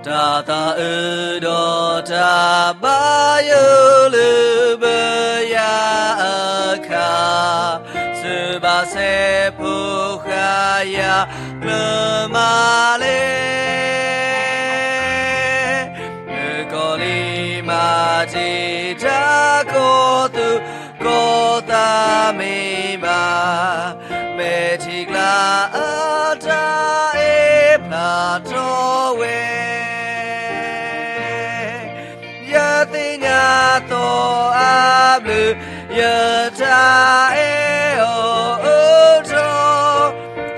တၢ်သးအုးဒီးတၢ်ဘၣ်ယိၣ်လၢပယၤအခါ, သုဘၣ်စဲးဖိဃာ်ယၤကျၢၤမးလဲၣ်. မုၣ်ကီၤလံၢ်မၤတံာ်တၢ်ကီၢ်သူၣ်ကီၢ်သးမ့ၢ်ဘၣ်, မဲာ်ထံကျါအတၢ်အဲၣ်ဖျါထီၣ်ဝဲ ယသ့ၣ်ညါသီအဘျုး, ယတၢ်အဲၣ်အီၤအိၣ်ထီၣ်,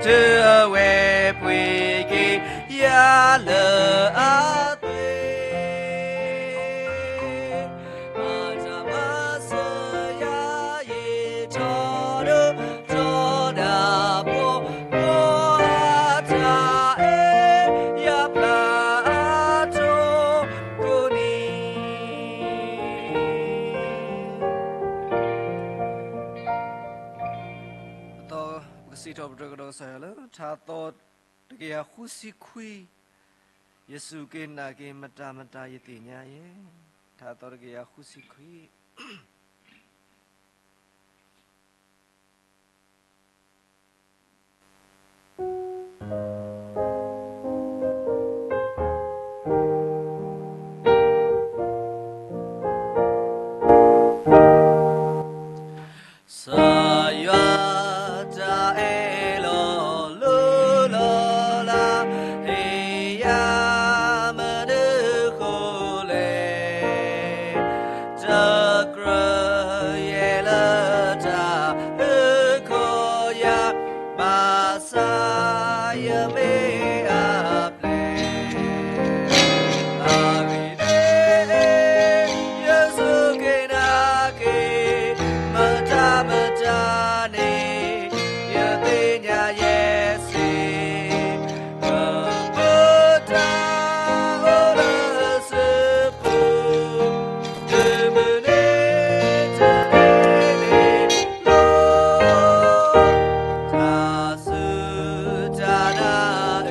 တုၤအဝဲပှ့ၤက့ၤယၤလၢအသွံၣ် ဘၣ်တၢ်မၤစၢၤယၤယံာ်ထီၣ်ဒိၣ်ထီၣ်ဒၣ်ပှီၢ်, ပှၤတၢ်အဲၣ်ယၤဖျါထီၣ်ကိးနံၤ. ပကစံးထီၣ်ပတြၢၤကဒီးကစၢ်ယွၤလၢ ထါသီတကယၤဃုဆံခွံ, ယစူၢ်က့ၤနာ်က့ၤမတၤမတၤယသ့ၣ်ညါယဲ, ထါသီတကယၤဃုဆံခွံ. ကစၢ်ယွၤတၢ်အဲၣ်လီၤလိၤလီၤလး, ဟ့ၣ်ယၤမနုၤဃိလဲၣ်, တကြၢးယဲၢ်လၢတၢ်အုၣ်ကီၤယၤ, ဘၣ်ဆၣ်ယမ့ၢ်အပျဲၢ် အဂ့ၢ်ဒ်အံၤ, ယစူၢ်က့ၤနာ်က့ၤ မတၤမတၤန့ၣ် ယသ့ၣ်ညါယဲစ့ၢ်, ပမ့ၢ်တၢ်အိၣ်လၢစုပူၤ တုၤမုၢ်နံၤတနံၤန့ၣ်လီၤ. တၢ်စူၢ်တၢ်နာ်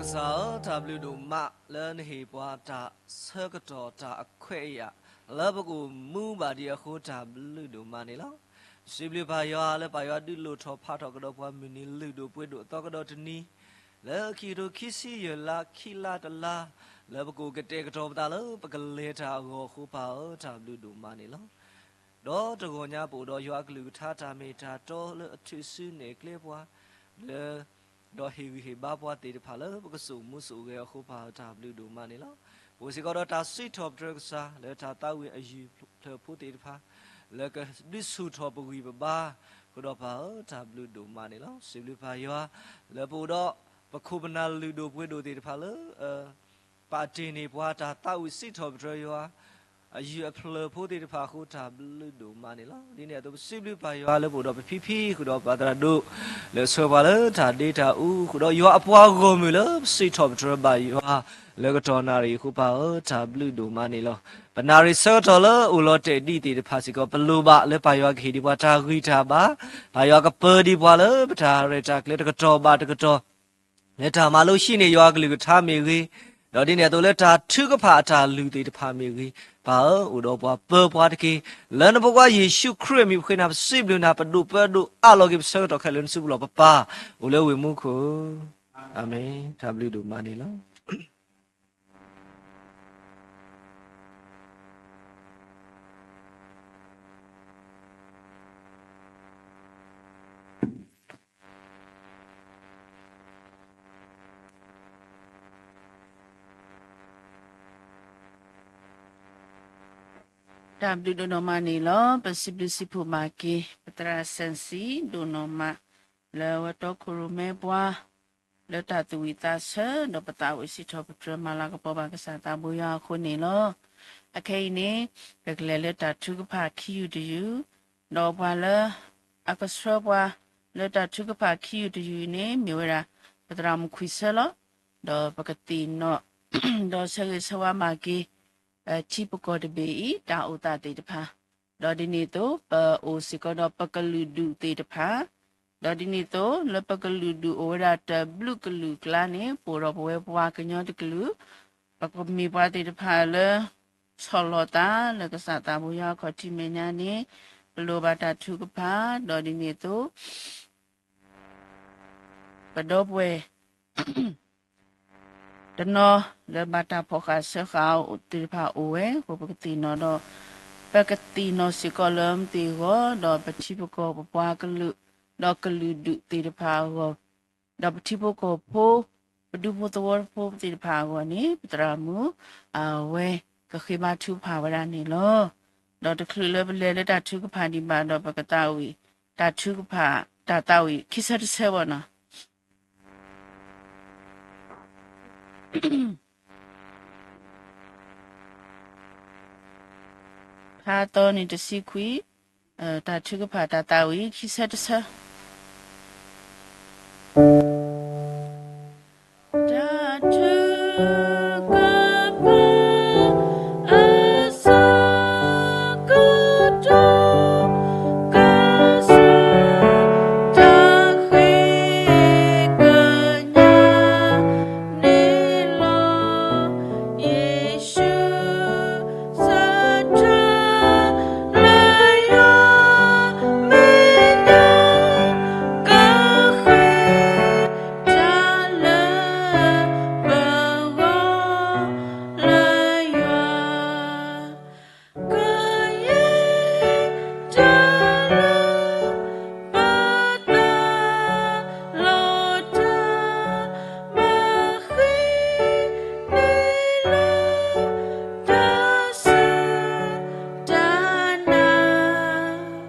ကစၢ်ဧၢ, တၢ်ဘျုးဒိၣ်မးလၢနဟ့ၣ်ပှၤတၢ်ဆၢကတီၢ်တၢ်အခွဲးအယာ် လၢပကအိၣ်မူဘၣ်ဒံးအဃိ တၢ်ဘျုးဒိၣ်မးန့ၣ်လီၤ. စံးဘျုးပၢ်ယွၤလၢပၢ်ယွၤဒုးလိၣ်ထီၣ်ဖးထီၣ်ကဒီးပှၤမုၢ်နံၤလုၢ်ဒိၣ်ပှ့ၤဒိၣ်အသီကဒီးတနံၤ လၢခံကထိခံဆံယဲၢ်လါ ခံလါတလါ လၢပကအိၣ်ကတဲာ်ကတီၤပသးလၢပကလဲၤတၢ်အဂီၢ်အဃိ ပၢ်ဧၢ တၢ်ဘျုးဒိၣ်မးန့ၣ်လီၤ. ဒီးတဂီၤညါပအိၣ်ဒီးယွၤအကလုၢ်ကထါတၢ်မ့ၢ်တၢ်တီလၢအထုးစုနဲၣ်ကျဲပှၤ လၢ ဒီးဟ့ၣ်ဂံၢ်ဟ့ၣ်ဘါပှၤသ့ၣ်တဖၣ်လၢပကစိာ်မူစိာ်ဂဲၤအဃိ ပၢ်ဧၢ တၢ်ဘျုးဒိၣ်မးန့ၣ်လီၤ. ပအိၣ်စ့ၢ်ကီးဒီးတၢ်စံးထီၣ်ပတြၢၤကစၢ် လၢတၢ်သးဝံၣ်အယုၢ်ဖျၢၣ်ဖိသ့ၣ်တဖၣ် လၢကဒုးဆူၣ်ထီၣ်ပဂံၢ်ပဘါ ဃုာ်ဒီးပၢ်ဧၢ တၢ်ဘျုးဒိၣ်မးန့ၣ်လီၤ. စံးဘျုးပၢ်ယွၤ လၢပအိၣ်ဒီးပခိၣ်ပနၢ်လုၢ်ဒိၣ်ပှ့ၤဒိၣ်သ့ၣ်တဖၣ်လၢ ပာ်တ့ၢ်န့ၢ်ပှၤတၢ်သးဝံၣ်စံးထီၣ်ပတြၢၤယွၤ အယုၢ်အဖျၢၣ်ဖိသ့ၣ်တဖၣ်အဃိ တၢ်ဘျုးဒိၣ်မးန့ၣ်လီၤ. ဒ်န့ၣ်အသိး ပစံးဘျုးပၢ်ယွၤလၢပအိၣ်ဒီးပဖံဖံ ဃုာ်ဒီးပသရၣ်ဒိၣ် လၢအဆှၢပှၤလၢတၢ်ဒ့တၢ်အူ ဃုာ်ဒီးယွၤအပှၤဂီၢ်မုၢ်လၢပစံးထီၣ်ပတြၢၤဘၣ်ယွၤ လၢကတီၢ်နၣ်ရံၣ်အဃိ ပၢ်ဧၢ တၢ်ဘျုးဒိၣ်မးန့ၣ်လီၤ. ပနၣ်ရံၣ်ဆၢကတီၢ်လၢအိၣ်လီၤတဲာ်ဒံးသ့ၣ်တဖၣ်စ့ၢ်ကီး ပလိၣ်ဘၣ်လၢပၢ်ယွၤကဟ့ၣ်ဒံးပှၤတၢ်ဂံၢ်တၢ်ဘါ ပၢ်ယွၤကပၢၤဒံးပှၤလၢပတၢ်ရဲၣ်တၢ်ကျဲၤတကတီၢ်ဘၣ်တကတီၢ် လၢတၢ်မၤလိဟံးန့ၢ်ယွၤအကလုၢ်ကထါမ့ၢ်ဂ့ၤ, ဒီးဒ်န့ၣ်အသိးလၢတၢ်ထုကဖၣ်အတၢ်လုၢ်သ့ၣ်တဖၣ်မ့ၢ်ဂ့ၤ, ပၢ်ဧၢ အိၣ်ဒီးပှၤပၢပှၤတက့ၢ်. လၢနဖိခွါယ့ၣ်ၡူးခရံာ်အမံၤပဃ့နၤ ပစံးဘျုးနၤ ပဒိၣ်ပၢဒိၣ်အးလီၤက့ၤပဆၢကတီၢ်ခဲလၢာ် နစုပူၤလီၤပပၢ် အိၣ်လၢဝ့ၢ်မူခိၣ်ဧၢ. အၤမ့ၣ်. တၢ်ဘျုးဒိၣ်မးန့ၣ်လီၤ. တၢ်ဘျုးဒိၣ်နီၢ်မးန့ၣ်လီၤ. ပစံးဘျုးစံးဖှိၣ်မၤက့ၤ ပသရၣ်စဲၣ်စံဒိၣ်နီၢ်မး လၢအဝဲတီခိၣ်ရိၣ်မဲပှၤ လၢတၢ်သူၣ်ဝံၣ်သးဆၢ ဒီးပသးဝံၣ်စံးထီၣ်ပတြၢၤမၤလၤကပီၤဘၣ်ကစၢ်သးဘိယွၤအဃိန့ၣ်လီၤ. အခဲအံၤန့ၣ် ပကလဲၤလၢတၢ်ထုကဖၣ်ခံယူၢ်တယူၢ်, ဒီးပှၤလၢအကဆှၢပှၤ လၢတၢ်ထုကဖၣ်ခံယူၢ်တယူၢ်အံၤန့ၣ် မ့ၢ်ဝဲဒၣ် ပသရၣ်မုၣ်ခွံဆၢလီၤ. ဒီးပကသ့ၣ်နီၣ် ဒီးဆၢဂ့ၤဆၢဝါမၤက့ၤ ထံပကီၢ်တဘ့ၣ်အံၤ တၢ်အိၣ်သးသ့ၣ်တဖၣ်, ဒီးဒ်န့ၣ်အသိး ပအိၣ်စ့ၢ်ကီးဒီးပကလုာ်ဒူၣ်သ့ၣ်တဖၣ်, ဒီးဒ်န့ၣ်အသိး လၢပကလုာ်ဒူၣ်အိၣ်ဝဲဒၣ်တဘျုးကလုာ်အကျါန့ၣ် ပအိၣ်ဒီးပဝဲပှၤကညီတကလုာ်, ပကမ့ၢ်ပှၤသ့ၣ်တဖၣ်လၢ ဆီၣ်လီၤသးလၢကစၢ်သးဘိယွၤအခီၣ်ထံးမဲာ်ညါန့ၣ် ပလိၣ်ဘၣ်တၢ်ထုကဖၣ်, ဒီးဒ်န့ၣ်အသိး ပဒီပုၢ်ဝဲၢ် တနီၤလၢဘၣ်တၢ်ဖီၣ်ဃာ်စၢဃာ်သ့ၣ်တဖၣ်အိၣ်ဝဲအဃိ ပကသ့ၣ်နီၣ်ဒီး ပကသ့ၣ်နီၣ်စ့ၢ်ကီးလၢမသ့ၣ်အဂီၢ် ဒီးပထံပကီၢ်ပပှၤကလုာ် ဒီးကလုာ်ဒူၣ်သ့ၣ်တဖၣ်အဂီၢ်, ဒီးပထံဖိကီၢ်ဖိ ပဒူဖိသဝီဖိသ့ၣ်တဖၣ်အဂီၢ်န့ၣ် ပသရၣ်မုၣ် အဝဲကဃ့ဘါထုကဖၣ်ဝဲဒၣ်န့ၣ်လီၤ. ဒီးတချုးလၢပလဲၤလၢတၢ်ထုကဖၣ်ဒံးဘၣ်ဒီး ပကသးဝံၣ် တၢ်ထုကဖၣ် တၢ်သးဝံၣ်ခံဆၢတဆၢဘၣ်နီၤ. ဖးသီန့ၣ်တဆံခွံ, တၢ်ထုကဖၣ်တၢ်သးဝံၣ်ခံဆၢတဆၢ. တၢ်ထုကဖၣ်အဆၢကတီၢ် ကစၢ်တၢ်ဃ့ကညးန့ၣ်လီၤ. ယ့ၣ်ၡူး ဆၢထၢၣ်လၢယွၤမဲာ်ညါ ကဃ့တၢ်လၢ ပဂီၢ်လၢယွၤ ကယဲၢ်တၢ်လၢ ပသးလီၤတၢ် မၤဃံန့ၢ်လၢ တၢ်စူၢ်တၢ်နာ်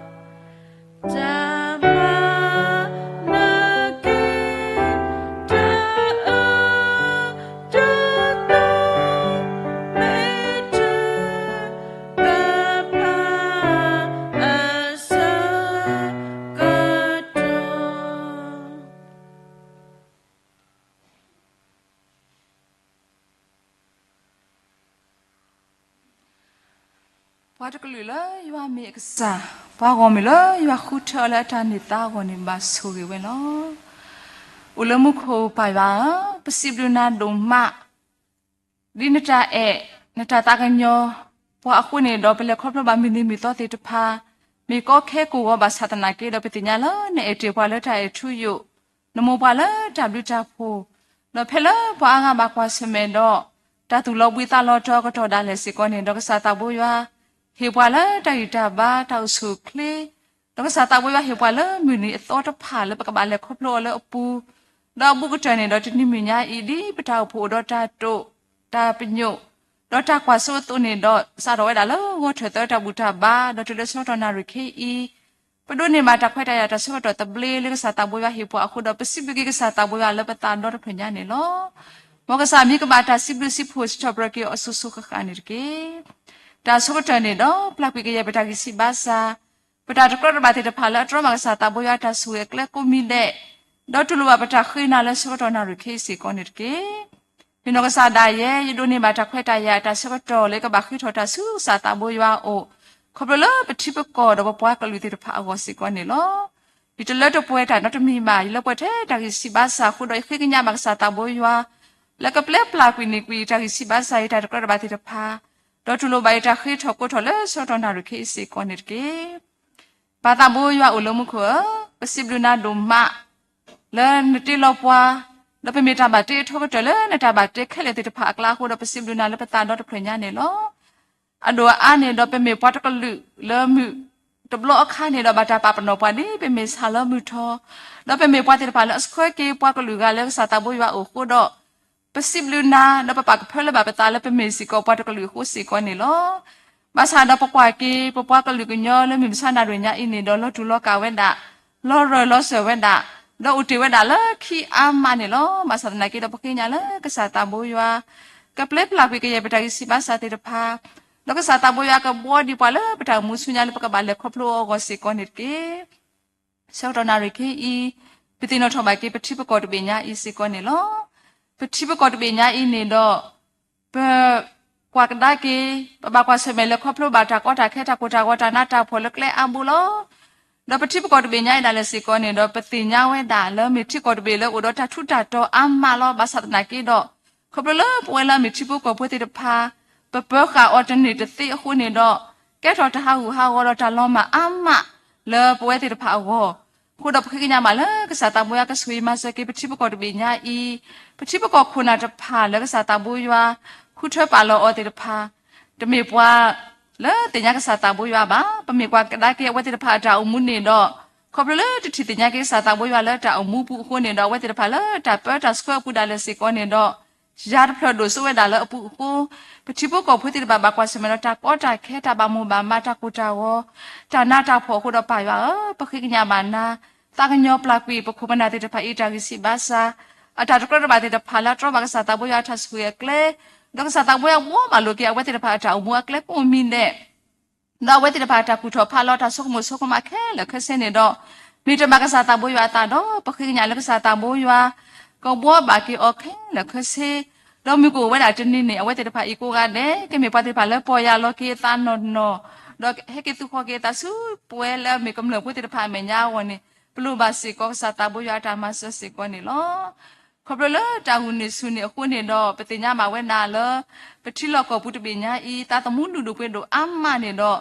တၢ်မၤနၢၤက့ၤ တၢ်အၢ တၢ်သီ မ့ၢ်တၢ် ပပၢ်အဆၢကတီၢ် ပှၤတကလုာ်လၢယွၤမ့ၢ်အကစၢ်, ပှၤဂီၢ်မုၢ်လၢယွၤဃုထၢအီၤလၢအတၢ်န့ၢ်သါအဂီၢ်န့ၣ် ဘၣ်ဆိၣ်ဂ့ၤဝဲလီၤ. အိၣ်လၢမူခိၣ်ပၢ်ယွၤဧၢ, ပစံးဘျုးနၤဒိၣ်မး ဒ်နတၢ်အဲၣ် နတၢ်သးကညီၤပှၤအဃိန့ၣ်ဒီး ပလဲၤခီဖျိဘၣ်မုၢ်နံၤမုၢ်သီသ့ၣ်တဖၣ် မ့ၢ်ကီခဲကိာ်ဂီၤဘၣ်ဆၣ်သနာ်က့ဒီး ပသ့ၣ်ညါလၢနအဲၣ်တ့ၢ်ပှၤလၢတၢ်အဲၣ်ထူယိာ်, နမိၢ်ပှၢ်လၢတၢ်ဘျုးတၢ်ဖှိၣ်, ဒီးဖဲလၢပှၤအါဂၤဘၣ်ကွၢ်ဆၢၣ်မဲာ်ဒီး တၢ်သူၣ်လီၤဘှံးသးလီၤတီၤအကတီၢ်ဒၣ်လဲာ်စ့ၢ်ကီးန့ၣ်ဒီး ကစၢ်သးဘိယွၤ ဟ့ၣ်ပှၤလၢတၢ်ဂံၢ်တၢ်ဘါ တၢ်အိၣ်ဆူၣ်အိၣ်ချ့, ဒီးကစၢ်သးဘိယွၤဟ့ၣ်ပှၤလၢမုၢ်နံၤအသီတဖၣ်လၢပကဘၣ်လဲၤခီဖျိအီၤလၢအပူၤ, ဒီးအဘူးကတၢၢ်န့ၣ်ဒီး တနံၤမုၢ်ညါအံၤ ဒ်ပတၢ်အိၣ်ဖှိၣ်အိၣ်ဒီးတၢ်တိာ်, တၢ်ပညိၣ်, ဒီးတၢ်ကွၢ်စိအသိးန့ၣ်ဒီး စးထီၣ်ဝဲဒၣ်လၢဂီၤထၢၣ်သၢတၢ်ဘူၣ်တၢ်ဘါ ဒီးတုၤလၢဆၢကတီၢ်နၣ်ရံၣ်ခဲအံၤ ပဒိးန့ၢ်ဘၣ်တၢ်ခွဲးတၢ်ယာ်တၢ်ဆၢကတီၢ်သဘျ့လၢကစၢ်သးဘိယွၤဟ့ၣ်ပှၤအဃိဒီး ပစံးဘျုးက့ၤကစၢ်သးဘိယွၤလၢပသးဒီတဖျၢၣ်ညါန့ၣ်လီၤ. မ်ကစၢ်မံၤကဘၣ်တၢ်စံးဘျုးစံးဖှိၣ်စံးထီၣ်ပတြၢၤက့ၤအီၤအစိၤစိၤဃၣ်ဃၣ်န့ၣ်တက့ၢ်. တၢ်ဆၢကတီၢ်န့ၣ်ဒီး ပျၢ်ကွံာ်ကယဲၢ်ပတၢ်ဂံၢ်ဆံးဘါစၢ်, ပတၢ်တကြၢးတဘၣ်သ့ၣ်တဖၣ်လၢအတြီဘၣ်ကစၢ်သးဘိယွၤအတၢ်ဆိၣ်ဂ့ၤအကျဲကိးမံၤဒဲး, ဒီးတူၢ်လိာ်ဘၣ်ပတၢ်ဃ့နၤလၢဆၢကတီၢ်နၣ်ရံၣ်ခဲအံၤစ့ၢ်ကီးန့ၣ်တက့ၢ်. မ့ၢ်နီၢ်ကစၢ်ဒၣ်ယဲ ယဒိးန့ၢ်ဘၣ်တၢ်ခွဲးတၢ်ယာ်အတၢ်ဆၢကတီၢ်လၢယကဘၣ်ဃ့ထီၣ်တၢ်ဆူကစၢ်သးဘိယွၤအအိၣ်, ခီဖျိလၢပထံပကီၢ်ဒီးပပှၤကလုာ်သ့ၣ်တဖၣ်အဂီၢ်စ့ၢ်ကီးန့ၣ်လီၤ. ယတလၢတပှဲၤတၢ်နီတမံၤဘၣ်, ယလၢပှဲၤထဲတၢ်ဂံၢ်ဆံးဘါစၢ်အဃိဒီး ယဃ့ကညးဘၣ်ကစၢ်သးဘိယွၤ လၢကပျဲပျၢ်ကွံာ်န့ၢ်ကွံာ်ယတၢ်ဂံၢ်ဆံးဘါစၢ် ယတၢ်တကြၢးတဘၣ်သ့ၣ်တဖၣ်, ဒီးတူၢ်လိာ်ဘၣ်ယတၢ်ဃ့ထီၣ်ကိးထီၣ်လၢဆၢကတီၢ်နၣ်ရံၣ်ခဲအံၤစ့ၢ်ကီးန့ၣ်တက့ၢ်. ပၢ်သးဘိယွၤအိၣ်လၢမူခိၣ်ဧၢ, ပစံးဘျုးနၤဒိၣ်မး လၢနတ့လီၤပှၤ, ဒီးပမ့ၢ်တၢ်ဘၣ်တ့အထီကတၢၢ်လၢနတၢ်ဘၣ်တ့ခဲလၢာ်သ့ၣ်တဖၣ်အကျါအဃိဒီး ပစံးဘျုးနၤလၢပသးဒီတဖျၢၣ်ညါန့ၣ်လီၤ. အဒိၣ်အအါန့ၣ်ဒီး ပမ့ၢ်ပှၤတကလုာ်လၢမုၢ်တဘျီအခါန့ၣ်ဒီး ဘၣ်တၢ်ပာ်ပနီၣ်ပှၤဒ်ပမ့ၢ်ဆၣ်လၢမုၢ်ထီၣ်, ဒီးပမ့ၢ်ပှၤသ့ၣ်တဖၣ်လၢအဆှၢက့ၤပှၤကလုာ်ဂၤလၢကစၢ်သးဘိယွၤအအိၣ်အဃိဒီး ပစံးဘျုးနၤ ဒီးပပာ်ကဖၢလၢဘၣ်ပသးလၢပမ့ၢ်စ့ၢ်ကီးပှၤတကလုာ်အဃိစ့ၢ်ကီးန့ၣ်လီၤ. ဘၣ်ဆၣ်ဒီးပကွၢ်က့ၤ ပပှၤကလုာ်ကညီလၢမုၢ်မဆါနၣ်ရံၣ်ညါအံၤန့ၣ်ဒီး လီၤတူၢ်လီၤကာ်ဝဲဒၣ်, လီၤရၢၢ်လီၤစၢၤဝဲဒၣ်, ဒီးအိၣ်တ့ၢ်ဝဲဒၣ်လၢခံအါမးန့ၣ်လီၤ. ဘၣ်ဆၣ်သနာ်က့ဒီး ပဃ့ကညးလၢကစၢ်သးဘိယွၤ ကပျဲပျၢ်ကွံာ်ကယဲၢ်ပတၢ်ဂံၢ်ဆံးဘါစၢ်သ့ၣ်တဖၣ်, ဒီးကစၢ်သးဘိယွၤကဘှီဒံးပှၤလၢပတၢ်အိၣ်မူဆူညါလၢပကဘၣ်လဲၤခီဖျိအီၤအဂီၢ်စ့ၢ်ကီးန့ၣ်တက့ၢ်. ဆၢကတီၢ်နၣ်ရံၣ်ခဲအံၤ ပသ့ၣ်နီၣ်ထီၣ်ဘၣ်က့ၤ ပထံပကီၢ်တဘ့ၣ်ညါအံၤစ့ၢ်ကီးန့ၣ်လီၤ. ပထံပကီၢ်တဘ့ၣ်ညါအံၤန့ၣ်ဒီး ပကွၢ်ကဒါက့ၤ, ပဘၣ်ကွၢ်ဆၢၣ်မဲာ်လဲၤခီဖျိဘၣ်တၢ်ကီတၢ်ခဲ တၢ်ကိၢ်တၢ်ဂီၤ တၢ်နးတၢ်ဖှီၣ်လၢကျဲအါဘိလီၤ. ဒီးပထံပကီၢ်တဘ့ၣ်ညါအံၤဒၣ်လဲာ်စ့ၢ်ကီးန့ၣ်ဒီး ပသ့ၣ်ညါဝဲဒၣ်လၢမ့ၢ်ထံကီၢ်တဘ့ၣ်လၢအိၣ်ဒီးတၢ်ထူးတၢ်တီၤအါမးလီၤ. ဘၣ်ဆၣ်သနာ်က့ဒီး ခီဖျိလၢပဝဲလၢအမ့ၢ်ထံဖိကီၢ်ဖိသ့ၣ်တဖၣ် ပပၢၤဃာ်အီၤတန့ၢ်တသ့အဃိန့ၣ်ဒီး ကဲထီၣ်တၢ်ဟးဂူာ်ဟးဂီၤဒီးတၢ်လီၤမၢ်အါမးလၢပဝဲသ့ၣ်တဖၣ်အဂီၢ်အဃိဒီး ပဃ့ကညးဘၣ်လၢကစၢ်သးဘိယွၤကဆိၣ်ဂ့ၤမၤစၢၤက့ၤ ပထံပကီၢ်တဘ့ၣ်ညါအံၤ, ပထံပကီၢ်ခိၣ်နၢ်တဖၣ်လၢကစၢ်သးဘိယွၤ ဃုထၢပာ်လီၤအီၤသ့ၣ်တဖၣ် တမ့ၢ်ပှၤလၢသ့ၣ်ညါကစၢ်သးဘိယွၤဘၣ်. ပမ့ၢ်ကွၢ်ကဒါက့ၤအဝဲသ့ၣ်တဖၣ်အတၢ်အိၣ်မူန့ၣ်ဒီး ခီဖျိလၢတထံၣ်သ့ၣ်ညါက့ၤကစၢ်သးဘိယွၤလၢတၢ်အိၣ်မူပူၤအဃိန့ၣ်ဒီး အဝဲသ့ၣ်တဖၣ်လၢတၢ်ပၢတၢ်ဆှၢအပူၤဒၣ်လဲာ်စ့ၢ်ကီးန့ၣ်ဒီး ယၤတဖျၢၣ်ဒိၣ်စိဝဲဒၣ်လၢအပူၤအဃိ, ပထံဖိကီၢ်ဖိသ့ၣ်တဖၣ်ဘၣ်ကွၢ်ဆၢၣ်မဲာ်ဒီးတၢ်ကီတၢ်ခဲ တၢ်ဘၣ်မိၢ်ဘၣ်မး တၢ်ကိၢ်တၢ်ဂီၤ တၢ်နးတၢ်ဖှီၣ်အဃိဒီး ပၢ်ယွၤဧၢ, ပဃ့ကညးဘၣ်နၤ, သးကညီၤပျၢ်ကွံာ် ပခိၣ်ပနၢ်သ့ၣ်တဖၣ်အံၤ တၢ်ဂံၢ်ဆံးဘါစၢ် အတၢ်တကြၢးတဘၣ်သ့ၣ်တဖၣ်လၢအတြီဘၣ်ကစၢ်သးဘိယွၤအတၢ်ဆိၣ်ဂ့ၤအကျဲ, ဒီးကစၢ်သးဘိယွၤဘှီဘၣ်လိာ်က့ၤအဝဲသ့ၣ်တဖၣ်အတၢ်အိၣ်မူအကျဲကိးမံၤဒဲး ဒီးအဝဲသ့ၣ်တဖၣ်အတၢ်ကူၣ်ထီၣ်ဖးလီၤ တၢ်ဆိကမိၣ်ဆိကမးခဲလၢာ်ခဲဆ့န့ၣ်ဒီး မ့ၢ်တမၤကစၢ်သးဘိယွၤအသးဒီး ပဃ့ကညးလၢကစၢ်သးဘိယွၤ ကဘှီဘၣ်က့ၤအီၤခဲလၢာ်ခဲဆ့, ဒီးမုၢ်ကအိၣ်ဝဲဒၣ်တနံၤန့ၣ် အဝဲသ့ၣ်တဖၣ်အံၤကိးဂၤဒဲး ကမ့ၢ်ပှၤသ့ၣ်တဖၣ်လၢပီၢ်ယၢ်လီၤက့ၤအသးနီၢ်နီၢ်, ဒီးဟဲက့ၤသူၣ်ဃီၤက့ၤအသးဆူပဝဲလၢအမ့ၢ်ကမျၢၢ်ဖိသ့ၣ်တဖၣ်အမဲာ်ညါအဂီၢ်န့ၣ် ပလိၣ်ဘၣ်စ့ၢ်ကီးကစၢ်သးဘိယွၤအတၢ်မၤစၢၤစ့ၢ်ကီးန့ၣ်လီၤ. ခီဖျိလၢတၢ်ဂုာ်န့ၢ်ဆူၣ်န့ၢ်အဃိန့ၣ်ဒီး ပသ့ၣ်ညါဘၣ်ဝဲဒၣ်လၢ ပထံလီၢ်ကီၢ်ပူၤတဘ့ၣ်ညါအံၤ သးသမူလုၢ်ဒိၣ်ပှ့ၤဒိၣ်အါမးန့ၣ်ဒီး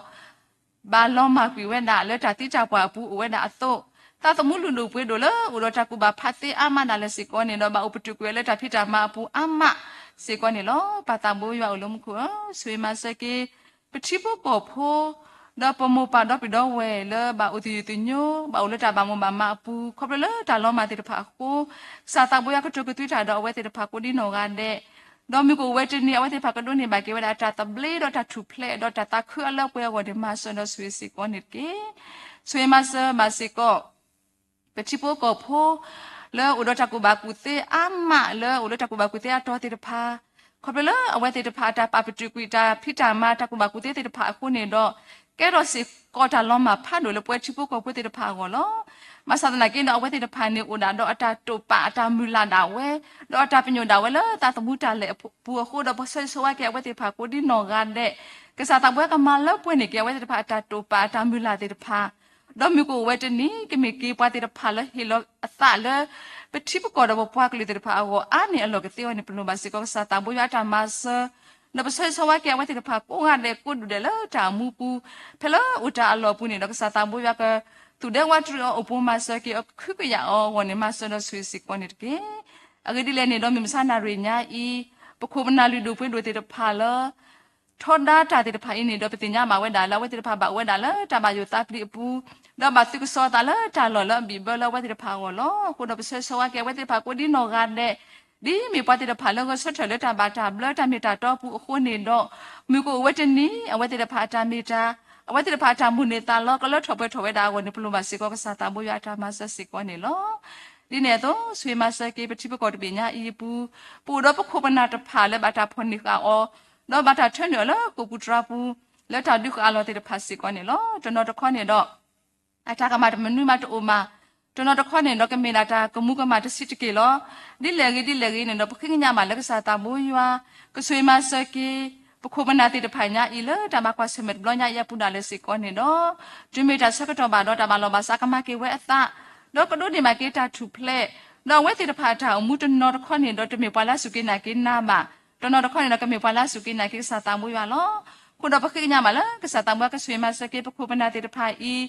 ဘၣ်လီၤမၢ်ကွံာ်ဝဲဒၣ်လၢတၢ်သံတၢ်ပှၢ်အပူၤအိၣ်ဝဲဒၣ်အသိး, သးသမူလုၢ်ဒိၣ်ပှ့ၤဒိၣ်လၢအိၣ်ဒီးတၢ်ကူၣ်ဘၣ်ဖးသ့အါမးဒၣ်လဲာ်စ့ၢ်ကီးန့ၣ်ဒီး ဘၣ်အိၣ်ပတုာ်ကွံာ်ဝဲလၢတၢ်ဖံးတၢ်မၤအပူၤအါမးစ့ၢ်ကီးန့ၣ်လီၤ. ပၢ်သးဘိယွၤအိၣ်လၢမူခိၣ်ဧၢ, ဆိၣ်ဂ့ၤမၤစၢၤက့ၤ ပထံဖိကီၢ်ဖိ ဒီးပမိၢ်ပၢ်ဒီပုၢ်ဒီဝဲၢ်လၢဘၣ်အိၣ်သယုၢ်သညိ ဘၣ်အိၣ်လၢတၢ်ဘၣ်မိၢ်ဘၣ်မးအပူၤ ခီဖျိလၢတၢ်လီၤမၢ်သ့ၣ်တဖၣ်အဃိ, ကစၢ်သးဘိယွၤကတိၤကသွံတၢ်ဒီးအဝဲသ့ၣ်တဖၣ်ကိးဒ်နီၢ်ဂၤဒဲး, ဒီးမုၢ်ကအိၣ်ဝဲတနံၤ အဝဲသ့ၣ်တဖၣ်ကဒိးန့ၢ်ဘၣ်က့ၤဝဲဒၣ်တၢ်သဘျ့ဒီးတၢ်ထူၣ်ဖျဲး ဒီးတၢ်သးခုအလၢအပှဲၤအဂီၢ်န့ၣ် မၤစၢၤဒီးဆိၣ်ဂ့ၤစ့ၢ်ကီးန့ၣ်တက့ၢ်. ဆိၣ်ဂ့ၤမၤစၢၤဘၣ်စ့ၢ်ကီး ပထံဖိကီၢ်ဖိ လၢအိၣ်ဒီးတၢ်ကူၣ်ဘၣ်ကူၣ်သ့အါမး လၢအိၣ်လၢတၢ်ကူၣ်ဘၣ်ကူၣ်သ့အတီၤသ့ၣ်တဖၣ်, ခီဖျိလၢအဝဲသ့ၣ်တဖၣ်အတၢ်ပာ်ပတုာ်ကွံာ်တၢ်ဖံးတၢ်မၤ တၢ်ကူၣ်ဘၣ်ကူၣ်သ့သ့ၣ်တဖၣ်အဃိန့ၣ်ဒီး ကဲထီၣ်စ့ၢ်ကီးတၢ်လီၤမၢ်ဖးဒိၣ်လၢပဝဲထံဖိကီၢ်ဖိသ့ၣ်တဖၣ်အဂီၢ်လီၤ. ဘၣ်ဆၣ်သနာ်က့ဒီး အဝဲသ့ၣ်တဖၣ်န့ၣ်အိၣ်ဒၣ်ဒီးအတၢ်တိာ်ပာ်အတၢ်မုၢ်လၢ်ဒၣ်ဝဲ, ဒီးအတၢ်ပညိၣ်ဒၣ်ဝဲလၢသးသမူတၢ်လဲၤအပူၤအဃိဒီး ပဆၢဂ့ၤဆၢဝါက့ၤအဝဲသ့ၣ်တဖၣ်ကိးဒ်နီၢ်ဂၤဒဲး, ကစၢ်သးဘိယွၤကမၤလၢပှဲၤန့ၢ်က့ၤအဝဲသ့ၣ်တဖၣ်အတၢ်တိာ်ပာ်အတၢ်မုၢ်လၢ်သ့ၣ်တဖၣ်, ဒီးမုၢ်ကအိၣ်ဝဲတနံၤ ကမ့ၢ်က့ၤပှၤသ့ၣ်တဖၣ်လၢဟ့ၣ်လီၤအသးလၢ ပထံပကီၢ်ဒီးပပှၤကလုာ်သ့ၣ်တဖၣ်အဂီၢ် အါန့ၢ်အလီၢ်ကသ့အဂီၢ်န့ၣ် ပလိၣ်ဘၣ်စ့ၢ်ကီးကစၢ်သးဘိယွၤအတၢ်မၤစၢၤ, ဒီးပဆၢဂ့ၤဆၢဝါက့ၤအဝဲသ့ၣ်တဖၣ်ကိးဂၤဒဲးကိးဒူၣ်ဒဲးလၢတၢ်အိၣ်မူပူၤ, ဖဲလၢအိၣ်တၢ်အလီၢ်အပူၤန့ၣ်ဒီး ကစၢ်သးဘိယွၤကသူၣ်ဒဲဝးတရံးအီၤ အိၣ်ပိၤမၤစၢၤက့ၤအီၤ ကဟုကယာ်အီၤအဂီၢ်န့ၣ် မၤစၢၤဒီးဆိၣ်ဂ့ၤစ့ၢ်ကီးန့ၣ်တက့ၢ်. အဂ့ၢ်ဒ်လဲၣ်န့ၣ်ဒီး မုၢ်မဆါနၣ်ရံၣ်ညါအံၤ ပခိၣ်ပနၢ်လုၢ်ဒိၣ်ပှ့ၤဒိၣ်သ့ၣ်တဖၣ်လၢ ထီဒါတၢ်သ့ၣ်တဖၣ်အံၤန့ၣ်ဒီး ပသ့ၣ်ညါဘၣ်ဝဲဒၣ်လၢအဝဲသ့ၣ်တဖၣ်ဘၣ်အိၣ်ဝဲဒၣ်လၢတၢ်ဘၣ်ယိၣ်သးပျံၤအပူၤ, ဒီးဘၣ်သုးကစီၤအသးလၢတၢ်လီၢ်လၢအဘံၣ်ဘၢလၢအဝဲသ့ၣ်တဖၣ်အဂီၢ်လီၤ. အဃိဒီးပဆၢဂ့ၤဆၢဝါက့ၤအဝဲသ့ၣ်တဖၣ်ကိးဒ်နီၢ်ဂၤဒဲး, ဒ်မ့ၢ်ပှၤသ့ၣ်တဖၣ်လၢဂဲၤဆၢထၢၣ်လၢတၢ်ဘၣ်တၢ်ဘျၢတၢ်မ့ၢ်တၢ်တီအပူၤအဃိန့ၣ်ဒီး, မုၢ်ကအိၣ်ဝဲတနံၤ အဝဲသ့ၣ်တဖၣ်အတၢ်မ့ၢ်တၢ်, အဝဲသ့ၣ်တဖၣ်အတၢ်မိၣ်န့ၢ်သးလီ ကလၢထီၣ်ပှဲၤထီၣ်ဝဲဒၣ်အဂီၢ်န့ၣ် ပလိၣ်ဘၣ်စ့ၢ်ကီးကစၢ်သးဘိယွၤအတၢ်မၤစၢၤစ့ၢ်ကီးန့ၣ်လီၤ. ဒ်န့ၣ်အသိး ဆိၣ်ဂ့ၤမၤစၢၤက့ၤပထံပကီၢ်တဘ့ၣ်ညါအံၤအပူၤ, ပအိၣ်ဒီးပခိၣ်ပနၢ်တဖၣ်လၢဘၣ်တၢ်ဖီၣ်န့ၢ်ဃာ်အီၤ, ဒီးဘၣ်တၢ်ထၢနုာ်အီၤလၢကိာ်ပူၤတြီပူၤ, လၢတၢ်ဒုးဃာ်အလီၢ်သ့ၣ်တဖၣ်စ့ၢ်ကီးန့ၣ်လီၤ. တနီၤတခီန့ၣ်ဒီး အတၢ်ကမၣ်တမနုၤမးတအိၣ်မး, တနီၤတခီန့ၣ်ဒီး ကမ့ၢ်ဒၣ်တၢ်ကမူၤကမၣ်တဆံးတက့ၢ်လီၤ. ဒ်လဲၣ်ဂ့ၤဒ်လဲၣ်ဂ့ၤန့ၣ်ဒီး ပဃ့ကညးဘၣ်လၢကစၢ်သးဘိယွၤ ကဆိၣ်ဂ့ၤမၤစၢၤက့ၤ ပခိၣ်ပနၢ်သ့ၣ်တဖၣ်ညါအံၤလၢတၢ်ဘၣ်ကွၢ်ဆၢၣ်မဲာ်တဘျီညါအံၤအပူၤဒၣ်လဲာ်စ့ၢ်ကီးန့ၣ်ဒီး, တုၤမ့ၢ်တၢ်ဆၢကတီၢ်ဘၣ်ဒီး တၢ်ဘၣ်လီၢ်ဘၣ်စးကမၤက့ၤဝဲအသး, ဒီးကဒိးန့ၢ်ဘၣ်က့ၤတၢ်ထူၣ်ဖျဲး, ဒီးအဝဲသ့ၣ်တဖၣ်အတၢ်အိၣ်မူတနီၤတခီန့ၣ်ဒီး တမ့ၢ်ပှၤလၢအစူၢ်က့ၤနာ်က့ၤနၤဘၣ်, တနီၤတခီန့ၣ်ဒီး ကမ့ၢ်ပှၤလၢအစူၢ်က့ၤနာ်က့ၤကစၢ်သးဘိယွၤလီၤ. အဃိဒီးပဃ့ကညးဘၣ်လၢ ကစၢ်သးဘိယွၤကဆိၣ်ဂ့ၤမၤစၢၤက့ၤ ပခိၣ်ပနၢ်သ့ၣ်တဖၣ်အံၤ,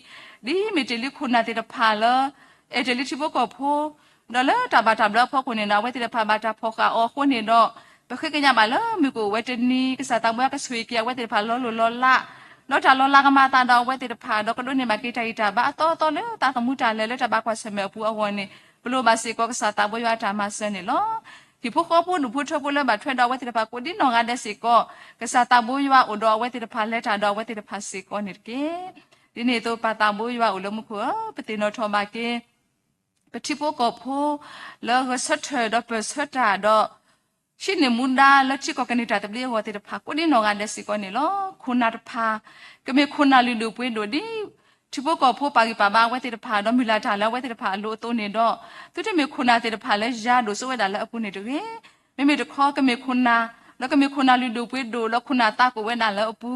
ဒ်မ့ၢ်တ့ၢ်လံခိၣ်နၢ်သ့ၣ်တဖၣ်လၢ အဲၣ်တ့ၢ်လံထံဖိကီၢ်ဖိ ဒီးလၢတၢ်ဘၣ်တၢ်ဘျၢအဖီခိၣ်န့ၣ်ဒီး အဝဲသ့ၣ်တဖၣ်ဘၣ်တၢ်ဖီၣ်ဃာ်အီၤအဃိန့ၣ်ဒီး, ပဃ့ကညးဘၣ်လၢမုၢ်ကအိၣ်ဝဲတနံၤ ကစၢ်သးဘိယွၤကဆိၣ်ဂ့ၤက့ၤအဝဲသ့ၣ်တဖၣ်လီၤလိၢ်လီၤလး, ဒီးတၢ်လီၤလးကမၤအသးဒီးအဝဲသ့ၣ်တဖၣ်, ဒီးကဒိးန့ၢ်ဘၣ်က့ၤတၢ်ဂံၢ်တၢ်ဘါအသီအသီလၢသးသမူတၢ်လဲၤလၢတၢ်ဘၣ်ကွၢ်ဆၢၣ်မဲာ်အပူၤအဂီၢ်န့ၣ် ပလိၣ်ဘၣ်စ့ၢ်ကီးကစၢ်သးဘိယွၤအတၢ်မၤစၢၤန့ၣ်လီၤ. ဟံၣ်ဖိဃီဖိဒူၣ်ဖိထၢဖိလၢဘၣ်ထွဲဒီးအဝဲသ့ၣ်တဖၣ်ကိးဒ်နီၢ်ဂၤဒဲးစ့ၢ်ကီး, ကစၢ်သးဘိယွၤအိၣ်ဒီးအဝဲသ့ၣ်တဖၣ် လဲၤတၢ်ဒီးအဝဲသ့ၣ်တဖၣ်စ့ၢ်ကီးန့ၣ်တက့ၢ်. ဒ်န့ၣ်အသိး ပၢ်သးဘိယွၤအိၣ်လၢမူခိၣ်ဧၢ, ပသ့ၣ်နီၣ်ထီၣ်ဘၣ်က့ၤ ပထံဖိကီၢ်ဖိ လၢဂဲၤဆၢထၢၣ်ဒီးပၢၢ်ဆၢတၢ်ဒီး ဟံးန့ၢ်မူဒါလၢထံကီၢ်ကန့ၢ်တၢ်သဘျ့အဂီၢ်သ့ၣ်တဖၣ် ကိးဒ်နီၢ်ဂၤဒဲးစ့ၢ်ကီးန့ၣ်လီၤ. ခိၣ်နၢ်တဖၣ် ကမ့ၢ်ခိၣ်နၢ်လုၢ်ဒိၣ်ပှ့ၤဒိၣ်ဒ် ထံဖိကီၢ်ဖိပာ်ဂံၢ်ပာ်ဘါအဝဲသ့ၣ်တဖၣ် ဒီးမုၢ်လၢ်တၢ်လၢအဝဲသ့ၣ်တဖၣ်အလိၤအသိးန့ၣ်ဒီး, သုတမ့ၢ်ခိၣ်နၢ်သ့ၣ်တဖၣ်လၢယၤဒိၣ်စိဝဲဒၣ်လၢအပူၤန့ၣ်တဂ့ၤ. မ့မ့ၢ်တခီ ကမ့ၢ်ခိၣ်နၢ် ဒီးကမ့ၢ်ခိၣ်နၢ်လုၢ်ဒိၣ်ပှ့ၤဒိၣ် ဒီးခိၣ်နၢ်သးကအိၣ်ဝဲဒၣ်လၢအပူ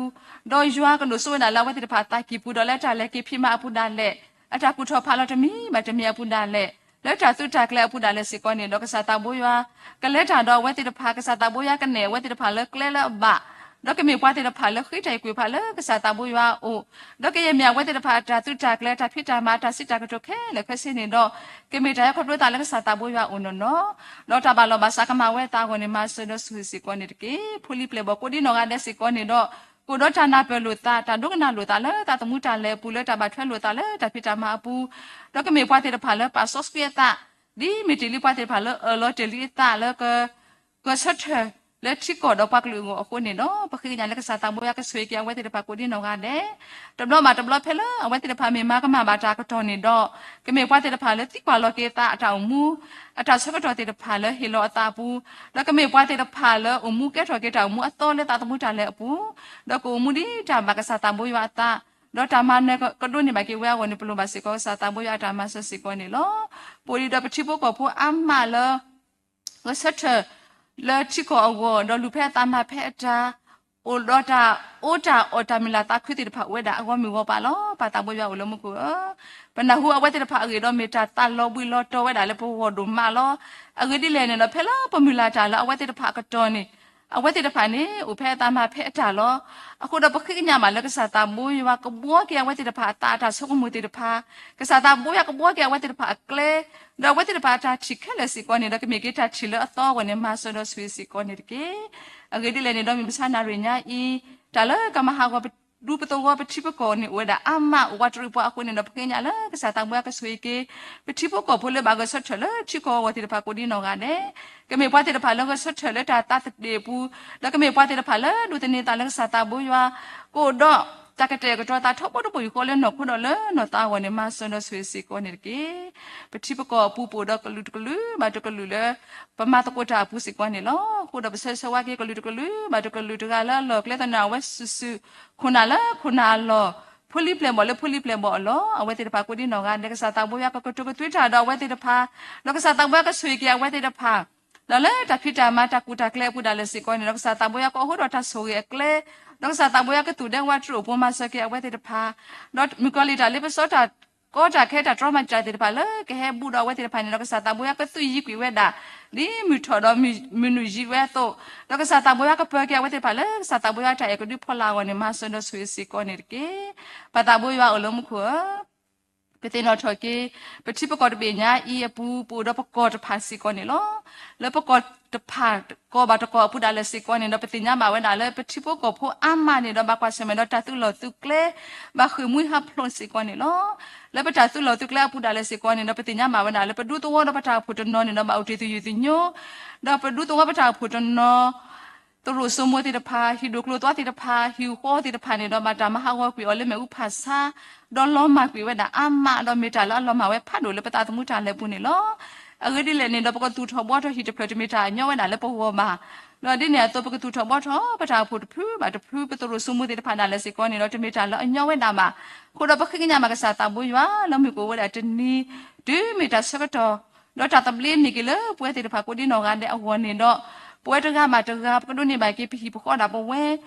ၤ, ဒီးယွၤကဒိၣ်စိဝဲဒၣ်လၢအဝဲသ့ၣ်တဖၣ်အသးကံၢ်ပူၤ ဒီးလၢတၢ်လဲၤက့ၤဖံးမၤအပူၤဒၣ်လဲာ်, အတၢ်ကူၣ်ထီၣ်ဖးလီၤတမံၤဘၣ်တမံၤအပူၤဒၣ်လဲာ်, လၢတၢ်သုးတၢ်ကျဲၤအပူၤဒၣ်လဲာ်စ့ၢ်ကီးန့ၣ်ဒီး ကစၢ်သးဘိယွၤ ကလဲၤတၢ်ဒီးအဝဲသ့ၣ်တဖၣ်, ကစၢ်သးဘိယွၤကနဲၣ်အဝဲသ့ၣ်တဖၣ်လၢကျဲလၢအဘၣ်, ဒီးကမ့ၢ်ပှၤသ့ၣ်တဖၣ်လၢဃ့တၢ်အံၤကွံာ်ဖးလၢကစၢ်သးဘိယွၤအအိၣ်, ဒီးကယဲၢ်မ့ၢ်အဝဲသ့ၣ်တဖၣ်အတၢ်သုးတၢ်ကျဲၤ တၢ်ဖံးတၢ်မၤ တၢ်စံးတၢ်ကတိၤခဲလၢာ်ခဲဆ့န့ၣ်ဒီး, ကမ့ၢ်တၢ်ဟဲခီဖျိသးလၢကစၢ်သးဘိယွၤအအိၣ်နီၢ်နီၢ်, ဒီးတၢ်ဘၣ်လီၢ်ဘၣ်စးကမၤဝဲအသးအဂီၢ်န့ၣ် မၤစၢၤဒီးဆိၣ်ဂ့ၤစ့ၢ်ကီးန့ၣ်တက့ၢ်. ဖိလံၤပျဲၢ်ဘီၣ်ကိးဒ်နီၢ်ဂၤဒဲးစ့ၢ်ကီးန့ၣ်ဒီး, ကအိၣ်ဒီးတၢ်နၢ်ပၢၢ်လိာ်သး တၢ်ဒိကနၣ်လိာ်သးလၢသးသမူတၢ်လဲၤအပူၤ လၢတၢ်ဘၣ်ထွဲလိာ်သးလၢတၢ်ဖံးတၢ်မၤအပူၤ, ဒီးကမ့ၢ်ပှၤသ့ၣ်တဖၣ်လၢပာ်စီဆှံအသး, ဒ်မ့ၢ်တ့ၢ်လံပှၤသ့ၣ်တဖၣ်လၢအၢၣ်လီၤတ့ၢ်လံအသးလၢက ဂဲၤဆၢထၢၣ်လၢထံကီၢ်ဒီးပှၤကလုာ်အဂီၢ်အဃိန့ၣ်ဒီး, ပဃ့ကညးလၢကစၢ်သးဘိယွၤကဆိၣ်ဂ့ၤက့ၤအဝဲသ့ၣ်တဖၣ်ကိးဒ်နီၢ်ဂၤဒဲး, တဘျီဘၣ်တဘျီဖဲလၢအဝဲသ့ၣ်တဖၣ်မ့ၢ်မၤကမၣ်ဘၣ်တၢ်အကတီၢ်န့ၣ်ဒီး, ကမ့ၢ်ပှၤသ့ၣ်တဖၣ်လၢသံကွၢ်လီၤက့ၤအသးအတၢ်အိၣ်မူ, အတၢ်ဆၢကတီၢ်သ့ၣ်တဖၣ်လၢဟ့ၣ်လီၤအသးအပူၤ, ဒီးကမ့ၢ်ပှၤသ့ၣ်တဖၣ်လၢအိၣ်မူကဲထီၣ်က့ၤတၢ်အိၣ်မူအသီလၢသးသမူတၢ်လဲၤအပူၤ, ဒီးကအိၣ်မူဒ်တၢ်ဘၣ်ကစၢ်သးဘိယွၤအသး, ဒီးတၢ်မၤနၢၤကဒိးန့ၢ်ဘၣ်က့ၤဝဲအဂီၢ်န့ၣ် ပလိၣ်ဘၣ်စ့ၢ်ကီးကစၢ်သးဘိယွၤအတၢ်မၤစၢၤစ့ၢ်ကီးန့ၣ်လီၤ. ပအိၣ်ဒံးဒီးပထံဖိကီၢ်ဖိအါမးလၢ ဂဲၤဆၢထၢၣ်လၢထံကီၢ်အဂီၢ် ဒီးလူၤဖဲအသးမၤဖဲအတၢ်, အိၣ်ဒီးတၢ်အီၣ်တၢ်အီ တၢ်မုၢ်လၢ်သးခုသ့ၣ်တဖၣ်အိၣ်ဝဲဒၣ်အဂီၢ်မ့ၢ်ဂီၢ်ပာ်လီၤ. ပၢ်သးဘိယွၤအိၣ်လၢမူခိၣ်ဧၢ, ပနၢ်ဟူအဝဲသ့ၣ်တဖၣ်အဂ့ၢ်ဒီးမ့ၢ်တၢ်သးလီၤဘှံးလီၤတီၤဝဲဒၣ်လၢပဂီၢ်ဒိၣ်မးလီၤ. အဂ့ၢ်ဒ်လဲၣ်န့ၣ်ဒီး ဖဲလၢပမုၢ်လၢ်တၢ်လၢအဝဲသ့ၣ်တဖၣ်အကတီၢ်န့ၣ်, အဝဲသ့ၣ်တဖၣ်န့ၣ် အိၣ်ဖဲအသးမၤဖဲအတၢ်လီၤ. အဃိဒီးပဃ့ကညးမးလၢကစၢ်သးဘိယွၤကဘှီက့ၤအဝဲသ့ၣ်တဖၣ်အသးအတၢ်ဆိကမိၣ်သ့ၣ်တဖၣ်, ကစၢ်သးဘိယွၤကဘှီက့ၤအဝဲသ့ၣ်တဖၣ်အကျဲ, ဒီးအဝဲသ့ၣ်တဖၣ်အတၢ်ထံၣ်ခဲလၢာ်စ့ၢ်ကီးန့ၣ်ဒီး ကမ့ၢ်က့ၤတၢ်ထံၣ်လၢအသီအဂီၢ်န့ၣ် မၤစၢၤဒီးဆိၣ်ဂ့ၤစ့ၢ်ကီးန့ၣ်တက့ၢ်. အဂ့ၢ်ဒ်လဲၣ်န့ၣ်ဒီး မုၢ်မဆါနၣ်ရံၣ်ညါအံၤ, တၢ်လၢကမၤဟးဂီၤပဒူပသဝီပထံပကီၢ်န့ၣ် အိၣ်ဝဲဒၣ်အါမးအိၣ်ဝးတရံးပှၤအဃိန့ၣ်ဒီး ပဃ့ကညးလၢကစၢ်သးဘိယွၤကဆိၣ်ဂ့ၤက့ၤ ပထံဖိကီၢ်ဖိလၢဘၣ်ဂဲၤဆၢထၢၣ်လၢထံကီၢ်အဂီၢ်သ့ၣ်တဖၣ်ကိးဒ်နီၢ်ဂၤဒဲး, ကမ့ၢ်ပှၤသ့ၣ်တဖၣ်လၢဂဲၤဆၢထၢၣ်လၢတၢ်သးသဒ့ၣ်အပူၤ, ဒီးကမ့ၢ်ပှၤသ့ၣ်တဖၣ်လၢဒိးသန့ၤသးလၢကစၢ်သးဘိယွၤ, ကအိၣ်ဒီးတၢ်ကတဲာ်ကတီၤသးထီဘိတဘိယူၢ်ဃီလၢနီၢ်ခိဒီးလၢနီၢ်သးအဂီၢ်န့ၣ် မၤစၢၤဒီးဆိၣ်ဂ့ၤစ့ၢ်ကီးန့ၣ်တက့ၢ်. ပထံပကီၢ်အပူၤ ပအိၣ်ဒီးကလုာ်တကလုာ်ဘၣ်တကလုာ်လၢ ပမၤသကိးတၢ်အပူၤစ့ၢ်ကီးန့ၣ်လီၤ. အဃိဒီးပဆၢဂ့ၤဆၢဝါက့ၤကလုာ်တကလုာ်ဘၣ်တကလုာ် တဂၤလၢအလီၢ်ကျဲသနၢၣ်ဝဲစုာ်စုာ်, ခိၣ်နၢ်လၢခိၣ်နၢ်အလီၢ်, ဖိလံၤပျဲၢ်ဘီၣ်လၢဖိလံၤပျဲၢ်ဘီၣ်အလီၢ်, အဝဲသ့ၣ်တဖၣ်ကိးဒ်နီၢ်ဂၤဒဲး ကစၢ်သးဘိယွၤကကတိၤကသွံတၢ်ဒီးအဝဲသ့ၣ်တဖၣ်, ဒီးကစၢ်သးဘိယွၤကဆိၣ်ဂ့ၤက့ၤအဝဲသ့ၣ်တဖၣ် ဒီးလၢတၢ်ဖံးတၢ်မၤတၢ်ကူၣ်တၢ်ကျဲအပူၤဒၣ်လဲာ်စ့ၢ်ကီးန့ၣ်ဒီး ကစၢ်သးဘိယွၤကအိးထီၣ်တၢ်ဆိၣ်ဂ့ၤအကျဲ, ဒီးကစၢ်သးဘိယွၤကသူၣ်ဒဲဝးတရံးအိၣ်ပိၤမၤစၢၤက့ၤအဝဲသ့ၣ်တဖၣ်, ဒီးမုၣ်ကီၤလံၢ်တၢ်လ့ပစီတၢ် ကီတၢ်ခဲတၢ်တြီမၤတံာ်တာ်သ့ၣ်တဖၣ်လၢကဟဲဘူးဒီးအဝဲသ့ၣ်တဖၣ်န့ၣ်ဒီး ကစၢ်သးဘိယွၤကသုးယံၤကွံာ်ဝဲဒၣ် ဒ်မုၢ်ထီၣ်ဒီးမုၢ်နုာ်ယံၤဝဲအသိး, ဒီးကစၢ်သးဘိယွၤကပၢၤက့ၤအဝဲသ့ၣ်တဖၣ်လၢ ကစၢ်သးဘိယွၤတၢ်အဲၣ်ကဒုဖီလာ်အဂီၢ်န့ၣ် မၤစၢၤဒီးဆိၣ်ဂ့ၤစ့ၢ်ကီးန့ၣ်တက့ၢ်. ပၢ်သးဘိယွၤအိၣ်လၢမူခိၣ်ဧၢ, ပသ့ၣ်နီၣ်ထီၣ်က့ၤ ပထံပကီၢ်တဘ့ၣ်ညါအံၤအပူၤ ပအိၣ်ဒီးပကီၢ်တဖၣ်စ့ၢ်ကီးန့ၣ်လီၤ. လၢပကီၢ်တဖၣ် ကီၢ်ဘၣ်တကီၢ်အပူၤဒၣ်လဲာ်စ့ၢ်ကီးန့ၣ်ဒီး ပသ့ၣ်ညါဘၣ်ဝဲဒၣ်လၢပထံဖိကီၢ်ဖိအါမးန့ၣ်ဒီး ဘၣ်ကွၢ်ဆၢၣ်မဲာ်ဒီးတၢ်သုးလီၢ်သုးကျဲ ဘၣ်ဃ့ၢ်မှံဟးဖျိးစ့ၢ်ကီးန့ၣ်လီၤ. လၢပတၢ်သုးလီၢ်သုးကျဲအပူၤဒၣ်လဲာ်စ့ၢ်ကီးန့ၣ်ဒီး ပသ့ၣ်ညါဘၣ်ဝဲဒၣ်လၢပဒူသဝီဒီးပတၢ်အိၣ်ဖှိၣ်တနီၤန့ၣ်ဒီး ဘၣ်အိၣ်တ့ၢ်သယုၢ်သညိ, ဒီးပဒူသဝီပတၢ်အိၣ်ဖှိၣ်တနီၤ သရိာ်စိမိၤသ့ၣ်တဖၣ် ဟံၣ်ဒိၣ်ကျိၤသွါသ့ၣ်တဖၣ် ဟံၣ်ဃီသ့ၣ်တဖၣ်န့ၣ်ဒီး ဘၣ်တၢ်မၤဟးဂီၤကွံာ်အီၤလၢမ့ၣ်အူဖးဆါ, ဒီးလီၤမၢ်ကွံာ်ဝဲဒၣ်အါမး ဒီးမ့ၢ်တၢ်လၢအလီၤမၢ်ဝဲဖးဒိၣ်လၢပသးသမူတၢ်လဲၤပူၤန့ၣ်လီၤ. အဂ့ၢ်ဒ်လဲၣ်န့ၣ်ဒီး ပကသူၣ်ထီၣ်ဘှီထီၣ်ဟံၣ်တဖျၢၣ် တမ့ၢ်တၢ်အညီဝဲဒၣ်လၢပဂီၢ်ဘၣ်. ဒီးဒ်န့ၣ်အသိး ပကသူၣ်ထီၣ်ဘှီထီၣ် ပတၢ်အိၣ်ဖှိၣ်တဖုဘၣ်တဖု ပသရိာ်စိမိၤသ့ၣ်တဖၣ်ဒၣ်လဲာ်စ့ၢ်ကီးန့ၣ်ဒီး တမ့ၢ်တၢ်လၢအညီဝဲဒၣ်ဘၣ်. အဃိဒီးပဃ့ကညးဘၣ်ကစၢ်သးဘိယွၤလၢမုၢ်ကအိၣ်ဝဲဒၣ်တနံၤ တုၤမ့ၢ်တၢ်ဆၢကတီၢ် ဒီးတၢ်သဘျ့န့ၢ်က့ၤလၢပဝဲသ့ၣ်တဖၣ်ကိးဒံနီၢ်ဂၤဒဲးအဂီၢ်န့ၣ်ဒီး ပဝဲတဂၤဘၣ်တဂၤ ပကဒိးန့ၢ်ဘၣ်က့ၤပဟံၣ်ပဃီဒၣ်ပဝဲ,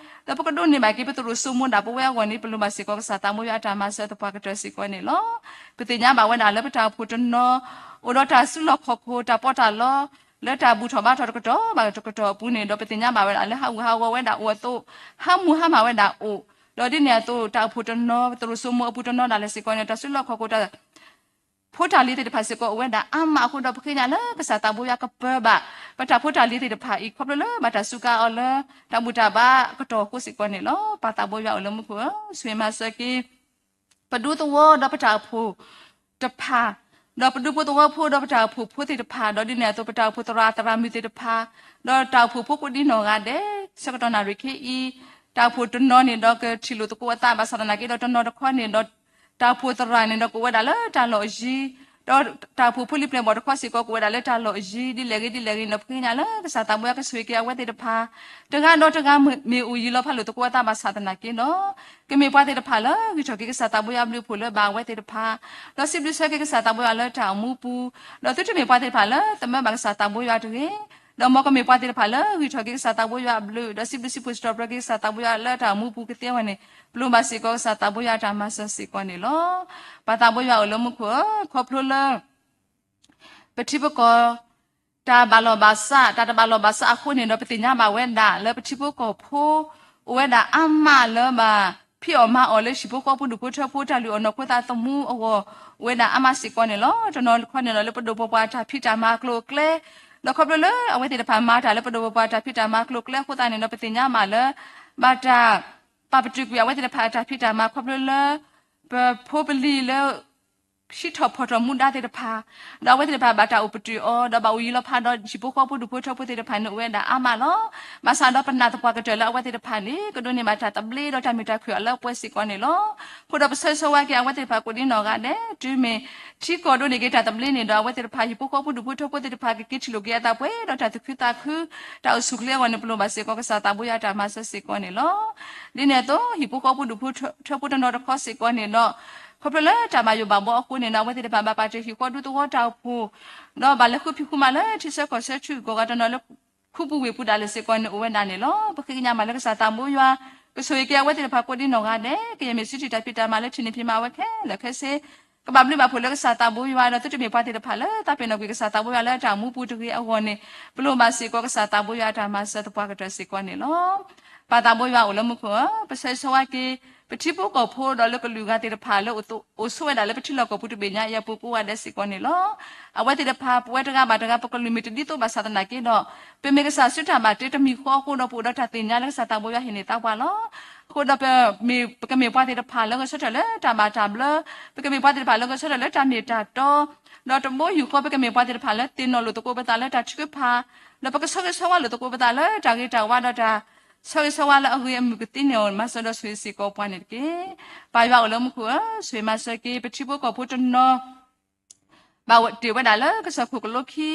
ဒီးပကဒိးန့ၢ်ဘၣ်က့ၤပသရိာ်စိမိၤဒၣ်ပဝဲအဂီၢ်န့ၣ် ပလိၣ်ဘၣ်စ့ၢ်ကီးကစၢ်သးဘိယွၤအတၢ်မၤစၢၤသပှၢ်ကတၢၢ်စ့ၢ်ကီးန့ၣ်လီၤ. ပသ့ၣ်ညါဘၣ်ဝဲဒၣ်လၢပတၢ်အိၣ်ဖှိၣ်တနီၤ အိၣ်ဒီးတၢ်စုလီၢ်ခီၣ်ခိၣ် တၢ်ပီးတၢ်လီ လၢတၢ်ဘူၣ်ထီၣ်ဘါထီၣ်တကတီၢ်ဘၣ်တကတီၢ်အပူၤန့ၣ်ဒီး ပသ့ၣ်ညါဘၣ်ဝဲဒၣ်လၢဟးဂူာ်ဟးဂီၤဝဲဒၣ်အိၣ်အသိး ဟးမူဟးမၢ်ဝဲဒၣ်အိၣ်, ဒီးဒ်န့ၣ်အသိး တၢ်အိၣ်ဖှိၣ်တနီၤ ပသရိာ်စိမိၤအပူၤတနီၤဒၣ်လဲာ်စ့ၢ်ကီးန့ၣ် တၢ်စုလီၢ်ခီၣ်ခိၣ် တၢ်ဖိတၢ်လံၤသ့ၣ်တဖၣ်စ့ၢ်ကီးအိၣ်ဝဲဒၣ်အါမးအဃိဒီး ပဃ့ကညးလၢကစၢ်သးဘိယွၤကပၢၤဘၣ် ပတၢ်ဖိတၢ်လံၤသ့ၣ်တဖၣ်အံၤ ခီဖျိလၢဘၣ်တၢ်စူးကါအီၤလၢ တၢ်ဘူၣ်တၢ်ဘါကတီၢ်အဃိစ့ၢ်ကီးန့ၣ်လီၤ. ပၢ်သးဘိယွၤအိၣ်လၢမူခိၣ်ဧၢ, ဆိၣ်ဂ့ၤမၤစၢၤက့ၤ ပဒူသဝီဒီးပတၢ်အိၣ်ဖှိၣ်တဖၣ်, ဒီးပဒူဖိသဝီဖိဒီးပတၢ်အိၣ်ဖှိၣ်ဖိသ့ၣ်တဖၣ်, ဒီးဒ်န့ၣ်အသိး ပတၢ်အိၣ်ဖှိၣ်သရၣ်သရၣ်မုၣ်သ့ၣ်တဖၣ်, ဒီးတၢ်အိၣ်ဖှိၣ်ဖိကိးဒံနီၢ်ဂၤဒဲး ဆၢကတီၢ်နၣ်ရံၣ်ခဲအံၤ တၢ်အိၣ်ဖှိၣ်တနီၤန့ၣ်ဒီး ကထံၣ်လိာ်သကိးအသးဘၣ်ဆၣ်သနာ်က့ဒီး တနီၤတခီန့ၣ်ဒီး တၢ်အိၣ်ဖှိၣ်သရၣ်န့ၣ်ဒီး ကအိၣ်ဝဲဒၣ်လၢတၢ်လီၢ်အယံၤ, ဒီးတၢ်အိၣ်ဖှိၣ်ဖိလံၤပျဲၢ်ဘီၣ်တခီစ့ၢ်ကီး ကအိၣ်ဝဲဒၣ်လၢတၢ်လီၢ်အယံၤ, ဒ်လဲၣ်ဂ့ၤဒ်လဲၣ်ဂ့ၤန့ၣ်ဒီး ပဃ့ကညးလၢကစၢ်သးဘိယွၤကဆိၣ်ဂ့ၤက့ၤအဝဲသ့ၣ်တဖၣ် တဂၤဒီးတဂၤ မ့ၢ်အိၣ်ယံၤလီၤဖးလိာ်သကိးအသးဘၣ်ဆၣ်သနာ်က့ဒီး ကမ့ၢ်ပှၤသ့ၣ်တဖၣ်လၢဂံၢ်ထီၣ်က့ၤကစၢ်သးဘိယွၤအဘျုးအဖှိၣ်လၢဘၣ်အဝဲသ့ၣ်တဖၣ်, ဒီးစံးဘျုးဆၢက့ၤကစၢ်သးဘိယွၤလၢတၢ်အိၣ်မူပူၤ, ဒီးသုတမ့ၢ်ပှၤသ့ၣ်တဖၣ်လၢသမၢဘၣ်ကစၢ်သးဘိယွၤတဂ့ၤ, ဒီးမ်ကမ့ၢ်ပှၤသ့ၣ်တဖၣ်လၢဂံၢ်ထီၣ်က့ၤကစၢ်သးဘိယွၤအဘျုး ဒီးစံးဘျုးစံးဖှိၣ်စံးထီၣ်ပတြၢၤက့ၤကစၢ်သးဘိယွၤလၢတၢ်အိၣ်မူပူၤကသ့အဂီၢ်န့ၣ် ပလိၣ်ဘၣ်စ့ၢ်ကီးကစၢ်သးဘိယွၤအတၢ်မၤစၢၤစ့ၢ်ကီးန့ၣ်လီၤ. ပၢ်သးဘိယွၤအိၣ်လၢမူခိၣ်ဧၢ, ခီဖျိလၢ ပထံပကီၢ် တၢ်ဘၣ်လီၢ်ဘၣ်စး, တၢ်တဘၣ်လီၢ်ဘၣ်စးအဃိန့ၣ်ဒီး ပသ့ၣ်ညါဘၣ်ဝဲဒၣ်လၢပထံဖိကီၢ်ဖိ အိၣ်ဝဲဒၣ်အါမးလၢဘၣ်ဖံးအီၣ်မၤအီၣ်လၢဟံၣ်ဖိဃီဖိဒူၣ်ဖိထၢဖိ တၢ်လုၢ်အီၣ်နီၢ်ခိသးသမူအဂီၢ် အိၣ်ဝဲဒၣ်အါမးစ့ၢ်ကီးန့ၣ်လီၤ. တနီၤတခီန့ၣ်ဒီး လၢပဒိၣ်ပပှၢ်တၢ်ဖံးတၢ်မၤအကျိၤအကျဲ ဒီးခီဖျိလၢအဝဲသ့ၣ်တဖၣ်မၤတၢ်လၢပဒိၣ်ပပှၢ်တၢ်ဖံးတၢ်မၤအကျိၤအကျဲအဃိသတးန့ၣ်ဒီး ပသ့ၣ်ညါဘၣ်လၢ ဘၣ်တၢ် ပာ်ပတုာ်ကွံာ်အဝဲသ့ၣ်တဖၣ်အတၢ်ဖံးတၢ်မၤခီဖျိလၢ ပဖိပလံၤလၢ ဟံးထီၣ်ဖီၣ်ထီၣ်မူဒါသ့ၣ်တဖၣ်, ဒီးအဝဲသ့ၣ်တဖၣ်ဘၣ်တၢ်အိၣ်ပတုာ်အီၤ ဒီးဘၣ်အိၣ်ယံၤလီၤဖးဒီးဟံၣ်ဖိဃီဖိဒူၣ်ဖိထၢဖိသ့ၣ်တဖၣ်န့ၣ်အိၣ်ဝဲဒၣ်အါမးလီၤ. ဘၣ်ဆၣ်ဒီးပနာ်သပှၢ်ကတၢၢ်လၢအဝဲသ့ၣ်တဖၣ်န့ၣ် ကဒိးန့ၢ်ဘၣ်တၢ်သဘျ့ဒီးတၢ်မုာ်တၢ်ခုၣ်အီၤလၢအပှဲၤစ့ၢ်ကီးန့ၣ်လီၤ. အဃိဒီးပဆၢဂ့ၤဆၢဝါက့ၤအဝဲသ့ၣ်တဖၣ်ကိးဒံနီၢ်ဂၤဒဲး တုၤမ့ၢ်ထံကီၢ်ဒိးန့ၢ်က့ၤတၢ်သဘျ့န့ၣ်ဒီး အဝဲသ့ၣ်တဖၣ်ဟံၣ်ဖိဃီဖိဒူၣ်ဖိထၢဖိသ့ၣ်တဖၣ် ကက့ၤထံၣ်လိာ်က့ၤအသးပှဲၤဒီးတၢ်သူၣ်ခုသးခု တၢ်အိၣ်ဆူၣ်အိၣ်ချ့အဂီၢ်န့ၣ် ပလိၣ်ဘၣ်စ့ၢ်ကီးကစၢ်သးဘိယွၤအတၢ်မၤစၢၤစ့ၢ်ကီးန့ၣ်လီၤ. ဒ်န့ၣ်အသိး ဟံၣ်ဖိဃီဖိဒူၣ်ဖိထၢဖိတနီၤတခီစ့ၢ်ကီးန့ၣ်ဒီး ခီဖျိလၢတၢ်ဘၣ်ယိၣ်ဘၣ်ဘှီအဃိန့ၣ်ဒီး အဝဲသ့ၣ်တဖၣ်ဘၣ်ပာ်တ့ၢ်ဟံၣ်ဃီဒူသဝီတၢ်အိၣ်ဖှိၣ် ဒီးဘၣ်လဲၤဃုဖံးဃုမၤလၢထံဆၢကီၢ်ဆၢ ထံဂုၤကီၢ်ဂၤတနီၤလၢ ခူပူၤဝ့ၢ်ပူၤဒၣ်လဲာ်စ့ၢ်ကီးန့ၣ်အိၣ်ဝဲဒၣ်န့ၣ်လီၤ. ပဃ့ကညးမးလၢကစၢ်သးဘိယွၤ ကဆိၣ်ဂ့ၤက့ၤအဝဲသ့ၣ်တဖၣ်ကိးဒံနီၢ်ဂၤဒဲး ကယဲၢ်မ့ၢ်စုထံၣ်တၢ်ဖံးတၢ်မၤလၢထံၣ်န့ၢ်ဖံးမၤဝဲခဲလၢာ်ခဲဆ့ ကဘၣ်ဘျုးဘၣ်ဖှိၣ်လၢကစၢ်သးဘိယွၤ ဒီးသုတမ့ၢ်ပှၤသ့ၣ်တဖၣ်လၢ သးပ့ၤနီၣ်ကွံာ်ကစၢ်သးဘိယွၤလၢတၢ်မူပူၤတဂ့ၤအဂီၢ်န့ၣ် ပလိၣ်ဘၣ်စ့ၢ်ကီးကစၢ်သးဘိယွၤအတၢ်မၤစၢၤသပှၢ်ကတၢၢ်စ့ၢ်ကီးန့ၣ်လီၤ. ပၢ်သးဘိယွၤအိၣ်လၢမူခိၣ်ဧၢ, ပဆၢဂ့ၤဆၢဝါက့ၤ ပထံဖိကီၢ်ဖိဒီးလၢကလုာ်ဂၤသ့ၣ်တဖၣ်လၢ အိၣ်ဆိးဝဲဒၣ်လၢပထံလီၢ်ကီၢ်ပူၤတဘ့ၣ်ညါအံၤအပူၤကိးဂၤဒဲးစ့ၢ်ကီးန့ၣ်လီၤ. အဝဲသ့ၣ်တဖၣ် ပဝဲတဂၤဘၣ်တဂၤ ပကလုာ်မ့ၢ်တဒ်သိးဘၣ်ဆၣ်သနာ်က့ဒီး ပမ့ၢ်ကစၢ်စုတၢ်ဘၣ်တ့တမံၤဃီအဃိဒီး ပအိၣ်ဒီးတၢ်သ့ၣ်ညါလၢကစၢ်သးဘိယွၤဟ့ၣ်န့ၢ်သးပှၤလီၤ. အဃိဒီး ပကမ့ၢ်ပှၤသ့ၣ်တဖၣ်လၢဂဲၤဆၢထၢၣ်လၢတၢ်ဘၣ်တၢ်ဘျၢ, ပကမ့ၢ်ပှၤသ့ၣ်တဖၣ်လၢဂဲၤဆၢထၢၣ်လၢတၢ်မ့ၢ်တၢ်တီ, ဒီးတဘိယူၢ်ဃီ ပကမ့ၢ်ပှၤသ့ၣ်တဖၣ်လၢသ့ၣ်နီၣ်လိာ်သကိးပသးလၢတၢ်ထုကဖၣ်, ဒီးပကဆၢဂ့ၤဆၢဝါလိာ်သကိးပသးလၢတၢ်ဂ့ၤတၢ်ဝါဒီးတၢ်ဆၢဂ့ၤဆၢဝါလၢအဂ့ၤအမုာ်ကသ့န့ၣ် မၤစၢၤဒီးဆိၣ်ဂ့ၤစ့ၢ်ကီးပှၤန့ၣ်တက့ၢ်. ပၢ်ယွၤအိၣ်လၢမူခိၣ်ဧၢ, ဆိၣ်ဂ့ၤမၤစၢၤက့ၤ ပထံဖိကီၢ်ဖိတနီၤ ဘၣ်တ့ၢ်ဝဲဒၣ်လၢကစၢၢ်ခိၣ်ကလိခံ,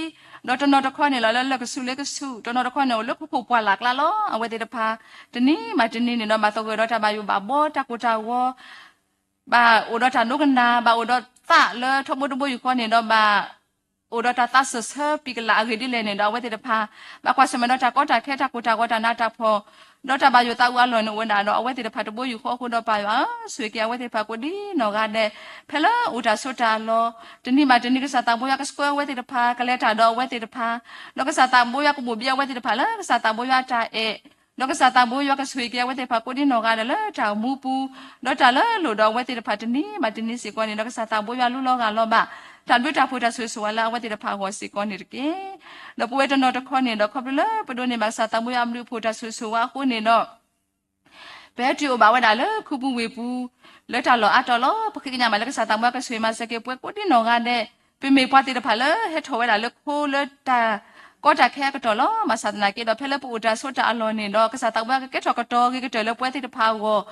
ဒီးတနီၤတခီန့ၣ်လီၤလၢလၢၢ်ကဆူးလ့ကဆူး, တနီၤတခီန့ၣ်အိၣ်လၢခိခိၣ်ပှၢ်လၢ်ကျါလီၤ. အဝဲသ့ၣ်တဖၣ် တနံၤဘၣ်တနံၤန့ၣ်ဒီး ဘၣ်သဂၢၢ်ဒီးတၢ်ဘၣ်ယိၣ်ဘၣ်ဘှီ တၢ်ကိၢ်တၢ်ဂီၤ, ဘၣ်အိၣ်ဒီးတၢ်ဒိကနၣ်, ဘၣ်အိၣ်ဒီးသးလၢထီဘိတဘိယူၢ်ဃီန့ၣ်ဒီး ဘၣ် အိၣ်ဒီးတၢ်သးစၢၢ်ဆၢပံၤကလးအဂ့ၢ်ဒ်လဲၣ်န့ၣ်ဒီး အဝဲသ့ၣ်တဖၣ် ဘၣ်ကွၢ်ဆၢၣ်မဲာ်ဒီးတၢ်ကီတၢ်ခဲ တၢ်ကိၢ်တၢ်ဂီၤ တၢ်နးတၢ်ဖှီၣ် ဒီးတၢ်ဘၣ်ယိၣ်သးအုးအလီၢ်န့ၣ်အိၣ်ဝဲဒၣ်ဒီး အဝဲသ့ၣ်တဖၣ်တဘိယူၢ်ဃီအဃိဒီး ပၢ်ယွၤဧၢ, ဆိၣ်ဂ့ၤက့ၤအဝဲသ့ၣ်တဖၣ်ကိးဒံနီၢ်ဂၤဒဲး ဖဲလၢအိၣ်တၢ်ဆိးတၢ်အလီၢ် တနံၤဘၣ်တနံၤ ကစၢ်သးဘိယွၤကဆှၢအဝဲသ့ၣ်တဖၣ် ကလဲၤတၢ်ဒီးအဝဲသ့ၣ်တဖၣ် ဒီးကစၢ်သးဘိယွၤကဘိၣ်ဘံအဝဲသ့ၣ်တဖၣ်လၢ ကစၢ်သးဘိယွၤတၢ်အဲၣ် ဒီးကစၢ်သးဘိယွၤကဆိၣ်ဂ့ၤက့ၤအဝဲသ့ၣ်တဖၣ်ကိးဒံနီၢ်ဂၤဒဲးလၢတၢ်အိၣ်မူပူၤ ဒီးတၢ်လၢလိၣ်ဒီးအဝဲသ့ၣ်တဖၣ်တနံၤဘၣ်တနံၤစ့ၢ်ကီးန့ၣ်ဒီး ကစၢ်သးဘိယွၤလူလီၤဂၢ်လီၤဘၣ် တၢ်ဘျုးတၢ်ဖှိၣ်တၢ်ဆိၣ်ဂ့ၤဆိၣ်ဝါလၢအဝဲသ့ၣ်တဖၣ်အဂီၢ်စ့ၢ်ကီးန့ၣ်တက့ၢ်. ဒီးပဝဲတနီၤတခီန့ၣ်ဒီး ခီဖျိလၢပဒိးန့ၢ်ဘၣ်ကစၢ်သးဘိယွၤအဘျုးအဖှိၣ်တၢ်ဆိၣ်ဂ့ၤဆိၣ်ဝါအဃိန့ၣ်ဒီး ပဟဲတုၤအိၣ်ဘၣ်ဝဲဒၣ်လၢခူပူၤဝ့ၢ်ပူၤ လၢတၢ်လီၢ်အါတီၤလီၤ. ပဃ့ကညးဘၣ်လၢကစၢ်သးဘိယွၤကဆိၣ်ဂ့ၤမၤစၢၤက့ၤပှၤကိးဒံနီၢ်ဂၤဒဲး ပမ့ၢ်ပှၤသ့ၣ်တဖၣ်လၢဟဲထီၣ်ဝဲဒၣ်လၢခိလၢတၢ်ကီတၢ်ခဲအကတီၢ်လီၤ. ဘၣ်ဆၣ်သနာ်က့ဒီး ဖဲလၢပအိၣ်တၢ်ဆိးတၢ်အလီၢ်န့ၣ်ဒီး ကစၢ်သးဘိယွၤကကဲထီၣ်ကတီၤအဂ့ၤကတၢၢ်လၢပဝဲသ့ၣ်တဖၣ်အဂီၢ်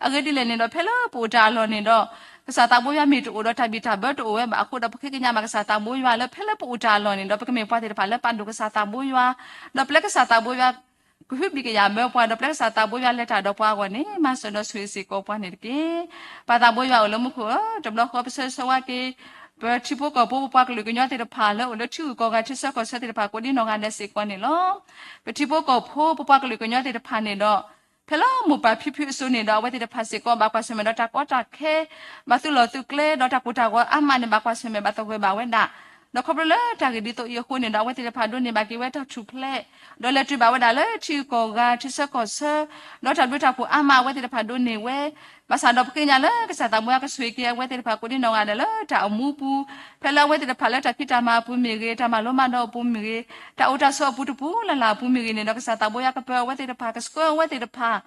အဂ့ၢ်ဒ်လဲၣ်န့ၣ်ဒီး ဖဲလၢပအိၣ်တၢ်အလီၢ်န့ၣ်ဒီး ကစၢ်သးဘိယွၤမ့ၢ်တအိၣ်ဒီးတၢ်ဘံၣ်တၢ်ဘၢတအိၣ်ဝဲဘၣ်အဃိဒီး ပဃ့ကညးဘၣ်ကစၢ်သးဘိယွၤလၢဖဲလၢပအိၣ်တၢ်အလီၢ်န့ၣ်ဒီး ပကမ့ၢ်ပှၤသ့ၣ်တဖၣ်လၢပာ်ဒိၣ်ကစၢ်သးဘိယွၤ ဒီးပျဲကစၢ်သးဘိယွၤ ကဟုဘံၣ်ကယာ်ဘၢပှၤ ဒီးပျဲကစၢ်သးဘိယွၤလဲၤတၢ်ဒီးပှၤအဂီၢ်န့ၣ် မၤစၢၤဒီးဆိၣ်ဂ့ၤစ့ၢ်ကီးပှၤန့ၣ်တက့ၢ်. ပၢ်သးဘိယွၤအိၣ်လၢမူခိၣ်ဧၢ, တဘျီဃီပဆၢဂ့ၤဆၢဝါက့ၤ ပထံဖိကီၢ်ဖိ ပပှၤကလုာ်ကညီသ့ၣ်တဖၣ်လၢအိၣ်လၢထံဂုၤကီၢ်ဂၤ ထံဆၢကီၢ်ဆၢသ့ၣ်တဖၣ်ကိးဒံနီၢ်ဂၤဒဲးစ့ၢ်ကီးန့ၣ်လီၤ. ပထံဖိကီၢ်ဖိ ပပှၤကလုာ်ကညီသ့ၣ်တဖၣ်န့ၣ်ဒီး ဖဲလၢမိၢ်ပၢ်ဖံဖုအစိၤန့ၣ်ဒီး အဝဲသ့ၣ်တဖၣ်စ့ၢ်ကီး ဘၣ်ကွၢ်ဆၢၣ်မဲာ်ဒီးတၢ်ကီတၢ်ခဲ ဘၣ်သုးလီၢ်သုးကျဲ ဒီးတၢ်ကိၢ်တၢ်ဂီၤအါမးန့ၣ် ဘၣ်ကွၢ်ဆၢၣ်မဲာ်ဘၣ်သဂၢၢ်ဘၣ်ဝဲဒၣ် ဒီးခီဖျိလၢတၢ်ဂ့ၢ်ဒ်သိးအံၤအဃိန့ၣ်ဒီး အဝဲသ့ၣ်တဖၣ်ဒိးန့ၢ်ဘၣ်က့ၤဝဲတၢ်ထူၣ်ဖျဲး ဒီးလဲၤတုၤဘၣ်ဝဲဒၣ်လၢထံဂုၤကီၢ်ဂၤ ထံဆၢကီၢ်ဆၢ ဒီးတၢ်ဘျုးတၢ်ဖှိၣ်အါမးအဝဲသ့ၣ်တဖၣ်ဒိးန့ၢ်ဝဲ ဘၣ်ဆၣ်ဒီးပဃ့ကညးလၢကစၢ်သးဘိယွၤကဆိၣ်ဂ့ၤက့ၤအဝဲသ့ၣ်တဖၣ်ကိးဒံနီၢ်ဂၤဒဲးလၢတၢ်အိၣ်မူပူၤ ဖဲလၢအဝဲသ့ၣ်တဖၣ်လၢတၢ်ဖံးတၢ်မၤအပူၤမ့ၢ်ဂ့ၤ တၢ်မၤလိမၤဒိးအပူၤမ့ၢ်ဂ့ၤ တၢ်အိၣ်တၢ်ဆိးအပူၤတပူၤလၢ်လၢ်အပူၤမ့ၢ်ဂ့ၤန့ၣ်ဒီး ကစၢ်သးဘိယွၤကပၢၤအဝဲသ့ၣ်တဖၣ် ကဆှၢအဝဲသ့ၣ်တဖၣ်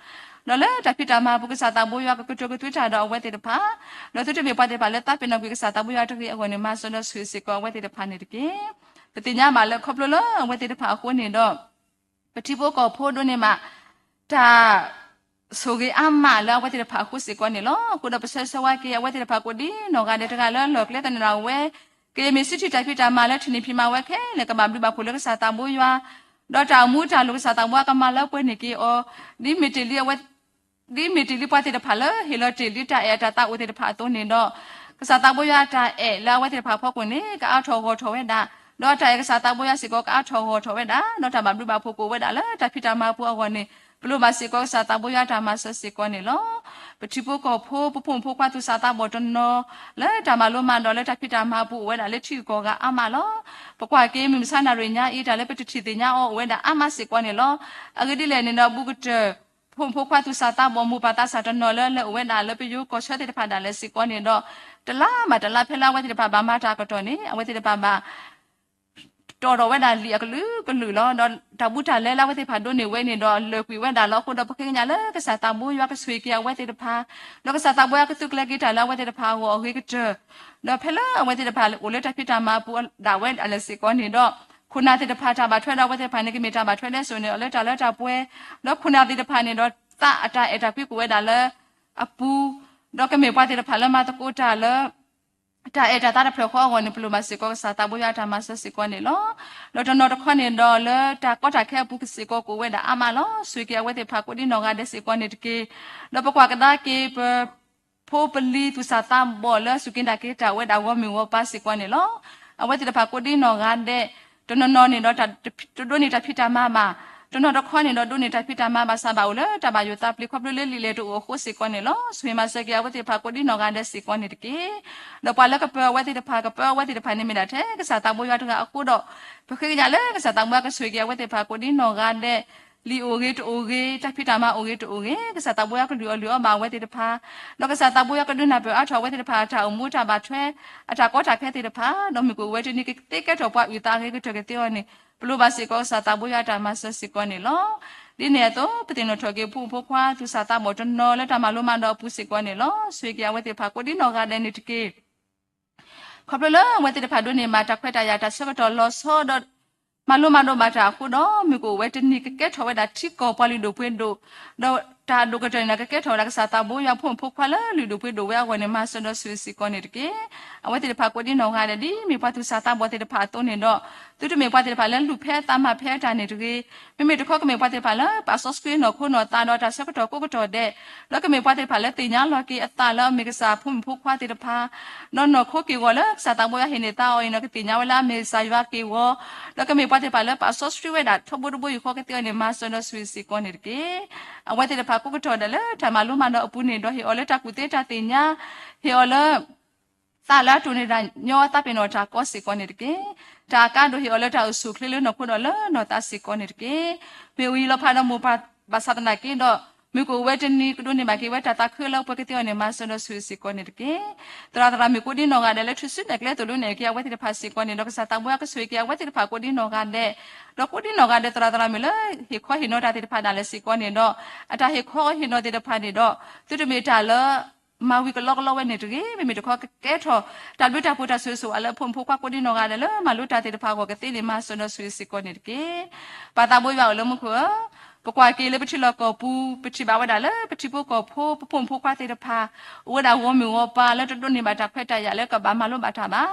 ဒီးလၢတၢ်ဖံးတၢ်မၤအပူၤ ကစၢ်သးဘိယွၤကကတိၤကသွံတၢ်ဒီးအဝဲသ့ၣ်တဖၣ် ဒီးသုတမ့ၢ်ပှၤသ့ၣ်တဖၣ်လၢသးပ့ၤနီၣ်ကွံာ်ကစၢ်သးဘိယွၤတဂ့ၤအဂီၢ်န့ၣ် မၤစၢၤဒီးဆိၣ်ဂ့ၤစ့ၢ်ကီးအဝဲသ့ၣ်တဖၣ်န့ၣ်တက့ၢ်. ပသ့ၣ်ညါဘၣ်လၢခီဖျိလၢအဝဲသ့ၣ်တဖၣ်အဃိန့ၣ်ဒီး ပထံဖိကီၢ်ဖိဒိးန့ၢ်ဘၣ် တၢ်ဆိၣ်ဂ့ၤအါမးလၢအဝဲသ့ၣ်တဖၣ်အဃိစ့ၢ်ကီးန့ၣ်လီၤ. အဃိဒီးပဆၢဂ့ၤဆၢဝါက့ၤ အဝဲသ့ၣ်တဖၣ်ကိးဒံနီၢ်ဂၤဒဲးတဂၤလၢလီၢ်ကျဲသန့ၤလီၤဝဲ ကယဲၢ်မ့ၢ်စုထံၣ်တၢ်ဖံးတၢ်မၤလၢထံၣ်န့ၢ်ဖံးမၤဝဲခဲလၢာ် ကဘၣ်ဘျုးဘၣ်ဖှိၣ်လၢကစၢ်သးဘိယွၤ ဒီးတၢ်အိၣ်မူတၢ်လိၤကစၢ်သးဘိယွၤကမၤလၢပှဲၤန့ၢ်က့ၤအီၤ ဒ်မ့ၢ်တ့ၢ်လံအဝဲ ဒ်မ့ၢ်တ့ၢ်လံပှၤသ့ၣ်တဖၣ်လၢဟ့ၣ်လီၤတ့ၢ်လံတၢ်အဲၣ်အတၢ်သးအိၣ်သ့ၣ်တဖၣ်အသိးန့ၣ်ဒီး ကစၢ်သးဘိယွၤအတၢ်အဲၣ်လၢအဝဲသ့ၣ်တဖၣ်အဖီခိၣ်န့ၣ် ကအါထီၣ်ဂီၢ်ထီၣ်ဝဲဒၣ်, ဒီးတၢ်အဲၣ်ကစၢ်သးဘိယွၤစ့ၢ်ကီး ကအါထီၣ်ဂီၢ်ထီၣ်ဝဲဒၣ်, ဒီးတၢ်ဘၣ်ဘျုးဘၣ်ဖှိၣ်ကအိၣ်ဝဲဒၣ်လၢတၢ်ဖံးတၢ်မၤအပူၤအဂီၢ်န့ၣ် ပလိၣ်ဘၣ်စ့ၢ်ကီးကစၢ်သးဘိယွၤအတၢ်မၤစၢၤစ့ၢ်ကီးန့ၣ်လီၤ. ပထံဖိကီၢ်ဖိ ပဖိမုၣ်ဖိခွါသူၣ်စၢ်သးဘီၣ်တနီၤ လၢတၢ်မၤလိမၤဒိးလၢတၢ်ဖံးတၢ်မၤအပူၤအိၣ်ဝဲဒၣ်လၢထံဂုၤကီၢ်ဂၤအါမးလီၤ. ပကွၢ်က့ၤမုၢ်မဆါနၣ်ရံၣ်ညါအံၤ တၢ်လၢပတထံၣ်သ့ၣ်ညါအီၤအိၣ်ဝဲဒၣ်အါမးစ့ၢ်ကီးန့ၣ်လီၤ. အဂ့ၢ်ဒ်လဲၣ်န့ၣ်ဒီး ဘူးကတၢၢ် ဖိမုၣ်ဖိခွါသူၣ်စၢ်သးဘီၣ်မိၢ်ပၢ်သးစၢ်တနီၤလၢလဲၤအိၣ်ဝဲဒၣ်လၢပယိၤကီၢ်ဆၢသ့ၣ်တဖၣ်ဒၣ်လဲာ်စ့ၢ်ကီးန့ၣ်ဒီး တလါဘၣ်တလါဖဲလၢအဝဲသ့ၣ်တဖၣ်ဘၣ်မၤတၢ်အကတီၢ်န့ၣ် အဝဲသ့ၣ်တဖၣ်ဘၣ် တီၣ်ထီၣ်ဝဲဒၣ်လံာ်အကလုာ်ကလုာ်လီၤ. ဒီးတၢ်ဘူးတၢ်လဲလၢအဝဲသ့ၣ်တဖၣ်ဒိးန့ၢ်ဝဲန့ၣ်ဒီး လၢာ်ကွံာ်ဝဲဒၣ်လီၤ. အဃိဒီးပဃ့ကညးလၢကစၢ်သးဘိယွၤကဆိၣ်ဂ့ၤက့ၤအဝဲသ့ၣ်တဖၣ်, ဒီးကစၢ်သးဘိယွၤကသုးကျဲၤက့ၤတၢ်လၢအဝဲသ့ၣ်တဖၣ်အဂီၢ်အဂ့ၤကတၢၢ်, ဒီးဖဲလၢအဝဲသ့ၣ်တဖၣ်အိၣ်လၢတၢ်ဖံးတၢ်မၤအပူၤဒၣ်ဝဲဒၣ်လဲာ်စ့ၢ်ကီးန့ၣ်ဒီး ခိၣ်နၢ်သ့ၣ်တဖၣ်တၢ်ဘၣ်ထွဲဒီးအဝဲသ့ၣ်တဖၣ်န့ၣ် ကမ့ၢ်တၢ်ဘၣ်ထွဲဒဲစိၤန့ၣ်လၢတၢ်လၢတၢ်ပှဲၤ, ဒီးခိၣ်နၢ်သ့ၣ်တဖၣ်န့ၣ်ဒီး သးအတၢ်အဲၣ်တၢ်ကွံကအိၣ်ဝဲဒၣ်လၢအပူၤ, ဒီးကမ့ၢ်ပှၤသ့ၣ်တဖၣ်လၢမၤသကိးတၢ်လၢ တၢ်အဲၣ်တၢ်သးတဖျၢၣ်ဃီအဂီၢ်န့ၣ် ပလိၣ်ဘၣ်စ့ၢ်ကီးကစၢ်သးဘိယွၤအတၢ်မၤစၢၤစ့ၢ်ကီးန့ၣ်လီၤ. ဒီးတနီၤတခီန့ၣ်ဒီးလၢတၢ်ကီတၢ်ခဲအပူၤစ့ၢ်ကီးကအိၣ်ဝဲဒၣ်အါမးလီၤ. ဆိၣ်ဂ့ၤက့ၤအဝဲသ့ၣ်တဖၣ်ကိးဒံနီၢ်ဂၤဒဲးစ့ၢ်ကီးန့ၣ်တက့ၢ်. ဒီးပကွၢ်ကဒါက့ၤပ ဖိပလံၤသူၣ်စၢ်သးဘီၣ်လၢစူၢ်က့ၤနာ်က့ၤတၢ်ဝဲဒၣ်ဂီၢ်မုၢ်ဂီၢ်ပၤစ့ၢ်ကီးန့ၣ်လီၤ. အဝဲသ့ၣ်တဖၣ်ကိးဒံနီၢ်ဂၤဒဲး တနီၤနီၤန့ၣ်ဒီး တဒိးန့ၢ်တၢ်ဖံးတၢ်မၤဘၣ်, တနီၤတခီန့ၣ်ဒီးဒိးန့ၢ်တၢ်ဖံးတၢ်မၤဘၣ်ဆၣ်ဘၣ်အိၣ်လၢတၢ်ဘၣ်ယိၣ်သးပျံၤခီဖျိလၢလံာ်လဲၢ်တအိၣ်အဃိစ့ၢ်ကီးန့ၣ်လီၤ. ဆိၣ်ဂ့ၤမၤစၢၤက့ၤအဝဲသ့ၣ်တဖၣ်ကိးဒံနီၢ်ဂၤဒဲးစ့ၢ်ကီးန့ၣ်တက့ၢ်. ဒီးပှၤလၢကပၢၤအဝဲသ့ၣ်တဖၣ် ကပၢၤအဝဲသ့ၣ်တဖၣ်န့ၣ်မ့ၢ်ဒၣ်ထဲ ကစၢ်သးဘိယွၤတဂၤအဃိဒီး ပဃ့ကညးလၢကစၢ်သးဘိယွၤကဆိၣ်ဂ့ၤက့ၤအဝဲသ့ၣ်တဖၣ်ကိးဒံနီၢ်ဂၤဒဲး လံာ်အိၣ်ဂ့ၤတအိၣ်ဂ့ၤ, တၢ်ဖံးတၢ်မၤအိၣ်ဂ့ၤတအိၣ်ဂ့ၤ, ကစၢ်သးဘိယွၤကလုၢ်အီၣ်လုၢ်အီဘၣ်အဝဲသ့ၣ်တဖၣ်, ဒီးကစၢ်သးဘိယွၤကဒုးနၢ်ပၢၢ်အါထီၣ်အဝဲသ့ၣ်တဖၣ်အတၢ်အိၣ်မူတၢ်ဘၣ်ထွဲ အတၢ်ကီတၢ်ခဲသ့ၣ်တဖၣ်, ဒီးမုၢ်ကအိၣ်ဝဲတနံၤကသ့ကဲထီၣ်ပှၤအုၣ်သးအဂ့ၤကတၢၢ်ကသ့အီၤန့ၣ် ပလိၣ်ဘၣ်စ့ၢ်ကီးကစၢ်သးဘိယွၤအတၢ်မၤစၢၤစ့ၢ်ကီးန့ၣ်လီၤ. ဒ်န့ၣ်အသိး ပသ့ၣ်နီၣ်ထီၣ်က့ၤဖိမုၣ်ဖိခွါသူၣ်စၢ်သးဘီၣ်တနီၤလၢတၢ်မၤလိမၤဒိးအပူၤစ့ၢ်ကီးန့ၣ်လီၤ. ဆိၣ်ဂ့ၤက့ၤအဝဲသ့ၣ်တဖၣ်ကိးဒံနီၢ်ဂၤဒဲးန့ၣ်တက့ၢ်. ခီဖျိလၢအဝဲသ့ၣ်တဖၣ်ဒိးန့ၢ်ဘၣ်တၢ်ခွဲးတၢ်ယာ်တၢ်ဆၢကတီၢ်လီၤဆီဒီး မၤလိမၤဒိးဘၣ်တၢ်အဃိဒီး မုၢ်ကအိၣ်ဝဲတနံၤကကဲထီၣ်ဝဲဒၣ်ထံကီၢ်ပှၤလုၢ်ဒိၣ်ပှ့ၤဒိၣ်, ဒီး တၢ်ဒိၣ်ကတၢၢ်န့ၣ်ဒီး ကကဲထီၣ်ဝဲဒၣ်ကစၢ်သးဘိယွၤဖိမုၣ်ဖိခွါလၢလုၢ်ဒိၣ်ပှ့ၤဒိၣ်ဝဲအဂီၢ်န့ၣ် မၤစၢၤဒီးဆိၣ်ဂ့ၤစ့ၢ်ကီးန့ၣ်တက့ၢ်. အဝဲသ့ၣ်တဖၣ်ကိးဒံနီၢ်ဂၤဒဲး ဒ်မ့ၢ်ပှၤသူၣ်စၢ်သးဘီၣ်သ့ၣ်တဖၣ်အသိးန့ၣ်ဒီး, သုတမ့ၢ်ပှၤသ့ၣ်တဖၣ်လၢလူၢ်ဖဲအသးမၤဖဲအတၢ်န့ၣ်တဂ့ၤ, မ့မ့ၢ်တခီကမ့ၢ်ပှၤသ့ၣ်တဖၣ်လၢ ပာ်စီဆှံနီၢ်ခိနီၢ်သးဒီးတၢ်ဆၢကတီၢ်ကိးကတီၢ်ဒဲး, ဒီးကမ့ၢ်ပှၤသ့ၣ်တဖၣ်လၢသ့ၣ်ညါလီၤက့ၤအသးလၢအမ့ၢ်ကစၢ်ဖိမုၣ်ဖိခွါသ့ၣ်တဖၣ် ဒီးနီၢ်ခိက့ၢ်ဂီၤလၢကစၢ်သးဘိယွၤဟ့ၣ်န့ၢ်သါအီၤအံၤန့ၣ် ကသ့ၣ်ညါဝဲလၢအမ့ၢ်ကစၢ်ယွၤက့ၢ်ဂီၤ, ဒီးကမ့ၢ်ပှၤသ့ၣ်တဖၣ်လၢပာ်စီဆှံဝဲဒၣ်ထီဘိတဘိယူၢ်ဃီကသ့အီၤန့ၣ် မၤစၢၤဒီးဆိၣ်ဂ့ၤစ့ၢ်ကီးန့ၣ်တက့ၢ်. အဝဲသ့ၣ်တဖၣ်ကိးကတီၢ်ဒဲးလၢတၢ်မၤလိမၤဒိးအပူၤန့ၣ်ဒီး ဟ့ၣ်အီၤလၢတၢ်ကူၣ်သ့တၢ်သ့ၣ်ညါ, ဟ့ၣ်အီၤလၢ သးလၢအတိၢ်န့ၢ်တၢ်ညီအသးပ့ၤနီၣ်တၢ်ကီစ့ၢ်ကီးန့ၣ်တက့ၢ်. တၢ်အကါဒိၣ်ဟ့ၣ်အီၤလၢတၢ်အိၣ်ဆူၣ်အိၣ်ချ့လၢနီၢ်ခိဒီးလၢနီၢ်သးစ့ၢ်ကီးန့ၣ်တက့ၢ်. မ့ၢ်အိၣ်ယံၤလီၤဖးဒီးမိၢ်ပၢ်ဘၣ်ဆၣ်သနာ်က့ဒီး, မုၢ်ကအိၣ်ဝဲတနံၤကဒိးန့ၢ်ဘၣ်က့ၤဝဲတၢ်သးခုလၢအပှဲၤကသ့အီၤန့ၣ် မၤစၢၤဒီးဆိၣ်ဂ့ၤစ့ၢ်ကီးန့ၣ်တက့ၢ်. သရၣ်သရၣ်မုၣ်ကိးဒံနီၢ်ဂၤဒဲးလၢထူၣ်စုနဲၣ်ကျဲသိၣ်လိနဲၣ်က့ၤအဝဲသ့ၣ်တဖၣ်စ့ၢ်ကီးန့ၣ်ဒီး ကစၢ်သးဘိယွၤကဆိၣ်ဂ့ၤက့ၤအဝဲသ့ၣ်တဖၣ်ကိးဒံနီၢ်ဂၤဒဲး, ဒီးကိးဒံနီၢ်ဂၤဒဲးသရၣ်သရၣ်မုၣ်လၢဟ့ၣ်ခီဟ့ၣ်နီၤတၢ်သ့ၣ်တဖၣ်ဒၣ်လဲာ်စ့ၢ်ကီးန့ၣ်ဒီး, အတၢ်ဟ့ၣ်ခီဟ့ၣ်နီၤသ့ၣ်တဖၣ်န့ၣ်ဒီး, သုတမ့ၢ်တၢ်လၢ မၤဝံၤကလီကလီဝဲန့ၣ်တဂ့ၤ, မ့မ့ၢ်တခီကကဲထီၣ် တၢ်ဘျုးတၢ်ဖှိၣ်တၢ်ဆိၣ်ဂ့ၤဆိၣ်ဝါလၢဖိမုၣ်ဖိခွါကိးဒံနီၢ်ဂၤဒဲးလၢမၤလိတၢ်သ့ၣ်တဖၣ်အဂီၢ်ကသ့န့ၣ် မၤစၢၤဒီးဆိၣ်ဂ့ၤစ့ၢ်ကီးန့ၣ်တက့ၢ်. ပၢ်သးဘိယွၤအိၣ်လၢမူခိၣ်ဧၢ, ပကွၢ်က့ၤလၢပထံလီၢ်ကီၢ်ပူၤ ပထံၣ်ဘၣ်ဝဲဒၣ်လၢပထံဖိကီၢ်ဖိ ပဖိမုၣ်ဖိခွါသ့ၣ်တဖၣ် အိၣ်ဝဲဒၣ်ဂီၢ်မုၢ်ဂီၢ်ပၤလၢတဒိးန့ၢ်ဘၣ်တၢ်ခွဲးတၢ်ယာ်လၢကဘၣ်မၤလိဘၣ်တၢ်ဘၣ်.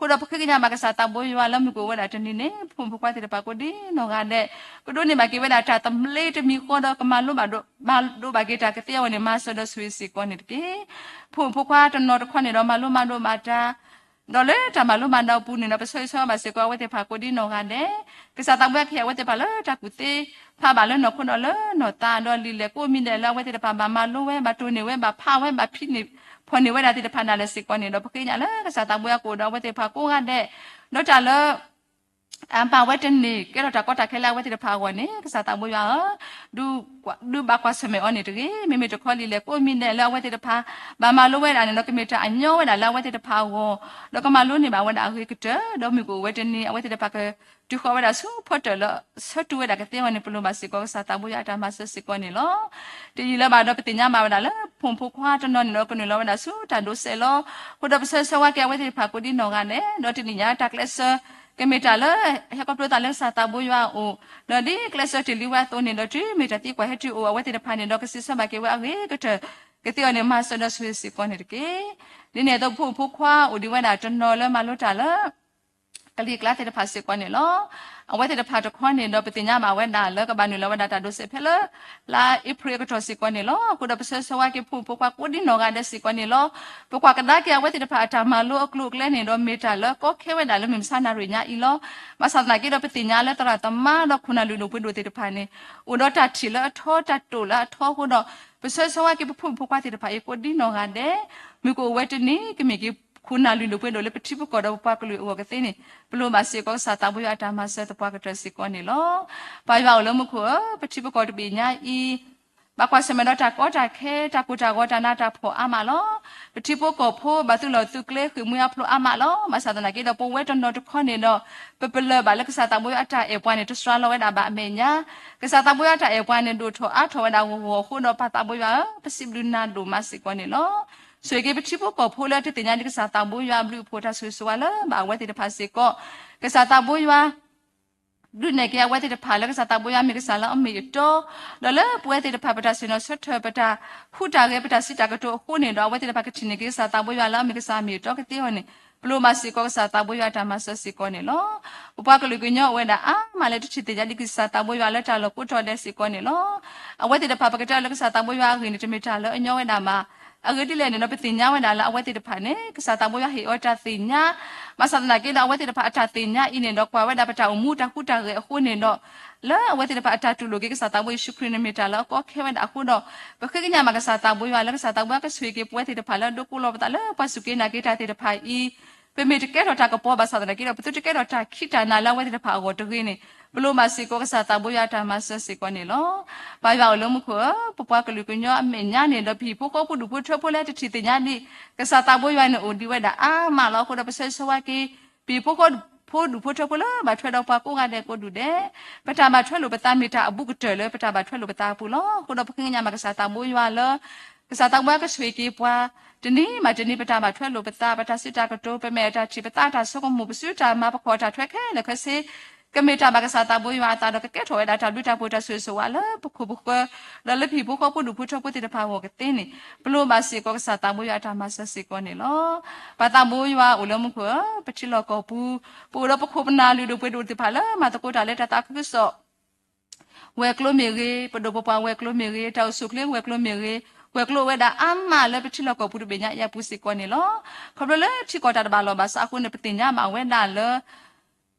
အဃိဒီးပဃ့ကညးဘၣ်ကစၢ်သးဘိယွၤလၢမုၢ်ကအိၣ်ဝဲဒၣ်တနံၤန့ၣ် ပဖိမုၣ်ဖိခွါသ့ၣ်တဖၣ်ကိးဒံနီၢ်ဂၤဒဲး ကဒိးန့ၢ်ဘၣ်က့ၤဝဲဒၣ်တၢ်သဘျ့တမံၤဃီဒီးကမၤလိဘၣ်ဒိ မၤဒိဘၣ်က့ၤတၢ်ကသ့အဂီၢ်န့ၣ် မၤစၢၤဒီးဆိၣ်ဂ့ၤစ့ၢ်ကီးန့ၣ်တက့ၢ်. ဖိမုၣ်ဖိခွါတနီၤတခီန့ၣ်ဒီးမၤလိမၤဒိဘၣ်တၢ် ဒီးလၢတၢ်မၤလိမၤဒိအပူၤန့ၣ်ဒီး ပဆၢဂ့ၤဆၢဝါဘၣ်စ့ၢ်ကီးအဝဲသ့ၣ်တဖၣ်ကိးဒံနီၢ်ဂၤဒဲး, ကစၢ်သးဘိယွၤကဟ့ၣ်အဝဲသ့ၣ်တဖၣ်လၢတၢ်ကူၣ်သ့ဖးဘၣ်လၢနီၢ်ခိဒီးလၢနီၢ်သးဒီးလံာ်လဲၢ်ကိးမံၤဒဲးလၢအဝဲသ့ၣ်တဖၣ်ဘၣ်မၤလိဝဲ ဘၣ်တိၢ်န့ၢ်ဝဲ ဘၣ်ဖးဝဲ ဘၣ်ဖံးန့ၢ် ဖီၣ်န့ၢ်ဝဲဒၣ်သ့ၣ်တဖၣ်ဒၣ်လဲာ်စ့ၢ်ကီးန့ၣ်ဒီး ပဃ့ကညးလၢကစၢ်သးဘိယွၤကအိၣ်ဒီးအဝဲသ့ၣ်တဖၣ်ကိးဂၤဒဲး, ဒီးတၢ်လၢ အဘၣ်ဝဲတန့ၢ်ကဲထီၣ်တၢ်ကီတၢ်ခဲလၢအဝဲသ့ၣ်တဖၣ်အဂီၢ်န့ၣ် ကစၢ်သးဘိယွၤဧၢ, ဒုးဘၣ်ကွၢ်ဆၢၣ်မဲာ်အီၤန့ၣ်တဂ့ၤ, မ့မ့ၢ်တခီလံာ်လဲၢ်ကိးမံၤဒဲးလၢအဝဲသ့ၣ်တဖၣ် ဘၣ်မၤလိဝဲဒၣ်န့ၣ်ဒီး ကမ့ၢ်တၢ်အညီဝဲဒၣ်လၢအဝဲသ့ၣ်တဖၣ်အဂီၢ်, ဒီးကမၤလိန့ၢ်ဘၣ်ဝဲဒၣ်အဂ့ၤကတၢၢ်, ဒီးမုၢ်ကအိၣ်ဝဲတနံၤ အဝဲသ့ၣ်တဖၣ်ကတုၤဃီၤဝဲဒၣ်ဆူဖီတၢၣ်လၢဆၢတုၤဝဲဒၣ်ကသ့အဂီၢ်န့ၣ် ပလိၣ်ဘၣ်စ့ၢ်ကီးကစၢ်သးဘိယွၤအတၢ်မၤစၢၤစ့ၢ်ကီးန့ၣ်လီၤ. တယံာ်လၢၤဘၣ်ဒီးပသ့ၣ်ညါဘၣ်ဝဲဒၣ်လၢ ဖိမုၣ်ဖိခွါတနီၤန့ၣ်ဒီးကနုာ်လီၤဝဲဒၣ်ဆူတၢ်ဒိးစဲးလီၤ. အဃိဒီးပဆၢဂ့ၤဆၢဝါက့ၤအဝဲသ့ၣ်တဖၣ်ကိးဒံနီၢ်ဂၤဒဲး, ဒီးတနံၣ်ညါတၢ်ကျဲးစၢး ကမ့ၢ်တၢ်လၢ ဟဲခီဖျိသးလၢကစၢ်သးဘိယွၤအအိၣ်, ဒီးဒ်ကျဲးစၢးတ့ၢ်လံဝဲအသိးန့ၣ်ဒီး တုၤမ့ၢ်တၢ်သံကွၢ်ဟဲတုၤအိၣ်အဝဲသ့ၣ်တဖၣ်န့ၣ်ဒီး ကစံးဆၢဘၣ်က့ၤဝဲအဂ့ၤကတၢၢ် ကသ့အီၤန့ၣ် မၤစၢၤဒီးဆိၣ်ဂ့ၤစ့ၢ်ကီးန့ၣ်တက့ၢ်. ဒ်န့ၣ်အသိးဖိမုၣ်ဖိခွါအိၣ်ဒံးဝဲဒၣ်တနီၤလၢမၤလိတၢ်လၢ ကလံၤကျါသ့ၣ်တဖၣ်စ့ၢ်ကီးန့ၣ်လီၤ. အဝဲသ့ၣ်တဖၣ်တခီန့ၣ်ဒီး ပသ့ၣ်ညါဘၣ်ဝဲဒၣ်လၢကဘၣ်နုာ်လီၤဝဲဒၣ်တၢ်ဒိးစဲးဖဲလၢ လါအ့ဖြ့ၣ်အကတီၢ်စ့ၢ်ကီးန့ၣ်လီၤ. အဃိဒီးပဆၢဂ့ၤဆၢဝါက့ၤဖိမုၣ်ဖိခွါကိးဒံနီၢ်ဂၤဒဲးစ့ၢ်ကီးန့ၣ်လီၤ. ပကွၢ်ကဒါက့ၤအဝဲသ့ၣ်တဖၣ်အတၢ်မၤလိအကျိၤအကျဲန့ၣ်ဒီး မ့ၢ်တၢ်လၢကီခဲဝဲဒၣ်လၢမုၢ်မဆါနၣ်ရံၣ်ညါအံၤလီၤ. ဘၣ်ဆၣ်သနာ်က့ဒီး ပသ့ၣ်ညါလၢသရၣ်သမါဒီးခိၣ်နၢ်လုၢ်ဒိၣ်ပှ့ၤဒိၣ်သ့ၣ်တဖၣ်န့ၣ် အိၣ်ဒီးတၢ်ထံၣ်လၢအထီ တၢ်တိာ်လၢအထီအဃိဒီး ပဆၢဂ့ၤဆၢဝါက့ၤပဖိမုၣ်ဖိခွါသ့ၣ်တဖၣ်အံၤကိးဒံနီၢ်ဂၤဒဲး, မုၢ်ကအိၣ်ဝဲတနံၤ ကမ့ၢ်က့ၤခိၣ်နၢ်လုၢ်ဒိၣ်ပှ့ၤဒိၣ်လၢပထံပကီၢ်ဒီးပပှၤကလုာ်အဂီၢ်ကသ့န့ၣ် ပလိၣ်ဘၣ်စ့ၢ်ကီးကစၢ်သးဘိယွၤအတၢ်မၤစၢၤသပှၢ်ကတၢၢ်စ့ၢ်ကီးန့ၣ်လီၤ. ပၢ်ယွၤအိၣ်လၢမူခိၣ်ဧၢ, ပထံပကီၢ်တဘ့ၣ်ညါအံၤ ဘၣ်ကွၢ်ဆၢၣ်မဲာ်ဒီးတၢ်ကီတၢ်ခဲ တၢ်ကိၢ်တၢ်ဂီၤတၢ်နးတၢ်ဖှီၣ်အါမးလီၤ. ပထံဖိကီၢ်ဖိဘၣ်သုးလီၢ်သုးကျဲဃ့ၢ်မှံဟးဖျိးအါမးလီၤ. ဘၣ်ဆၣ်သနာ်က့ဒီး ပဝဲတနီၤတခီန့ၣ်ဒီး ပပလၢၢ်ဘၣ်လၢကစၢ်သးဘိယွၤအတၢ်အဲၣ်ပှၤန့ၣ် တစှၤလီၤဝဲဒၣ်ဘၣ်အမဲာ်ညါ, ကစၢ်သးဘိယွၤအတၢ်အဲၣ်ပှၤန့ၣ် ဒိၣ်ထီၣ်အါထီၣ်ဝဲဒၣ်ဂီၤဂီၤအဃိဒီး ပၢ်သးဘိယွၤဧၢ, ပစံးဘျုးနၤဒိၣ်မးစ့ၢ်ကီးန့ၣ်လီၤ. ဆိၣ်ဂ့ၤက့ၤပထံဖိကီၢ်ဖိလၢတသ့ၣ်ညါဒံးကစၢ်သးဘိယွၤအဘျုးအဖှိၣ်တၢ်ဆိၣ်ဂ့ၤဆိၣ်ဝါလၢဘၣ်အဝဲသ့ၣ်တဖၣ်စ့ၢ်ကီး, ကစၢ်သးဘိယွၤ ဒုးနဲၣ်က့ၤအဝဲသ့ၣ်တဖၣ်လၢကစၢ်သးဘိယွၤမ့ၢ်ကစၢ်လၢအမ့ၢ်အတီ, ဒီးလၢပဝဲသ့ၣ်တဖၣ်ပတၢ်ဆ့ၣ်နီၤဆၢထၢၣ် ပတၢ်ဟူးတၢ်ဂဲၤ ပတၢ်စံးတၢ်ကတိၤအဃိန့ၣ်ဒီး အဝဲသ့ၣ်တဖၣ်ကထံၣ်န့ၢ်က့ၤကစၢ်သးဘိယွၤလၢအမ့ၢ်ကစၢ်မ့ၢ်အတီကသ့အဂီၢ်န့ၣ် ပလိၣ်ဘၣ်စ့ၢ်ကီးကစၢ်သးဘိယွၤအတၢ်မၤစၢၤစ့ၢ်ကီးန့ၣ်လီၤ. ပပှၤကလုာ်ကညီအိၣ်ဝဲဒၣ်အါမးလၢတထံၣ်သ့ၣ်ညါဒံးကစၢ်သးဘိယွၤလၢတၢ်လီၢ်ကိးတီၤဒဲးစ့ၢ်ကီးန့ၣ်လီၤ. အဝဲသ့ၣ်တဖၣ်ပကတဲလၢကစၢ်သးဘိယွၤအဂ့ၢ်န့ၣ် တမ့ၢ်တၢ်လၢအညီဝဲဒၣ်ဘၣ်. အဂ့ၢ်ဒ်လဲၣ်န့ၣ်ဒီး ပသ့ၣ်ညါဝဲဒၣ်လၢအဝဲသ့ၣ်တဖၣ်န့ၣ် ကစၢ်သးဘိယွၤဟ့ၣ်အီၤတၢ်သ့ၣ်ညါ, ဘၣ်ဆၣ်သနာ်က့ဒီး အဝဲသ့ၣ်တဖၣ်အတၢ်သ့ၣ်ညါအံၤန့ၣ်ဒီး ကွၢ်ဝဲဒၣ်ပတၢ်အိၣ်မူတၢ်ဟူးတၢ်ဂဲၤအဃိန့ၣ်ဒီး လၢအဝဲသ့ၣ်တဖၣ်အတၢ်တူၢ်လိာ်က့ၤကစၢ်သးဘိယ့ၣ်ၡူးခရံာ်န့ၣ်မ့ၢ်တၢ်လၢအကီခဲဝဲဒၣ်အဃိဒီး ပဃ့ကညးဘၣ်ကစၢ်သးဘိယွၤလၢကစၢ်သးဘိယွၤကဆိၣ်ဂ့ၤက့ၤပဝဲသ့ၣ်တဖၣ်လၢအဒိးကိးလီၤပသးလၢ ပှၤစူၢ်က့ၤနာ်က့ၤတၢ်သ့ၣ်တဖၣ်အံၤ, ပမ့ၢ်တကဲထီၣ်တၢ်ကပီၤဘၣ်ဆၣ်သနာ်က့ဒီး ပသုတကဲထီၣ်တၢ်ခံးတၢ်နၤလၢအဝဲသ့ၣ်တဖၣ်အဂီၢ်တဂ့ၤန့ၣ် ပလိၣ်ဘၣ်စ့ၢ်ကီးကစၢ်သးဘိယွၤအတၢ်မၤစၢၤစ့ၢ်ကီးန့ၣ်လီၤ. ပၢ်ယွၤအိၣ်လၢမူခိၣ်ဧၢ, ပပှၤကလုာ်ကညီအမဲာ်ညါန့ၣ်ဒီး ပဟံၣ်ဖိဃီဖိဒူၣ်ဖိထၢဖိလၢတထံၣ်သ့ၣ်ညါဒံး ကစၢ်သးဘိယွၤန့ၣ်အိၣ်ဒံးဝဲဒၣ်အါမးလီၤ. အဃိဒီးပဆၢဂ့ၤဆၢဝါက့ၤ ပဟံၣ်ဖိဃီဖိဒူၣ်ဖိထၢဖိလၢဘၣ်ထွဲဒီးပှၤကိးဂၤဒဲးကိးဒူၣ်ဒဲး, ပတၢ်ဘၣ်ထွဲလိာ်ပသးမ့ၢ်တၢ်အဘူးကတၢၢ်လၢပတၢ်ဘၣ်ထွဲလိာ်ပသးအပူၤလီၤ. အဃိဒီးပဃ့ကညးဘၣ်ကစၢ်သးဘိယွၤလၢ ကစၢ်သးဘိယွၤကဆိၣ်ဂ့ၤက့ၤပှၤ တနံၤဘၣ်တနံၤ ပတၢ်ဘၣ်ထွဲလိာ်ပသး ပတၢ်စံးတၢ်ကတိၤ ပမဲာ်အတၢ်ထံၣ် ပသးအတၢ်ဆိကမိၣ် ပစုတၢ်မၤ ပခီၣ်အတၢ်ထွဲခဲလၢာ်ခဲဆ့ ကမ့ၢ်တၢ်ဘၣ်ကစၢ်သးဘိယွၤအသးဒီး ကကဲထီၣ်ဝဲဒၣ်တၢ်ဘျုးတၢ်ဖှိၣ်တၢ်ဆိၣ်ဂ့ၤဆိၣ်ဝါလၢပခိၣ်ပဃၢၤ ဒီးလၢပဟံၣ်ဖိဃီဖိဒူၣ်ဖိထၢဖိသ့ၣ်တဖၣ်အဂီၢ်ကသ့န့ၣ် ပလိၣ်ဘၣ်စ့ၢ်ကီးကစၢ်သးဘိယွၤအတၢ်မၤစၢၤစ့ၢ်ကီးန့ၣ်လီၤ. ပၢ်သးဘိယွၤအိၣ်လၢမူခိၣ်ဧၢ, ပထံလီၢ်ကီၢ်ပူၤ ပအိၣ်ဒီးပခိၣ်ပနၢ်လုၢ်ဒိၣ်ပှ့ၤဒိၣ်သ့ၣ်တဖၣ်လၢမၤသကိးတၢ်လၢတၢ်သးခုကစီၣ် ဝဲၤကျိၤမ့ၢ်ဂ့ၤ, ပဒိၣ်ပပှၢ်ဝဲၤကျိၤမ့ၢ်ဂ့ၤ, တၢ်အိၣ်ဆူၣ်အိၣ်ချ့ဝဲၤကျိၤမ့ၢ်ဂ့ၤ, ဝဲၤကျိၤအိၣ်ဝဲဒၣ်အါမးလၢပထံလီၢ်ကီၢ်ပူၤတဘ့ၣ်ညါအံၤအပူၤစ့ၢ်ကီးန့ၣ်လီၤ. ခီဖျိလၢထံကီၢ်တၢ်တဘၣ်လိာ်ဘၣ်စးအဃိန့ၣ် ပသ့ၣ်ညါဘၣ်ဝဲဒၣ်လၢ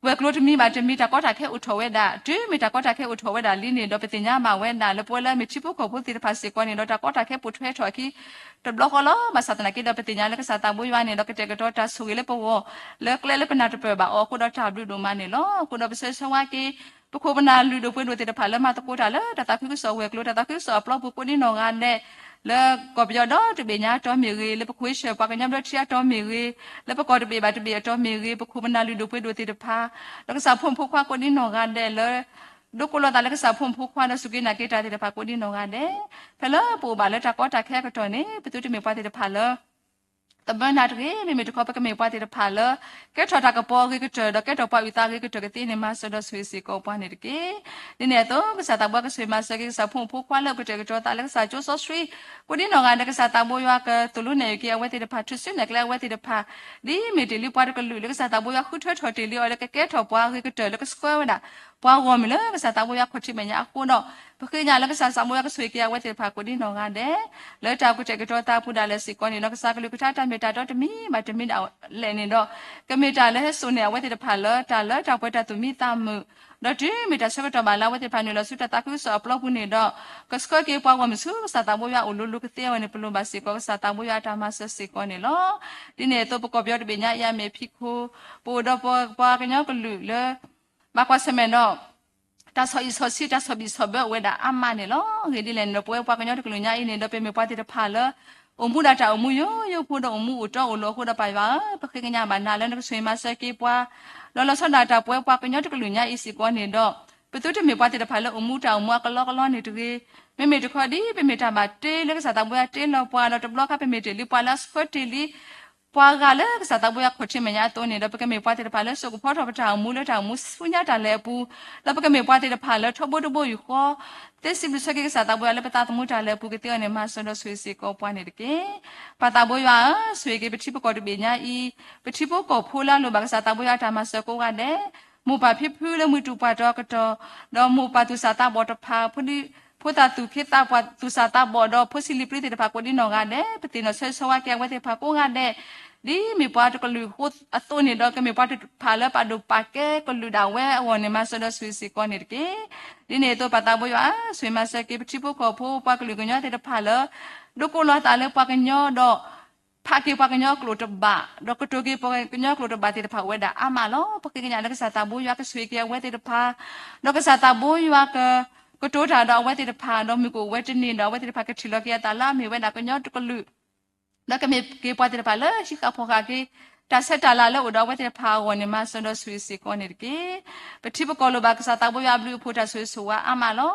ဝဲၤကျိၤတမံၤဘၣ်တမံၤ တၢ်ကီတၢ်ခဲအိၣ်ထီၣ်ဝဲဒၣ်, တုၤမ့ၢ်တၢ်ကီတၢ်ခဲအိၣ်ထီၣ်ဝဲဒၣ်လံန့ၣ်ဒီး ပသ့ၣ်ညါဘၣ်ဝဲဒၣ်လၢပဝဲလၢအမ့ၢ်ထံဖိကီၢ်ဖိသ့ၣ်တဖၣ်စ့ၢ်ကီးန့ၣ်ဒီး တၢ်ကီတၢ်ခဲပိာ်ထွဲထီၣ်အခံ တဘျီဃီလီၤ. ဘၣ်ဆၣ်သနာ်က့ဒီး ပသ့ၣ်ညါလၢကစၢ်သးဘိယွၤန့ၣ်ဒီး ကတဲာ်ကတီၤတၢ်ဆိၣ်ဂ့ၤလၢပဂီၢ် လၢကျဲလၢပနၢ်တပၢၢ်ဘၣ်အီၤအဃိဒီး တၢ်ဘျုးဒိၣ်မးန့ၣ်လီၤ. အဃိဒီးပဆၢဂ့ၤဆၢဝါက့ၤ ပခိၣ်ပနၢ်လုၢ်ဒိၣ်ပှ့ၤဒိၣ်သ့ၣ်တဖၣ်လၢမၤသကိးတၢ်လၢတၢ်သးခုကစီၣ်ဝဲၤကျိၤ တၢ်သးခုကစီၣ်အပျီပူၤကိးဒံနီၢ်ဂၤဒဲး လၢကီၢ်ပယီၤဒီတဘ့ၣ်ညါအတီၤမ့ၢ်ဂ့ၤ, လၢပခွ့ဆၢၣ်ပှၤကညီဘျၢထံအတီၤမ့ၢ်ဂ့ၤ, လၢပကီၢ်တဘ့ၣ်ဘၣ်တဘ့ၣ်အတီၤမ့ၢ်ဂ့ၤ, ပခိၣ်ပနၢ်လုၢ်ဒိၣ်ပှ့ၤဒိၣ်သ့ၣ်တဖၣ် ဒီးကစၢ်ဖိမုၣ်ဖိခွါကိးဒံနီၢ်ဂၤဒဲးလၢ ဒိကိးလီၤသးလၢကစၢ်ဖိမုၣ်ဖိခွါဒီးစူၢ်က့ၤနာ်က့ၤတၢ်သ့ၣ်တဖၣ်ကိးဒံနီၢ်ဂၤဒဲး, ဖဲလၢပအိၣ်ဘၣ်လၢတၢ်ကီတၢ်ခဲအကတီၢ်န့ၣ် ပသုတမ့ၢ်ပှၤသ့ၣ်တဖၣ်လၢ သမၢနၢ်တဂ့ၤ, မ့မ့ၢ်တခီ ပကမ့ၢ်ပှၤသ့ၣ်တဖၣ်လၢ ကဲထီၣ်တၢ်ကပီၤအဂ့ၤကတၢၢ် ဒီးကဲထီၣ်ပှၤအုၣ်သးအဂ့ၤကတၢၢ်ကသ့န့ၣ် မၤစၢၤဒီးဆိၣ်ဂ့ၤစ့ၢ်ကီးပှၤန့ၣ်တက့ၢ်. ဒ်န့ၣ်အသိး ကစၢ်သးဘိယွၤကဆိၣ်ဂ့ၤမၤစၢၤက့ၤ ကစၢ်ဖိမုၣ်ဖိခွါလၢအကတဲာ်ကတီၤသးလၢကစၢ်ကၠိစီဆှံ ကိးဒံနီၢ်ဂၤဒဲး ကစၢ်သးဘိယွၤကသိၣ်လိနဲၣ်အုၣ်က့ၤအဝဲသ့ၣ်တဖၣ် ထုးစုနဲၣ်ကျဲအဝဲသ့ၣ်တဖၣ် ဒ်မ့ၢ်တ့ၢ်လံပှၤတကလုာ်လၢကစၢ်သးဘိယွၤဃုထၢထီၣ်တ့ၢ်လံအီၤလၢ ကကဲထီၣ်ပှၤအဂ့ၤကတၢၢ်လၢကဆှၢဝဲဒၣ် ပှၤဂီၢ်မုၢ်လၢကစၢ်သးဘိယွၤခီၣ်ထံးမဲာ်ညါအဃိဒီး ပဃ့ကညးလၢကစၢ်သးဘိယွၤကဆိၣ်ဂ့ၤက့ၤအဝဲသ့ၣ်တဖၣ်ကိးဒံနီၢ်ဂၤဒဲး လၢတၢ်ကတဲာ်ကတီၤသးအပူၤဒၣ်လဲာ်စ့ၢ်ကီးန့ၣ်ဒီး ကစၢ်ကလုၢ်ကထါတၢ်မ့ၢ်တၢ်တီတမံၤဘၣ်တမံၤဒၣ်လဲာ်န့ၣ်ဒီး ကမ့ၢ်တၢ်လၢဟဲစိာ်န့ၢ်အဝဲသ့ၣ်တဖၣ်လၢတၢ်လၢတၢ်ပှဲၤတၢ်သူၣ်မံသးမုာ် ဒီးတုၤမ့ၢ်တၢ်ဆၢကတီၢ်ဘၣ်လၢအဝဲသ့ၣ်တဖၣ်နုာ်လီၤဆူတၢ်သးခုကစီၣ်အပျီပူၤန့ၣ်ဒီး ကဆှၢက့ၤပှၤဂီၢ်မုၢ်ဆူကစၢ်သးဘိယွၤအအိၣ်လိၤလိၤကသ့အဂီၢ်န့ၣ် ပလိၣ်ဘၣ်စ့ၢ်ကီးကစၢ်သးဘိယွၤအတၢ်မၤစၢၤစ့ၢ်ကီးန့ၣ်လီၤ. ဒ်န့ၣ်အသိး ပကီၢ်ပယီၤတဘ့ၣ်ညါအံၤအမ့ၢ်ဖံခိၣ် ပအိၣ်ဒီးပပှၤကညီကလုာ်လၢ ဘၣ်ကွၢ်ဆၢၣ်မဲာ်ဒီး တၢ်ဆီၣ်အံၣ်ဆီၣ်ဆံး တၢ်ဆီၣ်ဘံၣ်ဆီၣ်ဘၢအိၣ်ဝဲဒၣ်အါမးန့ၣ်လီၤ. အဂ့ၢ်ဒ်လဲၣ်န့ၣ်ဒီး ပဝဲပှၤကညီတကလုာ်ညါအံၤန့ၣ်ဒီး ပမ့ၢ်ပှၤသ့ၣ်တဖၣ်လၢ အိၣ်မူဒၣ်တၢ်အိၣ်မူယိယိဖိ ဒီးအိၣ်မူအိၣ်တီအိၣ်လိၤအဃိဒီး ပၢ်ယွၤဧၢ, ပဃ့ကညးဘၣ်နၤလၢနကဆိၣ်ဂ့ၤမၤစၢၤက့ၤပှၤ ဒီးလီၤဆီဒၣ်တၢ်ပဝဲပှၤကညီတကလုာ်ညါအံၤစ့ၢ်ကီးန့ၣ်ဒီး ပသုတမ့ၢ်ပှၤသ့ၣ်တဖၣ်လၢအိၣ်မူတၢ်အိၣ်မူအကလီကလီန့ၣ်တဂ့ၤ, မ့မ့ၢ်တခီဒ်ပမ့ၢ်တၢ်ဘၣ်တ့လၢကစၢ်သးဘိယွၤတ့လီၤပှၤ ဒီးတဘျီခါပမ့ၢ်တ့ၢ်လံပှၤလၢအဆှၢတ့ၢ်လံ ပှၤဂၤလၢကစၢ်သးဘိယွၤခီၣ်ထံးမဲာ်ညါအသိးန့ၣ်ဒီး ပကမ့ၢ်ပှၤသ့ၣ်တဖၣ်လၢစိာ်ကဖီထီၣ်ပတၢ်အိၣ်မူလၢတၢ်အိၣ်မူဆူညါတၢ်လဲၤအပူၤ, ဒီးပကမ့ၢ်ပှၤသ့ၣ်တဖၣ်လၢထီဘိတဘိယူၢ်ဃီ သ့စံးဘျုးဆၢက့ၤကစၢ်သးဘိယွၤလၢပသးသမူတၢ်လဲၤအပူၤကသ့အဂီၢ်န့ၣ် မၤစၢၤဒီးဆိၣ်ဂ့ၤစ့ၢ်ကီးပှၤန့ၣ်တက့ၢ်. ပၢ်သးဘိယွၤဧၢ, ဆိၣ်ဂ့ၤက့ၤပထံပကီၢ်တဘ့ၣ်ညါအံၤ, ပထံဖိကီၢ်ဖိလၢအလိၣ်ဘၣ်ကစၢ်သးဘိယွၤအတၢ်မၤစၢၤကိးဂၤဒဲး, မိၢ်ပၢ်ဖံဖုလၢမုၢ်တူၢ်ပှၢ်တီၤကတီၢ်, ဒီးမိၢ်ပၢ်သူၣ်စၢ်သးဘီၣ်တဖၣ်, ဖိဒံဖိသၣ်သူၣ်က့သးပှၢ်သူၣ်စၢ်သးဘီၣ်ဒီးဖိဆံးလံာ်ပျံၤသ့ၣ်တဖၣ်ကိးဒံနီၢ်ဂၤဒဲး, ပသ့ၣ်နီၣ်ဆၢဂ့ၤဆၢဝါက့ၤအဝဲသ့ၣ်တဖၣ်ကိးဂၤဒဲး, ဒ်မ့ၢ်ပှၤတကလုာ်အဃိအသိးန့ၣ်ဒီး ကမ့ၢ်ပှၤတဖၣ်လၢပာ်ဒိၣ်ပာ်ကဲကလုာ်ဒၣ်ဝဲအဂီၢ်န့ၣ် မၤစၢၤဒီးဆိၣ်ဂ့ၤစ့ၢ်ကီးန့ၣ်တက့ၢ်. ဒ်န့ၣ်အသိးပၢ်သးဘိယွၤဧၢ, ဆိၣ်ဂ့ၤမၤစၢၤက့ၤပထံဖိကီၢ်ဖိပှၤကလုာ်ကညီသ့ၣ်တဖၣ်လၢ ဒိကိးလီၤသးလၢပှၤကညီဒီး ဖးက့ၤပှၤကညီကျိာ်တဘၣ်, ဒီးကတိၤက့ၤပှၤကညီကျိာ်တဘၣ်သ့ၣ်တဖၣ်အိၣ်ဝဲဒၣ်အါမးလီၤ. ပဃ့ကညးလၢကစၢ်သးဘိယွၤကဆိၣ်ဂ့ၤက့ၤအဝဲသ့ၣ်တဖၣ်, ဒီးကစၢ်သးဘိယွၤက ကတိၤတၢ်ဒီးအဝဲသ့ၣ်တဖၣ်, ဒီးမုၢ်ကအိၣ်ဝဲတနံၤဒီးအဝဲသ့ၣ်တဖၣ်ကထံၣ်လီၤက့ၤအသးလၢအမ့ၢ်ဝဲဒၣ်ကညီတကလုာ် ဒီးကမ့ၢ်က့ၤပှၤသ့ၣ်တဖၣ်လၢဟံးဃာ်ဖီၣ်ဃာ်က့ၤ တၢ်ဆဲးတၢ်လၤလၢအိၣ်ဒီးအဝဲသ့ၣ်တဖၣ်အဂီၢ်န့ၣ် မၤစၢၤဒီးဆိၣ်ဂ့ၤစ့ၢ်ကီးန့ၣ်တက့ၢ်. ပထံပကီၢ်လိၣ်ဘၣ်ကစၢ်သးဘိယွၤအဘျုးအဖှိၣ်တၢ်ဆိၣ်ဂ့ၤဆိၣ်ဝါအါမးလီၤ.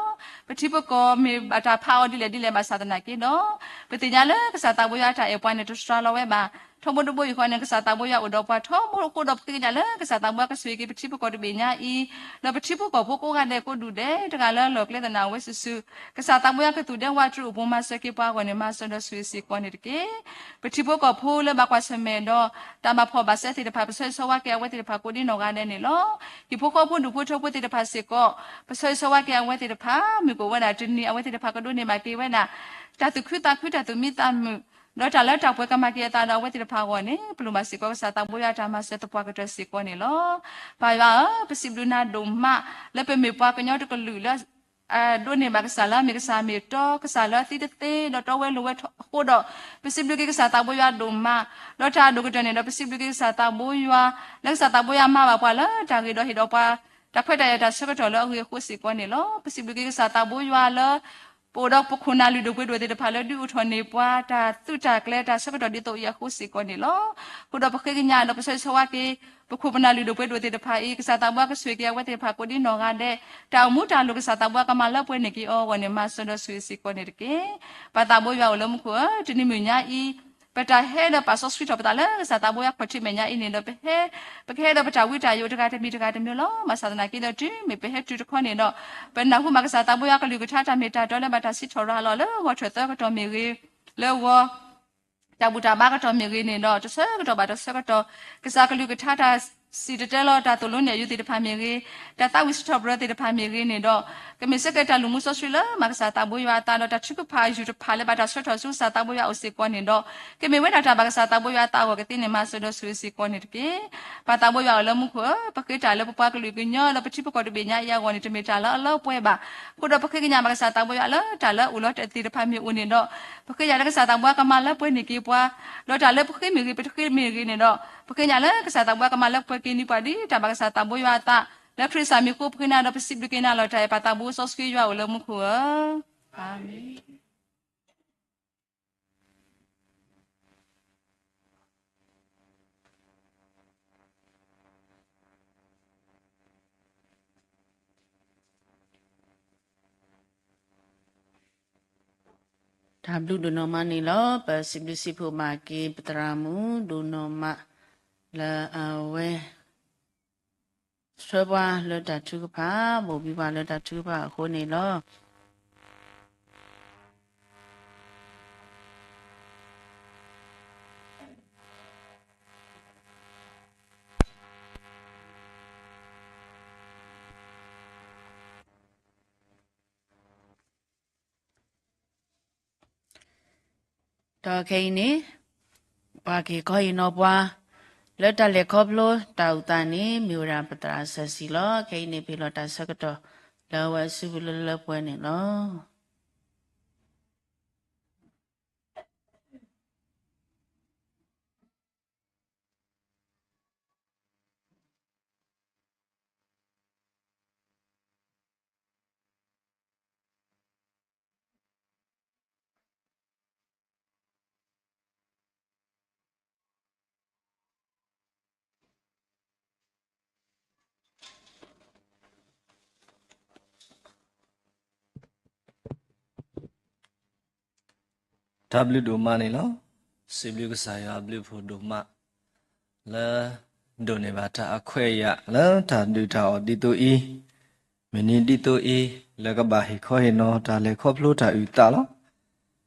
ပထံပကီၢ်မ့ၢ်ဘၣ်တၢ်ဖးအီၤဒ်လဲၣ်ဒ်လဲၣ်ဘၣ်ဆၣ်သနာ်က့ဒီး ပသ့ၣ်ညါလၢကစၢ်သးဘိယွၤအတၢ်အဲၣ်ပှၤန့ၣ် တတြၢလီၤဝဲဘၣ်. ထီဘိတဘိယူၢ်ဃီန့ၣ် ကစၢ်သးဘိယွၤအိၣ်ဒီးပှၤထီဘိအဃိဒီး ပဃ့ကညးလၢကစၢ်သးဘိယွၤကဆိၣ်ဂ့ၤက့ၤပထံပကီၢ်တဘ့ၣ်ညါအံၤ, ဒီးပထံဖိကီၢ်ဖိကိးဂၤဒဲးကိးဒူၣ်ဒဲး တဂၤလၢလီၢ်ကျဲသနာ်ဝဲစုာ်စုာ် ကစၢ်သးဘိယွၤကသူၣ်ဒဲဝးတြူးအိၣ်ပူၤမၤစၢၤက့ၤပှၤအဂီၢ်န့ၣ် မၤစၢၤဒီးဆိၣ်ဂ့ၤစ့ၢ်ကီးန့ၣ်တက့ၢ်. ပထံဖိကီၢ်ဖိလၢဘၣ်ကွၢ်ဆၢၣ်မဲာ်ဒီး တၢ်ဘၣ်ဖှီၣ်ဘၣ်စဲသ့ၣ်တဖၣ် ပဆၢဂ့ၤဆၢဝါက့ၤအဝဲသ့ၣ်တဖၣ်ကိးဒံနီၢ်ဂၤဒဲးန့ၣ်လီၤ. ဟံၣ်ဖိဃီဖိဒူၣ်ဖိထၢဖိသ့ၣ်တဖၣ်စ့ၢ်ကီး ပဆၢဂ့ၤဆၢဝါက့ၤအဝဲသ့ၣ်တဖၣ် မုၢ်ကအိၣ်ဝဲဒၣ်တနံၤ အဝဲသ့ၣ်တဖၣ်ကဒိးန့ၢ်ဘၣ်က့ၤဝဲဒၣ် တၢ်သူၣ်ခုသးခုတၢ်သူၣ်မံသးမုာ် ဒီးတၢ်လၢတၢ်ပှဲၤကမၤက့ၤအသးဒီးအဝဲသ့ၣ်တဖၣ်အဂီၢ်န့ၣ် ပလိၣ်ဘၣ်စ့ၢ်ကီးကစၢ်သးဘိယွၤအတၢ်မၤစၢၤသပှၢ်ကတၢၢ်စ့ၢ်ကီးန့ၣ်လီၤ. ပၢ်ယွၤဧၢ, ပစံးဘျုးနၤဒိၣ်မး လၢပမ့ၢ်ပှၤကညီတကလုာ်လၢ ဒိးန့ၢ်ဘၣ်ကစၢ်လၢအမ့ၢ်ကစၢ်မ့ၢ်တီ, ကစၢ်လၢအသံတသ့ဒီးတီဝဲလိၤဝဲအဃိဒီး ပစံးဘျုးက့ၤကစၢ်သးဘိယွၤဒိၣ်မး, ဒီးတၢ်ဒိၣ်ကတၢၢ်န့ၣ်ဒီး ပစံးဘျုးက့ၤကစၢ်သးဘိယွၤ လၢကစၢ်သးဘိယွၤမၤဘၣ်ပှၤလၢတၢ်ဂ့ၤဒီးဟ့ၣ်ဒီးပှၤ တၢ်ခွဲးတၢ်ယာ်တၢ်ဆၢကတီၢ်လၢအဂ့ၤအဃိစ့ၢ်ကီးန့ၣ်လီၤ. ပစံးဘျုးက့ၤကစၢ်သးဘိယွၤလၢ ပအိၣ်ဒီးပခိၣ်နၢ်လုၢ်ဒိၣ်ပှ့ၤဒိၣ်သ့ၣ်တဖၣ်လၢ ဒုးအိၣ်ထီၣ်န့ၢ်ပှၤတၢ်သုးတၢ်ကျဲၤတၢ်ဆၢကတီၢ်ဒ်သိးအံၤအဃိစ့ၢ်ကီးန့ၣ်လီၤ. အဃိဒီးပဃ့ကညးဒီးပဆၢဂ့ၤဆၢဝါက့ၤ ပခိၣ်ပနၢ်လုၢ်ဒိၣ်ပှ့ၤဒိၣ်သ့ၣ်တဖၣ်အံၤ ကစၢ်သးဘိယွၤကဆိၣ်ဂ့ၤက့ၤအဝဲသ့ၣ်တဖၣ်ကိးဒံနီၢ်ဂၤဒဲး, တၢ်အိၣ်မူတၢ်လိၣ်ကစၢ်သးဘိယွၤကမၤလၢပှဲၤန့ၢ်က့ၤအီၤအဂီၢ်န့ၣ် မၤစၢၤဒီးဆိၣ်ဂ့ၤစ့ၢ်ကီးန့ၣ်တက့ၢ်. ပၢ်သးဘိယွၤအိၣ်လၢမူခိၣ်ဧၢ, တနံၤမုၢ်ညါအံၤ ပတၢ်ဟဲဒီးပာ်စီဆှံထီၣ်ပသးလၢကစၢ်သးဘိယွၤခီၣ်ထံးမဲာ်ညါအံၤန့ၣ်ဒီး ပဟဲ, ပကဟဲဒီးပတၢ်ဝံတၢ်ယိးတဂၤတမံၤတဂၤတမံၤလီၤ. ဘၣ်ဆၣ်သနာ်က့ဒီး တုၤမ့ၢ်ပဟဲတုၤတခီန့ၣ်ဒီး ပနၢ်ဟူမးကစၢ်သးဘိယွၤအကလုၢ်ကထါတၢ်မ့ၢ်တၢ်တီလၢဘၣ်တၢ်စံးထီၣ်ရၤလီၤလၢဂီၤထၢၣ်သၢကတီၢ်မ့ၢ်ဂ့ၤ, လၢဂီၤ တၢ်ဘူၣ်တၢ်ဘါကတီၢ်မ့ၢ်ဂ့ၤန့ၣ်ဒီး တဆၢကတီၢ်ဘၣ်တဆၢကတီၢ် ကစၢ်ကလုၢ်ကထါတၢ်စံၣ်တဲၤတဲလီၤတၢ်သိၣ်လိန့ၢ်အယုၢ်သ့ၣ်တဖၣ်မ့ၢ်ဂ့ၤ, တၢ်သးဝံၣ်စံးထီၣ်ပတြၢၤသ့ၣ်တဖၣ်မ့ၢ်ဂ့ၤန့ၣ်ဒီး ကမ့ၢ်စ့ၢ်ကီးတၢ်လုၢ်မူစီဆှံလၢမၤကစၢ်သးဘိယွၤအသးဒီး တၢ်ထုကဖၣ်အယုၢ်တဖၣ်လၢဘၣ်တၢ်ဆှၢထီၣ်ဆူကစၢ်သးဘိယွၤအအိၣ်စ့ၢ်ကီးန့ၣ်ဒီး ကမ့ၢ်ဝဲဒၣ်တၢ်ဘၣ်ကစၢ်သးဘိယွၤအသးအဂီၢ်ကသ့န့ၣ် မၤစၢၤဒီးဆိၣ်ဂ့ၤစ့ၢ်ကီးန့ၣ်တက့ၢ်. ပၢ်သးဘိယွၤအိၣ်လၢမူခိၣ်ဧၢ, ပဃ့တၢ်လၢပပှၤကလုာ်ကညီဒီးပထံပကီၢ်တဘ့ၣ်ညါအံၤအဂီၢ်န့ၣ် တမ့ၢ်တၢ်လၢအလၢအပှဲၤဘၣ်. အဃိဒီးပဃ့ကညးဘၣ်ကစၢ်သးဘိယွၤလၢတၢ်လၢအအိၣ်လီၤတဲာ်သ့ၣ်တဖၣ်မ့ၢ်အိၣ်န့ၣ်ဒီး ပဃ့ကညးလၢကစၢ်သးဘိယွၤကမၤလၢပှဲၤန့ၢ်က့ၤပှၤ, ဒီးတၢ်လၢပဃ့မ့ၢ်ဂ့ၤ ပတဃ့မ့ၢ်ဂ့ၤန့ၣ်ဒီး ပဃ့ကညးလၢကစၢ်သးဘိယွၤကမၤလၢပှဲၤက့ၤန့ၢ်ပှၤဒ်တၢ်ဘၣ်ကစၢ်သးဘိယွၤအသး, လၢခရံာ်စၢ်မံၤအဃိပဃ့နၤဒီးပစံးဘျုးက့ၤနၤလီၤတၢ်အံၤ ပၢ်သးဘိစီဆှံယွၤအိၣ်လၢမူခိၣ်ဧၢ. အၤမ့ၣ်. တၢ်ဘျုးဒိၣ်နီၢ်မးန့ၣ်လီၤ. ပစံးဘျုးစံးဖှိၣ်ဘၣ်က့ၤပသရၣ်မုၣ်ဒိၣ်နီၢ်မး လၢအဝဲ ဆှၢပှၤလၢတၢ်ထုကဖၣ်, ဘိၣ်ဘံပှၤလၢတၢ်ထုကဖၣ်အဃိန့ၣ်လီၤ. ဒီးခဲအံၤန့ၣ် ပှၤကဟ့ၣ်ခီဟ့ၣ်နီၤပှၤ လၢတၢ်လဲၤခီဖျိတၢ်အုၣ်သးန့ၣ် မ့ၢ်ဝဲဒၣ်ပသရၣ်စၢ်စံလီၤ. ခဲအံၤန့ၣ် ပဟ့ၣ်လီၤတၢ်ဆၢကတီၢ် လၢအဝဲအစုပူၤလၢလၢပှဲၤန့ၣ်လီၤ. တၢ်ဘျုးဒိၣ်မးန့ၣ်လီၤ. စံးဘျုးကစၢ်ယွၤအဘျုးအဖှိၣ်ဒိၣ်မး လၢ ဒိးန့ၢ်ဘၣ်တၢ်အခွဲးအယာ်လၢတၢ်ဒုၣ်တၢ်အီၣ်ဒ်သိးအံၤ, မုၢ်နံၤဒ်သိးအံၤ လၢကဘၣ်ဟ့ၣ်ခီဟ့ၣ်နီၤတၢ်လဲၤခီဖျိတၢ်အုၣ်သးလီၤ.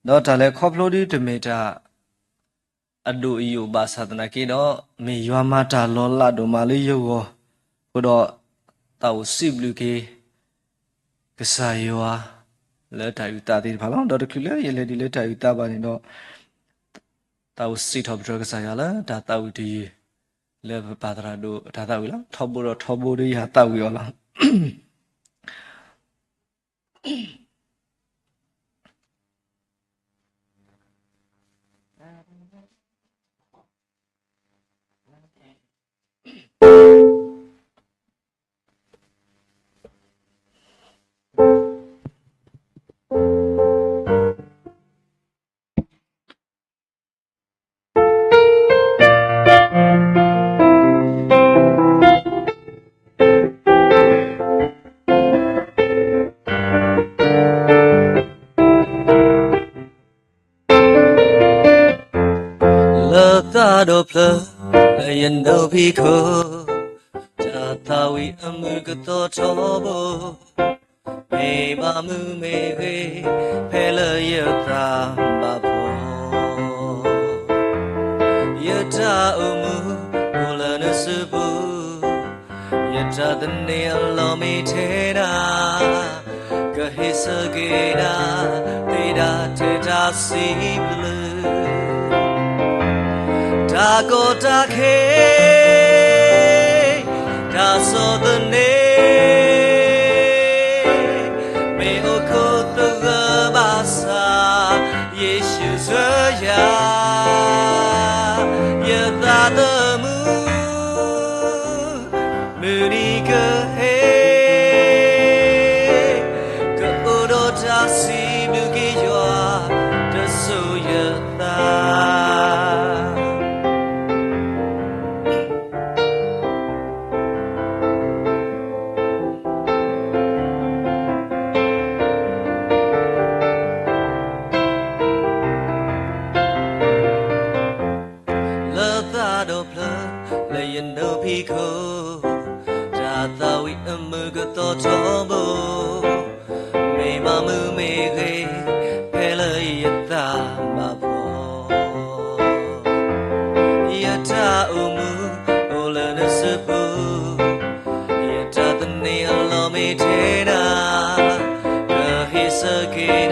ဒီးတၢ်လဲၤခီဖျိဒ်တမ့ၢ်တၢ် အဒိၣ်အယိာ်ဘၣ်ဆၣ်သနာ်က့ဒီး မ့ၢ်ယွၤမၤတၢ်လီၤလးဒိၣ်မးလၢယဂီၢ်, အဃိဒီး သးအိၣ်စံးဘျုးက့ၤ ကစၢ်ယွၤ လၢတၢ်အုၣ်သးသ့ၣ်တဖၣ်လီၤ. ဒီးတချုးလၢယလဲၤဒ်လၢတၢ်အုၣ်သးဘၣ်န့ၣ်ဒီး သးအိၣ်စံးထီၣ်ပတြၢၤကစၢ်ယွၤလၢတၢ်သးဝံၣ်တယုၢ် လၢပပၢ်သရၣ်ဒိၣ်တၢ်သးဝံၣ်လီၤ. ထီဘိဒီးထီဘိဒီးယသးဝံၣ်အီၤလီၤ. လၢသးဒီဖျၢၣ် လၢယနိးဖံးခိၣ် တၢ်သးဝံၣ်အမုၢ်ကသီထီဘိ မ့ၢ်ဘၣ်မုာ်မ့ၢ်ဂ့ၤ ဖဲလၢယသးဘၣ်ဖှီၣ် ယတၢ်အိၣ်မူအိၣ်လၢနစုပူၤ ယတၢ်သန့ၤအလီၢ်မ့ၢ်ထဲနၤ ကဟ့ၣ်ဆၢက့ၤနၤ သ့ဒၣ်ထဲတၢ်စံးဘျုး တၢ်ကီတၢ်ခဲ တၢ်ဆီၣ်သနံး မ့ၢ်အိၣ်ခိးသဂၢၢ်ဘၣ်ဆၣ် ယ့ၣ်ၡူးဆှၢယၤ ယသးသမူ မုၢ်နံၤကဟဲ ကအိၣ်ဒီးတၢ်စံးဘျုးက့ၤယွၤ တစိၤယသး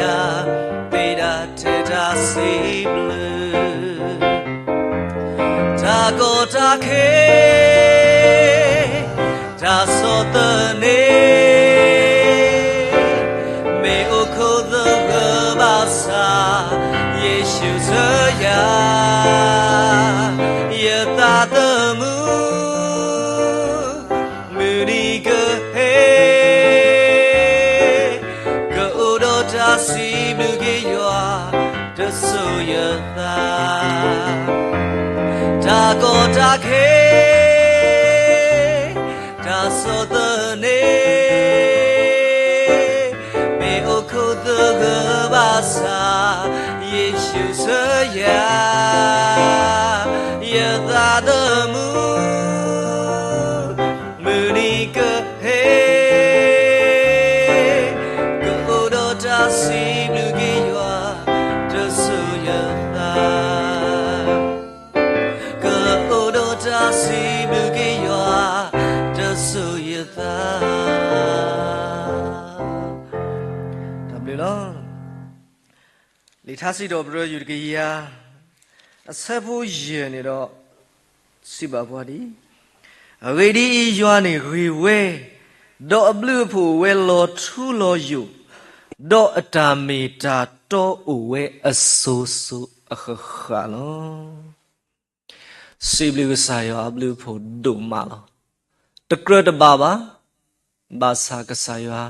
တၢ်သ့ၣ်တၢ်ထဲတၢ်စံးဘျုး, တၢ်ကီတၢ်ခဲ တၢ်ဆီၣ်သနံး, မ့ၢ်အိၣ်ခိၣ်သဂၢၢ်ဘၣ်ဆၣ်, ယ့ၣ်ၡူးဆှၢယၤ ယသးသမူ မုၢ်နံၤကဟဲ ကအိၣ်ဒီးတၢ်စံးဘျုးက့ၤယွၤ တစိၤယသး, တၢ်ကီတၢ်ခဲ တၢ်ဆီၣ်သနံး, မ့ၢ်အိၣ်ခိၣ်သဂၢၢ်ဘၣ်ဆၣ်, ယ့ၣ်ၡူးဆှၢယၤ ယသးသမူ မုၢ်နံၤကဟဲ ကအိၣ်ဒီးတၢ်စံးဘျုးက့ၤယွၤ တစိၤယသး, ကအိၣ်ဒီးတၢ်စံးဘျုးက့ၤယွၤ တစိၤယသး. တၢ်ဘျုးလီၤ. လံာ်ထါစံးထီၣ်ပတြၢၤ ယုၢ်တကယၤ အဆၢဖိယဲၢ်န့ၣ်ဒီး စံးဘၣ်ပှၤဒ်အံၤ, အဂ့ၢ်ဒ်အံၤ, ယွၤန့ၣ်ဂ့ၤဝဲ, ဒီးအဘျုးအဖှိၣ်အိၣ်ဝဲလီၤထူလီၤယိာ်, ဒီးအတၢ်မ့ၢ်တၢ်တီအိၣ်ဝဲအစိၤစိၤအဃၣ်ဃၣ်လီၤ. စံးဘျုးကစၢ်ယွၤအဘျုးအဖှိၣ်ဒိၣ်မးလီၤ. တကြၢးတဘၣ်ဘၣ်, ဘၣ်ဆၣ်ကစၢ်ယွၤ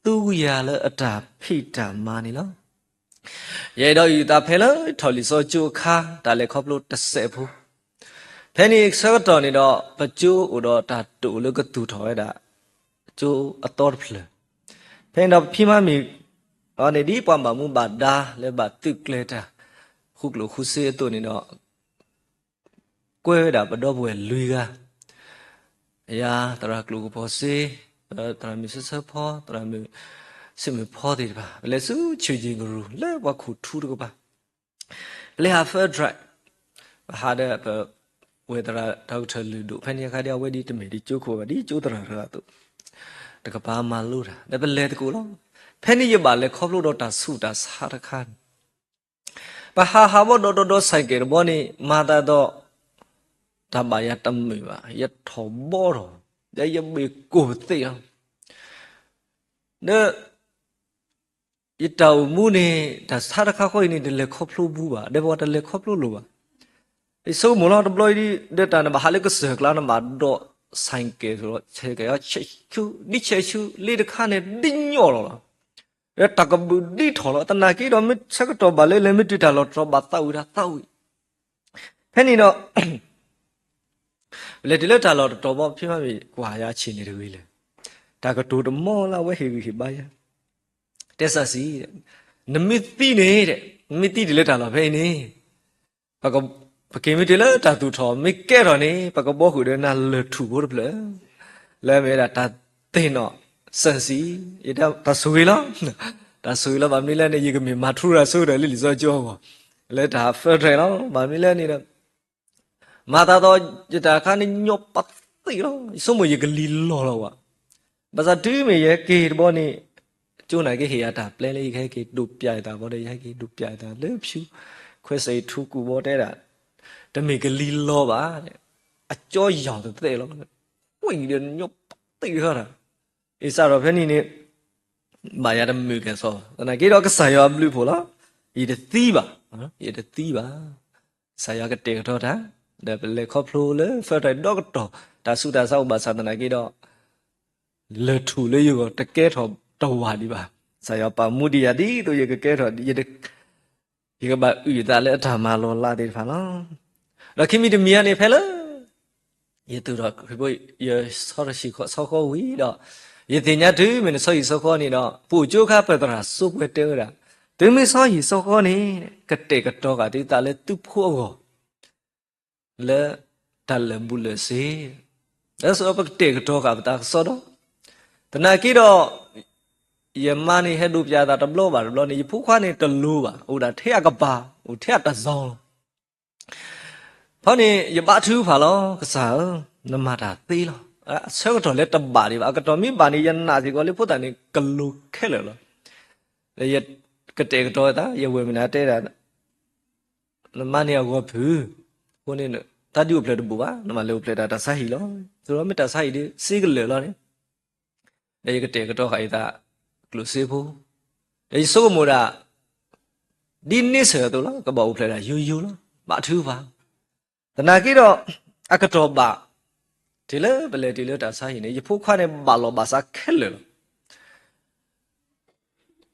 သူယၤလၢအတၢ်ဖံးတၢ်မၤန့ၣ်လီၤ. ယအဲၣ်ဒိးအုၣ်သးဖဲလၢထီၣ်လံာ်စီဆှံကၠိအခါ တၢ်လဲၤခီဖျိတစဲးဖိ, ဖဲန့ၣ်ဆၢကတီၢ်န့ၣ်ဒီး ပကၠိအိၣ်ဒီးတၢ်တိာ်လၢကသူၣ်ထီၣ်ဝဲဒၣ် ကၠိအသီတဖျၢၣ်, ဖဲန့ၣ်ဒီးပဖံမါမ့ၢ်အီၤန့ၣ် ဒ်ပှၤဘၣ်မူဘၣ်ဒါလၢဘၣ်သုးကျဲၤတၢ် ဃုကျိၣ်ဃုစ့အသိးန့ၣ်ဒီး ကွဲဝဲဒၣ်ပဒီပုၢ်ဝဲၢ်လွံၢ်ဂၤ, ယၤသရၣ်ကျိၣ်ကပီၤစ့, သရၣ်မုၣ်ဆၢဆၢဖီ, သရၣ်မုၣ်ဆ့ၣ်မုၢ်ဖီသ့ၣ်တဖၣ် ပလဲၤဆူဆူၣ်က့ၤကရူၢ် လၢပှၤခိၣ်ထူတကပၤ, ပလဲၤဟး fur dry, ပဟးဒီးပဝဲၢ်သရၣ် doctor လုၢ်ဒိၣ် ဖဲန့ၣ်အခါဒီး အဝဲဒ်တမ့ၢ်ဒ်ကၠိခိၣ်ဘၣ် ဒ်ကၠိသရၣ်တဂၤအသိး, တကပၤမၤလိတၢ် ဒီးပလဲၤသကိးလီၤ. ဖဲန့ၣ်ယဘၣ်လဲၤခီဖျိဒီးတၢ်ဆူးတၢ်ဆါတခါန့ၣ် ပဟးဟးဘီဒီးဒီးဒီး ဆိုင်ကယ် တဘီန့ၣ် မၤသးဒီး တၢ်ဘၣ်ယၤတမုာ်ဘၣ်, ယထီၣ်ဘီထီၣ်, ဒီးယဘ့ၣ်ကိၢ်သ့လီၤ. ဒီး ယတၢ်အိၣ်မူန့ၣ် တၢ်ဆါတခါဃီအံၤန့ၣ် တလဲၤခီဖျိဘူးဘၣ်, ဒီးပှၤတလဲၤခီဖျိလိာ်ဘၣ်. ယဆိကမိၣ်လီၤ တဘျီအံၤ ဒီးတၢ်နဘၣ်ဟးလၢကစၢၢ်ကျါ နဘၣ်ဒီး ဆိုင်ကယ် သိးဒီး ဆဲးကဲးဆဲးဆူ ဒ်ဆဲးဆူ လ့တခါန့ၣ် ဒ်ညီလီၤလီၤ. ဒီးတၢ်ကဘုးဒ်ထီၣ်လီၤ. သနာ်က့ဒီး မ့ၢ်ဆၢကတီၢ်ဘၣ်လၢလဲၤမ့ၢ်တုၤတၢ်လီၢ်တတီၤဘၣ်သးဝံၣ်တၢ်သးဝံၣ် ဖဲန့ၣ်ဒီး လဲၤတုၤလၢတၢ်လီၢ်တတီၤဘီ ဖံမါမ့ၢ်ကွၢ်ယၤဆ့ၣ်န့ၣ်တဂ့ၤလဲၣ်. တၢ်ကတိၤတမီၢ်လၢအဝဲဟ့ၣ်ဂံၢ်ဟ့ၣ်ဘါယၤ, တဲစၢ်စံး, နမ့ၢ်သံန့ၣ်, နမ့ၢ်သံတုၤလၢတၢ်လီၢ်ဖဲအံၤန့ၣ်, ပက့ၤမ့ၢ်တုၤလၢတၢ်သူၣ်ထီၣ် မ့ၢ်ကဲထီၣ်န့ၣ် ပကဘီဃုာ်ဒီးနၤလၢၢ်ထူၣ်ဖိတဖျၢၣ်, လၢအမ့ၢ်ဝဲဒၣ်တၢ်သ့ၣ်နီၣ်စၢ်စံး, ယတၢ်ဆိၣ်ဂ့ၤလီၤ. တၢ်ဆိၣ်ဂ့ၤလီၤ ဘၣ်မနုၤလဲၣ်န့ၣ် ယကမ့ၢ်မၤထူရၤဆိဒီးလၢလံာ်စီဆှံကၠိအဂီၢ်, လၢတၢ် fur dry လီၤ. ဘၣ်မနုၤလဲၣ်န့ၣ်ဒီး မၤသးဒီး ယတၢ်ခါန့ၣ်ညီပသ့လီၤ. ယဆိကမိၣ်ယကလံၤလီၤလီၤဘၣ်. ဘၣ်ဆၣ်တုၤမ့ၢ်ယဟဲက့ၤတဘီန့ၣ် ကၠိနာ်က့ဟ့ၣ်ယၤတၢ်ပျဲလၢယကဟဲက့ၤဒိးပျးယသးဘီဒီး ယဟဲက့ၤဒိးပျးယသးလၢဖၠူ ခွဲးစဲးထူကူၣ်ဘီတဲဒၣ်, တမ့ၢ်ကလံၤလီၤဘၣ်, အကၠီယီၤတသ့လီၤ. ဝံၤဒီးညီပသ့ဃီတၢ်, အ့စးထီၣ်ဖဲန့ၣ်န့ၣ် ဘၣ်ယၤတမုာ်ကဲသိး, သနာ်က့ဒီးကစၢ်ယွၤအဘျုးအဖှိၣ်လီၤ. ယတသံဘၣ်, ယတသံဘၣ်. ကစၢ်ယွၤကတဲာ်ကတီၤတၢ်, ဒီးပလဲၤခီဖျိလၢ fur dry ဒီကတီၢ် တၢ်ဆူးတၢ်ဆါအိၣ်ဘၣ်ဆၣ်သနာ်က့ဒီး လၢၢ်ထူၣ်လၢယဂီၢ်တကဲထီၣ်တဝၢ်ဒံးဘၣ်. ကစၢ်ယွၤပာ်မူဒံးယၤဒ်သိးယကကဲထီၣ်, ယကဘၣ်အုၣ်ယသးလၢအတၢ်မၤလီၤလးသ့ၣ်တဖၣ်လီၤ. ဒီးခံမံၤတမံၤအံၤန့ၣ် ဖဲလၢ ယသူၣ်ထီၣ်ခရံာ်ဖိ ယဆီတဆံးဆီဃီဝံၤဒီး ယသ့ၣ်ညါတုၤမ့ၢ်နဆီဟံၣ်ဆီဃီန့ၣ်ဒီး ပအိၣ်ကၠိအခါပသရၣ်စိပှဲၤတဲဝဲဒၣ်, သုမ့ၢ်ဆီဟံၣ်ဆီဃီန့ၣ် ကတဲာ်ကတီၤဃာ်သုသးလၢသုဖိအဂီၢ် လၢတၢ်လၢာ်ဘူၣ်လၢာ်စ့, လၢပကတဲာ်ကတီၤဃာ်ပသးကစီဒီ, သနာ်က့ဒီး ယမါန့ၣ်ဟဲဒိးပျးသးတဘျီဘၣ်တဘျီန့ၣ် ယဖိခွါန့ၣ်တလိၤဘၣ်, အိၣ်ဒၣ်ထဲအကပၤ, အိၣ်ထဲအတၢ်စီၤလီၤ. ဖဲန့ၣ် ယဘါထုကဖၣ်လီၤ, ကစၢ်ဧၢ, နမၤတၢ်သ့လီၤ. အဆၢကတီၢ်လၢတဘၣ်ဒံးဘၣ်, အကတီၢ်မ့ၢ်ဘၣ်န့ၣ် ယနာ်စ့ၢ်ကီးလၢဖိသၣ်န့ၣ်ကလိၤခဲလၢာ်လီၤ. လၢယ ကတဲာ်ကတီၤသး, ယဝဲၢ်မုၢ်နၤတဲဒၣ် နမၤန့ၢ်အဂီၢ်ဖုၣ်, အဃိန့ၣ် တၢ်ဒုးအိၣ်ဖျဲၣ်တဘူးဘၣ်, နမၤလၢအိၣ်ဖျဲၣ်တၢ်တၢ်ဆါဟံၣ်လီၤ. သိးဒီးမ့ၢ်တၢ်ဆါဟံၣ်ဒီး စ့ကလၢာ်လီၤန့ၣ်, ဒီးယကတဲာ်ကတီၤဃာ်ယသး ကျိၣ်စ့ဖိ, ဒီးယဆိကမိၣ်ဒၣ် ဒ်န့ဆၢၣ်အသိးလီၤ, ကဘၣ်အိၣ်ဖျဲၣ်ဒၣ်ယိယိလီၤ, ဘၣ်ထုကဖၣ် သနာ်က့ဒီး အကတီၢ်ဘၣ် တုၤလၢပလဲၤတုၤလၢတၢ်ဆါဟံၣ်န့ၣ် ယဖိခွါန့ၣ်ဘၣ်လီၢ်ဘၣ်စးခဲလၢာ်လီၤ.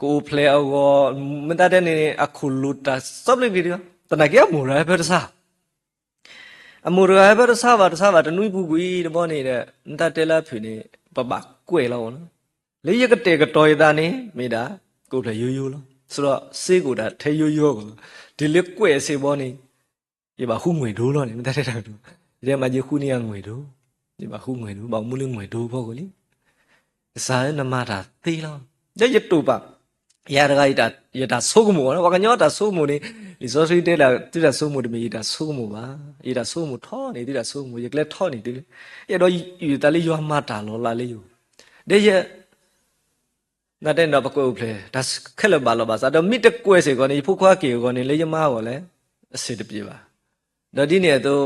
ကအိၣ်ဖျဲၣ်အဂီၢ် မ့ၢ်သးတဲန့ၣ် အခိၣ်လိာ်တၢ်စီပျ့က့ၤဒီး သနာ်က့အမိၢ်တဂၤဟဲဖၢတဆါ, အမိၢ်တဂၤဟဲဖၢတဆါဘၣ် တဆါဘၣ် တနွံပူၤကွံာ်တဘျီန့ၣ်ဒီး မ့ၢ်သးတဲလၢအဖုၣ်န့ၣ် ပဘၣ်ကွဲးလီၤအီၤလီၤ. လၢယကတဲာ်ကတီၤယသးန့ၣ် မ့ၢ်ဒၣ် ကအိၣ်ဖျဲၣ်ယိယိလီၤ. ဆိဒီးစ့ကအိၣ်ဒၣ်ထဲယိယိအဂီၢ်လီၤ. တုၤလၢကွဲးအဆ့ဘျီန့ၣ် ယဘၣ်ဃုငွေ့ဒိလီၤန့ၣ် မ့ၢ်တၢ်တဲတၢ်ကတိၤ, ယတဲမးယဃုန့ၢ်ယၤငွေ့ဒိ, ယဘၣ်ဃုငွေ့ဒိ ဘၣ်မူလၢငွေ့ဒိဖီခိၣ်လံ. ကစၢ်ဧၢ နမၤတၢ်သ့လီၤ. ဒီးယတိာ်ပာ် ယၤတဂၤ ယတၢ်ဆိကမိၣ်ဘၣ်, ပှၤကညီတၢ်ဆိကမိၣ်န့ၣ် လံာ်စီဆှံတဲဒၣ် သုတၢ်ဆိကမိၣ်တမ့ၢ်ယတၢ်ဆိကမိၣ်ဘၣ်. ယတၢ်ဆိကမိၣ်ထီန့ၢ်သုတၢ်ဆိကမိၣ်, ယကျဲထီန့ၢ်သု, ယအဲၣ်ဒိးယုၢ်သးလၢယွၤမၤတၢ်လီၤလးလၢယဂီၢ်, ဒီးယ နတဲန့ၣ်ဒီး ပကွဲးအိၣ်ဖျဲၣ် တၢ်ခဲလၢာ်ဘၣ်လီၢ်ဘၣ်စး, ဒီးမ့ၢ်တကွဲးစ့ၢ်ကီးန့ၣ် ယဖိခွါက့ၢ်အဂီၢ်န့ၣ် လၢယမါအဂီၢ်လဲၣ် အဆင်တပြေဘၣ်. ဒီးဒ်န့ၣ်အသိး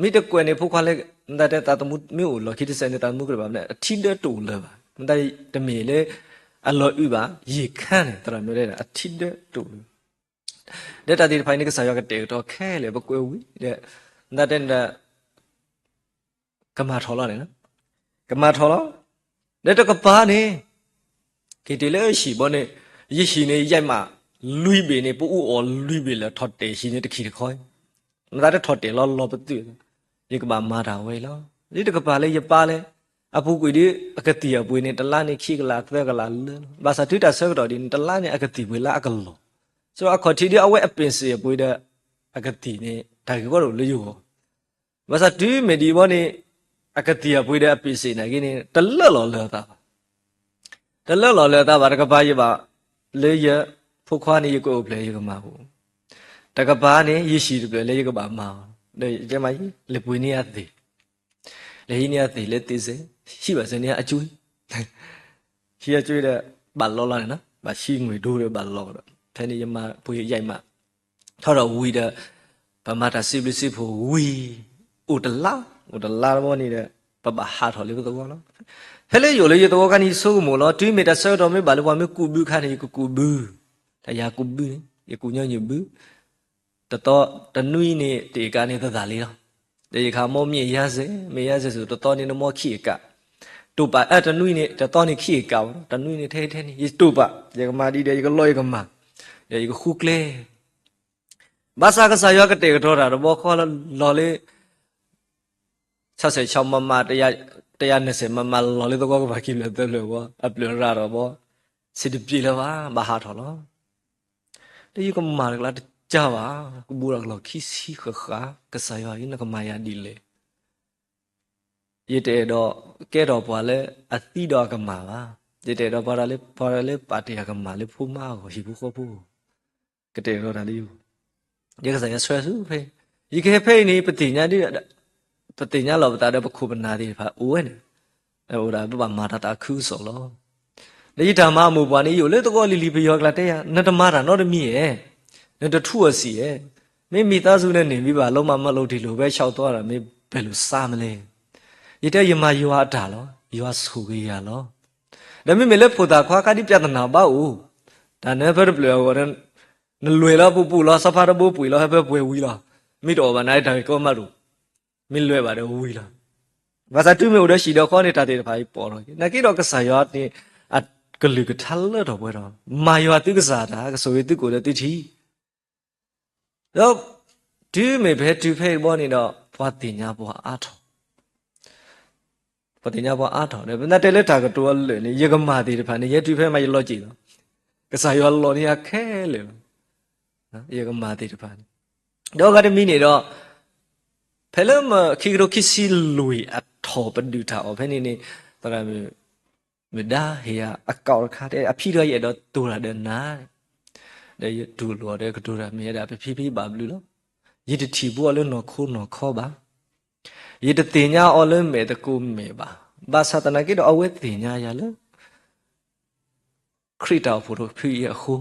မ့ၢ်တကွဲးန့ၣ် ဖိခွါလၢ မ့ၢ်သးတဲသးသမူမ့ၢ်အိၣ်လီၢ်ခံတစဲးန့ၣ် သးသမူကတၢၢ်ဘၣ်မနုၤ အထံဒၢတအိၣ်လၢၤဘၣ်. မ့ၢ်သးတမ့ၢ်လၢ အလီၤအုၣ်ဘၣ် ယံာ်ခါန့ၣ် သရၣ်မုၣ်တဲဒၣ် အထံဒၢတအိၣ်လၢၤ. ဒီးတၢ်သ့ၣ်တဖၣ်အံၤန့ၣ် ကစၢ်ယွၤကတဲာ်ကတီၤခဲလၢာ် ပကွဲးဝံၤဒီး မ့ၢ်သးတဲန့ၣ်ဒီး ကမၤထီၣ်လီၤန့ၣ်လီၤ. ကမၤထီၣ်လီၤ. ဒီးတကပၤန့ၣ် က့ၤတုၤလၢဟံၣ်ဘီန့ၣ် ယဟံၣ်န့ၣ် ယံာ်မးလွံၢ်ဘ့ၣ်န့ၣ် ပအူအီၣ်လွံၢ်ဘ့ၣ်လၢထီၣ်တဲာ်ဟံၣ်န့ၣ်တခံတခီ, မ့ၢ်သးတထီၣ်တဲာ်လီၤလီၤပသူၣ်, ယကဘၣ်မၤတၢ်ဝဲအံၤလီၤ. ဒ်တကပၤလၢယပၢ်လဲၣ်, အပူၤကွံာ်ဒီး အကသံၣ်အပှ့ၤန့ၣ် တလါန့ၣ်ခံကလးသၢကလးလၢလီၤ. ဘၣ်ဆၣ်တုၤတၢ်ဆၢကတီၢ်ဒ်န့ၣ် တလါန့ၣ်အကသံၣ်ပှ့ၤလၢအကလီၢ်, ဆိအခီၣ်ထံးဒ်အဝဲအပ့ၢ်စ့ၣ်အပှ့ၤဒီး အကသံၣ်န့ၣ် တၢ်ဂ့ၢ်ကီတအိၣ်လၢယဂီၢ် ဘၣ်ဆၣ်တုၤမ့ၢ်ဒ်အံၤဘီန့ၣ် အကသံၣ်အပှ့ၤဒီးအပ့ၢ်စ့ၣ်နာ်က့န့ၣ် တလၢလီၤလၢအသးဘၣ်. တလၢလီၤလၢအသးဘၣ် တကပၤယဘၣ် လၢယဖိခွါန့ၣ် ယကွဲးအိၣ်ဖျဲၣ်ယကမၤပူၤ, တကပၤန့ၣ် ယဟံၣ်တဖျၢၣ်လၢယကဘၣ်မၤအီၤ, ဒီးယတဲမး လဲၤပှ့ၤန့ၢ်အသ့ၣ်, လဲၤဟံးန့ၢ်အသ့ၣ်လၢသ့ၣ်စဲး, ဟံးဘၣ်စဲန့ၢ်အကွံ ဟံးအကွံဒီး ဘၣ်လီၤလီၤန့ၣ်လီၤ, ဘၣ်ဟံးငွေ့ဒိဒီးဘၣ်လီၤဒီး ဖဲန့ၣ်ယမၤပှ့ၤယံာ်မး ထီၣ်ဒီးဝံၤဒီး ပမၤတၢ်စံးဘျုးစံးဖှိၣ်ဝံၤ အိၣ်တလါ, အိၣ်တလါတဘီန့ၣ်ဒီး ပဘၣ်ဟးထီၣ်လၢပသဝီလီၤ. ဖဲလၢယအိၣ်လၢယသဝီခါန့ၣ် ယဆိကမိၣ်လီၤ, တုၤမ့ၢ်တၢ်ဆၢကတီၢ်မ့ၢ်ဘၣ်လၢပှၤမ့ၢ်ကူးဘုခါန့ၣ် ယကကူးဘု, တၢ်ယၤကူးဘုန့ၣ် ယကူးညီနုၢ်ဘု, တသီ တနွံန့ၣ် တအ့ၣ်ကးန့ၣ်သသၣ်လံလီၤ. ဒီးယခးမီမ့ၢ်ယါစဲး, မ့ၢ်ယါစဲးဆိ တသီန့ၣ်နမီခံအကး, တိာ်ပာ် အတနွံန့ၣ် တသီန့ၣ်ခံအကးဘၣ်, တနွံန့ၣ်ထဲထဲန့ၣ် ယတိာ်ပာ်, ယကမၤဒ်ဒီး ယကလီယကမၤ, ဒီးယကဃုကျဲ ဘၣ်ဆၣ်ကစၢ်ယွၤကတဲာ်ကတီၤတၢ်တဘျီဃီလီၤလၢ ဆၢဆဲးဆီ မမ, တရာနှစ်ဆယ် မမ လီၤလၢသဝီကပၤခံဖျၢၣ်သၢဖျၢၣ်ဘီ, အဖျၢၣ်ရၤဒီးဘီ, ဆံးတပျ့ၤလၢၤဘၣ်, ဘၣ်ဟးထီၣ်လီၤ. ဒီးယကမၤတကျါတကါဘၣ်, ကဘူးဒီးကလီၢ်ခံဆံဃၣ်ဃၣ်, ကစၢ်ယွၤအံၤ နကမၤယၤဒ်လဲၣ်. ယတအဲၣ်ဒိးကဲထီၣ်ပှၤလၢအသံဒီးအကမၣ်ဘၣ်. ယတအဲၣ်ဒိးပှၤတဂၤလၢ ပှၤတဂၤလၢပာ်တ့ၢ်အကမၣ်လၢဖိမါအဂီၢ် ဟံၣ်ဖိဃီဖိအဂီၢ်, ကတဲာ်ကတီၤတၢ်လၢယဂီၢ်, ယကစၢ်ယွၤဆှၢဆူဖဲ, ယကဟဲဖဲအံၤန့ၣ် ပသ့ၣ်ညါဒ် ပသ့ၣ်ညါလီၤပသးဒီးပခိၣ်ပနၢ်သ့ၣ်တဖၣ်အိၣ်ဝဲန့ၣ်, အိၣ်ဒၣ်ပဘၣ်မၤတၢ်သးခုကစီၣ်လီၤ. ဒီးယတၢ်မၤအမိၢ်ပှၢ်န့ၣ် ယအိၣ်လၢသဝီလံၤလံၤ ပယီၤကျါတဲယၤ နတမၤတၢ်နီတမံၤဧါ, နတထူအီၤစံးဧါ, မ့မ့ၢ်သးစူၤနန့ၢ်ဘံဘၣ်လီၤမး မၤလိတ့ၢ်လိာ်ဖဲဆၣ်သီဒီး မ့ၢ်ပှဲၤလိာ်စါမလဲၣ်. ယတဲယမၤယွၤအတၢ်လီၤ, ယွၤဆိၣ်ဂ့ၤယၤလီၤ. ဒီးမ့မ့ၢ်လၢဖိသၣ်ခွါခါဒ်ပြဿနာဘၣ်အိၣ်, တၢ်နၢဖၢတဖျၢၣ်အဂီၢ် နလွဲၢ်လီၤပူၤပူၤလီၤ စီၤဖါတဘိပှ့ၤလီၤ ဟဲဖဲပှဲၤဝံၤလီၤ, မ့ၢ်တအီၣ်ဘၣ်နတၢ်ဂ့ၢ်ကီမးတအိၣ်, မ့ၢ်လွဲၢ်ဘၣ်ဒီးဝံၤလီၤ. ဘၣ်ဆၣ်တုၤမ့ၢ်အိၣ်ဒီးဟံၣ်ဒီးဃီန့ၣ် တၢ်သ့ၣ်တဖၣ်အံၤပိာ်ထီၣ်က့ၤ, နာ်က့ဒီးကစၢ်ယွၤန့ၣ် အကလုၢ်ကထါလၢထီၣ်ပှဲၤထီၣ်, မၤယွၤသုကစၢ်တၢ် ကဆိၣ်ဂ့ၤသုကိၣ်ဒီးသုထံ ဒီးတုၤမ့ၢ်ပဟဲတုၤဖဲအံၤတဘျီန့ၣ်ဒီး ပှၤသ့ၣ်ညါပှၤအါထီၣ်, ပှၤသ့ၣ်ညါပှၤအါထီၣ်ဒီး ပနၢ်တဲလၢတၢ်ကတိၤအလၢာ်န့ၣ် ယကမၤသ့ၣ်တဖၣ်န့ၣ် ယဟဲတုၤဖဲမးယလီၤစ့ၢ်လီၤ. ကစၢ်ယွၤလီၤန့ၢ်ယၤခဲလၢာ်လီၤ. ယကမၤသ့ၣ်တဖၣ်န့ၣ်, ဒီးဂၤတမံၤန့ၣ်ဒီး ဖဲလၢမခံကထိခံဆံလွံၢ်အထီၣ်ပဒုးတၢ်အီၤဖဲန့ၣ်န့ၣ် သရၣ်မုၣ် မုၢ်ဒါဟ့ၣ်ယၤအကီးတခါ တဲအဖံတဂၤ ယအဲၣ်ဒိးတိၤတၢ်ဒီးနၤ, ဒီးယတူၢ်လိာ်အီၤဒီးကတိၤတၢ် မ့ၢ်ဝဲဒၣ်ပဖံဖံဘၣ်ဘျုးလီၤ. ယတထံၣ်ဘၣ်အီၤလၢနီၢ်ခိနီၢ်ခီဘၣ်, ယတသ့ၣ်ညါအီၤလၢမဲာ်သကိးမဲာ်ဘၣ်, ဘၣ်ဆၣ်သနာ်က့ဒီး အဝဲသ့ၣ်ညါယၤလၢ ခရံာ်တၢ်အိၣ်ဖှိၣ်တဖုအံၤအဃိ,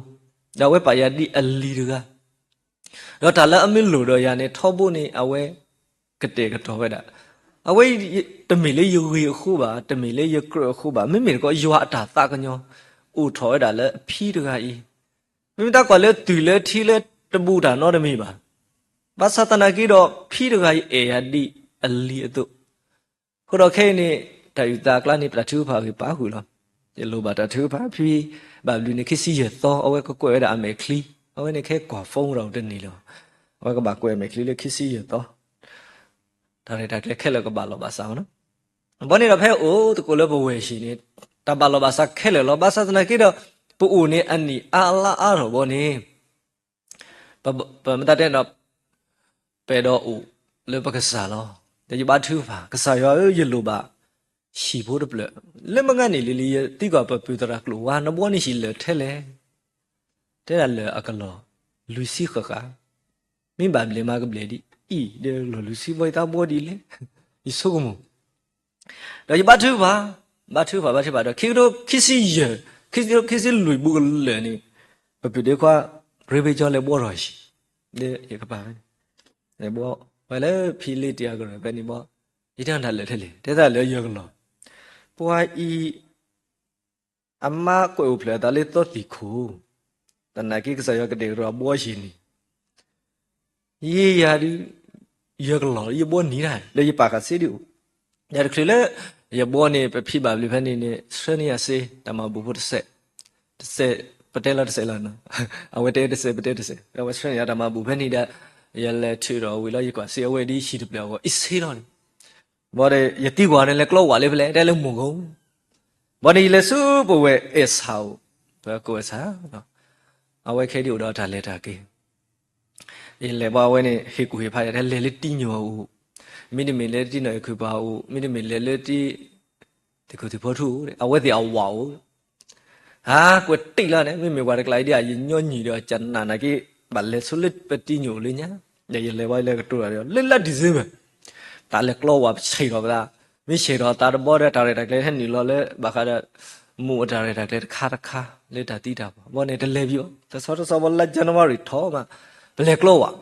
ဒီးအဝဲပာ်ယၤဒ်အလံၤတဂၤ, ဒီးတၢ်လၢအမ့ၢ်လိၣ်ဒီးယၤန့ၣ် ထီဘိန့ၣ် အဝဲကတဲာ်ကတီၤဝဲဒၣ်, အဝဲတမ့ၢ်လၢယဂ့ၤအဃိဘၣ်, တမ့ၢ်လၢယကြၢးအဃိဘၣ်, မ့မ့ၢ်တခီ ယွၤအတၢ်သးကညီၤ အိၣ်ထီၣ်ဝဲဒၣ်လၢအဖံတဂၤအံၤ, မ့မ့ၢ်တၢ်ကွၢ်လၢတုၤလၢထံလၢတဘူးတၢ်နီတမံၤဘၣ်. ဘၣ်ဆၣ်သနာ်က့ဒီး ဖံတဂၤအံၤအဲၣ်ယၤဒ်အလံၤအသိး, အဃိဒီးခဲအံၤန့ၣ် တၢ်အုၣ်သးအကျါန့ၣ် ပတၢ်ထုကဖၣ်ဂ့ၤပာ်ဃုာ်လီၤ. ယလိၣ်ဘၣ်တၢ်ထုကဖၣ်ဖဲ ဘၣ်ဘျုးန့ၣ် ခံဆံယဲၢ်သီ အဝဲကကွဲးဝဲဒၣ်အမဲာ်ချံ, အဝဲန့ၣ်ခဲကွၢ် phone ဒီးတန့ၢ်လၢၤဘၣ်, အဝဲကဘၣ်ကွဲးအမဲာ်ချံလၢခံဆံယဲၢ်သီ, တၢ်ရဲၣ်တၢ်ကျဲၤခဲလၢာ်ကဘၣ်လိာ်ဘၣ်စးမနီၤ. ဘီန့ၣ်ဒီးဖဲအိၣ်သကိးလၢပဝဲၢ်ဟံၣ်န့ၣ် တၢ်ဘၣ်လိာ်ဘၣ်စးခဲလၢာ်လီၤ. ဘၣ်ဆၣ်သနာ်က့ဒီး ပအိၣ်န့ၣ်အနံၣ်အါအလါအါထီၣ်ဘီန့ၣ် ပမ့ၢ်တၢ်တဲဒီး ပအဲၣ်ဒိးအိၣ်လၢပကစၢ်လီၤ. ဒီးယဘါထုကဖၣ် ကစၢ်ယွၤဧၢ, ယလိၣ်ဘၣ်ဟံၣ်ဖိတဖျၢၣ်, လၢမုၢ်ဂၤန့ၣ်လံၤလံၤ ယသံကွၢ်ပပုၢ်သရၣ်ကျိာ်ဝါ နဘီန့ၣ်ဟံၣ်လၢာ်ထဲလဲၣ်, တဲဒၣ်လၢာ်အကလီၢ်လွံၢ်ဆံဃၣ်ဃၣ်, မ့ၢ်ဘၣ်ဘျဲၣ်မးကဘျဲၣ်ဒ်အံၤ ဒီးလီၢ်လွံၢ်ဆံဘီယသးဘီဒ်လဲၣ်, ယဆိကမိၣ် ဒီးယဘါထုကဖၣ်, ဘါထုကဖၣ် ဘါထုကဖၣ်ဒီး ခံကထိခံဆံယဲၢ်, ခံကထိခံဆံလွံၢ်ဘူးကလၢာ်န့ၣ် ပပုၢ်ဒ့ခွါ ရ့ဘ့ကၠီလဲၤဘီထီၣ်ဟံၣ်, ဒီးယကပၤဝဲန့ၣ် လဲၤဘီဝဲလၢဖံလ့တံၢ်အကရၢၢ်ဖဲန့ၣ်ဘီ, ယတဲတၢ်လၢာ်ထဲလဲၣ်, တဲတၢ်လၢယကလီၢ်, ပှၤအံၤ အမါကွဲးအိၣ်ဖျဲၣ်အသးလၢသီသံၣ်ခိၣ်, သနာ်က့ကစၢ်ယွၤကတဲာ်ကတီၤအဘီဟံၣ်န့ၣ် ယဲယၤဒုး ယကလီၢ်လၢယဘီနံၤတၢ် လၢယပာ်ဃာ်စ့ဒုးအိၣ်, ယၤတချုးလၢ ယဘီန့ၣ် ပဖံဘၣ်ဘျုးဖဲန့ၣ်န့ၣ် ဆှၢန့ၢ်ယၤစ့ တၢ်မၤဘူၣ်ဖိတစဲး, တစဲး ပတဲလီၤတစဲးလီၤနီၤ, အဝဲတဲတစဲး ပတဲတစဲး, အဝဲဆှၢန့ၢ်ယၤတၢ်မၤဘူၣ်ဖဲန့ၣ်ဒီး ယလဲၤထုးဒီးဝံၤလီၤ ယကွၢ်စ့အဝဲဒ်ဟံၣ်တဖျၢၣ်အဂီၢ် အံၤဆ့လီၤန့ၣ် ဘီဒီး ယသံကွၢ်န့ၣ် လဲၤကျီဝၣ်လၢဖဲလဲၣ်, တဲလၢမိၢ်ကိၢ်, ဘီန့ၣ် ယလဲၤဆူပဝဲၢ်အဲၣ်ဆၣ်အိၣ်, ပကိးအဲၣ်ဆၣ်, အဝဲခဲဒုးအိၣ်ဒီးတၢ်လဲၤတၢ်က့ၤ, ယလဲၤဘီအဝဲန့ၣ် ဟ့ၣ်ကူၣ်ဟ့ၣ်ဖးယၤ တဲလဲၤလၢတံညိၣ်အအိၣ်, မ့တမ့ၢ်လဲၤလၢတံနီၣ်အဲၣ်ခုၣ်ပၤအအိၣ်, မ့တမ့ၢ်လဲၤလၢတံ သ့ၣ်ခိၣ်သ့ၣ်ဖီထူအိၣ်, အဝဲသ့ၣ်အဝၣ်အိၣ်, ဟးကွဲးတံၢ်လီၤန့ၣ် မ့မ့ၢ်ပှၤတကျါအံၤဒ်အံၤ ယညီနုၢ်ဒီးကနၣ်နာ်က့ ဘၣ်လဲၤဆိလၢပတံညိၣ်လၢညါ, ဒီးယလဲၤဘီလၢကတိၤတၢ်ဒီး လၢလါ December တၢ်လဲၤကျီဝၣ်ပဆဲးထီၣ်ပသး, မ့ၢ်ဆဲးထီၣ်သးတဘီဒီး တၢ်ရဲၣ်တၢ်ကျဲၤဟဲနုာ်လီၤလၢ ဘၣ်ဃးဒီး မိၢ်အတၢ်ရဲၣ်တၢ်ကျဲၤတခါတခါ လၢတၢ်သံတၢ်ပှၢ် ဘီန့ၣ်တလဲၤဘံၤဘၣ်, တဆီတဆီဘီလါ January ထီၣ်မး ပလဲၤကျီဝၣ်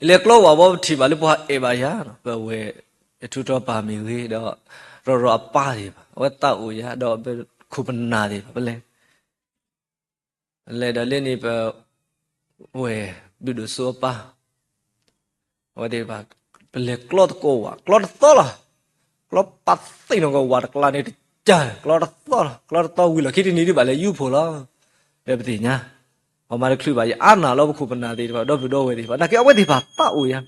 ယလဲၤကျီဝၣ်ဘီ ပထံၣ်ဘၣ်လၢပှၤအဲၣ်ဘၣ်ယၤ, ပဝဲၢ်အထူးထီပာ်မ့ၢ်ဂ့ၤဒီး ရီၤရီၤအပၢ်သ့ၣ်တဖၣ် အဝဲသးအိၣ်ယၤ ဒီးပခိၣ်ပနၢ်သ့ၣ်တဖၣ် ပလဲၤ, လဲၤဒီးလၢန့ၣ် ပဝဲၢ်ဒုၣ်ဒိၣ်စိအပၢ် အဝဲသ့ၣ်တဖၣ် ပလဲၤကျီသကိးဝၣ် ကျီတသီလီၤ, ကျီပာ်သ့ၣ်နီၣ်ကီးဝၣ်တကျါန့ၣ်တကၢ် ကျီတသီလီၤ, ကျီတသီဝံၤလီၢ်ခံတနံၤဒ်ဘၣ်လဲၤယူဖှိၣ်လီၤ, ဒီးပသ့ၣ်ညါ, ပှၤမၤတချုးဘၣ် ယအါနာ်လီၤ ပခိၣ်ပနၢ်သ့ၣ်တဖၣ် ဒီပုၢ်ဒီဝဲၢ်သ့ၣ်တဖၣ် နာ်က့အဝဲသ့ၣ်တဖၣ်သးအိၣ်ယၤ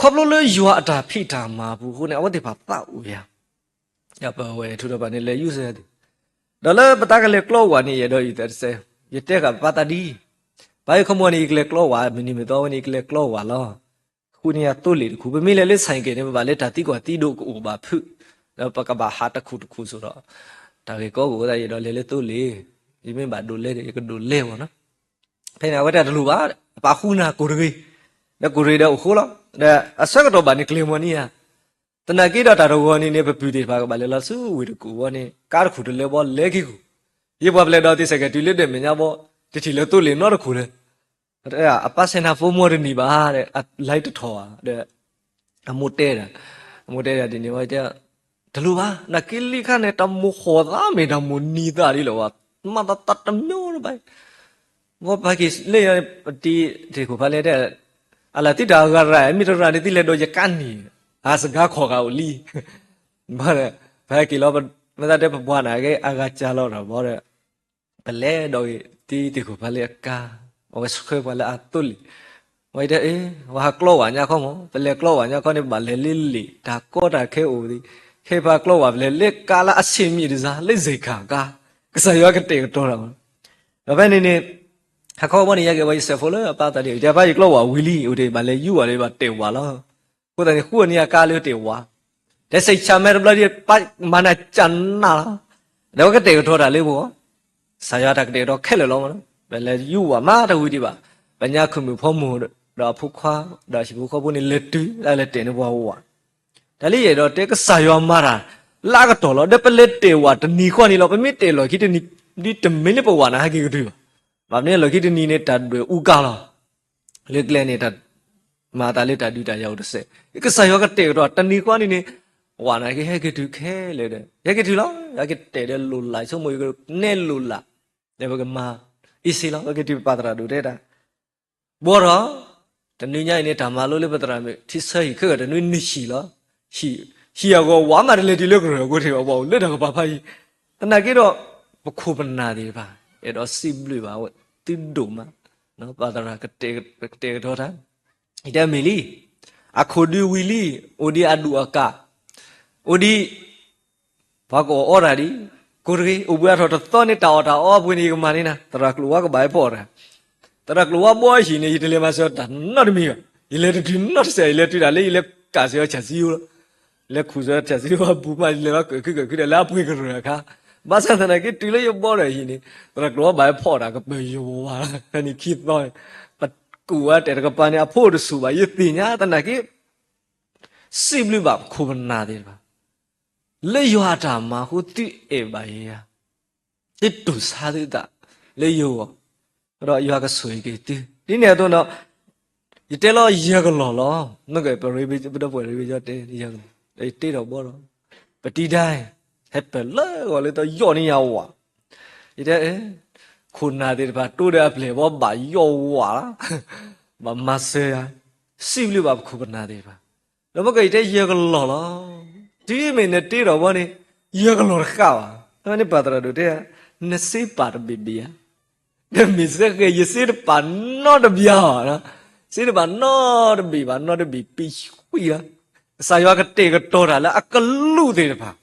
ခီဖျိလၢယွၤအတၢ်ဖံးတၢ်မၤအပူၤအဃိန့ၣ် အဝဲသ့ၣ်တဖၣ်သးအိၣ်ယၤ, ပဝဲၢ်ထူးထီၣ်ပာ်န့ၣ် လဲၤယူစၢၤသ့ၣ်, ဒီးလၢပတၢ်ကလဲၤကျီဝၣ်န့ၣ် ယအဲၣ်ဒိးအုၣ်သးတစဲး, ယတဲဃာ်ပၢ်သးဒ်အံၤ, ပၢ်အံၤ ခီမီန့ၣ် ယကလဲၤကျီဝၣ် မုၢ်နံၤမုၢ်သီဝဲန့ၣ် ယကလဲၤကျီဝၣ်လီၤ, ဃုန့ၢ်ယၤသိလ့ၣ်တခူၣ်, ပမ့ၢ်လဲၤလၢ ဆိုင်ကယ် န့ၣ် ပဘၣ်လဲၤတၢ်သံကွၢ်သံဒိးကအိၣ်ဘၣ်ဖုး, ဒီးပကဘၣ်ဟးတခူၣ်တခူၣ်စိဒီး, တၢ်ဂ့ၢ်ကီကအိၣ်သး ယအဲၣ်ဒိးလဲၤလၢသိလ့ၣ်, ယမ့ၢ်ဘၣ်ဒိးလဲ ယကဒိးလဲမၢ်နီၤ ဖဲန့ၣ် အဝဲတဲတလိၣ်ဘၣ်, အပၢ်ဃုနၤကိၢ်တဂ့ၤ, ဒီးကိၢ်တဂ့ၤဒီးအိၣ်ဃိလီၤ, ဒီးအဆၢကတီၢ်ဘၣ်န့ၣ် ကျဲၤမီၤန့ၢ်ယၤ, သနာ်က့ဒီးတၢ်တဂီၤန့ၣ်န့ၣ် ပပုၢ်သ့ၣ်တဖၣ်ကဘၣ်လဲၤလီၤဆူဝ့ၢ်တကူၣ်ဘီန့ၣ် ကါတခူၣ်တလၢဘီလဲၤက့ၤကူၣ်, ယပှၤပလဲၤဒီးသ့ၣ် ဆိုင်ကယ် တုၤလၢဒဲးမဲာ်ညါဘီ, တထံၣ်လၢသိလ့ၣ်နီတခူၣ်လၢၤ, အပၢ်ဆဲးနၤဖိမီတနံၤဘၣ်, အ light တထီၣ်ဘၣ်, ဒီး အမိၢ်တဲဒၣ်, အမိၢ်တဲဒၣ်ဒ်န့ၣ်ဝဲတဲ, တလိၣ်ဘၣ်, နာ်က့လံခါန့ၣ် တၢ်မိၢ်ဃီၣ်သးမ့ၢ်တၢ်မိၢ်နံၤသးဒ်လဲၣ်ဝဲ, မၤသးတၢ်တမံၤတဘၣ်, ဘီပဟဲက့ၤလၢယၤ ပတံၤသ့ၣ်ခိၣ်ဖးလဲၢ်တဲ, အလၢသံတၢ်အဂၤရၢၢ် မ့ၢ်တရၢၢ်န့ၣ် သံလဲၤဒီးယကါန့ၣ်, အစကားခိၣ်ဂၤအိၣ်လံ, ဘၣ်ဒီး ပဟဲက့ၤလီၤ, မ့ၢ်သးတဲပပှၤနာ်က့ အဂၤကၢ်လီၤဒီးဘီဒီး ပလဲၤဒီးဂ့ၤ တံၤသ့ၣ်ခိၣ်ဖးလဲၢ်အကါ, အဝဲဆှၢပှၤလၢအသိလ့ၣ်, ဝဲတဲအ့ၣ် ဝဲဟးကျီဝၣ်ညါခီမး, ပလဲၤကျီဝၣ်ညါခီန့ၣ် ပဘၣ်လဲၤလၢလ့ၣ် တၢ်ကီတၢ်ခဲအိၣ်သ့, ဟဲပှၤကျီဝၣ် ပလဲၤလၢကါလၢအဆ့ၣ်မံၣ်တစၢ် လၢစ့ၣ်ခၣ်ကါ, ကစၢ်ယွၤကတဲာ်ကတီၤတၢ်မး, ဒီးဖဲန့ၣ်န့ၣ် ဟးခီဘီန့ၣ် ယကဲဝဲယစဲးဖိလၢအပၢ်သးဒ်အံၤ တဲပၢ်ယကျီဝၣ်ဝံၤလံ အိၣ်တ့ၢ်ဘၣ်လဲၤယူဝၣ်ဒီးဘၣ်တဲာ်ဝၣ်လီၤ, အဃိသတးန့ၣ် ဃုအီၤန့ၢ်အကါလၢတဲာ်ဝၣ်, တဲစ့ၣ်ဆၣ်မဲာ်တဘျီဒီး ပၢ်မၤနၤကၢ်နၢ်လီၤ, ဒီးဝဲကတဲာ်ကတီၤတၢ်လၢပဂီၢ် ကစၢ်ယွၤတၢ်ကတဲာ်ကတီၤခဲလၢာ်လီၤမး, ပလဲၤယူဝၣ်မးတဝံၤဒံးဘၣ်, ပညါခုၣ်မုၣ်ဖီမုၣ် ဒီးအဖိခွါ ဒီးဟံၣ်ဖိဃီဖိန့ၣ် လဲၤတုၤ တၢ်လဲၤတဲာ်န့ၢ်ပှၤဝၣ်, တၢ်လၢယအဲၣ်ဒိးတဲကစၢ်ယွၤမၤတၢ် လၢအကတီၢ်လီၤ, ဒီးပလဲၤတဲာ်ဝၣ်တနံၤဃီန့ၣ်လီၤ, ပမ့ၢ်တဲာ်လီၢ်ခံတနံၤ ဒ်တမ့ၢ်လၢပဝၣ်နၤဟဲက့ၤကတုၤဘၣ်, ဘၣ်မနုၤလီၢ်ခံတနံၤန့ၣ် တၢ်ဒွဲၣ်အူကၢ်လီၤ. လၢကျဲန့ၣ် တၢ်မၤအသးလၢတၢ်ဒုးတၢ်ယၤအိၣ်တစဲး, ကစၢ်ယွၤကတဲာ်ကတီၤ တနံၤဃီန့ၣ်န့ၣ်, ဝဲနာ်က့ဟဲက့ၤတုၤခဲလၢာ်ဒီး ဟဲက့ၤတုၤလီၤ, ယကတဲာ်ဒီးလိၣ်လး ဆိကမိၣ်ယကနဲလိၣ်လး, ဒီးပကမၤအ့ၣ်စ့လီၤ, ပက့ၤတုၤပပၢ်သရၣ်ဒိၣ်တဲတၢ် ဘှီထီၣ်, တနွံညါအံၤန့ၣ် တၢ်မၤလိလၢပသရၣ်မုၣ် ထံဆၢဟံၣ်ခဲကတနွံနံၣ်ဟံၣ်လီၤ. ဟံၣ်အဂီၢ်ဝးမးတလဲၤတုၤလၢကရၢၢ်အဃိ ထံၣ်ဘၣ်ပှၤအိၣ်လၢတၢ်ကပၤဖးယံၤ, သနာ်က့ဒီး ပခိၣ်ပနၢ်သ့ၣ်တဖၣ် အဲၣ်ဒိးစံးဘျုးဘၣ်ဝဲသုဒိၣ်မး, ပၢ်သရၣ်ကတဲာ်ကတီၤတၢ်, ယတဲမ့ၢ်လံ, အခိၣ်ဒုးဝံၤလံ, အိၣ်ဒံးအဒူၣ်အကၢ်, အိၣ်ဒံး ပှၤကအီၣ်အီတၢ်ဒံး, ကိးတဂ့ၤ, အိၣ်ဘှံးအါထီၣ်တသီန့ၣ် တၢ်အီၣ်တၢ်အီအပှ့ၤန့ၣ် ယကမၤန့ၢ်နၤ, သရၣ်ကျိၤဝါကဘၣ်ဟဲဖီၣ်အီၣ်တၢ်, သရၣ်ကျိၤဝါဘှီအဟံၣ်န့ၣ် ယတလဲၤမၤစၢၤတၢ်နီတမံၤဘၣ်, ယလဲၤတတုၤနီတစဲး, ယလဲၤတုၤဒၣ်လၢယလဲၤကၣ်စၢၤအီၤဆၣ်စံယိလီၤ, လဲၤခူၣ်စၢၤဆၣ်စံယိအပူၤမး ယလဲၤလီၤကၢၢ်ခုကၢၢ်ခုဒီးလၢအပှ့ၤကရၢၢ်အခါ, ဘၣ်ဆၣ်သနာ်က့တုၤလၢယဘှီဒီးအဟံၣ်န့ၣ် သရၣ်ကျိၤဝါဘၣ်ဟဲဖီၣ်တၢ်ကပၢၤယဝၤလီၤ, ဖဲန့ၣ်ခံသီန့ၣ်, ပကူၣ်ဝဲတဲာ်တကပၤန့ၣ် အဖိတဆူၣ်ဘၣ် ယသ့ၣ်ညါသနာ်က့ စံးဘျုးဘၣ်ပခိၣ်ပနၢ်သ့ၣ်တဖၣ် လၢယွၤအတၢ်မၤအဃိ သုအဲၣ်ဘၣ်ယၤ, သုတူၢ်ဆါသုသးလၢယဂီၢ်, ဒီးယွၤကဆိၣ်ဂ့ၤက့ၤသု, ဒ်န့ၣ်အသိးဒီး ယတဲလီၤယဲၢ်ကလီၢ်လီၤ, မ့ၢ်ကပရ့ ပဒီပုၢ်ဝဲၢ်ရ့ဝဲကၠီတဲ ယဲၢ်ကလီၢ်, ဒီးယတ့ထီၣ်ဘှီဒီး ပတံၤဒါ ဟဲပၢၢ်လၢဂီၤလၢသီ ယီၢ်န့ၢ်ယၤဝး, ယတဲ ခိၣ်နၢ်သ့ၣ်တဖၣ် တိဒီးအပျဲၢ်ဘီဘၣ်ယီၢ်ဝးလီၤ, ဘၣ်မၤစၢၤယၤ, စံးဘျုးဘၣ်ပခိၣ်ပနၢ်သ့ၣ်တဖၣ်, ဒီးမ့ၢ်ကယတဲယဲၢ်ကလီၢ်လီၤ, တုၤမ့ၢ်နတ့ထီၣ်ဘှီန့ၣ် ယဲၢ်ကလီၢ်တဃၣ်ဘၣ်, ဖဲန့ၣ်ပၢ်သရၣ်ဒိၣ်တဲ, နစ့ပာ်တဘ့ၣ်ဘ့ၣ်ဧါ, တမ့ၢ်စ့ၢ်ကီး ယစ့တပာ်နီတဘ့ၣ်ဧါ, စ့တပာ်နီတဘ့ၣ်ဘၣ် နီတဘ့ၣ် ပံၤကွံာ်လီၤ, ကစၢ်ယွၤကတဲာ်ကတီၤတၢ်လၢအကလူးသ့ၣ်တဖၣ်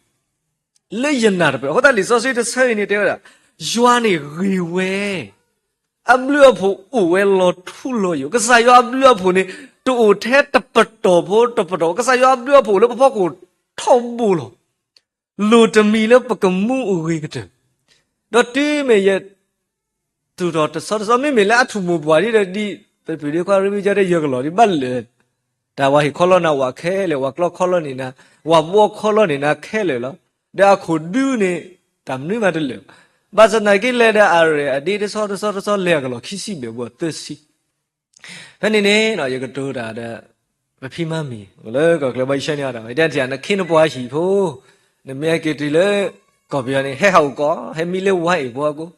လၢယနၢ်တပၢၢ်, အဃိသတးလံာ်စီဆှံတဆၢအံၤန့ၣ်တဲဝဲဒၣ်, ယွၤန့ၣ်ဂ့ၤဝဲ, အဘျုးအဖှိၣ်အိၣ်ဝဲလီၤထူလီၤယိာ်, ကစၢ်ယွၤအဘျုးအဖှိၣ်န့ၣ် တအိၣ်ထဲတပတီၢ်ဖိတပတီၢ်, ကစၢ်ယွၤအဘျုးအဖှိၣ်လၢပဖီခိၣ်ထီဘိလီၤ, လိၣ်တမံၤလၢပကမူအဂ့ၤကတၢၢ်, ဒီးတုၤမ့ၢ်ယ သူၣ်ထီၣ်တဆီတဆီ မ့မ့ၢ်လၢအထူၣ်မိၢ်ပှၢ်ဒ်ဒီးဒ် ပဖုၣ်ဒ့ခွါရ့ဝံကၠီတဲယဲၢ်ကလီၢ်ဒ်ဘၣ်လၢာ်, တၢ်ဝၤဟ့ၣ်ခီလီနၤဝၤခဲလၢာ်, ဝၤကျီခီလီန့ၢ်နၤ, ဝၤဘှီခီလီန့ၢ်နၤခဲလၢာ်လီၤ, ဒီးအခိၣ်ဒုန့ၣ် တၢ်မနုၤမးတလၢာ်, ဘၣ်ဆၣ်သနာ်က့လဲၤဒီးအရဲၣ်အဒ့တဆီတဆီတဆီ လဲၤအကလီၢ်ခံဆံဘျဲၣ်ဘှီသၢဆံ ဖဲန့ၣ်န့ၣ် ယကတိၤတၢ်ဒီး ပဖံမါမံၤ အိၣ်လၢကီၢ်ချၢဘီယဆၢန့ၣ်အီၤဒီး ယတဲထံၣ်နခ့နပှၤဟံၣ်ဖိ, နမ့ၢ်ဟဲက့ၤတုၤလၢ ကီၢ်ပယီၤန့ၣ် ဟဲဟးအိၣ်ကီး, ဟဲမံလၢဝါအ့ၣ်ဖိအကိး,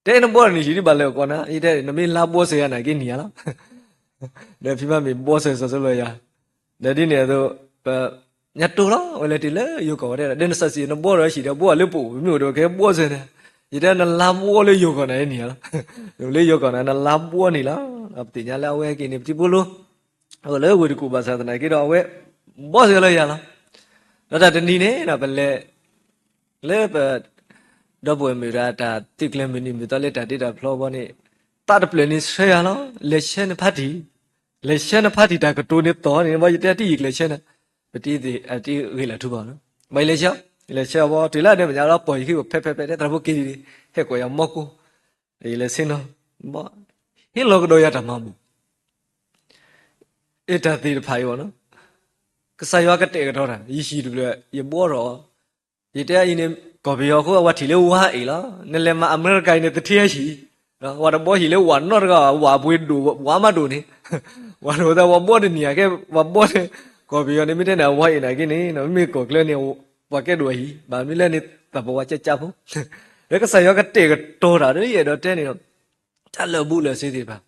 တဲနဘှီတနံၣ်ဆံဒ်ဘၣ်လၢအကိးနၤ, ယတဲ နမ့ၢ်လါဘှီစၢၤယၤနာ်က့နံၤဧါလီၤ, ဒီးဖံမါမံၤဘှီစၢၤစီၤစီလီၤယၤ, ဒီးဒ်န့ၣ်အသိး ပ ညါတိၢ်လီၤ ဝဲလဲၤတုၤလၢယိၤကီၢ်ဝဲတဲဒၣ် ဒီးနစၢ်စံး နဘှီဒီးဟံၣ်ဒီးဘှီလၢပအိၣ် ပမ့ၢ်အိၣ်ဒီးကဟဲဘှီစၢၤနၤ, ယတဲနလါဘှီလၢယိၤကီၢ်နၤနံၤဧါလီၤ, လၢယိၤကီၢ်နၤ နလါဘှီန့ၣ်လီၤ, ပသ့ၣ်ညါလၢအဝဲဟဲက့ၤန့ၣ် ပထံဖိလိ အအိၣ်လၢဝ့ၢ်တကူၣ်ဘၣ်ဆၣ်သနာ်က့ဒီး အဝဲဘှီစၢၤလၢယၤလီၤ, ဒီးတၢ်တနံၤန့ၣ်ဒီး ပလဲၤ လၢပ ဒီပုၢ်ဝဲၢ်မုၣ်တဂၤ တၢ်သုးကျဲၤမုၢ်နံၤမုၢ်သီလၢတၢ်တ့တၢ်ဖျီဘီန့ၣ် သးတဖျၢၣ်န့ၣ်ဆှၢယၤလီၤ, လဲၤဆှၢနဖါတံၢ်, လဲၤဆှၢနဖါတံၢ်တၢ်ကတိၤန့ၣ်သီန့ၣ် ဘၣ်ယတဲတံၢ်ယကလဲၤဆှၢနၤ, ပတံၢ်သ့ၣ်အတံၢ်ဂ့ၤလၢထူဘၣ်လီၤ, ဘၣ်ယလဲၤဆှၢ, ယလဲၤဆှၢအဘီ တုၤလၢအဒဲမ့ၢ်ညါလီၤ ပိာ်ယခံအိၣ်ဖဲဖဲဖဲတဲ သရၣ်ဖိက့ၤဒ်န့ၣ် ဟဲကွၢ်ယၤမီကိ ယလဲၤဆ့ၣ်နီၤ, ဘီ ဟ့ၣ်လီၤကဒီးယၤတၢ်မၤဘူၣ် အတၢ်သ့ၣ်တဖၣ်အံၤဘၣ်နီၤ, ကစၢ်ယွၤကတဲာ်ကတီၤတၢ် ယဟံၣ်တဖျၢၣ် ယဘှီထီၣ်အီၤ, ယတဲအံၤန့ၣ် ကီၢ်ပယီၤအဃိ အဝဲထံၣ်လၢဝါအ့ၣ်လီၤ, နလဲၤမၤအမဲရကၤအံၤန့ၣ် သထ့ဟံၣ်, ဝဲတဘှီဟံၣ်လၢဝၤနီတဂၤ ဝၤပှ့ၤဒိၣ် ဝၤမးဒိၣ်န့ၣ်, ဝၤဒိၣ်သး ဝဲဘှီတနံၤဧါ ကဲ ဝဲဘှီန့ၣ်, ကီၢ်ပယီၤန့ၣ် မ့ၢ်တဲန့ၣ် အဝါအ့ၣ်နာ်က့န့ၣ် မ့မ့ၢ်ကီၢ်ချၢန့ၣ် ပှၤကဲဒိၣ်အဟံၣ် ဘၣ်မနုၤလဲၣ်န့ၣ် သးပဝးကၠၢကၠၢဖိ, လၢကစၢ်ယွၤကတဲာ်ကတီၤတၢ်ဒီး ယအဲၣ်ဒိးတဲန့ၣ်ဒီး တၢ်လၢာ်ဘူၣ်လၢာ်စ့သ့ၣ်တဖၣ်,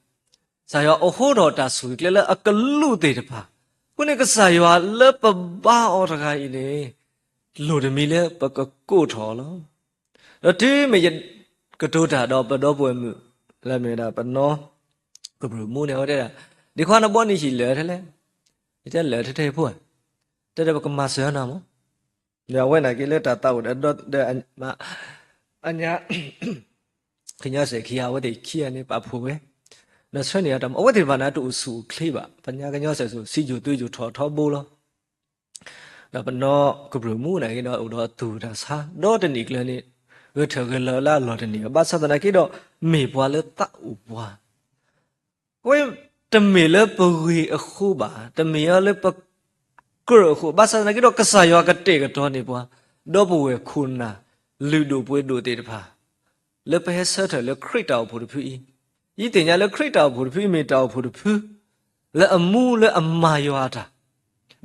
ကစၢ်ယွၤအိးထီၣ်တၢ်ဆိၣ်ဂ့ၤကျဲလၢအကလူးသ့ၣ်တဖၣ်, အဃိန့ၣ်ကစၢ်ယွၤလၢပဘါအီၤတဂၤအံၤန့ၣ် လိၣ်တမံၤလၢပကကိးထီၣ်အီၤလီၤ. ဒီးတုၤမ့ၢ်ယကတိၤတၢ်ဒီးပဒီပုၢ်ဝဲၢ်မုၣ် လၢမ့ၢ်ဝဲဒၣ်ပနီၢ်ကဘြုၣ်မူန့ၣ် အဝဲတဲဒၣ် ဒ့ခွါနဘှီနံၣ်ဆံးလၢာ်ထဲလဲၣ်, ယတဲလၢာ်ထဲထဲဖိဧါ, တဲဒီးပကမၤစၢၤနၤမး ဒီးအဝဲနာ်က့လၢတၢ်သးအိၣ်ဒီး ဒီး အညါ ကညီစဲးခံဂၤ အဝဲသ့ၣ်ခံဂၤန့ၣ် ပာ်ဖှိၣ်ဝဲ, ဒီးဆှၢန့ၢ်အတၢ်မၤ အဝဲသ့ၣ်တဖၣ်န့ၣ် တအိၣ်ဆူၣ်အိၣ်ချ့ဘၣ်, ပညါကညီစဲးစိၤ စံယိၣ်သုယိၣ်ထီၣ်ထီဘိလီၤ. ဒီးပနီၢ်ကဘြုၣ်မူနာ်က့ဒီး အိၣ်ဒီးသူၣ်တၢ်ဆါ ဒီးတနံၣ်ကျၢၤန့ၣ် ဂဲၤထၢၣ်ဂဲၤလီၤလၢအလီၢ်တန့ၢ်ဘၣ်, ဘၣ်ဆၣ်သနာ်က့ဒီး မ့ၢ်ပှၤလၢသးအိၣ်ပှၤ ဝဲတမ့ၢ်လၢပဂ့ၤအဃိဘၣ်, တမ့ၢ်အီၤလၢပကြၢးအဃိ, ဘၣ်ဆၣ်သနာ်က့ဒီး ကစၢ်ယွၤကတဲာ်ကတီၤန့ၢ်ပှၤ, ဒီပုၢ်ဝဲၢ်ခိၣ်နၢ် လုၢ်ဒိၣ်ပှ့ၤဒိၣ်သ့ၣ်တဖၣ် လၢပဟဲဆၢထၢၣ်လၢခရံာ်တၢ်အိၣ်ဖှိၣ်တဖုအံၤ ယသ့ၣ်ညါလၢခရံာ်တၢ်အိၣ်ဖှိၣ်တဖု မ့ၢ်တၢ်အိၣ်ဖှိၣ်တဖု လၢအမူလၢအမၤယွၤအတၢ်,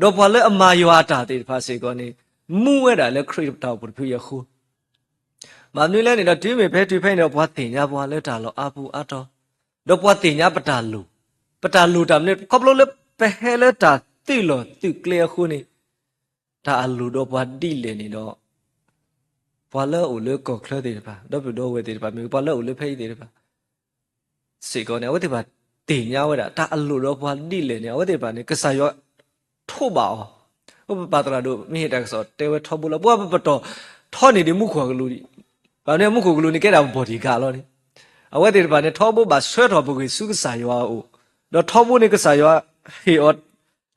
ဒီးပှၤလၢအမၤယွၤအတၢ်သ့ၣ်တဖၣ်စ့ၢ်ကီးန့ၣ် မူဝဲဒၣ်လၢခရံာ်တၢ်အိၣ်ဖှိၣ်တဖုအံၤအဃိ, ဘၣ်မနုၤလဲၣ်န့ၣ်ဒီး တုၤမ့ၢ်ဖဲတုၤဖဲန့ၣ်ဒီး ပှၤသ့ၣ်ညါပှၤလၢတၢ်လီၢ်အါပူၤအါတီၤ, ဒီးပှၤသ့ၣ်ညါပတၢ်လိၣ်, ပတၢ်လိၣ်တၢ်မနုၤ ခီဖျိလၢပဟဲလၢတၢ်သုးလီၢ်သုးကျဲအဃိန့ၣ်, တၢ်အလိၣ်ဒီးပှၤဒ်လဲၣ်န့ၣ်ဒီး ပှၤလၢအအိၣ်လၢကီၢ်ချၢသ့ၣ်တဖၣ် ဒီပုၢ်ဒီဝဲၢ်သ့ၣ်တဖၣ် မ့ၢ်ပှၤလၢအအိၣ်လၢဖဲအံၤသ့ၣ်တဖၣ် စ့ၢ်ကီးန့ၣ် အဝဲသ့ၣ်တဖၣ်သ့ၣ်ညါဝဲဒၣ် တၢ်အလိၣ်ဒီးပှၤဒ်လဲၣ်န့ၣ် အဝဲသ့ၣ်တဖၣ်န့ၣ် ကစၢ်ယွၤထိးဘၣ်အီၤ, ပပာ်သရၣ်ဒိၣ် မ့ၢ်ဟ့ၣ်တၢ်ကစီၣ်တဲဝဲထီဘိလီၤ. ပှၤပပတီၢ်ထီန့ၢ်ဒံးမူခိၣ်ကလူးဒံး, ဘၣ်မနုၤမူခိၣ်ကလူးန့ၣ်ကဲဒၣ်ပဘီၣ်ဒံၣ်ကၣ်လီၤန့ၣ်, အဝဲသ့ၣ်တဖၣ်န့ၣ် ထီဘိဘၣ်ဆှၢထီၣ်ပဂ့ၢ်ဆူကစၢ်ယွၤအအိၣ်, ဒီးထီဘိန့ၣ်ကစၢ်ယွၤဟ့ၣ်အီၤ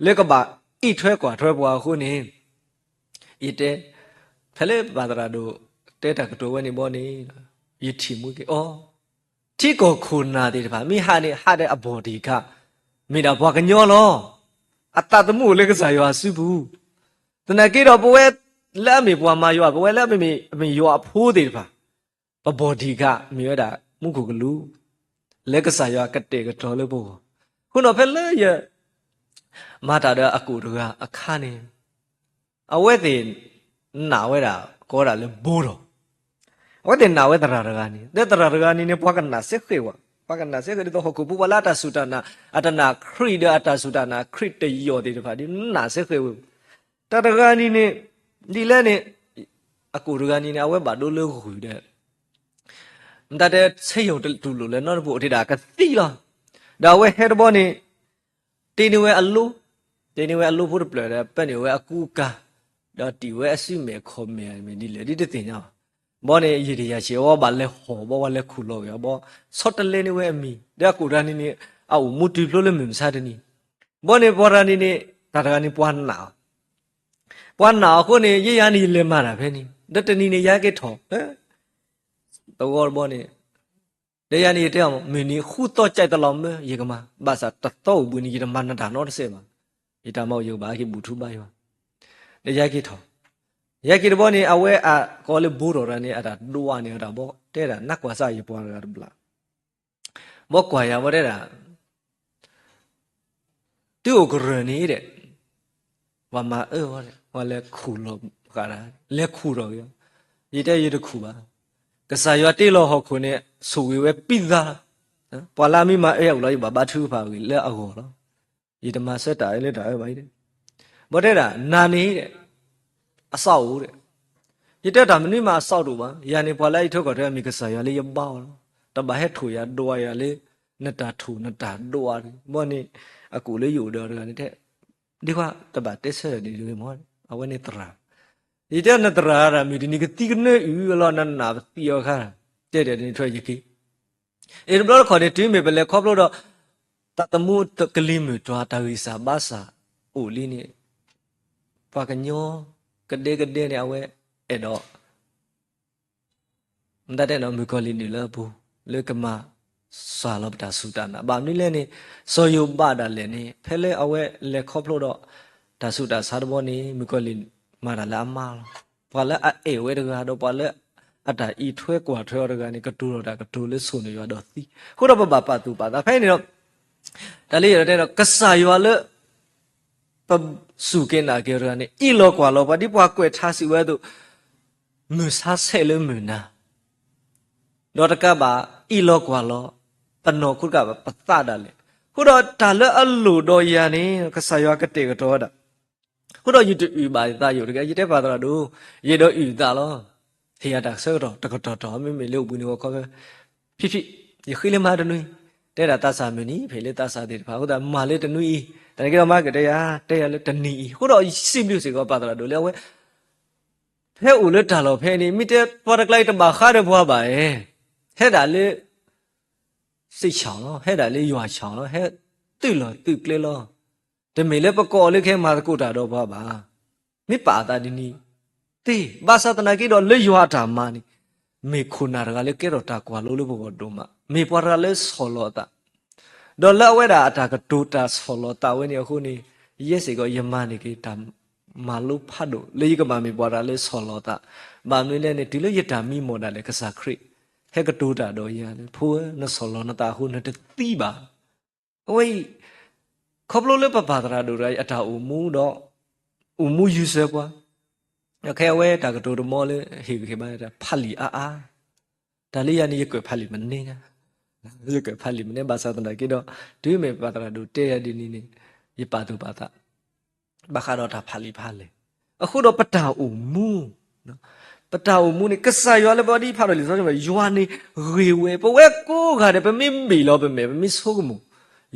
လၢကဘၣ်အံးထွဲကွၢ်ထွဲပှၤအဃိန့ၣ်, ယတဲ, ဖဲလၢပပာ်သရၣ်ဒိၣ်တဲတၢ်ကတိၤဝဲန့ၣ်ဘီန့ၣ်, ယထံၣ်မူက့ၤအီၤ, ထံကီၢ်ခိၣ်နၢ်သ့ၣ်တဖၣ် မ့ၢ်ဟးန့ၣ် ဟးဒီးအဘီၣ်ဒံၣ်ကၣ်, မ့ၢ်ဒၣ်ပှၤကညီလီၤ. အသးသမူအိၣ်လၢကစၢ်ယွၤအစုပူၤ, သနာ်က့ဒီးပဝဲလၢအမ့ၢ်ပှၤမၤယွၤ ပဝဲလၢအမ့ၢ်ယွၤအဖိသ့ၣ်တဖၣ်, ပဘီၣ်ဒံၣ်ကၣ်မ့ၢ်ဝဲဒၣ်မူခိၣ်ကလူး, လၢကစၢ်ယွၤကတဲာ်ကတီၤလၢပဂီၢ်, အဃိဒီးဖဲလၢယ မၤတၢ်ဒီးအကိာ်တဂၤအခါန့ၣ်, အဝဲသ့ၣ်နာ်ဝဲဒၣ် ကိးဝဲဒၣ်လၢဘိဒီး, အဝဲသ့ၣ်နာ်ဝဲသရၣ်တဂၤန့ၣ် ဒီးသရၣ်တဂၤန့ၣ်န့ၣ် ပှၤကနၣ်စ့ၢ်ဃ့ၢ်ဝဲ, ပှၤကနၣ်စ့ၢ်ဃ့ၢ်ဒ်သိးဟီၣ်ခိၣ်ဖိပှၤလၢအတၢ်စူၢ်တၢ်နာ် အတနာ်ခရံာ်ဒီးအတၢ်စူၢ်တၢ်နာ်ခရံာ်တယီၣ်သ့ၣ်တဖၣ်ဒ်နၢ်စ့ၢ်ဃ့ၢ်ဝဲ, တၢ်တဂၤန့ၣ်န့ၣ်, ဒ်လဲၣ်န့ၣ်, အကိာ်တဂၤန့ၣ်န့ၣ် အဝဲဘၣ်ဒိလၢဂုၢ်ဒီး မတၤတဲ ဆ့ယိၣ်တတူၢ်လိာ်လၢနီတပူၤအိၣ်တ့ၢ်ဒၣ်ကသံလီၤ. ဒီးအဝဲဟဲတဘီန့ၣ်, တ့န့ၢ်ဝဲအလိ, တ့န့ၢ်ဝဲအလိဖိတဖျၢၣ်ဒီး ပၢနုာ်ဝဲအကူအကၤ, ဒီးတံာ်ဝဲအစုမဲာ်ခီၣ်မဲာ်မ့ၢ်ဒ်လဲၣ်ဒ်တသ့ၣ်ညါဘၣ်. ဘီန့ၣ် ယံာ်တယၤဆံးဝဲဘၣ်လဲၤဟီၣ်ဘီဝဲလဲၤခူၣ်လီၤဝဲအဘီ, ဆီတလဲန့ၢ်ဝဲအမံၤ, ဒီးအကိာ်တဂၤန့ၣ်န့ၣ်, အအိၣ်မူတုၤဖျိလၢမုၢ်မဆါတနံၤ, ဘီန့ၣ်ပှၤတဂၤန့ၣ်န့ၣ် တၢ်တဂၤန့ၣ်ပှၤနာ် ပှၤနာ်အဃိန့ၣ် ယဲယၤန့ၣ်ယလဲၤမၤတၢ်ဖဲန့ၣ်, ဒီးတနံၤန့ၣ် ယဟဲက့ၤထီၣ်, သဝီတဘီန့ၣ်, ဒီးယၤန့ၣ်ယတဲအီၤ မုၢ်နံၤဃုသီကၠဲးတလီၤမၢ ယကမၤ, ဘၣ်ဆၣ်တသီအိၣ်ဘှံးန့ၣ် ယတမၤနတၢ်နီတစဲးဘၣ်, ယတၢ်မၤအိၣ်ယကဘၣ်ဟဲက့ၤဘူၣ်ထူဘါယွၤ, ဒီးယဟဲက့ၤထီၣ်, ယဟဲက့ၤတဘီန့ၣ် အဝဲအကိးလၢဘိထီၣ်တဂၤန့ၣ် အတၢ်ဒွးန့ၢ်အတၢ်ဘီ တဲဒၣ် နကွၢ်စၢ်ယပှၤတဂၤတဘျီ ဘီကွၢ်ယၤဘီတဲဒၣ်, တုၤအိၣ်ကရၢၢ်န့ၣ်ဒီး, ပှၤမၤအၢဝဲဒီး ပှၤလဲၤခူၣ်လီၤဃာ်ဒၣ်, လဲၤခူၣ်ထီၣ်က့ၤ, ယတဲယတခူၣ်ဘၣ်, ကစၢ်ယွၤတ့လီၤဟီၣ်ခိၣ်န့ၣ် ဆိၣ်ဂ့ၤဝဲပံသါ, ပှၤလၢအမ့ၢ်မၤအၢအအိၣ်လီၤ ယဘၣ်ဘါထုကဖၣ်ဂ့ၤလၢအဂီၢ်လီၤ, ယတမၤဆၢတၢ်လၢတၢ်အၢဘၣ်အံၤဒီး, ဘီတဲဒၣ် နၤန့ၣ်ဒီး အစီၣ်အိၣ်ဒီး, ယတဲတၢ်မနုၤမးအစီၣ်တအိၣ်ဘၣ်, ယၤန့ၣ်ပှၤလၢအအံးထွဲကွၢ်ထွဲအမံၤကစၢ်ယွၤလၢယဘါအီၤလီၤ, တဘၣ်ဟဲထိၣ်ယၤဒွးယၤလၢ နတၢ်ထိၣ်နတၢ်ဒွး, ဘီန့ၣ်, အကိာ်လၢယအိၣ်ဒီးတဂၤန့ၣ်တဲ, ဒ်ခွါတဘၣ်တဲဆၢဒီးဒ်မ့ၢ်, အဝဲန့ၣ်သရၣ်, ယတဲနသရၣ်ဒၣ်မုၢ်တနံၤကသံကနၢအုၣ်လီၤ နနာ်ပသံအီၤခါ, တဲဒီးန့ၣ်ထွဲယက့ၤ အံၤတဘျီတခီန့ၣ် တုၤမ့ၢ်ပလဲၤခီဖျိဒီး တၢ်သမူကလံၤမုၢ်တွၤတၢ်ဂံၢ်စၢ်ဘါစၢ်အိၣ်လံန့ၣ်, ပှၤကညီကဒဲကဒဲန့ၣ် အဝဲအဲၣ်ဒိး မတၤတဲနီၤ မုၣ်ကီၤလံၢ်နုာ်လၢအပူၤ လၢကမၤစှၤလီၤပတၢ်စူၢ်တၢ်နာ်. ဘၣ်မနုၤလဲၣ်န့ၣ် စီၤယိၤဘးဒၣ်လဲာ်န့ၣ် ဖဲလၢအဝဲလဲၤခီဖျိဒီး တၢ်ဆူးတၢ်ဆါတဘီန့ၣ် မုၣ်ကီၤလံၢ်မၤတၢ်လၢအမါလီၤ. ပှၤလၢအအဲၣ်ဝဲတဂၤ ဒီးပှၤလၢအတၢ်အံးထွဲကွၢ်ထွဲအီၤတဂၤန့ၣ် ကတိၤထီၣ်တၢ်ကတိၤလၢဆိၣ်န့ၢ်ယွၤဒီးသံ. အဃိဒီးပဘၣ်ပာ်သူၣ်ပာ်သးဖဲန့ၣ်ဒီး တၢ်လၢယအဲၣ်ဒိးတဲဒီး ကစၢ်ယွၤလၢ ပစူၢ်က့ၤနာ်က့ၤအီၤတဂၤန့ၣ် အံးလီၤကွၢ်လီၤပှၤ ဒ်ပှၤကွဲးထါစံးဝဲအသိး, မုၢ်ဆါဆဲးလၢမုၢ်နၤ, ဒီးတကးဘၣ် အံးလီၤကွၢ်လီၤ ပနီၢ်ခိတကးဘၣ် ပသးဒၣ်လဲာ်. အဃိဒီးတၢ်လၢအလိၣ်ဒီးယၤန့ၣ် ကစၢ်ယွၤကတဲာ်ကတီၤဝဲဒၣ်. အဃိဒီးယတအုၣ်ဘၣ်ယသးယိာ်တဂ့ၤ, ယတဲပှၤသရၣ်ဒိၣ်, ယအဲၣ်ဒိးအုၣ်သးလီၤ. ဟ့ၣ်ယၤတၢ်ဆၢကတီၢ်တကတီၢ်တီၢ် မ့မ့ၢ်လၢအိၣ်ဘှံးနံၤဂီၤခီဖဲ ဖံဖံ, ယဃ့လၢမၤတနွံ, တဲဒၣ်သးစၢ်မုၢ်နံၤ ဖဲလၢသးစၢ်သ့ၣ်တဖၣ် အဃိသတးမၤလၢတနွံအံၤ, တၢ်န့ၣ်က့ဒီးမၤကတဲယၤ, တဲယၤလၢတနံၤအံၤ. အဃိဒီးစံးဘျုးစ့ၢ်ကီးပှၤသရၣ်ဒိၣ်လၢအဝဲ ဖဲအိၣ်လၢတၢ်လီၢ်ဖဲန့ၣ် မ့ၢ်တဲပှၤတကျါအံၤတဘၣ်ဃးဒီးပှၤဘၣ်ဧါ, ဟဲဒၣ်လၢ စံၣ်ဆၣ်လီၤ, ဟဲဒၣ်လၢယွၤဆၣ်လီၤ, ဟဲသုးလီၢ်သုးကျဲလီၤ. တမ့ၢ်လၢပကိးအီၤလၢကဟဲမၤသကိးတၢ်ဒီးပှၤဘၣ်. မ့ၢ်ပာ်အသးဒ်န့ၣ်သ့, ဘၣ်ဆၣ်သနာ်က့ဒီးလၢယွၤအတၢ်မၤန့ၣ် မ့ၢ်ခိၣ်နၢ်တဂၤလၢကဲထီၣ်တၢ်ကွၢ်လိလၢပဂီၢ်ဒိၣ်မး, မ့ၢ်ပှၤတဂၤလၢဆီၣ်လီၤအသး, ဒီးလၢအဝဲဒၣ်အတၢ်ကတိၤတၢ်ဆီၣ်လီၤသးဝဲန့ၣ်အဃိန့ၣ်, ယဲစ့ၢ်ကီးယမၤန့ၢ်က့ၤတၢ်မၤလိဖးဒိၣ် လၢယကဘၣ်မ့ၢ်ပှၤတဂၤလၢဆီၣ်လီၤသး, ဘၣ်မနုၤလဲၣ်န့ၣ် တုၤလၢယတၢ်မံမီၢ်ဒၣ်လဲာ် ကစၢ်ခရံာ် ဟဲကတိၤတၢ်ဒီးယၤလၢ ဖိဧၢ, နဆီၣ်လီၤနသးအဃိ နတသံဘၣ်. အဝဲအံၤ ခီဖျိလၢပပၢ်သရၣ်ဒိၣ်တဂၤအံၤ အတၢ်အိၣ်မူဒီး အိၣ်မူယုာ်စၢၤပှၤ, ခဲအဝဲတၢ်ကတိၤတမီလၢ ဟ့ၣ်ဂံၢ်ဟ့ၣ်ဘါတၢ်ဖးလံာ်အါအါ, တၢ်လၢယၤန့ၣ် ယကွဲးဖးလံာ်မနုၤညါ, ယကွဲးဖးလံာ်မနုၤ ဘၣ်ဆၣ်သနာ်က့ဒီး တုၤမ့ၢ်ပပၢ်သရၣ်ဒိၣ်တဲယၤဒ်န့ၣ်န့ၣ် ယပာ်သူၣ်ပာ်သး ဘၣ်ဃးဒီးတၢ်ဖးလံာ်ဖးလဲၢ်. အဃိဒီးပတၢ်အိၣ်မူ, ပတၢ်အိၣ်မူန့ၣ် ကစၢ်ယွၤလၢပဒ်ဖးဒီးလံာ်စီဆှံဘၣ် ယွၤန့ၣ်ဂ့ၤဝဲ, ပဝဲကိးဂၤဒဲး ပမ့ၢ်ဘ့ၣ်လီၤပမဲာ် ပမ့ၢ်ဆိကမိၣ်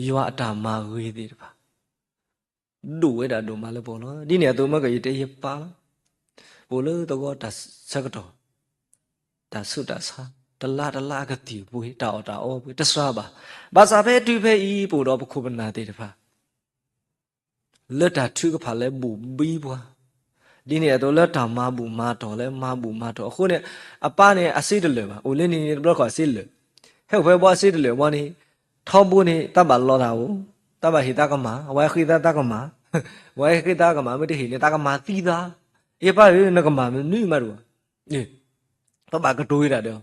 ယွၤအတၢ်မၤဂ့ၤသ့ၣ်တဖၣ် ဒိၣ်ဝဲဒၣ်ဒိၣ်မးလၢပဂီၢ်လီၤ. ဒ်န့ၣ်အသိး မ့ၢ်ကယတဲယပၢ်လီၤ, ပအိၣ်လၢသဝီတၢ်ဆၢကတီၢ် တၢ်ဆူးတၢ်ဆါ, တလါတလါအကသံၣ်ပှ့ၤ, တၢ်အီၣ်တၢ်အီပှ့ၤ တစှၤဘၣ်. ဘၣ်ဆၣ်ဖဲတုၤဖဲအံၤ ပအိၣ်ဒီးပခိၣ်ပနၢ်သ့ၣ်တဖၣ် လၢတၢ်ထုကဖၣ်လၢဘူးဘံပှၤ, ဒ်န့ၣ်အသိးလၢတၢ်မၤဘူၣ်မၤတီၢ်လၢမၤဘူၣ်မၤတီၢ်အဃိန့ၣ် အပၢ်န့ၣ်အစ့တလၢာ်ဘၣ်, အိၣ်လၢန့ၣ်န့ၣ် တဘျီတခီၣ်အစ့တလၢာ်, ဟဲအိၣ်ဖဲဘီအစ့တလၢာ်ဘီန့ၣ် ထီဘိန့ၣ် တၢ်ဘၣ်လီသးဧိၤ, တၢ်ဘၣ်ဟ့ၣ်သးကမၣ်, ဝဲဃ့သးတၢ်ကမၣ်, ဝဲဃ့သးကမၣ် မ့ၢ်တဟ့ၣ်န့ၣ် သးကမၤသံသး, ယပၢ်ဧၢ နကမၣ်မနုၤမးတအိၣ်, ပဘၣ်ကတိၤဝဲဒၣ်ဒီး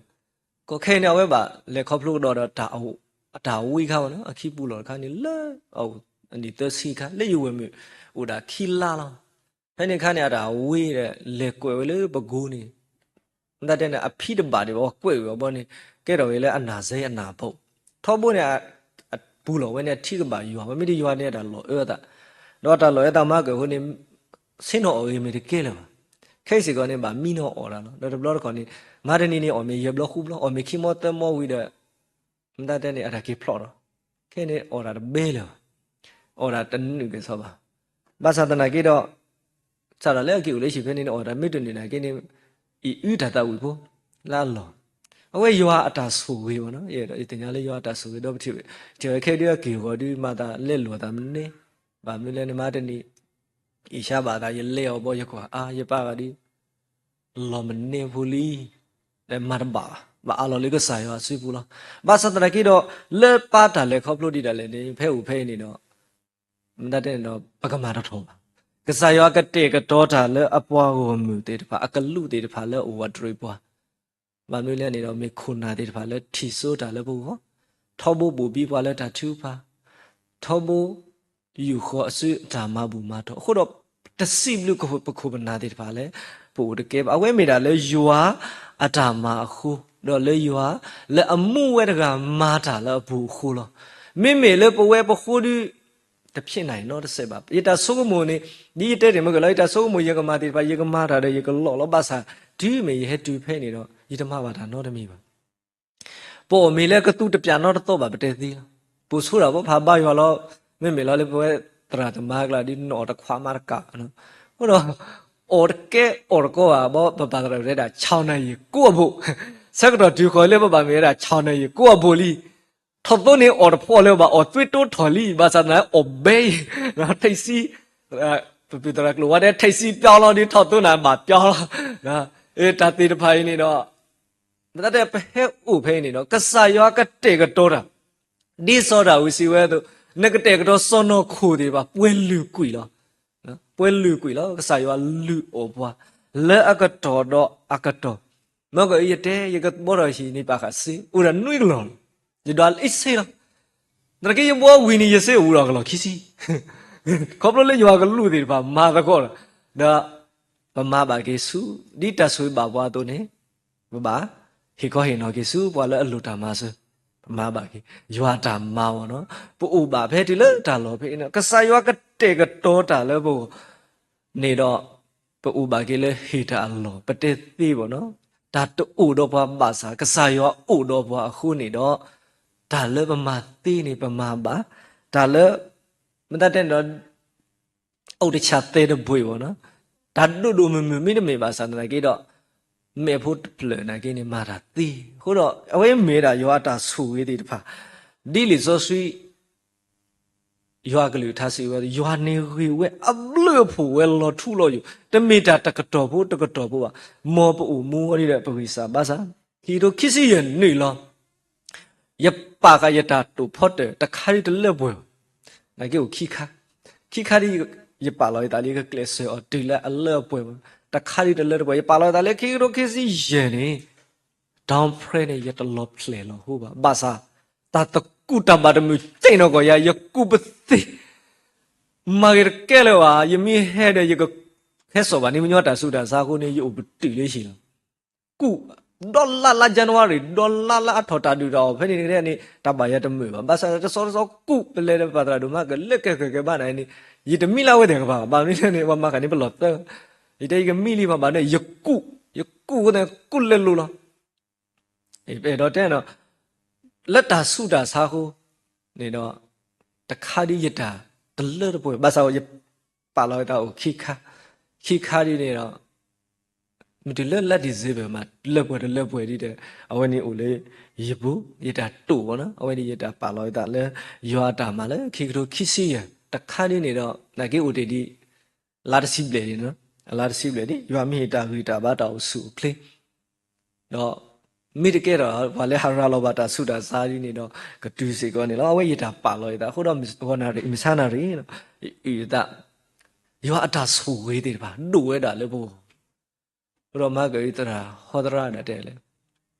ကီခဲအံၤန့ၣ် အဝဲဘၣ်လဲၤခီဖျိကဒီးဒီး အတၢ်ဝံခါဝဲနီၤ, အခံပူၤလီၢ်တခါန့ၣ် လၢအနံၣ်သၢဆံခါ လၢယဝဲၢ်မုၣ်အိၣ်ဒၣ်ခံလါလီၤ. ဖဲန့ၣ်အခါန့ၣ် အတၢ်ဝံဒီး လဲၤကွဲးဝဲလၢပကိန့ၣ် မတၤတဲန့ၣ် အဖံတဘၣ်ဒံးဘၣ် ကွဲးဝဲအဘီန့ၣ် ကဲထီၣ်ဝဲလၢအနၢ်စဲအနၢ်ဘီ, ထီဘိန့ၣ် အပူၤလီၢ်ဝဲန့ၣ် အထံကဘၣ်ယွၤ, မ့မ့ၢ်တယွၤန့ၣ် အတၢ်လီၤအၢသး, ဒီးတၢ်လီၤအၢသးမၤကၢၢ်အဃိန့ၣ် ဆ့ၣ်နီၤအီၣ်ဂ့ၤမ့ၢ်တကဲလၢၤဘၣ်. ခဲအံၤစ့ၢ်ကီးန့ၣ် ဘၣ်မံနီၤအီၣ်တၢ်လီၤ. ဒီးတဘျီတခီၣ်န့ၣ် မၤတနံၤန့ၣ် အီၣ်မ့ၢ်ယဲၢ်ဘျီဃုဘျီ, အီၣ်မ့ၢ်ခံမီသၢမီဝံၤဒီး မတၤတဲန့ၣ် အတၢ်က့ၤဖျီၣ်ဒီး ခဲအံၤန့ၣ် အီၣ်တၢ်တဘဲလၢၤဘၣ်, အီၣ်တၢ်တနုာ်က့ၤစီဘၣ်. ဘၣ်ဆၣ်သနာ်က့ဒီး စးထီၣ်လၢအက့ၤအိၣ်လၢဟံၣ်ဖဲန့ၣ်န့ၣ် အီၣ်တၢ်မ့ၢ်တနုာ်နာ်က့န့ၣ် အံၤအုတၢ်သးဝံၣ်ဖိလၢအလီၢ်, အဝဲယွၤအတၢ်ဆိၣ်ဂ့ၤဘၣ်နီၤ, ယသ့ၣ်ညါလၢယွၤအတၢ်ဆိၣ်ဂ့ၤဒီးပထံၣ်ဝဲ, တဲဝဲခဲဒုးအက့ၢ်အဂီၤဒုး မၤသးလဲလိာ်အသးမနုၤ, ဘၣ်မနုၤလဲၣ်န့ၣ် မၤတနံၤ အ့ၣ်ဆါဘၣ်သး ယလဲၤအီၤဘီယကွၢ် အါ ယပၢ်ဂၤဒုး လီၤမနုၤဖိလံ, မၤတဘၣ်ဘၣ်, ဘၣ်အးလီၤလၢကစၢ်ယွၤအစုပူၤလီၤ. ဘၣ်ဆၣ်သနာ်က့ဒီး လၢပၢ်တၢ်လဲၤခီဖျိဒ်ဒၣ်လဲာ်န့ၣ် ဖဲအိၣ်ဖဲအံၤန့ၣ်ဒီး မတၤတဲန့ၣ်ဒီး ပကမၤတထီၣ်ဘၣ်. ကစၢ်ယွၤကတဲာ်ကတီၤတၢ်လၢအပှၤဂီၢ်မုၢ်သ့ၣ်တဖၣ် အကလူးသ့ၣ်တဖၣ်လၢအအိၣ်ဝးတရံးပှၤ ဘၣ်မနုၤလဲၣ်န့ၣ်ဒီး မ့ၢ်ခိၣ်နၢ်သ့ၣ်တဖၣ်လၢထံၣ်စိတၢ်လၢပဂီၢ်, ထီဘိဘူးဘံပှၤလၢတၢ်ထုကဖၣ်, ထီဘိယူာ်ဃီၤအစုအတၢ်မၤဘူၣ်မၤတီၢ်အဃိဒီး တစံးဘျုးပခိၣ်ပနၢ်သ့ၣ်တဖၣ်လၢ ပအိၣ်တကဲဘၣ်. အဝဲမ့ၢ်ဒၣ်လၢယွၤအတၢ်မၤအဃိ, ဒီးလၢယွၤလၢအမူဝဲတဂၤမၤတၢ်လၢအပူၤအဃိလီၤ. မ့မ့ၢ်လၢပဝဲပဃိဒုး တဖျ့နၤအံၤနီတစဲးဘၣ်. ယတၢ်ဆိကမိၣ်န့ၣ် ဒ်ယတဲတ့ၢ်မ့ၢ်ကလီၤ ယတၢ်ဆိကမိၣ်ယကမၤသ့ၣ်တဖၣ် ယကမၤတၢ်ဒီးယကလီၢ်လီၤ. ဘၣ်ဆၣ် တုၤမ့ၢ်ယဟဲတုၤဖဲန့ၣ်ဒီး ယတမၤဘၣ်တၢ်နီတမံၤဘၣ်. ပအီၣ်မ့ၤလၢကသူတပျးနီတသီဘၣ် ပတဲသ့လီၤ. ပဆိဒၣ်ပဖးဘါယွၤလီၤ. မ့မ့ၢ်လီၤလၢပဝဲသရၣ်သမါကျါဒ်နအီၣ်တခွးမးတကး, အဃိဒီး အီၣ်တကဲအီၣ်တကီဘၣ် ဘီပပၢ်သရၣ်တဲဒၣ် ခြောက်နာရီကိုယ့်အဖို့, ဆၢကတီၢ်တုၤဃီၤလၢပဘၣ်မ့ၢ်ဝဲဒၣ် ခြောက်နာရီကိုယ့်အဖို့လံ. ထီၣ်သိန့ၣ်အီၣ်တဖှီၣ်လၢၤဘၣ် အီၣ်သွံတိထီၣ်လံ. ဘၣ်ဆၣ်သနာ်က့အီၣ်ဘဲအံၤ ထိပ်စီး, ပပုၢ်သရၣ်ကျိာ်ဝဲတဲ ထိပ်စီးပြောင်းလီၤ ဒ်ထီၣ်သိနၤဘၣ်ပြောင်းလီၤ. တၢ်သ့ၣ်တဖၣ်အံၤန့ၣ်ဒီး မတၤတဲပဟဲအိၣ်ဖဲအံၤန့ၣ်ဒီး ကစၢ်ယွၤကတဲာ်ကတီၤတၢ် ဒ်စီၤဒၤဝံးစံးဝဲအသိး, နကတဲာ်ကတီၤစီၢ်နီၤခိၣ်သ့ၣ်တဖၣ် ပှဲၤလုာ်ကွံာ်လီၤ. ပှဲၤလုာ်ကွံာ်လီၤ. ကစၢ်ယွၤလုၢ်အီၣ်ပှၤ လၢအကတီၢ်ဒီးအကတီၢ်, မ့ၢ်ကယတဲ ယကဘီထီၣ်ဟံၣ်န့ၣ် ပာ်ဃာ်စ့ အိၣ်ဒီးနွံကလီၢ်လီၤ. ယဒွးအ့ၣ်စ့လီၤ. သနာ်က့ယဘီဝံၤန့ၣ် ယစ့အိၣ်ဒီးကလီၢ်ခံဆံ, ခီဖျိလၢယွၤကလူးသ့ၣ်တဖၣ်မၤသကိးလီၤ. ဒီးပမၤဘၣ်က့ၤဆူ ဒ်တၢ်ဆိၣ်ဂ့ၤဘၣ်ပှၤအသိးန့ၣ် ပဘၣ်ဟ့ၣ်ခီဟ့ၣ်နီၤက့ၤဆူပှၤလၢအလိၣ်တၢ်မၤစၢၤ, ပမၤဘၣ်က့ၤ ယွၤအတၢ်မၤအီၤနီၤ. ပအိၣ်ဘၣ်ဖဲတုၤလၢတၢ်လီၢ်ဖဲအံၤန့ၣ် ကစၢ်ယွၤကတဲာ်ကတီၤတၢ်လၢပဂီၢ်န့ၣ်ဒီး ပအိၣ်ဘၣ်က့ၤလၢဟ့ၣ်တၢ်အလီၢ် ပတဲသ့ဘၣ်နီၤ. တၢ်တအိၣ်ဒီးပှၤဘၣ်ဆၣ် ကစၢ်ယွၤအိၣ်ဒီးပှၤအဃိန့ၣ်ဒီး တၢ်လၢပမၤသ့န့ၣ် ပမၤဘၣ်, တၢ်လၢ မတၤတဲန့ၣ်ဒီး အိၣ်တဆၣ်သဲတဘှံးဘၣ်နီၤ, တၢ်ဒိၣ်ဒိၣ်မုၢ်မုၢ်မ့တမ့ၢ်ဘၣ်ဆၣ်သနာ်က့ဒီး မဲာ်ဖိတဖျၢၣ်နာ်က့န့ၣ် မၤတၢ်သ့. အဃိဒီး အဝဲမ့ၢ်ဒၣ်ယွၤအတၢ်ဆိၣ်ဂ့ၤသ့ၣ်တဖၣ် ဒ်လံာ်စီဆှံ ယွၤအကလုၢ်ကထါစံးဝဲ ယွၤန့ၣ်ဂ့ၤဝဲ အဘျုးအဖှိၣ်ဝဲလီၤထူလီၤယိာ်, တမ့ၢ်တၢ်တကတီၢ်ဖိတကတီၢ်ဖိဘၣ်. မ်ပအိၣ်မူဝဲဒ်ဒီးပဂံၢ်စၢ်ဘါစၢ် ခံကထိခံဆံယဲၢ်နုာ်လီၤ ယပာ်ဃာ်ယတၢ်တိာ်ဖီတၢၣ် တခါဒ်တလၢပှဲၤဘၣ်. နာ်က့အိၣ်ခံခါ, ခံခါဒ်ယပာ်လီၤယသးလၢယကကျဲးစၢးအီၤတုၤလၢအလၢအပှဲၤဘၣ်. တခါဒ်တလၢတပှဲၤ ယပာ်လီၤယသးလၢခံကထိခံဆံယဲၢ်န့ၣ် down prayer န့ၣ် ယတလီၤဖျဲၣ်လီၤဟိဘၣ်. ဘၣ်ဆၣ် တၢ်သကူၣ်တၢ်ဘၣ်တမုာ် စ့ၣ်နီၤကီၢ်ယၤ, ယကူၣ်ပသ့ၣ် မၤဂ့ၤတကဲလၢၤဘၣ်. ယမ့ၢ်ဟဲဒီး ယကဟဲစိာ်ဘၣ်န့ၣ် မညီတၢ်ဆူးတၢ်ဆါအဃိန့ၣ် ယအိၣ်ပတုာ်လၢဟံၣ်လီၤ. ကူၣ် ဒီလါလါ January ဒီလါလါ အထီၣ်တၢ်ဒုၣ်တၢ်အီၣ်ဖဲန့ၣ်တကဲန့ၣ် တၢ်ဘၣ်ယၤတမုာ်ဘၣ်. ဘၣ်ဆၣ် တဆီတဆီကူၣ် ပလဲၤဒီးပၢ်သရၣ်ဒိၣ်မး ကလဲၤကဲဃဲၤကဲဘၣ်နၤန့ၣ် ယတမံလၢအဝဲသ့ၣ်ကပၤဘၣ်. ဘၣ်မနုၤလဲၣ်န့ၣ် ပှၤမၤဃာ်န့ၣ် ပလီၢ်သၢ ယတဲယကမံလံမးဘၣ်ဒီး ယကူၣ် ယကူၣ်အဃိသတး ကူၣ်လဲၤလိၤလီၤ. ပအဲၣ်ဒိးတဲနီၤ လၢတၢ်ဆူးတၢ်ဆါအဃိန့ၣ်ဒီး တခါဒ်ယတၢ်တလၢတပှဲၤ ဘၣ်ဆၣ် ယပာ်လီၤဝဲတၢ်အိၣ်ခံခါ, ခံခါဒ်န့ၣ်ဒီး မ့ၢ်တုၤလၢလါ December မး လၢပှဲၤတလၢပှဲၤဒ်ဒီး အဝဲန့ၣ်အိၣ်လၢယပူၤ ယတၢ်တိာ်ဘၣ်နီၤ. အဝဲန့ၣ်ယတၢ်ပာ်လီၤဝဲသးလၢ ယွၤအတၢ်မၤလၢခံကထိခံဆံယဲၢ် တခါဒ်န့ၣ်ဒီး နာ်က့အိၣ်တ့ၢ်ဒံး လါတဆံဘျဲၣ်ဒံးနီၤ, အလါတဆံဘျဲၣ်ဒံး ယွၤမ့ၢ်ဟ့ၣ်တၢ်ဂံၢ်တၢ်ဘါတၢ်အိၣ်ဆူၣ်အိၣ်ချ့ ဒီး မ့ၢ်တကဲထီၣ်ပှၤလၢဟးရၤလီၤဘၣ်တၢ်ဆူးတၢ်ဆါဒ်န့ၣ်ဒီး ကတုၤစ့ၢ်ကီးန့ၣ်လီၤ. အဝဲယတၢ်ပာ်လီၤယသး အဃိဒီး ဂီၤနၣ်ရံၣ် မုၢ်ဆါနၣ်ရံၣ် အုၣ်ယသး ယွၤအတၢ်ဆိၣ်ဂ့ၤသ့ၣ်တဖၣ် ဒိၣ်ဝဲဒၣ်လၢပဂီၢ်, အဃိဒီးမၤကၤအံၤသရၣ် ဟီသရၣ်ဒၣ်တဲလဲၣ်,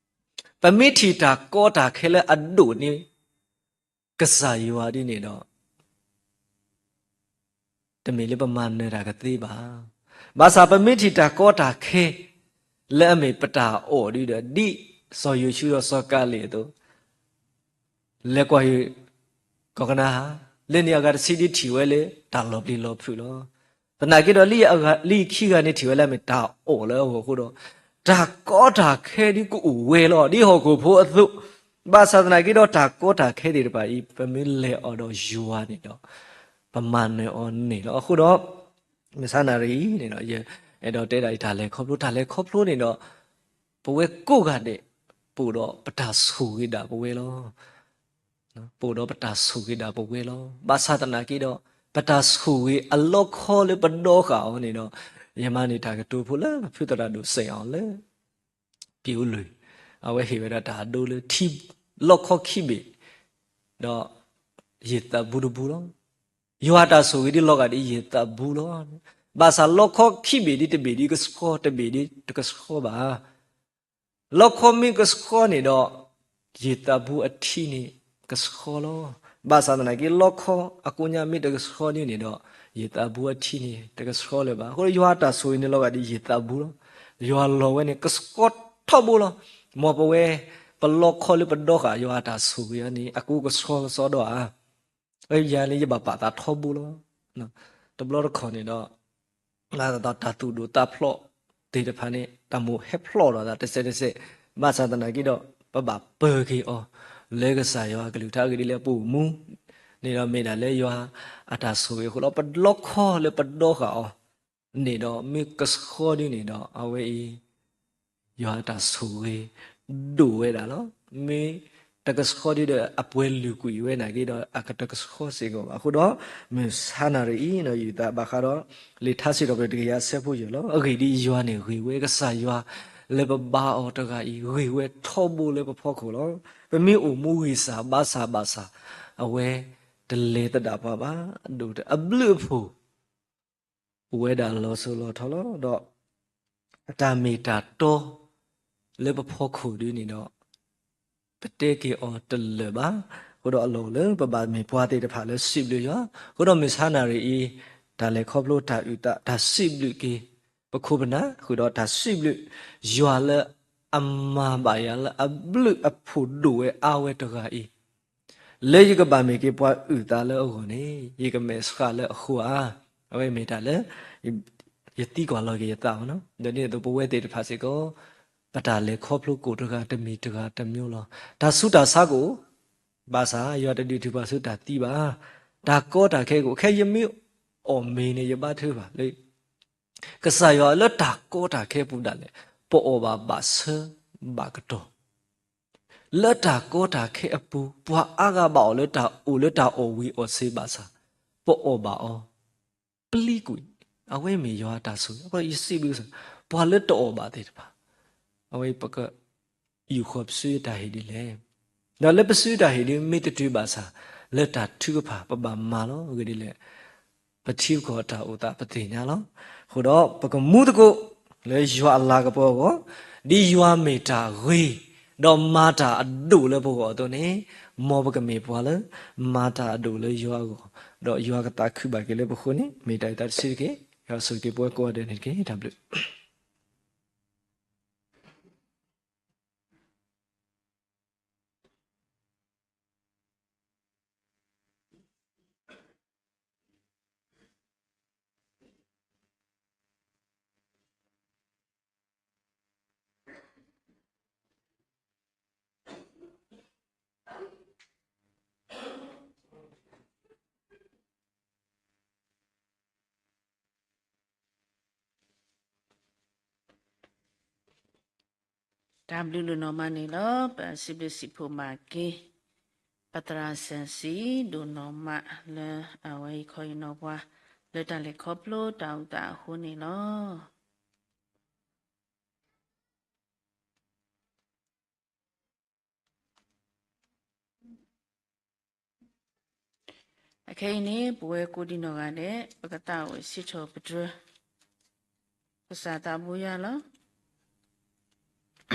ပမ့ၢ်ထံၣ်တၢ်ကီတၢ်ခဲလၢအဒိၣ်န့ၢ် ကစၢ်ယွၤဒ်န့ၣ်ဒီး တမ့ၢ်လၢပမၤနၢၤတၢ်ကသ့ဘၣ်. ဘၣ်ဆၣ်ပမ့ၢ်ထံၣ်တၢ်ကီတၢ်ခဲ လၢအမ့ၢ်ပတၢ်အီၣ်ဒ်ဒီး ဒ်စီၤယိၤၡူဒီးစီၤကၤလ့းအသိး လဲၤကွၢ်ယၤ ကီၢ်ကနၤဧၣ်, လၢန့ၣ်အဂၤတဆံဒ်ထံၣ်ဝဲလၢ တၢ်လီၤပျံၤလီၤဖုးလီၤ. သနာ်က့ဒီး လၢယခံဂၤန့ၣ်ထံၣ်ဝဲလၢအမ့ၢ်တၢ်အီၣ်လၢအဂီၢ်အဃိဒီး တၢ်ကီတၢ်ခဲဒ်ကအိၣ်ဝဲလီၤ ဒ်ဟီၣ်ခိၣ်ဖိအသိး, ဘၣ်ဆၣ်သနာ်က့ဒီး တၢ်ကီတၢ်ခဲသ့ၣ်တဖၣ်အံၤ ပမ့ၢ်လဲၤအီၤဒီးယွၤန့ၣ်ဒီး ပမၤနၢၤအီၤန့ၣ်လီၤ. အဃိဒီး မုၢ်ဆါနၣ်ရံၣ်အံၤန့ၣ်ဒီး ယအဲၣ်ဒိးတဲဒၣ်အံၤ တၢ်လဲၤခီဖျိ တၢ်လဲၤခီဖျိန့ၣ်ဒီး ပဝဲကိးဂၤဒဲး ပအိၣ်ဒီးပတၢ်ဆိၣ်ဂ့ၤဒၣ်ပဝဲလီၤ. ပအိၣ်ဒီးပတၢ်ဆိၣ်ဂ့ၤဒၣ်ပဝဲလီၤ. ဘၣ်ဆၣ်သနာ်က့ဒီး ပတၢ်ဆိၣ်ဂ့ၤအလီခီလၢပဒီဃာ်အီၤန့ၣ်ဒီး ယမၤန့ၢ်တၢ်ကတိၤဖိလၢဖုသရၣ်ဒိၣ်စဲးအီၤလၢ ပံၤအိလုၢ်, အဝဲဟ့ၣ်ဝဲဒၣ်တၢ်အဒိလၢထံ လီခီခံဘ့ၣ်, ဒီး ယံာ်သးဘူးတဘူးလီၤ. ယွၤအတၢ်ဆိၣ်ဂ့ၤဒ်လီၤဂာ်ဒ်ယံာ်သးဘူးလီၤ. ဘၣ်ဆၣ်လီခီခံဘ့ၣ်ဒ်တဘ့ၣ်ဒ်ကဆှီ တဘ့ၣ်ဒ်တကဆှီဘၣ်. လီခီမ့ၢ်ကဆှီန့ၣ်ဒီး ယံာ်သးဘူးအထံန့ၣ် ကဆှီလီၤ. ဘၣ်ဆၣ်သနာ်က့ လီခီအကိးညါမ့ၢ်တကဆှီဒ်န့ၣ်ဒီး ယံာ်သးဘူးအထံန့ၣ် တကဆှီလၢၤဘၣ်. အဃိဒီးယွၤအတၢ်ဆိၣ်ဂ့ၤန့ၣ်လီၤဂာ်ဒ်ယံာ်သးဘူးလီၤ. ယွၤလီၤဝဲန့ၣ် ကဆှီထီဘိလီၤ. မ်ပဝဲ ပလီခီလၢပဒီဃာ် ယွၤအတၢ်ဆိၣ်ဂ့ၤအံၤန့ၣ် အကူကဆှီကစီဒီဧါ. ယၤန့ၣ် ယဘၣ်ပာ်သးထီဘိလီၤ. တဘျီတခီၣ်န့ၣ်ဒီး လၢတၢ်သူၣ်ဒိၣ်သးဖျိးသ့ၣ်တဖၣ်န့ၣ် တၢ်မိၣ်ဟဲဖျိးဒီးသးတစဲးတစဲး, ဘၣ်ဆၣ်သနာ်က့ဒီး ပဘၣ်ပၢၤက့ၤအီၤ လၢကစၢ်ယွၤအကလုၢ်ကထါအဂ့ၢ်ဒ်လဲၣ် ပအိၣ်မူန့ၣ်ဒီး မ့ၢ်ဒၣ်လၢယွၤအတၢ်ဆိၣ်ဂ့ၤအဃိလီၤ. ပလီခီလၢပဒီဃာ်အီၤန့ၣ်ဒီး မ့ၢ်ကဆှီဒ်န့ၣ်ဒီး အဝဲအံၤ ယွၤအတၢ်ဆိၣ်ဂ့ၤဒိၣ်ဝဲဒၣ်လီၤ. မ့ၢ်တကဆှီဒ်ဒီး အပှဲၤလုာ်ကွံာ်ဝဲနာ်က့ဒီး အကတကဆှီစ့ၢ်ကီးဘၣ်. အဃိဒီး မုၢ်ဆါနၣ်ရံၣ်အံၤ ယုၢ်သးဘၣ်ဃးဒီး လံာ်ထါစံးထီၣ်ပတြၢၤတကယၤဆၢဖိယဲၢ်လီၤ. အဂ့ၢ်ဒ်အံၤ, ယွၤန့ၣ်ဂ့ၤဝဲ, ကစၢ်ယွၤလၢပဘါအီၤတဂၤအံၤ ဂ့ၤဝဲထီဘိလၢပဖီခိၣ်လီၤ. ပမ့ၢ်အိၣ်မူဂံၢ်စၢ်ဘါစၢ်ဘၣ်ဆၣ် အဝဲတလဲၤသဒၣ်ပှၤဘၣ်. အဒိၣ်အဘျုးအဖှိၣ် အိၣ်ဝဲဒၣ်လီၤစိၤလီၤထီလီၤ. ဒီး အတၢ်မ့ၢ်တၢ်တီ လၢပဖီခိၣ်ဒ်န့ၣ်ဒီး ပတဲက့ၤအီၤတလၢာ်ဘၣ်. အဃိဒီးအလီၢ်အိၣ်လၢပဘၣ်မ့ၢ်ပှၤသ့ၣ်တဖၣ်လၢစံးဘျုးယွၤ, အဃိဒီးမုၢ်ဆါနၣ်ရံၣ်အံၤ တၢ်လဲၤခီဖျိတၢ်အုၣ်သး တၢ်စံးဘျုးက့ၤ ပခိၣ်ပနၢ် ဃုာ်ဒီးတၢ်စံးဘျုး ယွၤလၢအမၤဘၣ်ယၤလၢအဘျုးအဖှိၣ်ဒိၣ်ဝဲအါဝဲတဂၤအံၤ လၢယကဘၣ်မ့ၢ်က့ၤပှၤအုၣ်သးလၢအဂီၢ်န့ၣ် ယကမဲာ်ဆှးလၢအဃိဧါ. အဝဲမ့ၢ်တၢ်လၢ ယသံကွၢ်လီၤက့ၤယသးအီၤ, ဒီးဒ်န့ၣ်အသိးပဝဲသ့ၣ်တဖၣ်စ့ၢ်ကီး ပတၢ်လဲၤခီဖျိကိၣ်တဂၤတမံၤတဂၤတမံၤလီၤ. တၢ်ဆူးတၢ်ဆါကအိၣ်, ဘၣ်ဆၣ်ယွၤတဒုးထုးပှၤဆူတၢ်သံဘၣ်. တၢ်ကီတၢ်ခဲကအိၣ်, ခဲအံၤယမ့ၢ်အီၣ်မ့ၤန့ၣ် ယဘါထုကဖၣ်လၢ ကစၢ်ယွၤလၢတၢ်ကီတၢ်ခဲအပူၤဒၣ်လဲာ် ပအီၣ်ဘၣ်ဘၣ်ဆၢဘၣ်ကတီၢ် လၢတၢ်ကီတၢ်ခဲအပူၤ ပှၤအါဂၤဘၣ်အီၣ်လၢတၢ်အိၣ်လၢတၢ်အီၣ်ဝံၤအီၣ်စ့ၤဘၣ်ဆၣ် ပအီၣ်ဘၣ်အီၤပျံၤကွံာ်, အဝဲမ့ၢ်ယွၤအတၢ်ဆိၣ်ဂ့ၤ. ယစံးဘျုးကစၢ်, ပှၤလၢတအီၣ်ဘၣ်သ့ၣ်တဖၣ် အဝဲပက ယူာ်ဃီၤပစုတၢ်ဟ့ၣ်ဒ်လဲၣ်. ဒီးလၢပစုတၢ်ဟ့ၣ်ဒ်မ့ၢ်တတုၤဘၣ်ဆၣ် လၢတၢ်ထုကဖၣ်ပဘၣ်မၤလီၤ. အဂ့ၢ်ဒ်လဲၣ်, ပထံပကီၢ်တၢ်အိၣ်သးပသ့ၣ်ညါလီၤ. အဃိဒီးပကမူသကိးလၢယွၤအလၤကပီၤအဂီၢ်, ဒ်ယွၤမ့ၢ်တၢ်ဂ့ၤ ဒီးမၤတၢ်အဒိၣ်လၢပဂီၢ်အသိးန့ၣ်, မ်ပကမ့ၢ်ပှၤလၢ မၤတၢ်အဒိၣ်လၢယွၤအဂီၢ်, ဒီးယွၤကသးခုဘၣ်က့ၤလၢပဃိန့ၣ် မ့ၢ်တၢ်အံၤတၢ်တဆံးတက့ၢ်. ယွၤဆိၣ်ဂ့ၤပဝဲကိးဂၤဒဲးန့ၣ်တက့ၢ်. တၢ်ဘျုး တၢ်ဘျုးဒိၣ်နီၢ်မးန့ၣ်လီၤ. ပစံးဘျုးစံးဖှိၣ်မၤက့ၤ ပသရၣ်စီဆှံဒိၣ်နီၢ်မးလၢအဝဲအံၤခီအံၤနီၢ်ပှၤ လၢတၢ်လဲၤခီဖျိတၢ်အိၣ်သးအဃိန့ၣ်လီၤ. အခဲအံၤန့ၣ် ပဝဲကိးဒံနီၢ်ဂၤဒဲး ပကသးအိၣ်စံးထီၣ်ပတြၢၤ ကစၢ်သးဘိယွၤလီၤ. အ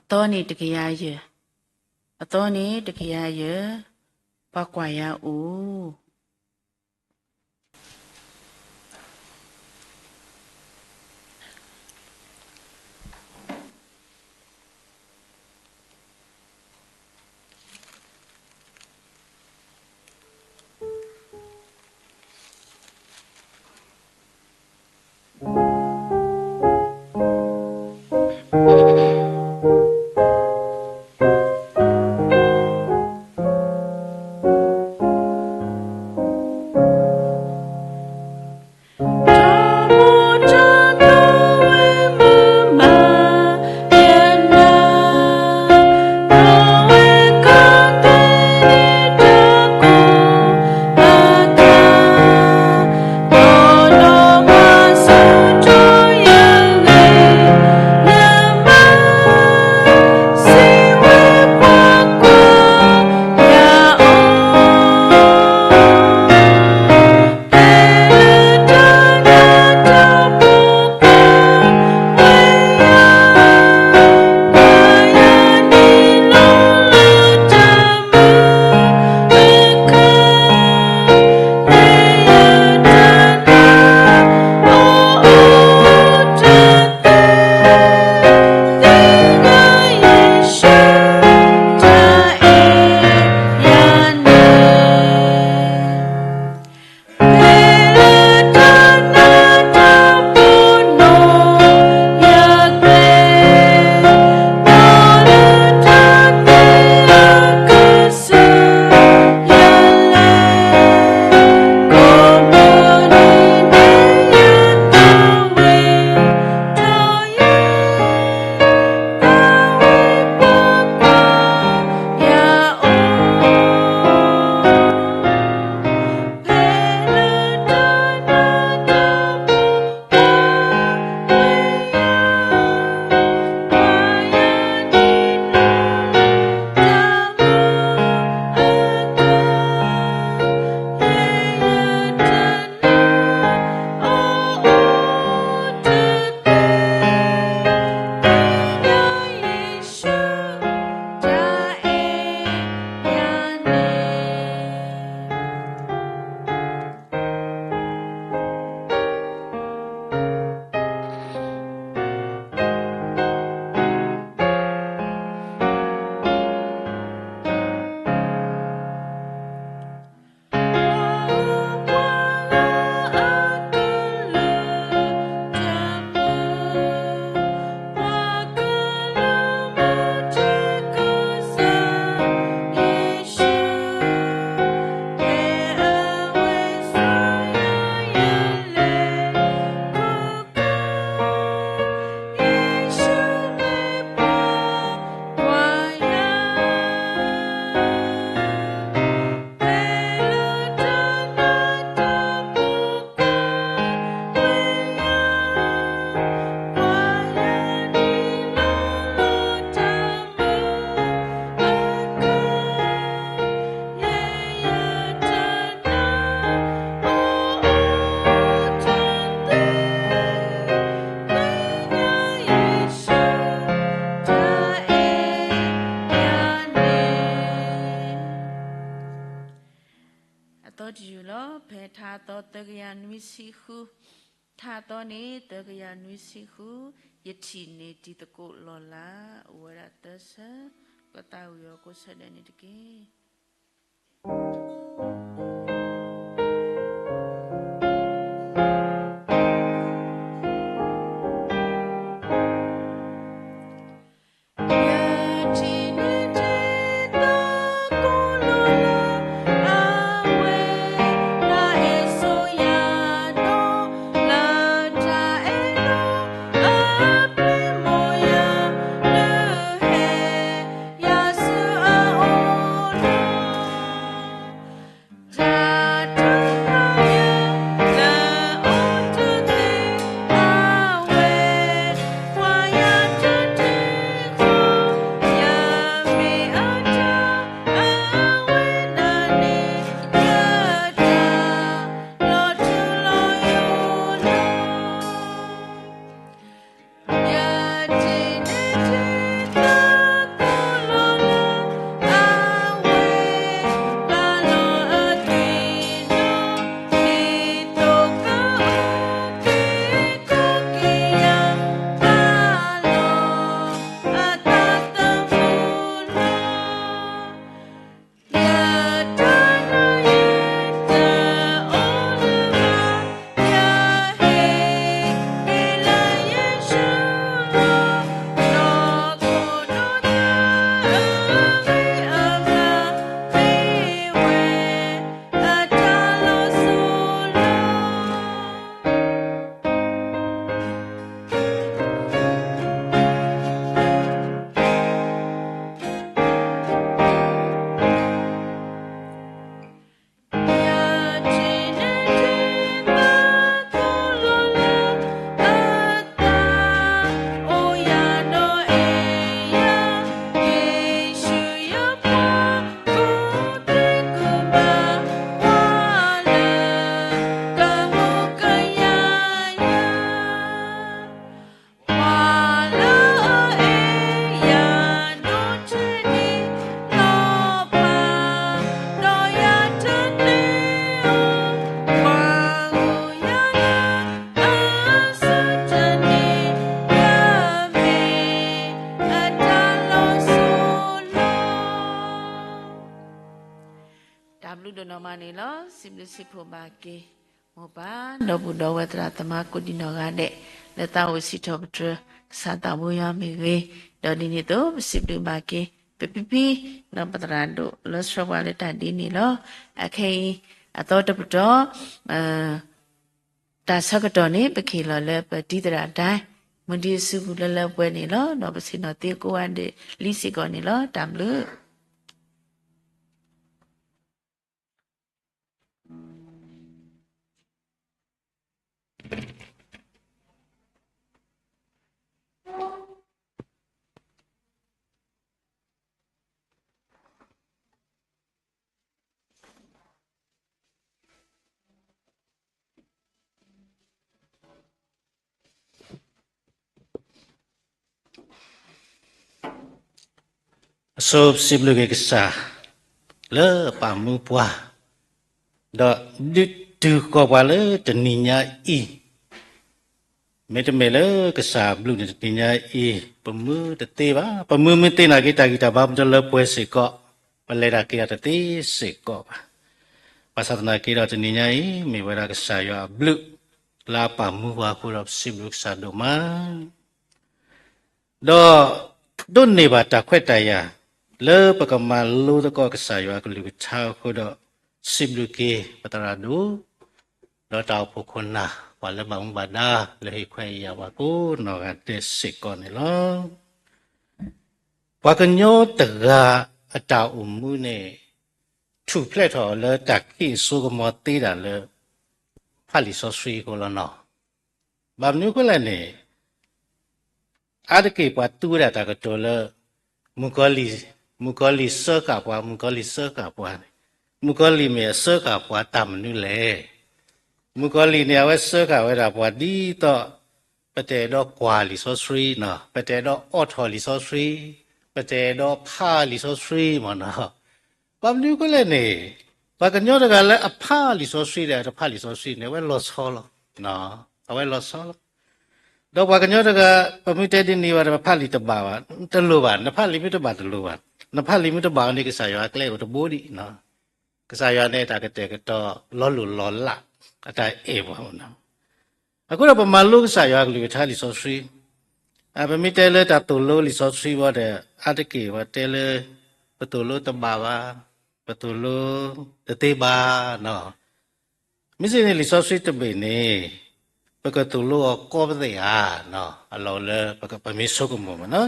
သီန့ၣ်တကယၤယဲၢ်, အသီန့ၣ်တကယၤယဲၢ်, ပှၤကွၢ်ယၤအိၣ်. ထါသီတယုၢ်လီၤ. ဖဲထါသီသၢကယၤနွံဆံဃု, ထါသီန့ၣ်သၢကယၤနွံဆံဃု, ယထံၣ်န့ၢ်တံၤသကိးလီၤလး, အိၣ်ဝဲဒၣ်သၢဆၢ, ကသးဝံၣ်အီၤကိးဆၢဒဲးန့ၣ်တက့ၢ်. တၢ်ဘျုးဒိၣ်နီၢ်မးန့ၣ်လီၤ. စံးဘျုးစံးဖှိၣ်ဘၣ်က့ၤ မိၢ်ပၢ် ဒီပုၢ်ဒီဝဲၢ်သရၣ်သမါကိးဒံနီၢ်ဂၤဒဲး လၢသးအိၣ်စံးထီၣ်ပတြၢၤ ကစၢ်သးဘိယွၤမ့ၢ်ဂ့ၤ, ဒီးဒ်န့ၣ်အသိး ပစံးဘျုးဘၣ်က့ၤ ပဖံဖံ ဒီးပသရၣ်ဒိၣ်လၢဆှၢပှၤလၢတၢ်ဒ်န့ၣ်လီၤ. အခဲအံၤ အသီတပတီၢ် တၢ်ဆၢကတီၢ်န့ၣ် ပကဟ့ၣ်လီၤလၢပတံၤသရၣ်ဒၣ် မုၢ်ဒံအစုပူၤလၢလၢပှဲၤပှဲၤန့ၣ်လီၤ. ဒီးပဆ့ၣ်နီၤသံကွၢ်ဝဲဒၣ်လံစ့ၢ်ကီးန့ၣ်လီၤ. တၢ်ဘျုးအဆိ ပစံးဘျုးက့ၤကစၢ် လၢအပာ်မူပှၤ ဒီးဒုးတုၤဃီၤပှၤလၢတနံၤညါအံၤ, မ့တမ့ၢ်လၢကစၢ်အဘျုးန့ၣ် တနံၤညါအံၤ ပမူတသ့ဘၣ်. ပမူမ့ၢ်သ့နာ်က့ တၢ်ဂံၢ်တၢ်ဘါပတလၢပှဲၤစ့ၢ်ကီး, ပလဲၤတၢ်က့ၤတၢ်တသ့စ့ၢ်ကီးဘၣ်. ဘၣ်ဆၣ်သနာ်က့ဒီး တနံၤညါအံၤ မ့ၢ်ဝဲဒၣ်ကစၢ်ယွၤအဘျုး လၢအပာ်မူပှၤအဃိဒီး ပစံးဘျုးကစၢ်ဒိၣ်မး ဒီး ဒိးန့ၢ်ဘၣ်တၢ်ခွဲးတၢ်ယာ် လၢပကမၤလိသကိးကစၢ်ယွၤအကလုၢ်ကထါအဃိဒီး စံးဘျုးက့ၤပသရၣ်ဒိၣ် ဒီးတၢ်အိၣ်ဖှိၣ်ခိၣ်နၢ် ပှၤလၢဘၣ်မူဘၣ်ဒါ လၢဟ့ၣ်ခွဲးယာ်ပှၤကိးနီၢ်ဂၤဒဲးစ့ၢ်ကီးန့ၣ်လီၤ. ပှၤကညီတဂၤအတၢ်အိၣ်မူန့ၣ် ထူၣ်ဖျဲးထီၣ်အီၤလၢတၢ်က့ၣ်အစိကမီၤသ့ဒၣ်လၢ ဖးလံာ်စီဆှံအဃိလီၤနီၤ. ဘၣ်မနုၤအဃိလဲၣ်န့ၣ် အါတက့ၢ်ပှၤသူဝဲဒၣ်တၢ်ကတိၤလၢ မုၣ်ကီၤလံၢ်, မုၣ်ကီၤလံၢ်စၢဃာ်ပှၤ, မုၣ်ကီၤလံၢ်စၢဃာ်ပှၤန့ၣ်, မုၣ်ကီၤလံၢ်မ့ၢ်အစၢဃာ်ပှၤတၢ်မနုၤလဲၣ်. မုၣ်ကီၤလံၢ်န့ၣ် အဝဲစၢဃာ်ဝဲဒၣ်ပှၤဒ်သိး ပတအဲၣ်ဒိးကွၢ်လံာ်စီဆှံနီၤ, ပတအဲၣ်ဒိးအိးထီၣ်လံာ်စီဆှံ, ပတအဲၣ်ဒိးဖးလံာ်စီဆှံမ့ၢ်နီၤ. ဘၣ်မနုၤအဃိလဲၣ်န့ၣ် ပှၤကညီတဂၤလၢအဖးလံာ်စီဆှံဒီး အတဖးလံာ်စီဆှံန့ၣ် အဝဲလီၤဆီလီၤ. အဝဲလီၤဆီလီၤ. ဒီးပှၤကညီတဂၤ ပမ့ၢ်တဲဒ်န့ၣ်ဘၣ်ဒီး ပဖးလံာ်တဘၣ်ဘၣ်, တလိၣ်ဘၣ်, နဖးလံာ်မ့ၢ်တဘၣ်တလိၣ်ဘၣ်, နဖးလံာ်မ့ၢ်တဘၣ်န့ၣ် ကစၢ်ယွၤအကျဲအိၣ်တဘိဒံး. ကစၢ်ယွၤန့ၣ် တၢ်ကတဲာ်ကတီၤလီၤလိၢ်လီၤလး အတၢ်အဲၣ်ပှၤမနီၤ. အဃိဒီးပမၤလိကစၢ်ယွၤအကလုၢ်ကထါလံာ်စီဆှံ, ပမ့ၢ်တဲလၢတၢ်သိၣ်လိလံာ်စီဆှံဘၣ်ဒီး အါတက့ၢ်ပှၤတဲလၢ ပသိၣ်လိတဘၣ်ဘၣ်, ပသိၣ်လိတသ့ဘၣ်နီၤ. မ့ၢ်စ့ၢ်န့ၣ်လံာ်စီဆှံတဘ့ၣ်န့ၣ် ပကသိၣ်လိအီၤကီပသ့ၣ်ဧါ, အလီၢ်လၢပမ့ၢ်ဆိကမိၣ်မနီၤ.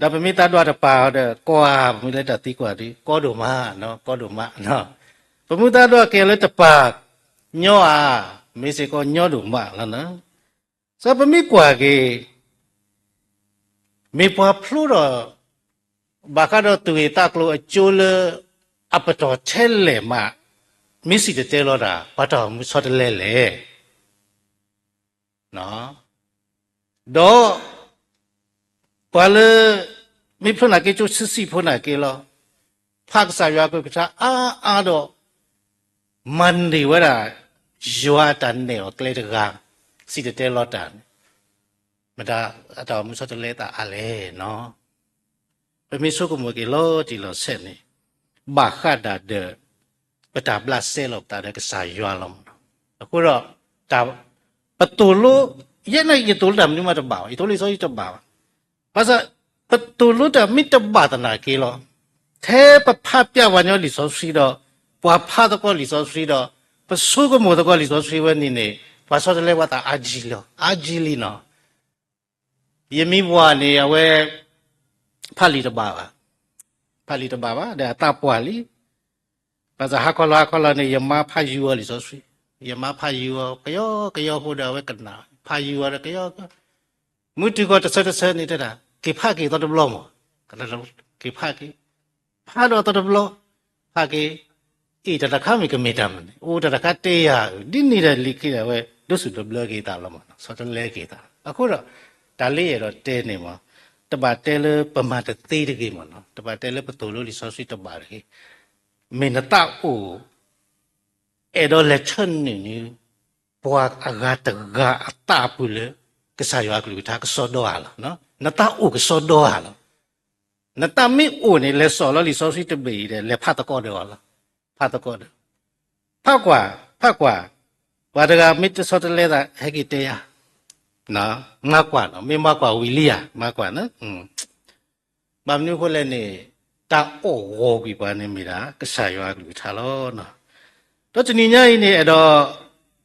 ဒီးပမ့ၢ်သးဒွးတပၤဒီး ကီဧါ, ပမ့ၢ်လၢတၢ်သံကွၢ်ဒီး ကီဒိၣ်မး, ကီဒိၣ်မး. ပမ့ၢ်သးဒွးက့ၤလၢတပၤ ညီဧါ, မ့ၢ်စ့ၢ်ကီးညီဒိၣ်မးလီၤ. စးပမ့ၢ်ကွၢ်က့ၤ မ့ၢ်ပှၤဖျိဒီး ဘၣ်ဃးဒီးသူၣ်ဂ့ၢ်သးကျိၤအကၠိလၢ အပတီၢ်ထဲလဲၣ်မး မ့ၢ်စံၣ်တဲၤတဲလီၤတၢ် ပှၤတၢ်အိၣ်မူဆီတလဲလဲၣ်. ဒီး ပှၤလၢ မ့ၢ်ဖျိနာ်က့ ကၠိဆံးဆံးဖိနာ်က့လီၤ. ဖးကစၢ်ယွၤကလုၢ်ကထါအါအါဒီး မၤန့ၢ်ဝဲဒၣ် ယွၤအတၢ်နဲၣ်အီၤကျဲတဂၤ စံၣ်တဲၤတဲလီၤတၢ်န့ၣ် မတၤအတၢ်အိၣ်မူဆီတလဲသးအါလဲၣ်နီၤ. ပမ့ၢ်ဆိကမိၣ်က့ၤလီၤတံၢ်လီၤဆဲးန့ၣ် ဘၣ်ဃးဒၣ်ဒီး ပတၢ်ဘျးစဲလီၤပသးဒီးကစၢ်ယွၤလီၤမး. အဃိဒီး တၢ် ပသိၣ်လိ ယဲန့ၣ် ယသိၣ်လိတၢ်မနုၤမးတဘၣ်ဘၣ်, ယသိၣ်လိလံာ်စီဆှံတဘၣ်ဘၣ်. ဘၣ်ဆၣ် ပသိၣ်လိတၢ်မ့ၢ်တဘၣ်သနာ်က့လီၤ. ထဲပဖးပျၢ်ပှၤညီလံာ်စီဆှံဒီး ပှၤဖးသကိးလံာ်စီဆှံဒီး ပဆိကမိၣ်သကိးလံာ်စီဆှံဝဲန့ၣ်န့ၣ် ပှၤဆီတလဲပှၤသးအါကံလီၤ, အါကံလံနီၤ. ယမံၤပှၢ်န့ၣ် အဝဲ ဖးလံာ်တဘၣ်ဘၣ်, ဖးလံာ်တဘၣ်ဘၣ် ဒီးအသးပှၢ်လံ. ဘၣ်ဆၣ်ဟါခီလီၤဟါခီလီၤန့ၣ် ယမါဖးယုာ်အီၤလံာ်စီဆှံ, ယမါဖးယုာ်အီၤ ကယီကယီဖိဒီးအဝဲကနၣ် ဖးယုာ်အီၤဒီးကယီကယီ မုၢ်တုၤဃီၤတဆၢတဆၢန့ၣ်တဲဒၣ် က့ၤဖးက့ၤသီတဘျီမး, က့ၤဖးက့ၤ, ဖးဒီးသီတဘျီ, ဖးက့ၤ, အ့ၣ် တၢ်တခါမ့ၢ်ကမ့ၢ်တၢ်မနုၤန့ၣ် အိၣ်တၢ်တခါတဲယၤဧၢ, ဒ်န့ၣ်ဒီးလံာ်ခံန့ၣ် အဝဲဒိးစူၣ်ဒိးဘျၢက့ၤသးလီၤမး, ဆီတလဲက့ၤသး. အဃိဒီး တၢ်လၢယအဲၣ်ဒိးတဲန့ၣ်မး တဘၣ်တဲလၢပမၤတသ့တဂ့ၤမးနီၤ, တဘၣ်တဲလၢပသိၣ်လိလံာ်စီဆှံတဘၣ်တဂ့ၤ. မ့ၢ်နသးအိၣ် အဲၣ်ဒိးလဲၤဆၢနုာ်န့ၣ် ပှၤအဂၤတဂၤအသးအပူၤလၢ ကစၢ်ယွၤအကလုၢ်ကထါကစီဒီဧါလီၤ. နသးအိၣ်ကစီဒီဧါလီၤ. နသးမ့ၢ်အိၣ်န့ၣ် လဲၤစိာ်လီၤလံာ်စီဆှံတဘ့ၣ်အံၤဒီး လဲၤဖးသကိးဒီးအီၤလီၤ. ဖးသကိးဒီး, ဖးကွၢ်, ဖးကွၢ်, ပှၤတဂၤမ့ၢ်တဆီတလဲသး ဟဲက့ၤတဲယၤ, မၤကွၢ်နီၤ, မ့ၢ်မၤကွၢ်ဝံၤလံဧါ, မၤကွၢ်နီၤ. ဘၣ်မနုၤအဃိလဲၣ်န့ၣ် တၢ်အီၣ်ဂီၤကွံာ်ပှၤန့ၣ်မ့ၢ်ဒၣ် ကစၢ်ယွၤအကလုၢ်ကထါလီၤ. ဒီးတနံၤညါအံၤန့ၣ် အဲၣ်ဒိး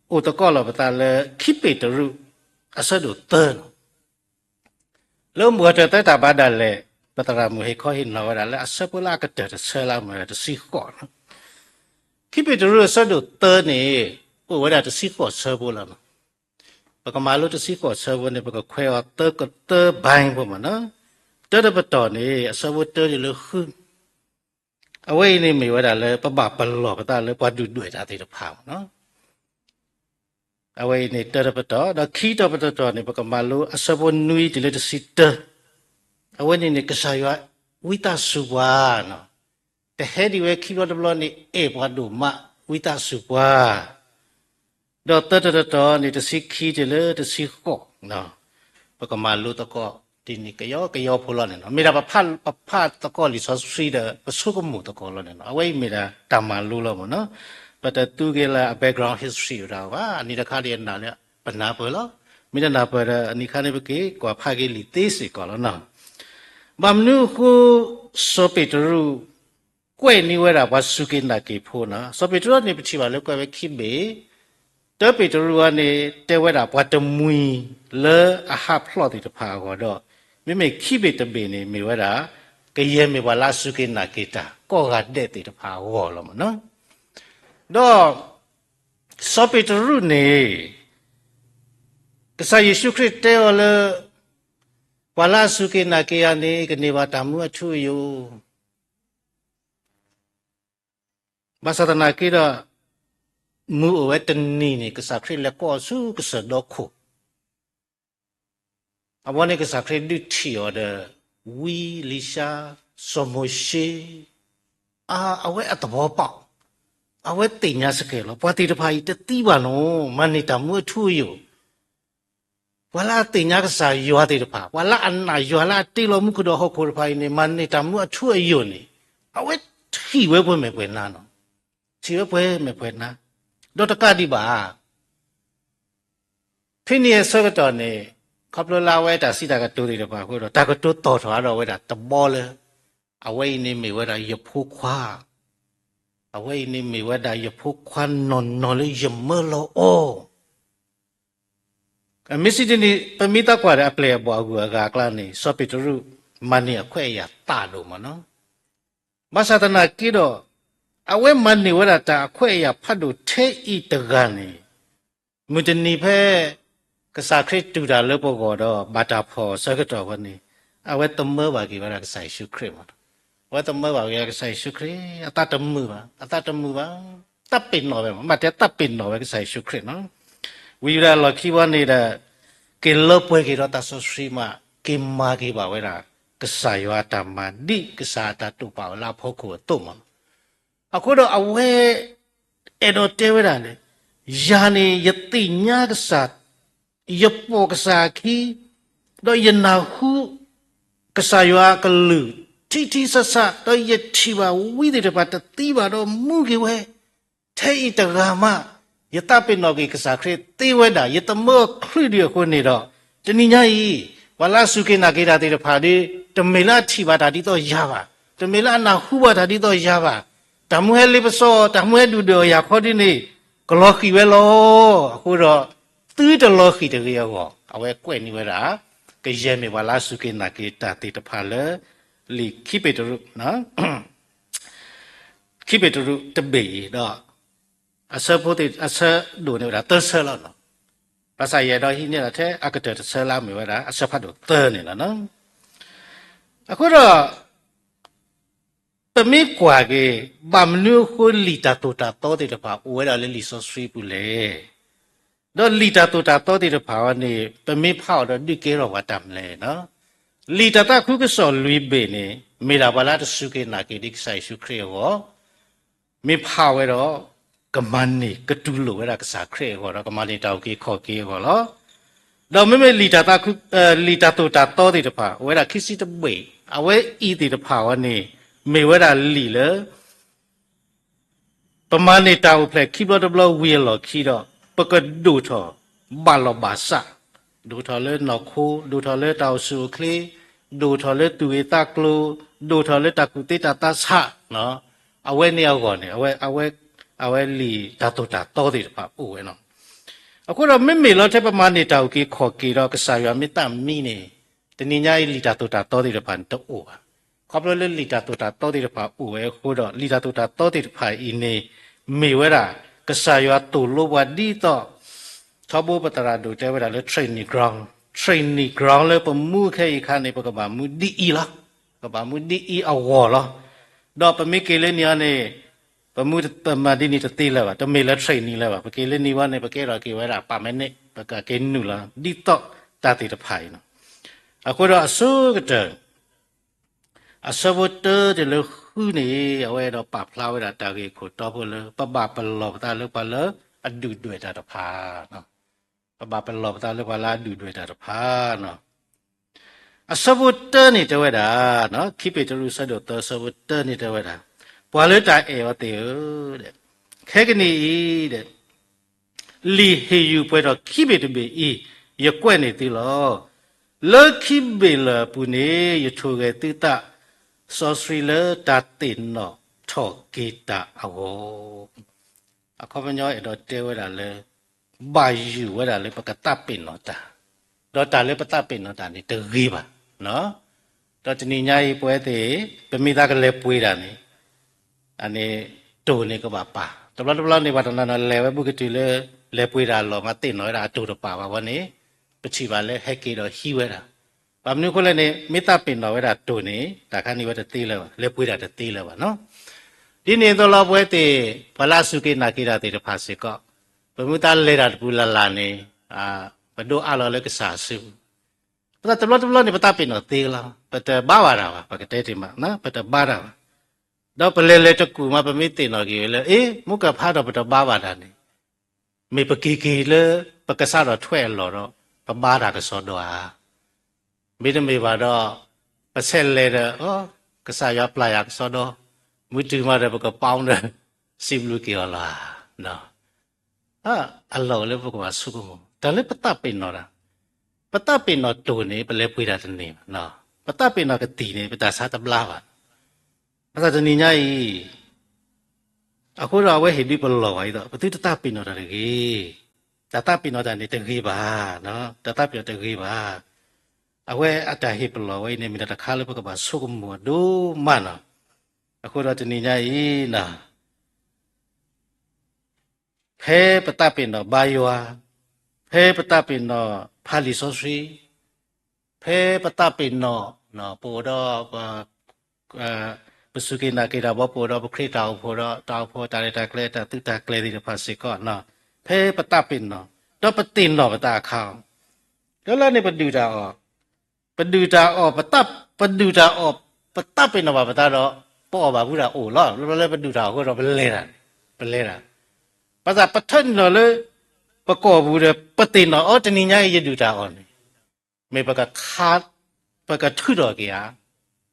အိၣ်သကိးလီၤပသးလၢ ခံပ့းတရူး အဆၢဒိၣ်သၢန့ၣ် လၢမုၢ်ဂီၤတၢ်သၢတၢ်ဘါဒၣ်လဲာ် ပသရၣ်မုၣ်ဟ့ၣ်ခီဟ့ၣ်နီၤဝဲဒၣ်လၢအဆၢဖိလၢအကတၢၢ်တဆၢလၢအမ့ၢ်ဝဲဒၣ်တဆံဃိးန့ၣ်, ခံပ့းတရူးအဆၢဒိၣ်သၢန့ၣ် အိၣ်ဝဲဒၣ်တဆံဃိးဆၢဖိလီၤ. ပကမၤလိတဆံဃိးဆၢဖိန့ၣ် ပကခွဲးအီၤသၢကသၢဘၢၣ်ဖိမးနီၤ. တၢတပတီၢ်န့ၣ် အဆၢဖိတၢတုၤလၢဃု အဝဲအံၤန့ၣ်မ့ၢ်ဝဲဒၣ်လၢ ပဘၣ်ပလီၢ်ပသးလၢပှၤဒုၣ်ဒွဲၣ်တၢ်သ့ၣ်တဖၣ်မးနီၤ. အဝဲအံၤန့ၣ်တၢတပတီၢ်, ဒီးခံတပတီၢ်န့ၣ် ပကမၤလိအဆၢဖိနွံတုၤလၢတဆံတၢ, အဝဲန့ၣ်န့ၣ် ကစၢ်ယွၤဝံသးစူၤပှၤနီၤ, တဟဲဒံးဝဲခံဘျီတဘျီန့ၣ် အဲၣ်ပှၤဒိၣ်မး ဝံသးစူၤပှၤ ဒီးသၢတပတီၢ်န့ၣ် တဆံခံတုၤလၢတဆံဃိး, ပကမၤလိသကိးဒ်န့ၣ် ကယီကယီဖိလီၤန့ၣ်နီၤ. မ့ၢ်ဒၣ်ပဖးသကိးလံာ်စီဆှံဒီး ပဆိကမိၣ်သကိးလီၤန့ၣ်နီၤ. အဝဲအံၤမ့ၢ်ဒၣ်တၢ်မၤလိလီၤမးနီၤ. ပတသူက့ၤလၢအ background history ဒၣ်ဘၣ်, အနံၤတခါဒ်အနၢ်လၢပနၢ်ပၢၢ်လီၤ. မ့ၢ်တနၢ်ပၢၢ်ဒီး အနံၤခါန့ၣ် ပက့ၤကွၢ်ဖးက့ၤလံာ်သ့စ့ၢ်ကီးလီၤနီၤ. ဘၣ်မနုၤအဃိ စီၤပ့းတရူး ကွဲးန့ၢ်ဝဲဒၣ်ပှၤစူၢ်က့ၤနာ်က့ၤဖိနီၤ. စီၤပ့းတရူးန့ၣ် ပထံၣ်ဘၣ်လၢကွဲးဝဲခံဘ့ၣ်, တၢပ့းတရူးအံၤန့ၣ် တဲဝဲဒၣ်ပှၤတမှံၤလၢအဟးဖျိးသ့ၣ်တဖၣ်အဂီၢ်ဒီး မ့မ့ၢ်ခံဘ့ၣ်တဘ့ၣ်န့ၣ် မ့ၢ်ဝဲဒၣ် ကယဲၢ်မ့ၢ်ပှၤလၢအစူၢ်က့ၤနာ်က့ၤတၢ် ကိးဂၤဒဲးသ့ၣ်တဖၣ်အဂီၢ်လီၤမးနီၤ. ဒီး စီၤပ့းတရူးန့ၣ် ကစၢ်ယ့ၣ်ၡူးခရံာ်တဲအီၤလၢ ပှၤလၢအစူၢ်က့ၤနာ်က့ၤယၤန့ၣ် ကန့ၢ်ဘၣ်တၢ်မူအထူအယိာ် ဘၣ်ဆၣ်သနာ်က့ဒီး မုၢ်အိၣ်ဝဲတနံၤန့ၣ် ကစၢ်ခရံာ်လဲၤကိးအီၤဆူကစၢၢ်ဒီခိၣ်, အဝဲန့ၣ်ကစၢ်ခရံာ်ဒုးထံၣ်အီၤဒီး ဝံလံၤၡါ, စီၤမိၤၡ့, အဝဲအသဝီပာ် အဝဲသ့ၣ်ညါစ့ၢ်ကီးလီၤ. ပှၤသ့ၣ်တဖၣ်အံၤတသံဘၣ်နီၤ, မၤန့ၢ်တၢ်မူအထူအယိာ်, ပှၤလၢအသ့ၣ်ညါကစၢ်ယွၤသ့ၣ်တဖၣ်, ပှၤလၢအနာ်ယွၤလၢအတ့လီၤမူခိၣ်ဒီးဟီၣ်ခိၣ်တဖၣ်အံၤန့ၣ် မၤန့ၢ်တၢ်မူအထူအယိာ်န့ၣ်, အဝဲထံၣ်ဝဲပှဲၤမဲာ်ပှဲၤနါနီၤ, ထံၣ်ဝဲပှဲၤမဲာ်ပှဲၤနါ, ဒီးတကးဒံးဘၣ် ဖဲန့ၣ်အဆၢကတီၢ်န့ၣ်, ခီဖျိလၢအဝဲတၢ်စံးတၢ်ကတိၤသ့ၣ်တဖၣ်အဃိဒီး တၢ်ကတိၤသီၣ်ထီၣ်အါထီၣ်ဝဲဒၣ်တဘီလၢ အဝဲအံၤန့ၣ်မ့ၢ်ဝဲဒၣ်ယဖိခွါ, အဝဲအံၤန့ၣ်မ့ၢ်ဝဲဒၣ်ယဖိခွါနီၢ်နီၢ်လၢယမၢလီၤအီၤ. မ့ၢ်စံးဒ်န့ၣ် ပမ့ၢ်သးကွၢ်ဒီးအပျဲၢ်အဘီၣ်အဂုၤအဂၤအကျါန့ၣ် စီၤပ့းတရူးမၤန့ၢ်အခွဲးအယာ်သၣ်ဒိၣ်မးနီၤ. ဘၣ်ဆၣ်သနာ်က့ဒီး အဝဲမၤန့ၢ်ဝဲဒၣ်တၢ်အခွဲးအယာ်ဖးဒိၣ်ထဲအံၤတဂၤန့ၣ် မုၢ်တနံၤဖဲ ကစၢ်ခရံာ်တူၢ်တၢ်လၢပဂီၢ်ဒီးဘၣ်တၢ်ဖီၣ်အဆၢကတီၢ်ဝဲန့ၣ်, အဝဲသမၢဘၣ်က့ၤဝဲဒၣ်ကစၢ်ယ့ၣ်ၡူးခရံာ်မး, အဝဲသမၢဘၣ်က့ၤဝဲဒၣ်ကစၢ်ယ့ၣ်ၡူးခရံာ်, အသးတမုာ်ဘၣ်, အသးတမုာ်ဘၣ်, သးပ့ၤနီၣ်ဝဲမး, မ့ၢ်တဲသးပ့ၤနီၣ်ဝဲကစၢ်ယ့ၣ်ၡူးခရံာ်နီၤ. ဝံၤဝဲဒၣ်လီၢ်ခံဝဲန့ၣ်ဒီး က့ၤလၢပှဲၤက့ၤဒီးတၢ်စီဆှံမး, က့ၤမၤက့ၤဘၣ်ဝဲဒၣ် ကစၢ်ယွၤအတၢ်မၤဒ်ကစၢ်အတၢ်တိာ်ပာ်ဝဲလၢအဖီခိၣ်အသိးမး. အဃိဒီးအဝဲ အဲၣ်ဒိးတဲဝဲဒၣ်န့ၣ်, ယၤန့ၣ် ယသ့ၣ်ညါကစၢ်, ယပိာ်ကစၢ်အခံ, ဒီးယနၢ်ဟူ ကစၢ်ယွၤအကလုၢ် ထံထံဆးဆး, ဒီးယထံၣ်ဘၣ်ဝံသ့ၣ်တဖၣ်တသံဘၣ်ဒီးမူက့ၤဝဲ, ထဲအံၤတဂၤမး, ယသးပ့ၤနီၣ်က့ၤကစၢ်ခရံာ်သ့ဝဲဒၣ်, ယသမၢအီၤချုးဒံးအဃိန့ၣ်ဒီး, တနံၤညါအံၤ, ပှၤလၢအစူၢ်က့ၤနာ်က့ၤတၢ်သ့ၣ်တဖၣ်ဒီး, တမ့ၢ်လၢအထံၣ်ဘၣ်တၢ်ဒ်သိးယၤဘၣ်, တမ့ၢ်လၢအနၢ်ဟူဘၣ်တၢ်ဒ်သိးယၤဘၣ်, တၢ်မူဟဲလ့ပစီ, တၢ်မူဟဲဒုၣ်ဒွဲၣ်အီၤယၤခီဒ်န့ၣ်, ကလီၤဃံၤဝဲလီၤ. အဃိဒီး, သုတလီၤဃံၤတဂ့ၤအဂီၢ်, အဝဲကွဲးန့ၢ်ဝဲဒၣ်, ကယဲၢ်မ့ၢ်ပှၤလၢအစူၢ်က့ၤနာ်က့ၤတၢ်သ့ၣ်တဖၣ်လၢ လံာ်ခံပ့းတရူး ခံပ့းတရူးတဘ့ၣ်အံၤဒီး, အဆၢဖိသ့ၣ်အဆၢဒိၣ်န့ၢ်ဝဲဒၣ်သၢဆၢလီၤနီၤ. ဘၣ်ဆၣ်ယအဲၣ်ဒိးဟံးန့ၢ်ဒၣ်ထဲအကတၢၢ်တဆၢလၢအမ့ၢ်ဝဲဒၣ် အဆၢဖးဒိၣ်သၢန့ၣ်လီၤ. အဃိဒီး ပမ့ၢ်ကွၢ်က့ၤ ဘၣ်မနုၤအဃိလံာ်တၢ်သိၣ်တၢ်သီသ့ၣ်တဖၣ်အိၣ်ဝဲဒၣ်လၢလံာ်စီဆှံပူၤလဲၣ်. ဒီးလံာ်တၢ်သိၣ်တၢ်သီသ့ၣ်တဖၣ်အံၤန့ၣ် ပမ့ၢ်ဖးအီၤဒီးဒုးကဲထီၣ်ပှၤတၢ်မနုၤလဲၣ်. လံာ်တၢ်သးခုကစီၣ်လွံၢ်ဘ့ၣ်န့ၣ် မ့ၢ်ဒၣ်ပှၤလၢတစူၢ်က့ၤနာ်က့ၤဒ်ကစၢ်ယ့ၣ်ၡူးခရံာ်အဂီၢ်, မ့ၢ်ဖးဝဲဒီး ကမၤန့ၢ်ကတူၢ်လိာ်ဝဲဒၣ်ကစၢ်ခရံာ်အဂီၢ်ဒီး ကမၤန့ၢ်တၢ်အုၣ်က့ၤခီၣ်က့ၤအဂီၢ်လီၤ. ဒီးမ့မ့ၢ်လံာ်တၢ်သးခု, လံာ်တၢ်သိၣ်တၢ်သီသ့ၣ်တဖၣ် အိၣ်ဝဲဒၣ်ခံဆံတဘ့ၣ်, အဝဲအံၤသ့ၣ်တဖၣ်အံၤန့ၣ် မ့ၢ်ဝဲဒၣ်လံာ်လၢ ပမၤန့ၢ်တၢ်အိၣ်ဖျဲၣ်ခံဘျီတဘျီဝံၤအလီၢ်ခံဒီး ပကဒိၣ်ထီၣ်ဘၣ်လီၢ်ဘၣ်စး, ဒိၣ်ထီၣ်လၢနီၢ်ခိ, ဒိၣ်ထီၣ်လၢတၢ်အိၣ်ဆူၣ်အိၣ်ချ့, ဒိၣ်ထီၣ်လၢသူၣ်ဂ့ၤသးကျိၤ, ဒိၣ်ထီၣ်လၢတၢ်ကူၣ်သ့တၢ်သးဆး, အဝဲန့ၣ်အဂီၢ်န့ၣ် အဝဲလံာ်တၢ်သိၣ်တၢ်သီသ့ၣ်တဖၣ်အိၣ်ဝဲလီၤ. အဃိဒီးမ့မ့ၢ်လီၤထဲပမၤန့ၢ်တၢ်အုၣ်က့ၤခီၣ်က့ၤဒီးကစၢ်ယွၤမ့ၢ်သးမံန့ၣ်, တနံၤညါအံၤလံာ်တၢ်သိၣ်တၢ်သီသ့ၣ်တဖၣ်န့ၣ်တအိၣ်ဘၣ်. ခီဖျိလၢလံာ်တၢ်သိၣ်တၢ်သီသ့ၣ်တဖၣ်အိၣ်ဝဲအဃိဒီး လံာ်တၢ်သိၣ်တၢ်သီသ့ၣ်တဖၣ်အံၤန့ၣ် မ့ၢ်ဝဲဒၣ် ကစၢ်ယွၤသိၣ်လိပှၤဒ်သိး ထီဘိပသရၣ်ဒိၣ်တဲဝဲဒၣ်လၢ training ground, training ground လၢပမူခဲအံၤအခါန့ၣ် ပကဘၣ်မူဒ်အံၤလီၤ. ပကဘၣ်မူဒ်အံၤအဂီၢ်လီၤ. ဒီးပမ့ၢ်က့ၤလၢနံၤအံၤန့ၣ် ပမူပမၤဒ်န့ၣ်တသ့လၢၤဘၣ်, တမ့ၢ်လၢ training လၢၤဘၣ်. ပက့ၤလၢနံၤဝဲန့ၣ် ပကဲထီၣ်က့ၤဝဲဒၣ် permanent, ပကက့ၤနုာ်လီၤ ဒ်သိးတၢ်သ့ၣ်တဖၣ်အံၤလီၤ. အဃိဒီးအဆိကတၢၢ် အဆၢဖိတၢတုၤလၢဃုန့ၣ် အဝဲအဲၣ်ဒိးပာ်ဖျါဝဲဒၣ်တၢ်ဂ့ၢ်ခိၣ်တီဖိလၢ ပဘၣ်ပလီၢ်ပသးလၢပှၤလၢအဒုၣ်ဒွဲၣ်တၢ်တဖၣ်, ပဘၣ်ပလီၢ်ပသးလၢပှၤလၢအဒုၣ်ဒွဲၣ်တၢ်တဖၣ်. အဆၢဖိတၢန့ၣ်တဲဝဲဒၣ်, ခံပ့းတရူးဆၢဒိၣ်သၢဆၢဖိတၢန့ၣ်တဲဝဲဒၣ်, ပှၤလၢတၢ်အဲၣ်အီၤသ့ၣ်ဧၢ, ခဲကနံၣ်အံၤ လံာ်ဟ့ၣ်ယုၢ်ပှဲၤထီၣ်ခံဘ့ၣ်တဘ့ၣ်အံၤ ယကွဲးန့ၢ်သုလီၤ. လၢခံဘ့ၣ်လၢာ်အပူၤန့ၣ် ယထိၣ်ဂဲၤသုသး စီဆှံလၢတၢ်သ့ၣ်နီၣ်ထီၣ်က့ၤတၢ်အဂီၢ်. အခီပညီအဲၣ်ဒိးတဲဝဲဒၣ်လၢ ဘၣ်ယုၢ်ဝဲဒၣ်လၢပကသးပ့ၤနီၣ်တၢ်, ဒီးတၢ်လၢပသးပ့ၤနီၣ်တၢ်န့ၣ်တဂ့ၤဘၣ်. ဒီးတနံၤညါအံၤပဝဲသ့ၣ် ပမ့ၢ်သးကလဲၤပှ့ၤတၢ်န့ၣ် အန့ၣ် တိၢ်န့ၣ်ကဘၣ်ပာ်, တဘျီတဘျီန့ၣ် ပှၤတနီၤနီၤလဲၤဝဲဘူးကတုၤလၢ လဲၤပှ့ၤတၢ်အလီၢ်မးသ့ၣ်နီၣ်ဝဲဒၣ်အတိၢ်တပာ်ဘၣ်ဝဲန့ၣ် ပထံၣ်ဘၣ်လၢဟဲက့ၤဒီးဟံးဝဲဒၣ်. ဘၣ်မနုၤအဃိလဲၣ်န့ၣ် မ့ၢ်သးပ့ၤနီၣ်ဝဲဒၣ်တိၢ်န့ၣ် တၢ်ခါန့ၣ်ဝဲတသ့လၢၤဘၣ်, လဲၤပှ့ၤတၢ်တသ့လၢၤဘၣ်နီၤ. ဒ်န့ၣ်အသိးလီၤ ပဝဲသ့ၣ် ပှၤလၢအစူၢ်က့ၤနာ်က့ၤတၢ်သ့ၣ်တဖၣ်စ့ၢ်ကီး ပမ့ၢ်သးလဲၤတၢ်တပူၤလၢ်လၢ်န့ၣ် ပဒိးအးလီၤလၢကစၢ်စုပူၤ. ပသးတဘျီတဘျီန့ၣ် ပသးပ့ၤနီၣ်သ့လီၤ, ပတဘါဘၣ်တၢ်ဘၣ်, ပကတဲတ့ၢ်မး ပတဘါတၢ်ဘၣ်. ဒီးပလဲၤလဲၤတကူာ်မး ပမ့ၢ်သ့ၣ်နီၣ်က့ၤဝဲလၢ အ့ မူကဖးဒီးပတဘါဘၣ်တၢ်န့ၣ် မ့ၢ်ပက့ၤက့ၤလၢ ပကစၢ်ဒီးထွဲအလီၢ်ဒီး ပဘါတၢ်ကစီဒီဧါ. မ့တမ့ၢ်ဘၣ်ဒီး ပဆဲးလဲၤဒီး ကစၢ်ယွၤပျၢ်ယၤကစီဒီ, မုၢ်တုၤမးဒီးပကပီဒီး စံးဘျုးက့ၤအီၤလီၤဧါ. အလီၢ်အိၣ်လၢပကဘၣ်ဆိကမိၣ် တၢ်လၢပသးပ့ၤနီၣ်တၢ်, ပသးပ့ၤနီၣ်တိၢ်န့ၣ် ပလဲၤပှ့ၤတၢ်တန့ၢ်ဘၣ်, ပသးပ့ၤနီၣ်ကသံၣ်န့ၣ် ပတၢ်ဆါတဘျါဘၣ်. ဘၣ်ဆၣ်တနံၤညါအံၤ အဃိဒီးအဝဲဟ့ၣ်ဒုးပလီၢ်ဘၣ်အံၤဒီး ပသုတသးပ့ၤနီၣ်တၢ်တဂ့ၤ. တၢ်သးပ့ၤနီၣ်တၢ်န့ၣ်တဂ့ၤဘၣ်, တၢ်သးပ့ၤနီၣ်တဂ့ၤဘၣ်. အဝဲအတၢ်ဟ့ၣ်ပလီၢ်ဝဲအံၤန့ၣ် မ့ၢ်တၢ်တခါလၢပကဘၣ်ဆိကမိၣ်အဒိၣ်မးနီၤ. အဃိဒီးတနံၤညါအံၤ ဖဲပသးပ့ၤနီၣ်ဘါယွၤ, ဖဲပသးပ့ၤနီၣ်ဖးလံာ်စီဆှံ, ဖဲပသးပ့ၤနီၣ် ပအိၣ်ဒီး ပစူၢ်က့ၤနာ်က့ၤတၢ်ဘီ ပအိၣ်ဒီးပခရံာ်တၢ်အိၣ်ဖှိၣ်ဒီး တၢ်အိၣ်ဖှိၣ်တၢ်ရဲၣ်တၢ်ကျဲၤ တၢ်သုးတၢ်ကျဲၤသ့ၣ်တဖၣ်စ့ၢ်ကီး, ဖဲပသးပ့ၤနီၣ် ဒီးပသ့ၣ်နီၣ်ပသးအခါ လၢလၢန့ၣ်ပဒုၣ်တၢ်အီၣ်, ပဒုၣ်တၢ်အီၣ်, ပဒုၣ်တၢ်အီၣ်, ပသးပ့ၤနီၣ်ဘၣ်ပသးဒီး ပအီၣ်ဘၣ်ဝံၤဒၣ်အိၣ်လီၤ. လၢလၢပဒုၣ်တၢ်အီၣ်အဃိဒီး ပလဲၤတၢ်, ပလဲၤတၢ်. ဘၣ်ဆၣ်ပထၢနုာ်လီၤလၢ ပကအီၣ်ပူၤဒီး ပသ့ၣ်နီၣ်အီၤ တနံၤညါအံၤယဒုၣ်တၢ်အီၣ်န့ၣ် မ့ၢ်ပကခါ, ပကထုးထီၣ်က့ၤဧါ.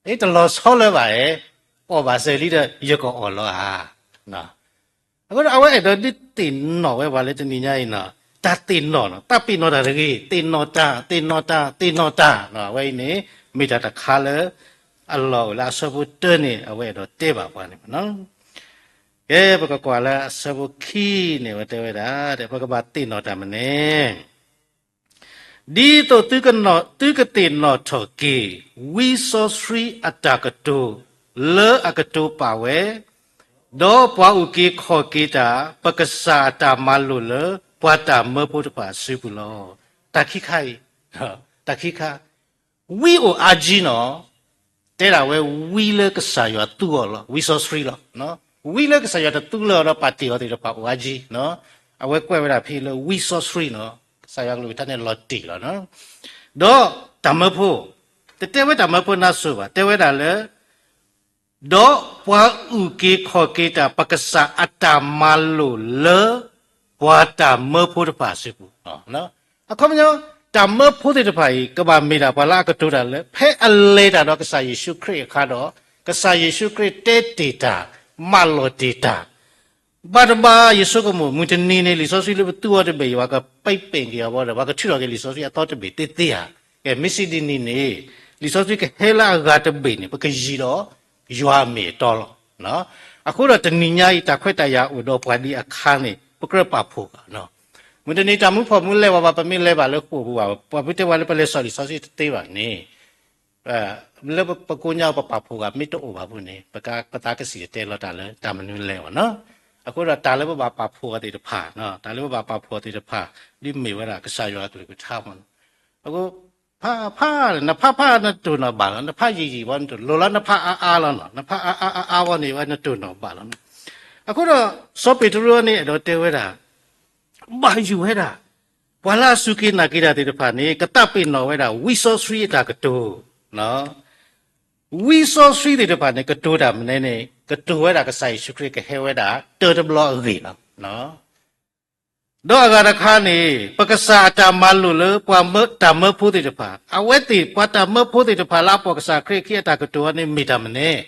အ့ တလီၤဆီလၢၤဘၣ်ဧါ, အီၣ်ဘၣ်စဲၤလံဒီး ယကအီၣ်လီၤဧါ. အဃိဒီးအဝဲအဲၣ်ဒိးဒုးသ့ၣ်နီၣ်ဝဲပှၤလၢတနံၤညါအံၤနီၤ, တၢ်သ့ၣ်နီၣ်နီၤ, သးပ့ၤနီၣ်တၢ်တဂ့ၤ, သ့ၣ်နီၣ်တၢ်, သ့ၣ်နီၣ်တၢ်, သ့ၣ်နီၣ်တၢ်နီၤ. အဝဲအံၤန့ၣ် မ့ၢ်တၢ်တခါလၢ အလီၢ်အိၣ်လၢအဆၢဖိတၢန့ၣ် အဝဲအဲၣ်ဒိးတဲဘၣ်ပှၤန့ၣ်လီၤ. ကဲ ပကကွၢ်လၢအဆၢဖိခံန့ၣ် အဝဲတဲဝဲဒၣ် ပကဘၣ်သ့ၣ်နီၣ်တၢ်မနုၤလဲၣ်. ဒ်သိးသုကသ့ၣ်နီၣ်ထီၣ်က့ၤ ဝံစီဆှံအတၢ်ကတိၤ လၢအကတိၤပာ်ဝဲ, ဒီးပှၤအုၣ်က့ၤခီၣ်က့ၤတၢ် ပကစၢ်အတၢ်မၤလိာ်လၢ ပှၤတၢ်မၢဖိတဖၣ်အစုပူၤလီၤ. တၢ်ခံခါအံၤ, တၢ်ခံခါ ဝံအိၣ်အါကံနီၤ, တဲဒၣ်ဝဲဝံလၢကစၢ်ယွၤသူအီၤလီၤ, ဝံစီဆှံလီၤ. ဝံလၢကစၢ်ယွၤတသူလၢအီၤဒီးပာ်တ့ၢ်အီၤသ့ၣ်တဖၣ်အိၣ်အါကံနီၤ, အဝဲကွဲးဝဲဒၣ်ဖဲလၢဝံစီဆှံနီၤ, ကစၢ်ယွၤကလုၢ်ကထါန့ၣ်လီၤတံၢ်လီၤ. ဒီးတၢ်မၢဖိ, တတဲဝဲတၢ်မၢဖိနါစိၤဘၣ်, တဲဝဲဒၣ်လၢ ဒီးပှၤအုၣ်က့ၤခီၣ်က့ၤတၢ် ပကစၢ်အတၢ်မၤလိာ်လၢ ပှၤတၢ်မၢဖိတဖၣ်အစုပူၤ. အခီပညီ တၢ်မၢဖိသ့ၣ်တဖၣ်အံၤ ကဘၣ်မ့ၢ်ဒၣ်ပှၤလၢအကတိၤတၢ်လၢ ဖဲအလဲၤတၢ်ဒီးကစၢ်ယ့ၣ်ၡူးခရံာ်အခါဒီး ကစၢ်ယ့ၣ်ၡူးခရံာ်တဲတ့ၢ်တၢ်, မၢလီၤတ့ၢ်တၢ် ဘၣ်တဘၣ်ယဆိကမိၣ် မုၢ်တနံၤန့ၣ် လံာ်စီဆှံလၢပသူအီၤတဘ့ၣ်အံၤ ပှၤကပဲပ့ၣ်က့ၤအီၤဘၣ်ဒီး ပှၤကထုးထီၣ်က့ၤလံာ်စီဆှံအသီတဘ့ၣ်သ့သ့ဧါ. ကဲ မ့ၢ်စံးဒ်န့ၣ်န့ၣ် လံာ်စီဆှံကဟဲလၢအဂၤတဘ့ၣ်န့ၣ် ပကယံၤဒီးယွၤအမ့ၢ်အတီလီၤ. အဃိဒီးတနံၤညါအံၤ တၢ်ခွဲးတၢ်ယာ်အိၣ်ဒီးပှၤဒ်အခါန့ၣ် ပကြၢးပာ်ဖှိၣ်ဃာ်. မုၢ်တနံၤတၢ်မူဖီၣ်မူလဲၤဝဲဘၣ် ပမ့ၢ်လဲၤဘၣ်လၢဃိာ်ပူၤဘၣ် ပှၤမ့ၢ်တဲဝဲလၢပလဲၤစိာ်လံာ်စီဆှံတသ့ဘၣ်န့ၣ် လၢပကိညါပပာ်ဖှိၣ်ဂၤမ့ၢ်တအိၣ်ဘၣ်ဖုန့ၣ် ပကသးကစံၣ်တဲလီၤတၢ်လၢတၢ်မနုၤလဲၣ်ဘၣ်နီၤ. အဃိဒီးတၢ်လၢပဘၣ်ပာ်ဖှိၣ်အီၤသ့ၣ်တဖၣ်, တၢ်လၢပဘၣ်ပာ်ဖှိၣ်အီၤသ့ၣ်တဖၣ် ဒ်မ့ၢ်ဝဲဒၣ်ကစၢ်ယွၤအကလုၢ်ကထါမ့ၢ်နီၤ. အဃိ ဖးဖး နဖးဖးနတိၢ်နီၣ်ဘၣ်လီၤ, နဖးယံာ်ယံာ်ဘၣ်နတိၢ် လိၣ်လၢနဖးအါအါလီၤနီၤ, နဖးအါအါအါဝဲန့ၣ်ဝဲနတိၢ်နီၣ်ဘၣ်လီၤနီၤ. အဃိဒီး စီၤပ့းတရူးန့ၣ် အဲၣ်ဒိးတဲဝဲဒၣ် ဘၣ်ယိၣ်ဝဲဒၣ် ပှၤလၢအစူၢ်က့ၤနာ်က့ၤတၢ်သ့ၣ်တဖၣ်န့ၣ် ကသးပ့ၤနီၣ်ဝဲဒၣ် ဝံစီဆှံအတၢ်ကတိၤ, ဝံစီဆှံသ့ၣ်တဖၣ်န့ၣ် ကတိၤတၢ်မနုၤန့ၣ် ကတိၤဝဲဒၣ်ကစၢ်ယ့ၣ်ၡူးခရံာ်ကဟဲဝဲဒၣ် တၢတဘျီအဂ့ၢ်လီၤ. ဒီးအဂၤတခါန့ၣ် ပကစၢ်အတၢ်မၤလိာ်လၢ ပှၤတၢ်မၢဖိသ့ၣ်တဖၣ်, အဝဲသ့ၣ် ပှၤတၢ်မၢဖိသ့ၣ်တဖၣ်လၢအပိာ်ကစၢ်ခရံာ်အခံအတၢ်ကတိၤအီၤန့ၣ် မ့ၢ်တၢ်မနုၤ,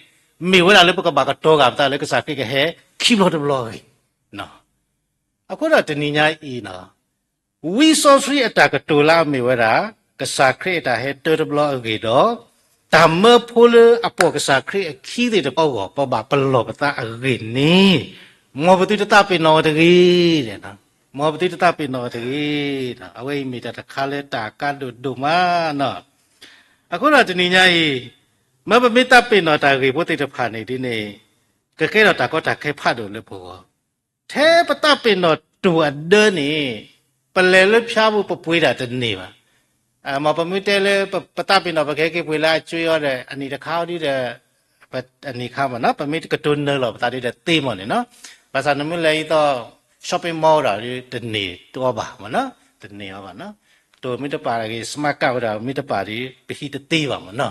မ့ၢ်ဝဲဒၣ်လၢပကဘၣ်ကတိၤဂာ်ပသးလၢကစၢ်ခရံာ်ကဟဲခံဘျီတဘျီအဂ့ၢ်. အဃိဒီးတနံၤညါအံၤ ဝံစီဆှံအတၢ်ကတိၤလၢအမ့ၢ်ဝဲဒၣ် ကစၢ်ခရံာ်အတၢ်ဟဲတၢတဘျီအဂ့ၢ်ဒီး တၢ်မၢဖိလၢအပိာ်ကစၢ်ခရံာ်အခံသ့ၣ်တဖၣ်အဂီၢ် ပဘၣ်ပလီၢ်ပသးအဂ့ၢ်န့ၣ် မ်ပသုတသးပ့ၤနီၣ်အီၤတဂ့ၤ, မ်ပသုတသးပ့ၤနီၣ်အီၤတဂ့ၤ. အဝဲအံၤမ့ၢ်တၢ်တခါလၢတၢ်ကါဒိၣ်ဒိၣ်မးနီၤ. အဃိဒီးတနံၤညါအံၤ မ့ၢ်ပမ့ၢ်သးပ့ၤနီၣ်တၢ်ဂ့ၢ်ဖိသ့ၣ်တဖၣ်န့ၣ် ဒ်န့ၣ် ကကဲထီၣ်တၢ်ကီတၢ်ခဲဖးဒိၣ်လၢပဂီၢ် ထဲပသးပ့ၤနီၣ်တိၢ်အဒၢန့ၣ် ပလဲၤလၢဖၠါပူၤပပှ့ၤတၢ်တန့ၢ်ဘၣ်. မ်ပမ့ၢ်တဲလၢ ပသးပ့ၤနီၣ်ပကဟဲက့ၤပှ့ၤလၢအကၠွ့အီၤဒီး အနံၣ်တခါအီၤဒ်ဒီး အနံၣ်ခါမ့ၢ်နီၤ ပမ့ၢ်ကတိၤနၢၤလီၤပသးဒ်ဒီးသ့မ့ၢ်န့ၣ်နီၤ. ဘၣ်ဆၣ်နမ့ၢ်လဲၤအံၤသီၣ် shopping mall ဒီးတန့ၢ်တအီၤဘၣ်မ့ၢ်နီၤ, တန့ၢ်အီၤဘၣ်နီၤ. တိၢ်မ့ၢ်တပာ်ဂ့ၤ smart card ဝဲဒၣ်မ့ၢ်တပာ်ဒီး ပဟံးတသ့ဘၣ်မ့ၢ်နီၤ.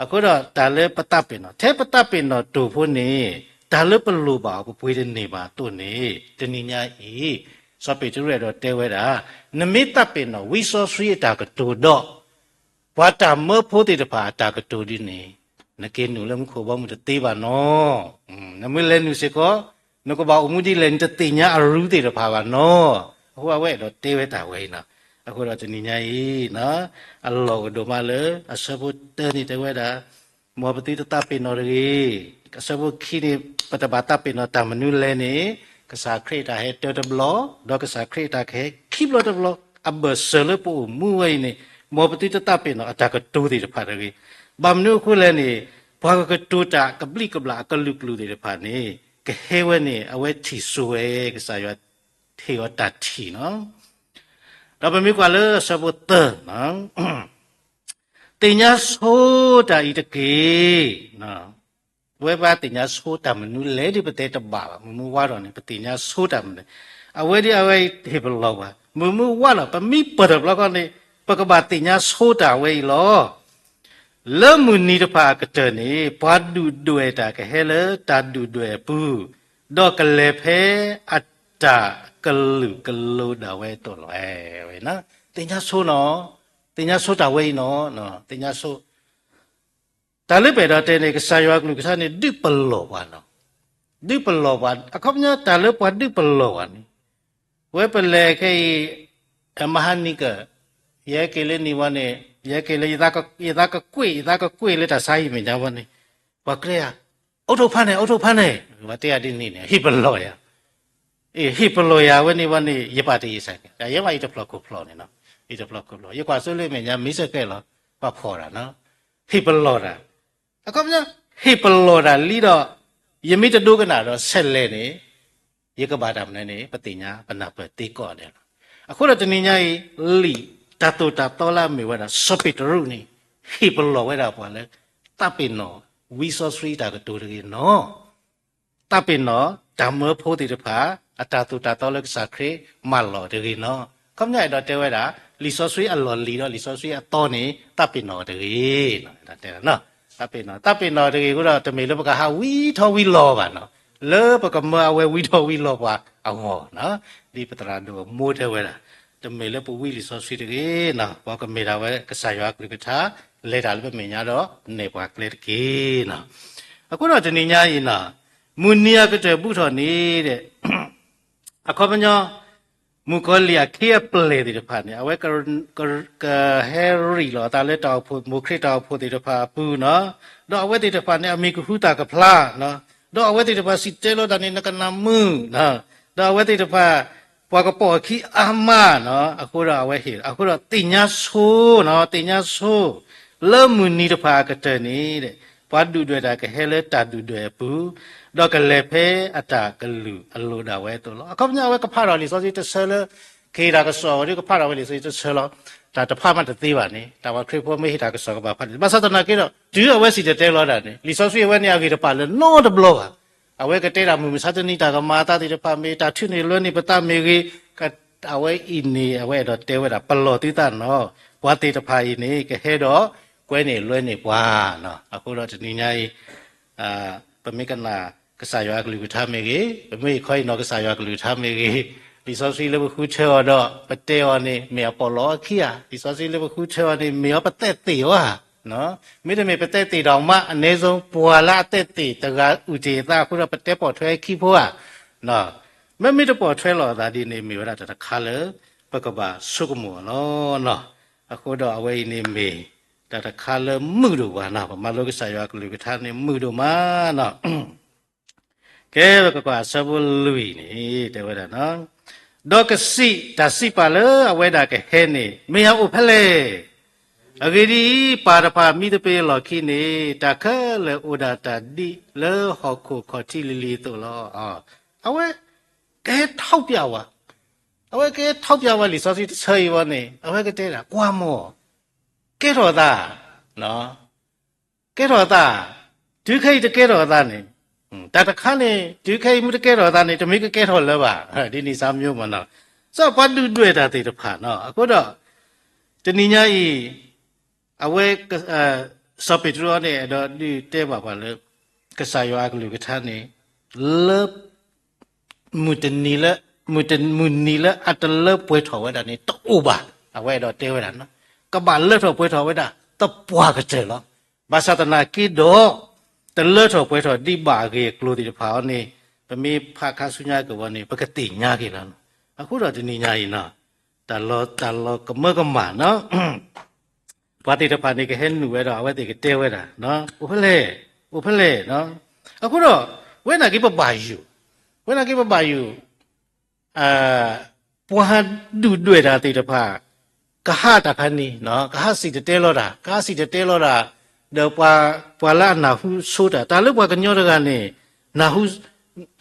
အဃိဒီးတၢ်လၢပသးပ့ၤနီၣ်, ထဲပသးပ့ၤနီၣ်တိာ်ဖိန့ၣ် တၢ်လၢပလိၣ်ဘၣ်အီၤ ပပှ့ၤတန့ၢ်ဘၣ်အသိးန့ၣ် တနံၤညါအံၤ စီၤပ့းတရူးအဲၣ်ဒိးတဲဝဲဒၣ်, နမ့ၢ်သးပ့ၤနီၣ်ဝံစီဆှံအတၢ်ကတိၤဒီး ပှၤတၢ်မၢဖိသ့ၣ်တဖၣ်အတၢ်ကတိၤဒ်န့ၣ် နက့ၤနုာ်လၢမူခိၣ်ဘီမုၢ်တသ့ဘၣ်နီၤ. နမ့ၢ်လဲၤနုာ်စ့ၢ်ကီး နကဘၣ်အိၣ်မူဒ်လဲၣ် နတသ့ၣ်ညါအရူသ့ၣ်တဖၣ်ဘၣ်နီၤ. အဃိအဝဲအဲၣ်ဒိးတဲဝဲတၢ်ဝဲအံၤနီၤ. အဃိဒီးတနံၤညါအံၤ အလီၢ်ကဒိၣ်မးလၢ အဆၢဖိတၢန့ၣ်တဲဝဲဒၣ် မ်ပသုတသးပ့ၤနီၣ်တဂ့ၤ. အဆၢဖိခံန့ၣ် ပတဘၣ်သးပ့ၤနီၣ်တၢ်မနုၤလဲၣ်န့ၣ် ကစၢ်ခရံာ်အတၢ်ဟဲတၢတဘျီ, ဒီးကစၢ်ခရံာ်အတၢ်ကဟဲခံဘျီတဘျီ အဘၢၣ်စၢၤလၢပအိၣ်မူဝဲအံၤန့ၣ် မ်ပသုတသးပ့ၤနီၣ်အတၢ်ကတိၤသ့ၣ်တဖၣ်တဂ့ၤ. ဘၣ်မနုၤအဃိလဲၣ်န့ၣ် ပှၤကကတိၤတၢ်ကဘျံးကဘျၣ်အကလုာ်ကလုာ်သ့ၣ်တဖၣ်န့ၣ် ကဟဲဝဲန့ၣ် အဝဲထံၣ်ဆိဝဲ ကစၢ်ယွၤဟ့ၣ်အီၤတၢ်ထံၣ်နီၤ. ဒီးပမ့ၢ်ကွၢ်လၢအဆၢဖိသၢ သ့ၣ်ညါဆိတၢ်အံၤတက့ၢ်. ပဝဲပှၤသ့ၣ်ညါဆိတၢ်မနုၤလဲၣ်ဒ်ပတဲတဘၣ်ဘၣ်, မုၢ်မုၢ်ဝါထီၣ်န့ၣ် ပသ့ၣ်ညါဆိတၢ်မနုၤလဲၣ်. အဝဲဒ်အဝဲဟ့ၣ်ပလီၢ်ပှၤ, မုၢ်မုၢ်ဝါထီၣ် ပမ့ၢ်ပၢၢ်ထီၣ်တဘျီဃီန့ၣ် ပကဘၣ်သ့ၣ်ညါဆိတၢ်ဝဲအံၤလီၤ. လၢမုၢ်နံၤတဖၣ်အကတၢၢ်န့ၣ် ပှၤဒုၣ်ဒွဲၣ်တၢ်ကဟဲလၢတၢ်ဒုၣ်ဒွဲၣ်အပူၤ, ဒီးကလဲၤဖဲအတၢ်ကလုာ်ကလိၤဒၣ်ဝဲအသိးလီၤ. သ့ၣ်ညါဆိနီၤ, သ့ၣ်ညါဆိတၢ်ဝဲအံၤနီၤ, သ့ၣ်ညါဆိ တၢ်လၢပအဲၣ်ဒိးတဲန့ၣ် ကစၢ်ယွၤအကလုၢ်ကထါန့ၣ် ဒုးပလီၢ်ပှၤနီၤ, ဒုးပလီၢ်ပှၤ, အခီပညီတၢ်လၢပှၤဒုးပလီၢ်ပှၤန့ၣ်, ဝဲပလဲၤခဲအံၤ မဟါနံၤကၢၢ်, ယဟဲက့ၤလၢနံၤဝဲန့ၣ်, ယဟဲက့ၤလၢ ယသးကကွ့ၢ်, ယသးကကွ့ၢ်လၢတၢ်ဆါဟံၣ်မဲာ်ညါဝဲန့ၣ်, ပှၤကျဲဧါ, အိးထီၣ်ဖးန့ၣ်, အိးထီၣ်ဖးန့ၣ်, ပှၤတဲအဒ်န့ၣ်န့ၣ် ဟ့ၣ်ပလီၢ်ယၤ အ့ၣ် ဟ့ၣ်ပလီၢ်ယၤဝဲန့ၣ်ဝဲန့ၣ် ယပာ်တယံာ်ဆၢက့ၤ, ယဲမးအံၤတဖျၢၣ်ခိၣ်ဖျီၣ်န့ၣ်နီၤ, အံၤတဖျၢၣ်ခိၣ်ဖျီၣ်, ယကွၢ်စိလၢမဲာ်ညါမ့ၢ်စ့ၢ်ကီးလီၤ, ပှၤဖီၣ်တၢ်နီၤ, ဟ့ၣ်ပလီၢ်တၢ်, အခီပညီ ဟ့ၣ်ပလီၢ်တၢ်လံဒီး ယမ့ၢ်တဒိကနၣ်ဒီးဆဲးလဲၤန့ၣ် ယကဘၣ်တၢ်မနုၤန့ၣ် ပသ့ၣ်ညါပနၢ်ပၢၢ်သ့ကိးဂၤဒဲးလီၤ. အဃိဒီးတနံၤညါအံၤ လံာ်တၢ်သိၣ်တၢ်သီလၢအမ့ၢ်ဝဲဒၣ် စီၤပ့းတရူးန့ၣ် ဟ့ၣ်ပလီၢ်ဝဲဒၣ်ပှၤလၢ သးပ့ၤနီၣ်ဝံစီဆှံတၢ်ကတိၤတဂ့ၤနီၤ. သးပ့ၤနီၣ်တၢ်မၢဖိသ့ၣ်တဖၣ် အတၢ်သိၣ်တၢ်သီလၢကစၢ်ခရံာ်မၢလီၤတဂ့ၤနီၤ. အခီပညီအဲၣ်ဒိးတဲဝဲဒၣ် လံာ်စီဆှံအလီၢ်လံၤဒီးလံာ်စီဆှံအသီန့ၣ် သးပ့ၤနီၣ်တဂ့ၤနီၤ. သးပ့ၤနီၣ်, သးပ့ၤနီၣ်တဂ့ၤအဃိဒီး တမ့ၢ်လၢပကဟးဝံထီၣ်ဝံလီၤဘၣ်နီၤ, လၢပကမၢအဝဲဝံထီၣ်ဝံလီၤပှၤအဂီၢ်နီၤ. ဒ်ပသရၣ်ဒိၣ်အမိၢ်တဲဝဲဒၣ် တမ့ၢ်လၢပဝံလံာ်စီဆှံတဂ့ၤနီၤ, ပကမ့ၢ်ဒၣ်ဝဲကစၢ်ယွၤအကလုၢ်ကထါ လဲၤတၢ်လၢပမဲာ်ညါဒီးနဲၣ်ပှၤကျဲတက့ၢ်နီၤ. အဃိဒီးတနံၤညါအံၤနီၤ, မုၢ်နံၤအကတၢၢ်ဘူးထီၣ်န့ၣ်ဒီး အခီပညီ မုၣ်ကီၤလံၢ်အခ့အပျဲၢ်သ့ၣ်တဖၣ်န့ၣ် အဝဲက ကဟဲရံၣ်လီၤအသးလၢတၢ်အိၣ်ဖှိၣ် မိၢ်ခရံာ်တၢ်အိၣ်ဖှိၣ်သ့ၣ်တဖၣ်အပူၤနီၤ, ဒီးအဝဲသ့ၣ်တဖၣ်န့ၣ် အမံၤကဟူသၣ်ကဖျါနီၤ, ဒီးအဝဲသ့ၣ်တဖၣ်စံၣ်တဲၤလီၤတၢ်န့ၣ် နကနၣ်မုာ်နီၤ, ဒီးအဝဲသ့ၣ်တဖၣ် ပှၤကပိာ်အခံအါမးနီၤ, အဃိဒီးအဝဲဟ့ၣ် အဃိဒီးသ့ၣ်ညါဆိနီၤ, သ့ၣ်ညါဆိ လၢမုၢ်နံၤတဖၣ်အကတၢၢ်န့ၣ် ပှၤဒုၣ်ဒွဲၣ်တၢ်ကဟဲလၢတၢ်ဒုၣ်ဒွဲၣ်အပူၤ, ဒီးကလဲၤဖဲအတၢ်ကလုာ်အလိၤဒၣ်ဝဲအသိးလီၤ. အခီပညီအဝဲကဖးထီၣ်လံာ်စီဆှံတဆၢလၢ ကဟ့ၣ်တၢ်ကစီၣ်ဝဲဒီးကဖးထီၣ်ဝဲလံာ်စီဆှံတဆၢလီၤ. တၢ်တဖးမးတသ့ဘၣ်န့ၣ် တၢ်ပှၤခရံာ်ဖိမ့ၢ်ဟ့ၣ်တၢ်ကစီၣ်ကဘၣ်ဖးန့ၣ် ဘၣ်ဆၣ်သနာ်က့ဒီး တုၤအဝဲစံၣ်တဲၤတဲလီၤတၢ်န့ၣ် လံာ်စီဆှံအဝဲန့ၣ်အဂ့ၢ်တပာ်လၢနီတဘျီဘၣ်. အဝဲကတဲတၢ်မုၢ်မဆါတနံၤတၢ်ကမၤအသးသ့ၣ်တဖၣ်မ့ၢ် တၢ်ထုးန့ၢ်လွဲန့ၢ်ပသးမ့ၢ်ဂ့ၤ, အဝဲအံၤန့ၣ် အဝဲအဲၣ်ဒိးတဲဝဲဒၣ် ပလီၢ်သုသးနီၤ, ပှၤသ့ၣ်တဖၣ်အံၤန့ၣ် ကဟဲဒီးကွဲန့ၢ်လွဲန့ၢ်ပှၤနီၤ. အဃိဒီးတနံၤညါအံၤ ပမ့ၢ်ကနၣ်ကစၢ်ယွၤအကလုၢ်ကထါမ့ၢ်ဂ့ၤ, ပမ့ၢ်ခီအံၤနီၤကစၢ်ယွၤအကလုၢ်ကထါမ့ၢ်ဂ့ၤ, လံာ်စီဆှံလၢပဃုထၢအီၤဒီး ပတဲအီၤန့ၣ် မ့ၢ်အပီၣ်လီၤအခံဧါ, လံာ်စီဆှံလၢပဃုထၢအီၤန့ၣ် မ့ၢ်အပသဲးသ့ၣ်အီၤဧါ, မ့တမ့ၢ်ပသဲးသ့ၣ်ဒီးမး အနည်းဆုံး ပှၤလၢအသဲးသ့ၣ်တဂၤအုၣ်တ့ၢ်အသးအဃိဒီး ပတဲပိာ်ထွဲခံဖိဧါ. မ့မ့ၢ်တပိာ်ထွဲလီၤအသးဒ်န့ၣ် မ့ၢ်ဝဲဒၣ်တၢ်တခါလၢ ပကဘၣ်ဆိကမိၣ်အီၤလီၤ. အဃိဒီးအဝဲအံၤန့ၣ်မ့ၢ် တၢ်တခါလၢမုာ်ဒိၣ်ပှၤနီၤ, ပမၤလိကစၢ်ယွၤအကလုၢ်ကထါန့ၣ် မုာ်ဒိၣ်မးနီၤ. ကဲ ပကကွၢ်အဆၢဖိလွံၢ်န့ၣ် တဲဝဲဒၣ်နီၤ, ဒီးကစံး, တၢ်စံးပာ်လၢအဝဲဒၣ်ကဟဲန့ၣ် မ့ၢ်အအိၣ်ဖဲလဲၣ်. အဂ့ၢ်ဒ်အံၤ, ပၢ်တဖၣ်မံသပ့ၤအလီၢ်ခံန့ၣ် တၢ်ခဲလၢာ်အိၣ်ဒၣ်တၢ်ဒ်လၢဟီၣ်ခိၣ်ခီၣ်ထံးလံၤလံၤအသိးလီၤ. အဝဲကဟဲထီၣ်ပျးဝဲ, အဝဲကဟဲထီၣ်ပျးဝဲလံာ်စီဆှံတဆၢအံၤဝဲန့ၣ် အဝဲကတဲဒၣ် ကွၢ်မီၢ်, ကဲထီၣ်သး ကဲထီၣ်သး, တုၤခဲအံၤတကဲထီၣ်သးန့ၣ်, တၢ်တခါန့ၣ် တုၤခဲအံၤမ့ၢ်တကဲထီၣ်သးန့ၣ် တမ့ၢ်ကကဲထီၣ်လၢၤဘၣ်, ဒ်န့ၣ်စၢ်မျိုးမးနီၤ, စီၤပှၤဒုၣ်ဒွဲၣ်တၢ်သ့ၣ်တဖၣ်နီၤ, အဃိဒီး တနံၤညါအံၤ အဝဲ စီၤပ့းတရူးန့ၣ် အဲၣ်ဒိးဒုးတဲဘၣ်ပှၤလၢ ကစၢ်ယွၤအကလုၢ်ကထါန့ၣ် လၢ မုၢ်တနံၤလၢ မုၢ်တ မုၢ်နံၤလၢအတလၢပှဲၤထီၣ်ဝဲဒၣ်န့ၣ် တအိၣ်ဘၣ်. အဝဲအဲၣ်ဒိးတဲဝဲဒၣ်, ကဘၣ်လၢထီၣ်ပှဲၤထီၣ်ဝဲဒၣ် သပှၢ်ကတၢၢ်လီၤ. ဘၣ်ဆၣ်သနာ်က့ဒီး တလၢထီၣ်ပှဲၤထီၣ်ဒံးဘၣ်အဂ့ၢ်အကျိၤသ့ၣ်တဖၣ်အံၤန့ၣ် ပမ့ၢ်ဖးခါဆူညါက့ၤဝဲန့ၣ် ပကသ့ၣ်ညါက့ၤလီၤ. အဃိဒီးတနံၤညါအံၤနီၤ တၢ်လီၤ တၢ်လီၤကမၢကမၣ်နီၤ ပှၤသ့ၣ်တဖၣ်န့ၣ် ကဟဲနုာ်ဝဲဒီး အဝဲသ့ၣ်ကတဲဝဲဒၣ် အိၣ်ဖဲလဲၣ်, အိၣ်ဖဲလဲၣ်. အဃိဒီး ဝဲနာ်က့ပဘၣ်ယိၣ်, ဝဲနာ်က့ပဘၣ်ယိၣ် ပှၤဒုၣ်ဒွဲၣ်တၢ်သ့ၣ်တဖၣ် ကဟးတၢ်ခါန့ၣ်, ကဟးစံၣ်တဲၤတဲလီၤတၢ်, ကဟးစံၣ်တဲၤတဲလီၤတၢ်, ဒီးပှၤ ပှၤလၢအနၢ်ဟူဆိတၢ်, တၢ်လၢပှၤကညီတဂၤန့ၣ် နၢ်ဟူ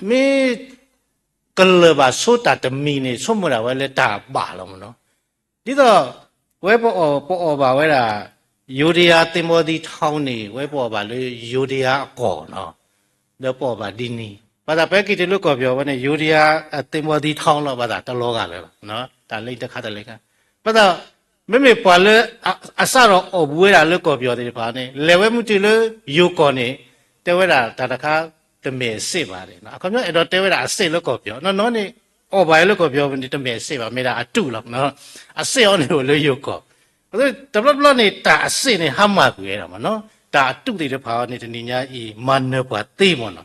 မ့ၢ် ကလၢၢ်ဘၣ်ဆိတၢ်တမံၤန့ၣ် ဆိကမိၣ်ဒၣ်ဝဲလၢတၢ်ဘၣ်လီၤမ့ၢ်နီၤ. ဒ်သိး ဝဲပအီၣ် ပအီၣ်ဘၣ်ဝဲဒၣ် ယိၤဒယၤသ့ၣ်မသံထီန့ၣ် ဝဲပအီၣ်ဘၣ်လၢယိၤဒယၤအကီၢ်နီၤ, ဒီးပအီၣ်ဘၣ်ဒ်န့ၣ် ဘၣ်သးပဟဲက့ၤတုၤလၢကီၢ်ပယီၤဝဲန့ၣ် ယိၤဒယၤအသ့ၣ်မသံထီလီၤ, ဘၣ်သးတလီၤဂာ်လၢၤဘၣ်, တၢ်လၢတခါတလဲၤခါ, ဘၣ်သး မ့မ့ၢ်ပှၤလၢ အစးထီၣ်အီၣ်ဘူးဝဲဒၣ်လၢကီၢ်ပယီၤသ့ၣ်တဖၣ်န့ၣ် လဲၤဝဲမုၢ်တုၤလၢယိၤကီၢ်န့ၣ် တဲဝဲဒၣ်တၢ်တခါ တမ့ၢ်အစ့ၣ်ဘၣ်န့ၣ်, အခီပညီအဲၣ်ဒိးတဲဝဲဒၣ်အစ့ၣ်လၢကီၢ်ပယီၤ, နီၢ်နီၢ်န့ၣ် အီၣ်ဘၣ်လၢကီၢ်ပယီၤန့ၣ် တမ့ၢ်အစ့ၣ်ဘၣ်, မ့ၢ်ဒၣ်အတူၢ်လီၤ, အစ့ၣ်အီၤန့ၣ်အိၣ်လၢယိၤကီၢ်, တဘျီတဘျီန့ၣ် တၢ်အစ့ၣ်န့ၣ် ဟါမၢ်ကွံာ်ဝဲဒၣ်မ့ၢ်နီၤ, တၢ်အတူၢ်သ့ၣ်တဖၣ်အီၤန့ၣ် တနံၤညါအံၤ မၤနၢၤပှၤသ့မ့ၢ်နီၤ.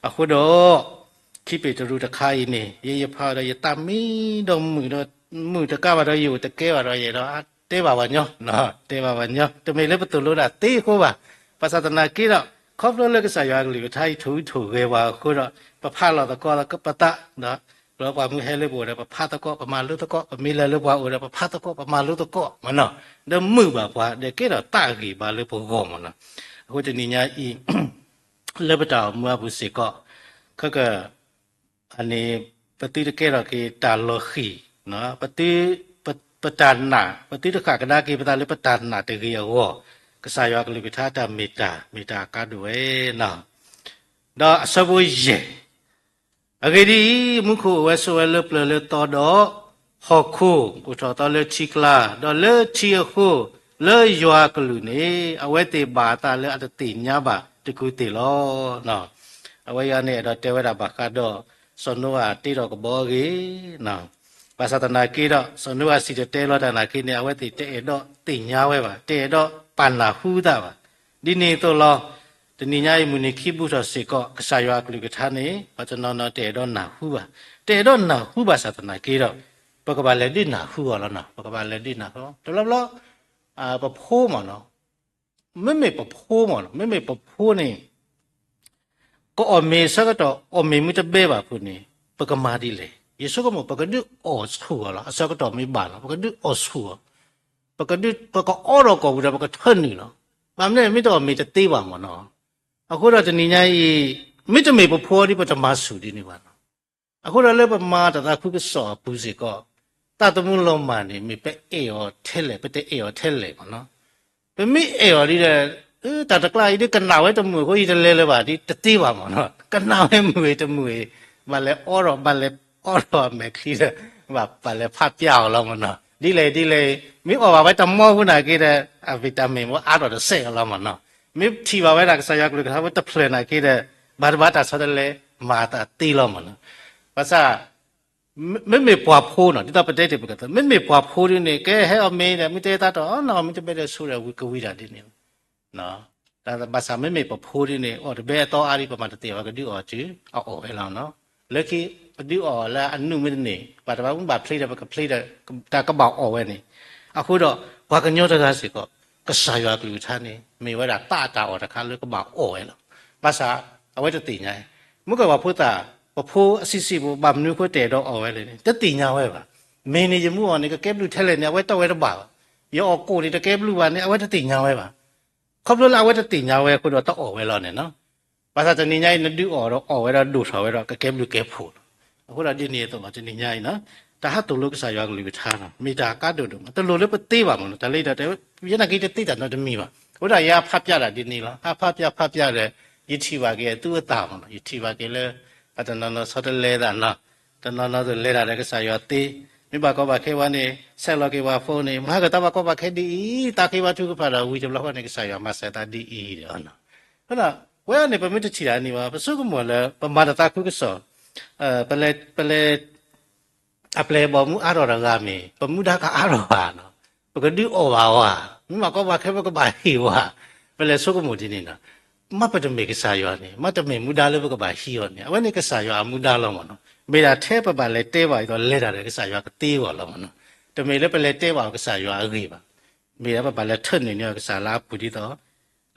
အဃိဒီး ခံပ့းတရူးတခါအံၤန့ၣ် ယဲယဖးဒီးယသးမံဒီးမုာ်ဒီး မုာ်တကးဘၣ်ဒီးယအိၣ်တကဲဘၣ်ဒီးယဲဒီး တဲဘၣ်ပှၤညီ, တဲဘၣ်ပှၤညီ, တမ့ၢ်လၢပသိၣ်လိဒၣ်သ့အဃိဘၣ်. ဘၣ်ဆၣ်သနာ်က့ဒီး ခီဖျိလၢကစၢ်ယွၤအကလုၢ်ကထါအံၤ ထိၣ်အုးထိၣ်ဂဲၤပှၤအဃိဒီး ပဖးလီၤသကိးပသး, ဒီးပှၤမုၢ်ဟဲလၢပအိၣ်ဒီး ပဖးသကိး ပမၤလိသကိး, ပမ့ၢ်လဲၤလၢပှၤအိၣ်ဒီး ပဖးသကိး ပမၤလိသကိးမ့ၢ်နီၤ, ဒီးမုာ်ဘၣ်ပှၤ ဒီးကဲထီၣ်သးဂ့ၤဘၣ်လၢပဂီၢ်မ့ၢ်နီၤ. အဃိတနံၤညါအံၤ လၢပတၢ်အိၣ်မူအပူၤစ့ၢ်ကီး ခဲက အန့ၣ် ပသုတကဲထီၣ်က့ၤတၢ်လီၤဃံၤ, ပတၢ်နာ် ပသုတဃၣ်ကဒါက့ၤပသးလၢပတၢ်နာ်တဂ့ၤအဂီၢ်, ကစၢ်ယွၤကလုၢ်ကထါတၢ်မ့ၢ်တၢ် မ့ၢ်တၢ်အကါဒိၣ်ဝဲနီၤ. ဒီးအဆၢဖိယဲၢ်, အဂ့ၢ်ဒ်အံၤ, မူခိၣ်အိၣ်ဝဲဆိးဝဲလၢပျၢၤလၢသီဒီး ဟီၣ်ခိၣ်အိၣ်ထီၣ်သီလၢထံကျါ, ဒီးလၢထံအဃိ, လၢယွၤအကလုၢ်န့ၣ် အဝဲသ့ၣ်ဘၣ်အသးလၢအတသ့ၣ်ညါဘၣ်တကူာ်သ့ၣ်လီၤ. အဝဲအံၤန့ၣ် အဲၣ်ဒိးတဲဝဲဒၣ်ဘၣ်ဃးဒီး စီၤနိအၤတ့ထီၣ်ကဘီအဂ့ၢ်, ဘၣ်ဆၣ်သနာ်က့ဒီး စီၤနိအၤစံၣ်တဲၤတဲလီၤတၢ်နာ်က့န့ၣ် အဝဲသ့ၣ်တအဲၣ်ဒိးသ့ၣ်ညါဝဲဘၣ်, တအဲၣ်ဒိးပာ်နၢ်ဟူသးဘၣ်. ဒ်န့ၣ်အသိးလီၤ. တနံၤညါအံၤမုၢ်နံၤခံဘူးထီၣ်စ့ၢ်ကီး ကစၢ်ယွၤအကလုၢ်ကထါန့ၣ် ပှၤတနီၤနီၤတအဲၣ်ဒိးနၢ်ဟူဘၣ်. တအဲၣ်ဒိးနၢ်ဟူဘၣ်ဆၣ်သနာ်က့ဒီး ပကဘၣ်လဲၤဒုးနၢ်ဟူအီၤလီၤနီၤ, ပကဘၣ်လဲၤဒုးနၢ်ဟူ. တဘျီဘျီ ပဖိမ့ၢ်နီၤ, မ့မ့ၢ်ပဖိမ့ၢ်နီၤ, မ့မ့ၢ်ပဖိန့ၣ် ကအီၣ်မ့ၤအဆၢကတီၢ် အီၣ်မ့ၤမ့ၢ်တဘဲဘၣ်အဃိန့ၣ် ပကမၤဒ်လဲၣ်. ယဆိကမိၣ် ပကဒုးအီၣ်ဆူၣ်အီၤလီၤ. အဆၢကတီၢ်မ့ၢ်ဘၣ်လီၤ ပကဒုးအီၣ်ဆူၣ်အီၤ, ပကဒုး ပကအီဒီးကိာ်ပူၤဒီး ပကထၢနုာ်လီၤ. ဘၣ်မနုၤမ့ၢ်တအီၣ်မ့ၤတသ့ဘၣ်မ့ၢ်နီၤ. အဃိဒီးတနံၤညါအံၤ မ့တမ့ၢ်ပဖိဒ် ပတမၤဆူၣ်ဒ်န့ၣ်ဘၣ်နီၤ. အဃိဒီးလၢပမၤတၢ်သးခုကစီၣ်အပူၤစ့ၢ်ကီး သးသမူလီၤမၢ်န့ၣ် မ့ၢ်ပအဲၣ်အီၤထဲလဲၣ် ပတအဲၣ်အီၤထဲလဲၣ်မ့ၢ်နီၤ. ပမ့ၢ်အဲၣ်အီၤဒ်ဒီး တၢ်တကျါအံၤဒ်ကနၣ်ဝဲတမုာ်အဃိ ယတလဲၤလၢၤဘၣ်ဒ်တသ့ဘၣ်မ့ၢ်နီၤ. ကနၣ်ဝဲမုာ်တမုာ်အံၤ ဘၣ်လဲၤအီဒီး ဘၣ်လဲၤအီဒီးအမဲာ်ချံဒီး ဘၣ်ပာ်လဲၤဖးပျၢ်အီၤလီၤမ့ၢ်နီၤ. ဒ်လဲၣ်ဒ်လဲၣ် မ့ၢ်အီၣ်ဘၣ်ဝဲတမီဖိနာ်က့ဒီး အ vitamin မ့ၢ်အါထီၣ်တစဲးအီၤလီၤမ့ၢ်နီၤ. မ့ၢ်ထံၣ်ဘၣ်ဝဲဒၣ်ကစၢ်ယွၤကလုၢ်ကထါဝဲတဖျၢၣ်နာ်က့ဒီး ဘၣ်တဘၣ်တၢ်ဆီတလဲ မၤသးသ့လီၤမ့ၢ်နီၤ. ဘၣ်ဆၣ် မ့မ့ၢ်ပှၤဖိနီၤ ဒ်သိးပတဲတ့ၢ်ပကသ့ မ့မ့ၢ်ပှၤဖိဒ်န့ၣ် ကဟဲအီၣ်မ့ၤဒီး မ့ၢ်တဲသးတီၢ်အီၣ်နီၤ မ့ၢ်တဘဲဒီးဆိဒီးဝံၤကဝံၤဒၣ်ဒ်န့ၣ်လီၤ. ဘၣ်ဆၣ်မ့မ့ၢ်ပဖိဒ်န့ၣ် အီၣ်တဘဲအသီအါဒ် ပမၤတသ့ဘၣ် ကဒုးအီၣ်တုၤအအီၣ်ဝဲလီၤနီၤ. လၢခံ ပဒုးအီၣ်လၢအနုၢ်မ့ၢ်တန့ၢ် ဘၣ်တဘၣ်မ့ၢ်ဘၣ်ဖျ့ဒီး ပကဖျ့ဒီး တၢ်ကဘၣ်အီၣ်ဝဲန့ၣ်. အဃိဒီး ပှၤကညီတဂၤစ့ၢ်ကီး ကစၢ်ယွၤကလုၢ်ကထါန့ၣ် မ့ၢ်ဝဲဒၣ်သးအတၢ်အီၣ်တခါလၢကဘၣ်အီၣ်ဝဲလီၤ. ဘၣ်ဆၣ် အဝဲတသ့ၣ်ညါအံၤ မုၢ်ကီၢ်ပှၤဖိသၣ် ပဖိအဆံးဆံးဖိ ဘၣ်မနုၤအဃိတအဲၣ်ဒိးအီၣ်ဝဲလဲၣ်န့ၣ် တသ့ၣ်ညါဝဲဘၣ်. မ့ၢ်န့ၣ်ယမူအီၤန့ၣ် ကကဲဘျုးထဲလဲၣ်န့ၣ် အဝဲတီၢ်ဝဲတဘၣ်ဘၣ်. ယအီၣ်ကိၣ်န့ၣ် တကဲဘျုးဘၣ်န့ၣ် အဝဲတသ့ၣ်ညါဝဲဘၣ်. ခီဖျိလၢအဝဲတသ့ၣ်ညါဝဲအဃိဒီးတအီၣ်ဝဲလီၤန့ၣ်နီၤ. ဘၣ်ဆၣ်တနံၤညါအံၤ နဒုးအီၣ်ဒီးအီၣ်ဝဲဒီးဒိၣ်ထီၣ်ဝဲဒီး ကကဲဘျုးကဲဖှိၣ်လီၤ. အဃိဒီးဒ်န့ၣ်အသိးလီၤ တနံၤညါအံၤနီၤ တၢ်ဟးသိၣ်လိကစၢ်ယွၤကလုၢ်ကထါနီၤ မ့ၢ်တၢ်ကါဒိၣ်ဒိၣ်မး တလိၣ်လၢပသ့ဘၣ်မးနီၤ တၢ်လၢယတၢ်တဲ ယဲနာ်က့တသ့တၢ်နီတမံၤဘၣ်. အဃိဒီးယဟးဖးပျၢ်ဒၣ်ဒ်န့ၣ်လီၤ ဟးဖးပျၢ်ဖးပျၢ်ဒီး ယထံၣ်ဘၣ်က့ၤအသူအသၣ်မးနီၤ ယထံၣ်ဘၣ်က့ၤလၢ အတနီၤနီၤဆီတလဲသးနီၤ တနီၤနီၤသိးလဲၤတၢ်ဒီးကစၢ်ယွၤသ့ မ့ၢ်ဘၣ်ကီဘၣ်ခဲဝဲန့ၣ် ဆဲးလီၤက့ၤဝဲ phone န့ၣ် မၤကတၢ်ဘၣ်ကီဘၣ်ခဲဒ်အံၤ တၢ်ဃ့ဝဲထုကဖၣ်ဒီး ဝံၤတဘျီဃီန့ၣ် ကစၢ်ယွၤမၤစၢၤတၢ်ဒ်အံၤဒီး အဃိဒီး ဝဲအံၤန့ၣ် ပမ့ၢ်တထံၣ်တၢ်န့ၣ်ဘၣ် ပဆိကမိၣ်လၢ ပမၤတၢ်သးခုကစီၣ် ပလဲၤ ပလဲၤ အပျဲၢ်အဘီၣ်မူအါထီၣ်တဂၤမ့ၢ် ပမူဒါကအါထီၣ်ဘၣ်နီၤ, ပကဒုးအီၣ်ဘၣ်အီၤဧါ, မ့ၢ်မၤကီဘၣ်ခဲပကဘၣ်ဟ့ၣ်ဝဲ, ပလဲၤဆိကမိၣ်ဒ်န့ၣ်နီၤ, မ့ၢ်ပတမ့ၢ်ကစၢ်ယွၤန့ၣ် မ့ၢ်တမ့ၢ်မူဒါလၢပကဘၣ်ဟံးအီၤန့ၣ် အဝဲန့ၣ်ကစၢ်ယွၤအမူဒါလီၤမ့ၢ်နီၤ, မ့ၢ်ဒၣ်ထဲပဘၣ်လဲၤတဲဘၣ်အီၤဒီး လဲၤတၢ်ဒီးကစၢ်ယွၤကတ့အီၤလီၤမ့ၢ်နီၤ, တမ့ၢ်လၢပလဲၤတဲဘၣ်အီၤကစၢ်ယွၤအဂ့ၢ်ဘၣ်, မ့ၢ်ဒၣ်ပဘၣ်လဲၤထၢနုာ်န့ၢ်အီၤကစၢ်လၢအပူၤဒ်သိး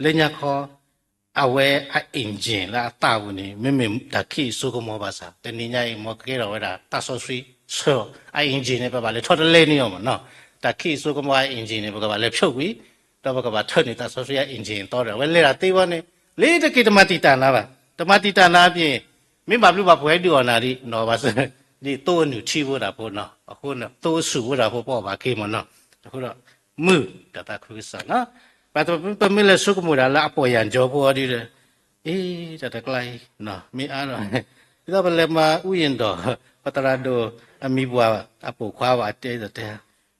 လၢညါခီ အဝဲအ engine လၢအသးပူၤန့ၣ် မ့မ့ၢ်တၢ်ခံးအစိကမီၤဘၣ်ဆၣ် တနံၤညါအံၤ မ်ကကဲထီၣ်ဝဲဒၣ်တၢ်စီဆှံဆၢအ engine န့ၣ် ပဘၣ်လဲၤထီၣ်တလဲန့ၢ်အီၤမ့ၢ်နီၤ, တၢ်ခံးအစိကမီၤအ engine န့ၣ် ပကဘၣ်လဲၤဖျိးကွံာ်, ဒီးပကဘၣ်ထၢနုာ်တၢ်စီဆှံအ engine အသီဒီး အဝဲလဲၤတၢ်သ့ဝဲန့ၣ် လၢတက့ၤတမၤတံာ်တာ်နၤဘၣ်, တမၤတံာ်တာ်နၤအပြင် မ့ၢ်ဘၣ်ဘျုးဘၣ်ဖှိၣ်ဟဲဒုးအီၣ်နၤဒ်နီၤဘၣ်ဆၣ် ဒ်သိအနုၢ်ထံဖိတၢ်ဖိနီၤ, အဃိန့ၣ် သိအဆူၣ်ဖိတၢ်ဖိပအီၣ်ဘၣ်က့ၤမ့ၢ်နီၤ, အဃိဒီး မုာ်တၢ်သးခုကစီၣ်နီၤ, ပမ့ၢ်လဲၤဆိကမိၣ်ဒၣ်လၢအပီၢ်ယၢ်ကၠီဖိအီၤဒ်ဒီး အ့ တၢ်တကျါအံၤ မ့ၢ်အါဒီး ဒ်သိးပလဲၤမၤအူယံၤဒီး ပသရၣ်ဒိၣ်အမံၤပှၢ်အပိာ်ခွါဘၣ်တဲဒီးတဲ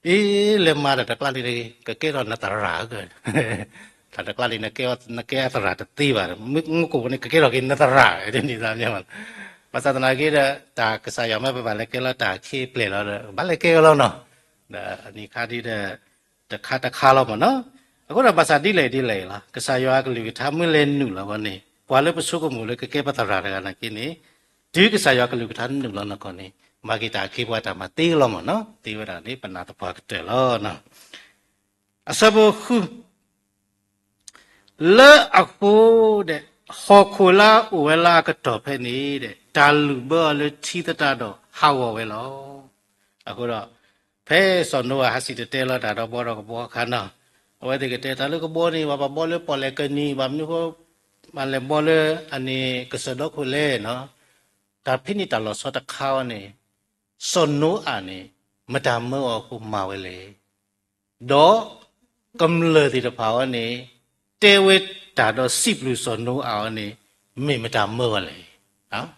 အ့ လဲၤမၤတၢ်တကျါန့ၣ် ကကဲထီၣ်နသရၣ်ဧါ, တၢ်တကျါန့ၣ် နကဲအသရၣ်တသ့ဘၣ်, မ့ၢ်ကိးန့ၣ် ကကဲထီၣ်က့ၤနသရၣ် တနံၤသးမ့ၢ်ဘၣ်, ဘၣ်ဆၣ်သနာ်က့ဒီး တၢ်ကစၢ်ယွၤမ့ၢ်ပဘၣ်လဲၤကဲလီၤတၢ်အခ့အပျဲၢ်လီၤဒီး ဘၣ်လဲၤကဲလီၤနီၤ, ဒီးအနံၤခါဒ်ဒီး တခါတခါလီၤမ့ၢ်နီၤ, အဃိဒီးဘၣ်ဆၣ်ဒ်လဲၣ်ဒ်လဲၣ်လီၤ ကစၢ်ယွၤအကလုၢ်ကထါမ့ၢ်လဲၤနုာ်လီၤဝဲန့ၣ် ပှၤလၢပဆိကမိၣ်လၢကကဲပသရၣ်တဂၤနာ်က့န့ၣ် တုၤကစၢ်ယွၤကလုၢ်ကထါနုာ်လီၤနီၢ်ကီၢ်န့ၣ် မၤက့ၤတၢ်အခ့အပှၤတၢ်မၤသ့လီၤမ့ၢ်နီၤ, သ့ဝဲဒၣ်န့ၣ် ပနာ်သပှၢ်ကတၢၢ်လီၤ. အဆၢဖိဃု လၢအဃိဒီး ဟီၣ်ခိၣ်လၢအအိၣ်ဝဲလၢအကတီၢ်ဖဲန့ၣ်ဒီး တၢ်လုၣ်ဘၢအီၤလၢထံသတးဒီးဟးဂီၤဝဲလီၤ. အဃိဒီး ဖဲစီၤနိအၤဟးစံၣ်တဲၤတဲလီၤတၢ်ဒီးဘှီဒီးကဘှီအခါနီၤ, အဝဲသ့ၣ်ကတဲတၢ်လၢကဘှီန့ၣ် ပှၤဘၣ်ဘှီလၢပီၣ်လဲၣ်ကနံၤ ဘၣ်မနုၤဃိ ဘၣ်လဲၤဘှီလၢအန့ၣ်ကစၢၢ်ဒီခိၣ်လဲၣ်နီၤ, တၢ်ဖဲန့ၣ်တၢ်လီၤဆီတခါအံၤန့ၣ် စီၤနိအၤန့ၣ် မတၤမၢအီၤအဃိမၤဝဲလဲၣ် ဒီးကမျၢၢ်သ့ၣ်တဖၣ်အံၤန့ၣ် တဲဝဲတၢ်ဒီးစံးဘျုးစီၤနိအၤအံၤန့ၣ် မ့ၢ်မတၤမၢဝဲလဲၣ်.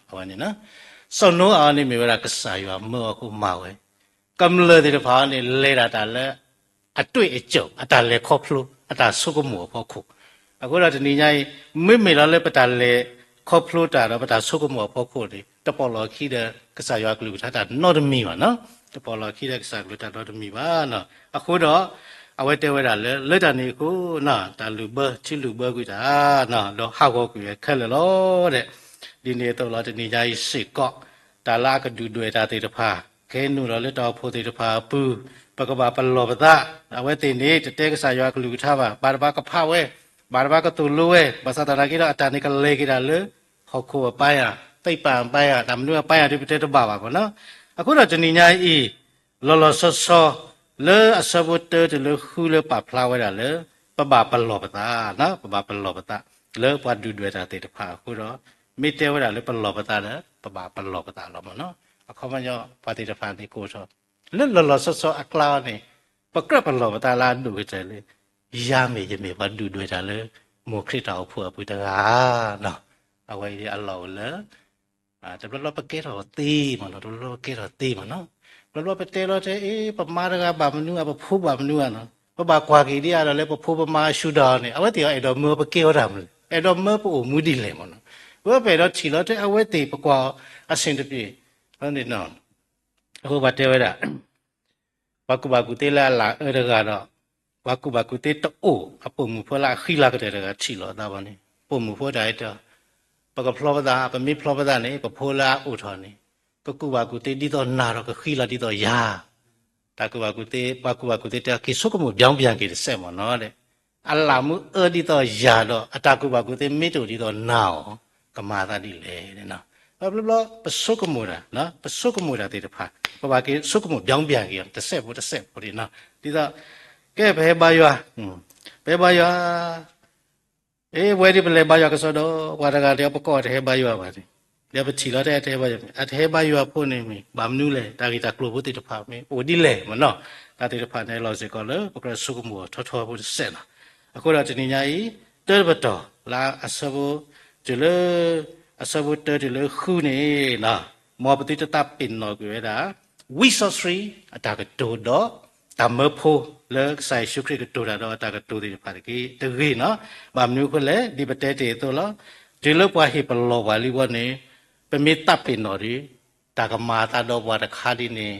အဝဲန့ၣ် စီၤနိအၤအံၤန့ၣ်မ့ၢ်ဝဲဒၣ်ကစၢ်ယွၤမၢအီၤအဃိမၤဝဲ, ကမျၢၢ်သ့ၣ်တဖၣ်အံၤန့ၣ် လဲၤဒၣ်တၢ်လၢ အတွေ့အကြုံ အတၢ်လဲၤခီဖျိ အတၢ်ဆိကမိၣ်အဖီခိၣ်, အဃိဒီးတနံၤညါအံၤ မ့မ့ၢ်လီၤလၢပတၢ်လဲၤခီဖျိတၢ်ဒီးပတၢ်ဆိကမိၣ်အဖီခိၣ်န့ၣ် တပိာ်လီၤအခံဒီးကစၢ်ယွၤကလုၢ်ကထါတၢ်နီတမံၤဘၣ်နီၤ, တပိာ်လီၤအခံဒီးကစၢ်ကလုၢ်တၢ်နီတမံၤဘၣ်နီၤ, အဃိဒီး အဝဲတဲဝဲဒၣ်လၢ လၢတၢ်န့ၣ်အဃိ တၢ်လုၢ်ဘၢ ထံလုၢ်ဘၢကွံာ်တၢ် ဒီးဟးဂီၤကွံာ်ဝဲခဲလၢာ်လီၤဒီး ဒ်န့ၣ်အသိးလီၤ တနံၤညါအံၤစ့ၢ်ကီး တၢ်လၢအကဒုၣ်ဒွဲၣ်တၢ်သ့ၣ်တဖၣ် ကဟဲနုာ်လီၤလၢတၢ်အိၣ်ဖှိၣ်သ့ၣ်တဖၣ်အပူၤ ပကဘၣ်ပလီၢ်ပသး, အဝဲသ့ၣ်န့ၣ် တတဲကစၢ်ယွၤကလုၢ်ကထါဘၣ်, ဘၣ်တဘၣ်ကဖးဝဲ, ဘၣ်တဘၣ်ကသိၣ်လိဝဲ, ဘၣ်ဆၣ်သနာ်က့ဒီး အတၢ်န့ၣ်ကလဲၤက့ၤဒၣ်လၢ ဟီၣ်ခိၣ်အပိုင်းဧါ, သိပ္ပံအပိုင်းဧါ, တၢ်မနုၤအပိုင်းဧါ ဒ်ပတဲတဘၣ်ဘၣ်မ့ၢ်နီၤ, အဃိဒီးတနံၤညါအံၤ လီၤလီၤဆီဆီ လၢအဆၢဖိတၢတုၤလၢဃုလၢပာ်ဖျါဝဲဒၣ်လၢ ပဘၣ်ပလီၢ်ပသး, ပဘၣ်ပလီၢ်ပသး လၢပှၤဒုၣ်ဒွဲၣ်တၢ်သ့ၣ်တဖၣ်အဃိဒီး မ့ၢ်တဲဝဲဒၣ်လၢပလီၢ်ပသးဒီး ပဘၣ်ပလီၢ်ပသးလီၤမ့ၢ်နီၤ, အခီပညီ ပှၤသ့ၣ်တဖၣ်န့ၣ်ကအိၣ်ထီၣ် လၢလီၤလီၤဆီဆီအကျါန့ၣ် ပကြၢးပလီၢ်ပသးလၢအဒိၣ်ကတၢၢ်လၢ ယၤမ့ၢ်ယမ့ၢ်ပှၤဒုၣ်ဒွဲၣ်တၢ်လၢ မိၢ်ခရံာ်တၢ်အိၣ်ဖှိၣ်အပူၤတဂၤနီၤ, အဝဲအံၤအလီၢ်အိၣ်လၢ တဘျီဘျီပကဲထီၣ်သ့မ့ၢ်နီၤ, တဘျီဘျီပကဲထီၣ်သ့မ့ၢ်နီၤ, တဘျီဘျီပတဲလီၤတဲ အ့ ပမါတဂၤဘၣ်မနုၤဧါ, ပဖိဘၣ်မနုၤဧါနီၤ, ပဘၣ်ကွၢ်က့ၤဒ်အါဒီးလၢပဖိပမါအဆူၣ်ဒီးန့ၣ် အဝဲသ့ၣ်အီၤအဲၣ်ဒိးမၢပကဲဝဲဒၣ်မနုၤလဲၣ်, အဲၣ်ဒိးမၢပအိၣ်မူဒ်လဲၣ်မ့ၢ်နီၤ, ပဝဲပအဲၣ်ဒိးထံၣ်လီၤတဲအဝဲသ့ၣ်ပကွၢ်အီၤအဆင်တပြေ, အဃိပှၤတဲဝဲဒၣ် ပှၤကူၣ်ဘၣ်ကူၣ်သ့လၢအလၢအအၢတဂၤဒီး ပှၤကူၣ်ဘၣ်ကူၣ်သ့တအိၣ် အပိာ်မုၣ်ဖိလၢအဃံလၤကတၢၢ်တဂၤထံၣ်လိာ်အသးဘၣ်န့ၣ် ပိာ်မုၣ်ဖိတၢ်အံၤတဲ ပကဖျီပသး ပမ့ၢ်ဖျီပသးန့ၣ် ပဖိလၢအအိၣ်ထီၣ်န့ၣ် ကကူၣ်ဘၣ်ကူၣ်သ့ဒ်သိးနၤဒီးကဃံလၤဒ်သိးယၤ, တၢ်ကူၣ်ဘၣ်ကူၣ်သ့ ပှၤကူၣ်ဘၣ်ကူၣ်သ့တဲ က့ၤဆိကမိၣ် ပြောင်းပြန် က့ၤတစဲးမ့ၢ်နီၤဒီး အလၢ်မ့ၢ်အၢဒ်သိးယၤဒီး အတၢ်ကူၣ်ဘၣ်ကူၣ်သ့မ့ၢ်တအိၣ်ဒ်သိးနၤအီၤ ကမၤအသးဒ်လဲၣ်န့ၣ်, ဘျီဘျီပဆိကမိၣ်တၢ် ပဆိကမိၣ်တၢ်သ့ၣ်တဖၣ် ပဘၣ်က့ၤဆိကမိၣ် ပြောင်းပြန် က့ၤ တစဲးဖိတစဲးဖိန့ၣ်, ဒ်သိး ကဲပဟဲဘါယွၤ, ပဟဲဘါယွၤ အ့ ဝဲဒ်ပလဲၤဘါယွၤကစီဒီး ပှၤတဂၤတဲ ပကိးအတဟဲဘါယွၤဘၣ်န့ၣ်, ဒီးပထံၣ်လီၤတဲအတဟဲဘါယွၤ, အတဟဲဘါယွၤဖိန့ၣ်မ့ၢ် ဘၣ်မနုၤလဲၣ်, တၢ်ဂ့ၢ်တၢ်ကျိၤဖိသ့ၣ်တဖၣ်မ့ၢ်အိၣ်ဒ်လဲၣ်မ့ၢ်နီၤ, တၢ်သ့ၣ်တဖၣ်န့ၣ်လီၤစ့ၢ်ကီးလၢ ပကြၢးဆိကမိၣ်အီၤထီထီဖိတစဲးနီၤ, အဃိဒီးတနံၤညါအံၤ တၢတပတီၢ်လၢအဆၢဖိ တုၤလၢ အဆၢဖိတၢတုၤလၢဃုန့ၣ် မ်ပသုတသးပ့ၤနီၣ်ကွံာ်ဝဲဒၣ် ဝံစီဆှံအတၢ်ကတိၤဒီး တၢ်မၢဖိလၢကစၢ်ယ့ၣ်ၡူးခရံာ်ကတိၤတၢ်ဒီးအတၢ်ကတိၤသ့ၣ်တဖၣ်တက့ၢ်. တဂ့ၤနီၤ, ဘၣ်မနုၤအဃိလဲၣ်, ဒ်ပတဲတ့ၢ်အသိးလီၤ. တုၤလၢပှၤဟ့ၣ်ပလီၢ်ပှၤလံဝဲန့ၣ်, ပမ့ၢ်သးပ့ၤနီၣ်ဒီး တၢ်ကမၤအသးဒီးပှၤတခါဒ်န့ၣ်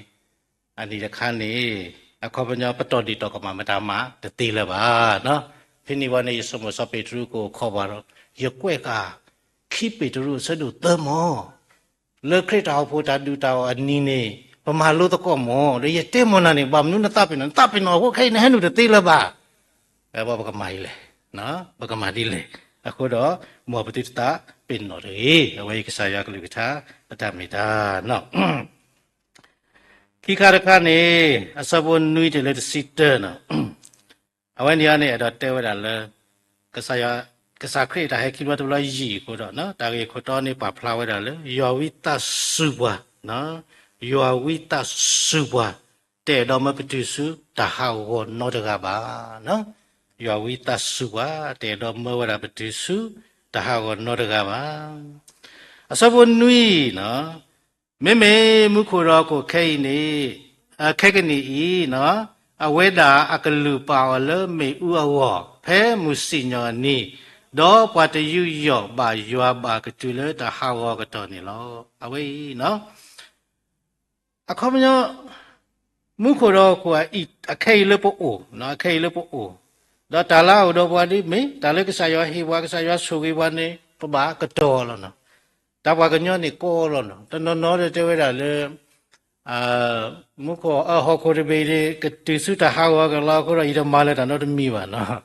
အနံၤတခါန့ၣ် အခီပညီ ပတီၢ်ဒံၣ်တီၢ်ကမၣ်မတၤမးတသ့လၢၤဘၣ်. ဖဲန့ၣ်ဝဲန့ၣ် ယဆိကမိၣ်စီၤပ့းတရူးကအိၣ်ခိးပှၤဒီး ယကွဲးဃာ် ခံပ့းတရူးအဆၢဒိၣ်သၢမီၤ လၢခရံာ်တၢ်အိၣ်ဖှိၣ်တၢ်ဒုၣ်တၢ်အီၣ်အနံၤန့ၣ် ပမၤလိသကိးမီၤ ဒီးယတဲမီၤနၤန့ၣ် ဘၣ်မနုၤနသးပ့ၤနီၣ်, နသးပ့ၤနီၣ်အဃိခဲအံၤနဟဲနုာ်တသ့လၢၤဘၣ်. ပကမၤဒ်လဲၣ်, ပကမၤဒ်လဲၣ်. အဃိဒီး မ်ပသုတသးပ့ၤနီၣ်တဂ့ၤ. အဝဲအံၤကစၢ်ယွၤကလုၢ်ကထါ အတၢ်မ့ၢ်တၢ်နီၤ ခံခါတခါန့ၣ် အဆၢဖိနွံတုၤလၢတဆံတၢနီၤ, အဝဲန့ၣ်န့ၣ် အဲၣ်ဒိးတဲဝဲဒၣ်လၢ ကစၢ်ယွၤ, ကစၢ်ခရံာ်အတၢ်ဟဲခံဘျီတဘျီယံာ်အဃိဒီး တၢ်ဂ့ၢ်ခိၣ်တီန့ၣ် ပာ်ဖျါဝဲဒၣ်လၢ ယွၤဝံသးစူၤပှၤ, ယွၤဝံသးစူၤပှၤ တအဲၣ်ဒိးမၢပတုာ်ဆူတၢ်ဟးဂီၤနီတဂၤဘၣ်. ယွၤဝံသးစူၤပှၤ တအဲၣ်ဒိးမၢဝဲဒၣ်ပတုာ်ဆူ တၢ်ဟးဂီၤနီတဂၤဘၣ်. အဆၢဖိနွံနီၤ, မ့မ့ၢ်မူခိၣ်ဒီးဟီၣ်ခိၣ်ခဲအံၤန့ၣ်, ခဲကနံၣ်အံၤနီၤ, အဝဲဒၣ်အကလုၢ်ပာ်အီၤလၢမ့ၣ်အူအဂီၢ် ဖဲမုၢ်စံၣ်ညီၣ်အနံၤ, ဒီးပှၤတယူးယီၣ်ဘၣ်ယွၤဘၣ်ကတုၤလၢတၢ်ဟးဂီၤအကတီၢ်န့ၣ်လီၤ. အဝဲအံၤနီၤ အခီပညီ မူခိၣ်ဒီးဟီၣ်ခိၣ်အံၤ အခဲအံၤလၢပအိၣ်, အခဲအံၤလၢပအိၣ်, ဒီးတၢ်လၢအအိၣ်ဒီးပှၤဒ်မ့ၢ် တၢ်လၢကစၢ်ယွၤဟ့ၣ်ပှၤ ကစၢ်ယွၤဆိၣ်ဂ့ၤပှၤန့ၣ် ပဘၣ်ကတီၤလီၤနီၤ. တၢ်ပှၤကညီန့ၣ်ကီလီၤနီၤ. တနီၤနီၤဒီးတဲဝဲဒၣ်လၢ မူခိၣ်, ဟီၣ်ခိၣ်တဘ့ၣ်န့ၣ် ကတုၤဆူတၢ်ဟးဂီၤကလီအဃိဒီး ယတမၤလၢတၢ်နီတမံၤဘၣ်နီၤ.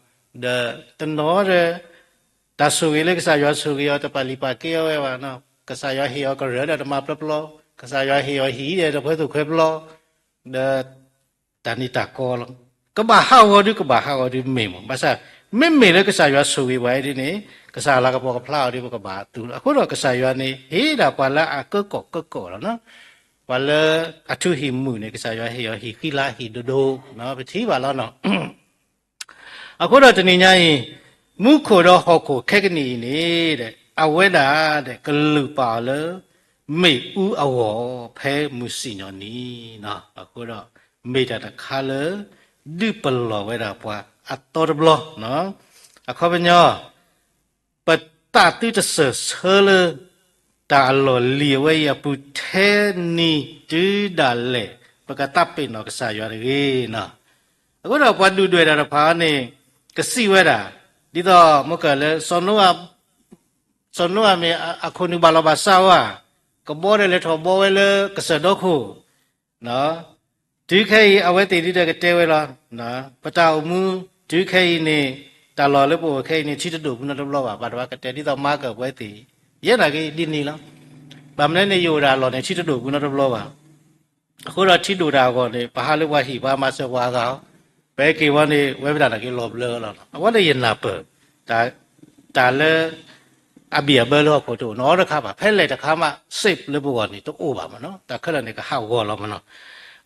ဒီးတနီၤဒီး တၢ်ဆိၣ်ဂ့ၤလၢကစၢ်ယွၤဆိၣ်ဂ့ၤအီၤ တပာ်လုၢ်ပာ်ကဲအီၤဝဲဘၣ်နီၤ. ကစၢ်ယွၤဟ့ၣ်အီၤကရၢဒီးတမၤပျီပျီ, ကစၢ်ယွၤဟ့ၣ်အီၤဟံၣ်ဒီးတဖှဲသူၣ်ခွဲးပျီ, ဒီး တၢ်န့ၣ်တၢ်ကီလီၤ. ကဘၣ်ဟးဂီၤဒုး ကဘၣ်ဟးဂီၤဒုးမ့ၢ်မး, ဘၣ်ဆၣ် မ့မ့ၢ်လၢကစၢ်ယွၤဆိၣ်ဂ့ၤပှၤဒ်န့ၣ် ကစၢ်လၤကပီၤကဖျါအီၤဒ် ပကဘၣ်သူလီၤ. အဃိဒီးကစၢ်ယွၤန့ၣ် ဟ့ၣ်ဒၣ်ပှၤလၢအကၢကီၢ်ကၢကီၢ်လီၤနီၤ. ပှၤလၢအထူးဟံၣ်မုာ်န့ၣ် ကစၢ်ယွၤဟ့ၣ်အီၤဟံၣ်ဃံလၤဟံၣ်ဒိၣ်ဒိၣ်, ပထံၣ်ဘၣ်လီၤနီၤ. အဃိဒီးတနံၤညါအံၤ မူခိၣ်ဒီးဟီၣ်ခိၣ်ခဲကနံၣ်အံၤန့ၣ် အဝဲဒၣ်ကလုၢ်ပာ်အီၤလၢ မ့ၣ်အူအဂီၢ် ဖဲမုၢ်စံၣ်ညီၣ်နံၤ, အဃိဒီး မ့ၢ်တၢ်တခါလၢ ဒုးပလီၢ်ဝဲဒၣ်ပှၤအသီတဘျီ, အခီပညီ ပသးသုတစၢၢ်ဆၢလၢ တၢ်အလီၢ်လံၤအဝဲအံၤအပူၤထဲနံၤတုၤဒၣ်လဲာ် ပကသးပ့ၤနီၣ်ကစၢ်ယွၤတဂ့ၤနီၤ. အဃိဒီးပှၤဒုၣ်ဒွဲၣ်တၢ်တဖၣ်န့ၣ် ကစံးဝဲဒၣ် ဒ်သိးမ့ၢ်ကလၢ စီၤနိအၤမ့ၢ်အခိၣ်နူာ်ဘၣ်လီၤဘၣ်စးဝဲ, ကဘီဒီးလဲၤထီၣ်ဘီဝဲလၢကစၢၢ်ဒီခိၣ် တုၤခဲအံၤ အဝဲသ့ၣ်ဒ်ဒီးကတဲဝဲလီၤ. ပတၢ်အိၣ်မူ တုၤခဲအံၤန့ၣ် တၢ်လီၢ်လၢပအိၣ်ခဲအံၤန့ၣ် ထံတဒိၣ်ပူၤနီတဘျီဘၣ်. ဘၣ်တဘၣ်ကတဲ ဒ်သိးမၤကၢၢ်ပဝဲသ့ၣ် ယဲနာ်က့ဒ်န့ၣ်လီၤ. ဘၣ်မနုၤန့ၣ် ယအိၣ်ဒၣ်အလီၢ်န့ၣ် ထံတဒိၣ်ပူၤနီတဘျီဘၣ်. အဃိဒီးထံဒိၣ်တၢ်အဂီၢ်န့ၣ် ပဟးလၢပှၤဟံၣ်ပှၤမၤစၢၤပှၤအဂၤ, ပဟဲက့ၤဝဲန့ၣ် ဝဲပဒၣ်နာ်က့လီၤဘျၢလီၤ. အဝဲန့ၣ်ယနၢ်ပၢၢ် တၢ်လၢ အဘံၣ်အဘၢလၢဟီၣ်ခိၣ်တအိၣ်နီတခါဘၣ်. ဖဲလဲၣ်တခါမး safe လၢပဂီၢ်န့ၣ် တအိၣ်ဘၣ်မးနီၤ. တၢ်ခဲလၢာ်န့ၣ်ကဟးဂီၤလီၤမးနီၤ.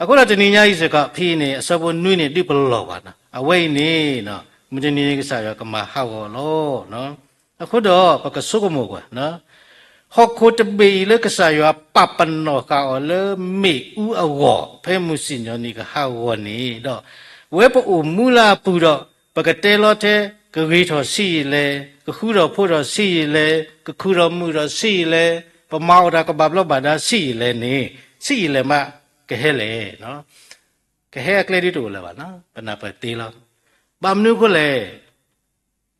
အဃိဒီးတနံၤညါအံၤစ့ၢ်ကီး ဖဲအံၤန့ၣ် အဆၢဖိနွံန့ၣ် ဒုးပလီၢ်ဘၣ်နီၤ. အဝဲအံၤန့ၣ် မုၢ်တနံၤန့ၣ်ကစၢ်ယွၤကမၤဟးဂီၤလီၤ. အဃိဒီးပကဆိကမိၣ်ကွၢ် ဟီၣ်ခိၣ်တဘ့ၣ်အံၤလၢကစၢ်ယွၤပာ်ပနီၣ်ဃာ်အီၤလၢမ့ၣ်အူအဂီၢ် ဖဲမုၢ်စံၣ်ညီၣ်နံၤကဟးဂီၤန့ၣ်ဒီး ဝဲပအိၣ်မူလၢအပူၤဒီး ပကတဲလီၤထဲ ကဂ့ၤထီၣ်ဆံးယံာ်လဲၣ်, ကဃူထီၣ်ဖိးထီၣ်ဆံးယံာ်လဲၣ်, ကခုထီၣ်မုာ်ထီၣ်ဆံးယံာ်လဲၣ်, ပမၤအီၣ်တၢ်ကဘၣ်ဘျီဘၣ်ဒါဆံးယံာ်လဲၣ်န့ၣ် ဆံးယံာ်လဲၣ်မး ကဟဲလဲၣ်. ကဟဲအကျဲဒ်တအိၣ်လၢၤဘၣ်နီၤ, ပနၢ်ပၢၢ်သ့လီၤ. ဘၣ်မနုၤအဃိလဲၣ်,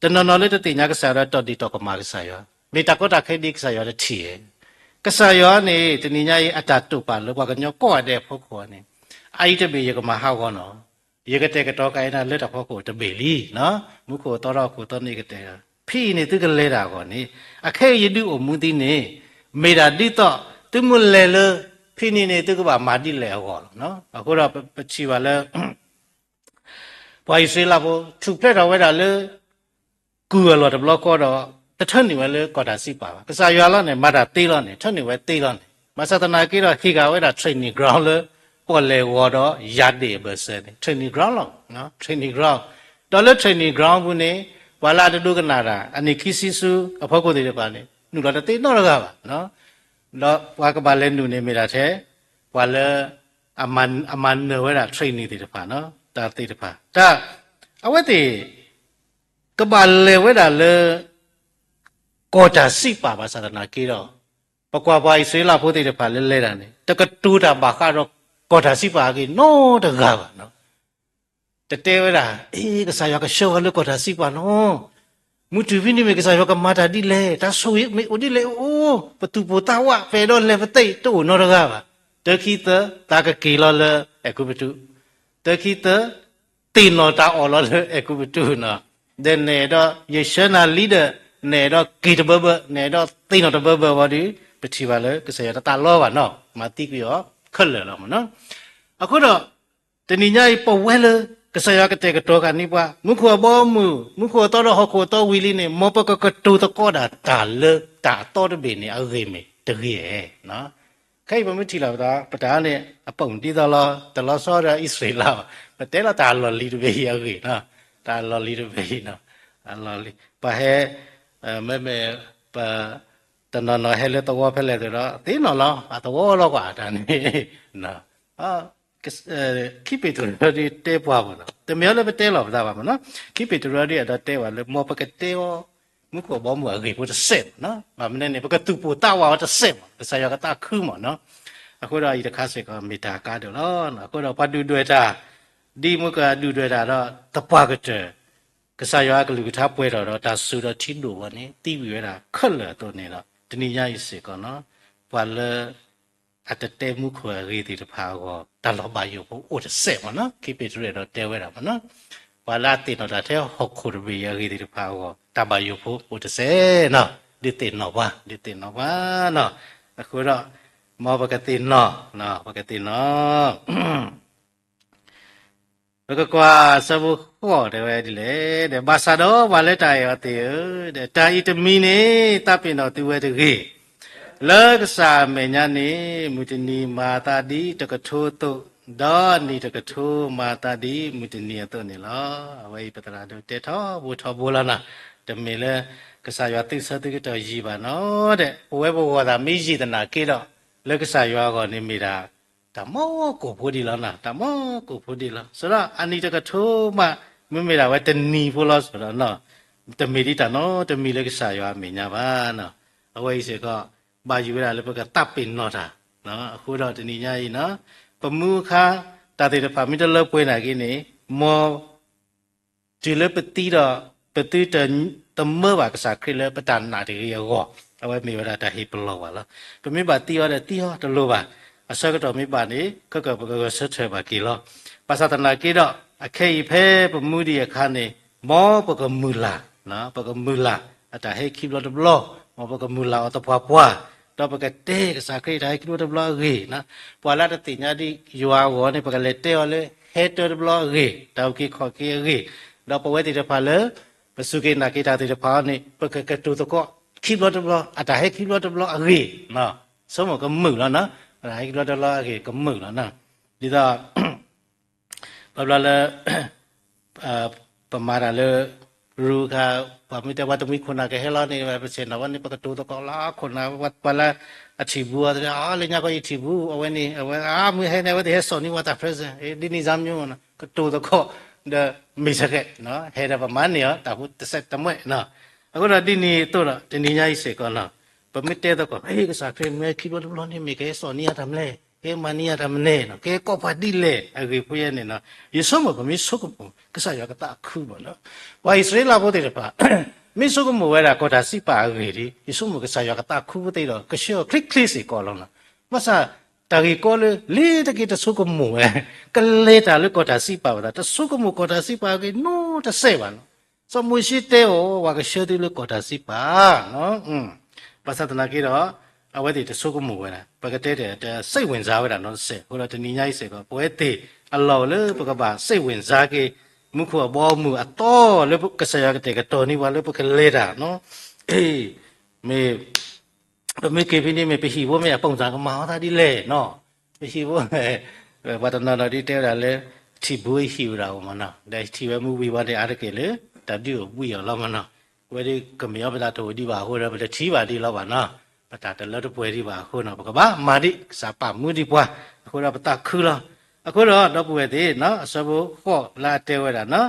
တနီၤနီၤလၢတသ့ၣ်ညါကစၢ်ယွၤ တီၢ်ဒံၣ်တီၢ်ကမၣ်ကစၢ်ယွၤ, မ့ၢ်တၢ်ကီတၢ်ခဲဒ်ကစၢ်ယွၤတထံၣ်ဧါ. ကစၢ်ယွၤန့ၣ် တနံၤညါအံၤ အတၢ်တိာ်ပာ်လၢပှၤကညီကိးဂၤဒဲးအဖီခိၣ်န့ၣ်, အအံၤတဘ့ၣ်ယကမၤဟးဂီၤနီၤ, ယကတဲာ်ကတီၤက့ၤနၤလၢတၢ်ဖီခိၣ်တဘ့ၣ်လံ, မူခိၣ်အသီထီၣ်ဟီၣ်ခိၣ်အသီန့ၣ်ယကတဲာ်, ဖဲအံၤန့ၣ်သုကလဲၤတၢ်အဂီၢ်န့ၣ်, အခဲအံၤယဒုးအိၣ်မူသုန့ၣ်, မ့ၢ်ဒၣ်ဒ်သိး သုမ့ၢ်လဲၤလၢ ဖဲန့ၣ်န့ၣ် သုကဘၣ်မၤဒ်လဲၣ်အဂီၢ်လီၤ. အဃိဒီးပထံၣ်ဘၣ်လၢ ပှၤအံၣ်စရ့လးဖိ ထူၣ်ဖျဲးထီၣ်ဝဲဒၣ်လၢ ကုၢ်အလီၢ်တဘျီဃီဒီး တထၢနုာ်ဝဲလၢကီၢ်တၢ်စံးပာ်ဘၣ်. ကစၢ်ယွၤလီၤန့ၣ် မၤတၢ်သ့လီၤန့ၣ် ထၢနုာ်ဝဲသ့လီၤန့ၣ်, ဘၣ်ဆၣ်သနာ်က့ဒီး ဟ့ၣ်က့ၤဝဲဒၣ် training ground လၢ ပီၣ်လဲၣ်ဂီၤဒီးယၤဒ့ၣ်အဘၢၣ်စၢၤန့ၣ် training ground လီၤ. training ground ဒီးလၢ training ground ပူၤန့ၣ် ပှၤလၢအတဒိကနၣ်တၢ် အနံၣ်ခံဆံဆူအဖီခိၣ်သ့ၣ်တဖၣ်န့ၣ် နုာ်လီၤတသ့နီတဂၤဘၣ်. ဒီးပှၤကဘၣ်လဲၤနုာ်န့ၣ်မ့ၢ်ဒၣ်ထဲ ပှၤလၢ အမၤနၢၤဝဲဒၣ် training သ့ၣ်တဖၣ်, တၢ်သ့ၣ်တဖၣ်, တၢ်, အဝဲသ့ၣ် ကဘၣ်လဲၤဝဲဒၣ်လၢ ကီၢ်တၢ်စံးပာ်ဘၣ်ဆၣ်သနာ်က့ဒီး, ပကွၢ်ပှၤအံၣ်စရ့လးဖိသ့ၣ်တဖၣ်လၢလဲၤတၢ်န့ၣ် တကတိၤတၢ်ဘၣ်ဃးဒီးကီၢ်တၢ်စံးပာ်အဂ့ၢ်နီတဂၤဘၣ်. တတဲဝဲဒၣ်, အ့, ကစၢ်ယွၤကဆှၢအီၤလၢကီၢ်တၢ်စံးပာ်လီၤ. မုၢ်တနံၤမ့ၢ် ကစၢ်ယွၤကမၤတၢ်ဒ်လဲၣ်, တၢ်ဆိၣ်ဂ့ၤမ့ၢ်အိၣ်ဒ်လဲၣ်, အိၣ်, ပသူၣ်ပိၢ်သးဝး ပအဲၣ်ဒိးလဲၤပသ့ၣ် တအိၣ်နီတဂၤဘၣ်. တၢခံသၢ သးကက့ၤလီၤလၢအဲၤကူပတူး, တၢခံသၢ သ့ၣ်နီၣ်တၢ်အီၣ်လီၤလၢအဲၤကူပတူးနီၤ. ဒီးနအဲၣ်ဒိး ယဆှၢနၤလံဒီး နအဲၣ်ဒိးက့ၤတဘၢဘၢ, နအဲၣ်ဒိးသ့ၣ်နီၣ်တဘၢဘၢဝံၤဒီး ပထံၣ်ဘၣ်လၢကစၢ်ယွၤတသးလီဘၣ်နီၤ, မၤသံကွံာ်အီၤခဲလၢာ်လီၤမ့ၢ်နီၤ. အဃိဒီး တနံၤညါအံၤ ပဝဲလၢ ကစၢ်ယွၤကတဲာ်ကတီၤဃာ်န့ၢ်ပှၤ မူခိၣ်အဘီအမုၢ်, မူခိၣ်အသီဒီးဟီၣ်ခိၣ်အသီဝံၤလံန့ၣ် မ်ပကကတိၤသကိးဒၣ်တၢ်လၢတၢ်အသီတဘ့ၣ်န့ၣ် အဂ့ၢ်မ့ၢ်တဂ့ၤဧါ. ခဲအံၤပမ့ၢ်ထံၣ်လီၤပသး ပတၢ်န့ၣ် အပိာ်ဒ်သိးလီၤ, တလီၤဆီဒီးအံၣ်စရ့လးဘၣ်, ပတဲလီၤတၢ်အလီၢ်လံၤတဘ့ၣ်အံၤအဂ့ၢ်, တၢ်အလီၢ်လံၤတဘ့ၣ်အံၤ, အလီၢ်လံၤ, ပှၤဟဲ, မ့မ့ၢ်, ပ, တနီၤနီၤဟဲလၢသဝီဖဲလဲၣ်သိးဒီး သ့ၣ်နီၣ်လီၤ အသဝီလီၤကွၢ်တၢ်န့ၣ် ခံပ့းတရူးဒ်တဲပှၤမ့ၢ်နီၤ, တမ့ၢ်အီၤလၢပတဲလီၤပသးဘၣ်မ့ၢ်နီၤ, ခံပ့းတရူးဒ်အဒီးတဲဘၣ်လၢ မ်ပကတဲအီၤ မူခိၣ်အဘီအမုၢ်အဂ့ၢ်ဖိတစဲးမ့ၢ်နီၤ, ဘၣ်မနုၤန့ၣ် ပကသူၣ်ပိၢ်သးဝးအီၤတစဲးမ့ၢ် ကစၢ်ယွၤကသးခုမ့ၢ်နီၤ. အဃိဒီးအံၤတခါစ့ၢ်ကီး မ့ၢ်တၢ်ကါဒိၣ်လီၤ. အဃိဒီးပှၤဒုၣ်ဒွဲၣ်တၢ်, ဒ်မ့ၢ်ကဒုၣ်ဒွဲၣ်တၢ်ဒီး သပှၢ်ကတၢၢ် ကစၢ်ယွၤအကလုၢ်ကထါပှဲၤထီၣ်ဒီး တၢ်စူၤဒီးထံဒိၣ်ဝဲန့ၣ် သံဝံၤဝဲဒၣ်ခဲလၢာ်အသိးန့ၣ်ဒီး တနံၤညါအံၤစ့ၢ်ကီးနီၤ, ပှၤလၢ အတတဲမူခိၣ်အဂ့ၢ်သ့ၣ်တဖၣ်အဂီၢ် တၢ်လီၤဘၣ်ယိၣ်ဖိအိၣ်တစဲးမ့ၢ်နီၤ, ခံပ့းတရူးအဲၣ်ဒိးတဲဝဲဒၣ်မ့ၢ်နီၤ, ပှၤလၢအသ့ၣ်နီၣ်တၢ်ထဲဟီၣ်ခိၣ်တဘ့ၣ်အံၤအဂ့ၢ်သ့ၣ်တဖၣ်အဂီၢ် တၢ်ဘၣ်ယိၣ်ဖိအိၣ်တစဲးနီၤ, ဒုးသ့ၣ်နီၣ်ပှၤ, ဒုးသ့ၣ်နီၣ်ပှၤနီၤ. အဃိဒီး မ်ပကသ့ၣ်နီၣ်, ပကသ့ၣ်နီၣ် ပကကွၢ်ဆၢဖိဃိးတဲဝဲဒ်လဲၣ်, ဒီးဘၣ်ဆၣ်ဒီးပှၤလၢတၢ်အဲၣ်အီၤသ့ၣ်ဧၢ, ဒီးတၢ်အံၤတမံၤန့ၣ် သးပ့ၤနီၣ်သုဝဲတဂ့ၤ, လၢကစၢ်အမဲာ်ညါန့ၣ် မုၢ်တနံၤမၤအသးဒ်တကထိအသိး, ဒီးနံၣ်တကထိမၤအသးဒ်မုၢ်တနံၤအသိးန့ၣ်လီၤ. အဝဲအံၤပသရၣ်ဒိၣ်တဲထီဘိထီဘိလီၤနီၤ, တမ့ၢ်လၢ ကစၢ်ယွၤသုးဆၢသုးကတီၢ်ယံာ်ဘၣ်နီၤ, ဒီးပဝဲပဂီၢ်သးမ့ၢ်ယံာ်သနာ်က့ဒီး လၢကစၢ်ယွၤအဂီၢ်န့ၣ်မ့ၢ်ဒၣ် တၢ်မီကိၣ်ဖိဒံးလီၤနီၤ, တၢ်မီကိၣ်ဖိဒံးလီၤ. စံးဒီးအနံၣ်တကထိမး မ့မ့ၢ်ဒၣ်ဝဲတနံၤဖိလီၤစ့ၢ်ကီးဒီး တမ့ၢ်ဒ်တၢ်နီတမံၤလၢကစၢ်ယွၤအမဲာ်ညါဘၣ်နီၤ. အဝဲအံၤစ့ၢ်ကီး ဘၣ်ယိၣ်ဝဲဒၣ်လၢပကသးပ့ၤနီၣ်တၢ်, အဃိဒီးတနံၤညါအံၤနီၤ ပမူအခါ တၢ်သ့ၣ်တဖၣ်မ့ၢ်တလၢပှဲၤနာ်က့န့ၣ် မ် တုၤလၢပသံဒီး ပသုတမၢဘၣ်ကစၢ်ခရံာ်လၢပတၢ်နာ်တဂ့ၤအဂီၢ်, အဝဲမ့ၢ်ဝဲဒၣ်တၢ်ဟ့ၣ်ပလီၢ်ပှၤလီၤ. ပမ့ၢ်ဘၣ်သံအီၤဒီးသံအီၤတလိၣ်ဘၣ်, အဆၢကတီၢ်မ့ၢ်ဘၣ်န့ၣ် ခဲကၢၢ်ပကဂဲၤဆၢထၢၣ်ဘၣ်က့ၤလီၤ. ဘၣ်ဆၣ်သနာ်က့ဒီး အခဲအံၤဖဲပမူဒံးအခါန့ၣ် မ်ပကမုၢ်လၢ်, ပကမုၢ်လၢ် အတၢ်ဟဲခံဘျီတဘျီ, မ်ပကမုၢ်လၢ်အီၤသပှၢ်ပှၢ်, ဒီးပကတဲကစၢ်ခရံာ်တၢ်ဟဲခံဘျီတဘျီအဂ့ၢ်, ပှၤလၢတသ့ၣ်ညါဒံးယွၤအဂီၢ်န့ၣ် ပကလဲၤတဲအီၤလၢဟဲတၢတဘျီအဂ့ၢ်, တၢ်အုၣ်က့ၤခီၣ်က့ၤအဂ့ၢ်, ဒီးပဝဲသ့ၣ်တဖၣ်လၢ ပစူၢ်က့ၤနာ်က့ၤတၢ်သ့ၣ်တဖၣ်န့ၣ် ပကကတိၤသကိးခံဘျီတဘျီ အတၢ်ဟဲခံဘျီတဘျီအဂ့ၢ်, ဆိကမိၣ်ကမုာ်လီၤနီၤ, အတၢ်ဟဲခံဘျီတဘျီအဂ့ၢ်ကမုာ်လီၤနီၤ. ဒ်သိး ပဘျီလၢ ပမၤတၢ်လၢ ရူခါ ပှၤမ့ၢ်တဲပှၤတမှံခိၣ်နၢ်ကဟဲလီၤန့ၣ် ပဆဲးနီၤဝဲန့ၣ် ပကတိၤသကိးလၢခိၣ်နၢ် ပှၤလၢအထံၣ်ဘူးအီၤ လၢညါခီယထံၣ်ဘူး အဝဲန့ၣ် အဝဲမ့ၢ်ဟဲန့ၣ် အဝဲသ့ၣ်ဟဲစိာ်န့ၢ်ဝဲတၢ် present ဒ်န့ၣ်စၢ်မညိ ကတိၤသကိး ဒီးမ့ၢ်ဆဲးကဲ ဟဲဒီးပမၤန့ၢ်အီၤ တၢ်ဖိတစဲးတမှဲးနီၤ. အဃိဒီးဒ်န့ၣ်အသိးဒီး တနံၤညါအံၤစ့ၢ်ကီးနီၤ ပမ့ၢ်တဲသကိး ဟဲ ကစၢ်ခရံာ်မ့ၢ်ဟဲခံဘျီတဘျီန့ၣ် မ့ၢ်ကဟဲစိာ်န့ၢ်ယၤတၢ်မနုၤလဲၣ်, ကဟဲမၤန့ၢ်ယၤတၢ်မနုၤလဲၣ်, ကဟဲကိးပှၤဒ်လဲၣ် အဂ့ၢ်ဖိယဲန့ၣ်နီၤ. ယဆိကမိၣ် ပမ့ၢ်ဆိကမိၣ် ကစၢ်ယွၤကသးခုဘၣ်နီၤ. ပှၤအံၣ်စရ့လးဖိသ့ၣ်တဖၣ် မ့ၢ်ဆိကမိၣ်ဝဲဒၣ်ကီၢ်တၢ်စံးပာ်အဂ့ၢ်ဒီး ယဆိကမိၣ်ကစၢ်ယွၤကသးခုပသ့ၣ်ဒီး ကဆှၢအီၤချ့ချ့စ့ၢ်ကီးလီၤနီၤ. ဘၣ်ဆၣ် တၢ်ဂ့ၢ်ကီလၢ လ့ၤတက့ၤတဆိကမိၣ်ဝဲ ကလဲၤတၢ်လၢကီၢ်တၢ်စံးပာ်ပသး တဆိကမိၣ်ကီၢ်တၢ်စံးပာ်အဂ့ၢ်နီတစဲးဘၣ်နီၤ. စီၤမိၤၡ့တဲအီၤ ပှၤကဆှၢသုလၢကီၢ်တၢ်စံးပာ် ဘၣ်ဆၣ်သနာ်က့ဒီး အဝဲသ့ၣ်တဆိကမိၣ်ဝဲဒၣ် ပကတဲတၢ် တစိတ်ဝင်စားဝဲဒၣ်နီတစဲး. အဃိဒီးတနံၤညါအံၤစ့ၢ်ကီး ပဝဲသ့ၣ်အလီၢ်အိၣ်လၢပကဘၣ်စိတ်ဝင်စားက့ၤ မူခိၣ်အဘီအမုၢ်အသီလၢကစၢ်ယွၤကတဲာ်ကတီၤန့ၢ်ပှၤလၢပကလဲၤတၢ်နီၤ. အ့ မ့ၢ် ပမ့ၢ်က့ၤဖဲန့ၣ်မ့ၢ် ပဟံၣ်ဖိမ့ၢ်အပုံစံကမၤအီၤသးဒ်လဲၣ်နီၤ. ပဟံၣ်ဖိ ပှၤတနီၤနီၤဒ်တဲဝဲဒၣ်လၢ ထံၣ်ဘိအဟံၣ်ဝဲဒၣ်အီၤမးနီၤ ဒီးထံၣ်ဝဲမုၢ်ဝံၤဝဲန့ၣ် အါတက့ၢ်လၢ တၢ်ဒုးအိၣ်ဘှံးအီၤလီၤမးနီၤ. အဝဲဒ်ကမ့ၢ်အီၤပတၢ်တအိၣ်ဒံးဘၣ်အဃိဒီး ပတထံၣ်ဘၣ်ဒ်လီၤဘၣ်နီၤ. ပတၢ်တလၢတပှဲၤဒံးဘၣ်အဃိနီၤ ပကဘၣ်မၤဒံး ကစၢ်ပာ်မူဒံးပှၤ အဃိဒီးပသးခုလီၤ. အဃိဒီး ဒီပုၢ်ဝဲၢ်သ့ၣ်နီၤ အဆၢဖိဃိးလၢအတဲဝဲဒၣ်နီၤ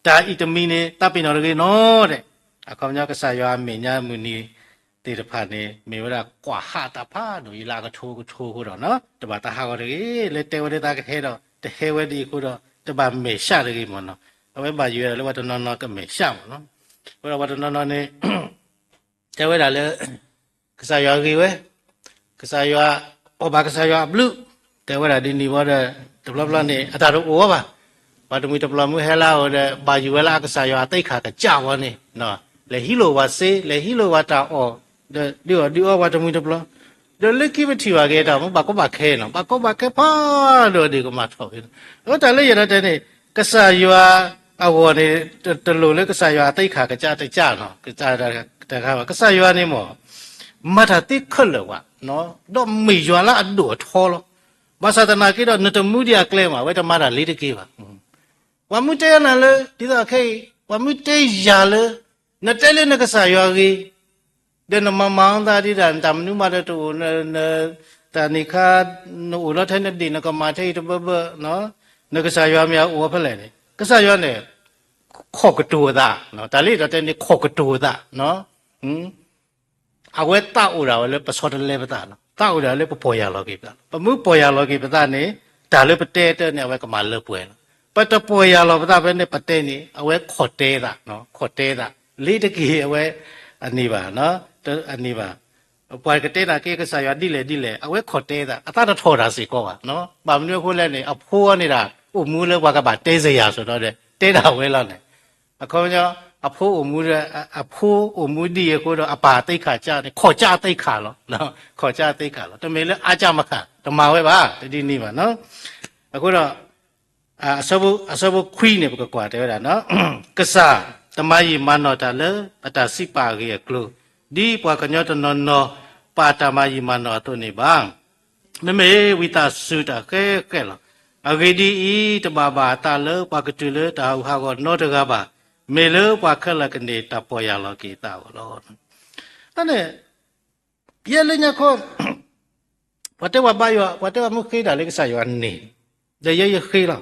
တၢ်အံၤတမံၤန့ၣ် သးပ့ၤနီၣ်တဂ့ၤနီၤဒဲး အခီပညီကစၢ်ယွၤအမဲာ်ညါမုၢ်နံၤသ့ၣ်တဖၣ်န့ၣ် မ့ၢ်ဝဲဒၣ်ကွၢ်ဟးတၢ်ဖးဒိၣ်အံၤလၢအကထိကထိအဃိဒီးနီၤ တဘၣ်သးဟးဂီၤတဂ့ၤ လၢတဲဝဲလၢသးကဟဲဒီး တဟဲဝဲဒ်အဃိဒီး တဘၣ်မဲာ်ဆှးတဂ့ၤမ့ၢ်နီၤ အဝဲဘၣ်ယိၣ်ဝဲဒၣ်လၢပှၤတနီၤနီၤကမဲာ်ဆှးမ့ၢ်နီၤ အဃိဒီးပှၤတနီၤနီၤန့ၣ် တဲဝဲဒၣ်လၢ ကစၢ်ယွၤဂ့ၤဝဲ, ကစၢ်ယွၤ အီၣ်ဘၣ်ကစၢ်ယွၤအဘျုး, တဲဝဲဒၣ်ဒ်န့ၣ်ဝံၤဒီး တဘျီဘျီန့ၣ် အတၢ်တအိၣ်အီၤဘၣ်. ပှၤတမှံၤတပျီၤမုၢ်ဟဲလၢအအိၣ်ဒီး ဘၣ်ယိၣ်ဝဲလၢအကစၢ်ယွၤအသ့ၣ်ခၣ်ကစၢ်ဝဲန့ၣ်, လဲၤဟံးလိၣ်ဝဲစ့, လဲၤဟံးလိၣ်ဝဲတၢ်အီၣ်, ဒီးဒုးအီၣ်ဒုးအီပှၤတမှံၤတပျီၤ, ဒီးလၢခံပထံၣ်ဘၣ်က့ၤတၢ်မ့ၢ်ဘၣ်ကီဘၣ်ခဲနီၤ, ဘၣ်ကီဘၣ်ခဲဖးဒိၣ်ဒ်ကမၤထီၣ်က့ၤ, အတၢ်လၢယအဲၣ်ဒိးတဲန့ၣ် ကစၢ်ယွၤအဂီၢ်န့ၣ် တလိၣ်လၢကစၢ်ယွၤအသ့ၣ်ခၣ်ကစၢ်တကစၢ်နီၤ, တခါဘၣ်, ကစၢ်ယွၤန့ၣ်မ့ၢ် မၤတၢ်သ့ခဲလၢာ်ဝဲ, ဒီးမ့ၢ်ယွၤလၢအဒိၣ်အထီလီၤ. ဘၣ်ဆၣ်သနာ်က့ဒီး နတမူဒံးအကျဲမး အဝဲတမၤတၢ်လ့ၤတက့ၤဘၣ်. ပှၤမုၢ်တဲနၤလၢ ဒ်သိးခဲအံၤ ပှၤမုၢ်တဲယၤလၢ နတဲလၢနကစၢ်ယွၤဂ့ၤ ဒီးနမၤမၤအသးဒ်ဒၣ် နတၢ်မနုၤမးဒီးတအိၣ်, တၢ်န့ၣ်ခါ နအိၣ်လီၤထဲနဒံၣ်နကမၤထဲအံၤတဘၢဘၢ, နကစၢ်ယွၤမ့ၢ်အအိၣ်ဖဲလဲၣ်န့ၣ် ကစၢ်ယွၤန့ၣ် ခိးကတိၤအသး, တၢ်လၢယအဲၣ်ဒိးတဲန့ၣ် ခိးကတိၤအသး, အဝဲသးအိၣ်ဒၣ်ဝဲလၢပဆီတလဲပသးလီၤ, သးအိၣ်ဒၣ်လၢပပီၢ်ယၢ်လီၤက့ၤပသးလီၤ. ပမ့ၢ်ပီၢ်ယၢ်လီၤက့ၤပသးန့ၣ် တၢ်လၢပတဲတၢ်န့ၣ် အဝဲကမၤလၢပှဲၤလီၤ. ပတပီၢ်ယၢ်လီၤပသးဖဲန့ၣ် ပတဲန့ၣ် အဝဲခိးတဲသး, ခိးတဲသး, လ့ၤတက့ၤအဝဲ အန့ၣ်ဘၣ်, အန့ၣ်ဘၣ်. ပှၤကတဲနၤက့ၤကစၢ်ယွၤဒ်လဲၣ်ဒ်လဲၣ် အဝဲခိးတဲသး အသးတထီၣ်တၢ်စ့ၢ်ကီးဘၣ်. ဘၣ်မနုၤအဃိလဲၣ်န့ၣ် အဖိအန့ၣ်ဒၣ် အိၣ်မူလၢပှၤကဘၣ်တဲစ့ၢ်ယၤစိၤဒီး တဲဒၣ်ဝဲလီၤန့ၣ် အခီပညီ အဖိအိၣ်မူဒီး အဖိအိၣ်မူဒ်အံၤအဃိဒီး အပၢ်သ့ၣ်ခၣ်ကစၢ်န့ၣ် ခိးကစၢ်အသ့ၣ်ခၣ်လီၤ, ခိးကစၢ်အသ့ၣ်ခၣ်လီၤ. တမ့ၢ်လၢအါကစၢ်မခၣ် တမၤဝဲဘၣ်, တဒ်န့ၣ်ဘၣ်နီၤ. အဃိဒီး အဆၢဖိခွံန့ၣ် ပကကွၢ်တဲဝဲဒၣ်နီၤ, ကစၢ်တမၤယံာ်မၤနီၢ်တၢ်လၢအတၢ်စံးပာ်အဂ့ၢ်အကျိၤ ဒ်ပှၤကညီတနီၤနီၤ ပာ်တၢ်မၤယံာ်မၤနီၢ်အသိးန့ၣ်ဘၣ်. မ့မ့ၢ်ဝံသးစူၤတၢ်ဃဲဃဲလီၤ. အဂ့ၢ်ဒ်အံၤ, တဘၣ်ဘၣ်အသးလၢပှၤကတုၤလၢတၢ်ဟးဂူာ်ဟးဂီၤနီတဂၤဘၣ်. မ့ၢ်လၢပှၤခဲလၢာ်ကန့ၢ်တၢ်ပီၢ်ယၢ်လီၤက့ၤအသးအဂီၢ်လီၤ. အန့ၣ် ယဲလၢညါခီ ပှၤတဲပှၤဘါယွၤ, ပှၤတဲပှၤမ့ၢ်ဃ့တၢ်လၢကစၢ်ယွၤန့ၣ်, ဒီးယဲယဃ့လီၤ.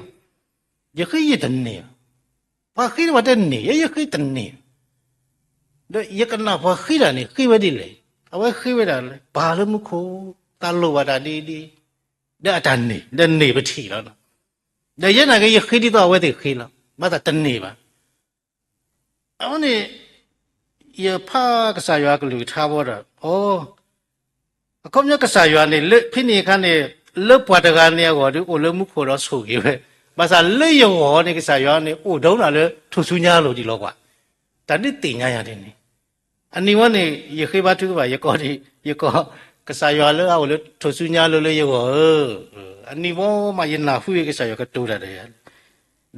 ယဃ့ယတန့ၢ်ဘၣ်. ပှၤဃ့ပှၤတဲန့ၢ်, ယဲယဃ့တန့ၢ်ဘၣ်. ဒီးယကနၣ်ပှၤဃ့တၢ်န့ၣ် ဃ့ဝဲဒ်လဲၣ်. အဝဲဃ့ဝဲဒၣ်လၢ ပၢ်လၢမူခိၣ်, သးလိၣ်ဘၣ်တၢ်ဒ်အံၤဒ်အံၤ, ဒီးအတၢ်န့ၢ်, ဒီးန့ၢ်ပထံၣ်လီၤ. ဒီးယဲနာ်က့ ယဃ့ဒ်သိးအဝဲသ့ၣ်ဃ့လီၤ. ဘၣ်ဆၣ်တန့ၢ်ဘၣ်. အဝဲန့ၣ် ယဖးကစၢ်ယွၤကလုၢ်ကထါဘီဒီး အီ, အခီပညီကစၢ်ယွၤန့ၣ် လၢဖဲန့ၣ်အခါန့ၣ် လၢပှၤတဂၤန့ၣ်အဂီၢ်ဒီး အိၣ်လၢမူခိၣ်ဒီးဆိၣ်ဂ့ၤဝဲ, ဘၣ်ဆၣ်လၢယဂီၢ်န့ၣ် ကစၢ်ယွၤန့ၣ် အိၣ်ဒိၣ်နၤလၢထိၣ်ဆူညါလိၤဒံးလီၤကွၢ်, တၢ်ဒုးသ့ၣ်ညါယၤဒ်န့ၣ်, အနံၤဝဲန့ၣ် ယဃ့ဘါထုကဖၣ် ယကိး, ယကိး, ကစၢ်ယွၤလၢအအိၣ်လၢထိၣ်ဆူညါလိၤလၢယဂီၢ်ဧၢ, အနံၤဝဲမး ယနၢ်ဟူက့ၤကစၢ်ယွၤကတိၤတၢ်ဒီးယၤ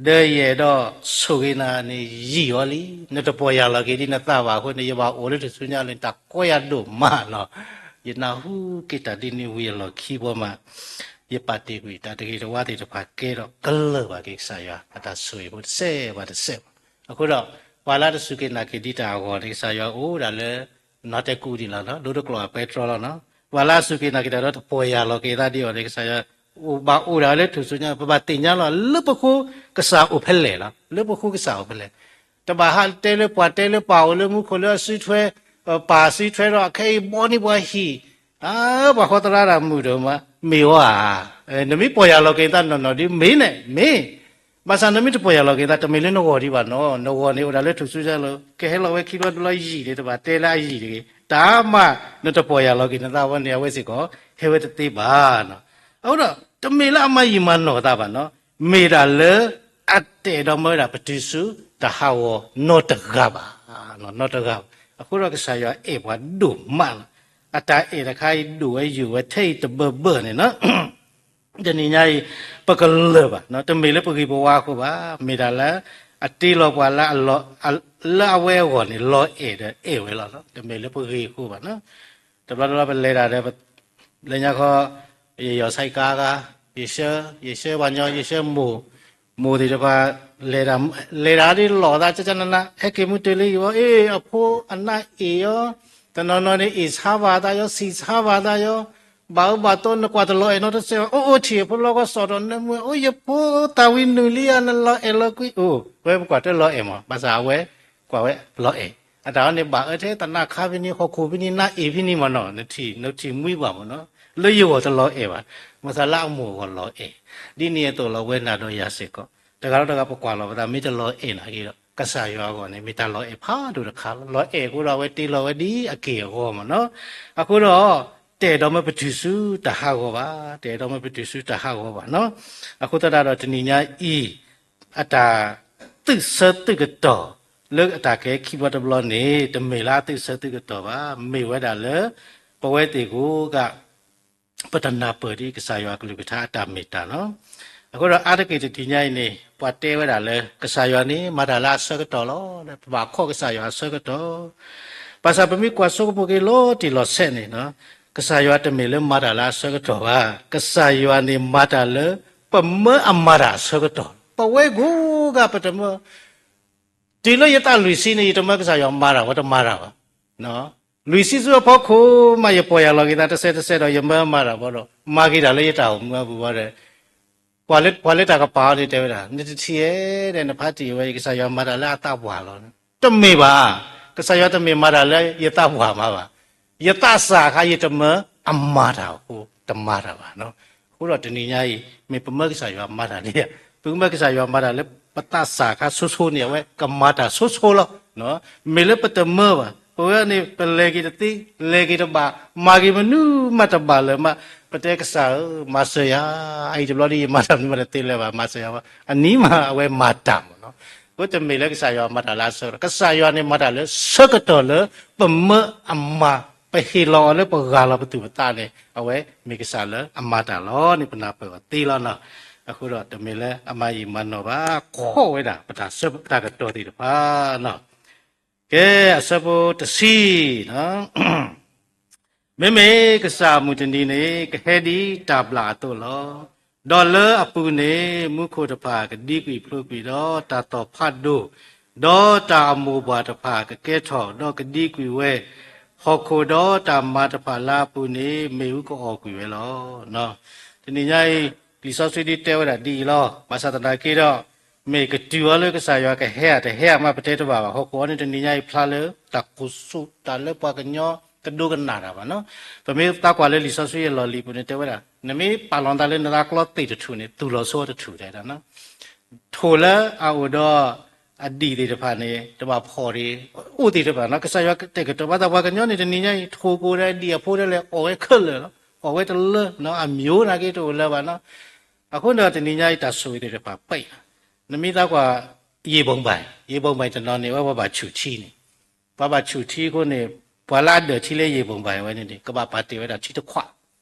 ဒီးယအဲၣ်ဒိးဆိၣ်ဂ့ၤနၤန့ၣ်ယံာ်အီၤလံ, နတပီၢ်ယၢ်လီၤက့ၤဒ်နသးဘၣ်အဃိန့ၣ် ယဘၣ်အိၣ်လၢထိၣ်ဆူညါလၢ တၢ်ကီယၤဒိၣ်မးလီၤ. ယနၢ်ဟူက့ၤတၢ်ဒ်န့ၣ်ဝံၤအလီၢ်ခံဘီမး, ယပာ်တ့ၢ်ကွံာ်တၢ်တဂ့ၤတဝါသ့ၣ်တဖၣ်ကဲဒီး ကလၢာ်ဘၣ်က့ၤကစၢ်ယွၤအတၢ်ဆိၣ်ဂ့ၤဖိတစဲးဘၣ်တစဲးဘၣ်. အဃိဒီး ပှၤလၢတစူၢ်က့ၤနာ်က့ၤဒံးတၢ်အဂီၢ်န့ၣ် ကစၢ်ယွၤအိၣ်ဒၣ်လၢ နီၢ်တဲကူဒံးလီၤနီၤ, ဒိတကျိၤအပဲတြီလီၤနီၤ. ပှၤလၢအစူၢ်က့ၤနာ်က့ၤတၢ်ဒီးတပီၢ်ယၢ်လီၤက့ၤသးဒ်အီၤန့ၣ် ကစၢ်ယွၤ အိၣ်ဘၣ်အိၣ်ဒၣ်လၢထိၣ်ဆူညါ, ပဘၣ်သ့ၣ်ညါလီၤ လၢပဃိကစၢ်အိၣ်ဖဲလဲၣ်လီၤ, လၢပဃိကစၢ်အိၣ်ဖဲလဲၣ်. တဘၣ်ဟးတဲလၢပှၤတဲလၢပၢ်အိၣ်လၢမူခိၣ်လၢအစုထွဲ, ပၢ်စုထွဲဒီးအခဲအံၤဘီန့ၢ်ပှၤဟံၣ်, ပှၤဃီသရၣ်တၢ်မုာ်ဒိၣ်မး, မ့ၢ်ဝဲဧါ. နမ့ၢ်ပီၢ်ယၢ်လီၤက့ၤသးနီၢ်နီၢ်ဒ်မ့ၢ်န့ၣ် မ့ၢ် ဘၣ်ဆၣ်နမ့ၢ်တပီၢ်ယၢ်လီၤက့ၤသး တမ့ၢ်လၢနဂီၢ်ဒံးဘၣ်နီၤ, နဂီၢ်န့ၣ်အိၣ်ဒၣ်လၢထိၣ်ဆူညါလီၤ, ကဟဲလီၤဝဲခံဘျီတဘျီယံာ်န့ၣ် တဘၣ်တဲလၢအယံာ်တဂ့ၤ, တၢ်မၤနတပီၢ်ယၢ်လီၤက့ၤနသးဝဲန့ၣ် အဝဲစ့ၢ်ကီး ဟဲဝဲတသ့ဘၣ်နီၤ. အဃိဒီး တမ့ၢ်လၢအမၤယံာ်မၤနီၢ်သးဘၣ်နီၤ, မ့ၢ်ဒၣ်လၢ အတအဲၣ်ဒိးမၢဝဲဒၣ်ပတုၤဆူတၢ်ဟးဂီၤနီတဂၤဘၣ်, နီတဂၤဘၣ်. အဃိဒီးကစၢ်ယွၤအဲၣ်ပှၤဒိၣ်မးလီၤ. အတၢ်အဲၣ်တခါအံၤဒိၣ်ဝဲယိာ်ဝဲထဲအံၤတဘၢဘၢန့ၣ်နီၤ တနံၤညါအံၤ ပကလၢာ်ဘၣ်, တမ့ၢ်လၢပဂ့ၤပဝါအဃိဘၣ်, မ့ၢ်ဒၣ်လၢ အတ့လီၤပှၤလၢအလီၢ်, လၢအဝဲအဂီၢ်န့ၣ် လီၤအဲၣ်ဒီးအဲၣ်ဝဲလီၤ, တမ့ၢ်လၢပဂ့ၤအဃိဘၣ်နီၤ. တဘျီတဘျီပလဲၤတၢ်ဒီး လၢညါခီ ယယီၤဆဲးကါဂၤ, ယဆှၢ, ယဆှၢပှၤညီ, ယဆှၢမိၢ်, မိၢ်သ့ၣ်တဖၣ် လဲၤတၢ်, လဲၤတၢ်ဒ်လီၤသးကကနန, ဟဲက့ၤမုၢ်တုၤလၢယံၤဘၣ်, အ့ၣ် အဖိအနၢ်အ့ၣ်အီၤ တနီၤနီၤန့ၣ် အ့ၣ်ဆါဘၣ်သးယီၤ ဆံၣ်ဆါဘၣ်သးယီၤ, ဘၣ်အၢဘၣ်သီ နကွၢ်တလီၤအဲၣ်နီတစဲးဘၣ်, အိၣ်အိၣ်ထံၣ်ဖိလီၤကီၢ်စီၣ်ဒီးနၢမူ, အိၣ်ယဖိသၣ်ဝံၤနုာ်လံဧါ နလီၤအဲၣ်လီၤကွံအိၣ်, ပဝဲပကွၢ်တလီၤအဲၣ်မး, ဘၣ်ဆၣ်အဝဲကွၢ်ဝဲလီၤအဲၣ်, အတၢ်အီၤန့ၣ် ဘၣ်အၢထဲသနၢၣ်ခါဖဲန့ၣ် ဟီၣ်ခိၣ်ဖဲန့ၣ် နၢ်အ့ၣ်ဖဲန့ၣ်မးနီၤ, နထံၣ်နထံၣ်မှံဘၣ်မးနီၤ, လၢယဂီၢ်တလီၤအဲၣ်ဘၣ်, မ့ၢ်သးလၢအမိၢ်အဂီၢ်လီၤအဲၣ်, ဒ်န့ၣ်အသိးလီၤ ဝဲနၤဒီးယၤစ့ၢ်ကီး, တဂၤဒီးတဂၤပကွၢ်လီၤပသး မ့ၢ်တလီၤအဲၣ်နာ်က့ဒီး ကစၢ်ယွၤအဂီၢ်န့ၣ် မ့ၢ်တၢ်လီၤအဲၣ်ဖးဒိၣ်တခါလီၤ, လီၤအဲၣ်အဃိဒီးအဝဲတ့လီၤဝဲဒ်အက့ၢ်အဂီၤမးနီၤ, အဃိဒီး တအဲၣ်ဒိးမ့ၢ်ပတုၤဆူတၢ်ဟးဂီၤဘၣ်, တအဲၣ်ဒိးမ့ၢ်ပတုၤဆူတၢ်ဟးဂီၤဘၣ်နီၤ, အဃိသတးဒီးတနံၤညါအံၤ အတၢ်သုးဆၢသုးကတီၢ် လၢအတၢ်ကဟဲခံဘျီတဘျီန့ၣ် တမ့ၢ်လၢအသုးဆၢသုးကတီၢ်ဘၣ်, မ့ၢ်ဝဲဒၣ်လၢ ပဝဲသ့ၣ်ကိးဂၤ ပတနၢ်ပၢၢ်ဒ်ကစၢ်ယွၤအကလုၢ်ကထါအတၢ်မ့ၢ်တၢ်နီၤ, အဃိဒီးအါတက့ၢ်တနံၤညါအံၤန့ၣ် ပှၤတဲဝဲဒၣ်လၢ ကစၢ်ယွၤန့ၣ် မၤတၢ်လၢအဆၢကတီၢ်လီၤ, ပဘၣ်ခီၣ်ကစၢ်ယွၤအဆၢကတီၢ်, ဘၣ်ဆၣ်ပမ့ၢ်ကွၢ်ဆိကမိၣ်က့ၤလီၤတံၢ်လီၤဆဲးန့ၣ် ကစၢ်ယွၤတမ့ၢ်လၢမၤတၢ်လၢအဆၢကတီၢ်ဘၣ်, ကစၢ်ယွၤန့ၣ်မၤတၢ်လၢ ပမၢအမၤတၢ်အဆၢကတီၢ်, ပဝဲကိးဂၤပတမၢ တုၤလၢယသးလွံၢ်ဆံန့ၣ် ယတမၢကစၢ်ယွၤမၤတၢ်ဝဲတမၤတၢ်ဘၣ်, လွံၢ်ဆံဆူအဖီခိၣ်မး ယပီၢ်ယၢ်လီၤက့ၤသးတစဲးတစဲးဒီး ယမၢမၤတၢ်ဘၣ်ဒီး မၤက့ၤတၢ်လၢယတၢ်အိၣ်မူအပူၤဘၣ်ဒီး ပှၤလၢတၢ်ကပာ်အီၤန့ၣ်တဲဝဲဒၣ် နတထံၣ်ဧါဒီး နဖးတံၢ်ဝဲ ကစၢ်ယွၤမၤတၢ်လၢအသးပှၢ်လီၤ, တမ့ၢ်ဘၣ်, ကစၢ်ယွၤတမ့ၢ်မၤတၢ်လၢယသးပှၢ်မးဘၣ်, ယသးစၢ်အခါ ယတမၢအမၤတၢ်အဃိ တမၤတၢ်ဘၣ်နီၤ, အဃိဒီးတနံၤညါအံၤ မ့ၢ်ပမၢကစၢ်ယွၤမၤတၢ်လံ, ပမၢကစၢ်ယွၤမၤတၢ်လၢပသးစၢ်အခါဆိဆိန့ၣ် အဝဲကမၤတၢ်ဆိဆိလီၤ, မ့ၢ်လၢပတမၢဘၣ်, ပဝဲန့ၣ် ပလဲၤက့ၤတသ့ လဲၤက့ၤတဘၣ် မၤက့ၤမနုၤမးတဘၣ်လၢၤမး, ပတဲကစၢ်ဧၢ မၤစၢၤယၤ, အအံၤတဘျီဒီး ယမၤတၢ်မနုၤမးတသ့လၢၤဘၣ် မၤစၢၤယၤဝဲ, အနံၤမးအဝဲမၤတၢ်မးနီၤ, အဃိတမ့ၢ်လၢကစၢ်ယွၤမၤတၢ်လၢအဆၢကတီၢ်, ကစၢ်ယွၤန့ၣ်မၤတၢ်လၢဆၢကတီၢ်လၢ ပမၢအမၤ ပဟ့ၣ်လီၤအီၤလၢပဂၢ်လီၤပသူၣ်ပသးန့ၣ် အဝဲမ့ၢ်ကစၢ်လၢအမၤတၢ်လီၤန့ၣ် ပနၢ်ပၢၢ်အီၤသ့လီၤနီၤ, အဃိဒီးတမ့ၢ်လၢအမၤယံာ်မၤနီၢ်ဘၣ်, ခီၣ်ဝဲဒၣ် ပတၢ်ဆၢပတၢ်ကတီၤသ့ၣ်တဖၣ်နီၤ, ကဲ အဆၢဖိတဆံ မ့မ့ၢ်ကစၢ်အမုၢ်တနံၤန့ၣ် ကဟဲဒ်တၢ်ဘျၣ်အသိးလီၤ. ဒီးလၢအပူၤန့ၣ် မူခိၣ်တဖၣ်ကဒံကွံာ်ဖျိးကွံာ်ဒီးတၢ်သီၣ်ဖးဒိၣ်, ဒီးတၢ်အမိၢ်ပှၢ်တဖၣ်ကကဲထီၣ်ဒီးကဒံကွံာ်ဝဲ, ဟီၣ်ခိၣ်ဒီးတၢ်မၤတဖၣ်လၢအပူၤန့ၣ် မ့ၣ်အူကအီၣ်ကွံာ်ဝဲလီၤ. တနံၤညါအံၤ လံာ်စီဆှံဒ်တဲဝဲဒၣ်ဒ်အံၤလီၤ. ဘၣ်ဆၣ်သနာ်က့ဒီး မ့ၢ်ကတုၤအီၤလၢကစၢ်ယွၤကဟဲဧါတဟဲဧါမး ပတဲတဘၣ်ဘၣ်. ဟီၣ်ခိၣ်အံၤန့ၣ် တနံၤညါအံၤဖျါလၢတၢ်ကိၢ်ဆူၣ် တၢ်လၢပှၤကညီတဒိကနၣ်တၢ်ဘၣ်နီၤ. ပမ့ၢ်သးကွၢ်လၢလံာ်စီဆှံအလီၢ်လံၤပူၤန့ၣ် တဲဝဲဒၣ် နမ့ၢ်ပာ်လီၤနသးလၢနသးကျီသ့ၣ်တထူၣ်န့ၣ် သူၣ်လီၤဆိတထူၣ်တဲဒၣ်နီၤ. ထိၣ်လၢအအိၣ်ဒီးအဒံၣ်သ့ၣ်တဖၣ်န့ၣ် တဘၣ်ဖှီၣ်ဒံး အိၣ်သ့ၣ်တဖၣ်နီၤ. ကစၢ်ယွၤကတဲာ်ကတီၤဘၣ်သးပှၤကညီန့ၣ် တနံၤညါအံၤ ထိၣ်ကိၢ်ဒီးဒံၣ်အဖိဒၣ်လဲာ် အီၣ်ဝဲခဲလၢာ်လီၤ. အီၣ်ဝဲတလၢ အမံၤအိၣ်နာ်က့တအိၣ်လၢၤဘၣ်နီၤ. အဃိန့ၣ်ဒီးတနံၤညါအံၤတၢ်ဆိၣ်ဂ့ၤသ့ၣ်တဖၣ်ပၢၢ်လီၤ. နမ့ၢ်သးကွၢ် ရေပုံပိုင်, ရေပုံပိုင်တနီၤန့ၣ် အဝဲပှၤဘၣ်ဆူၣ်ထံန့ၣ်, ပှၤဘၣ်ဆူၣ်ထံအဃိန့ၣ် ပှၤလၢအဒၢးထံလၢရေပုံပိုင်ဝဲန့ၣ်န့ၣ် ကဘၣ်ပာ်တ့ၢ်ဝဲဒၣ်ထံတခွး.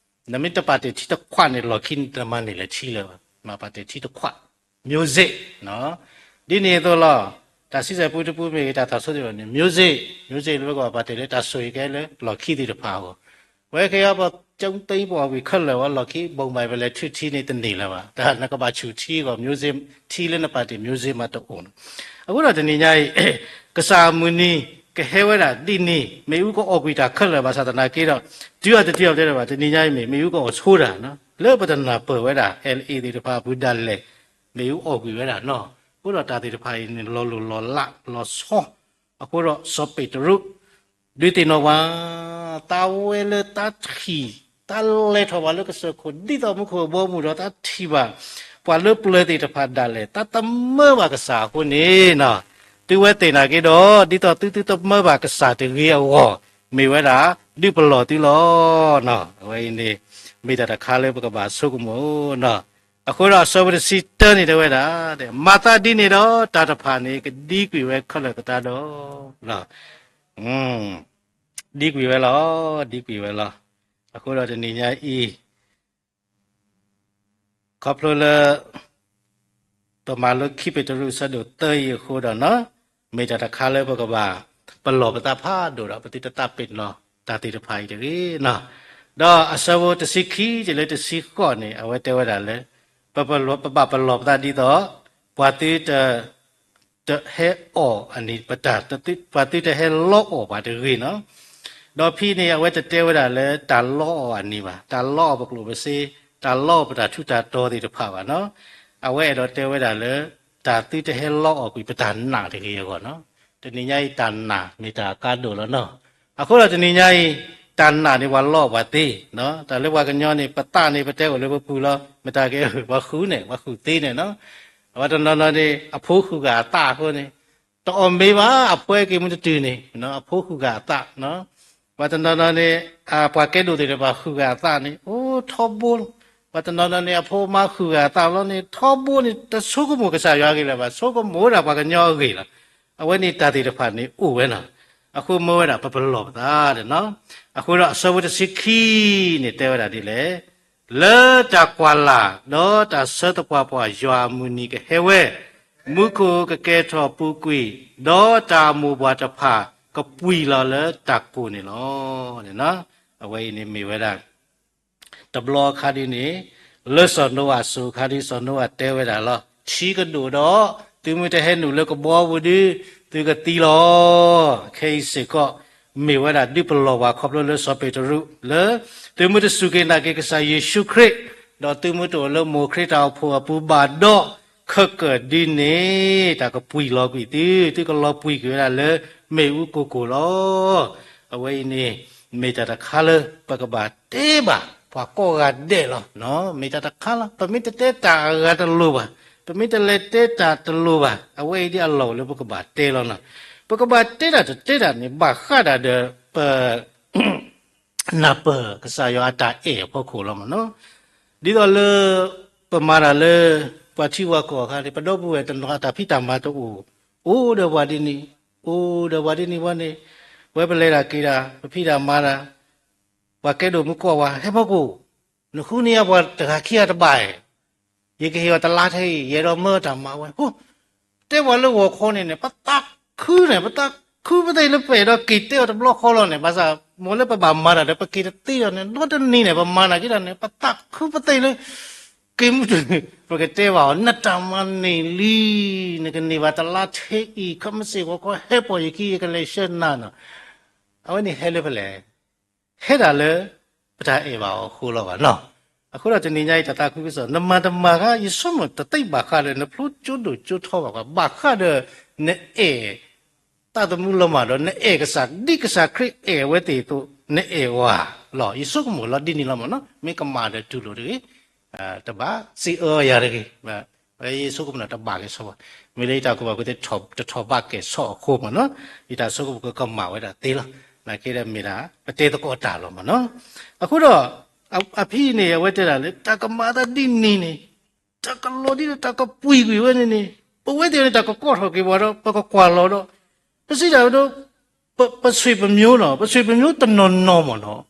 နမ့ၢ်တပာ်တ့ၢ်ထံတခွးန့ၣ် လီၢ်ခံတမၤန့ၢ်လၢၤထံလၢၤဘၣ်. မ့ၢ်ပာ်တ့ၢ်ထံတခွး မျိုးစေ့ ဒ်န့ၣ်အသိးလီၤ. တၢ်ဆံဆဲၣ်ပူတပူမ့ၢ်ဂ့ၤ တၢ်သီၣ်ဆိသ့ၣ်တဖၣ်န့ၣ် မျိုးစေ့,မျိုးစေ့ လၢပကဘၣ်ပာ်တ့ၢ်လၢတၢ်ဆိၣ်ဂ့ၤကဲလၢလီၢ်ခံသ့ၣ်တဖၣ်အဂီၢ်. ပဝဲခဲအံၤပကၠိသ့ပအီၣ်ကွံာ်ခဲလၢာ်ဝဲ လီၢ်ခံ ပုံပိုင် ပလဲၤထုးထံန့ၣ်တန့ၢ်လၢၤဘၣ်. တၢ်နကဘၣ်ဆူၣ်ထံအဂီၢ် မျိုးစေ့ ထံလၢနပာ်တ့ၢ် မျိုးစေ့ မးတအိၣ်နီၤ. အဃိဒီးတနံၤညါအံၤ ကစၢ်အမုၢ်နံၤ ကဟဲဝဲဒၣ်ဒ်န့ၣ် မ့ၣ်အူကအီၣ်ကွံာ်တၢ်ခဲလၢာ်ဘၣ်ဆၣ်သနာ်က့ဒီး တုၤအတတုၤအီၤတဲဒၣ်ဘၣ် တနံၤညါအံၤမ့ၢ် မ့ၣ်အူကအီၣ်ဆိတၢ်နီၤ လၢပတနၢ်ပၢၢ်ဝဲဒၣ် LA သ့ၣ်တဖၣ်အပူၤဒၣ်လဲာ် မ့ၣ်အူအီၣ်ကွံာ်ဝဲဒၣ်နီၤ. အဃိဒီးတၢ်သ့ၣ်တဖၣ်အံၤန့ၣ် လီၤလိၢ်လီၤလးလီၤဆီ အဃိဒီးစီၤပ့းတရူး ဒုးသ့ၣ်နီၣ်ပှၤ သးဝဲလၢသးထံၣ် သးလဲၤထီၣ်ဘၣ်လၢကစၢၢ်ခိၣ် ဒ်သိးမူခိၣ်အဘီအမုၢ်ဒီး သးထံၣ်ဘၣ် ပှၤလၢပျၢၤသ့ၣ်တဖၣ်ဒၣ်လဲာ် သးတမၢဘၣ်ကစၢ်အဃိန့ၣ်နီၤ သုဝဲသ့ၣ်နာ်က့ဒီး ဒ်သိးသုသုတမၢဘၣ်ကစၢ်တဂ့ၤအဂီၢ် မ့ၢ်ဝဲဒၣ် ဒုးပလီၢ်သုလီၤနီၤ. အဝဲအံၤန့ၣ် မ့ၢ်တၢ်တခါလၢပကဘၣ်ဆိကမိၣ်နီၤ. အဃိဒီးအဆၢဖိတဆံတၢန့ၣ်တဲဝဲဒၣ် မၤသးဒ်န့ၣ်ဒီး တၢ်တဖၣ်န့ၣ် ကဒံကွံာ်ဝဲခဲလၢာ်သတးဒီး ဒံကွံာ်ဝဲလီၤ, ဒံကွံာ်ဝဲလီၤ. အဃိဒီးတနံၤညါအံၤ ခီဖျိလၢ ပမၤလိခံပ့းတရူးအဆၢဒိၣ်သၢအံၤအဃိဒီးနီၤ မ့ၢ်တၢ်တခါလၢပကဘၣ် ပလီၢ်ပသးဖးဒိၣ်ဒီး ပသုတသးပ့ၤနီၣ်တၢ်သ့ၣ်တဖၣ်အံၤတဂ့ၤနီၤ. ဒီးအဆၢဖိတဆံခံတုၤလၢတဆံဃိးန့ၣ် အဝဲတဲဝဲဒၣ်လၢ ပဘၣ်ပလီၢ်ပသးဒ်သိး ပှၤသုတ တဟဲအီၣ်အန့ၣ် ပတၢ် ပှၤသုတဟဲလီအီၣ်ပှၤတဂ့ၤနီၤ. ဒီးဖဲန့ၣ် အဝဲတတဲဝဲဒၣ်လၢတၢ်လီအီၣ်အန့ၣ်ဘၣ်, တၢ်လီအီၣ်ပကျိၣ်ပစ့, တၢ်လီအီၣ်ပတၢ်ထူးတၢ်တီၤသ့ၣ်တဖၣ်ဘၣ်နီၤ. အဝဲအဲၣ်ဒိးတဲဝဲဒၣ်လၢ တၢ်သုတဟဲလီအီၣ်ကွံာ်ပတၢ်နာ်တဂ့ၤအဂီၢ်နီၤ. တနံၤညါအံၤတၢ်နာ်မ့ၢ်တၢ်အကါဒိၣ်လီၤနီၤ. အဃိဒီးတနံၤညါအံၤ တၢ်နာ်န့ၣ်ပှၤလီအီၣ်ပှၤသ့, တၢ်လၢပှၤကညီန့ၣ် ပသးန့ၣ် ပတဲအိၣ်လၢပပူၤလီၤ, မတၤကဲ ပှၤဃုန့ၣ် ပှၤဃုသ့န့ၣ်နီၤ. ပှၤတနီၤနီၤန့ၣ် အဖိဃုဂၤအသးအဃိန့ၣ် တအီၣ်မ့ၤဘၣ်, အဖိက့ၤမုၢ်တတုၤန့ၣ် အဖိဃုဂၤအသးနီၤ. ပှၤတနီၤနီၤန့ၣ် ပှၤကဲဒိၣ်သ့ၣ်တဖၣ်ဃုဂၤအသးန့ၣ် အိၣ်ထီဘိလီၤ. ပှၤတနီၤနီၤန့ၣ် အဖိအမါဃုဂၤအသးလီၤန့ၣ် ထီဘိန့ၣ် တဆိကမိၣ်ကစၢ်ယွၤအဂ့ၢ်လၢၤဘၣ်, ဆိကမိၣ်ဝဲဒၣ်ပှၤကညီအဂ့ၢ်လီၤ. အဝဲန့ၣ်တၢ်သ့ၣ်တဖၣ်န့ၣ်အိၣ်ဝဲနီၤ. အဃိမ့ၢ်ဝဲဒၣ်ပပလီၢ်ပသးဒီးနီၤ. အဃိဒီးအဆၢဖိတဆံခံန့ၣ်တဲဝဲဒၣ်ဒ်လဲၣ်, လၢတၢ်ကွၢ်လၢ် ဒီးတၢ်ဆၢသပှၢ်ပှၢ်ယွၤအမုၢ်နံၤကဟဲဝဲ, မူခိၣ်ကကဲထီၣ်ပူၤကွံာ်, ဒီးတၢ်မိၢ်ပှၢ်တဖၣ်ကပှံာ်လီၤလၢတၢ်ကိၢ်န့ၣ်လီၤ. အဝဲအံၤန့ၣ်မ့ၢ်ဝဲဒၣ် တဘျီအခါဒ်န့ၣ် လၢစီၤနိအၤအစိၤအခါဒ်စီၤနိအၤတဲဝဲဒၣ်လီၤ. ထံကဒိၣ်ဒီး သုမ့ၢ်တဟဲနုာ်လၢကဘီပူၤဒီး သုကသံလီၤ. ခဲအံၤစ့ၢ်ကီး မ့ၢ်ဝဲဒၣ်ဒုးပလီၢ်ပှၤခီဖျိလၢစီၤပ့းတရူး လၢ သုမ့ၢ်တစူၢ်က့ၤနာ်က့ၤကစၢ်ယ့ၣ်ၡူးခရံာ် ဒီးသုမ့ၢ်တအိၣ်လၢမိၢ်ခရံာ်တၢ်အိၣ်ဖှိၣ်အပူၤဘၣ်ဒီး ခဲကၢၣ်ဒ်န့ၣ် တၢ်ကပှံာ်လီၤကွံာ်သု, သုကလီၤပှံာ်ကွံာ်ဝဲဒၣ်လၢမ့ၣ်အူကိၢ်ကိၢ်လီၤ. အဝဲအံၤန့ၣ် မ့ၢ်တၢ်တခါလၢပကဘၣ်တဲဘၣ် ပှၤကိးဂၤဒဲးလီၤ. မ့ၢ်တၢ်တခါလီၤ. ပမ့ၢ်တတဲတၢ်အဂၤတလိၤဘၣ်, ပမ့ၢ်တလဲၤတဲတၢ်တလိၤဘၣ်, အဝဲအံၤဒ်အလီၢ်လၢပကဘၣ်တဲလီၤနီၤ. ပကဘၣ်တဲတၢ်တတဲတၢ်န့ၣ် ဘၣ်ဃးဒၣ်ဒီးပ နၢ်ပၢၢ်ကစၢ်ယွၤအတၢ်အဲၣ်အဖီခိၣ်လီၤမ့ၢ်နီၤ. ဒ်သိးလၢ ပမၤတၢ်လၢ ပှၤထံပှၤကီၢ်အခါန့ၣ် ပဒီပုၢ်ဝဲၢ်တနီၤအတၢ်ဖံးတၢ်မၤတအိၣ်, အိၣ်ဒီးပှၤဒ်န့ၣ်, အိၣ်ဒီးပှၤဒ်န့ၣ်ဝဲန့ၣ်, ဝဲပလဲၤတၢ်က့ၤတၢ် ပဖံးတၢ်မၤတၢ်, ပှၤကဲဒိၣ်မုၢ်ကိးဝဲ ဟဲဖီခိၣ်, နဃုန့ၢ်ယၤပှၤတဂၤခံဂၤတဘၣ်ဧါ ယကဟ့ၣ်အီၤတလါထဲအံၤ ယအဲၣ်ဒိးမၢတၢ်မၤဝဲ, တဲပှၤလၢဂီၤခီန့ၣ်န့ၣ် ပသးခုန့ၣ် ပသးခုပသ့ၣ်လၢပအဲၣ်ဒိးက့ၤတဲအီၤတဘျီဃီလီၤန့ၣ်, ဘၣ်ဆၣ် မ်လၢပဘၣ်မၤတၢ်ဒီး ပက့ၤတသ့ဒီးန့ၣ် နီတနံၤန့ၣ် ပမၤနာ်က့တၢ်န့ၣ် ပသးခုပသ့ၣ်လၢ က့ၤမုၢ်တနံၤ ပကတဲဘၣ်အီၤ နတၢ်မၤန့ၢ်လံ, နကန့ၢ်ဘၣ်တလါထဲအံၤ ခဲမုၢ်ဆ့ၣ်ဂီၤခီ ဟဲပိာ်ယခံ ယကလဲၤဆှၢနၤနီၤ. အဝဲန့ၣ်ဟဲလၢဖဲလဲၣ် ဟဲဒၣ်လၢ ပတၢ်အဲၣ်ဘၣ်အီၤအဃိလီၤဘၣ်နီၤ. အဃိဒီးတနံၤညါအံၤ တၢ်သးခုကစီၣ် နမၤတမၤခါ ယဆိကမိၣ်တသ့ဘၣ်ဃးဒီး နဖျိကၠိဒိၣ်ကၠိထီဘၣ်ဃး ဘၣ်ဃးဒီး နအဲၣ် သးသမူလီၤမၢ်ဒီး နအဲၣ်ကစၢ် ဒ်ကစၢ်ခရံာ်အဲၣ်ဝဲသ့ၣ်အသိး နအဲၣ်ဝဲလီၤ. ယဆိကမိၣ်လီၤဒ်န့ၣ်လီၤမ့ၢ်နီၤ. မ့ၢ်ကမၣ်ဒီးတူၢ်လိာ်တဂ့ၤ တဘၣ်စံးအၢယၤတဂ့ၤ. ယဆိကမိၣ်တဘၣ်က့ၤဆီဘၣ်. မ့ၢ်လၢယတၢ်ကူၣ်ဘၣ်ကူၣ်သ့ တထီၣ်ဘၣ်ကဲၣ်ဆီအဃိမ့ၢ်နီၤ, ယတၢ်ဆိကမိၣ်ကကမၣ်ဝဲဒၣ်သ့လီၤ. နာ်က့ဒီးမ့ၢ်ဒၣ် ပတဲသကိးတၢ်လီၤမ့ၢ်နီၤ. အဃိဒီး အဖံန့ၣ် အဝဲတဲဒၣ်လၢ တၢ်ကမၤသးဒ်န့ၣ်န့ၣ် တၢ်ကလီၤဒ်န့ၣ် တၢ်ကပှံာ်ကွံာ်ဝဲန့ၣ်န့ၣ် ပဝဲသ့ၣ်န့ၣ် တၢ်ကကိးထီၣ်က့ၤပှၤဒီး ပကကွၢ်လီၤဒီး ပစံးတၢ်ဝဲဒၣ် ပဆွေပမျိုးနီၤ, ပဆွေပမျိုးတနီၤနီၤမ့ၢ်နီၤ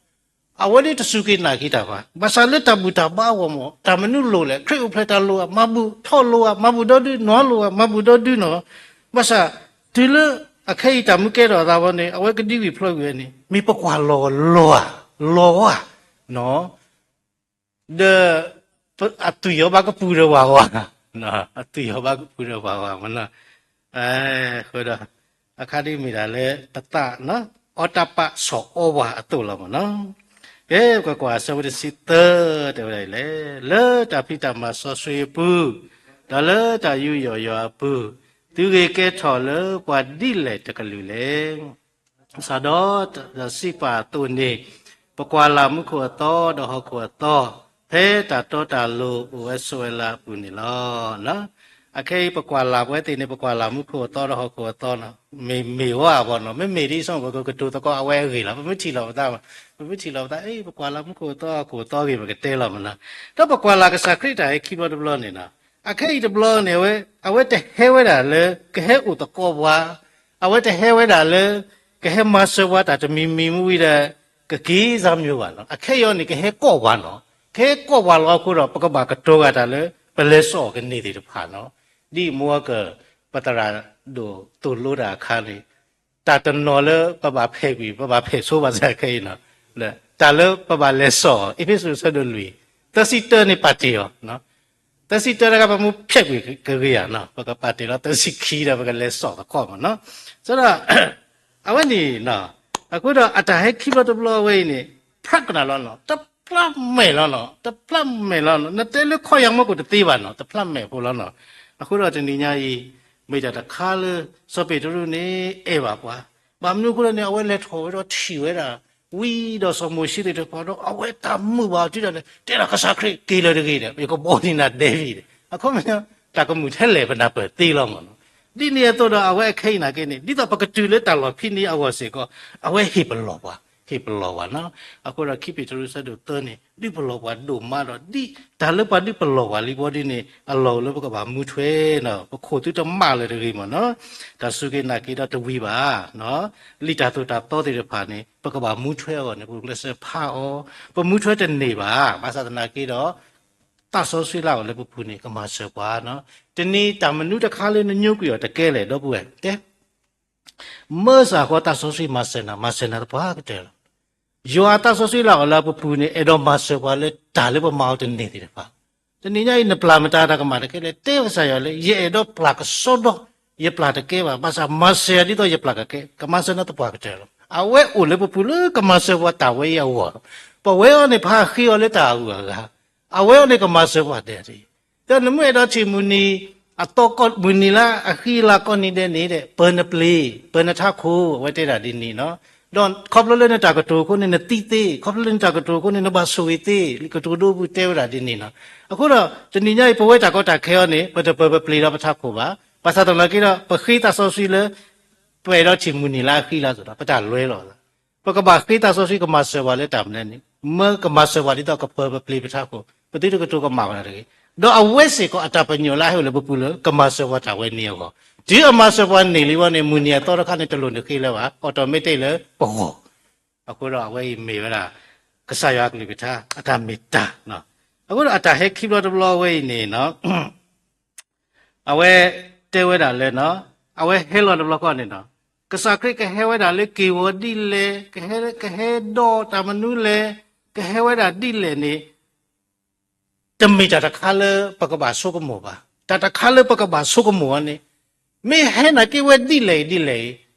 အဝဲဒၣ်တစူၢ်က့ၤနာ်က့ၤတၢ်ဘၣ်. ဘၣ်ဆၣ်လၢတၢ်ဘူၣ်တၢ်ဘါအဂီၢ်မ့ၢ် တၢ်မနုၤလိၣ်လဲၣ်, ခရံာ်အိၣ်ဖျဲၣ်တၢ်လိၣ်ဧါ, မၤဘူၣ်ထီၣ်လိၣ်ဧါ, မၤဘူၣ်ဒီဒု နွၤလိၣ်ဧါ, မၤဘူၣ်ဒီဒုနီၤ. ဘၣ်ဆၣ် တုၤလၢအခဲအံၤတၢ်မူကဲထီၣ်အသးဝဲန့ၣ် အဝဲကဒံကွံာ်ဖျိးကွံာ်ဝဲန့ၣ် မ့ၢ်ပကွၢ်လီၤလီၤဧါ, လီၤဧါနီၤ. ဒီး အသွံၣ်အီၤဘၣ်ကပူၤဒီးဝၤဝါ, အသွံၣ်အီၤဘၣ်ကပူၤဒီးဝၤဝါမ့ၢ်နီၤ. အဃိဒီး အခါဒ်မ့ၢ်ဒၣ်လၢပသး အီတၢ်ပာ်ဆီၣ်အီဝၤအသိးလီၤမ့ၢ်နီၤ. ကဲ ပကကွၢ်အဆၢဖိတဆံသၢ တဲဝဲဒၣ်အံၤလဲၣ်, လၢတၢ်ဖံးတၢ်မၤစီဆှံအပူၤ, ဒီးလၢတၢ်ယူးယီၣ်ယွၤအပူၤ, သုဂ့ၤကဲထီၣ်လၢပှၤဒ်လဲၣ်တကလုာ်လဲၣ်. စးဒီးတၢ်စံးပာ်အသိးန့ၣ်, ပကွၢ်လၢ်မူခိၣ်အသီဒီးဟီၣ်ခိၣ်အသီ, ဖဲတၢ်တီတၢ်လိၤအိၣ်ဝဲဆိးဝဲလၢအပူၤန့ၣ်လီၤ. အခဲအံၤပကွၢ်လၢ်ပဝဲသ့ၣ်န့ၣ် ပကွၢ်လၢ်မူခိၣ်အသီဒီးဟီၣ်ခိၣ်အသီနီၤ, မ့ၢ်မ့ၢ်ဝဲအဘီနီၤ, မ့မ့ၢ်ဒ်အံၤ ဆိကမိၣ်ပကကတိၤသကိးအဝဲအဂ့ၢ်လီၤ. ပမ့ၢ်ထံၣ်လီၤပသး, ပမ့ၢ်ထံၣ်လီၤပသး အ့ ပကွၢ်လၢ်မူခိၣ်အသီဟီၣ်ခိၣ်အသီအဂ့ၢ် ပကတဲလီၤမ့ၢ်နီၤ. ဒီးပကွၢ်လၢ်ကစၢ်ခရံာ်တၢ်ဟဲခံဘျီတဘျီန့ၣ်နီၤ, အခဲအံၤတဘျီန့ၣ် အဝဲ, အဝဲတဟဲဝဲဒၣ်လၢ ကဟဲအိၣ်သကိးပှၤ, အဝဲတဟဲဝဲဒၣ်လၢ ကဟဲမၤစၢၤပှၤတၢ်တမံၤမံၤမ့ၢ်ဝံၤဒီး ကက့ၤစၢ်မ့ၢ်ဘၣ်နီၤ. အခဲအံၤန့ၣ် ကဟဲကိးပှၤနီၤ, ကဟဲကိးပှၤလီၤအဃိဒီး ပကဘၣ်ကတိၤဂၤတၢ်လၢ ပလဲၤစိာ်ကန့ၢ်သ့ၣ်တဖၣ်နီၤ. ဒ်မိၢ်က ပသရၣ်ဒိၣ်သိၣ်လိတၢ်အခါန့ၣ် တၢ်တနီၤလၢပဘၣ်ဖဲးကွံာ် ပဘၣ်ဖဲးဆိပာ်စၢ်ခဲအံၤနီၤ, တၢ်လၢပဘၣ်လဲၤစိာ် အ့းဖ့းစူးအဆၢဒိၣ်လွံၢ် သၢဆံတၢန့ၣ်ပာ်တ့ၢ်အီၤ, သၢဆံတၢတခါ ပမ့ၢ်ဖဲးကွံာ်ကဂ့ၤဧါနီၤ, ပကပာ်တ့ၢ်လီၤသၢဆံခံဒီး ပကလဲၤစိာ်သကိးမ့ၢ်နီၤ. ဆိုတော့ အဝဲန့ၣ်နီၤ အဃိဒီးအတၢ်ဟဲခံဘျီတဘျီဝဲအံၤန့ၣ် ဖျါကနၣ်လီၤနီၤ, တဖျါမဲာ်လီၤနီၤ, တဖျါမဲာ်လီၤနီၤ, နတဲလၢခီၣ်ယၢ်မီၢ်ကိၣ်တသ့ဘၣ်နီၤ, တဖျါမဲာ်ဖိလီၤနီၤ. အဃိဒီးတနံၤညါအံၤ မ့ၢ်တၢ်တခါလၢ စီၤပ့းတရူးန့ၣ် အဲၣ်ဘၣ်ပှၤ, ဘၣ်မနုၤအဃိလဲၣ်န့ၣ် အဝဲလဲၤထီၣ်ဝဲဒီးထံၣ်ဝဲဒၣ် ဝံဒီးစီၤမိၤၡ့သ့ၣ်တဖၣ်ဒီး အဝဲတၢ်မုာ်ဘၣ်အီၤတုၤဒၣ်လဲာ် တဲဒၣ်ကစၢ်ခရံာ်က့ၤလၢၤတဂ့ၤဒီး ယကဘီနံၤနၤဒဲဝံၤဒီး အခီပညီ တၢ်ကမုာ်ထဲလဲၣ် ပနၢ်ပၢၢ်သ့လီၤမ့ၢ်နီၤ. ဒ်န့ၣ်အသိးဒီး အဝဲအခဲအံၤနာ်က့န့ၣ် ဒ်သိးပကတုၤလၢတၢ်လီၢ်ဖဲန့ၣ်အဂီၢ်စ့ၢ်ကီး အဝဲဟ့ၣ်ပလီၢ်ပှၤ, ဟ့ၣ်ပလီၢ်ပှၤနီၤ. အဃိဒီးခံပ့းတရူးဆၢဒိၣ်သၢန့ၣ် ဒုးပလီၢ်ပှၤဒိၣ်မးဒီး ဒ်တၢ်လၢပှၤဒုးပလီၢ်ပှၤလံဘီဒ်န့ၣ် အလီၢ်အိၣ်လၢပကဘၣ်မူထွဲနီၤ, ပခိၣ်သုတမးလၢၤတဂ့ၤမ့ၢ်နီၤ. တၢ်စူၢ်က့ၤနာ်က့ၤဒီးတဝံၤဘၣ် လံာ်တၢ်သိၣ်တၢ်သီသ့ၣ်တဖၣ်န့ၣ် ပကဘၣ်မူထွဲအဂီၢ်န့ၣ် ပကျဲးစၢးဖးအီၤ, ပမူထွဲတန့ၢ်ဘၣ်. ဘၣ်ဆၣ်သနာ်က့ဒီး သးစီဆှံလၢအအိၣ်လၢပပူၤန့ၣ် ကမၤစၢၤပှၤနီၤ. တနံၤတၢ်မနုၤတခါလၢနညိကွံာ်အီၤတကဲလဲၣ် ဒီပုၢ်ဝဲၢ်တဲ မ့ၢ်စ့ၢ်ကီးသးစီဆှံ မၤစၢၤနၤ, မၤစၢၤနၤသပှၢ်ကတၢၢ်လီၤ. ယွၤအသးစီဆှံလၢအအိၣ်လၢအပပူၤန့ၣ် အဲၣ်ဒိးမၤစၢၤပှၤလၢတၢ်လၢပမၤအီၤတန့ၢ်သ့ၣ်တဖၣ်. တနံၤညါအံၤ နပျၢ်မတၤတၢ်ကမၣ်တကဲလဲၣ်, တဲကစၢ်ယွၤလၢ ယအဲၣ်ဒိးပျၢ်ကစီဒီ, ယပျၢ်တကဲဘၣ်, ဘၣ်ဆၣ်မၤစၢၤယၤဒ်သိးယပျၢ်ကကဲ, ကမၤစၢၤနၤသပှၢ်ကတၢၢ်လီၤ. အဝဲအိၣ်လၢပပူၤလၢကမၤစၢၤပှၤတၢ်ဝဲအံၤအဂီၢ်လီၤ. ပဝဲအံၤန့ၣ် ပဟးဃ့အီၤလၢတၢ်အဂုၤအဂၤ, အဝဲအံၤန့ၣ် ကမၤစၢၤပှၤဒဲးဒ် ဒီးနမ့ၢ်အဲၣ်ဒိးထံၣ်မုၢ်နံၤ အသီမုၢ်နံၤလၢအဃံအလၤကိးနံၤဒဲးန့ၣ်ဒီး ပၢၤနပျ့ၤ, ပၢၤနထးခိၣ်, အဝဲတဲဒၣ်ဒ်န့ၣ်နီၤ. ဒီးခီဖျိလၢနတၢ်ကတိၤအဃိန့ၣ် နသံသ့, ခီဖျိလၢနတၢ်ကတိၤအဃိန့ၣ် နဘၣ်ဆိၣ်ဂ့ၤသ့, လံာ်ကတိၤဒိပူၤတဲဝဲဒၣ်ဒ်န့ၣ်နီၤ. အဃိဒီး တနံၤညါအံၤ ပဝဲတၢ်ကီတၢ်ခဲအံၤန့ၣ် ပတပၢၤပပျ့ၤဒီးပထးခိၣ်ဘၣ်. ဘၣ်ဆၣ်သနာ်က့ဒီး ပဃ့သးစီဆှံလၢ ပအဲၣ်ဒိးထံၣ်မုၢ်နံၤလၢအဃံလၤအသိးဒီး ပတၢ်လွဲလီၤ. ပကဘၣ်ဃ့သးစီဆှံကမၤစၢၤပှၤလၢတၢ်မနုၤန့ၣ် မၢကမၤစၢၤပှၤဒ်သိးကပၢၤပပျ့ၤပထးခိၣ်, ပသုတကတိၤကမၣ်ဝဲဒၣ်တဂ့ၤ. ဒီးအဝဲစ့ၢ်ကီးအတၢ်ပညိၣ်လၢအဟဲအိၣ်လၢပပူၤလၢ ကမၤစၢၤပှၤတၢ်ဝဲန့ၣ်အဂီၢ်, တုၤအမၤစၢၤပှၤန့ၢ်လံဝဲန့ၣ် မုၢ်နံၤအသီတခါန့ၣ် တလိၣ်နဃ့လၢၤဘၣ်, automatic လၢပဂီၢ်. အဃိဒီးအဝဲအံၤမ့ၢ်ဝဲဒၣ် ကစၢ်ယွၤအကလုၢ်ကထါ အတၢ်မ့ၢ်တၢ် အဃိဒီးအတၢ်ဟဲခံဘျီတဘျီဝဲအံၤန့ၣ် အဝဲတဲဝဲဒၣ်လၢ အဝဲဟဲလီၤတဘျီဃီန့ၣ်နီၤ, ကစၢ်ခရံာ်ကဟဲဝဲဒၣ်လၢက့ၢ်ဂီၤဒ်လဲၣ်, ကဟဲ ကဟဲဒီးတၢ်မနုၤလဲၣ်, ကဟဲဝဲဒၣ်ဒ်လဲၣ်န့ၣ် တမ့ၢ်တၢ်တခါလၢပကဘၣ်ဆိကမိၣ်ဘၣ်. တၢ်တခါလၢပကဘၣ်ဆိကမိၣ်အီၤန့ၣ် မ့ၢ်ဟဲနာ်က့ဝဲဒ်လဲၣ်အံၤဒ်လဲၣ်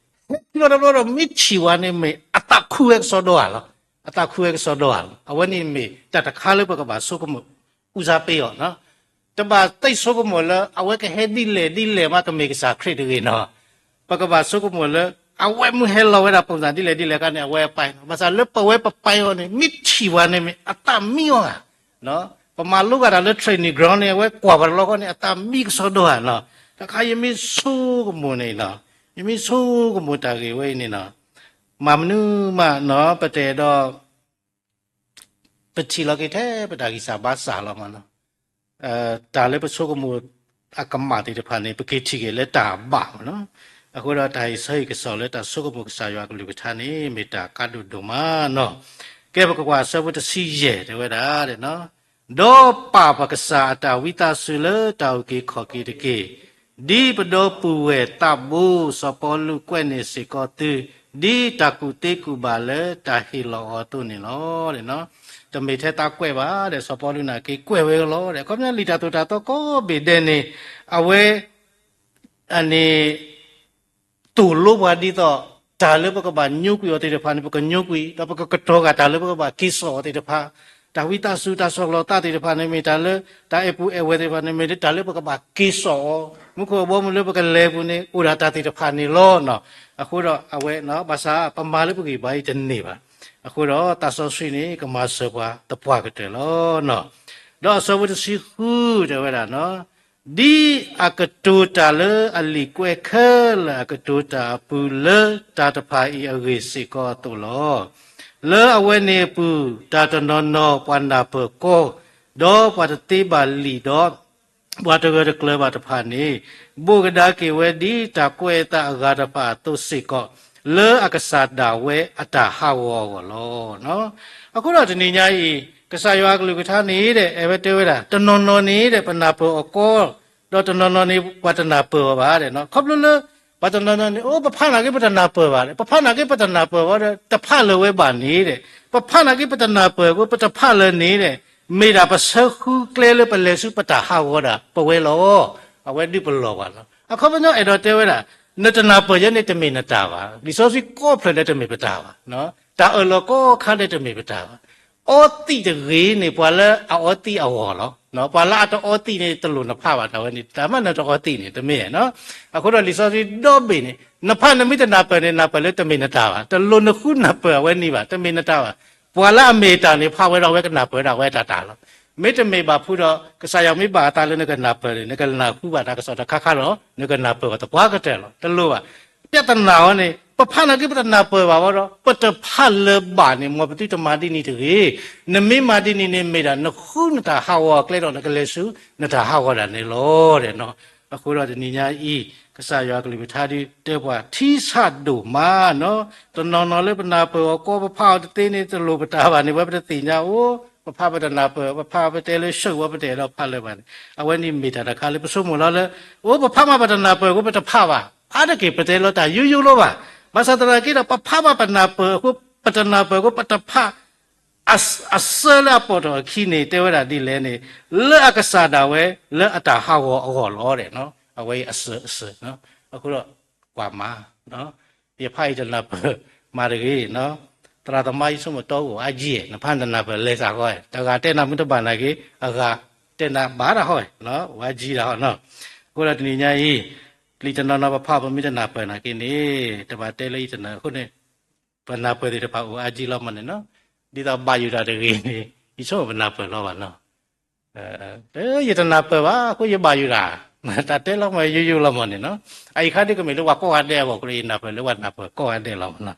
အံၤ, ဟဲခံဘျီတဘျီဒီးမ့ၢ်ထံၣ်ဝဲန့ၣ်မ့ၢ်အသးခုဝဲကစီဒီဧါလီၤ. အသးခုဝဲကစီဒီဧါလီၤ. အဝဲန့ၣ်မ့ၢ်တၢ်တခါလၢပကဘၣ်ဆိကမိၣ် ဦးစားပေးအီၤနီၤ. တဘၣ်သ့ၣ်ဆိကမိၣ်လၢ အဝဲကဟဲဒ်လဲၣ်ဒ်လဲၣ်မး ကမ့ၢ်ကစၢ်ခရံာ်တဂ့ၤနီၤ. ပကဘၣ်ဆိကမိၣ်လၢ အဝဲမ့ၢ်ဟဲလီၤဝဲဒၣ် ပုံစံဒ်လဲၣ်ဒ်လဲၣ်အခါန့ၣ် အဝဲအပာ်နီၤ. ဘၣ်ဆၣ်လၢပဝဲပပာ်အီၤန့ၣ် မ့ၢ်ထံၣ်ဝဲန့ၣ်မ့ၢ်အသးမံအီၤဧါ. ပမၤလိဂၤတၢ်လၢ training ground န့ၣ် အဝဲကွၢ်ပှၤတဘျီဃီန့ၣ် အသးမံကစီဒီဧါနီၤ. တခါယမ့ၢ်ဆိကမိၣ်န့ၣ်နီၤ, ယမ့ၢ်ဆိကမိၣ်တၢ်ဂ့ၢ်ဝဲအံၤန့ၣ်နီၤ, မၤမနုၤမးနီၤ ပတအဲၣ်ဒိး ပထံၣ်လီၤက့ၤထဲပတၢ်ဂံၢ်စၢ်ဘါစၢ်လီၤမးနီၤ. တၢ်လၢပဆိကမိၣ်အကမၣ်သ့ၣ်တဖၣ်န့ၣ် ပက့ၤထံၣ်က့ၤလၢတၢ်ဘၣ်မးနီၤ. အဃိဒီးတၢ်ဟ့ၣ်ဆၢဟ့ၣ်ကစီၣ်လၢတၢ်ဆိကမိၣ်ကစၢ်ယွၤအကလုၢ်ကထါန့ၣ် မ့ၢ်တၢ်ကါဒိၣ်ဒိၣ်မးနီၤ. ကဲပကကွၢ်အဆၢဖိတဆံယဲၢ်တဲဝဲဒၣ် ဒီးပာ်ပကစၢ်အတၢ်ဝံသးစူၤလၢတၢ်အုၣ်က့ၤခီၣ်က့ၤတက့ၢ်. ဒ်ပဒီပုၢ်ဝဲၢ်သးဘိစီၤပီလူးကွဲးန့ၢ်စ့ၢ်ကီးသု, ဒ်တၢ်ကူၣ်သ့ကူၣ်ဘၣ်လၢတၢ်ဟ့ၣ်လီၤအီၤအသိးန့ၣ်လီၤ. တမ့ၢ်ထဲသးကွဲးဘၣ်ဒီး စီၤပီလူးနာ်က့ကွဲးဝဲလီၤဒီး အခီပညီလံာ်တၢ်သိၣ်တၢ်သီကိးဘ့ၣ်ဒဲးန့ၣ် အဝဲ အန့ၣ် သိၣ်လိပှၤဒ်သိး တၢ်လၢပကဘၣ်ညိကွံာ်အီၤသ့ၣ်တဖၣ်န့ၣ် ပကညိကွံာ် ဒီးပကကတီၤဂာ်တၢ်လၢပကဘၣ်က့ၤစိာ်အီၤသ့ၣ်တဖၣ်, တၢ်ဝံသးစူၤတၢ်ဆီၣ်လီၤသးသ့ၣ်တဖၣ်န့ၣ်မ့ၢ်တၢ်လၢ တၢ်အဲၣ်ပူၤအဲၣ်ဝဲသ့ၣ်တဖၣ်န့ၣ်မ့ၢ်တၢ်လၢပကဘၣ်က့ၤစိာ်အီၤ, မူခိၣ်အဘီအမုၢ်လၢပကလဲၤပူၤန့ၣ် အိၣ်ဒၣ်တၢ်သ့ၣ်တဖၣ်န့ၣ်လီၤ. အဃိဒီးအဝဲ ဘၣ်ဆၣ်ပမၤလၢပဂံၢ်ဘါအံၤတန့ၢ်ဘၣ်. အဃိဒီးသးစီဆှံန့ၣ် ကမၤစၢၤပှၤသပှၢ်ကတၢၢ်လီၤ. ဒီးအဆၢဖိတဆံဃုတဲဝဲဒၣ် ဒ်အကတိၤတၢ်လၢအလံာ်ကွဲးခဲလၢာ်အကတိၤတၢ်အပူၤ လၢတၢ်တဖၣ်အံၤအဂ့ၢ်စ့ၢ်ကီးအသိးလီၤ. လၢအဝဲန့ၣ်အပူၤ တၢ်တနီၤနီၤပှၤနၢ်ပၢၢ်ကီ, ဒီးပှၤတသ့ဘၣ်လံာ်ဒီး ပှၤတဂၢၢ်တကျၢၤဘၣ်တဖၣ်န့ၣ် ဘိးကဒါက့ၤဝဲဒ်တၢ်ကွဲးအသးအဂၤတဖၣ်အသိးစ့ၢ်ကီး လၢအကစၢ်ဒၣ်ဝဲအတၢ်ဟးဂီၤအဂီၢ်လီၤ. အဃိဒီးတနံၤညါအံၤ ကစၢ်ယွၤအကလုၢ်ကထါန့ၣ်ဒီး အဝဲတဲဝဲဒၣ် တနီၤနီၤန့ၣ်ဒီး ပနၢ်ပၢၢ်အီၤကီ, ဒီးတနီၤနီၤန့ၣ် ပှၤတနၢ်ပၢၢ်အီၤဘၣ်ဒီး ခီဖျိလၢ ပှၤတနီၤနီၤန့ၣ် အိၣ် ပဖးနာ်က့ပတနၢ်ပၢၢ်ဘၣ်ဒီး ပဖးနာ်က့ပတနၢ်ပၢၢ်ဘၣ်ဒီး တဖးလၢၤဝဲဘၣ်န့ၣ်ဒီး ပဖးနာ်က့ပတနၢ်ပၢၢ်အဃိ ပတဖးလၢၤန့ၣ်ဒီး မ့ၢ်ဒၣ်ပဆၢဃုကျဲလၢပလဲၤဆူပတၢ်ဟးဂီၤဒၣ်ပဝဲလီၤ. အဝဲဒုးပလီၢ်ပှၤလီၤ. အခီပညီအဲၣ်ဒိးတဲဝဲဒၣ် နတနၢ်ပၢၢ်ယဲန့ၣ်တမ့ၢ်နတၢ်ဘၣ်. လံာ်စီဆှံကိးဖျၢၣ်လၢတမ့ၢ်ပတၢ်ဘၣ်. တၢ်အၢၣ်လီၤကိးခါလၢတမ့ၢ်ပတၢ်ဘၣ်. အီသံးတဂ့ၤန့ၣ် ပှၤလၢအအီသံးအဂီၢ်လီၤ. ပှၤလၢအတအီသံးန့ၣ် တလိၣ်နဖးဘၣ်တၢ်ဝဲန့ၣ် တၢ်မ့ၢ်နတအီသံးန့ၣ် တမ့ၢ်. အဃိဒီးလံာ်စီဆှံဒီဘ့ၣ်န့ၣ် နဖးနမ့ၢ်တနၢ်ပၢၢ်န့ၣ် နၢ်ပၢၢ်လၢတမ့ၢ်နတၢ်ဘၣ်. တလိၣ်နဃုနၢ်ပၢၢ်အဝဲန့ၣ်ဘၣ်, တမ့ၢ်နတၢ်ဘၣ်. ပှၤလၢအမ့ၢ်တၢ်န့ၣ် ဖးဝဲဒီးအဝဲကနၢ်ပၢၢ်ဒၣ်ဝဲတၢ်တၢ်လီၤ. မ့တမ့ၢ်ဘၣ်ဖုဒီး ကစၢ်ယွၤမ့ၢ်ဘၣ်အသးလၢနကနၢ်ပၢၢ်န့ၣ် နကနၢ်ဟူဘၣ်တၢ်ကစီၣ်တခါခါလီၤ. နကနၢ်ပၢၢ်အီၤသပှၢ်ကတၢၢ်လီၤ. တလိၣ်ဘၣ်. ပြဿနာအီၤန့ၣ် ပဖးနာ်က့ပတနၢ်ပၢၢ်ဘၣ်ဝဲဒီး ပတဖးလၢၤဘၣ်န့ၣ် မ်ပသုတမၤဒ်န့ၣ်တဂ့ၤ. နမ့ၢ်မၤဒ်န့ၣ်န့ၣ် မ့ၢ်ဒၣ်နဃုနတၢ်ဟးဂီၤအကျဲဒီး နကလဲၤဆူနတၢ်ဟးဂီၤဒၣ်န့ၣ်လီၤ. အဃိဒီးတနံၤညါအံၤ ကစၢ်ယွၤကလုၢ်ကထါဒုးတဲပှၤထံဆၣ်ဒိၣ်မးနီၤ, တနီၤနီၤလၢပနၢ်ပၢၢ်အီၤကီ ပဖးအီၤတသ့န့ၣ် တလိၣ်ပတၢ်ဘၣ်န့ၣ် ဝဲပတသ့ၣ်ညါအိၣ်, ပဖးပတနၢ်ပၢၢ်, ပဖးပတဲလၢဆၢၣ်ဝဲပတဲဒီးဖးလၢၤဘၣ်န့ၣ် အဝဲန့ၣ်မ့ၢ်တၢ်တခါလၢပဆိကမိၣ်လီၤလၢ အိၣ်ပဖးမးပတနၢ်ပၢၢ်အဃိ ပတဖးဘၣ်. အါတက့ၢ်ပတဲလီၤတၢ်ယိယိလီၤဘၣ်. ဘၣ်ဆၣ်သနာ်က့ဒီး ပဖးမးပနၢ်ပၢၢ်အဃိ ပတနၢ်ပၢၢ်အဃိ ပတဖး အဆၢလၢအပိာ်ထီၣ်အခံန့ၣ် တဲဝဲဒၣ်ဒ်လဲၣ်န့ၣ်, လၢအကစၢ်ဒၣ်ဝဲ လၢအတၢ်ဟးဂီၤအဂီၢ်လီၤ. အဝဲအံၤအစၢၤအစၢၤ, အဃိဒီး ကွၢ်မၤ, ယဖးအံၤတနၢ်ပၢၢ်မၤတဂ့ၤ, သရၣ်သမါယဆိကမိၣ်တီအိၣ်အါကံ, နဖးတနၢ်ပၢၢ်လဲၤသးဃီ, တဂၤတဲနၤမ့ၢ်တဘၣ်နာ်က့ အဂၤတဲနၤဘၣ်တၢ်ဟီ, ဝါကံတၢ်ဟီနီၤ. အဃိဒီးတနံၤညါအံၤ ပျံၤတနီၤနီၤပဖးပမ့ၢ်တနၢ်ပၢၢ်နာ်က့န့ၣ် တဘၣ်တဲလၢယတနၢ်အဃိန့ၣ် ပနၢ်ပၢၢ်သ့ၣ်တဖၣ်အိၣ်အါကံလီၤမးန့ၣ်နီၤ. ဒ်သိးဘၣ်ယိၣ်တၢ်တဂ့ၤန့ၣ် ယဆိကမိၣ်ပနၢ်ပၢၢ်လီၤဘၣ်နီၤ. ယတနၢ်ပၢၢ်ဘၣ်အဃိယဘၣ်ယိၣ်တၢ်, တၢ်တဲလီၤမးယိယိလီၤမးန့ၣ်နီၤ. အအံၤခါဒ်ကမ့ၢ်လၢပှၤကိးဂၤဒဲးအဂီၢ်အဃိဒီး ယနၢ်ပၢၢ်လၢပှၤနၢ်ပၢၢ်ကိးဂၤဒဲးလီၤမးနီၤ.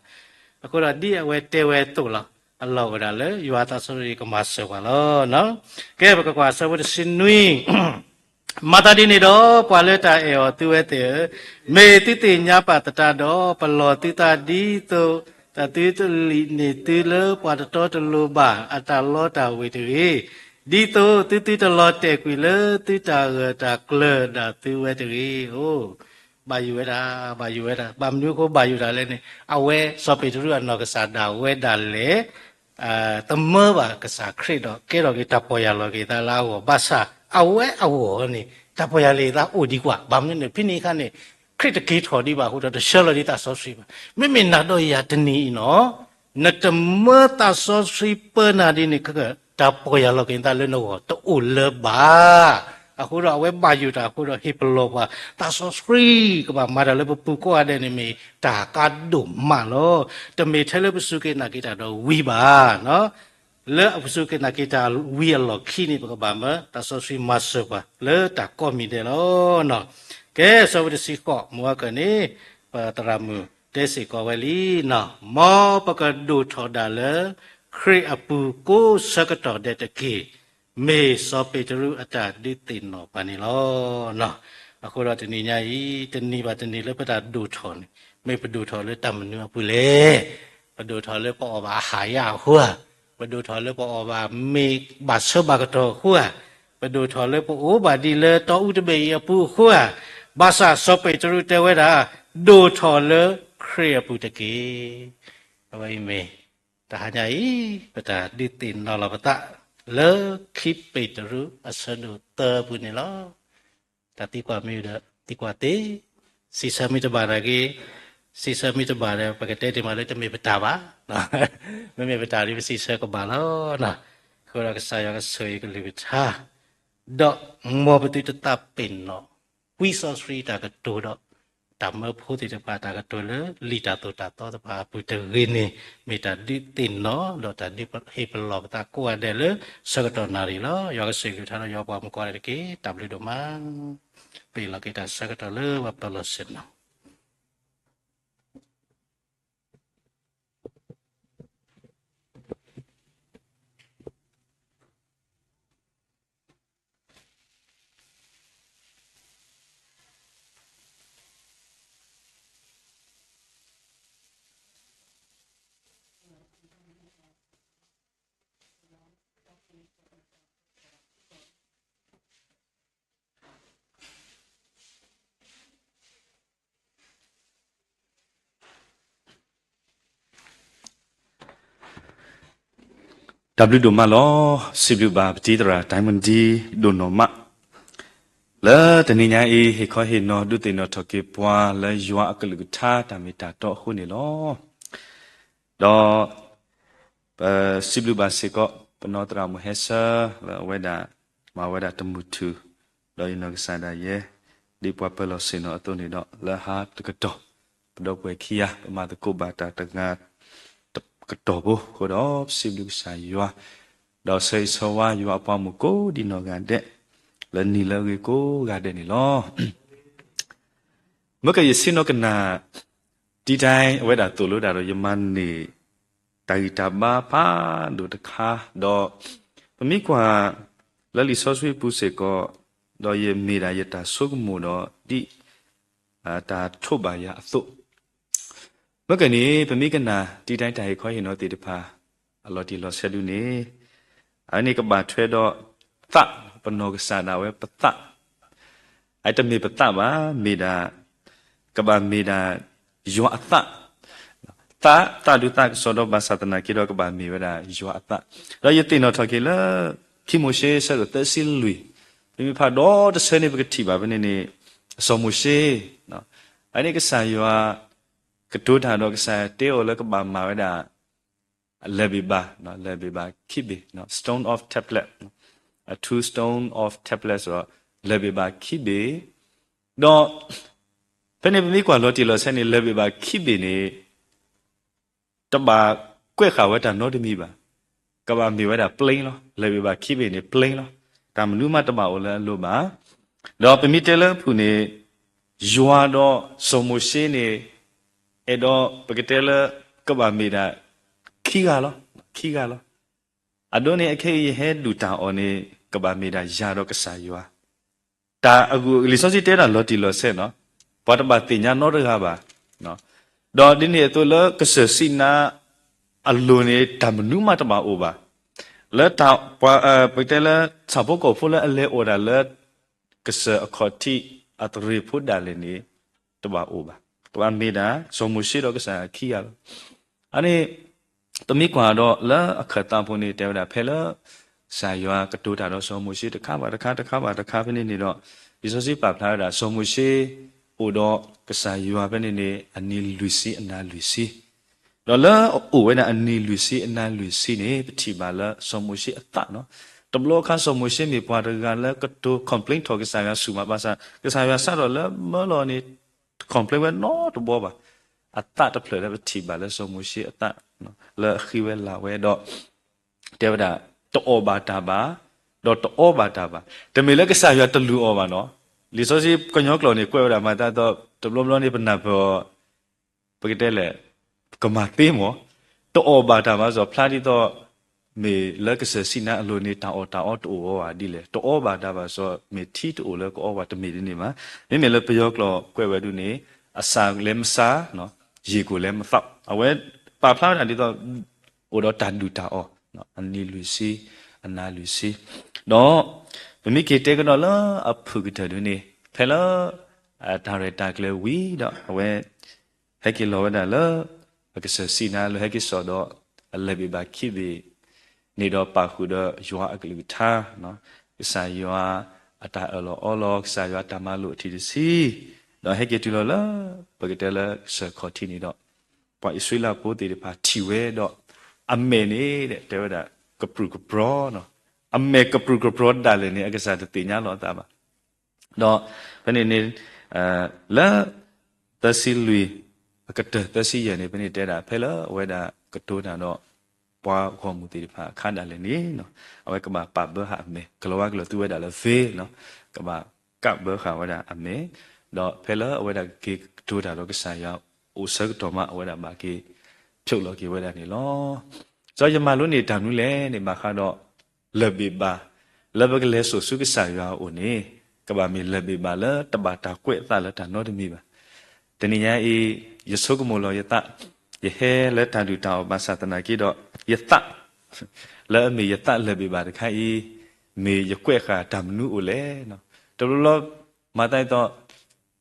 အဃိဒီးဒ်အဝဲတဲဝဲအသိးလီၤ. အလီၢ်အိၣ်ဝဲဒၣ်လၢယွၤသးစီဆှံကမၤစၢၤပှၤလီၤ. ကဲ ပကကွၢ်အဆၢဖိတဆံနွံ မၤသးဒ်န့ၣ်ဒီး ပှၤလၢတၢ်အဲၣ်အီၤသုဝဲသ့ၣ်ဧၢ, မ့ၢ်သုသ့ၣ်ညါပာ်သတးဒီး ပလီၢ်သုသးဒ်သိး တၢ်သုတလံာ်န့ၢ်သုလၢပှၤတတီတလိၤဘၣ် အတၢ်လီတၢ်ဝ့ၤတဂ့ၤ, ဒ်သိးသုသုတလီၤတဲာ်ကွံာ်လၢသုတၢ်ဂၢၢ်တၢ်ကျၢၤဒၣ်သုဝဲတဂ့ၤ. အိ, ဘၣ်ယိၣ်ဝဲဒၣ်, ဘၣ်ယိၣ်ဝဲဒၣ်. ဘၣ်မနုၤအဃိဘၣ်ယိၣ်တၢ်လဲၣ်န့ၣ် အဝဲစီၤပ့းတရူးအနီၢ်ကစၢ်ဒၣ်ဝဲဒၣ်လဲာ် သမၢဘၣ်ကစၢ်ခရံာ်ဒီးကဲထီၣ်က့ၤတၢ်ပီၢ်ယၢ်လီၤက့ၤသးလၢအဂီၢ် ဘၣ်ဆၣ်အဝဲအဂီၢ်န့ၣ် တၢ်ပီၢ်ယၢ်လီၤက့ၤသးအိၣ်ဒံးကွၢ်. ဘၣ်မနုၤန့ၣ် ဖဲန့ၣ်အခါန့ၣ် ခရံာ်တက့ၤထီၣ်ဒံးဘၣ်အဃိဒီး တဆှၢလီၤဒံးသးစီဆှံဘၣ်. မ့မ့ၢ်နၤဒီးယၤတနံၤအံၤနီၤ နတမၢသးစီဆှံပၢနၤဒ်န့ၣ် တၢ်ပီၢ်ယၢ်လီၤက့ၤသးလၢနဂီၢ်တအိၣ်လၢၤဘၣ်. အဃိဒီးအဝဲဘၣ်ယိၣ်တၢ်အဃိဒီးဟ့ၣ်ပလီၢ်ပှၤ သးစီဆှံကဘၣ်မၤတၢ်လၢပပူၤကိးဂၤဒဲးန့ၣ်မ့ၢ်တၢ်ကါဒိၣ်မးလီၤ. တမ့ၢ်ထဲလၢပစူၢ်က့ၤနာ်က့ၤတၢ်ဒီးဝံၤဘၣ် လၢအပစူၢ်က့ၤနာ်က့ၤတၢ်ဝံၤအလီၢ်ခံန့ၣ် ပကဘၣ်မၢသးစီဆှံမၤစၢၤပှၤလၢတၢ်ကိးမံၤဒဲးလီၤ. ကဲ ဆၢဖိတဆံဃိး မုၢ်အကၢၢ်န့ၣ် ပသရၣ်မုၣ်တဲစ့ၢ်ကီးဝဲလံ, မ်ပကဒိၣ်ထီၣ်ဒၣ်လၢခရံာ်အပူၤကိးဆၢကတီၢ်ဒဲးတက့ၢ်. မ့ၢ်စီၤပ့းတရူးအတၢ်ဒုးသ့ၣ်နီၣ်ပှၤန့ၣ်လီၤ. အဃိဒီးတနံၤညါအံၤ တနံၤဘၣ်တနံၤလၢပတၢ်ဒိၣ်ထီၣ်န့ၣ် မ့ၢ်ပဒိၣ်ထီၣ်လၢတၢ်မနုၤအပူၤလဲၣ်. ပဒိၣ်ထီၣ်လၢပအီၣ်ဘၣ်အဟၣ်ယၣ်အဃိဧါ, ပဒိၣ်ထီၣ်လၢပအီၣ်ဘၣ်မ့ၤဘၣ်ဆၢဘၣ်ကတီၢ်အဃိဧါ, ပဒိၣ်ထီၣ်လၢပအိၣ်ဘၣ်ဒ်လၢတီအူတဘ့ၣ်အံၤအပူၤအဃိဧါ, ဘၣ်ဆၣ်စီၤပ့းတရူးတဲဝဲဒၣ် ဒိၣ်ထီၣ်လၢခရံာ်အပူၤတက့ၢ်. အဝဲအံၤမ့ၢ် တဟါညါအံၤ ပတၢ်ဒုးသ့ၣ်နီၣ်လီၤပသး လၢခံပ့းတရူးအဆၢဒိၣ်သၢပူၤန့ၣ်လီၤ. တၢ်သံကွၢ်မ့ၢ်ဒီး သံကွၢ်သ့, စံးဆၢမ့ၢ်တဘၣ်နာ်က့, စံးဆၢမ့ၢ်တဘၣ်ဒီး ပကတဲတ့ၢ်မးလၢတမ့ၢ်ပတၢ်ဘၣ်, မ့မ့ၢ်ပတၢ်ဒီးပစံးဆၢကဘၣ်လီၤ. အဃိဒီးကစၢ်ယွၤကဆိၣ်ဂ့ၤကလုၢ်ကထါ ဒီးမ်ပသုတသးပ့ၤနီၣ် ဝံစီဆှံတၢ်ကတိၤဒီး တၢ်မၢဖိသ့ၣ်တဖၣ် တၢ်ကတိၤလၢလံာ်တၢ်သိၣ်တၢ်သီတဖၣ်အပူၤတဂ့ၤန့ၣ် မ့ၢ်တၢ်ဒုးသ့ၣ်နီၣ် ဒီးတၢ်ဒုးဟ့ၣ်ပလီၢ်ပသးကိးဂၤဒဲးလၢဆၢကတီၢ်နၣ်ရံၣ်လီၤ. ယွၤကဆိၣ်ဂ့ၤကလုၢ်ကထါဒီးယွၤပှၤမုၣ်ကိးဂၤဒဲးတက့ၢ်. တၢ်ဘျုးဒိၣ်မး ပအ့ၣ်လိာ်က့ၤတၢ်ဆၢကတီၢ်လၢပပၢၤလီၢ်ဆ့ၣ်နီၤ. တၢ်ဘျုးဒိၣ်မးလီၤ. စံးဘျုးဘၣ်ပတံၤသရၣ် ဒိၣ်နီၢ်မး, လၢတနံၤညါအံၤ ဟ့ၣ်ခီဟ့ၣ်နီၤဒုးသ့ၣ်နီၣ်ထီၣ်က့ၤပှၤလၢယွၤအကလုၢ်ကထါတၢ်မ့ၢ်တၢ်တီအဃိန့ၣ်လီၤ. ဒီး ပစံးဘျုးဘၣ်စ့ၢ်ကီး ပနီၢ်သရၣ်မုၣ်ဟဲဆၢ လၢအဝဲဒၣ် မၤဝဲဒၣ်တမုၢ်ထူၣ် ဒီးယနီၢ်ကစၢ်ဒၣ်ယဲ ဒ်ပှၤပၢၤလီၢ်ဆ့ၣ်နီၤအသိးန့ၣ်ဒီး လၢဟါတကတီၢ် ပဒီပုၢ်ဝဲၢ်ခံဂၤ ပမၤသကိးဘၣ်တၢ်တဂၤ ကတီၢ်ဖိအဃိဒီး ပစံးဘျုးကစၢ်ယွၤ ဒီးဆၢဂ့ၤဆၢဝါယွၤအပှၤမိၢ်ကိးဒံးနီၢ်ဂၤဒဲး လၢနံၤလၢအဂ့ၤကိးဂၤဒဲးန့ၣ်လီၤ. မ့ၢ်ကယဆ့ၣ်နီၤကနၣ် တံတၢ်အဝဲဒၣ်သိၣ်လိတၢ်ဒီးယမၤန့ၢ် တၢ်ဂံၢ်တၢ်ဘါဖးဒိၣ်တခါ ဒီး ပမ့ၢ်ကွၢ် လၢလံာ်စီဆှံပူၤစ့ၢ်ကီး ဒီးယမ့ၢ်ဒၣ်ယတၢ်ဆိကမိၣ်ဒီး ဒ် တၢ်ထိးဘၣ်ယၤအသိး မ့ၢ်ကန့ၣ် ပမ့ၢ်ကနၣ်တံတၢ်တၢ်ဟ့ၣ်ခီဟ့ၣ်နီၤသ့ၣ်တဖၣ် အလီၤတံၢ်လီၤဆဲးဒုန့ၣ် အန့ၣ်ကဘၣ်ထွဲဒီး သး ပနီၢ်ကစၢ်ဒၣ်ဝဲပသး အတမ့ၢ်ပသးဘၣ် မ့ၢ်ဒၣ် ကဘၣ်မ့ၢ်ဒၣ် ယွၤအသး သး သးဒုးသးကစီၣ်ဒီးဘၣ်ဆၣ်သနာ်က့ဒီး ကဘၣ်မ့ၢ်ဝဲဒၣ်ယွၤအသး ဒီးယသ့ၣ်နီၣ်ထီၣ်က့ၤလၢ ခံမိၤၡ့ ဆၢဒိၣ်သၢဆံလွံၢ် ပမ့ၢ်ဖးဒီတဆၢန့ၣ် ပကထံၣ်ဘၣ်ဖဲန့ၣ်န့ၣ် စီၤမိၤၡ့ အန့ၣ်ကစၢ်ယွၤ ကတိၤတၢ်ဒီးကစၢ်ယွၤတဲအီၤလၢကဘၣ်မၤဝဲဒၣ် လၢၢ်ဘ့ၣ်ဘၣ် လၢၢ်ဘ့ၣ်ဘၣ်ခံဘ့ၣ် stone of tablet, a two stone of tablet ဒီး လၢၢ်ဘ့ၣ်ဘၣ်ခံဘ့ၣ် ဒီး ဖဲန့ၣ်ပမ့ၢ်ကွၢ်လီၤတံၢ်လီၤဆဲးန့ၣ် လၢၢ်ဘ့ၣ်ဘၣ်ခံဘ့ၣ်န့ၣ် တဘၣ်ကွဲးဃာ်ဝဲတၢ်နီတမံၤဘၣ်. ကဘၣ်မ့ၢ်ဝဲဒၣ် plain လီၤ. လၢၢ်ဘ့ၣ်ဘၣ်ခံဘ့ၣ်န့ၣ် plain လီၤ. တၢ်မနုၤမးတဘၣ်အိၣ်လၢအလိၤဘၣ်. ဒီးပမ့ၢ်တဲလၢအပူၤန့ၣ် ယွၤဒီးစီၤမိၤၡ့န့ၣ် အဲၣ်ဒိးပကတဲလၢ ကဘၣ်မ့ၢ်ဒၣ် ခံဂၤလီၤ. ခံဂၤလီၤ. အဒိန့ၣ်အခဲအံၤယဟဲဒုၣ်တၢ်အီၣ်န့ၣ် ကဘၣ်မ့ၢ်ဒၣ်ယၤဒီးကစၢ်ယွၤ တၢ်အဂုၢ်လံာ်စီဆှံတဲဒၣ်လီၤတံၢ်လီၤဆဲးနီၤ, ပှၤတဘၣ်သ့ၣ်ညါနီတဂၤဘၣ်. ဒီးဒ်န့ၣ်အသိးလၢကစၢၢ်စံနါအလိၤန့ၣ် တၢ်မနုၤမးတဘၣ်အိၣ်ဘၣ်. လၢတၢ်ပှၤ ပကတဲလၢ ဆၣ်ဖိကီၢ်ဖိလၢအလဲၤအိၣ်ဒၣ်လၢ ကစၢၢ်အခီၣ်ထံးအသရ့ၣ်ဖိဒၣ်လဲာ်န့ၣ် တဘၣ်အိၣ်ဘၣ်. ကဘၣ်မ့ၢ်ဒၣ် စီၤမိၤၡ့ဒီးကစၢ်ယွၤခံဂၤလီၤ. အန့ၣ် ပမ့ၢ်ကွၢ်ဒီးလၢအခၢၣ်သးဖိန့ၣ် တဲဝဲဒၣ်ဖဲလၢ ကစၢ်ယွၤကတိၤတၢ်ဒီးစီၤမိၤၡ့တခါဘၣ်တခါ တခါဘၣ်တခါ ဖဲန့ၣ်န့ၣ်ဒီး လံာ်စီဆှံပာ်ဖျါဝဲဒၣ် စီၤမိၤၡ့အိၣ်ဒီးကစၢ်ယွၤဖဲန့ၣ်န့ၣ် အနံၤလွံၢ်ဆံအနၤလွံၢ်ဆံ ဒီးလၢအအိၣ်ဝဲဒၣ်အနံၤလွံၢ်ဆံအနၤလွံၢ်ဆံန့ၣ် ပထံၣ်ဘၣ်လၢစီၤမိၤၡ့အသးနီၤ. တဘျီအခါစီၤမိၤၡ့မ့ၢ်ပှၤတဂၤလၢကတိၤ complain ထီၣ်ကစၢ်ယွၤဆူၣ်မးဘၣ်ဆၣ် ကစၢ်ယွၤစးထီၣ်လၢမၢလီၤန့ၣ် complain ဝဲနီတဘျီဘၣ်. အသးတဖျၢၣ်လၢပထံၣ်ဘၣ်လၢစီၤမိၤၡ့အသး လၢအဃံဝဲလၤဝဲဒီး တဲဝဲဒၣ် တအီၣ်ဘၣ်တၢ်ဘၣ် ဒီးတအီဘၣ်တၢ်ဘၣ်. တမ့ၢ်လၢကစၢ်ယွၤတလုၢ်အီၣ်ဘၣ်နီၤ. လံာ်စီဆှံကညီကျိာ်န့ၣ် ကွဲးဝဲဒၣ်မၤသးဒ်သိး တဘျီဘျီန့ၣ် ပနၢ်ပၢၢ်အီၤ ပကတဲလဲၣ် ကမၤသ့မး တအီၣ်ဘၣ်တၢ်ဘၣ်စီၤဖျါဒ်သိး မ့ၢ်လၢကစၢၢ်စံနါအလိၤန့ၣ် တၢ်အီၣ်တၢ်အီတအိၣ်ဝဲဘၣ်ဒ်လဲၣ်. တအီဘၣ်တၢ်ဘၣ်စီၤ မ့ၢ်ထံတအိၣ်လၢကအီဘၣ် တမ့ၢ်ဒ်န့ၣ်ဘၣ်. မ့မ့ၢ်လၢပယီၤကျိာ်ကွဲးဝဲဒၣ်န့ၣ် အစၢ်လဲၤမစၢ် ရေကိုလည်းမသောက် အဝဲပာ်ဖျါဝဲဒၣ်ဒ်သိး အိၣ်ဒီးတၢ်ဒုၣ်တၢ်အီၣ် အနံၤလွံၢ်ဆံ အနၤလွံၢ်ဆံ ဒီး ပမ့ၢ်က့ၤတဲကဒီးလၢအဖုၣ်ကတၢၢ်ဒ်န့ၣ် ဖဲလၢ တၢ်ရဲၣ်တၢ်ကျဲၤဝံၤဒီး အဝဲ ဟဲက့ၤလီၤဝဲဒၣ်လၢ အကစၢၢ်စံနါလၢဟဲက့ၤစိာ်ဒီး အလၢၢ်ဘ့ၣ်ဘၣ်ခံဘ့ၣ် န့ၣ်ဒီးပာ်ဃုာ်ဒီးယွၤအကလုၢ်ကထါ ကစၢ်ယွၤအတၢ်အၢၣ်လီၤအီလီၤ ကစၢ်ယွၤအတၢ်မၤလိာ်အထံၣ်တဆံ ဒီးဟဲက့ၤတုၤလီၤလၢ ပကတဲလၢကစၢၢ်ခီၣ်ထံးန့ၣ်ဒီး ပှၤအံၣ်စရ့လးဖိသ့ၣ်တဖၣ်ထံၣ်ဝဲဒီး အမဲာ်န့ၣ် တဲဝဲဒၣ် ကပြုၢ်ကပြီၤ အမဲာ်ကပြုၢ်ကပြီၤဒၣ်လဲာ်န့ၣ် အကစၢ်တသ့ၣ်ညါလီၤအသးဘၣ် ဒီး ဖဲန့ၣ်န့ၣ် လၢ သၢဆံလွံၢ် အကတၢၢ်သၢဆံယဲၢ်န့ၣ် ဖဲန့ၣ်တဲဒၣ် ဖဲလၢအဝဲဒၣ်ကတိၤတၢ်ဒီး ပှၤဂီၢ်မုၢ်သ့ၣ်တဖၣ်အခါဒၣ်လဲာ်န့ၣ် အဝဲကဘၣ်ပာ်ဘၢဃာ်အမဲာ် ကလီၤဝါကလီၤသူဝဲဒၣ်လၢ veil ကဘၣ်ကးဘၢဃာ်ဝဲဒၣ်အမဲာ် ဒီးဖဲလၢအဝဲဒၣ်ကက့ၤကတိၤတၢ်ဒီးကစၢ်ယွၤ အိၣ်ဆၢကတီၢ်မး အဝဲဒၣ်ဘၣ်က့ၤ ဖျိးလီၤက့ၤဝဲဒၣ်န့ၣ်လီၤ. စီၤယမၤလိန့ၣ်တၢ်မနုၤလဲၣ်န့ၣ် ဘၣ်ဃးဒီး လၢၢ်ဘ့ၣ်ဘၣ် လၢပကလဲၤစိာ်ဆူကစၢ်ယွၤအအိၣ်န့ၣ် ကဘၣ်မ့ၢ်လၢၢ်ဘ့ၣ်ဘၣ်လၢတဘၣ်တၢ်ကွဲးအသးလၢတၢ်နီတမံၤဘၣ်. တနံၤညါအံၤ ယဆိကမိၣ်လီၤယသး ယဟဲလၢတၢ်ဒုၣ်တၢ်အီၣ်ဘၣ်ဆၣ်သနာ်က့ဒီး ယသး လၢအမ့ၢ်ယသးလၢၢ်ဘ့ၣ်ဘၣ်တခါအံၤ မ့ၢ်ယကွဲးဃာ်တၢ်မနုၤအိၣ်လဲၣ်. တဘျီဘျီ မၤသးဒ်သိး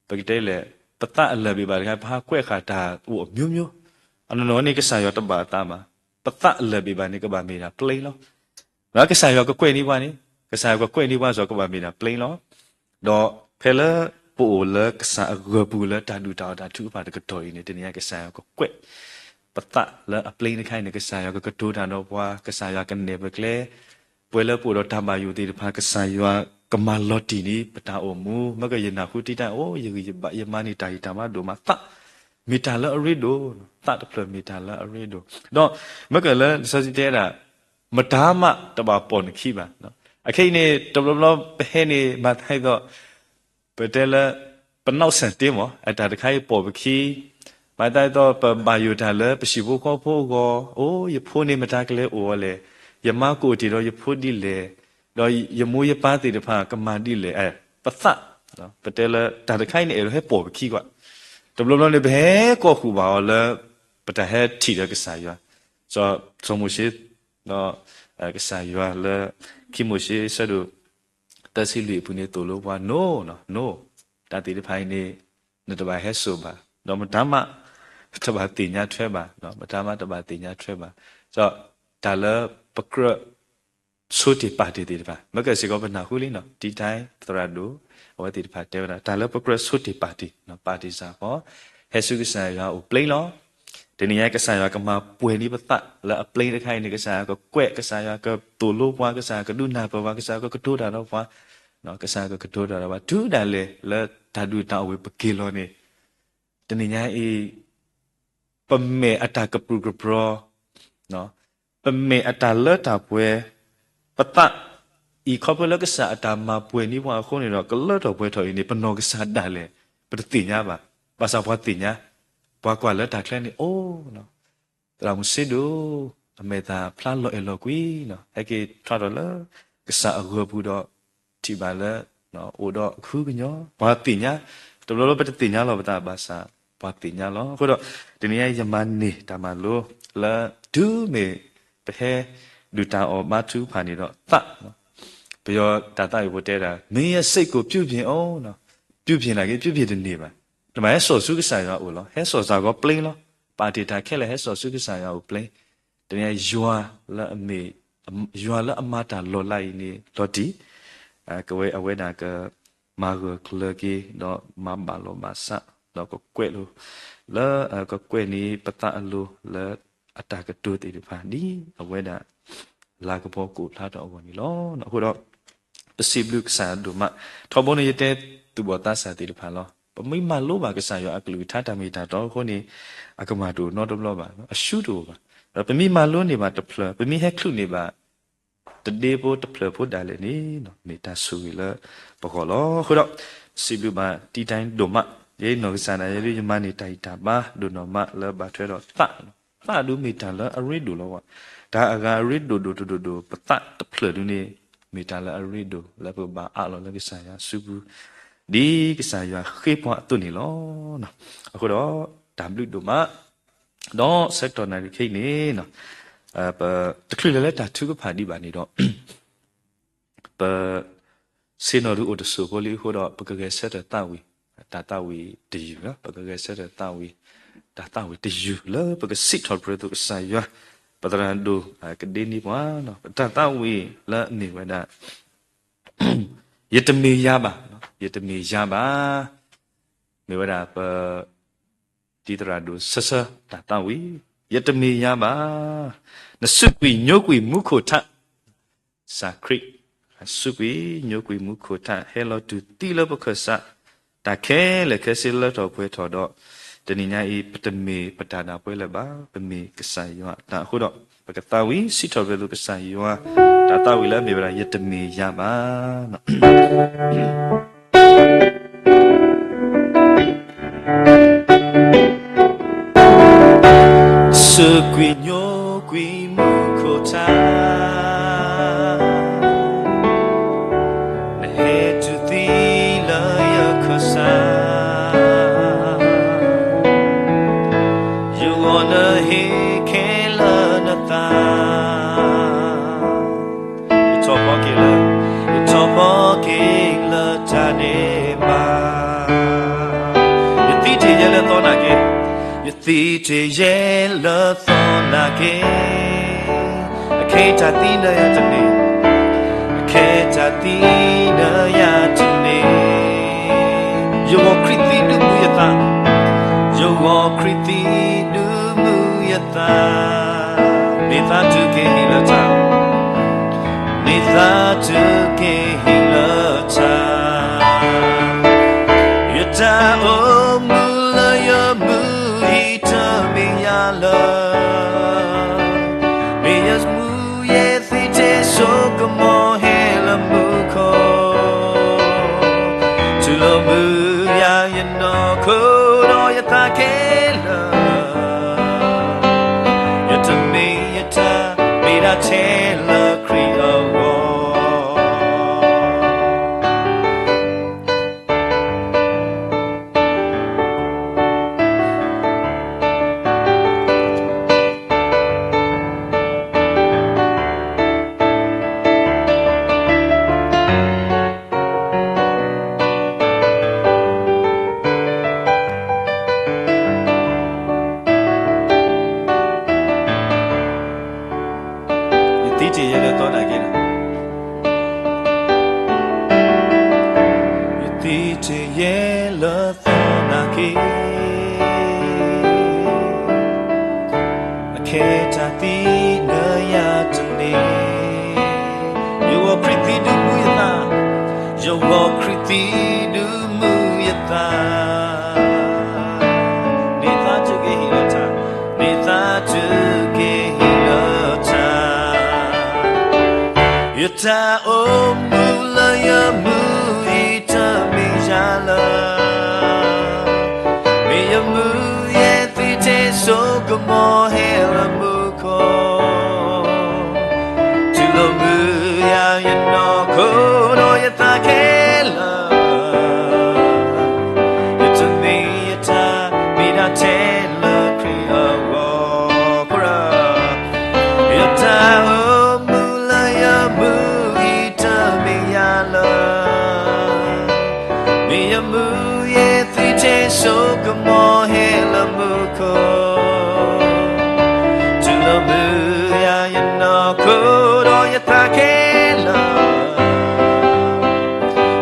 ပကတဲလဲၣ် ပသးအလၢၢ်ဘ့ၣ်ဘၣ်တခါ ပဟးကွဲးဃာ်တၢ်အိၣ်အမျိုးမျိုး အနီၢ်နီၢ်န့ၣ် ကစၢ်ယွၤတဘၣ်အသးဘၣ်. ပသးအလၢၢ်ဘ့ၣ်ဘၣ်န့ၣ် ကဘၣ်မ့ၢ်ဒၣ် plain လီၤ. ဒီးကစၢ်ယွၤကကွဲးန့ၢ်ပှၤန့ၣ် ကစၢ်ယွၤကကွဲးန့ၢ်ပှၤစီၤ ကဘၣ်မ့ၢ်ဒၣ် plain လီၤ. ဒီးဖဲလၢပအိၣ်လၢကစၢ်အဂၢၢ်ပူၤလၢတၢ်ဒူၣ်တၢ်အီၣ်တၢ်ထုကဖၣ်တကတီၢ်အံၤန့ၣ် တနံၤညါကစၢ်ယွၤကကွဲးပသးလၢအပျ့ၤတခါအံၤန့ၣ် ကစၢ်ယွၤကကတိၤတၢ်ဒီးပှၤ, ကစၢ်ယွၤကနဲၣ်ပကျဲ, ပှဲၤလၢပအိၣ်ဒီးတၢ်ဘၣ်ယိၣ်သ့ၣ်တဖၣ် ကစၢ်ယွၤကမၤလီၤတံၢ်န့ၢ်ပတၢ်အိၣ်မူ, မ့ၢ်ကယနၢ်ဟူတံၢ်တၢ်အိၣ် ယဂံၢ်ယဘါ ယမၤန့ၢ်တၢ်ဂံၢ်တၢ်ဘါဒိၣ်မးသး, မ့ၢ်တၢ်လၢအရ့ဒိၣ်, သးတဖျၢၣ်မ့ၢ်တၢ်လၢအရ့ဒိၣ်, ဒီးမ့ၢ်ကလၢလံာ်စီဆှံတဲဒၣ် မတၤမးတဘၣ်ပိာ်နခံဘၣ်. အခဲအံၤန့ၣ် တဘျီဘျီပဟဲန့ၣ် မၤသးဒ်သိး ပတဲလၢ ပနီၣ်စၢၣ်တ့မး အတၢ်တခါအံၤပိာ်ပခံ, မၤသးဒ်သိး ပဘၣ်ယိၣ်တၢ်လၢပဟံၣ်ဖိဃီဖိအဂီၢ်, အိ ယဖိန့ၣ်မတၤကလဲၤအိၣ်အီၤလဲၣ်, ယမါကအိၣ်တ့ၢ်ဒီးယဖိဒ်လဲၣ်, ဒီးယမိၢ်ယပၢ်သ့ၣ်တဖၣ်ကမၤဒ်လဲၣ်, ပသး, ပတဲလၢတၢ်တခါအံၤန့ၣ် အဲၣ်ဒိးဟဲပိာ်ပခံကွၢ်, တဘျီဘျီန့ၣ် ပဟဲကိးဃုာ်ဘၣ်အီၤလၢ ပတၢ်ဟဲထံၣ်ဒီးကစၢ်ယွၤ, စီၤမိၤၡ့ ဒီး ကစၢ်ယွၤလၢ ခံမိၤၡ့ဆၢဒိၣ် သၢဆံလွံၢ်အပူၤန့ၣ် သိၣ်လိပှၤ နိ, နိ, တၢ်သ့ၣ်တဖၣ်အံၤန့ၣ် နတဘၣ်ဟဲစိာ်ဘၣ်, ဒီးမတၤမး တဘၣ်သ့ၣ်ညါထွဲဘၣ်, မတၤမးတဘၣ်သ့ၣ်ညါထွဲဘၣ်, ဒီးတၢ်လၢပကြၢး ဆိတ့ၢ်ပာ်တ့ၢ်သ့ၣ်တဖၣ် မ့ၢ်ကစ့ၢ်ကီးပနၢ်ဟူလံနီၤ တံတၢ်သရၣ်ဒိၣ် အဝဲသ့ၣ်တဖၣ်တဲဝဲဒၣ် တၢ်လၢပကြၢးဆိတ့ၢ်ပာ်တ့ၢ် ပာ်တ့ၢ်စ့ၢ်ကီး ဟဲဆူကစၢ်ယွၤအိၣ်ပျ့ၤလီၤ. တနံၤညါကစၢ်ယွၤကမၤပှဲၤန့ၢ်ပသးလၢအပျ့ၤတခါအံၤန့ၣ် ကစၢ်ယွၤကကွဲး ကစၢ်ယွၤကသိၣ်လိပှၤ ကစၢ်ယွၤကဒုးနၢ်ပၢၢ်ပှၤ ကစၢ်ယွၤကကတိၤတၢ်ဒီးပှၤ ကစၢ်ယွၤကကတိၤတၢ်ဒီးပှၤ တုၤဒၣ်လဲာ်လၢတၢ်ဒုၣ်တၢ်အီၣ်ဝံၤပက့ၤလီၤန့ၣ် တနံၤညါအံၤ ပမဲာ်အတၢ်ကပြုၢ်ကပြီၤ ပမဲာ်အတၢ်လၢတၢ်ပှဲၤ ပသးအံၤ ခီဖျိလၢကစၢ်အတၢ်မၤပှဲၤန့ၢ်ပှၤအဃိန့ၣ်ဒီး ကလၢထီၣ်ပှဲၤထီၣ်အံၤန့ၣ် ပနီၢ်ကစၢ်ဒၣ်လဲာ် ပတသ့ၣ်ညါဘၣ်. ဘၣ်ဆၣ်ပှၤသ့ၣ်ညါ, ပှၤကွၢ်လၢတၢ်ချၢန့ၣ် အိ သရၣ်မုၣ်စ့ဒိၣ် အမဲာ်သၣ်ဖျါလီၤအဲၣ်လီၤကွံနီၤ ဟဲက့ၤထီၣ်ဒီးလၢ ကစၢ်အဂၢၢ်ပူၤဒီး ထံၣ်ဘၣ်လၢ အိၣ်ဒီးအခူကညီ ပှၤသ့ၣ်ညါ, တဘျီဘျီပတသ့ၣ်ညါလီၤပသးဘၣ်ဆၣ် ပှၤသ့ၣ်ညါလီၤ. အဃိဒီး တနံၤညါယမၤန့ၢ်တၢ်မၤလိလၢ တုၤမ့ၢ်ပဟဲ ဒုၣ်တၢ်အီၣ်ဘါထုကဖၣ်န့ၣ်ဒီးသး ပယီၤတၢ်သးဝံၣ်ဖိတဲဒၣ် မင်းရဲ့စိတ်ကို ပြုပြင်အောင် ပြုပြင် နာ်က့ ပြုပြင် တန့ၢ်ဘၣ်. နဘၣ်ဟဲစိာ်ဆူကစၢ်ယွၤအအိၣ်လီၤ. ဟဲစိာ်စ့ၢ်ကီးပျ့ၤလီၤ. ပာ်တ့ၢ်တၢ်ခဲလၢာ် ဟဲစိာ်ဆူကစၢ်ယွၤအအိၣ်ပျ့ၤ. တနံၤညါယွၤလၢအမ့ၢ် ယွၤလၢအမၤတၢ်လီၤလးအံၤန့ၣ် လီၤတံၢ် ကဝဲအဝဲဒၣ်က မၤဂၢၢ်ကျၢၤက့ၤ ဒီးမၤဘၣ်လီၤဘၣ်စး ဒီးကကွဲးလိာ် လၢကကွဲးန့ၢ်ပသးအလိၤလၢအတၢ်ကတိၤသ့ၣ်တဖၣ် ဒ်အဝဲဒၣ် လၤကပီၤကအိၣ်ဖျါထီၣ်အဂီၢ်န့ၣ်လီၤ. အဃိဒီး ပစံးဘျုးကစၢ်ဒိၣ်မး ထီဘိန့ၣ်ယတဲသူၣ်ဘီၣ်သးစၢ်သ့ၣ်တဖၣ်လီၤ. ပမ့ၢ်မၤလိဘၣ်ကစၢ်ယွၤအကလုၢ်ကထါတၢ်မ့ၢ်တၢ်တီအဃိန့ၣ် အကမၣ်တအိၣ်နီတဘျီဘၣ်, အရှုံးတအိၣ်ဘၣ်. ဒီးပမ့ၢ်မၤလိန့ၢ်ဘၣ်တဖျၢၣ် ပမ့ၢ်ဟဲချုးန့ၢ်ဘၣ် တဒ့ဖိတဖျၢၣ်ဖိဒၣ်လဲာ်န့ၣ် မ့ၢ်တၢ်ဆိၣ်ဂ့ၤလၢပဂီၢ်လီၤ. အဃိဒီး စံးဘျုးဘၣ်တံတၢ်ဒိၣ်မး, ယဲနီၢ်ကစၢ်ဒၣ်ယဲဒုး ယမၤန့ၢ်တၢ်ဂံၢ်တၢ်ဘါဒိၣ်နီၢ်မးလၢဘၣ်ထွဲဒီးသး, သးဒုးမ့ၢ်တၢ်လၢအရ့ဒိၣ်လီၤဝဲ, တၢ်အဂၤအရ့ဒိၣ်ဒိၣ်ဒိၣ်ဒိၣ်ဒိၣ် ပသးတဖျၢၣ်ဒုးန့ၣ် မ့ၢ်တၢ်လၢအရ့ဒိၣ်လၢပကဘၣ်အးလီၤလၢကစၢ်ယွၤစုပူၤ ဒ်ကစၢ်ယွၤဃ့ပှၤအသိးန့ၣ်လီၤ. အဃိဒီး တၢ်ဘျုးဒိၣ်မး ဒီးဆၢကတီၢ်နၣ်ရံၣ်ခဲအံၤန့ၣ် ပတချုးလဲၤလၢတၢ်ထုကဖၣ်ဒံးဘၣ်န့ၣ်ဒီး ပ ဆ့ၣ်နီၤဒုးအိၣ်တစိၢ်ဖိလံအဃိဒီး ပကဂဲၤဆၢထၢၣ်သးဝံၣ် တၢ်သးဝံၣ်တယုၢ်, ပကဂဲၤဆၢထၢၣ်သးဝံၣ် တၢ်သးဝံၣ်တယုၢ်လၢပကစံးထီၣ်ပတြၢၤအသိးကစၢ်ယွၤ ပသရၣ်ဒိၣ်ကဒ့န့ၢ်ပှၤ တၢ်သးဝံၣ်လၢအမ့ၢ်ဝဲဒၣ် ယတမ့ၢ်ယၤဘၣ်, ယတမ့ၢ်ယၤဘၣ်, မ့ၢ်ဝဲဒၣ်ပ တံၤသရၣ်ဒိၣ်ဆၢဆၢတၢ်သးဝံၣ်, ယတမ့ၢ်ယၤဘၣ်, နစူးကွံာ်ညိကွံာ်မူခိၣ်ထး, ကစၢ်ခရံာ် စူးကွံာ်ညိကွံာ်မူခိၣ်ထး ဟဲလီၤတူၢ်သံလၢပခၢၣ်စး, တၢ်ခဲလၢာ်ခဲဆ့လၢထီၣ်ပှဲၤထီၣ်ဒီး တနံၤညါအံၤ ပတမ့ၢ်ပတၢ်ဒၣ်ပှဲၤလၢၤဘၣ်, ပမ့ၢ်ကစၢ်ယွၤအတၢ်အဃိဒီး ပကသးဝံၣ် စံးထီၣ်ပတြၢၤအသိးကစၢ်ယွၤ တၢ်သးဝံၣ်လၢအမ့ၢ်ဝဲဒၣ် ယတမ့ၢ်ယၤဘၣ် စူးကွံာ်ညိကွံာ်မူခိၣ်ထး, နဟဲတူၢ်သံလၢယခၢၣ်စး, ယဂီၢ်နဟ့ၣ်ခဲလၢာ်နသး ယထီၣ်ဖီက့ၤလၢ, ယထီၣ်ဖီက့ၤလၢတၢ်ဒဲးဘး, ယသံတ့ၢ်ယဲလၢသီနာ်က့, ယသံတ့ၢ်ယဲလၢသီနာ်က့, အခဲအံၤတၢ်သံနၤယၤတန့ၢ်, အခဲအံၤတၢ်သံနၤယၤတန့ၢ် ယဂီၢ်ခရံာ်သံဒုးမူယသး, ယဂီၢ်ခရံာ်သံဒုးမူယသး, မ့ၢ်သးစူၤက့ၤဟ့ၣ်လၢတၢ်, မ့ၢ်သးစူၤက့ၤဟ့ၣ်လၢတၢ်, ယတၢ်အိၣ်မူလၢယမူအံၤတမ့ၢ်ယၤလၢ မ့ၢ်ယမူယဲၢ်သ့ၣ်ထဲစိကမီၤဟဲလၢမူခိၣ်, တူၢ်လိာ်မူယၤယနီၢ်ခိဒီးယသးခဲလၢာ်, ယတမ့ၢ်ယတၢ် မ့ၢ်ဒၣ်ထဲလၢခရံာ်အဂီၢ် ယသံတ့ၢ်ယဲလၢသီနာ်က့လီၤ. ယသံတ့ၢ်ယဲလၢသီနာ်က့, အခဲတၢ်သံနၢယၤတန့ၢ်, ယဂီၢ်ခရံာ်သံဒုးမူယသး, ယဂီၢ်ခရံာ်သံဒုးမူယသး, မ့ၢ်သးစူၤက့ၤဟ့ၣ်လၢတၢ်, မ့ၢ်သးစူၤက့ၤဟ့ၣ်လၢတၢ် ယတၢ်အိၣ်မူလၢယမူအံၤတမ့ၢ်ယၤလၢ မ့ၢ်ယမူယဲၢ်သ့ၣ်ထဲစိကမီၤဟဲလၢမူခိၣ်, တူၢ်လိာ်မူယၤယနီၢ်ခိဒီးယသးခဲလၢာ်, ယတမ့ၢ်ယတၢ် မ့ၢ်ဒၣ်ထဲလၢခရံာ်အဂီၢ်, ယတၢ်အိၣ်မူလၢယ မူအံၤတမ့ၢ်ယၤလၢ မ့ၢ်ယမူယဲၢ်သ့ၣ်ထဲစိကမီၤဟဲလၢမူခိၣ်, တူၢ်လိာ်မူယၤယနီၢ်ခိဒီးယသးခဲလၢာ်,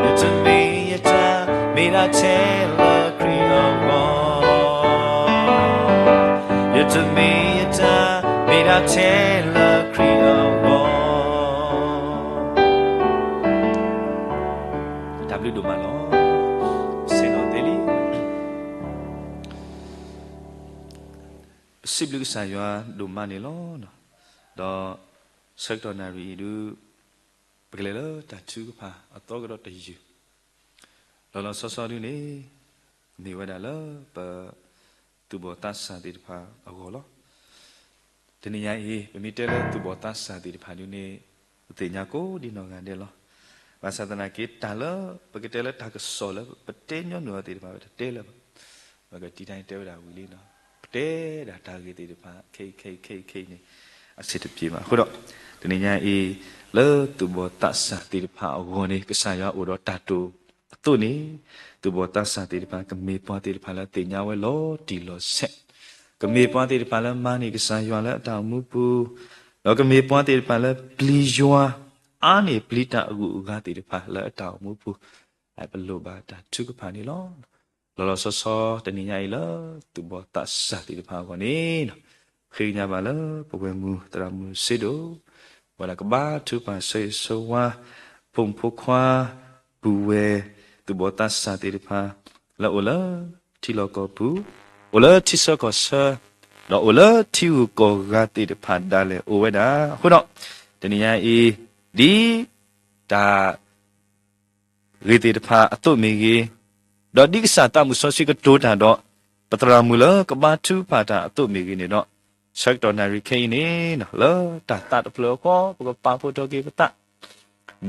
ယတမ့ၢ်ယတၢ် မ့ၢ်ဒၣ်ထဲလၢခရံာ်အဂီၢ်, ယတမ့ၢ်ယတၢ် မ့ၢ်ဒၣ်ထဲလၢခရံာ်အဂီၢ်, တၢ်ဘျုးဒိၣ်မးလီၤ. ဆ့ၣ်နီၤသ့လံ, ပစံးဘျုးကစၢ်ယွၤဒိၣ်မးန့ၣ်လီၤ. ဒီးဆၢကတီၢ်နၣ်ရံၣ်အံၤဒုး ပကလဲၤလၢတၢ်ထုကဖၣ်အသီကဒီးတယုၢ်, လီၤလီၤဆီဆီဒုးန့ၣ် မ့ၢ်ဝဲဒၣ်လၢပ သူၣ်ဘီၣ်သးစၢ်သ့ၣ်တဖၣ်အဂီၢ်လီၤ. တနံၤညါအံၤ ပမ့ၢ်တဲလၢသူၣ်ဘီၣ်သးစၢ်သ့ၣ်တဖၣ်ဒုးန့ၣ် ပသ့ၣ်ညါကိးဒံနီၢ်ဂၤဒဲးလီၤ. ဘၣ်ဆၣ်သနာ်က့ တၢ်လၢပကတဲလၢတၢ်ကစီၣ်လၢပတဲညီနုၢ်အီၤသ့ၣ်တဖၣ် ပတတဲလၢၤဘၣ်. ပကတံာ်တာ်အံၤတဲဝဲဒၣ်ဝံၤလံနီၤ, ပတဲဒၣ်တၢ်ဂ့ၢ်သ့ၣ်တဖၣ် ခဲအံၤခဲအံၤခဲအံၤခဲအံၤန့ၣ် အဆင်တပြေဘၣ်. အဃိဒီး တနံၤညါအံၤ လၢသူၣ်ဘီၣ်သးစၢ်သ့ၣ်တဖၣ်အဂီၢ်န့ၣ် ကစၢ်ယွၤအိၣ်ဒီးတၢ်တိာ်အသိးန့ၣ် သူၣ်ဘီၣ်သးစၢ်သ့ၣ်တဖၣ် ကမ့ၢ်ပှၤသ့ၣ်တဖၣ်လၢသ့ၣ်ညါဝဲလီၤတံၢ်လီၤဆဲး, ကမ့ၢ်ပှၤသ့ၣ်တဖၣ်လၢမၤန့ၢ်ကစၢ်ယွၤလၢအတၢ်အိၣ်မူပူၤ, ဒီးကမ့ၢ်ပှၤသ့ၣ်တဖၣ်လၢပျံၤယွၤအါန့ၢ်ပျံၤတၢ်အဂုၤအဂၤသ့ၣ်တဖၣ်လၢအတၢ်အိၣ်မူပူၤ, ပလိၣ်ဘၣ်တၢ်ထုကဖၣ်န့ၣ်လီၤ. လီၤလီၤဆီဆီ တနံၤညါအံၤလၢသူၣ်ဘီၣ်သးစၢ်သ့ၣ်တဖၣ်အဂီၢ်န့ၣ် ဃ့ကညးဘၣ်လၢပဝဲၢ်မုၢ်သရၣ်မုၣ်စ့ဒိၣ် ဝဲဒၣ်ကဘါထုကဖၣ်ဆၢဂ့ၤဆၢဝါ ဖိမုၣ်ဖိခွါ ပုၢ်ဝဲၢ် သူၣ်ဘီၣ်သးစၢ်သ့ၣ်တဖၣ် လၢအိၣ်လၢထံလီၢ်ကီၢ်ပူၤ, အိၣ်လၢထံဆၢကီၢ်ဆၢ, ဒီးအိၣ်လၢထံဂုၤကီၢ်ဂၤသ့ၣ်တဖၣ်ဒၣ်လဲာ်အိၣ်ဝဲဒၣ်. အဃိဒီး တနံၤညါအံၤ ဒ်တၢ် ဂ့ၤသ့ၣ်တဖၣ်အသိးမ့ၢ်ဂ့ၤ, ဒီးဒ်ကစၢ်သးမုၣ်စီဆှံကတိၤတၢ်ဒီး ပသရၣ်မုၣ်လၢကဘါထုကဖၣ်တၢ်အသိးမ့ၢ်ဂ့ၤန့ၣ်ဒီး, ဆၢကတီၢ်နၣ်ရံၣ်ခဲအံၤန့ၣ် လၢတၢ်သးတဖျၢၣ်အဃိ ပကပာ်ဖှိၣ်ထီၣ်က့ၤပသး,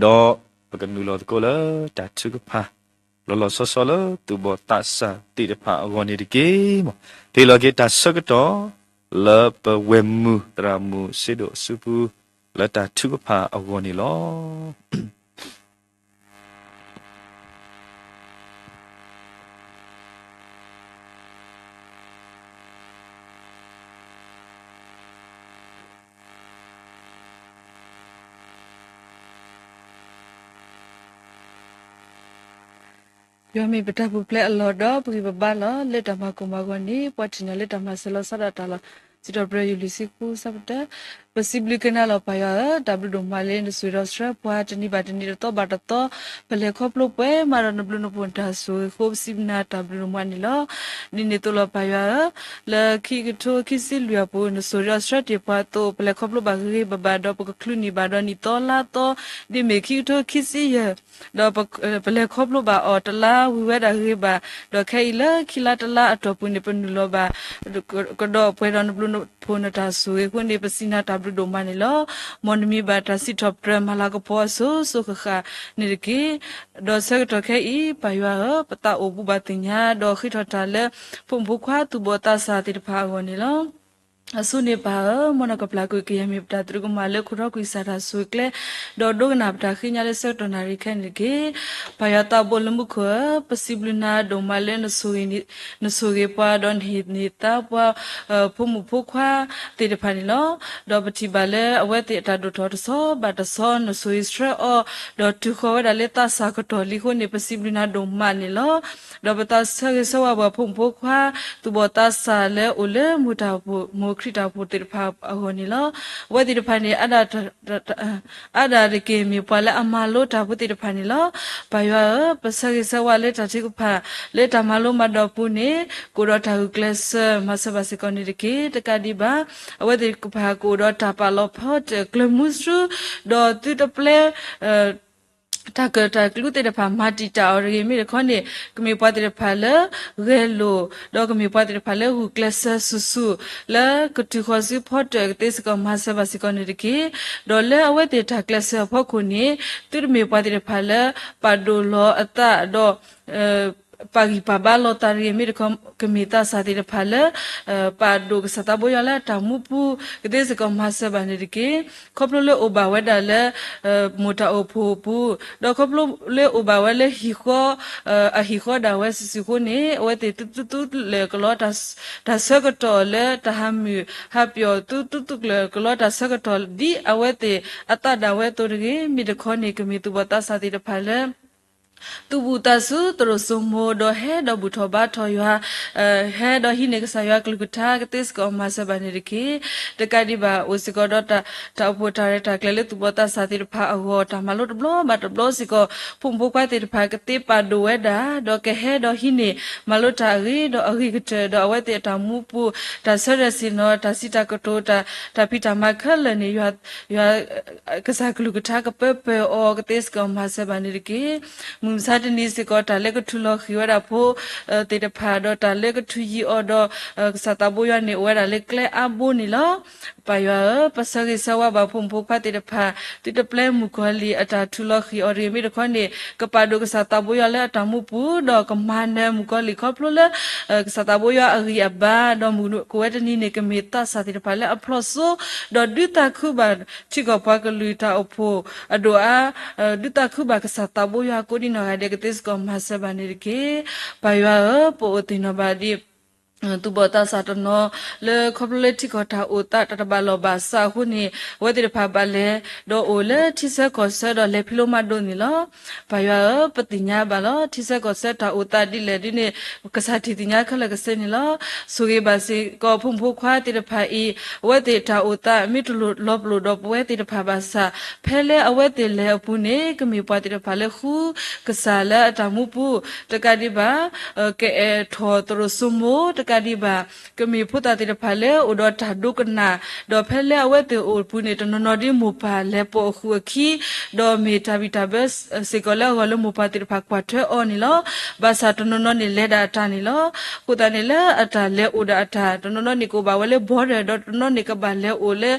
ဒီးပကနုာ်လီၤသကိးလၢတၢ်ထုကဖၣ် လီၤလီၤဆီဆီလၢသူၣ်ဘီၣ်သးစၢ်သ့ၣ်တဖၣ်အဂီၢ်န့ၣ်တက့ၢ်. မ်ပဟ့ၣ်လီၤက့ၤတၢ်ဆၢကတီၢ် လၢပဝဲၢ်မုၢ်သရၣ်မုၣ်စ့ဒိၣ်အစုပူၤ လၢတၢ်ထုကဖၣ်အဂီၢ်န့ၣ်လီၤ. ယွၤမ့ၢ်ပတၢ်ပူၤဖျဲးအလီၢ်ဒီးပဂံၢ်ပဘါလီၤ. လၢတၢ်မၤကိၢ်မၤဂီၤန့ၣ် ပှၤထံၣ်န့ၢ်လၢတၢ်မၤစၢၤလီၤဆီဒၣ်တၢ်လီၤ. စံးထီၣ်ပတြၢၤ ယူၢ်လံဆံဃု ဆၢဖိတၢ, ပစံးဘျုးက့ၤနၤလီၤ ပၢ်ယွၤဧၢ, တၢ်ဘျုးဒိၣ်မးလၢနဆိၣ်ဂ့ၤဒီးဆှၢပှၤတနံၤဘၣ်တနံၤ တသီဘၣ်တသီ ပလဲၤခီဖျိပှဲၤမးဒီးနဘျုးနဖှိၣ်နတၢ်ဆိၣ်ဂ့ၤအဃိ ပစံးဘျုးနၤတၢ်ဘျုးဒိၣ်မးန့ၣ်လီၤ. ဒ်န့ၣ်အသိးလီၤ ပၢ်ယွၤဧၢ, လၢခံကထိခံဆံလွံၢ်အပူၤ နဆိၣ်ဂ့ၤဒီးဆှၢတ့ၢ်ပှၤအသိး ပလဲၤခီဖျိဘၣ်ဂ့ၤဂ့ၤဘၣ်ဘၣ်ဒီး ပကချုးန့ၢ်ဘၣ်ဒီးနံၣ်သီလါသီ ဒ်မ့ၢ်ခံကထိခံဆံယဲၢ် ဒီး ပလဲၤခီဖျိဘၣ်အီၤတလါဝံၤဝဲဒၣ်ဂ့ၤဘၣ်, ဒီးခဲအံၤလၢခံလါတလါအတီၢ်ပူၤန့ၣ် ပနုာ်လီၤဘၣ် ကဒီးပှဲၤဒီးနဘျုးနဖှိၣ်နတၢ်ဆိၣ်ဂ့ၤအဃိန့ၣ် ပစံးနၤတၢ်ဘျုးဒိၣ်မးန့ၣ်လီၤ. မ်နမံၤဘၣ်တၢ်စံးထီၣ်ပတြၢၤမၤလၤကပီၤအစိၤစိၤဃၣ်ဃၣ်န့ၣ်တက့ၢ်. ဒီးဆၢကတီၢ်ခဲအံၤ ပၢ်ယွၤဧၢ, ပသးအိၣ်ဘူးဘၣ်သ့ၣ်ညါ ဒီးဃ့ထီၣ်တၢ်လၢ ဖိမုၣ်ဖိခွါသူၣ်ဘီၣ်သးစၢ်သ့ၣ်တဖၣ်အဂီၢ်န့ၣ်လီၤ.အဆိန့ၣ်ပၢ်ဧၢ, မ်နကပျၢ်ကွံာ်ကယဲၢ်မ့ၢ်ပတၢ်သရူးကမၣ်လၢခိၣ်ဒီကွံာ်စၢ်တၢ်ဆိၣ်ဂ့ၤကျဲ, ဒီးဒိကနၣ်ပတၢ်ဃ့ညါလၢဆၢကတီၢ်နၣ်ရံၣ်ခဲန့ၣ်တက့ၢ်. ပၢ်ယွၤသးဘိလၢမူခိၣ်ဧၢ, ပစံးဘျုးနၤဒိၣ်မးလၢ နဆိၣ်ဂ့ၤပှၤဒီးနဟ့ၣ်န့ၢ်သါပှၤ ဖိမုၣ်ဖိခွါသ့ၣ်တဖၣ်န့ၣ်လီၤ. ဒီးပထံၣ်ဘၣ်လၢအဝဲသ့ၣ်အတၢ်ဒိၣ်ထီၣ်တဆီဘၣ်တဆီ နဆိၣ်ဂ့ၤဆှၢအီၤ, ဒီးတုၤဃီၤဝဲဒၣ်လၢသးစၢ်ကတီၢ်လံအဃိန့ၣ် ပစံးဘျုးနၤဒိၣ်မးန့ၣ်လီၤ. ဒီးပသးဆၢဂ့ၤဆၢဝါဘၣ်ဖိမုၣ်ဖိခွါ သူၣ်ဘီၣ်သးစၢ်လၢအိၣ်လၢမိၢ်တၢ်အိၣ်ဖှိၣ် မိၢ်ခရံာ်တၢ်အိၣ်ဖှိၣ်သ့ၣ်တဖၣ်အဂီၢ်န့ၣ်လီၤ. အဝဲသ့ၣ်တဖၣ်န့ၣ် အါဒၣ်တက့ၢ်မ့ၢ်ပှၤလၢအမၤလိတၢ်ဖိသ့ၣ်တဖၣ်န့ၣ်လီၤ. ပၢ်ယွၤဧၢ, ပဆၢဂ့ၤဆၢဝါလၢတၢ်ထုကဖၣ် လၢတၢ်မၤလိမၤဒိးပူၤန့ၣ် ကအိၣ်ဒီးတၢ်ဂုာ်ကျဲးစၢးမၤစၢၤဘၣ်စ့ၢ်ကီးန့ၣ်တက့ၢ်. တကးဒံးဘၣ် အဝဲသ့ၣ်တဖၣ်ကအိၣ်ဒီးတၢ်ပာ်လီၤဖီတၢၣ်ကျၢၤမူဆှူ ဒီးသုတပျဲ တၢ်ကၢၣ်တၢ်ကျူသ့ၣ်တဖၣ် မၤတံာ်တာ်အီၤတဂ့ၤ မ့ၢ်တခီန့ၣ် ကမ့ၢ်ပှၤသ့ၣ်တဖၣ်လၢဂဲၤလိာ် ဒီးကမ့ၢ်ပှၤသ့ၣ်တဖၣ်လၢဂုာ်ကျဲးစၢးဆူၣ်ဆူၣ် လၢကတုၤဃီၤဆူဖီတၢၣ်ကသ့စ့ၢ်ကီး မၤစၢၤဘၣ်စ့ၢ်ကီးန့ၣ်တက့ၢ်. ဒီးလၢအဝဲသ့ၣ်တၢ်ကျဲးစၢးအဖီခိၣ်န့ၣ် သုတမ့ၢ်ပှၤသ့ၣ်တဖၣ်လၢပာ်ဒိၣ်လီၤအသးဒီး ပာ်ဂံၢ်ပာ်ဘါလီၤသးတဂ့ၤ မ့ၢ်တခီ ကမ့ၢ်သးစၢ်သ့ၣ်တဖၣ်လၢ ပာ်ဒိၣ်ကစၢ်သးဘိယွၤလၢအတၢ်မူပူၤ ကသ့စ့ၢ်ကီးမၤစၢၤဘၣ်န့ၣ်တက့ၢ်. ခီဖျိလၢအိၣ်ဘၣ်ဝဲဒၣ်လၢ မိၢ်တၢ်အိၣ်ဖှိၣ်အပူၤ, ဒီးခီဖျိလၢအိၣ်ဘၣ်ဝဲလၢဟံၣ်ဃီ အဟံၣ်ဃီဒၣ်ဝဲစုာ်စုာ်အဃိန့ၣ် အဝဲသ့ၣ်သုသုသုလၢာ်ကလီ တၢ်ဆၢကတီၢ်လၢတၢ်ဟးမုာ်ဟးပျီၣ် သုသုသုလၢာ်ကလီတၢ်ဆၢကတီၢ် ဒ်အဝဲသ့ၣ်အသးဒၣ်ဝဲအသိးတဂ့ၤ မ့ၢ်တခီန့ၣ် ကမ့ၢ်သူၣ်ဘီၣ်သးစၢ်သ့ၣ်တဖၣ်လၢ သူၣ်ဘူၣ်သးစူၤ သရိာ်စိမိၤ ဒီးဟဲဒီးဘူၣ်ထီၣ်ဘါထီၣ်ယွၤ ဟဲဒီးဟံးန့ၢ်ကစၢ်ယွၤကလုၢ်ကထါ ကသ့စ့ၢ်ကီးမၤစၢၤဘၣ်န့ၣ်တက့ၢ်. တကးဒံးဘၣ် အိၣ်စ့ၢ်ကီးဒီး တၢ်အိၣ်ဖှိၣ်တၢ်ရဲၣ်တၢ်ကျဲၤလၢသူၣ်ဘီၣ်သးစၢ်သ့ၣ်တဖၣ်အဂီၢ် တၢ်မၤလိတဘျီဘၣ်တဘျီစ့ၢ်ကီး ဖိမုၣ်ဖိခွါသ့ၣ်တဖၣ် ကသ့ပာ်ဒိၣ်ဝဲဒၣ် ဒီးကဟဲဒီးဟံးန့ၢ် မၤလိတၢ်အဂ့ၤဒီးအဂ့ၤကတၢၢ် ဒီးအဝဲသ့ၣ်အတၢ်မူပူၤ တၢ်ဆၢထၢၣ်ဆ့ၣ်နီၤ တၢ်စံးတၢ်ကတိၤ တၢ်ဖံးတၢ်မၤခဲလၢာ်န့ၣ် ယွၤ ကစၢ်ကလုၢ်ကထါကပၢပၢၢ်အီၤ ကသ့စ့ၢ်ကီးမၤစၢၤဘၣ်န့ၣ်တက့ၢ်. မုၢ်မဆါတနံၤစ့ၢ်ကီး တၢ်လၢကထုးလီၤဃံၤဝဲဒၣ်ဖိသ့ၣ်တဖၣ် ဒီးတၢ်လၢကထုးယံၤအီၤဒီး ကစၢ်သးဘိယွၤန့ၣ် အိၣ်ဝဲဒၣ်လၢကျဲအါဘိန့ၣ်လီၤ. ပၢ်ယွၤဧၢ, ပဆၢဂ့ၤဆၢဝါဘၣ်ဖိမုၣ်ဖိခွါသ့ၣ်တဖၣ် သုတပျဲမုၣ်ကီၤလံၢ်အတၢ်ထုးလီၤဃံၤအီၤတဂ့ၤ မ့ၢ်တခီန့ၣ် ကပာ်ဒိၣ်ကစၢ်သးဘိယွၤလၢအတၢ်မူပူၤ ဒီးကမၤနၢၤမုၣ်ကီၤလံၢ်ခီဖျိလၢ ကစၢ်သးဘိယွၤအဂံၢ်အဘါ ဒီးမုၢ်ကအိၣ်ဝဲတနံၤန့ၣ် ကမ့ၢ်သးစၢ်သ့ၣ်တဖၣ်လၢအဖျီၣ်စိ ဒီးဒုးသးခုဘၣ်ထံကီၢ်ပှၤကလုာ်တၢ်အိၣ်ဖှိၣ်အဒိၣ်အါ ဒုးသးခုဘၣ်ကစၢ်သးဘိယွၤကိးဒံနီၢ်ဂၤဒဲး ကသ့စ့ၢ်ကီးမၤစၢၤဘၣ်န့ၣ်တက့ၢ်. ပၢ်ယွၤဧၢ, ပအိၣ်သ့ၣ်နီၣ်ဘၣ်ဒ် သူၣ်ဘီၣ်သးစၢ်တနီၤ လၢခီဖျိလၢထံကီၢ်တၢ်အိၣ်သးတၢ်တဘၣ်လိာ်ဘၣ်စးအဃိန့ၣ် အဝဲသ့ၣ်တဖၣ်ဘၣ်လဲၤ ဒီးအိၣ်လၢထံဆၢကီၢ်ဆၢဒီးလဲၤဖံးလိမၤဒိးန့ၣ်လီၤ. ပၢ်ယွၤဧၢ, ပသ့ၣ်ညါဘၣ်လီၤ. ထံဆၢကီၢ်ဆၢတၢ်အိၣ်သးဒ်လဲၣ်ဒ်န့ၣ် ကစၢ်ထံၣ်သ့ၣ်ညါခဲလၢာ်ကစၢ်န့ၣ်လီၤ. ဆိၣ်ဂ့ၤဘၣ်စ့ၢ်ကီးဖိမုၣ်ဖိခွါသ့ၣ်တဖၣ်အံၤ အဝဲသ့ၣ်တၢ်အိၣ်သး မ့ၢ်တလိၣ်လီၤပလိာ်ဒီးပဝဲသ့ၣ်တဖၣ်ဘၣ်ဆၣ် ဖဲလၢအဝဲသ့ၣ်လဲၤအပူၤန့ၣ် ကမ့ၢ်ပှၤသ့ၣ်တဖၣ်လၢဃုကစၢ်လၢအတၢ်မူပူၤ တကးဒံးဘၣ် ကအဲၣ်ထီၣ်သရိာ်စိမိၤ တကးဒံးဘၣ် ကမ့ၢ်ဖိသၣ်သ့ၣ်တဖၣ်လၢအိၣ်ဒီးတၢ်ဒိကနၣ် ဒီးဖဲလၢအဝဲသ့ၣ်အိၣ်ပူၤန့ၣ် တနီၤနီၤဒ်မိၢ်ပၢ်လဲၤပိာ်အဃုာ်အခံ ဒီးမ့ၢ်တၢ်ဘံၣ်တၢ်ဘၢစ့ၢ်ကီးလၢအဂီၢ်လၢမိၢ်ပၢ်သ့ၣ်တဖၣ်ကွၢ်ထွဲအီၤန့ၣ်လီၤ. ဘၣ်ဆၣ်တနီၤနီၤန့ၣ်လဲၤဒၣ်အတၢ်န့ၣ်လီၤ. အဃိသတးန့ၣ်လၢအတၢ်လဲၤအိၣ်ဒၣ်အတၢ် တနီၤနီၤန့ၣ်ကအိၣ်ဘၣ်ဝဲလၢ border ဒီးတနီၤန့ၣ်ကဘၣ်လဲၤအိၣ်လၢ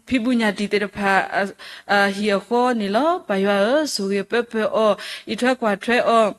ဖံးဘူးညၣ်တံၢ်သ့ၣ်တဖၣ် အဟံၣ်အဃီန့ၣ်လီၤ. ပၢ်ယွၤဧၢ, ဆိၣ်ဂ့ၤပၢပၢၢ်အီၤ, အံးထွဲကွၢ်ထွဲအီၤ,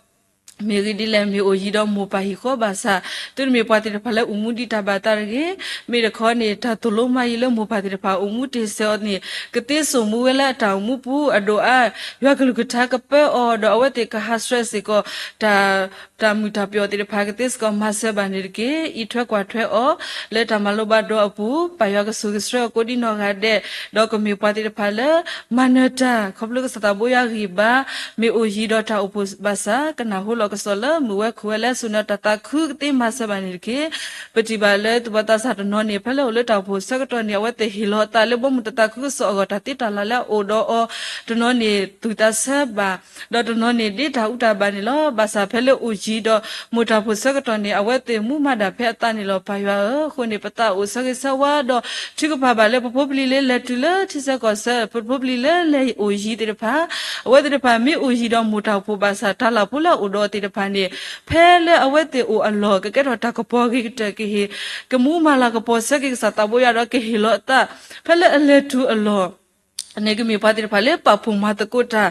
မ့ၢ်ဂ့ၢ်ဒ်လဲၣ် မ့ၢ်အိၣ်ယံၤဒီးမိၢ်ပၢ်ဟံၣ်ဃီဘၣ်ဆၣ် သုတမ့ၢ်ပှၤသ့ၣ်တဖၣ်လၢအိၣ်မူဒ်တၢ်ဘၣ်သးတဂ့ၤ. မ့ၢ်တခီန့ၣ် တၢ်သိၣ်လိမၤယံၤလၢမိၢ်ပၢ်သ့ၣ်တဖၣ်အိၣ်မူတ့ၢ်ဆဲးအီၤန့ၣ် ကသ့စိာ်မူဝဲလၢအတၢ်အိၣ်မူပူၤအဒိၣ်အါ, ယွၤကလုၢ်ကထါကပၢအီၤ ဒီးအဝဲသ့ၣ်ကဟးဆှဲးစ့ၢ်ကီး တၢ် တၢ်မုာ်တၢ်ပျီၣ်သ့ၣ်တဖၣ်ကသ့စ့ၢ်ကီးမၤစၢၤဘၣ်န့ၣ်တက့ၢ်. အံးထွဲကွၢ်ထွဲအီၤ လၢတၢ်မၤလိဘၣ်ဒီးအပူၤ ပၢ်ယွၤကဆိၣ်ဂ့ၤဆှၢအီၤကိးဒံနီၢ်ဂၤဒဲး, ဒီးကမ့ၢ်ပှၤသ့ၣ်တဖၣ်လၢ မၤနၢၤတၢ် ခီဖျိကစၢ်သးဘိယွၤဂံၢ်ဘါ, မ့ၢ်အိၣ်ယံၤဒီးတၢ်အိၣ်ဖှိၣ်ဘၣ်ဆၣ် ကနၢ်ဟူလီၤကစီၣ်လၢမုာ်ဝဲခုၣ်ဝဲလၢစိနၢၤတၢ်သးခုကသ့မၤစၢၤဘၣ်န့ၣ်တက့ၢ်. ပထံၣ်ဘၣ်လၢသူၣ်ဘီၣ်သးစၢ်တနီၤန့ၣ် ဖဲလၢအိၣ်လၢတၢ်အိၣ်ဖှိၣ်ဆၢကတီၢ်န့ၣ် အဝဲသ့ၣ်ဟ့ၣ်လီၤအသးလၢဘီမုၢ်တၢ်သးခုကစီၣ်အဂီၢ် တၢ်သ့တၢ်လၢ်လၢအအိၣ်ဒီးအီၤ, တနီၤန့ၣ်သူၣ်သးဆၢဘၣ် ဒီးတနီၤန့ၣ်ဒ့တၢ်အူတၢ်ဘၣ်န့ၣ်လီၤ. ဘၣ်ဆၣ်ဖဲလၢအိၣ်ယံၤဒီးမိၢ်တၢ်အိၣ်ဖှိၣ်ဆၢကတီၢ်န့ၣ် အဝဲသ့ၣ်မူမၤဒၣ်ဖဲအသးန့ၣ်လီၤ. ပၢ်ယွၤဧၢ, အဃိန့ၣ် ပသးအိၣ်ဆၢဂ့ၤဆၢဝါဒီး ထုကဖၣ်ဘၣ်လၢပဖိပလံၤလၢလဲၤတုၤလၢထံဆၢကီၢ်ဆၢ, ပဖိပလံၤလၢလဲၤအိၣ်ယံၤသ့ၣ်တဖၣ်, အဝဲသ့ၣ်တဖၣ်မ့ၢ်အိၣ်ယံၤဒီးမိၢ်တၢ်အိၣ်ဖှိၣ်ဘၣ်ဆၣ် တၢ်လၢ်ဖိလၢအအိၣ်ဒီးအီၤသ့ၣ်တဖၣ်န့ၣ် ဖဲလၢအဝဲသ့ၣ်အိၣ်အလီၢ် ကကဲထီၣ်တၢ်ကပီၤအဂ့ၤကတၢၢ်ကဟ့ၣ်, ကမူမၤလၤကပီၤဆၢက့ၤကစၢ်သးဘိယွၤဒီးကဟ့ၣ်လီၤအသး ဖဲလၢအလဲၤတုၤအလီၢ် န့ၣ်ကမ့ၢ်ပှၤသ့ၣ်တဖၣ်လၢပာ်ဖှိၣ်မၤသကိးတၢ်,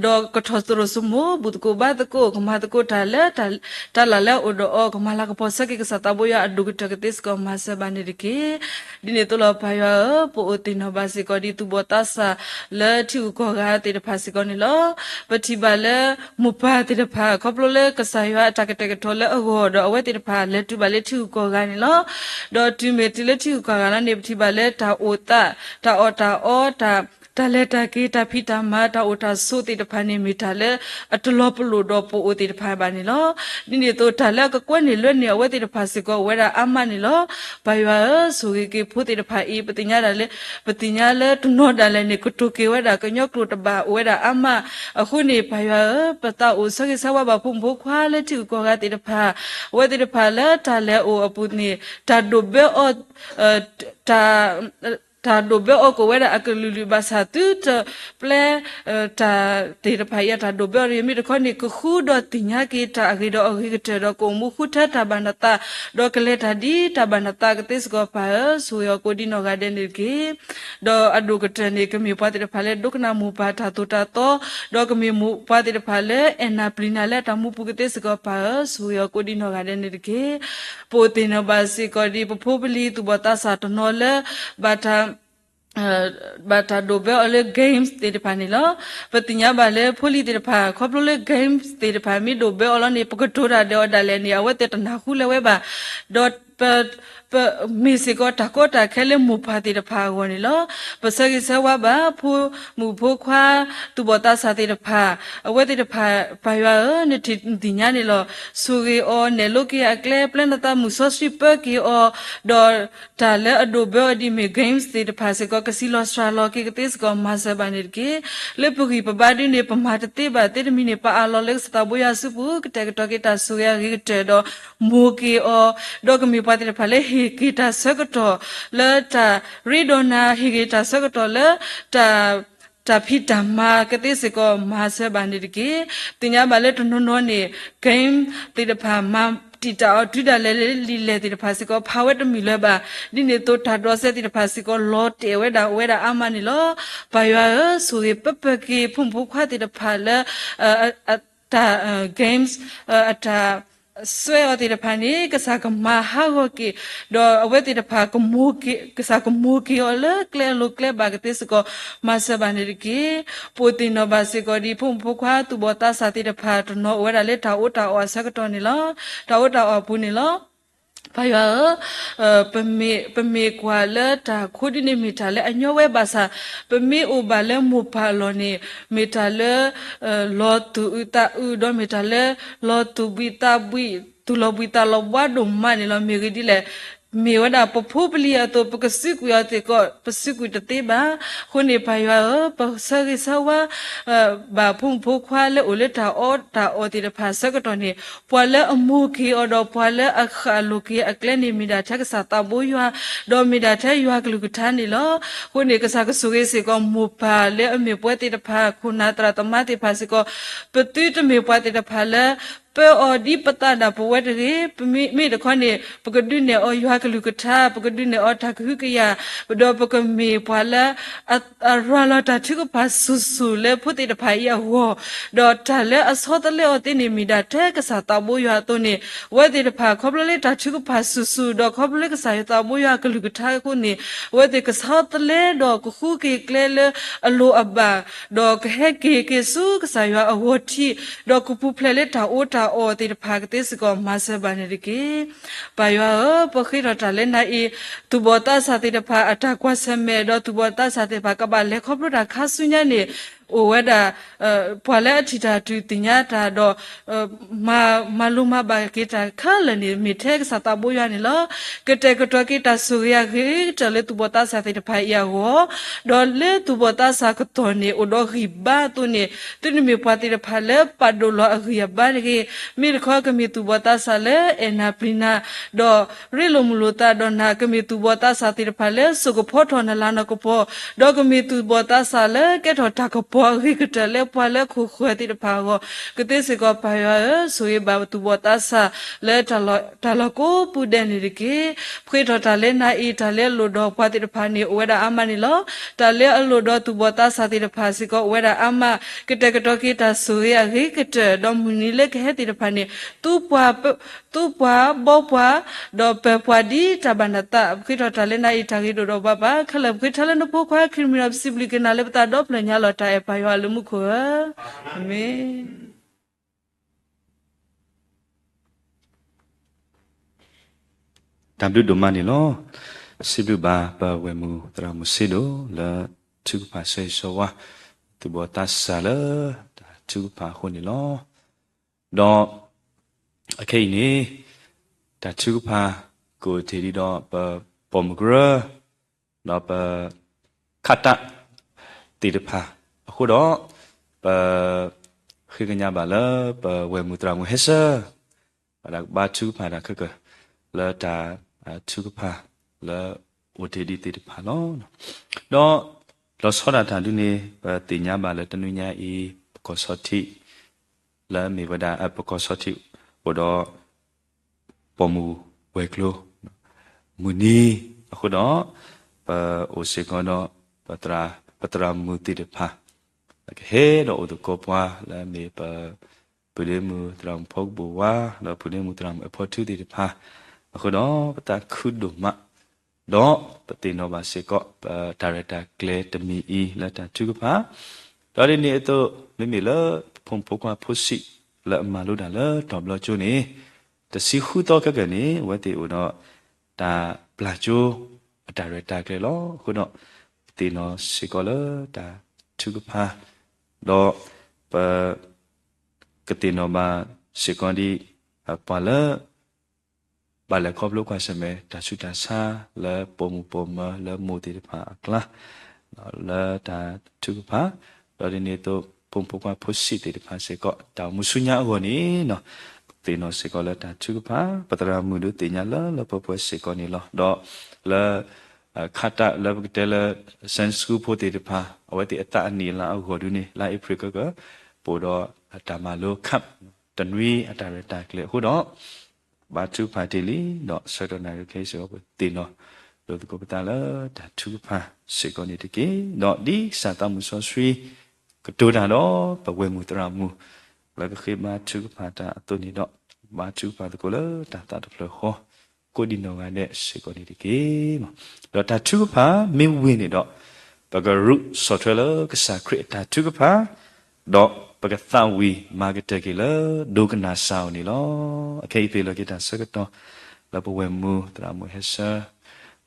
ဒီးကထီၣ်သရိာ်စိမိၣ် ဘူၣ်သကိးဘါသကိး ကမၤသကိးတၢ်လၢ တၢ်လၢ်လၢအအိၣ်ဒီးအီၤ ကမၤလၤကပီၤဆၢက့ၤကစၢ်သးဘိယွၤအဒိၣ်ကတၢၢ်ကသ့စ့ၢ်ကီးမၤစၢၤဘၣ်န့ၣ်တက့ၢ်. ဒ်န့ၣ်အသိးလီၤ ပၢ်ယွၤဧၢ, ပအိၣ်သ့ၣ်နီၣ်ဘၣ်စ့ၢ်ကီးဒ်သူၣ်ဘီၣ်သးစၢ်လၢထံဂုၤကီၢ်ဂၤသ့ၣ်တဖၣ်စ့ၢ်ကီးန့ၣ်လီၤ. ပထံၣ်ဘၣ်လၢ မိၢ်ပၢ်သ့ၣ်တဖၣ် ခီဖျိလၢကစၢ်ယွၤအတၢ်ကတဲာ်ကတီၤလၢအဂီၢ်ဒီး အဝဲသ့ၣ်တဖၣ်လဲၤတုၤဘၣ်လၢထံဂုၤကီၢ်ဂၤန့ၣ်လီၤ. ဒီးတုၤမ့ၢ်တုၤလၢထံဂုၤကီၢ်ဂၤလီၤန့ၣ် ပထံၣ်ဘၣ်လၢတၢ်အိၣ်သး တၢ်အီၣ်တၢ်အီ တၢ် တၢ်လဲၤတၢ်က့ၤ တၢ်ဖံးတၢ်မၤ တၢ်အိၣ်တၢ်ဆိးသ့ၣ်တဖၣ်န့ၣ် မ့ၢ်တၢ်လၢအတလီၤပလိာ်ဒီးပအိၣ်သ့ၣ်တဖၣ်ဘၣ်န့ၣ်လီၤ. ဒ်န့ၣ်အသိး တၢ်လၢအကကွဲန့ၢ်လွဲန့ၢ်အဝဲသ့ၣ်တဖၣ်စ့ၢ်ကီး အိၣ်ဝဲဒၣ်အါမးန့ၣ်လီၤ. ပၢ်ယွၤဧၢ, ဆိၣ်ဂ့ၤက့ၤဖိသ့ၣ်တဖၣ်အံၤ ပသ့ၣ်ညါဒၣ်လၢ ပသ့ၣ်ညါလၢတနီၤဒၣ်လဲာ်န့ၣ် ကတိၤက့ၤဝဲဒၣ်ကညီကျိာ်တဘၣ် အိၣ်ဝဲဒၣ်အါမး. အဃိန့ၣ် ပၢ်ယွၤဧၢ, ပသးအိၣ်ဆၢဂ့ၤဆၢဝါဘၣ်ဖိမုၣ်ဖိခွါလၢထံဂုၤကီၢ်ဂၤသ့ၣ်တဖၣ်, အဝဲသ့ၣ်တဖၣ်လၢတၢ်လဲၤအိၣ်အပူၤန့ၣ် တၢ်ဒိးဘၢအီၤ တၢ် တၢ်ဒိးဘၢအီၤကအိၣ်ဝဲဒၣ်အကလုာ်လုာ်ဘၣ်ဆၣ် သုတပျဲ တၢ်သ့ၣ်တဖၣ်အံၤအတၢ်ဒိးဘၢအီၤတဂ့ၤ. မ့ၢ်တခီန့ၣ် ကဃုဒီးသ့ၣ်ညါက့ၤတၢ်အဂ့ၤဒီးအဂ့ၤကတၢၢ်ဒီး ကအိၣ်မူဃုထၢတၢ်ဘၣ်နသး ဒီးကလဲၤတၢ်ဒ်တၢ်ဘၣ်နသးကသ့စ့ၢ်ကီး ပၢ်ဧၢ, ဆိၣ်ဂ့ၤအီၤကိးဒံနီၢ်ဂၤဒဲးန့ၣ်တက့ၢ်. ဒီးအဒိၣ်ကတၢၢ်န့ၣ် ကမ့ၢ်ပှၤသ့ၣ်တဖၣ်လၢဒိကနၣ်မိၢ်ပၢ်တၢ်သိၣ်တၢ်သီ, ဒီးကမ့ၢ်မိၢ်ပၢ်သ့ၣ်တဖၣ်လၢအဲၣ်နၢ်ပျံၤနၢ်လၢအတၢ်မူပူၤကသ့စ့ၢ်ကီး ပၢ်ဧၢ, ဆိၣ်ဂ့ၤအီၤကိးဒံနီၢ်ဂၤဒဲးန့ၣ်တက့ၢ်. ပအိၣ်သ့ၣ်နီၣ်ဘၣ်စ့ၢ်ကီးဒ် ပဖိပလံၤသူၣ်ဘီၣ်သးစၢ်တနီၤလၢ ဘၣ်တၢ် ဘၣ်တၢ်ဒိးဘၢအီၤလၢ games သ့ၣ်တဖၣ်န့ၣ်လီၤ. ပသ့ၣ်ညါဘၣ်လၢဖိလံၤသ့ၣ်တဖၣ် ခီဖျိလၢ games သ့ၣ်တဖၣ်မ့ၢ်ဒိးဘၢအီၤလီၤန့ၣ် ပကတိၤတၢ်ဒီးအီၤဒၣ်လဲာ်န့ၣ် အဝဲသ့ၣ်တနၢ်ဟူလၢၤဝဲဘၣ်. ဒီး ပ ပ မ့ၢ်စ့ၢ်ကီးတၢ်ကီတၢ်ခဲလၢမိၢ်ပၢ်သ့ၣ်တဖၣ်အဂီၢ်န့ၣ်လီၤ. ပဆၢဂ့ၤဆၢဝါဘၣ် ဖိမုၣ်ဖိခွါ သူၣ်ဘီၣ်သးစၢ်သ့ၣ်တဖၣ်, အဝဲသ့ၣ်တဖၣ် ပၢ်ယွၤဧၢ, နထံၣ်နသ့ၣ်ညါန့ၣ်လီၤ. ဆိၣ်ဂ့ၤအီၤ နဲၣ်လိက့ၤအကျဲ ပျဲနသးမုၢ်စီဆှံပၢက့ၤအီၤ, ဒီးတၢ်လၢအဒိးဘၢအီၤဒ်မ့ၢ် games သ့ၣ်တဖၣ်စ့ၢ်ကီး ကစံးလီၤစှၤလီၤက့ၤကသ့စ့ၢ်ကီး မၤစၢၤဘၣ်န့ၣ်တက့ၢ်. လၢပဂံၢ်ပဘါဒ်န့ၣ် ပမၤတသ့ဘၣ်သ့တမံၤန့ၣ် ပအးလီၤလၢကစၢ်သးဘိယွၤစုပူၤ ကတဲာ်ကတီၤက့ၤတၢ်ဆိၣ်ဂ့ၤအဂ့ၤကတၢၢ်ဒီး မိၢ်က့ၤအီၤ, ဒီးကမ့ၢ်ပှၤသ့ၣ်တဖၣ်လၢဟ့ၣ်က့ၤတၢ်ဆၢကတီၢ်လၢတၢ်ရ့ဒီးနၤ, ဟ့ၣ်က့ၤတၢ်ဆၢကတီၢ်လၢတၢ် တၢ်ဖံးတၢ်မၤကသ့စ့ၢ်ကီး မၤစၢၤဘၣ်န့ၣ်တက့ၢ်. သ့ၣ်ညါဘၣ်လၢတနီၤနီၤန့ၣ် game သ့ၣ်တဖၣ် မၤတံာ်တာ်အီၤတုၤဒၣ်လဲာ်လၢလံာ်လဲၢ်သ့ၣ်တဖၣ်စ့ၢ်ကီး ဖးဝဲတမုာ်လၢၤဘၣ်. ဒ်န့ၣ်အသိး တၢ်ဒိးစဲးသ့ၣ်တဖၣ်စ့ၢ်ကီး လီၤတဲာ်ဝဲဒၣ်အိၣ်ဝဲဒၣ်အါမးန့ၣ်လီၤ. ပၢ်ယွၤဧၢ, ဆိၣ်ဂ့ၤပၢပၢက့ၤ ဖိမုၣ်ဖိခွါသ့ၣ်တဖၣ်လၢ တၢ် games အတၢ်စွဲအီၤသ့ၣ်တဖၣ်န့ၣ် ကစၢ်ကမၤဟးဂီၤက့ၤ, ဒီးအဝဲသ့ၣ်တဖၣ် ကစၢ်ကမိၢ်က့ၤအီၤလၢကျဲအလိၤကျဲဘၣ်ကသ့စ့ၢ်ကီး မၤစၢၤဘၣ်န့ၣ်တက့ၢ်. ပအိၣ်သ့ၣ်နီၣ်ဘၣ်စ့ၢ်ကီးဒ် ဖိမုၣ်ဖိခွါ သူၣ်ဘီၣ်သးစၢ်သ့ၣ်တဖၣ် တနီၤအိၣ်ဝဲဒၣ်လၢတၢ်အီၣ်တၢ်အီအဆၢကတီၢ်န့ၣ်လီၤ. တၢ်အီၣ်တၢ်အီအပူၤန့ၣ်လီၤ. ပၢ်ယွၤဧၢ, ပမ့ၢ်ကွၢ်လၢတၢ်ခိဒ်န့ၣ်မ့ၢ်တၢ်လၢအညီဝဲဘၣ်ဆၣ်, ပမ့ၢ်အိၣ်ဘၣ်လၢမိၢ်ပၢ်အလီၢ်န့ၣ် မ့ၢ်တၢ်လၢ လီၤသူၣ်အုးသးအုး ဒီးမ့ၢ်တၢ်လၢ လီၤသူၣ်ဘှံးသးဘှံး သူၣ်လီၤဘှံးသးလီၤဘှါဒိၣ်မးန့ၣ်လီၤ. မ့ၢ်ဂ့ၢ်ဒ်လဲၣ်, မ့ၢ်ဝဲဒၣ်ပဖိပလံၤအသိး ပကစုကွံာ်အီၤစ့ၢ်ကီး ပစုကွံာ်တသ့ဘၣ်. အဃိန့ၣ် ပၢ်ယွၤဧၢ, ပဆၢဂ့ၤဆၢဝါ ဘၣ်ဖိမုၣ်ဖိခွါလၢအိၣ်လၢတၢ်အီၣ်တၢ်အီသ့ၣ်တဖၣ်ဆၢကတီၢ်န့ၣ် ပှၤလၢအမိၢ်က့ၤအီၤဒီးပှၤလၢအဃၣ်လိာ်က့ၤအကျဲန့ၣ် မ့ၢ်ဒၣ်ထဲကစၢ်သးဘိယွၤ, ဒီးမ့ၢ်ဒၣ်ထဲယွၤကလုၢ်ကထါန့ၣ်လီၤ. အဃိန့ၣ် ကစၢ်ကဆိၣ်ဂ့ၤစ့ၢ်ကီးမိၢ်ပၢ်လၢအမ့ၢ်ပှၤသ့ၣ်တဖၣ် ခိၣ်နၢ်သရၣ်သမါသ့ၣ်တဖၣ်စ့ၢ်ကီး, ပသုတမ့ၢ်ပှၤသ့ၣ်တဖၣ်လၢ ပၢအီၤဒ်ပသးဒၣ်ပဝဲတဂ့ၤ. မ့ၢ်တခီန့ၣ် ပကဒုးနဲၣ်အီၤယွၤကလုၢ်ကထါ, ပကဒုးနဲၣ်အီၤတၢ်ကဟုကယာ်, ဒီးပကမ့ၢ်ပှၤလၢ အရၤလီၤတၢ်ထုကဖၣ်ဆူၣ်ဆူၣ်လၢဖိသ့ၣ်တဖၣ်အံၤအဂီၢ်, ဒီးတၢ်လၢအဆီတလဲအီၤသ့န့ၣ်မ့ၢ်ဒၣ်ထဲကစၢ်သးဘိယွၤအသိးန့ၣ်, အဝဲသ့ၣ်တဖၣ်ခီဖျိလၢတၢ်ထုကဖၣ်ဆူၣ်ဆူၣ် ဒီးခီဖျိလၢကစၢ်ယွၤသးဘိယွၤအကလုၢ်ကထါအဃိန့ၣ်, အဝဲသ့ၣ်ကဆီတလဲဒီးကဃုက့ၤကျဲလၢအလိၣ်အဘၣ်, ဒီးကဟဲက့ၤက့ၤဆူကစၢ်ယွၤအဂီၢ်ထံး, ဒီးကပူၤဖျဲးလၢတၢ်အီတၢ်အီသ့ၣ်တဖၣ်ကသ့စ့ၢ်ကီးမၤစၢၤဘၣ်န့ၣ်တက့ၢ်. ပၢ်ယွၤဧၢ, ပဃ့ထီၣ်တၢ်လၢနၤအံၤ, သူၣ်ဘီၣ်သးစၢ်သ့ၣ်တဖၣ်အတၢ်ကွၢ်ဆၢၣ်မဲာ်, ဒီးသူၣ်ဘီၣ်သးစၢ်သ့ၣ်တဖၣ်ကဘၣ်လဲၤခီဖျိတၢ်ခါဆူညါန့ၣ်, အိၣ်ဝဲဒၣ် ပှၤလၢအထံၣ်တၢ်တုၤသ့ၣ်ညါတၢ်ဒီး မၤလိမၤဘၣ်က့ၤတၢ်ခဲလၢာ်န့ၣ် မ့ၢ်ထဲကစၢ်သးဘိယွၤန့ၣ်လီၤ. ကတဲာ်ကတီၤက့ၤတၢ်ဆိၣ်ဂ့ၤအဂ့ၤကတၢၢ်လၢသူၣ်ဘီၣ်သးစၢ်သ့ၣ်တဖၣ်အံၤအဂီၢ်, ဒီးလၢသူၣ်ဘီၣ်သးစၢ်ကတီၢ်န့ၣ် အိၣ်ဒီးဂံၢ်ဘါအသိးန့ၣ်, သုတမ့ၢ်ပှၤသ့ၣ်တဖၣ်လၢပာ်ဒိၣ်လီၤအဂံၢ်အဘါတဂ့ၤ. မ့ၢ်တခီကမ့ၢ်သူၣ်ဘီၣ်သးစၢ်လၢအဲၣ်နၤပျံၤနၤ, ဒီးရ့လိာ်မုာ်လိာ်သးဒီးနၤ, ကမ့ၢ်သူၣ်ဘီၣ်သးစၢ်သ့ၣ်တဖၣ်လၢစိာ်ကဖီထီၣ်နလၤနီၢ်ကပီၤ, ဒီးကမ့ၢ်သူၣ်ဘီၣ်သးစၢ်လၢကဲထီၣ်တၢ်ကပီၤအဂ့ၤကတၢၢ်လၢပှၤလၢခိၣ်ဃၢၤသ့ၣ်တဖၣ်အဂီၢ်, ကသ့စ့ၢ်ကီးပၢ်ယွၤဧၢ, ဆိၣ်ဂ့ၤဘၣ်သူၣ်ဘီၣ်သးစၢ်လၢတၢ်လီၢ်ကိးပူၤဒဲးန့ၣ်တက့ၢ်. ပဃ့ထီၣ်တၢ်လၢနၤအံၤ, တၢ်လၢအလိၣ်ဒီးပှၤသ့ၣ်တဖၣ်န့ၣ် အိၣ်ဝဲဒၣ်အါမးန့ၣ်လီၤ. တၢ်လၢအလိၣ်ဒီးသူၣ်ဘီၣ်သးစၢ်သ့ၣ်တဖၣ်စ့ၢ်ကီးအိၣ်ဝဲဒၣ်အါမး, ကတဲာ်ကတီၤက့ၤတၢ်ဆိၣ်ဂ့ၤအဂ့ၤကတၢၢ်, ဒီးမုၢ်နံၤလၢကဟဲသ့ၣ်တဖၣ်န့ၣ်, သူပှၤ, သူပှၤဘီပှၤ, ဒီးပၢၤပှၤဒ်တၢ်ဘၣ်နသး, ပဃ့ထီၣ်တၢ်လၢနၤအံၤတၢ်ဂ့ၤဒိၣ်ဒီးဘၣ်ဘၣ်ခဲလၢာ်, ပဃ့ထီၣ်လၢနဖိခွါခရံာ်မံၤဒီးပစံးဘျုးက့ၤနၤလၢပသးဒီဖျၢၣ်ညါလီၤတၢ်အဲၣ်ပၢ်ယွၤလၢမူခိၣ်ဧၢ, အၤမ့ၣ်. တၢ်ဘျုးဒိၣ်မးန့ၣ်လီၤ. စံးဘျုးဘၣ်ပဝဲၢ်မုၢ်သရၣ်မုၣ်စ့ဒိၣ်လၢထုကဖၣ်ဆၢဂ့ၤဆၢဝါ သူၣ်ဘီၣ်သးစၢ်လၢတၢ်ထုကဖၣ်အဃိန့ၣ်လီၤ. ဒီးအခဲအံၤန့ၣ် တၢ်ထုကဖၣ်ကအိၣ်တ့ၢ်ဒံးဒီးပပိာ်မုၣ်ကရၢ ဒီးပ ခးတၢ် သ့ၣ်တဖၣ်အဃိဒီး ပ ဃ့ကညးဘၣ်လၢပဝဲၢ်မုၢ်သရၣ်မုၣ်ဟဲဆၢ ဘၣ်တၢ်ကဘါထုကဖၣ်တၢ်ခဲကၢၢ် လၢတၢ်ထုကဖၣ်လၢအိၣ်တ့ၢ်ဒံးသ့ၣ်တဖၣ်လီၤ. ဒီးလီၤဆီဒၣ်တၢ်ဒ်န့ၣ် ပသ့ၣ်ညါဘၣ်လၢတနွံညါအံၤ ပကီၢ်ဆီထံး လၢအမ့ၢ်ဝဲဒၣ် ပကီၢ်ဆီထံး အိၣ်ဒီး ပိာ်မုၣ်ဝဲၤကျိၤ မုၢ်နံၤအဃိဒီး ပအိၣ်စ့ၢ်ကီးဒီး ပသရၣ်မုၣ်သ့ၣ်တဖၣ် ကဟဲဒီးအိၣ်သကိးပှၤလၢအမ့ၢ်ပ ပုၢ်ဒ့မုၣ်သရၣ်မုၣ်ဖီကပိာ်ဝါ ဒီးပုၢ်ဒ့မုၣ်သရၣ်မုၣ်အဖီထူသ့ၣ်တဖၣ်အဃိဒီး ပသးခုဒိၣ်မး ဒီးပသ့ၣ်နီၣ်ဘၣ်စ့ၢ်ကီး ပတၢ်ရဲၣ်တၢ်ကျဲၤတမံၤအံၤလၢတၢ်ထုကဖၣ်, ဒီးဒ်န့ၣ်အသိး မ့မ့ၢ်လၢပဖိမုၣ်ဖိခွါဖိဆံး လၢအမၤလိတၢ်လၢတီၤဘျီကၠိန့ၣ် တဆံဃုသီခဲကၢၢ်န့ၣ် အဝဲသ့ၣ်အိၣ်ဒီး တၢ်ပျၢ်ကၠိအတၢ်ရဲၣ်တၢ်ကျဲၤလီၤ. အဃိဒီး ပသ့ၣ်နီၣ်စ့ၢ်ကီးလၢတၢ်ထုကဖၣ် ဒီးပ ကသ့ၣ်နီၣ်ဘၣ်စ့ၢ်ကီးဒ် ပှၤလၢ ဘၣ်လဲၤခီဖျိကွၢ်ဆၢၣ်မဲာ် တၢ်ဆူးတၢ်ဆါ လၢပိာ်မုၣ်ပိာ်မၢၤ လၢမိၢ်သ့ၣ်တဖၣ်အကျါ လၢတၢ်ထုကဖၣ်, ဒီးဒ်န့ၣ်အသိး ဖိမုၣ်ဖိခွါဖိဆံးသ့ၣ်တဖၣ်စ့ၢ်ကီး တၢ်အိၣ်မူဆူညါအဂီၢ်န့ၣ် သ့ၣ်နီၣ်စ့ၢ်ကီးလၢတၢ်ထုကဖၣ်, ပသရၣ်မုၣ်ဒုးသ့ၣ်ညါလၢလၢပှဲၤပှဲၤစ့ၢ်ကီးန့ၣ်လီၤ. ဒီးလၢ ခးတၢ်လၢပကတဲလၢ Sunday School ဖိသ့ၣ်တဖၣ် အဝဲသ့ၣ်အသးအနံၣ်အလါအဂီၢ်ဒုးန့ၣ် လါအ့ဖြ့ၣ်ခဲကၢၢ် ပအိၣ်ဒီးတၢ်မၤလိ camp တနွံအတၢ်ရဲၣ်တၢ်ကျဲၤအဃိဒီး ဘါထုကဖၣ်တ့ၢ်လံ ဒီးဆၢကတီၢ်နၣ်ရံၣ်ခဲအံၤစ့ၢ်ကီး ပသ့ၣ်နီၣ်လိာ်သကိးပသးလၢတၢ်ထုကဖၣ်စ့ၢ်ကီးန့ၣ်တက့ၢ်. ဒီးဒ်ကစၢ်သးမုၢ်စီဆှံ ကတိၤတၢ်ဒီးပဝဲၢ်မုၢ်သရၣ်မုၣ် လၢကဃ့ဘါထုကဖၣ်တၢ်အသိးန့ၣ်ဒီး ဘါထုကဖၣ်သကိးလၢတၢ်သးတဖျၢၣ်ဃီ ကိးဒံနီၢ်ဂၤဒဲးစ့ၢ်ကီးန့ၣ်တက့ၢ်. ဒီးတၢ်ထုကဖၣ်မ့ၢ်ဝံၤန့ၣ်ဒီး ပကရူးဆီၣ်ထွဲလၢကစၢ်ခရံာ်အတၢ်ထုကဖၣ် ဒီးပကသးဝံၣ်မၤကတၢၢ်က့ၤလၢဒိကနၣ်စၢ်အီၤန့ၣ်လီၤ. အခဲအံၤပ့ၤလီၤက့ၤတၢ်ဆၢကတီၢ် လၢပဝဲၢ်မုၢ်သရၣ်မုၣ်ဟဲဆၢ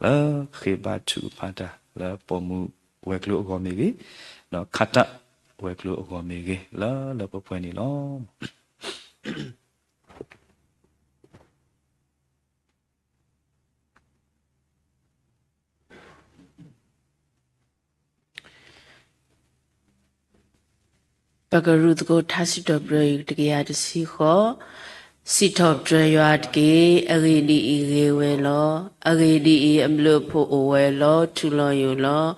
လၢဃ့ဘါထုကဖၣ်တၢ်လၢပိာ်မုၣ်ဝဲၤကျိၤအဂီၢ်မ့ၢ်ဂ့ၤ, ဒီးခးတၢ်ဝဲၤကျိၤအဂီၢ်မ့ၢ်ဂ့ၤ လၢလၢပှဲၤပှဲၤန့ၣ်လီၤ. ပကရူးသကိးထါစံးထီၣ်ပတြၢၤတကယၤတဆံဃိး, စံးထီၣ်ပတြၢၤယွၤတက့ၢ်. အဂ့ၢ်ဒ်အံၤ, ဂ့ၤဝဲလီၤ. အဂ့ၢ်ဒ်အံၤ, အဘျုးအဖှိၣ်အိၣ်ဝဲလီၤထူလီၤယိာ်လီၤ.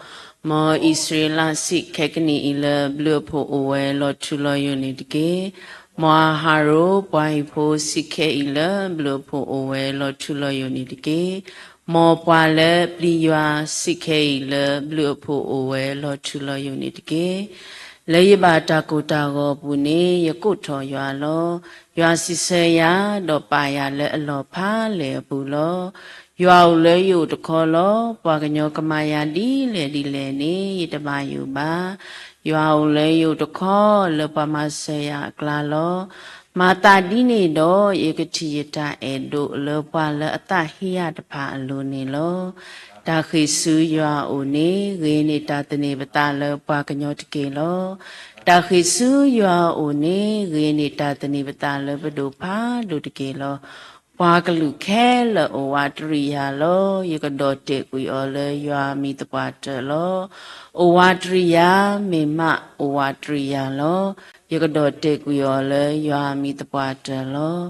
မ်အံၣ်စရ့လးစံး, ခဲကနံၣ်အံၤလၢအဘျုးအဖှိၣ်အိၣ်ဝဲလီၤထူလီၤယိာ်န့ၣ်တက့ၢ်. မ်အဟရိၣ်ပှၤဟံၣ်ဖိစံးခဲအံၤလၢဘျုးအဖှိၣ်အိၣ်ဝဲလီၤထူလီၤယိာ်န့ၣ်တက့ၢ်. မ်ပှၤလၢပျံၤယွၤစံးခဲအံၤလၢဘျုးအဖှိၣ်အိၣ်ဝဲလီၤထူလီၤယိာ်န့ၣ်တက့ၢ်. လၢယဘၣ်တၢ်ကိၢ်တၢ်ဂီၤအပူၤန့ၣ် ယကိးထီၣ်ယွၤလီၤ. ယွၤစံးဆၢယၤ, ဒီးပာ်ယၤလၢအလီၢ်ဖးလဲၢ်အပူၤလီၤ. ယွၤအိၣ်လၢယအိၣ်တခီလီၤ. ပှၤကညီကမၤယၤဒ်လဲၣ်ဒ်လဲၣ်န့ၣ် ယတဘၣ်ယိၣ်ဘၣ်. ယွၤအိၣ်လၢယအိၣ်တခီ လၢပှၤမၤစၢၤယၤအကျါလီၤ. မၤသးဒ်န့ၣ်ဒီး ယကထံၣ်ယတၢ်အဲၣ်ဒိးလၢပှၤလၢအသးဟ့ယၤတဖၣ်အလိၤန့ၣ်လီၤ. တၢ်ဃ့ၢ်ဆူယွၤအအိၣ်န့ၣ် ဂ့ၤန့ၢ်တၢ်သန့ၤပသးလၢပှၤကညီတက့ၢ်လီၤ. တၢ်ဃ့ၢ်ဆူယွၤအအိၣ်န့ၣ် ဂ့ၤန့ၢ်တၢ်သန့ၤပသးလၢပဒိၣ်ဖးဒိၣ်တက့ၢ်လီၤ. ပှၤကလုာ်ခဲလၢာ်အိၣ်ဝးတရံးယၤလီၤ. ယကဒီၣ်တဲာ်ကွံာ်အီၤလၢယွၤအမံၤသပှၢ်တၢၢ်လီၤ. အိၣ်ဝးတရံးယၤ, မ့ၢ်မးအိၣ်ဝးတရံးယၤလီၤ. ယကဒီၣ်တဲာ်ကွံာ်အီၤလၢယွၤအမံၤသပှၢ်တၢၢ်လီၤ.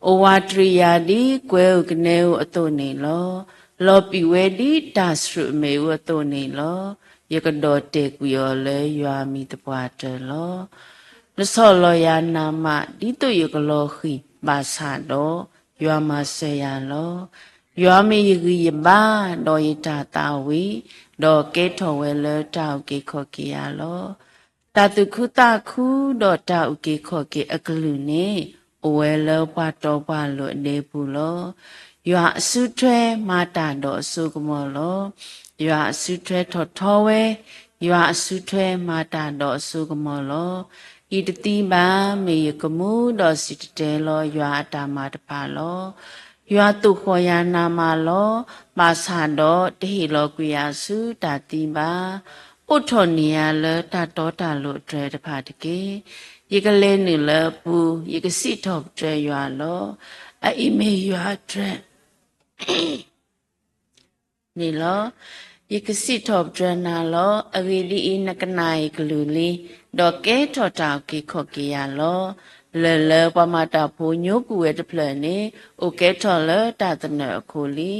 အိၣ်ဝးတရံးယၤဒ်ကွဲၤဧိၤကနဲဧိၤအသိးန့ၣ်လီၤ. လီၤပံာ်ဝဲဒ်တၢ်ဆှုၣ်အမ့ၣ်အူအသိးန့ၣ်လီၤ. ယကဒီၣ်တဲာ်ကွံာ်အီၤလၢယွၤအမံၤသပှၢ်တၢၢ်လီၤ. နဆီၣ်လီၤယၤနးမး ဒ်သိးယကလီၤဃံၤဘၣ်ဆၣ်ဒီး ယွၤမၤစၢၤယၤလီၤ. ယွၤမ့ၢ်ယဂံၢ်ယဘါ ဒီးယတၢ်သးဝံၣ်, ဒီးကဲထီၣ်ဝဲလၢတၢ်အုၣ်က့ၤခီၣ်က့ၤယၤလီၤ. တၢ်သူၣ်ခုသးခုဒီးတၢ်အုၣ်က့ၤခီၣ်က့ၤအကလုၢ်န့ၣ် အိၣ်ဝဲလၢပှၤတီပှၤလိၤအဒဲပူၤလီၤ. ယွၤအစုထွဲမၤတၢ်ဒီးအစိကမီၤလီၤ. ယွၤအစုထွဲထီၣ်ထီဝဲ, ယွၤအစုထွဲမၤတၢ်ဒီးအစိကမီၤလီၤ. ယတသံဘၣ်, မ့ၢ်ယကမူဒီးစံၣ်တဲၤတဲလီၤယွၤအတၢ်မၤတဖၣ်လီၤ. ယွၤသိၣ်ဃီၣ်ယၤနးမးလီၤ. ဘၣ်ဆၣ်ဒီးတဟ့ၣ်လီၤကွံာ်ယၤဆူတၢ်သံဘၣ်. အိးထီၣ်န့ၢ်ယၤလၢတၢ်တီတၢ်လိၤအတြဲၤတဖၣ်တက့ၢ်. ယကလဲၤနုာ်လၢအပူၤ, ယကစံးထီၣ်ပတြၢၤယွၤလီၤ. အအံၤမ့ၢ်ယွၤအတြဲၤ န့ၣ်လီၤ. ယကစံးထီၣ်ပတြၢၤနၤလီၤ. အဂ့ၢ်ဒ်အံၤ, နကနၣ်ယကလုၢ်လံ, ဒီးကဲထီၣ်တၢ်အုၣ်က့ၤခီၣ်က့ၤယၤလီၤ. လၢၢ်လၢပှၤမၤတၢ်ဖိညိကွံာ်ဝဲတဖျၢၣ်န့ၣ် အိၣ်ကဲထီၣ်လၢတၢ်သနၢၣ်အခိၣ်လံ.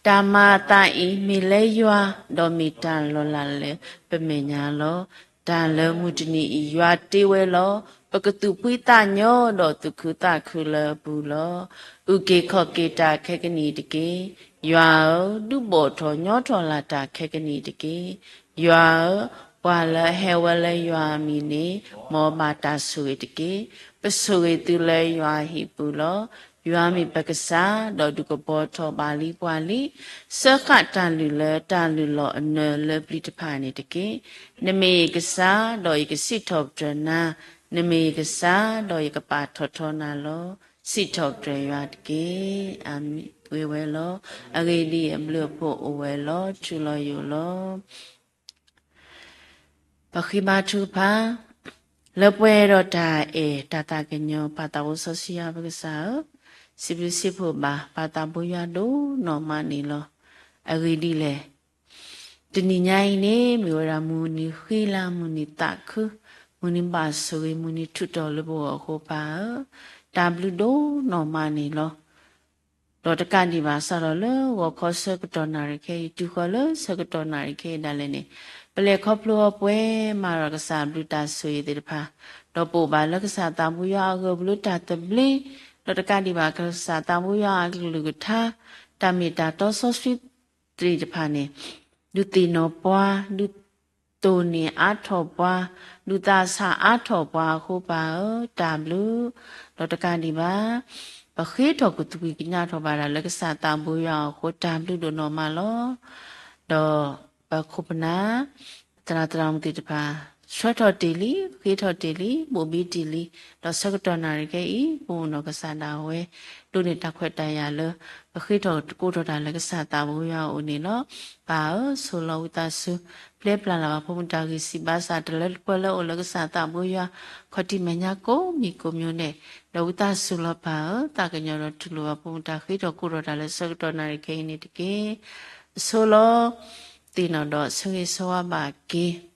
တၢ်မၤအသးအံၤမ့ၢ်လၢယွၤ, ဒီးမ့ၢ်တၢ်လီၤလးလၢပမဲာ်ညါလီၤ. တၢ်လၢမုၢ်တနံၤအံၤယွၤတ့ဝဲလီၤ. ပကသူၣ်ဖှံသးညီဒီးသူၣ်ခုသးခုလၢအပူၤလီၤ. အုၣ်က့ၤခီၣ်က့ၤတၢ်ခဲကနံၣ်အံၤတက့ၢ်. ယွၤဧၢ, ဒုးဘီၣ်ထီၣ်ညီထီၣ်လၢ်တၢ်ခဲကနံၣ်အံၤတက့ၢ်. ယွၤဧၢ, ပှၤလၢအဟဲဝဲလၢယွၤအမံၤန့ၣ် မ်အဘၣ်တၢ်ဆိၣ်ဂ့ၤတက့ၢ်. ပဆိၣ်ဂ့ၤသုလၢယွၤအဟံၣ်ပူၤလီၤ. ယွၤမ့ၢ်ပကစၢ်, ဒီးဒုးကပီၤထီၣ်ဘၣ်လံပှၤလံ. စၢဃာ်တၢ်လုၢ်လၢတၢ်လုၢ်လီၢ်အနၢၤလၢပျံၤတဖၣ်န့ၣ်တက့ၢ်. နမ့ၢ်ယကစၢ်, ဒီးယကစံးထီၣ်ပတြၢၤနၤ, နမ့ၢ်ယကစၢ်, ဒီးယကပာ်ထီၣ်ထီနၤလီၤ. စံးထီၣ်ပတြၢၤယွၤတက့ၢ်. အၤမ့ၣ်. ဝံၤဝဲလီၤ. အဂ့ၢ်ဒ်အံၤ, အဘျုးအဖှိၣ်အိၣ်ဝဲလီၤထူလီၤယိာ်လီၤ. ပဃ့ဘါထုကဖၣ်, လၢပှဲၤဒီးတၢ်အဲၣ်တၢ်သးကညီၤ ပၢ်သးဘိစီဆှံယွၤပကစၢ်ဧၢ, စံးဘျုးစံးဖှိၣ်ဘၣ် ပၢ်သးဘိယွၤဒိၣ်နီၢ်မးန့ၣ်လီၤ. အဂ့ၢ်ဒ်လဲၣ်, တနံၤညါအံၤန့ၣ် မ့ၢ်ဝဲဒၣ်မုၢ်နံၤဃံလၤ မုၢ်နံၤသးခု, မုၢ်နံၤဘၣ်ဆိၣ်ဂ့ၤ မုၢ်နံၤထူးတီၤလၢပဂီၢ်အဃိ ပၢ်ဧၢ, တၢ်ဘျုးဒိၣ်နီၢ်မးန့ၣ်လီၤ. ဒီးတကးဒံးဘၣ် စးထီၣ်လၢဂီၤခီဆၢကတီၢ်နၣ်ရံၣ်ခဲအံၤ တုၤဃီၤလၢဆၢကတီၢ်နၣ်ရံၣ်ခဲအံၤဒၣ်လဲာ်န့ၣ်, ပလဲၤခီဖျိအီၤပှဲၤမးဒီးကစၢ်အဘျုးတၢ်ဆိၣ်ဂ့ၤသ့ၣ်တဖၣ်, ဒီးပအိၣ်ဘၣ်လၢကစၢ်သးဘိယွၤအဂၢၢ်ပူၤလၢတၢ်သဘျ့, ဒီးတကးဒံးဘၣ် ကစၢ်သးဘိယွၤအကလုၢ်ကထါ, တၢ်မ့ၢ်တၢ်တီစီဆှံသ့ၣ်တဖၣ်န့ၣ်, ဒုးသ့ၣ်နီၣ်ပှၤ, ဒုး တိၢ်န့ၢ်အါထီၣ်ပှၤ, ဒုးသးဆးအါထီၣ်ပှၤအဃိ ပၢ်ဧၢ, တၢ်ဘျုး, ဒီးတကးဒံးဘၣ်, ပဃ့ထီၣ်ကသူၣ်ကံၢ်ကညးထီၣ်ဘၣ်ဒၣ်လၢကစၢ်သးဘိယွၤအဃိ တၢ်ဘျုးဒိၣ်နီၢ်မးလီၤ. ဒီးပခိၣ်ပနၢ်, သရၣ်သရၣ်မုၣ်သ့ၣ်တဖၣ်, ဆှၢထီၣ်တ့ၢ်လံ, ဃ့ထီၣ်တ့ၢ်လံ, ဘိၣ်ဘံတ့ၢ်လံ, ဒီးဆၢကတီၢ်နၣ်ရံၣ်ခဲအံၤ ပအိၣ်နီၢ်ကစၢ်ဒၣ်ဝဲ, ဒိးန့ၢ်တၢ်ခွဲးတၢ်ယာ်လၢ ပဃ့ထီၣ်ကိးထီၣ်တၢ်လၢကစၢ်သးဘိယွၤအအိၣ်န့ၣ်လီၤ. ပၢ်ဧၢ, ဆိၣ်လီၤဝံသးစူၤ, ပျဲပျၢ်လၢ်ဘၣ်ဖိမုၣ်တၢ်ဂံၢ်စၢ်ဘါစၢ် တလၢတပှဲၤလၢအိၣ်လၢကစၢ်သးဘိယွၤ ခီၣ်ထံးမဲာ်ညါကိးမံၤကိးမံၤဒဲး, ဒီးဝံသးစူၤလီၤပၢ်ဧၢ, သးကညီၤဒီးတူၢ်လိာ်ဘၣ်ဖိမုၣ်တၢ်ဃ့ထီၣ်ကိးထီၣ်တၢ်လၢဆၢကတီၢ်နၣ်ရံၣ်ခဲအံၤန့ၣ်တက့ၢ်. အဆိလီၤ, သ့ၣ်နီၣ်ဒီးဆၢဂ့ၤဆၢဝါဘၣ်က့ၤ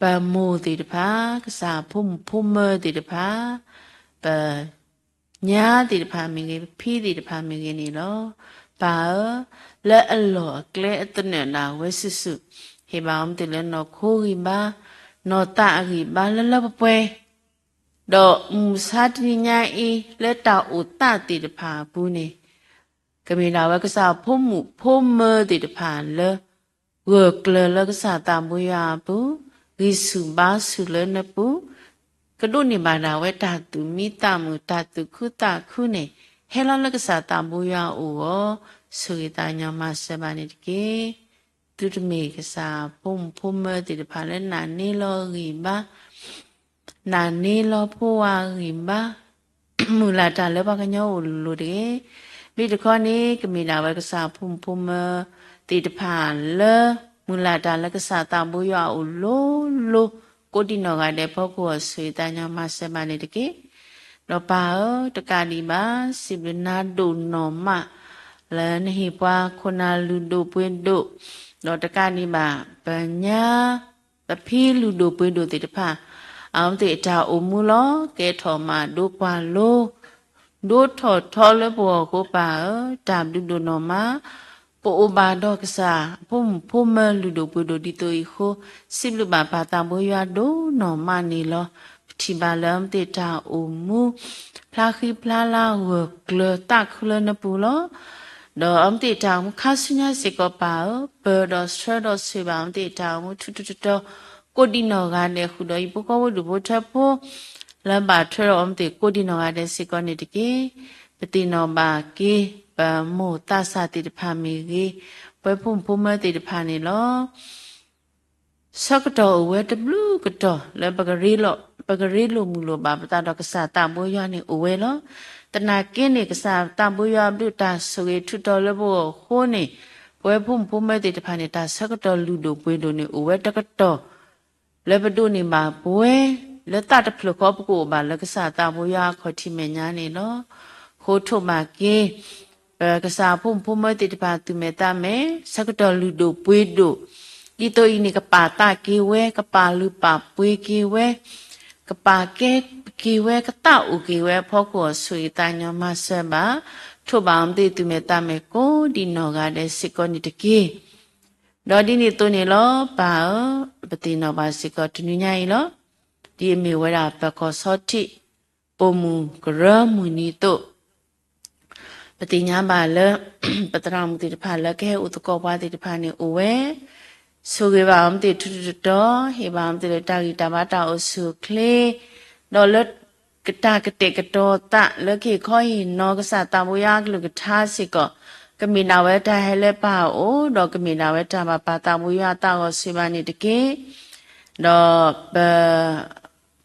ပမိၢ်သ့ၣ်တဖၣ်, ကစၢ်အဖိမုၣ်ဖိမၢၤသ့ၣ်တဖၣ်, ပညါသ့ၣ်တဖၣ်မ့ၢ်ဂ့ၤ, ပဖံသ့ၣ်တဖၣ်မ့ၢ်ဂ့ၤန့ၣ်လီၤ. ပၢ်ဧၢ, လၢအလီၢ်အကျဲအသနၢၣ်ဒၣ်ဝဲစုာ်စုာ်, ဟ့ၣ်ဘၣ်အီၤမ့ၢ်သ့ၣ်လၢနီၢ်ခိဂံၢ်ဘါ, နီၢ်သးအဂံၢ်ဘါလၢလၢပှဲၤပှဲၤ ဒီးမုၢ်မဆါတနံၤညါအံၤ လၢတၢ်အိၣ်သးသ့ၣ်တဖၣ်အပူၤန့ၣ် ကမ့ၢ်ဒၣ်ဝဲကစၢ်ဖိမုၣ်ဖိမၢၤသ့ၣ်တဖၣ်လၢ ဂၢၢ်ကျၢၤလၢကစၢ်သးဘိယွၤအပူၤ, ဂံၢ်ဆူၣ်ဘါဆူၣ်လၢနပူၤ, ကဒိးန့ၢ်ဘၣ်ဒၣ်ဝဲတၢ်သူၣ်မံသးမုာ် တၢ်သူၣ်ခုသးခုန့ၣ် ဟဲလီၤလၢကစၢ်သးဘိယွၤအအိၣ်အီၤ, ဆိၣ်ဂ့ၤသးညီမၤစၢၤဘၣ်န့ၣ်တက့ၢ်. သုတမ့ၢ်ကစၢ်ဖိမုၣ်ဖိမၢၤသ့ၣ်တဖၣ်လၢနာ်န့ၢ်လီၤဂံၢ်ဘါ နာ်န့ၢ်လီၤဖိဝါဂံၢ်ဘါ, မုၢ်လၢ်တၢ်လၢပှၤကညီအိၣ်လိၤလိၤတဂ့ၤ. မ့ၢ်တခီန့ၣ် ကမ့ၢ်ဒၣ်ဝဲကစၢ်ဖိမုၣ်ဖိမၢၤသ့ၣ်တဖၣ်လၢ မုၢ်လၢ်တၢ်လၢကစၢ်သးဘိယွၤအအိၣ်လိၤလိၤ ကိးဒံနီၢ်ဂၤဒဲးအဖီခိၣ်အီၤ ဆိၣ်ဂ့ၤသးညီမၤစၢၤဘၣ်န့ၣ်တက့ၢ်. ဒီးပၢ်ဧၢ, တကးဒံးဘၣ် စံးဘျုးနၤဒိၣ်နီၢ်မး လၢနဟ့ၣ်ပှၤခိၣ်နၢ်လုၢ်ဒိၣ်ပှ့ၤဒိၣ်, ဒီးတကးဒံးဘၣ် ပညါ ပဖံလုၢ်ဒိၣ်ပှ့ၤဒိၣ်သ့ၣ်တဖၣ် အဝဲသ့ၣ်အတၢ်အိၣ်မူလီၤ. ကဲထီၣ်မးဒိပှၤလိၤ ဒိထီၣ်ထီလၢပဂီၢ်အဃိ ပၢ်ဧၢ, တၢ်ဘျုးဒိၣ်နီၢ်မး ပအိၣ်ဘၣ်ဒီးကစၢ်ဖိမုၣ်ဖိမၢၤလုၢ်ဒိၣ်ပှ့ၤဒိၣ်ဒ်သိးအံၤအဃိ စံးဘျုးဘၣ်ပၢ်သးဘိယွၤဒိၣ်နီၢ်မးန့ၣ်လီၤ. ပထံၣ်ဘၣ်လၢအဝဲသ့ၣ်တၢ်အိၣ်မူ ဖျါဃံဖျါလၤဂၢၢ်ကျၢၤသးခုလၢနပူၤလီၤ. ဒီးအဝဲသ့ၣ်တၢ်အိၣ်မူခါဆူညါစ့ၢ်ကီး ပၢ်ဧၢ, ပၢၤဒီးဆှၢဒီးဆိၣ်ဂ့ၤဘၣ်အဝဲသ့ၣ်တၢ်အိၣ်မူထူထူတီတီ ကိးဒံနီၢ်ဂၤဒဲးဃုာ်ဒီး ယဖိကီၢ်ဖိဒူၣ်ဖိထၢဖိ လၢဘၣ်ထွဲဒီးအဝဲသ့ၣ်ကိးဒံနီၢ်ဂၤဒဲးစ့ၢ်ကီးန့ၣ်တက့ၢ်. ပသ့ၣ်နီၣ်ဘၣ်က့ၤ ပမိၢ်သးစၢ်သ့ၣ်တဖၣ်မ့ၢ်ဂ့ၤ, ပဝဲဖိမုၣ်ဖိမၢၤသ့ၣ်တဖၣ်န့ၣ်လီၤ. ဆၢကတီၢ်အိၣ်ဝဲတဘျုးကတီၢ်လၢ ပကရ့လိာ်မုာ်လိာ်ဘၣ်ပသးဒီးကစၢ်သးဘိယွၤန့ၣ်အိၣ်ဝဲလီၤ. သနာ်က့န့ၣ် ကစၢ်သးဘိယွၤအဘျုးတၢ်ဆိၣ်ဂ့ၤထူးတီၤလၢပဂီၢ်အဃိန့ၣ် ပဝဲဖိမုၣ်ဖိမၢၤသ့ၣ်တဖၣ်န့ၣ် တၢ်ဆၢကတီၢ်လုၢ်ဒိၣ်ပှ့ၤဒိၣ်န့ၣ် အိၣ်ဝဲတကတီၢ် လၢပဒိးန့ၢ်ဘၣ်ပဝဲ လၢသးတဖျၢၣ်ဃီ ပကအိၣ်ဘၣ်လၢကစၢ်သးဘိယွၤအခီၣ်ထံးမဲာ်ညါန့ၣ်လီၤ. ဃိထိၣ်ဘၣ်က့ၤ ပကစၢ်ဖိမုၣ်ဖိမၢၤသ့ၣ်တဖၣ်သူၣ်မဲာ်သးမဲာ် ဆၢကတီၢ်လုၢ်ဒိၣ်ပှ့ၤဒိၣ်, ဒ်သိးအံၤန့ၣ် ကပာ်သးက့ၤဝဲ, ကပာ်လုၢ်ပာ်ပှ့ၤက့ၤဝဲ, ကပာ်ကဲက့ၤဝဲ, ကသးအိၣ်က့ၤဝဲအဖီခိၣ်အီၤ ဆိၣ်ဂ့ၤသးညီမၤစၢၤဘၣ်, ထိၣ်ဘၣ်အဝဲသ့ၣ်သူၣ်မဲာ်သးမဲာ်ကိးဒံနီၢ်ဂၤဒဲးစ့ၢ်ကီးန့ၣ်တက့ၢ်. ဒီးဒ်န့ၣ်အသိးန့ၣ်လီၤ ပၢ်ဧၢ, ပသ့ၣ်နီၣ်ဘၣ်စ့ၢ်ကီးတနံၤညါအံၤလီၤ. ဒ်အမ့ၢ်ဝဲဒၣ်ပၢၤကီၢ်ဆီထံး ပိာ်မုၣ်ကရၢမုၢ်နံၤအသိး ပသ့ၣ်ညါဘၣ်လၢ ပသရၣ်မုၣ်သ့ၣ်တဖၣ်လၢကဟဲအိၣ်သကိးပှၤသ့ၣ်တဖၣ်န့ၣ်အိၣ်ဝဲ, ဆိၣ်ဂ့ၤဘၣ်အဝဲသ့ၣ်ထူထူတီတီ, ဟ့ၣ်ဘၣ်အဝဲသ့ၣ်လၢတၢ်ဂံၢ်တၢ်ဘါတၢ်အိၣ်ဆူၣ်အိၣ်ချ့, ဒီးလၢ တၢ်ကတဲာ်ကတီၤသးလၢကဟ့ၣ်ခီဟ့ၣ်နီၤကစၢ်သးဘိယွၤအကလုၢ်ကထါစ့ၢ်ကီး, ကမ့ၢ်ဒၣ်ဝဲတၢ်ဟဲလၢပၢ်အအိၣ်, ဒီးကမ့ၢ်ဒၣ်ဝဲတၢ်ဘၣ်ပၢ်သးဘိယွၤအသးဂီၤဆိၣ်ဂ့ၤဘၣ်န့ၣ်တက့ၢ်. ဒီးပ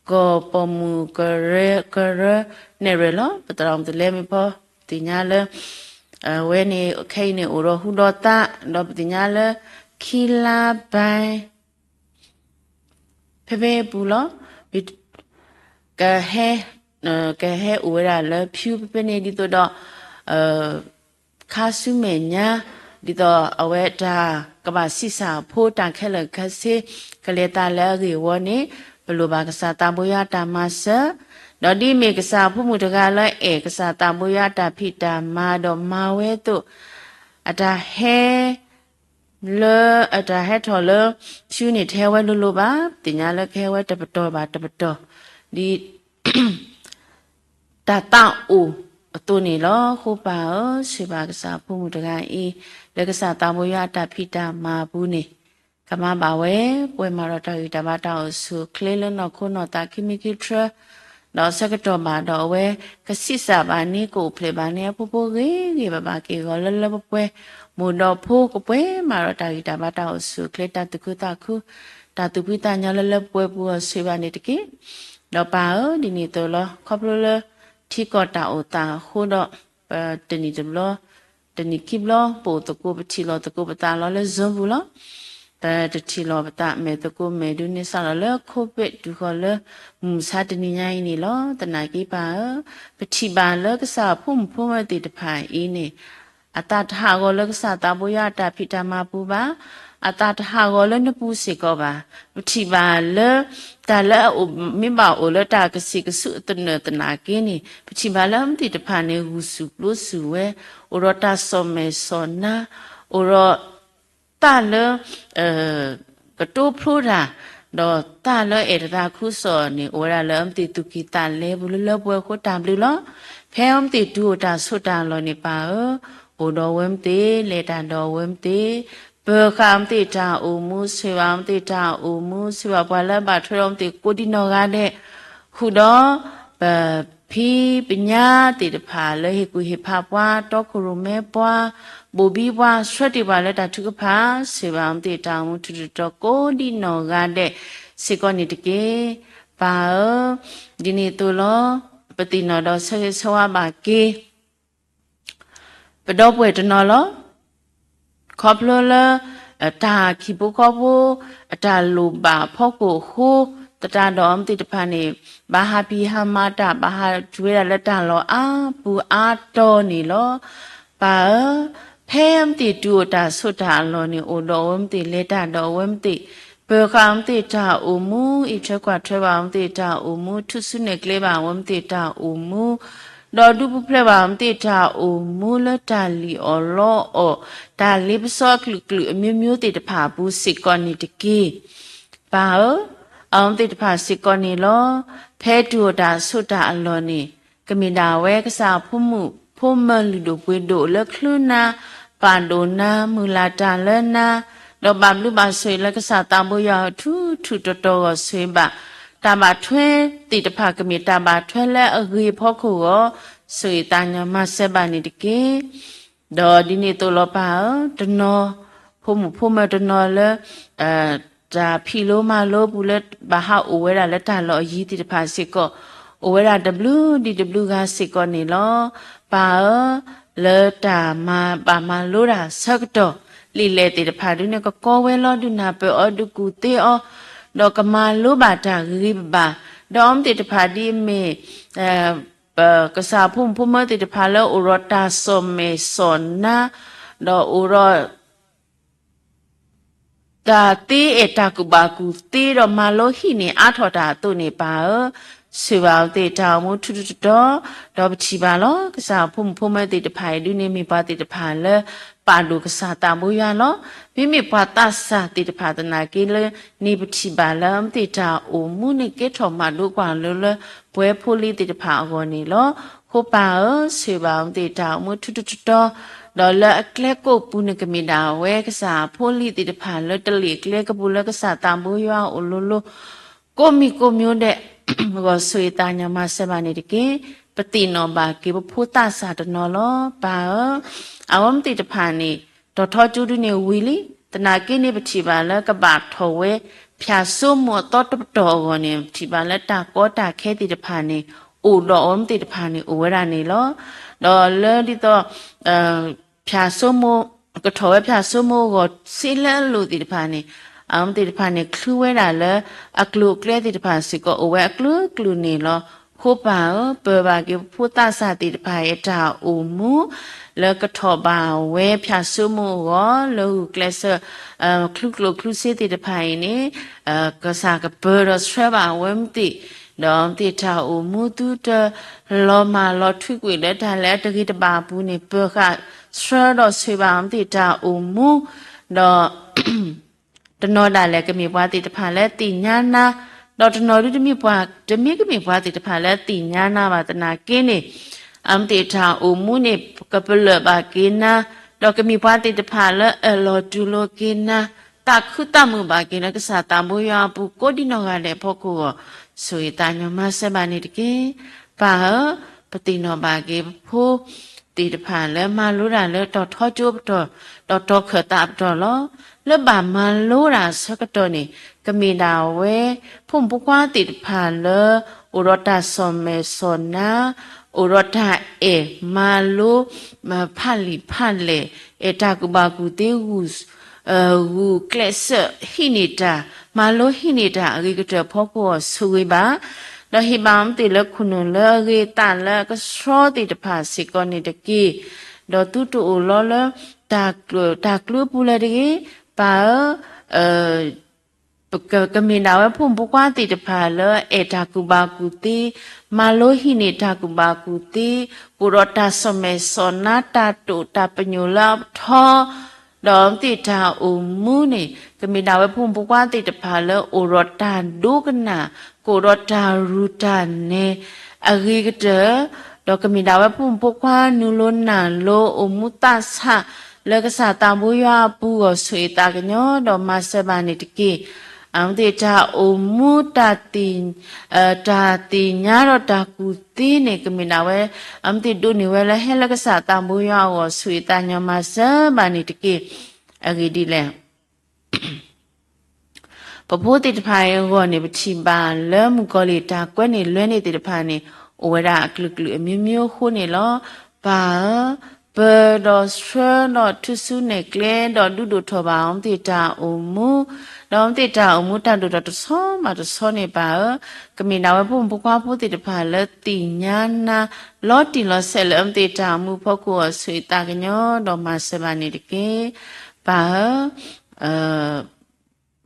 ကီၢ်ပိာ်မုၣ်ကရၢ ကရၢနဲၣ်ရွဲၣ်လီၤ. ပသရၣ်မုၣ်တလဲမ့ၢ်ဖီ ပသ့ၣ်ညါလၢ အဝဲန့ၣ် ခဲအံၤန့ၣ် အိၣ်ဒီးဟူဒီးသး ဒီးပသ့ၣ်ညါလၢ ခံလါဘဲ ဖဲဖဲအပူၤလီၤ. ကဟဲ ကဟဲအိၣ်ဝဲဒၣ်လၢဖၠူဖဲဖဲန့ၣ် ဒ်သိးဒီး ခါဆူမဲာ်ညါ ဒ်သိးအဝဲတၢ်ကဘၣ်ဆံးစၢ်အဖိ တၢ်ခဲလၢာ်ခဲဆ့ ကလဲၤသးလၢအဂ့ၢ်အဝီန့ၣ် ပလိၣ်ဘၣ်ကစၢ်သးဘိယွၤတၢ်မၤစၢၤ, ဒီးဒ်မ့ၢ်ကစၢ်ဖိမုၣ်တဂၤလၢအဲၣ်ကစၢ်သးဘိယွၤအတၢ်ဖံးတၢ်မၤဒီးမၤဝဲအသိး အတၢ်ဟဲ လၢ အတၢ်ဟဲထီၣ်လၢ ဖၠူန့ၣ် တဟဲဝဲလိၤလိၤဘၣ်, သ့ၣ်ညါလၢကဟဲဝဲတပတီၢ်ဘၣ်တပတီၢ် ဒ် တၢ်သးအိၣ်အသိးန့ၣ်လီၤ. အဃိပၢ်ဧၢ, ဆိၣ်ဂ့ၤဘၣ်ကစၢ်ဖိမုၣ်တဂၤအံၤ လၢကစၢ်သးဘိယွၤအတၢ်ဖံးတၢ်မၤအပူၤန့ၣ် ကမၤဘၣ်ဝဲ ပှဲၤမးဒီးတၢ်ဂံၢ်တၢ်ဘါတၢ်အိၣ်ဆူၣ်အိၣ်ချ့လၢနီၢ်ခိနီၢ်သးခံမံၤခံထြၢ ဒီးဆၢကတီၢ်ဘၣ်ဒီးအဝဲ ကဆံးစၢ်ဘၣ်န့ၣ် ကအိၣ်ဖျဲၣ်ဘၣ်န့ၣ် အဖိဖိဂ့ၤဂ့ၤဘၣ်ဘၣ်က့ၤဂီၤလၢလၢပှဲၤပှဲၤ မိၢ်ဒီးဖိကပှဲၤမးဒီးတၢ်ဂံၢ်တၢ်ဘါတၢ်အိၣ်ဆူၣ်အိၣ်ချ့ တၢ်သူၣ်ခုသးခု တၢ်သူၣ်ဖှံသးညီလၢလၢပှဲၤပှဲၤပူၤအီၤဆိၣ်ဂ့ၤဘၣ်န့ၣ်တက့ၢ်. ဒီးပၢ်ဧၢ ဒ်န့ၣ်အသိးလီၤ ခီဖျိလၢ ထံကီၢ်တၢ်အိၣ်သးအဃိဒီး ပတနံၣ်တဘျီ တနံၣ်ခံဘျီ ပအိၣ်သကိးပထံၣ်လိာ်သကိးပသးလီၤလၢ Zoom ပူၤလီၤ. ပတထံၣ်လိာ်ပသးမဲာ်သကိးမဲာ်ဒုးန့ၣ်စးလီၤလၢ COVID တုၤဃီၤလၢ မုၢ်မဆါတနံၤညါအံၤန့ၣ်လီၤ. သနာ်က့ပၢ်ဧၢ, ပထံၣ်ဘၣ်လၢကစၢ်ဖိမုၣ်ဖိမၢၤသ့ၣ်တဖၣ်အံၤန့ၣ် အသးတဟးဂီၤလၢကစၢ်သးဘိယွၤအတၢ်ဖံးတၢ်မၤပူၤဘၣ်. အသးတဟးဂီၤလၢနပူၤစ့ၢ်ကီးဘၣ်. ပထံၣ်ဘၣ်လၢ တၢ်လၢအအိၣ်မ့ၢ်ဘၣ်အိၣ်လၢတၢ်ကဆံးကဆူးအသနၢၣ်သနာ်က့န့ၣ် ပထံၣ်ဘၣ်လၢအဝဲသ့ၣ်တဖၣ်န့ၣ် ဂုာ်ဆူၣ်ပျိဆူၣ်ဝဲ, အိၣ်ဒီးတၢ်စီၣ်မဲာ်စီၣ်နါ, အိၣ်ဒီး တၢ်လၢ ကတိဖျိတၢ် ဒီးတၢ်လၢအဲၣ်တသးခုကစီၣ်န့ၣ် အိၣ်ဝဲဒၣ်လၢအဝဲသ့ၣ်သူၣ်ကံၢ်သးလဲပူၤလၢလၢပှဲၤပှဲၤအဃိတၢ်ဘျုးလီၤ. ဖဲအဝဲသ့ၣ်တုၤအိၣ်တၢ်ဆိးတၢ်လီၢ်န့ၣ် ပၢ်ဧၢ, အိၣ်ဒီးအဝဲသ့ၣ်, လဲၤတၢ်ဒီးအဝဲသ့ၣ်, ပၢၤဃာ်အဝဲသ့ၣ်တၢ်အိၣ်မူ, ဆိၣ်ဂ့ၤဘၣ်အဝဲသ့ၣ်တၢ်အိၣ်မူ, ဆိၣ်ဂ့ၤဘၣ်ပှၤလၢအဘၣ်ထွဲဒီးအဝဲသ့ၣ်ကိးဒံနီၢ်ဂၤဒဲး, ဃုာ်ဒီး ပဖံပညါသ့ၣ်တဖၣ်လၢဟ့ၣ်ကူၣ်ဟ့ၣ်ဖးပှၤ, တီခိၣ်ရိၣ်မဲပှၤ, ဘိၣ်ဘံပှၤ, ဆှၢတ့ၢ်ပှၤလၢတၢ်ထုကဖၣ်, ဆိၣ်ဂ့ၤဘၣ်အဝဲသ့ၣ်တၢ်အိၣ်မူထူးထူးတီၤတီၤကိးဒံနီၢ်ဂၤဒဲးစ့ၢ်ကီးန့ၣ်တက့ၢ်. ပၢ်ဧၢ, ဒ်န့ၣ်အသိးလီၤ. ပသ့ၣ်နီၣ်ဒီးဆၢဂ့ၤဆၢဝါဘၣ်က့ၤ ပဒီပုၢ်ဝဲၢ်တနီၤလီၤ. ခီဖျိလၢ တၢ်ဟံၣ်ဖိဃီဖိ အတၢ်လိၣ်ဘၣ်အဖီခိၣ်အဃိ, သတးဒီးအဝဲသ့ၣ်တဖၣ်န့ၣ် ဘၣ်ဟးဖံးဟးမၤတၢ်, ဘၣ်ဟးတုၤဝဲဒၣ်လၢတၢ်လီၢ်အါပူၤအါတီၤန့ၣ်လီၤ. ပၢ်ဧၢ, ဖဲအဝဲသ့ၣ်တုၤအိၣ်တၢ်ဆိးတၢ်အလီၢ်န့ၣ် အိၣ်ဒီးအဝဲသ့ၣ်, လဲၤတၢ်ဒီးအဝဲသ့ၣ်, ပၢၤဃာ်အဝဲသ့ၣ်တၢ်အိၣ်မူ, အံးထွဲကွၢ်ထွဲဘၣ်အဝဲသ့ၣ်တၢ်အိၣ်မူ, ထူၣ်စုနဲၣ်ကျဲဘၣ်အဝဲသ့ၣ်တၢ်အိၣ်မူ ဒီးဒုးပူၤဖျဲးဘၣ်အဝဲသ့ၣ်တၢ်အိၣ်မူလၢတၢ်လံၣ်အီၣ်လီအီၣ်, တၢ်လ့ပစီအကလုာ်ကလုာ်အမျိုးမျိုးသ့ၣ်တဖၣ်အပူၤစ့ၢ်ကီးန့ၣ်တက့ၢ်. ပၢ်ဧၢ, အဝဲသ့ၣ်တဖၣ်စ့ၢ်ကီးန့ၣ်လီၤ. ဖဲတုၤအိၣ်တၢ်ဆိးတၢ်အလီၢ်န့ၣ် ကမ့ၢ်ဒၣ်ဝဲကစၢ်ဖိမုၣ်ဖိမၢၤလုၢ်ဒိၣ်ပှ့ၤဒိၣ်လၢချုနၤ, ပာ်ဒိၣ်နၤ, မုၢ်လၢ်တၢ်လၢနၤ, ဒီးဘၣ်ဘျုးဘၣ်ဆိၣ်ဂ့ၤလၢကစၢ်သးဘိယွၤအထူထူတီတီတီအဂီၢ်, ဆိၣ်ဂ့ၤဘၣ် တၢ်ဘၣ်ထွဲသ့ၣ်တဖၣ် ကမ့ၢ်တၢ်ဘၣ်ထွဲလၢအဂ့ၤအဖီခိၣ်အဂီၢ်, ဆိၣ်ဂ့ၤသးညီမၤစၢၤဘၣ်န့ၣ်တက့ၢ်. ဒီးဒ်န့ၣ်အသိးလီၤပၢ်ဧၢ, တနီၤ, ဖိမုၣ်ဖိမၢၤတနီၤလၢ တၢ်ဖံးလိမၤလိပူၤလၢဘၣ်ဟးအိၣ်ဝဲဒၣ်လၢတၢ်လီၢ်အယံၤသ့ၣ်တဖၣ်စ့ၢ်ကီး, အိၣ်ဝဲဒၣ်တဘျုးဒံးတဘျုးဂၤစ့ၢ်ကီးန့ၣ်လီၤ. ပၢ်ဧၢ, လၢတၢ်မၤဘၣ်မၤလိတၢ်ဆၢကတီၢ်, လံာ်လဲၢ်သ့ၣ်တဖၣ်ဒုးန့ၣ် ကကီဝဲလီၤ, ဒုးနၢ်ပၢၢ်အီၤ, ဒုးကူၣ်သ့အီၤ, ဒီးကမၤလိဘၣ်တၢ်ဂ့ၤဂ့ၤဘၣ်ဘၣ်, ဒီးအဝဲသ့ၣ်တဖၣ်ဒ်အမ့ၢ် ပကစၢ်ဖိမုၣ်ဖိမၢၤသ့ၣ်တဖၣ်လၢအိၣ်ဒီးတၢ်စီၣ်မဲာ်စီၣ်နါ, ဒီးအိၣ်ဒီး တၢ်သ့အဲၣ်တၢ်ကူၣ်ဘၣ်ကူၣ်သ့ဒီးမၤလိဟံးန့ၢ်အါထီၣ်တၢ်အသိးန့ၣ် ပၢ်ဧၢ, ဆိၣ်ဂ့ၤဘၣ်အဝဲသ့ၣ်တၢ်အိၣ်မူထူထူတီတီ, ဒီးပထံၣ်ဘၣ်လီၤ. ကစၢ်ဖိမုၣ်ဖိမၢၤသ့ၣ်တဖၣ်အံၤဒုးန့ၣ် မ့ၢ်ပှၤသ့ၣ်တဖၣ်လၢ ပာ်ဒိၣ်ကစၢ်သးဘိယွၤလီၤ. မ့မ့ၢ်ပှၤသးစၢ်သ့ၣ်တဖၣ်သနာ်က့လၢ န့ၣ်ပထံၣ်ဘၣ်လၢအဝဲသ့ၣ်တၢ်အိၣ်မူန့ၣ် ကဲထီၣ်မၤလိကွၢ်လိလၢ ပှဲၤဖိလံၤသ့ၣ်တဖၣ်အဂီၢ်န့ၣ်လီၤ. ဃိပၢ်ဧၢ, ဆိၣ်ဂ့ၤဘၣ်အဝဲသ့ၣ်တၢ်အိၣ်မူထူထူတီတီ, ဒီးလၢအကျဲကိးပူၤန့ၣ် ကမ့ၢ်ဒၣ်ဝဲကစၢ်ဖိလံၤသ့ၣ်တဖၣ်လၢတလ့ၣ်ကျဲကပူၤလၢကစၢ်သးဘိယွၤအိၣ်လိၤလိၤ ကိးမံၤကိးမျိုးဒဲးအဂီၢ် ဆိၣ်ဂ့ၤသးညီမၤစၢၤဘၣ်န့ၣ်တက့ၢ်. ပသ့ၣ်နီၣ်ဘၣ်က့ၤပဖိသးစၢ်တနီၤလီၤ. ပၢ်ဧၢ, အဝဲသ့ၣ်တဖၣ်န့ၣ် တီၤထီကၠိဒုးန့ၣ်ဝံၤလံ. သနာ်က့န့ၣ် ပထံၣ်ဘၣ်လၢကဘၣ်ထီၣ်ဝဲ ဖၠၣ်စိမိၤအသီတပတီၢ်အဂီၢ်န့ၣ် ပထံၣ်ဘၣ်လၢတၢ်ကီတၢ်ခဲသ့ၣ်တဖၣ်န့ၣ် အိၣ်ဒီးအဝဲသ့ၣ်တဖၣ်န့ၣ် အိၣ်ဝဲဒၣ်န့ၣ်လီၤ. ဒီးလၢဒ်သိး ဖၠၣ်စိမိၤ ကထီၣ်ဝဲဖၠၣ်စိမိၤအဂီၢ် စ့လၢအလိၤသ့ၣ်တဖၣ်န့ၣ် အဝဲသ့ၣ်တဖၣ်န့ၣ် ချုးဝဲဒၣ်လၢ အကျိၤအကျဲသ့ၣ်တဖၣ်စ့ၢ်ကီး အိၣ်ဝဲအကျိၤအကျိၤန့ၣ်လီၤ. ဃိပၢ်ဧၢ, ပၢၤဘၣ်က့ၤပဖိသးစၢ်သ့ၣ်တဖၣ်အတၢ်အိၣ်မူ လၢကထီၣ်ဘၣ်ဝဲဖၠၣ်စိမိၤအဂီၢ် လၢဂုာ်ကျဲးစၢး ချုးကျိၣ်ချုးစ့သ့ၣ်တဖၣ်အံၤန့ၣ် ကစၢ်ကပၢၤဒီးဆှၢဘၣ်အဝဲသ့ၣ် ဒီးအဝဲသ့ၣ်တၢ်အိၣ်မူသုတလီၤမၢ်လီၤထွံကွံာ်လၢတၢ်လၢအတဂ့ၤတဘၣ်အပူၤန့ၣ် ပၢၤဃာ်ဆှၢဒီးဆိၣ်ဂ့ၤဘၣ်အဝဲသ့ၣ်တၢ်အိၣ်မူ ဒီး တနီၤဒၣ်လဲာ်ကမ့ၢ်ပှၤသ့ၣ်တဖၣ်လၢသ့ၣ်ညါနၤ, ဒီးတနီၤဒုးတမ့ၢ်ပှၤ တမ့ၢ်ကမ့ၢ်ပှၤသ့ၣ်တဖၣ်လၢသ့ၣ်ညါနၤဘၣ်သနာ်က့န့ၣ် အဝဲသ့ၣ်တၢ်အိၣ်မူန့ၣ် ကပလၢၢ်ဘၣ်က့ၤနၤ, ဒီးကမ့ၢ်ပှၤသ့ၣ်တဖၣ်လၢအၢၣ်လီၤတူၢ်လိာ်က့ၤနၤ, သးခုသးမုာ်ဘၣ်က့ၤလၢကစၢ်သးဘိယွၤအပူၤကိးဒံနီၢ်ဂၤဒဲးအဖီခိၣ်အဂီၢ် ဆိၣ်ဂ့ၤသးညီမၤစၢၤဘၣ်န့ၣ်တက့ၢ်. ပၢ်ဧၢ, ပသ့ၣ်နီၣ်ဘၣ်က့ၤပဖိ သ့ၣ်တဖၣ်လၢမၤလိတၢ်လၢတီၤထီကၠိပတီၢ်, တီၤထီခၢၣ်သးပတီၢ်လီၤ. လၢဘၣ်မၤလိတၢ်ဆၢကတီၢ်န့ၣ် ကမ့ၢ်ဒၣ်ဝဲ ဖိမုၣ်ဖိခွါသ့ၣ်တဖၣ်လၢ အိၣ်ဒီးတၢ်စီၣ်မဲာ်စီၣ်နါ, အိၣ်ဒီးတၢ်အဲၣ်မၤလိ ဖးလံာ်ဖးလဲၢ်, အဲၣ်တၢ်ကူၣ်ဘၣ်ကူၣ်သ့ ဂုာ်ကျဲးစၢးဟံးန့ၢ်တၢ်, မၤလိဟံးန့ၢ်တၢ်အဂ့ၤကတၢၢ်ဖီခိၣ်အဂီၢ် ဆိၣ်ဂ့ၤဘၣ် ဒီးဟ့ၣ်ဘၣ်အဝဲသ့ၣ်လၢခိၣ်နူာ်လၢအဂ့ၤအသးလၢအကဆှီသ့ၣ်တဖၣ်စ့ၢ်ကီးန့ၣ်တက့ၢ်. ဒီးသုတအိၣ်လီၤလၢ တၢ်ကျၢၤတၢ်ကျူအပူၤလၢၤတဂ့ၤ. ပၢ်ဧၢ, ကမ့ၢ်ဒၣ်ဝဲဖိမုၣ်ဖိခွါသ့ၣ်တဖၣ်လၢအဲၣ်တၢ်ကူၣ်ဘၣ်ကူၣ်သ့, မၤလိဟံးန့ၢ်တၢ်ကူၣ်ဘၣ်ကူၣ်သ့, အိၣ်ဒီးတၢ်စီၣ်မဲာ်စီၣ်နါ တၢ်တိာ်တၢ်ပညိၣ်လၢအထီ ဒီးမ့ၢ်သ့ၣ်တၢ်အိၣ်မူန့ၣ် ကမ့ၢ်ဒၣ်ဝဲဖိမုၣ်ဖိခွါသ့ၣ်တဖၣ်လၢအိၣ်ဒီးတၢ်ဒိကနၣ် ကအိၣ်ဒီးတၢ်ရူၢ်တၢ်နဲၣ်အဂ့ၤကတၢၢ်, ဒီးကမ့ၢ်ဒၣ်ဝဲဖိမုၣ်ဖိခွါနုာ်လီၤနၢ်လီၤအိၣ်မူသးဆး လၢကစၢ်သးဘိယွၤအပူၤအဂီၢ် ဆိၣ်ဂ့ၤသးကညီၤ ဒီးမၤစၢၤဘၣ်န့ၣ်တက့ၢ်. အမ့ၢ်သ့ၣ်တၢ်အိၣ်မူ တၢ်သ့ၣ်ညါဒီးတၢ်ကူၣ်သ့န့ၣ် ကမ့ၢ်ဒၣ်ဝဲ အမ့ၢ်သ့ၣ်ဒိးန့ၢ်ဝဲလၢဟဲလၢကစၢ်သးဘိယွၤအဂီၢ် ဆိၣ်ဂ့ၤသးကညီၤမၤစၢၤဘၣ်န့ၣ်တက့ၢ်. အဂ့ၢ်ဒ်လဲၣ် ပဖိသ့ၣ်တဖၣ်အံၤအဂီၢ်န့ၣ် ပထံၣ်ဘၣ်လၢမုၣ်ကီၤလံၢ်တၢ်ကွဲန့ၢ်လွဲန့ၢ်သ့ၣ်တဖၣ်န့ၣ် အိၣ်ဝဲဒၣ်အကလုာ်ကလုာ်အမျိုးမျိုးအဃိန့ၣ်လီၤ. ပၢ်ဧၢ, ပၢၤဒီးဆှၢဒီးထူၣ်စုနဲၣ်ကျဲဒီးဒုးဒိၣ်ထီၣ်ဘၣ်အီၤ မ့ၢ်သ့ၣ်တၢ်အိၣ်မူ, ဒီးမ့ၢ်သ့ၣ်တၢ်အိၣ်မူတၢ်ဒိၣ်ထီၣ်တဆီဘၣ်တဆီန့ၣ် ပၢ်ဧၢ, ကမ့ၢ်ဒၣ်ဝဲဖိမုၣ်ဖိခွါဖိသ့ၣ်တဖၣ်လၢသ့ၣ်ညါနၤ လီၤတံၢ်လီၤဆဲးလၢအမ့ၢ်သ့ၣ်တၢ်အိၣ်မူအဖီခိၣ်အဂီၢ် ဆိၣ်ဂ့ၤသးကညီၤ ဒီးမၤစၢၤဘၣ်န့ၣ်တက့ၢ်. ပၢ်ဧၢ,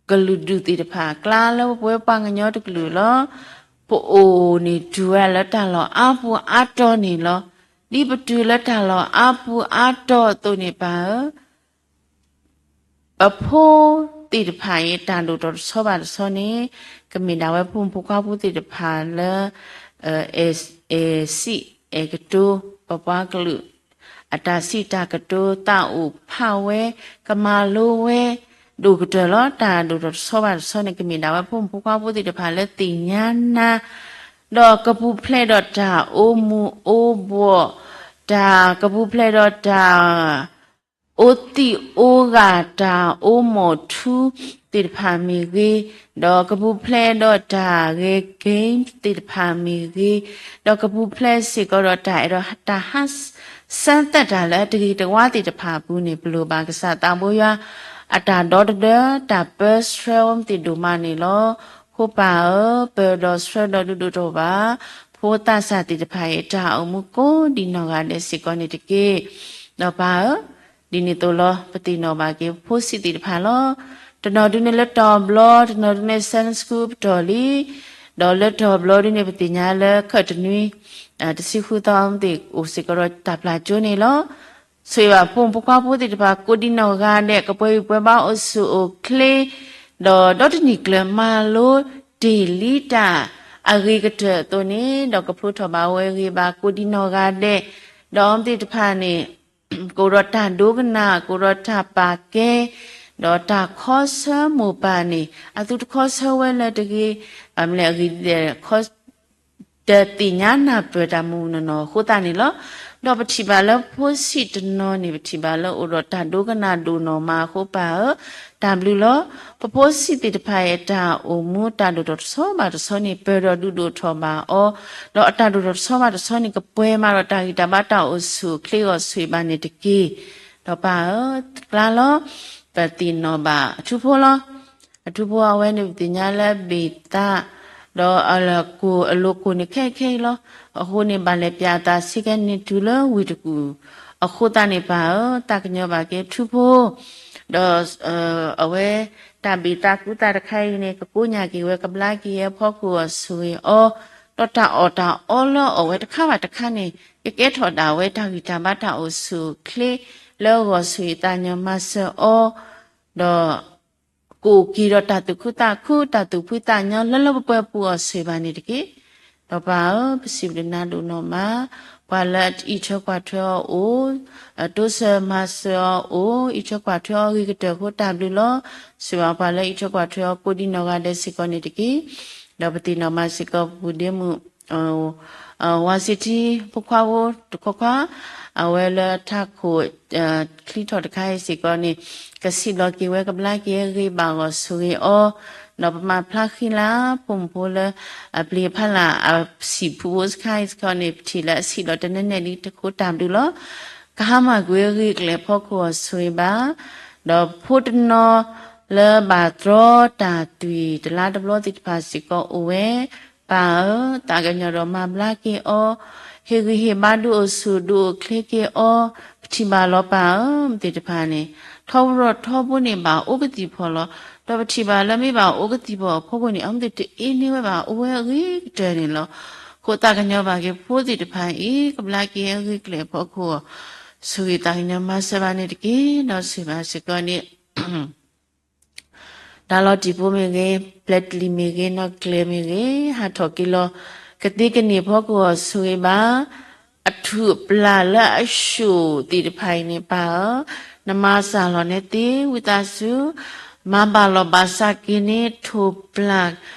ကလုာ်ဒူၣ်သ့ၣ်တဖၣ်အကျါလၢပဝဲပှၤကညီတကလုာ်လီၤ. ပအိၣ်န့ၣ်တုၤဝဲလၢတၢ်လီၢ်အါပူၤအါတီၤန့ၣ်လီၤ. ဒ်ပတုၤလၢတၢ်လီၢ်အါပူၤအါတီၤအသိးန့ၣ် ပၢ်ဧၢ, ပဖိသ့ၣ်တဖၣ်အံၤ တၢ်ဒိၣ်ထီၣ်တဆီဘၣ်တဆီန့ၣ် ကမ့ၢ်ဒၣ်ဝဲဖိမုၣ်ဖိခွါဖိသ့ၣ်တဖၣ်လၢ အဲၣ်စံၣ်အဲၣ်ကတိၤ ပပှၤကလုာ် အတၢ်စံးတၢ်ကတိၤ သးအိၣ်ဖးဝဲ ကမၤလိဝဲ ဒိၣ်ကတၢၢ်လီၤ. တၢ်ဒိၣ်ထီၣ်တဆီဘၣ်တဆီန့ၣ် ကမ့ၢ်ဒၣ်ဝဲဖိမုၣ်ဖိခွါဖိသ့ၣ်တဖၣ်လၢသ့ၣ်ညါနၤ ဒီးကပူၤဖျဲးဒီးတၢ်အိၣ်မူအိၣ်ဘှီၣ်, တၢ်ကပူၤဖျဲးဒီးတၢ် အိၣ်သံးအိၣ်ဂာ် တၢ်အိၣ်မီၢ်ထူသ့ၣ်တဖၣ်မ့ၢ်ဂ့ၤ, ဒီးကပူၤဖျဲးဒီးတၢ်ဂဲၤက့ၤသ့ၣ်တဖၣ်မ့ၢ်ဂ့ၤ, ဒီးကပူၤဖျဲးစ့ၢ်ကီးဒီးတၢ်အဲၣ်ဒိးတၢ်ဟး စမ်းသပ် တၢ်လၢအတဂ့ၤတဝါသ့ၣ်တဖၣ်အပူၤန့ၣ် ပလိၣ်ဘၣ်ကစၢ်သးဘိယွၤ အတၢ်ဒီတဒၢ တၢ်ပၢဆှၢအီၤမ့ၢ်သ့ၣ်ဒိၣ်မးန့ၣ်လီၤ. အဃိပၢ်ဧၢ, ပၢၤဒီးဆှၢဒီးဒုးဒိၣ်ထီၣ်ဘၣ် ဖိသးစၢ်သ့ၣ်တဖၣ်အံၤ တၢ်အိၣ်မူကိးဒံနီၢ်ဂၤဒဲးစ့ၢ်ကီးန့ၣ်တက့ၢ်. ဒီးပၢ်ဧၢ, ဒ်န့ၣ်အသိးလီၤ ပသ့ၣ်နီၣ်ဘၣ်က့ၤဖိဆံးသ့ၣ်တဖၣ်လီၤ. တနီၤဒုးန့ၢ်လၢတီၤဘျီ, တနီၤဒုးန့ၢ် Sunday School ပတီၢ်လံ, ဒီးလၢတီၤဘျီဒုးန့ၢ် ပသ့ၣ်ညါလၢခၢၣ်တနွံ တဆံဃုသီမ့ၢ်သ့ၣ်အိၣ်စ့ၢ်ကီးဒီးတၢ်ပျၢ်ကၠိန့ၣ်လီၤ. ဆိၣ်ဂ့ၤဘၣ်ဖိမုၣ်ဖိခွါဖိသ့ၣ်တဖၣ် ကိးဒံနီၢ်ဂၤဒဲး ကပှဲၤဂံၢ်ပှဲၤဘါအိၣ်ဆူၣ်အိၣ်ချ့, ဒီးဒီတနံၣ်ကျၢၤမၤလိတ့ၢ်လံတၢ်အဂ့ၤကတၢၢ်အသိးန့ၣ်, ဒီးကဖျိထီၣ်ဘၣ်ဝဲဂ့ၤဘၣ်ကိးဒံနီၢ်ဂၤဒဲး, ဒီးအဝဲသ့ၣ်တဖၣ်န့ၣ် ကအိၣ်ဒီးတၢ်ဒိကနၣ်, ကအိၣ်ဒီးတၢ်ပာ်ကဲ, ဒီးတၢ်ခီဆၢမိၢ်ပၢ်န့ၣ် အသုတခီဆၢဝဲလၢတဂ့ၤ, ဘၣ်မနုၤလဲၣ်အဂ့ၢ်ဒ်လဲၣ် တသ့ၣ်ညါနၢ်ပၢၢ်တၢ်မုၢ်မုၢ်နီၢ်နီၢ်အဃိသတးန့ၣ်လီၤ. ဒီးပထံၣ်ဘၣ်လၢဖိဆံးတနီၤန့ၣ် ပထံၣ်ဘၣ်လၢအိၣ်ဒီးတၢ်ဒိကနၣ်ဒိၣ်နီၢ်မးအဃိပၢ်ဧၢ, တၢ်ဘျုးလီၤ. ပဖိဆံးသ့ၣ်တဖၣ်အံၤအတၢ်အိၣ်မူတၢ်ဒိၣ်ထီၣ်တဆီဘၣ်တဆီန့ၣ် ပၢၤဒီးဒုးဒိၣ်ထီၣ်ဘၣ်အီၤ, ဒီးအတၢ်ဒိၣ်ထီၣ်တဆီဘၣ်တဆီန့ၣ် ကပှဲၤမးဒီးတၢ်ဂံၢ်တၢ်ဘါတၢ်အိၣ်ဆူၣ်အိၣ်ချ့အဂီၢ် ဆိၣ်ဂ့ၤဘၣ်န့ၣ်တက့ၢ်. ဒီးပၢ်ဧၢ, တကျါလီၤ ပသ့ၣ်နီၣ်ဘၣ်အထူဖိလီၤ. အထူဖိအဝဲန့ၣ်ပသ့ၣ်ညါလၢဘ့ၣ်သး, ဒီးအလိၤကိၢ်န့ၣ်ခဲခဲအံၤလီၤ. အဃိန့ၣ် ဘၣ်လဲၤပၠးအသးဆ့ကဲန့ၣ်တုၤလၢဝ့ၢ်တကူၣ်, အဃိသတးန့ၣ်ပၢ်ဧၢ, သးကညီၤဘၣ်က့ၤထူဖိ, ဒီးအဝဲတၢ်ဘ့ၣ်သးကူသးတခါအံၤန့ၣ် ကကိးညၣ်က့ၤဝဲကဘျါက့ၤအဖီခိၣ်အဆိၣ်ဂ့ၤအီၤ, ဒီးတၢ်အီၣ်တၢ်အီလၢအီၣ်ဝဲတခါဘၣ်တခါန့ၣ် ကကဲထီၣ်ဒၣ်ဝဲတၢ်ဂံၢ်တၢ်ဘါတၢ်အိၣ်ဆူၣ်အိၣ်ချ့ လၢအဂီၢ်ဆိၣ်ဂ့ၤသးကညီၤမၤစၢၤအီၤ, ဒီး ကအိၣ်က့ၤဒီးတၢ်သူၣ်ခုသးခု တၢ်သူၣ်ဖှံသးညီလၢလၢပှဲၤပှဲၤအဂီၢ်ဆိၣ်ဂ့ၤဘၣ်န့ၣ်တက့ၢ်. ဒီးပၢ်ဧၢ, ပစံးဘျုးနၤဒိၣ်နီၢ်မး, ပှၤလၢအအံးထွဲကွၢ်ထွဲအီၤအိၣ်, တိစၢၤမၤစၢၤအီၤအိၣ်, အံးထွဲကွၢ်ထွဲအီၤဂ့ၤကတၢၢ်အဃိတၢ်ဘျုးလီၤ. ဆိၣ်ဂ့ၤဘၣ်ပှၤလၢအံးထွဲကွၢ်ထွဲအီၤကိးဒံနီၢ်ဂၤဒဲးစ့ၢ်ကီးန့ၣ်တက့ၢ်. ဒီးပသ့ၣ်နီၣ်မးစ့ၢ်ကီးပူၤဒ့မုၣ် ဝါစံးထံဖိခွါဖိတခွါခွါ, အဝဲလၢထးခိၣ် ချံထီၣ်တခါအံၤစ့ၢ်ကီးန့ၣ် ကစံးဘျုးက့ၤဝဲကဘျါက့ၤဂ့ၤဘၣ်အဂီၢ်ဆိၣ်ဂ့ၤအီၤ, ဒီးပမၤဖျါဃံလၤ ဖိမုၣ်ဖိလၢ အပျံၤအဖီလာ်အဆံးဖိဖိတခါအံၤစ့ၢ်ကီးန့ၣ် ပထံၣ်လၢအဆံးဒီးတနဲၣ်နဲၣ်လံတဃိတၢ်ဘျုးလီၤ. ကဟါမၢ်ကွံာ်ဂ့ၤကျဲၤဖီခိၣ်အဂီၢ်ဆိၣ်ဂ့ၤဘၣ်, ဒီးဖိတနီၤလၢဘၣ်တြီတၢ်သွံၣ်တလါတဘျီသ့ၣ်တဖၣ်စ့ၢ်ကီးအိၣ်ဝဲ ပၢ်ဧၢ, သးကညီၤဒီးမၤဘျါက့ၤအီၤ, ဟ့ၣ်ဂံၢ်ဟ့ၣ်ဘါဒုးအိၣ်ဆူၣ်ဒုးအိၣ်ချ့က့ၤအီၤ, ပထံၣ်ဘၣ်လီၤပၢ်ဧၢ, မ့ၢ်သ့ၣ်တဖၣ်န့ၣ် ထီဘိဒီးထီဘိန့ၣ်ဘၣ်အိၣ်ကသံၣ်ဖီၣ်လီၤ. ဒီးပထံၣ်ဘၣ်လၢမ့ၢ်ဘၣ်အိၣ်ကသံၣ်ဖီၣ်အဖီခိၣ်န့ၣ် အမ့ၢ်သ့ၣ်တအ့န့ၢ်ဝဲဘၣ်အိၣ်ဝဲအဂ့ၤကတၢၢ်န့ၣ်လီၤ. ဃိသးကညီၤဘၣ်က့ၤဖိသ့ၣ်တဖၣ်အံၤ ကဘျါက့ၤအဂ့ၤကျဲၤဖီခိၣ်အဂီၢ် ဆိၣ်ဂ့ၤသးကညီၤမၤစၢၤဘၣ်န့ၣ်တက့ၢ်. ဒီးဆိၣ်ဂ့ၤဘၣ်စ့ၢ်ကီးန့ၣ် တၢ်လီၤတံၢ်ဖိမ့ၢ်ဂ့ၤ, ပျဲၢ်တလံၤမ့ၢ်ဂ့ၤ, နီၣ်ကျဲမ့ၢ်ဂ့ၤ, ဟးထီၣ်က့ၤလီၤ ကသ့ကန့ၢ်ဖီခိၣ်အီၤဆိၣ်ဂ့ၤဘၣ် အထူၣ်အပျၢ်လၢအဆှိၣ်သ့ၣ်တဖၣ်အံၤန့ၣ် ပၢ်ဧၢ, နမၤစၢ်လီၤန့ၢ်သ့ဝံသးစူၤ, မၤဘၣ်လီၤဘၣ်စးက့ၤန့ၢ် ထိၣ်ပျၢ်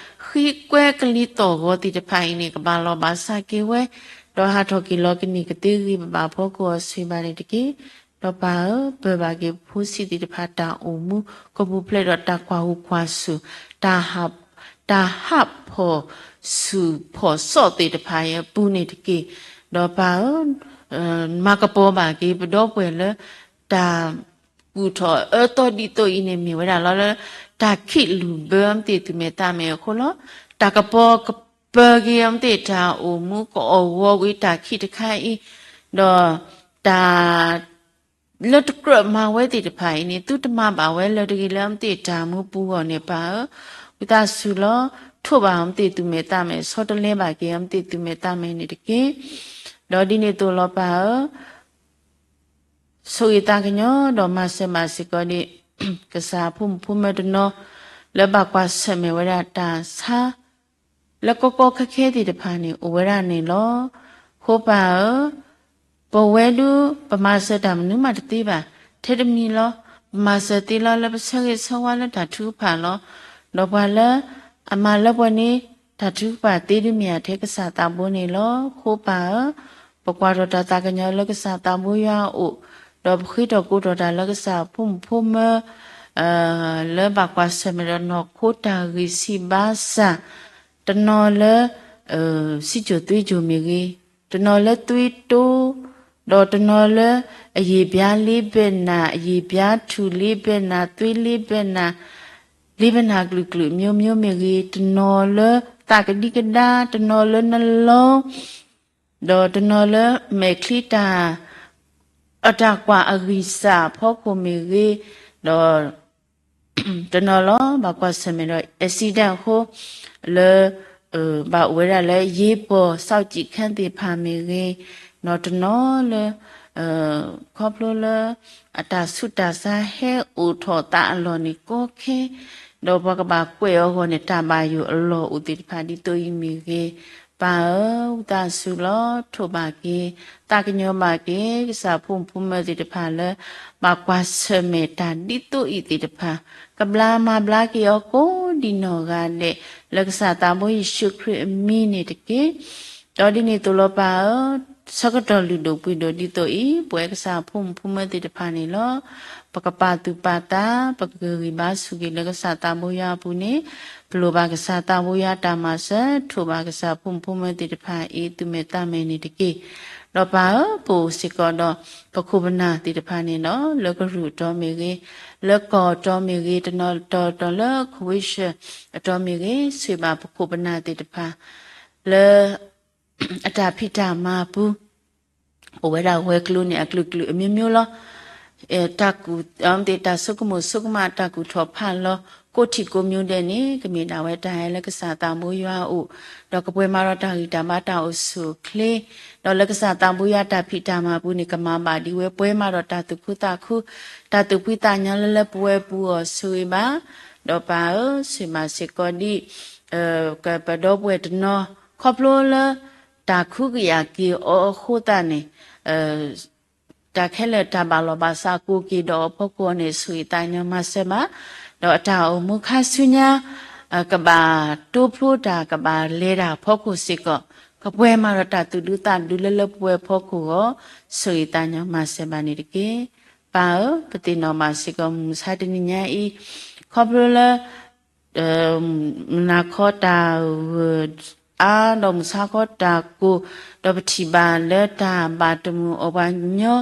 ဃံကွဲကလံၤသီၣ်ဂီၤသ့ၣ်တဖၣ်အံၤန့ၣ် ကဘၣ်လီၤဘၣ်စးက့ၤဝဲ, ဒီးဟးထီၣ်က့ၤလီၤကန့ၢ်ကသ့ဂ့ၤဘၣ်ဘၣ်ဖီခိၣ်အီၤဆိၣ်ဂ့ၤဘၣ်န့ၣ်တက့ၢ်. ဒီးပၢ်ဧၢ, ပၢၢ်ဘၣ်က့ၤဖိဆံးသ့ၣ်တဖၣ်တၢ်အိၣ်မူ ကပူၤဖျဲးဒီးတၢ်ကွၢ်ဟူးကွၢ်စူၣ်, တၢ်ဟး, တၢ်ဟးဖီၣ်ဆူၣ်ဖီၣ်စီၣ်သ့ၣ်တဖၣ်အံၤအပူၤန့ၣ်တက့ၢ်. ဒီးပၢ်ဧၢ, မၤကပီၤဘၣ်က့ၤပဒီပုၢ်ဝဲၢ်လၢ တၢ်ကူၣ်ထီၣ်အၢသီဒ်သိးအံၤန့ၣ် မ့ၢ်ဝဲဒၣ်လီၤလၢ တၢ်ခံးလူၢ်ဘၢအီၤမ့ၢ်သ့ၣ်သုမဲာ်သးမဲာ်အဃိလီၤ. တၢ်ကပီၤကပၢၤက့ၤအီၤမ့ၢ်သ့ၣ်တၢ်အိၣ်မူကအီၣ်ဂီၤဝံၤတၢ်ခံးတခါအံၤ, ဒီးတၢ် လၢတကြၢးမၤဝဲသ့ၣ်တဖၣ်အံၤန့ၣ် သုတမၤဘၣ်ဝဲလၢတဂ့ၤလၢအမ့ၢ်သ့ၣ်တၢ်မူပူၤအဂီၢ်န့ၣ် ပၢ်ဧၢ, ဝံသးစူၤလီၤ, ထိးဘၣ်အမ့ၢ်သ့ၣ်သုမဲာ်သးမဲာ် ဆီတလဲဘၣ်က့ၤအမ့ၢ်သ့ၣ်သုမဲာ်သးမဲာ်န့ၣ်တက့ၢ်. ဒီးဒ်န့ၣ်အသိးလီၤပၢ်ဧၢ, ဆိၣ်ဂ့ၤသးကညီၤဒီးမၤစၢၤဘၣ်စ့ၢ်ကီးဒံး ကစၢ်အဖိမုၣ်ဖိမၢတနီၤ လၢဘၣ်ကွၢ်ဆၢၣ်မဲာ်ဝဲဒၣ်တၢ်ဆါ လၢကီကီခဲခဲသ့ၣ်တဖၣ်န့ၣ် အိၣ်ဝဲဒၣ်န့ၣ်လီၤ. ဃိပၢ်ဧၢ, ပဝဲဒုး ပမၤစၢၤတၢ်မနုၤမးတသ့ဘၣ်, ထဲတမံၤလီၤ, ပမၤစၢၤသ့လီၤလၢပဆၢဂ့ၤဆၢဝါလၢတၢ်ထုကဖၣ်လီၤ. ဒီးပှၤလၢအမၤလၢပှဲၤန့ၣ် တၢ်ထုကဖၣ်သ့ဒုးမ့ၢ်အထဲကစၢ်သးဘိန့ၣ်လီၤ. ဃိပၢ်ဧၢ, ပကွၢ်ထီၣ်တၢ်သးကညီၤလၢကစၢ်သးဘိယွၤအအိၣ်, ဒီးပဃ့ထီၣ်ကိးထီၣ်တၢ်လၢကစၢ်အဖိမုၣ်ဖိမၢ လၢဘၣ်ကွၢ်ဆၢၣ်မဲာ်ဒီးနီၢ်ခိတၢ်ဂံၢ်ဆံးဘါစၢ်, တနီၤလၢ စံၣ်စိၤသွ့စိၤမ့ၢ်ဂ့ၤ, တနီၤလၢသွံတိ, ဒီးတနီၤလၢ အယံာ်ဘျါလ့ဘဲနၢ်, အယံာ်ဘျါထူၣ်လ့ဘဲနၢ်, သွံလ့ဘဲနၢ်, လ့ဘဲနၢ်ကလုာ်ကလုာ်မျိုးမျိုးမ့ၢ်ဂ့ၤ, တနီၤလၢသးကဒံကဒါ, တနီၤလၢနလီ ဒီးတနီၤလၢမဲာ်ချံတၢ် အတၢ်ကွၢ်အဂံၢ်စၢ်အဖီခိၣ်မ့ၢ်ဂ့ၤ, ဒီး တနီၤလီၤ ဘၣ်ကွၢ်ဆၢၣ်မဲာ်ဒီး accident အဃိ လၢ ဘၣ်အိၣ်ဝဲဒၣ်လၢ အရေးပေါ် စောင့်ကြည့်ခန်း သ့ၣ်တဖၣ်မ့ၢ်ဂ့ၤ, ဒီးတနီၤလၢ ခီဖျိလၢ အတၢ်ဆူးတၢ်ဆါဟဲအိၣ်ထီၣ်သးအလီၢ်န့ၣ်ကီခဲ, ဒီးပှၤကဘၣ်ကွဲးအီၤအဂီၢ်န့ၣ် တၢ်ဘၣ်ယိၣ်အလီၢ်အိၣ်သ့ၣ်တဖၣ်ဒ်သိးအံၤမ့ၢ်ဂ့ၤ, ပၢ်ဧၢ, ဝံသးစူၤလီၤ ထိးဘၣ်က့ၤ သးကညီၤဘၣ်က့ၤ ကစၢ်ဖိမုၣ်ဖိမၢသ့ၣ်တဖၣ်လၢ ဘၣ်ကွၢ်ဆၢၣ်မဲာ်တၢ်ဒ်သိးအံၤသ့ၣ်တဖၣ်, ကဘျါမၤဘျါက့ၤအီၤကိးဒံနီၢ်ဂၤဒဲး လၢကစၢ်သးဘိယ့ၣ်ၡူးခရံာ်အမံၤန့ၣ်တက့ၢ်. ဒီးဒ်န့ၣ်အသိးလီၤပၢ်ဧၢ, ဆၢကတီၢ်လုၢ်ဒိၣ်ပှ့ၤဒိၣ်ဒ်သိးအံၤ ပဝဲကစၢ်ဖိမုၣ်ဖိမၢသ့ၣ်တဖၣ်န့ၣ်လီၤ. ပကပာ်သူၣ်ပာ်သး, ပကဂံၢ်ဘါဆူၣ်က့ၤလၢကစၢ်သးဘိယွၤအပူၤန့ၣ်, ပလိၣ်ဘၣ်ကစၢ်သးဘိယွၤတၢ်မၤစၢၤ, ထိးဘၣ်ကစၢ်ဖိမုၣ်ဖိမၢသ့ၣ်တဖၣ်အံၤ သုမဲာ်သးမဲာ်န့ၣ်တက့ၢ်. ဒီးပၢ်ဧၢ, ပအိၣ်စ့ၢ်ကီးဒီး ပခိၣ်ပနၢ်သ့ၣ်တဖၣ်န့ၣ်လီၤ. လၢကရူၢ်အတီၤမ့ၢ်ဂ့ၤ, လၢကီၢ်အတီၤမ့ၢ်ဂ့ၤ, တနီၤတီၤတီၤလၢ ခိၣ်ဝ့ၡၢၣ်အတီၤမ့ၢ်ဂ့ၤ, ဆိၣ်ဂ့ၤဘၣ်ပခိၣ်ပနၢ်သ့ၣ်တဖၣ် လၢ အတၢ်ဖံးတၢ်မၤအပူၤ, အိၣ်ဝဲဒၣ်ဝဲၤကျိၤန့ၣ် အကလုာ်ကလုာ်အမျိုးမျိုးလီၤ. တၢ်ကူၣ်, တၢ်ဆိကမိၣ်ဆိကမး တၢ်ကူၣ်ထီၣ်ဖးလီၤ ကိးထံၣ်ကိးမျိုးဒဲးန့ၣ် ကမ့ၢ်ဒၣ်ဝဲတၢ်ဟဲလၢကစၢ်သးဘိယွၤအအိၣ်, ဒီးကပှဲၤမးဒီးတၢ်ဂံၢ်တၢ်ဘါတၢ်အိၣ်ဆူၣ်အိၣ်ချ့, ဒီးလၢကစၢ်သးဘိယွၤတၢ်ဖံးတၢ်မၤအပူၤန့ၣ် ကမၤဘၣ်ဒ်ဝဲပှဲၤမးဒီးတၢ်သူၣ်ခုသးခု, တၢ်သူၣ်ဖှံသးညီလၢလၢပဝဲပူၤအဂီၢ် ဆိၣ်ဂ့ၤဘၣ်, ဒီးပၢ်ဧၢ, ဆိၣ်ဂ့ၤဘၣ်စ့ၢ်ကီးဒ် ကပဒီပုၢ်ဝဲၢ်တနီၤ ခီဖျိလၢ တၢ်ကဟုကယာ်က့ၤအီၤအဃိသတးန့ၣ်, တၢ်ခဲလၢာ်တၢ်ဘၣ်လီၤဘၣ်စးကိးက့ၤဒီးအဖီခိၣ်န့ၣ် ဆိၣ်ဂ့ၤသးညီမၤစၢၤဘၣ်, ဒီးအတၢ်အိၣ်မူခါဆူညါ ကဘၣ်တိဖျိတၢ်ကဘၣ်လဲၤတၢ်အဖီခိၣ်စ့ၢ်ကီး, ကပှဲၤမးဒီးတၢ်သူၣ်ဒူသးဒူလၢလၢပဝဲဖီခိၣ်အဂီၢ်, ဆိၣ်ဂ့ၤသးညီမၤစၢၤဘၣ်န့ၣ်တက့ၢ်. ပၢ်ဧၢ, ပသ့ၣ်နီၣ်ဘၣ်စ့ၢ်ကီးမုၢ်မဆါတနံၤညါအံၤ, ခီဖျိလၢ မုၢ်နၤခီတၢ်ဂၢၢ်အါ ဒီးမုၢ်ဆါခီတၢ်ကိၢ်, ဒီးပထံၣ်ဘၣ်လၢတၢ်ဘၣ်တမုာ်အီၤပှၤကညီ,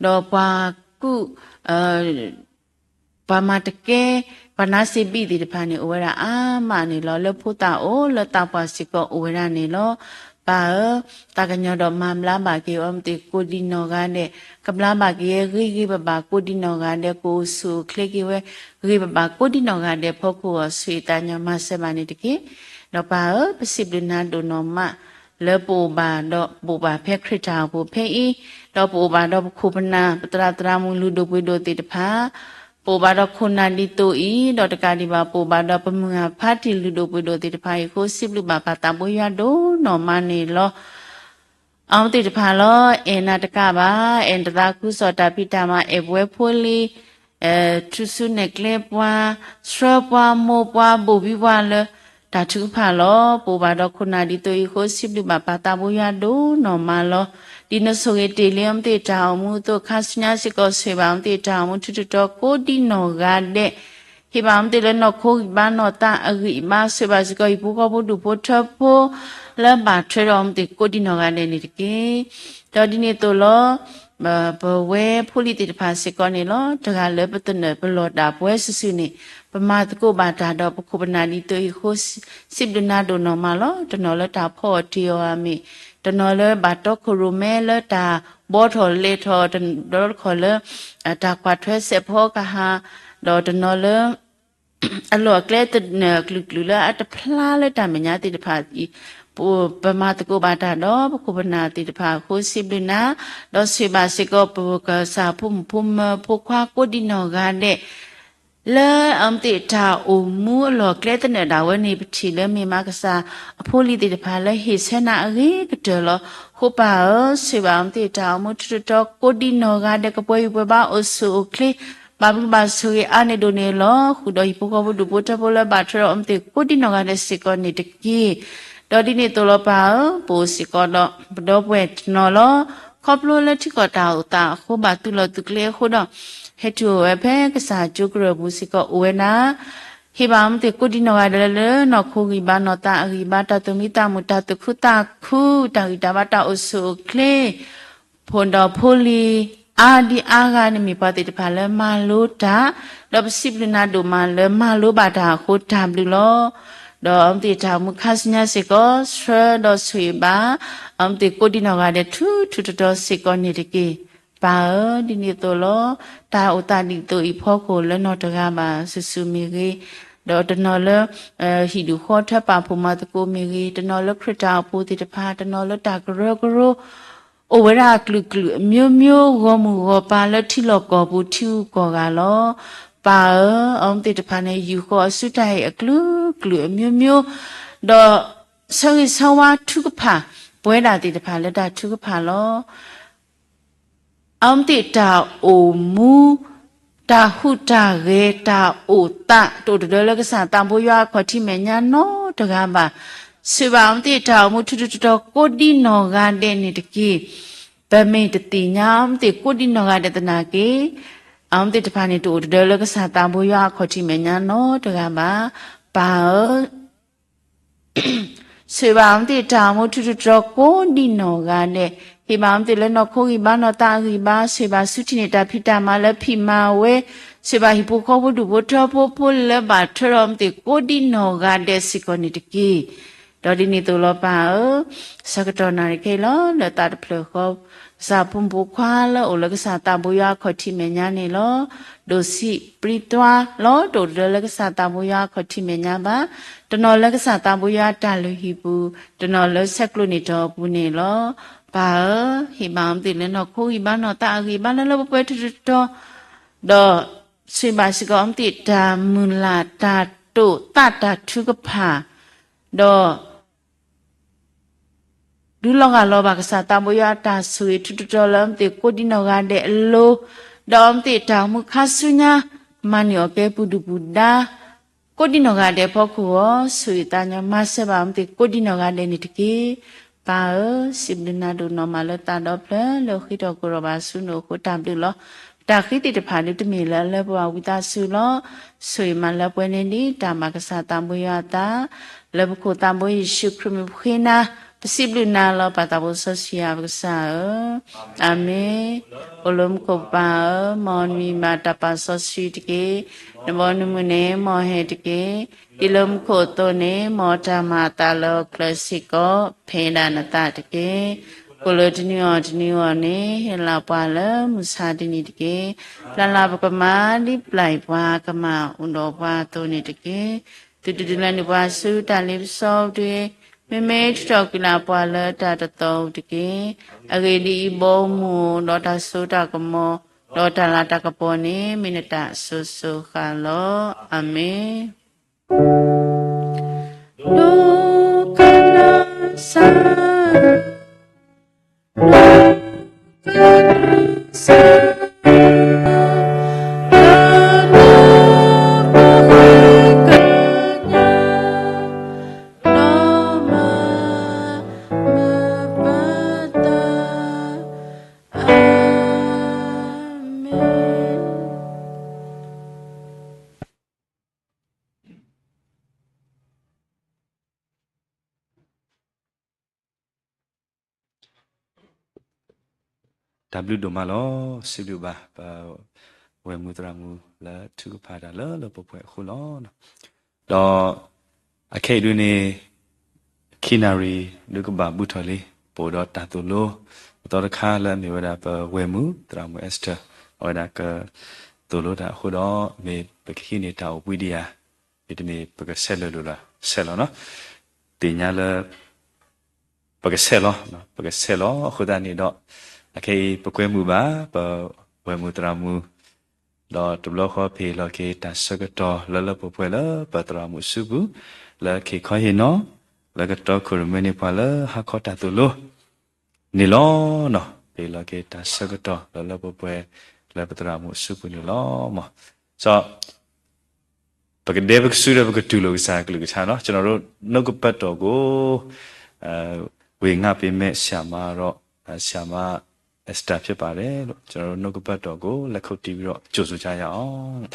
ဒီးပှၤကူၣ်, ပှၤမၤတကဲ, ပှၤနါစ့ဘံၣ်သ့ၣ်တဖၣ်န့ၣ် အိၣ်ဝဲဒၣ်အါမးန့ၣ်လီၤ. လၢဖိသၣ်အိၣ်လၢသးပှၢ်စ့ၢ်ကီးအိၣ်ဝဲဒၣ်န့ၣ်လီၤ. ပၢ်ဧၢ, သးကညီၤဒီးမၤဘျါဘၣ်က့ၤအီၤမ့ၢ်သ့ၣ်ကိးဒံနီၢ်ဂၤဒဲး, ကဘျါဘၣ်က့ၤဂ့ၤဂ့ၤဘၣ်ဘၣ်ကိးဒံနီၢ်ဂၤဒဲး, ကအိၣ်ဆူၣ်အိၣ်ချ့က့ၤဝဲ ဂ့ၤဘၣ်ဘၣ်ကိးဒံနီၢ်ဂၤဒဲးဖီခိၣ်အဂီၢ် ဆိၣ်ဂ့ၤသးညီမၤစၢၤဘၣ်န့ၣ်တက့ၢ်. ဒီးပၢ်ဧၢ, ပစံးဘျုးနၤဒိၣ်နီၢ်မး လၢပအိၣ်ဘၣ်ဒီး ပအိၣ်ဘၣ်ဖဲခရံာ်တၢ်အိၣ်ဖှိၣ်ဖဲအံၤ, ဒီးပအိၣ်ဘၣ်ဒီးပခိၣ်ပနၢ် ပသရၣ်သရၣ်မုၣ်လုၢ်ဒိၣ်ပှ့ၤဒိၣ်သ့ၣ်တဖၣ်, ပအိၣ်ဘၣ်ဒီးခိၣ်နၢ်ဒ်သိးအံၤ, ဒီးတကးဒံးဘၣ် ပအိၣ်ဘၣ်ဒီးပမုၢ်ဂၢ်ဖါတံၢ်လုၢ်ဒိၣ်ပှ့ၤဒိၣ်သ့ၣ်တဖၣ်အံၤအဃိ စံးဘျုးဘၣ်ပၢ်သးဘိယွၤဒိၣ်နီၢ်မးန့ၣ်လီၤ. အဝဲသ့ၣ်တဖၣ်လီၤ, အဲၣ်နၤတကးဘၣ်, အဲၣ်နတသးခုကစီၣ်တၢ်ဖံးတၢ်မၤ အဲၣ်ပဝဲဖိလံၤ ထူၣ်စုနဲၣ်ကျဲပှၤ, ဆှၢပှၤ, မိၢ်ပှၤ, ဘိၣ်ဘံပှၤလၢတၢ်ထုကဖၣ်လီၤ. ပအိၣ်ဘၣ်ဒီးခိၣ်နၢ်ဒ်သိးအံၤအဃိ စံးဘျုးဘၣ်ပၢ်သးဘိယွၤဒိၣ်နီၢ်မးလီၤ. ဒ်နဆိၣ်ဂ့ၤတ့ၢ်လံအဝဲသ့ၣ်တၢ်အိၣ်မူအသိး ခါဆူညါစ့ၢ်ကီး ဆိၣ်ဂ့ၤဘၣ်အဝဲသ့ၣ်တၢ်အိၣ်မူထူးထူးတီၤတီၤကိးဒံနီၢ်ဂၤဒဲး, ဟ့ၣ်ဘၣ်အဝဲသ့ၣ်လၢနီၢ်ခိဂံၢ်ဘါနီၢ်သးအဂံၢ်အဘါ, ဆိၣ်ဂ့ၤဘၣ်စ့ၢ်ကီးဟံၣ်ဖိဃီဖိဒူၣ်ဖိထၢဖိ လၢဘၣ်ထွဲဒီးအဝဲသ့ၣ်ကိးဒံနီၢ်ဂၤဒဲးန့ၣ်တက့ၢ်. ဒီးဒ်န့ၣ်အသိးလီၤ, ပဝဲဖိလံၤသ့ၣ်တဖၣ်စ့ၢ်ကီးန့ၣ်လီၤ, တဂၤလၢပသနၢၣ်ပလီၢ်တၢ်ပဝဲစုာ်စုာ်န့ၣ်, ပမၤသကိးဘၣ်တၢ်ဒီးပခိၣ်ပနၢ်ဒ်သိးအံၤအဃိ, စံးဘျုးနၤဒိၣ်နီၢ်မးလီၤ. တနီၤလၢတၢ်ဖီအီၣ်တ့ၢ်အီၣ်အမ့ၢ်, တနီၤလၢဘၣ်တီခိၣ်ရိၣ်မဲလၢတၢ်ဘှီထီၣ်လဲၤထီၣ်, တနီၤတခီၣ်လၢ တၢ်ကွၢ်ထွဲစဲးဖီကဟၣ်, ဒီးတနီၤလၢ အလီၢ်အကျဲသနၢၣ်အကလုာ်ကလုာ်လၢအတဖျါလၢတၢ်မဲာ်ညါသ့ၣ်တဖၣ်အံၤ, ပမၤသကိးဘၣ်တၢ်ဒီးပခိၣ်ပနၢ်သ့ၣ်တဖၣ်အဃိ စံးဘျုးနၤ, ဒီးဆိၣ်ဂ့ၤဘၣ်စ့ၢ်ကီးပကစၢ်ဖိမုၣ်ဖိမၢ်ဖိခွါကိးဒံနီၢ်ဂၤဒဲး လၢအဝဲသ့ၣ်တၢ်အိၣ်မူအလီၢ်အကျဲသနၢၣ်ဒၣ်ဝဲန့ၣ် ပထံၣ်လၢမ့ၢ်မၤကစၢ်အဖိလံၤသ့ၣ်တဖၣ်လၢဟ့ၣ်ဆၢနၤအဂ့ၤကတၢၢ်လီၤ. ဃိပၢ်ဧၢ, ဆိၣ်ဂ့ၤဘၣ်အဝဲသ့ၣ်တၢ်အိၣ်မူထူးထူးတီၤတီၤကိးဒံနီၢ်ဂၤဒဲး ကပှဲၤယူၤပှဲၤဘါအိၣ်ဆူၣ်အိၣ်ချ့, ဘၣ်ဘျုးဘၣ်ဆိၣ်ဂ့ၤအါန့ၢ်ဒိၣ်န့ၢ်လီၤ. ဃုာ်ဒီးဟံၣ်ဖိဃီဖိဒူၣ်ဖိထၢဖိလၢဘၣ်ထွဲဒီးအဝဲသ့ၣ်ကိးဒံနီၢ်ဂၤဒဲးစ့ၢ်ကီးန့ၣ်တက့ၢ်. ဒီးဒ်န့ၣ်အသိးလီၤပၢ်ဧၢ, ပအိၣ်စ့ၢ်ကီးဒီးပဒီပုၢ်ဝဲၢ်တနီၤလီၤ. ခီဖျိလၢထံကီၢ်တၢ်အိၣ်သးအဃိ ဘၣ်သုးလီၢ်သုးကျဲအဃိဒီး ဟဲတုၤအိၣ်ဝဲဖဲကစၢ်ကၠိကရၢၢ်ပူၤစ့ၢ်ကီးအိၣ်ဝဲဒၣ် ဟ့ၣ်ဘၣ်အဝဲသ့ၣ်ကိးဒံနီၢ်ဂၤဒဲးလၢ နီၢ်ခိဂံၢ်ဘါနီၢ်သးအဂံၢ်ဘါ တၢ်သူၣ်မံသးမုာ် တၢ်သူၣ်ခုသးခု တၢ်ဂံၢ်တၢ်ဘါ တၢ်အိၣ်ဆူၣ်အိၣ်ချ့ ဖိဒီးဖိလံၤ အါဒံအါဂၤန့ၣ်မ့ၢ်ပှၤသ့ၣ်တဖၣ်လၢမၤလိတၢ်, ဒီးပစံးဘျုးနၤဒိၣ်မးလၢမၤလိဘၣ်တၢ်အဃိတၢ်ဘျုးလီၤ. ဒီးအဝဲသ့ၣ်တၢ်အိၣ်မူခါဆူညါစ့ၢ်ကီး ဆှၢဒီးဆိၣ်ဂ့ၤဘၣ် အဝဲသ့ၣ်ကိးဒံနီၢ်ဂၤဒဲးထူးထူးတီၤတီၤစ့ၢ်ကီးန့ၣ်တက့ၢ်. ပၢ်ဧၢ, ဒ်န့ၣ်အသိးလီၤ. တၢ်အိၣ်သးဒ်သိးအံၤဖီခိၣ်လၢနီၢ်တဂၤဘၣ်စုာ်စုာ်မ့ၢ်ဂ့ၤ, ဒီးတနီၤလၢ ဟံၣ်ဒူၣ်ဃီထၢပာ်ဖှိၣ်မၤသကိးမ့ၢ်ဂ့ၤ, တနီၤလၢခရံာ်တၢ်အိၣ်ဖှိၣ်သ့ၣ်တဖၣ်, တနီၤလၢတၢ်ကရၢကရိ, အိၣ်ဝဲဒၣ်အကလုာ်ကလုာ်အမျိုးမျိုး ဂီၢ်မုၢ်ဂီၢ်ပၤလၢထံလီၢ်ကီၢ်ပူၤထံဂုၤကီၢ်ဂၤလီၤ. ပၢ်ဧၢ, အဝဲသ့ၣ်တဖၣ်န့ၣ် ယူာ်ဃီၤအစုတၢ်ဟ့ၣ်အကလုာ်ကလုာ်အမျိုးမျိုး, ဒီးဆၢဂ့ၤဆၢဝါထုကဖၣ် ပဝဲဒၣ်သ့ၣ်တဖၣ်လၢတၢ်ထုကဖၣ်လီၤ. အဝဲသ့ၣ်တၢ်အိၣ်မူ, တၢ်ဟူးတၢ်ဂဲၤ, တၢ်အိၣ်သး တအိၣ်တဒၢလၢကစၢ်သးဘိယွၤအခီၣ်ထံးမဲာ်ညါနီတဂၤဘၣ်. ဆိၣ်ဂ့ၤဘၣ်အဝဲသ့ၣ်တၢ်အိၣ်မူထူးထူးတီၤတီၤကိးဒံနီၢ်ဂၤဒဲးန့ၣ်တက့ၢ်. ပမ့ၢ်တသ့ၣ်ညါအဝဲသ့ၣ်ကိးဒံနီၢ်ဂၤဒဲးသနာ်က့ အဝဲသ့ၣ်တဖၣ်န့ၣ် တအိၣ်တဒၢလၢကစၢ်သးဘိယွၤအခီၣ်ထံးမဲာ်ညါနီတဂၤဘၣ်. ပၢ်ဧၢ, ဆိၣ်ဂ့ၤဘၣ်အဝဲသ့ၣ်တၢ်အိၣ်မူထူးထူးတီၤတီၤကိးဒံနီၢ်ဂၤဒဲး, ဟ့ၣ်ဘၣ်အဝဲသ့ၣ်လၢနီၢ်ခိဂံၢ်ဘါနီၢ်သးအဂံၢ်ဘါ, ဆိၣ်ဂ့ၤဘၣ်ဆူထံၣ်န့ၢ်တၢ်ဖံးတၢ်မၤလၢဖံးမၤဝဲ, ဆိၣ်ဂ့ၤဘၣ်ဟံၣ်ဖိဃီဖိဒူၣ်ဖိထၢဖိဖိလၢဘၣ်ထွဲဒီးအဝဲသ့ၣ်ကိးဒံနီၢ်ဂၤဒဲးစ့ၢ်ကီးန့ၣ်တက့ၢ်. ဒီးဒ်န့ၣ်အသိးလီၤပၢ်ဧၢ, ဆၢကတီၢ်နၣ်ရံၣ်ခဲအံၤလီၤ လၢသးတဖျၢၣ်ဃီ ကစၢ်ဖိမုၣ်ဖိခွါလၢအိၣ်လၢကစၢ်သးဘိယွၤအခီၣ်ထံးမဲာ်ညါန့ၣ်လီၤ. ဒိၣ်ဆံးပြံသွါလီၤ တအိၣ်တဒၢလၢကစၢ်သးဘိယွၤအခီၣ်ထံးမဲာ်ညါဘၣ်. တနီၤလၢကစၢ်သးဘိယွၤအတၢ်လုၢ်ဟံၣ်ပူၤ, တနီၤလၢဆဲးကျိးန့ၢ်တီၤအပူၤန့ၣ်လီၤ. ပၢ်ဧၢ, ဟ့ၣ်ဘၣ်အဝဲသ့ၣ်လၢနီၢ်ခိဂံၢ်ဘါနီၢ်သးအဂံၢ်ဘါလၢလၢပှဲၤပှဲၤထူးထူးတီၤတီၤ, ဒီးဆိၣ်ဂ့ၤဘၣ်စ့ၢ်ကီးအဝဲသ့ၣ်တၢ်မုၢ်လၢ်တၢ်တိာ်သးတၢ်ထုကဖၣ်, ဒီး ဒုးလီၤဂာ်လီၤဘၣ်ကစၢ်သးဘိယွၤအတၢ်ဆိၣ်ဂ့ၤထူးထူးတီၤတီၤလၢအဝဲသ့ၣ်ကိးဒံနီၢ်ဂၤဒဲးအလိၤ, ဒီးအဝဲသ့ၣ်တၢ်အိၣ်မူခါဆူညါ မၤန့ၢ်အီၣ်ကဲပူၤဒုၣ်ပူၤဒါ ကိးဒံနီၢ်ဂၤဒဲးအဖီခိၣ်အဂီၢ်, ဆိၣ်ဂ့ၤသးညီမၤစၢၤဘၣ်အဝဲသ့ၣ်ကိးဒံနီၢ်ဂၤဒဲးန့ၣ်တက့ၢ်. ပၢ်ဧၢ, စံးဘျုးနၤဒိၣ်နီၢ်မးလၢသးဒီဖျၢၣ်လၢဃ့ထီၣ်ကိၢ်ထီၣ်ဘၣ်ဆူနအိၣ်အဃိတၢ်ဘျုးလီၤ. ပတၢ်ဃ့သ့ၣ်တဖၣ်ဒုးတမ့ၢ်လၢအလၢပှဲၤဘၣ်ဝံသးစူၤလီၤ. ဆိၣ်ဂ့ၤမၤလၢပှဲၤန့ၣ်ဒ်တၢ်ဘၣ်ကစၢ်သးဘိယွၤအသး, လၢပခိၣ်သးဘိယ့ၣ်ၡူးခရံာ်မံၤပဃ့နၤ, ပစံးဘျုးနၤလီၤ ပၢ်သးဘိစီဆှံယွၤပကစၢ်ဧၢ, အၤမ့ၣ်. အိၣ်လၢမူခိၣ်ပၢ်ဧၢ, မ်နမံၤဘၣ်တၢ်ပာ်စီဆှံတက့ၢ်. နဘီနမုၢ်န့ၣ် မ်ဟဲတက့ၢ်. ဒ်လၢမူခိၣ်အသိးန့ၣ် မ်တၢ်မၤအသးလၢဟီၣ်ခိၣ်ချၢစ့ၢ်ကီး ဖဲဒၣ်နသးတက့ၢ်. ကိၣ်လၢတနံၤအီၤတနံၤအဂီၢ်န့ၣ် ဟ့ၣ်လီၤပှၤလၢမုၢ်ဆါတနံၤတက့ၢ်. ပျၢ်လၢပကမၤ ဒ်ပျၢ်အံၤပှၤကမၤအိၣ်ဒီးပှၤအသိးန့ၣ်တက့ၢ်. သုတဒုးလဲန့ၢ်ပှၤဆူတၢ်လ့ပစီတဂ့ၤ. မ့မ့ၢ်ထုးထီၣ်ကွံာ်နၤပှၤလၢတၢ်တသီၣ်ဧိၤတက့ၢ်. အဂ့ၢ်ဒ်အံၤ, ဘီမုၢ်ဧိၤ, ဒီးတၢ်စိတၢ်ကမီၤ, ဒီးတၢ်လၤတၢ်ကပီၤန့ၣ် မ့ၢ်နတၢ်အစိၤစိၤဃၣ်လီၤ. အၤမ့ၣ်. ဒိကနၣ်စၢ် တၢ်ဘျုးဒိၣ်မးလီၤ. စံးဘျုးဘၣ် ပဝဲၢ်မုၢ်သရၣ်မုၣ်လၢထုကဖၣ်တၢ်လၢလၢပှဲၤပှဲၤအဃိလီၤ. ဒီးအခဲအံၤဒုန့ၣ် ခံနၣ်ရံၣ်ဒုကဘၣ်ဘူးထီၣ်လံ, ပအိၣ်ဒီးတၢ်သိၣ်လိ ပသီတခါလၢအမ့ၢ်ဝဲဒၣ်ပဝဲၢ်မုၢ်သရၣ်မုၣ် Esther အဝဲဒၣ်ကသိၣ်လိတၢ်အဃိဒီး မ့ၢ်ပကဟံးန့ၢ်တၢ်အိၣ်ဘှံးဒံးဧါ, မ့တမ့ၢ်ပကဆဲးလၢာ်လိာ်လီၤ, ဆဲးလီၤနီၤ. သ့ၣ်ညါလၢ ပကဆဲးလီၤ, ပကဆဲးလီၤ. အဃိသတးန့ၣ်ဒီး အခဲအံၤပကွဲမုာ်ဘၣ် ပဝဲၢ်မုၢ်သရၣ်မုၣ်, ဒီးတဘျီဃီပဟ့ၣ်လီၤက့ၤတၢ်ဆၢကတီၢ်လၢလၢပှဲၤပှဲၤလၢပသရၣ်မုၣ်အစုပူၤ, လၢခ့ခီဟ့ၣ်နီၤ, လၢကတီခိၣ်ရိၣ်မဲန့ၣ်ပှၤလၢဟါခီတၢ်သိၣ်လိ န့ၣ်လီၤ. ပဟ့ၣ်လီၤက့ၤတၢ်ဆၢကတီၢ်လၢလၢပှဲၤပှဲၤလၢပသရၣ်မုၣ်အစုပူၤန့ၣ်လီၤ. မ် so ပကဒဲပကဆူဒီးပကတူၢ်လိာ်ကစၢ်ကလုၢ်ကထါနီၤ. ကျွန်တော်တို့ နှုတ်ကပတ်တော်ကို ဝေငှပေးမယ့် ဆရာမတော့ ဆရာမ Esther ဖြစ်ပါတယ်လို့ ကျွန်တော်တို့ နှုတ်ကပတ်တော်ကို လက်ခုပ်တီးပြီးတော့ ကြိုဆိုကြရအောင်။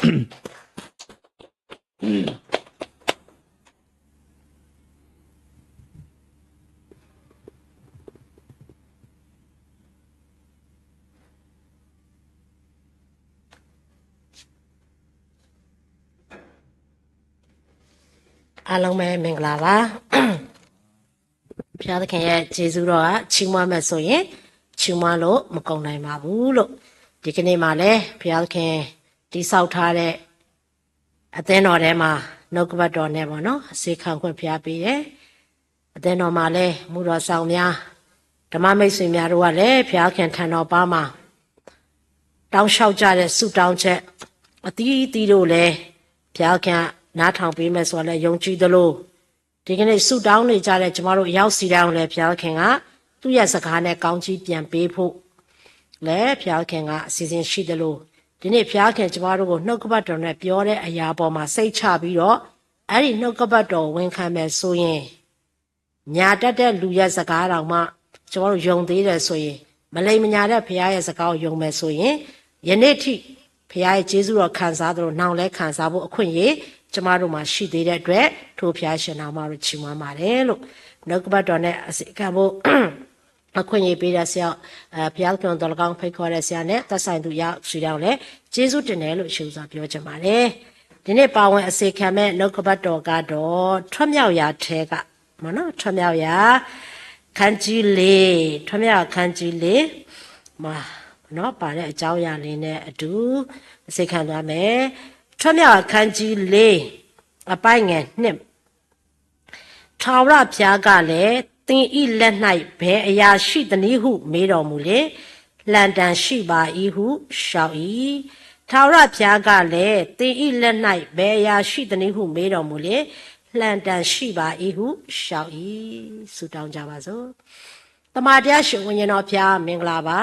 အားလုံးပဲမင်္ဂလာပါ။ ဘုရားသခင်ရဲ့ကျေးဇူးတော်က ချီးမွမ်းမယ်ဆိုရင် ချီးမွမ်းလို့မကုန်နိုင်ပါဘူးလို့ ဒီကနေ့မှာလည်း ဘုရားသခင်တည်ဆောက်ထားတဲ့ အသင်းတော်ထဲမှာ နှုတ်ကပတ်တော်နဲ့ပေါ့နော် အစေခံခွင့်ဘုရားပေးတယ်။ အသင်းတော်မှာလည်း မူတော်ဆောင်များ ဓမ္မမိတ်ဆွေများတို့ကလည်း ဘုရားသခင်ထံတော်ပါမှာ တောင်းလျှောက်ကြတဲ့ဆုတောင်းချက် အသီးသီးတို့လည်း ဘုရားသခင်က နားထောင်ပေးမယ်ဆိုတာလည်း ယုံကြည်သလို ဒီကနေ့ဆုတောင်းနေကြတဲ့ ကျွန်မတို့ အယောက်စီတိုင်းကိုလည်း ဘုရားသခင်က သူ့ရဲ့စကားနဲ့ ကောင်းချီးပြန်ပေးဖို့ လည်း ဘုရားသခင်က အစီအစဉ်ရှိသလို ဒီနေ့ ဘုရားသခင် ကျွန်မတို့ကို နှုတ်ကပတ်တော်နဲ့ ပြောတဲ့အရာပေါ်မှာ စိတ်ချပြီးတော့ အဲ့ဒီနှုတ်ကပတ်တော်ကို ဝန်ခံမယ်ဆိုရင် ညာတတ်တဲ့လူရဲ့စကားတောင်မှ ကျွန်တော်တို့ယုံသေးတယ်ဆိုရင် မလိမ်မညာတဲ့ဘုရားရဲ့စကားကိုယုံမယ်ဆိုရင် ယနေ့ထိ ဘုရားရဲ့ကျေးဇူးတော်ခံစားသလို နောင်လည်းခံစားဖို့အခွင့်အရေး ကျွန်မတို့မှာရှိသေးတဲ့အတွက် ထိုဘုရားရှင်နာမတော်ချီးမွမ်းပါတယ်လို့ နှုတ်ကပတ်တော်နဲ့အစီအကံဖို့ အခွင့်အရေးပေးတဲ့ဆရာ အဲ ဘုရားသခင်တော်လည်းကောင်းဖိတ်ခေါ်တဲ့ဆရာနဲ့သက်ဆိုင်သူအယောက်စီတိုင်းကိုလည်းကျေးဇူးတင်တယ်လို့ ရှေးဦးစွာပြောချင်ပါတယ်။ ဒီနေ့ပါဝင်အစီအကံမဲ့နှုတ်ကပတ်တော်ကတော့ ထွတ်မြောက်ရာထဲက မ့ၢ်နော် ထွတ်မြောက်ရာ ခန်းကြီးလေး ထွတ်မြောက်ရာခန်းကြီးလေး မှာ နော် ပါတဲ့အကြောင်းအရာလေးနဲ့အတူ အစီအကံသွားမယ်။ ထွတ်မြောက်ရာခန်းကြီးလေး အပိုင်းငယ်နှစ် ထာဝရဘုရားကလည်း၊ သင်၏လက်၌ဘယ်အရာရှိသနည်းဟုမေးတော်မူလျှင်၊ လှံတံရှိပါ၏ဟုလျှောက်၏။ ထာဝရဘုရားကလည်း၊ သင်၏လက်၌ဘယ်အရာရှိသနည်းဟုမေးတော်မူလျှင်၊ လှံတံရှိပါ၏ဟုလျှောက်၏။ ဆုတောင်းကြပါစို့။ သမ္မာတရားရှင်ဝိညာဉ်တော်ဘုရားမင်္ဂလာပါ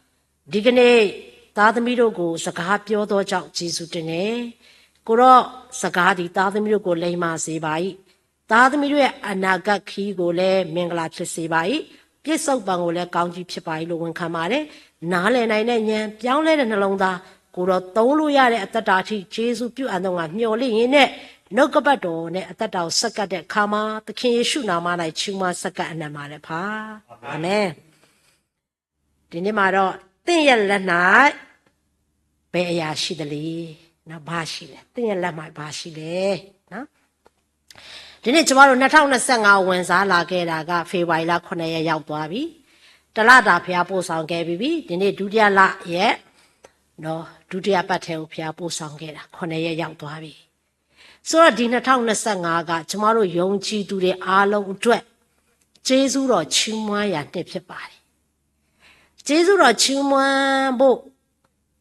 ။ ဒီကနေ့သားသမီးတို့ကိုစကားပြောသောကြောင့်ကျေးဇူးတင်တယ်။ ကိုယ်တော်စကားသည်သားသမီးတို့ကိုလိမ္မာစေပါ၏။ သားသမီးတို့ရဲ့အနာဂတ်ခရီးကိုလည်းမင်္ဂလာဖြစ်စေပါ၏။ ပြစ္ဆုတ်ပံကိုလည်းကောင်းကြီးဖြစ်ပါ၏လို့ဝန်ခံပါတယ်။ နားလည်နိုင်တဲ့ဉာဏ်ပြောင်းလဲတဲ့နှလုံးသားကိုယ်တော်သုံးလို့ရတဲ့အသက်တာအထိကျေးဇူးပြုအပ်သောငါမျှော်လင့်ရင်းနဲ့နှုတ်ကပတ်တော်နဲ့အသက်တာကိုဆက်ကပ်တဲ့အခါမှာသခင်ယေရှုနာမ၌ချီးမွမ်းဆက်ကပ်အနံၣ်မတဲ့ဖာ။ အာမင်။ ဒီနေ့မှာတော့သင်ရဲ့လက်၌ဘယ်အရာရှိသလဲနော် ဘာရှိလဲ။ သင်ရဲ့လက်မှာဘာရှိလဲနော်။ ဒီနေ့ကျွန်တော်တို့နှစ်ထောင်နှစ်ဆယ့်ငါးဝင်စားလာခဲ့တာကဖေဖော်ဝါရီလခုနှစ်ရက်ရောက်သွားပြီ။ တစ်လတာဘုရားပို့ဆောင်ခဲ့ပြီးပြီ။ ဒီနေ့ဒုတိယလရဲ့နော် ဒုတိယပတ်ထဲကိုဘုရားပို့ဆောင်ခဲ့တာခုနှစ်ရက်ရောက်သွားပြီ။ ဆိုတော့ဒီနှစ်ထောင်နှစ်ဆယ့်ငါးကကျွန်တော်တို့ယုံကြည်သူတွေအားလုံးအတွက် ကျေးဇူးတော်ချီးမွမ်းရာနှစ်ဖြစ်ပါတယ်။ ကျေးဇူးတော်ချီးမွမ်းဖို့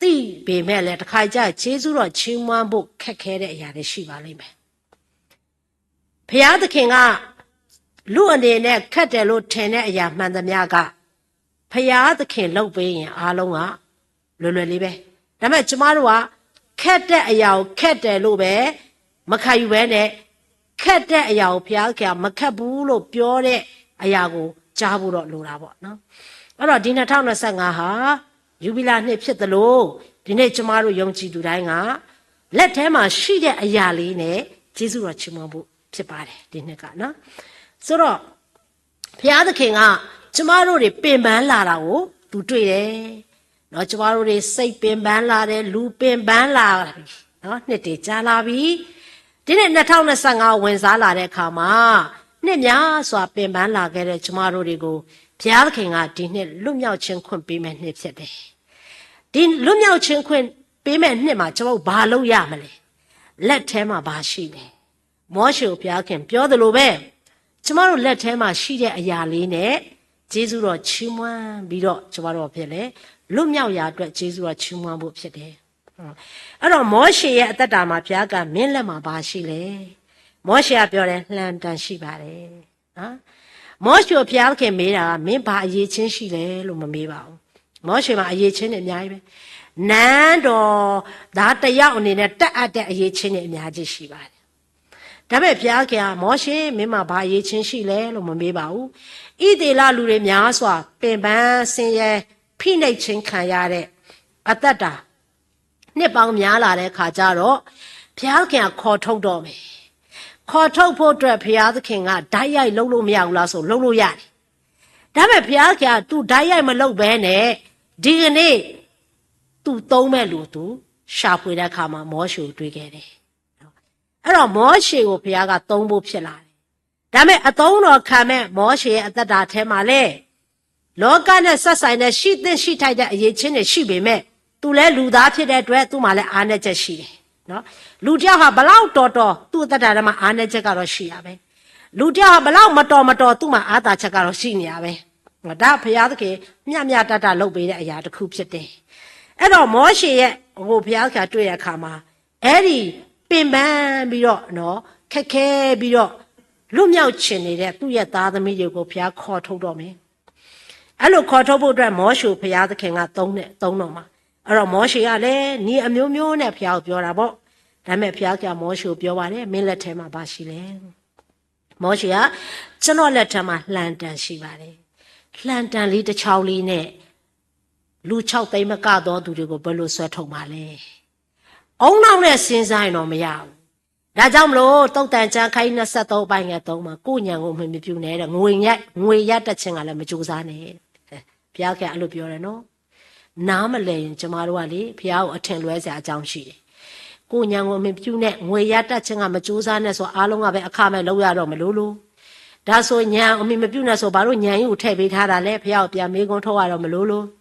သိပေမဲ့လည်း တစ်ခါကျရင် ကျေးဇူးတော်ချီးမွမ်းဖို့ခက်ခဲတဲ့အရာတွေရှိပါလိမ့်မယ်။ ဘုရားသခင်က လူအနေနဲ့ခက်တယ်လို့ထင်တဲ့အရာမှန်သမျှက ဘုရားသခင်လုပ်ပေးရင် အားလုံးကလွယ်လွယ်လေးပဲ။ ဒါပေမဲ့ကျမတို့က ခက်တဲ့အရာကိုခက်တယ်လို့ပဲမခံယူဘဲနဲ့ ခက်တဲ့အရာကိုဘုရားသခင်ကမခက်ဘူးလို့ပြောတဲ့အရာကိုကြားဖို့တော့လိုတာပေါ့နော်။ အဲ့တော့ဒီနှစ်ထောင်နှစ်ဆယ့်ငါးဟာယူဘီလနှစ်ဖြစ်သလို ဒီနေ့ကျမတို့ယုံကြည်သူတိုင်းက လက်ထဲမှာရှိတဲ့အရာလေးနဲ့ကျေးဇူးတော်ချီးမွမ်းဖို့ဖြစ်ပါတယ် ဒီနှစ်ကနော်။ ဆိုတော့ ဘုရားသခင်က ကျမတို့တွေပင်ပန်းလာတာကိုသူတွေ့တယ်နော်။ ကျမတို့တွေစိတ်ပင်ပန်းလာတယ်၊ လူပင်ပန်းလာပြီနော်။ နှစ်တွေကြာလာပြီ။ ဒီနေ့နှစ်ထောင်နှစ်ဆယ့်ငါးဝင်စားလာတဲ့အခါမှာ နှစ်များစွာပင်ပန်းလာခဲ့တဲ့ကျမတို့တွေကို ဘုရားသခင်ကဒီနှစ်လွတ်မြောက်ခြင်းခွင့်ပေးမဲ့နှစ်ဖြစ်တယ်။ ဒီလွတ်မြောက်ခြင်းခွင့်ပေးမဲ့နှစ်မှာ ကျွန်တော်တို့ဘာလုပ်ရမလဲ။ လက်ထဲမှာဘာရှိလဲ။ မောရှေကိုဘုရားခင်ပြောသလိုပဲ ကျမတို့လက်ထဲမှာရှိတဲ့အရာလေးနဲ့ကျေးဇူးတော်ချီးမွမ်းပြီးတော့ ကျမတို့ဘာဖြစ်လဲ။ လွတ်မြောက်ရာအတွက်ကျေးဇူးတော်ချီးမွမ်းဖို့ဖြစ်တယ်။ အဲ့တော့မောရှေရဲ့အသက်တာမှာဘုရားကမင်းလက်မှာဘာရှိလဲ။ မောရှေကပြောတယ်လှံတံရှိပါတယ်။ မောရှေကိုဘုရားသခင်မေးတာကမင်းဘာအရည်အချင်းရှိလဲလို့မမေးပါဘူး။ မောရှေမှာအရည်အချင်းတွေအများကြီးပဲ။ နန်းတော်သားတစ်ယောက်အနေနဲ့တတ်အပ်တဲ့အရည်အချင်းတွေအများကြီးရှိပါတယ်။ ဒါပေမဲ့ဘုရားခင်ကမောရှေမင်းမှာဘာအရည်အချင်းရှိလဲလို့မမေးပါဘူး။ ဣသရေလလူတွေများစွာပင်ပန်းဆင်းရဲဖိနှိပ်ခြင်းခံရတဲ့အသက်တာ နှစ်ပေါင်းများလာတဲ့အခါကျတော့ဘုရားသခင်ကခေါ်ထုတ်တော့မယ်။ ခေါ်ထုတ်ဖို့အတွက်ဘုရားသခင်ကဓာတ်ရိုက်လုပ်လို့မရဘူးလားဆိုလုပ်လို့ရတယ်။ ဒါပေမဲ့ဘုရားသခင်ကသူဓာတ်ရိုက်မလုပ်ဘဲနဲ့ဒီကနေ့သူသုံးမဲ့လူသူရှာဖွေတဲ့အခါမှာမောရှေကိုတွေ့ခဲ့တယ်။အဲ့တော့မောရှေကိုဘုရားကသုံးဖို့ဖြစ်လာတယ်။ဒါပေမဲ့အသုံးတော်ခံမဲ့မောရှေရဲ့အသက်တာထဲမှာလည်း လောကနဲ့ဆက်ဆိုင်တဲ့ရှိသင့်ရှိထိုက်တဲ့အရည်အချင်းတွေရှိပေမဲ့သူလည်းလူသားဖြစ်တဲ့အတွက်သူ့မှာလည်းအားနည်းချက်ရှိတယ်နော်။ လူတစ်ယောက်ဟာဘယ်လောက်တော်တော်သူ့အသက်တာထဲမှာအားနည်းချက်ကတော့ရှိရပဲ။လူတစ်ယောက်ဟာဘယ်လောက်မတော်မတော်သူ့မှာအားသာချက်ကတော့ရှိနေရပဲ။ဒါဘုရားသခင်မျှမျှတတလုပ်ပေးတဲ့အရာတစ်ခုဖြစ်တယ်။အဲ့တော့မောရှေရဲ့အကိုဘုရားသခင်တွေ့တဲ့အခါမှာအဲ့ဒီပင်ပန်းပြီးတော့နော်ခက်ခဲပြီးတော့လွတ်မြောက်ချင်နေတဲ့သူ့ရဲ့သားသမီးတွေကိုဘုရားခေါ်ထုတ်တော့မယ်။အဲ့လိုခေါ်ထုတ်ဖို့အတွက်မောရှေဘုရားသခင်ကသုံးနဲ့သုံးတော့မှာ။အဲ့တော့မောရှေကလည်းနည်းအမျိုးမျိုးနဲ့ဘုရားကိုပြောတာပေါ့။ဒါပေမဲ့ဘုရားကမောရှေကိုပြောပါတယ်မင်းလက်ထဲမှာဘာရှိလဲ။မောရှေကကျွန်တော်လက်ထဲမှာလှံတံရှိပါတယ်။လှံတံလေးတစ်ချောင်းလေးနဲ့လူခြောက်သိန်းမကသောသူတွေကိုဘယ်လိုဆွဲထုတ်မှာလဲ။အုံနောက်နဲ့စဉ်းစားရင်တော့မရဘူး။ဒါကြောင့်မလို့သုတ်တန်ကျမ်းခန်းကြီးနှစ်ဆယ့်သုံးအပိုင်းငယ်သုံးမှာကိုယ့်ဉာဏ်ကိုအမှီမပြုနဲ့တဲ့ငွေရငွေရတတ်ခြင်းကလည်းမကြိုးစားနဲ့။ဘုရားကအဲ့လိုပြောတယ်နော်။နားမလည်ရင်ကျမတို့ကလေဘုရားကိုအထင်လွဲစရာအကြောင်းရှိတယ်။ကိုယ့်ဉာဏ်ကိုအမှီမပြုနဲ့ငွေရတတ်ခြင်းကမကြိုးစားနဲ့ဆိုအားလုံးကပဲအခမဲ့လုပ်ရတော့မလို့လို့။ဒါဆိုဉာဏ်အမှီမပြုနဲ့ဆိုဘာလို့ဉာဏ်ကြီးကိုထည့်ပေးထားတာလဲဘုရားကိုပြန်မေးခွန်းထုတ်ရတော့မလို့လို့။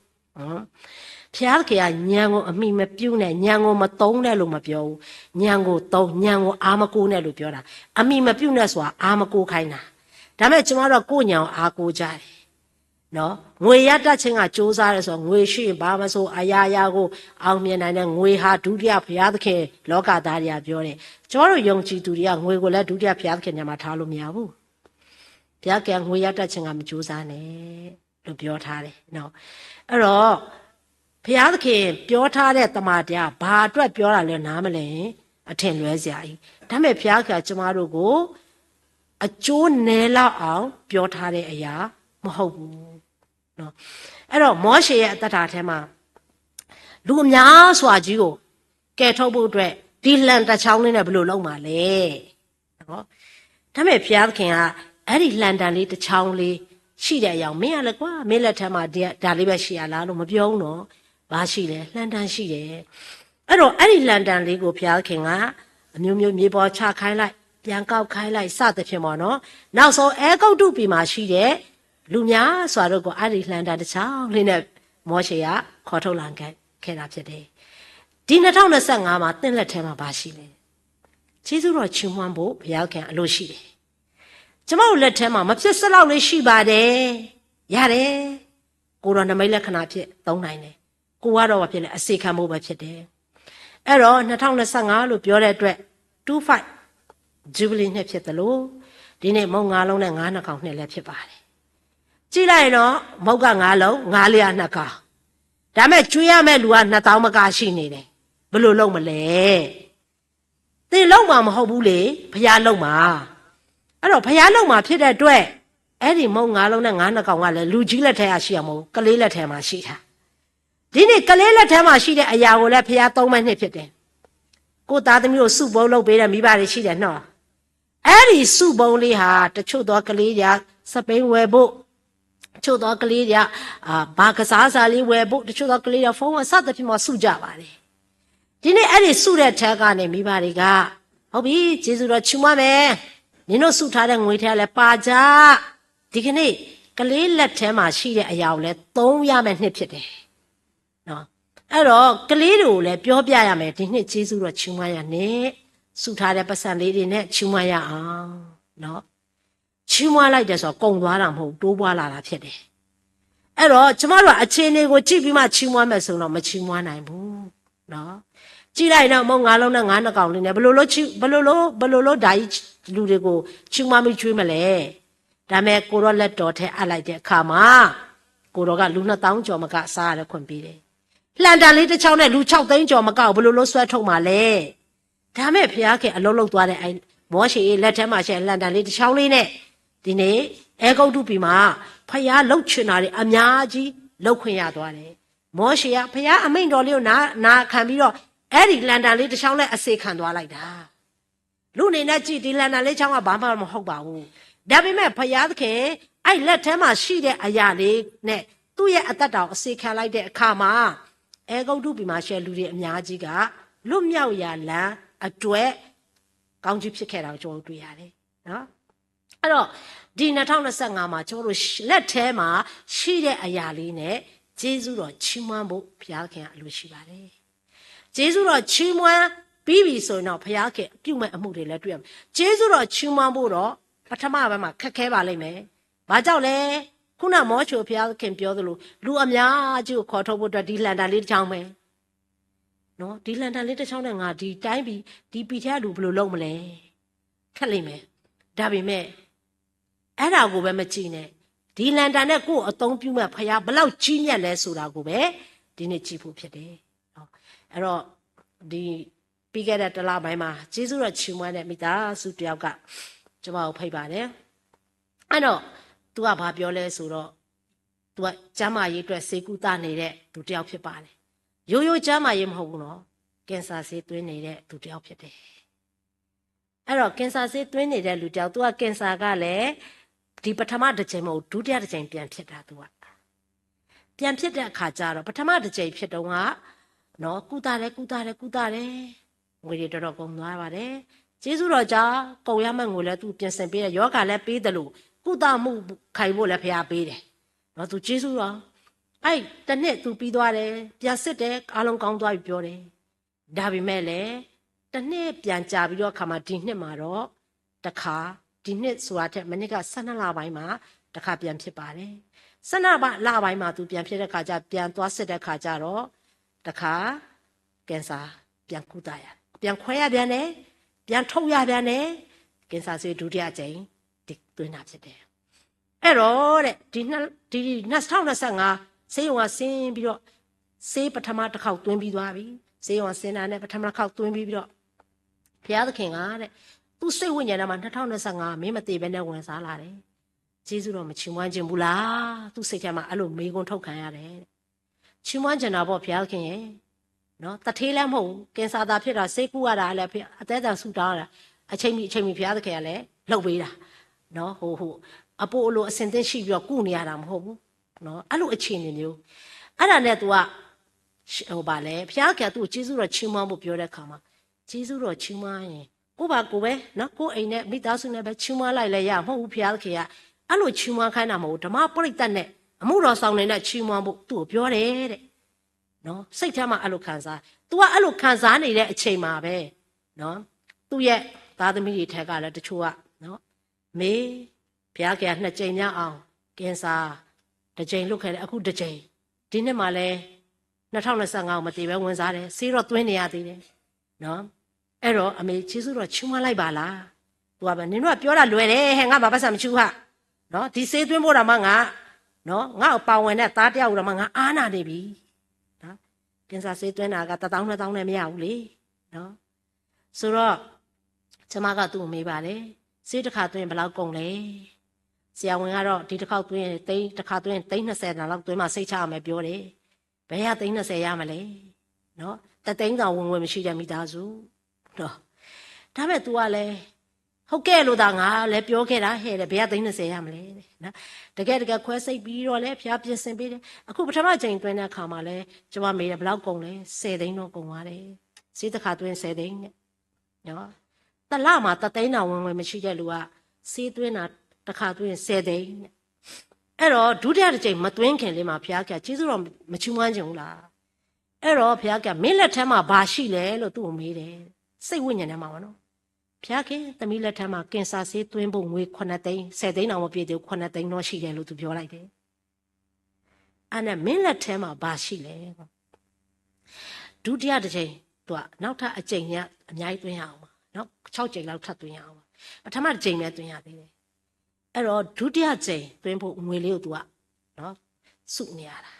ဘုရားသခင်ကဉာဏ်ကိုအမှီမပြုနဲ့ဉာဏ်ကိုမသုံးနဲ့လို့မပြောဘူး။ဉာဏ်ကိုသုံးဉာဏ်ကိုအားမကိုးနဲ့လို့ပြောတာ။အမှီမပြုနဲ့ဆိုတာအားမကိုးခိုင်းတာ။ဒါပေမဲ့ကျမတို့ကကိုယ့်ဉာဏ်ကိုအားကိုးကြတယ်။နော်ငွေရတတ်ခြင်းကစူးစမ်းတယ်ဆိုတော့ငွေရှိရင်ဘာမဆိုအရာရာကိုအောင်မြင်နိုင်တဲ့ငွေဟာဒုတိယဘုရားသခင်လောကသားတွေကပြောတယ်။ကျွန်တော်တို့ယုံကြည်သူတွေကငွေကိုလည်းဒုတိယဘုရားသခင်ညမှာထားလို့မရဘူး။ဘုရားကငွေရတတ်ခြင်းကမစူးစမ်းနဲ့လို့ပြောထားတယ်နော်။အဲ့တော့ဘုရားသခင်ပြောထားတဲ့တမန်တရားဘာအတွက်ပြောတာလဲနားမလဲရင်အထင်လွဲစရာကြီးဒါပေမဲ့ဘုရားခင်ကကျမတို့ကိုအကျိုးနည်းလောက်အောင်ပြောထားတဲ့အရာမဟုတ်ဘူးနော်။အဲ့တော့မောရှေရဲ့အသက်တာထဲမှာလူအများစွာကြီးကိုကယ်ထုတ်ဖို့အတွက်ဒီလှံတစ်ချောင်းလေးနဲ့ဘယ်လိုလုပ်မှာလဲနော်။ဒါပေမဲ့ဘုရားသခင်ကအဲ့ဒီလှံတံလေးတစ်ချောင်းလေးရှိတဲ့အရာကိုမင်းကလည်းကွာမင်းလက်ထဲမှာဒီဒါလေးပဲရှိရလားလို့မပြောဘူးနော်။ဘာရှိလဲလှံတံရှိတယ်။အဲ့တော့အဲ့ဒီလှံတံလေးကိုဘုရားသခင်ကအမျိုးမျိုးမြေပေါ်ချခိုင်းလိုက်ပြန်ကောက်ခိုင်းလိုက်စသဖြင့်ပေါ့နော်။နောက်ဆုံးအဲဂုတ္တုပြည်မှာရှိတဲ့လူများစွာတို့ကိုအဲ့ဒီလှံတံတစ်ချောင်းလေးနဲ့မောရှေကခေါ်ထုတ်လာခဲ့ခဲ့တာဖြစ်တယ်။ဒီနှစ်ထောင်နှစ်ဆယ့်ငါးမှာသင့်လက်ထဲမှာဘာရှိလဲ။ကျေးဇူးတော်ချီးမွမ်းဖို့ဘုရားခင်အလိုရှိတယ်။ ကျမတို့လက်ထဲမှာ မဖြစ်စလောက်လေးရှိပါတယ် ရတယ် ကိုယ်တော်နမိတ်လက္ခဏာအဖြစ်သုံးနိုင်တယ် ကိုယ်ကတော့ဘာဖြစ်လဲ အစေခံဖို့ပဲဖြစ်တယ် အဲ့တော့နှစ်ထောင့်နှစ်ဆယ့်ငါးလို့ပြောတဲ့အတွက် two five Jubilee နှစ်ဖြစ်သလို ဒီနေ့မုန့်ငါးလုံးနဲ့ငါးနှစ်ကောင်နှစ်လည်းဖြစ်ပါတယ် ကြည့်လိုက်ရင်တော့ မုန့်ကငါးလုံး ငါးလေးကနှစ်ကောင် ဒါပေမဲ့ကျွေးရမယ့်လူကနှစ်သောင်းမကရှိနေတယ် ဘယ်လိုလုပ်မလဲ သင်လုပ်မှာမဟုတ်ဘူးလေ ဘုရားလုပ်မှာ အဲ့တော့ဘုရားလုပ်မှာဖြစ်တဲ့အတွက် အဲ့ဒီမုန့်ငါးလုံးနဲ့ငါးနှစ်ကောင်ကလည်းလူကြီးလက်ထဲမှာရှိတာမဟုတ်ဘူး ကလေးလက်ထဲမှာရှိတာ ဒီနေ့ကလေးလက်ထဲမှာရှိတဲ့အရာကိုလည်းဘုရားသုံးမဲ့နှစ်ဖြစ်တယ် ကိုယ့်သားသမီးကိုစုပုံလုပ်ပေးတဲ့မိဘတွေရှိတယ်နော် အဲ့ဒီစုပုံလေးဟာတချို့သောကလေးတွေကစပိန်ဝယ်ဖို့ တချို့သောကလေးတွေကအာဘာကစားစရာလေးဝယ်ဖို့ တချို့သောကလေးတွေကဖုန်းအစသဖြင့်မှစုကြပါတယ် ဒီနေ့အဲ့ဒီစုတဲ့ထဲကနေမိဘတွေကဟုတ်ပြီကျေးဇူးတော်ချီးမွမ်းမယ် နင်တို့စုထားတဲ့ငွေထဲကလည်းပါကြ ဒီကနေ့ကလေးလက်ထဲမှာရှိတဲ့အရာကိုလည်းသုံးရမယ့်နှစ်ဖြစ်တယ်နော်အဲ့တော့ကလေးတွေကိုလည်းပြောပြရမယ်ဒီနှစ်ကျေးဇူးတော်ချီးမွမ်းရနှစ်စုထားတဲ့ပတ်စံလေးတွေနဲ့ချီးမွမ်းရအောင်နော်ချီးမွမ်းလိုက်တယ်ဆိုတော့ကုန်သွားတာမဟုတ်ဘူးတိုးပွားလာတာဖြစ်တယ်အဲ့တော့ကျမတို့ကအခြေအနေကိုကြည့်ပြီးမှချီးမွမ်းမယ်ဆိုတော့မချီးမွမ်းနိုင်ဘူးနော်ကြည့်လိုက်ရင်တော့မုန့်ငါးလုံးနဲ့ငါးနှစ်ကောင်လေးနဲ့ဘယ်လိုလုပ်ချီးဘယ်လိုလုပ်ဘယ်လိုလုပ်ဓာကြီးလူတွေကိုချီးမွမ်းပြီးကျွေးမလဲဒါပေမဲ့ကိုတော့လက်တော်ထဲအပ်လိုက်တဲ့အခါမှာကိုတော့ကလူနှစ်သောင်းကျော်မကစားရတဲ့ခွင့်ပေးတယ်လန်တန်လေးတစ်ချောင်းနဲ့လူခြောက်သိန်းကျော်မကကိုဘယ်လိုလုပ်ဆွဲထုတ်မှာလဲဒါမဲ့ဘုရားခင်အလုပ်လုပ်သွားတဲ့အဲမောရှေလက်ထဲမှာရှိတဲ့လန်တန်လေးတစ်ချောင်းလေးနဲ့ဒီနေ့အဲဂုတ္တုပြည်မှာဘုရားလှုပ်ချင်တာတွေအများကြီးလှုပ်ခွင့်ရသွားတယ်မောရှေကဘုရားအမိန့်တော်လေးကိုနာနာခံပြီးတော့အဲ့ဒီလန်တန်လေးတစ်ချောင်းနဲ့အစေခံသွားလိုက်တာလူအနေနဲ့ကြည့်ဒီလန်တန်လေးချောင်းကဘာမှမဟုတ်ပါဘူးဒါပေမဲ့ဘုရားသခင်အဲ့လက်ထဲမှာရှိတဲ့အရာလေးနဲ့သူ့ရဲ့အသက်တာကိုအစေခံလိုက်တဲ့အခါမှာအဲဂုတ္တုပြည်မှာရှိတဲ့လူတွေအများကြီးကလွတ်မြောက်ရာလမ်းအတွက်ကောင်းကြီးဖြစ်ခဲ့တာကိုကျွန်တော်တို့တွေ့ရတယ်နော်အဲ့တော့ဒီနှစ်ထောင့်နှစ်ဆယ့်ငါးမှာကျွန်တော်တို့လက်ထဲမှာရှိတဲ့အရာလေးနဲ့ကျေးဇူးတော်ချီးမွမ်းဖို့ဘုရားသခင်ကအလိုရှိပါတယ်ကျေးဇူးတော်ချီးမွမ်းပြီးပြီဆိုရင်တော့ဘုရားသခင်ပြုမဲ့အမှုတွေလည်းတွေ့ရမယ်ကျေးဇူးတော်ချီးမွမ်းဖို့တော့ပထမဘက်မှာခက်ခဲပါလိမ့်မယ်ဘာကြောင့်လဲခုနမောရှေဘုရားသခင်ပြောသလိုလူအများကြီးကိုခေါ်ထုတ်ဖို့အတွက်ဒီလန်တန်လေးတစ်ချောင်းပဲနော်ဒီလန်တန်လေးတစ်ချောင်းနဲ့ငါဒီတိုင်းပြည်ဒီပြည်ထဲလူဘယ်လိုလုပ်မလဲခက်လိမ့်မယ်ဒါပေမဲ့အဲ့ဒါကိုပဲမကြည့်နဲ့ဒီလန်တန်နဲ့ကိုယ်အသုံးပြုမဲ့ဖခင်ဘလောက်ကြီးမြတ်လဲဆိုတာကိုပဲဒီနေ့ကြည့်ဖို့ဖြစ်တယ်အဲ့တော့ဒီပြီးခဲ့တဲ့တစ်လပိုင်းမှာကျေးဇူးတော်ချီးမွမ်းတဲ့မိသားစုတစ်ယောက်ကကျွန်မကိုဖိတ်ပါတယ်အဲ့တော့သူကဘာပြောလဲဆိုတော့သူကကျန်းမာရေးအတွက်ဆေးကုသနေတဲ့သူတစ်ယောက်ဖြစ်ပါတယ်ရိုးရိုးကျန်းမာရေးမဟုတ်ဘူးနော်ကင်ဆာဆေးသွင်းနေတဲ့သူတစ်ယောက်ဖြစ်တယ်အဲ့တော့ကင်ဆာဆေးသွင်းနေတဲ့လူတစ်ယောက်သူကကင်ဆာကလည်းဒီပထမတစ်ချိန်မဟုတ်ဒုတိယတစ်ချိန်ပြန်ဖြစ်တာသူကပြန်ဖြစ်တဲ့အခါကျတော့ပထမတစ်ချိန်ဖြစ်တုန်းကနော်ကုသတယ်ကုသတယ်ကုသတယ်ငွေတွေတော်တော်ကုန်သွားပါတယ်ကျေးဇူးတော်ကြောင့်ကုန်ရမယ့်ငွေလည်းသူပြင်ဆင်ပေးတယ်ယောဂလည်းပေးတယ်လို့ကုသမှုခံဖို့လည်းဖျားပေးတယ်နော်သူကျေးဇူးတော်အဲ့တနေ့သူပြီးသွားတယ်ပြန်စစ်တယ်အားလုံးကောင်းသွားပြီပြောတယ်ဒါပေမဲ့လည်းတနှစ်ပြန်ကြာပြီးတော့အခါမှာဒီနှစ်မှာတော့တခါဒီနှစ်ဆိုတာထက်မနှစ်ကဆယ့်နှစ်လပိုင်းမှာတခါပြန်ဖြစ်ပါတယ်ဆယ့်နှစ်လပိုင်းမှာသူပြန်ဖြစ်တဲ့ခါကျပြန်သွားစစ်တဲ့ခါကျတော့တခါကင်ဆာပြန်ကုသရပြန်ခွဲရပြန်တယ်ပြန်ထုတ်ရပြန်တယ်ကင်ဆာဆေးဒုတိယအကြိမ်သွင်းတာဖြစ်တယ်အဲ့တော့တဲ့ဒီနှစ်ဒီနှစ်ထောင်နှစ်ဆယ့်ငါးဆေးရုံကဆင်းပြီးတော့ဆေးပထမတစ်ခေါက်သွင်းပြီးသွားပြီဆေးရုံကဆင်းတာနဲ့ပထမတစ်ခေါက်သွင်းပြီးပြီးတော့ဘုရားသခင်ကတဲ့သူ့စိတ်ဝိညာဉ်ထဲမှာနှစ်ထောင်နှစ်ဆယ့်ငါးမင်းမသေးဘဲနဲ့ဝင်စားလာတယ်ကျေးဇူးတော်မချီးမွမ်းခြင်းဘူးလားသူ့စိတ်ထဲမှာအဲ့လိုမေးခွန်းထုတ်ခံရတယ်ချီးမွမ်းချင်တာပေါ့ဘုရားသခင်ရဲ့နော်တထေးလည်းမဟုတ်ဘူးကင်ဆာသာဖြစ်တာဆေးကုရတာလည်းအသဲသန်ဆူတောင်းရတာအချိန်မီအချိန်မီဘုရားသခင်ကလည်းလှုပ်ပေးတာနော်ဟိုဟိုအပိုအလိုအဆင်သင့်ရှိပြီးတော့ကုနေရတာမဟုတ်ဘူးနော်အဲ့လိုအခြေအနေမျိုးအဲ့ဒါနဲ့ तू ကဟိုပါလေဘုရားခင်ကသူ့ကိုကျေးဇူးတော်ချီးမွမ်းဖို့ပြောတဲ့အခါမှာကျေးဇူးတော်ချီးမွမ်းရင်ကိုယ့်ဘာကိုယ်ပဲနော်ကိုယ့်အိမ်နဲ့မိသားစုနဲ့ပဲချီးမွမ်းလိုက်လဲရမဟုတ်ဘူးဘုရားသခင်ကအဲ့လိုချီးမွမ်းခိုင်းတာမဟုတ်ဘူးဓမ္မပရိသတ်နဲ့အမှုတော်ဆောင်တွေနဲ့ချီးမွမ်းဖို့သူ့ကိုပြောတယ်တဲ့နော်စိတ်ထဲမှာအဲ့လိုခံစားသူကအဲ့လိုခံစားနေတဲ့အချိန်မှာပဲနော်သူ့ရဲ့သားသမီးတွေထဲကလည်းတချို့ကနော်မေး ဘုရားက နှစ်ကြိမ်မြောက်အောင် ကင်ဆာ တစ်ကြိမ်လုပ်ခဲ့တယ် အခုတစ်ကြိမ် ဒီနှစ်မှာလည်း နှစ်ထောင့်နှစ်ဆယ့်ငါးကို မသေဘဲဝင်စားတယ် ဆေးတော့သွင်းနေရသေးတယ် အဲ့တော့အမေကျေးဇူးတော်ချီးမွမ်းလိုက်ပါလား သူကပဲ နင်တို့ကပြောတာလွယ်တယ် ဟဲ့ ငါ့မှာပိုက်ဆံမရှိဘူးဟာ နော် ဒီဆေးသွင်းဖို့တောင်မှငါ နော် ငါ့ကိုပါဝင်တဲ့သားတစ်ယောက်ကိုတောင်မှ ငါအားနာနေပြီ နော် ကင်ဆာဆေးသွင်းတာကတစ်သောင်းနှစ်သောင်းနဲ့မရဘူးလေ နော် ဆိုတော့ ကျမကသူ့ကိုမေးပါတယ် ဆေးတစ်ခါသွင်းရင်ဘယ်လောက်ကုန်လဲ ဆရာဝန်ကတော့ ဒီတစ်ခေါက်သွင်းရင် သိန်းတစ်ခါသွင်းရင် သိန်းနှစ်ဆယ်လောက်သွင်းမှစိတ်ချရမယ်ပြောတယ် ဘယ်ရသိန်းနှစ်ဆယ်ရမလဲ နော် တစ်သိန်းတောင်ဝင်ငွေမရှိတဲ့မိသားစု နော် ဒါပေမဲ့သူကလည်း ဟုတ်ကဲ့လို့သာငါလည်းပြောခဲ့တာဟဲ့တဲ့ ဘယ်ရသိန်းနှစ်ဆယ်ရမလဲ နော် တကယ်တကယ်ခွဲစိတ်ပြီးတော့လည်းဘုရားပြင်ဆင်ပေးတယ် အခုပထမကြိမ်သွင်းတဲ့အခါမှာလည်း ကျွန်မမေးတယ် ဘယ်လောက်ကုန်လဲ ဆယ်သိန်းတော့ကုန်သွားတယ် ဆေးတစ်ခါသွင်းဆယ်သိန်းနဲ့ နော် တစ်လမှာတစ်သိန်းတောင်ဝင်ငွေမရှိတဲ့လူက ဆေးသွင်းတာ တစ်ခါသွင်းဆယ်သိန်းနဲ့ အဲ့တော့ဒုတိယတစ်ကြိမ်မသွင်းခင်လေးမှာဘုရားကကျေးဇူးတော်မချီးမွမ်းချင်ဘူးလား အဲ့တော့ဘုရားကမင်းလက်ထဲမှာဘာရှိလဲလို့သူ့ကိုမေးတယ် စိတ်ဝိညာဉ်ထဲမှာပေါ့နော် ဘုရားခင်သမီးလက်ထဲမှာကင်ဆာဆေးသွင်းဖို့ငွေခုနှစ်သိန်း ဆယ်သိန်းတောင်မပြည့်သေးဘူးခုနှစ်သိန်းတော့ရှိတယ်လို့သူပြောလိုက်တယ် အဲ့နဲ့မင်းလက်ထဲမှာဘာရှိလဲ ဒုတိယတစ်ကြိမ် သူကနောက်ထပ်အကြိမ်ကြီးအများကြီးသွင်းရအောင်ပါနော် ခြောက်ကြိမ်လောက်ထပ်သွင်းရအောင်ပါ ပထမတစ်ကြိမ်ပဲသွင်းရသေးတယ် အဲ့တော့ဒုတိယကြိမ်သွင်းဖို့ငွေလေးကိုသူကနော် စုနေရတာ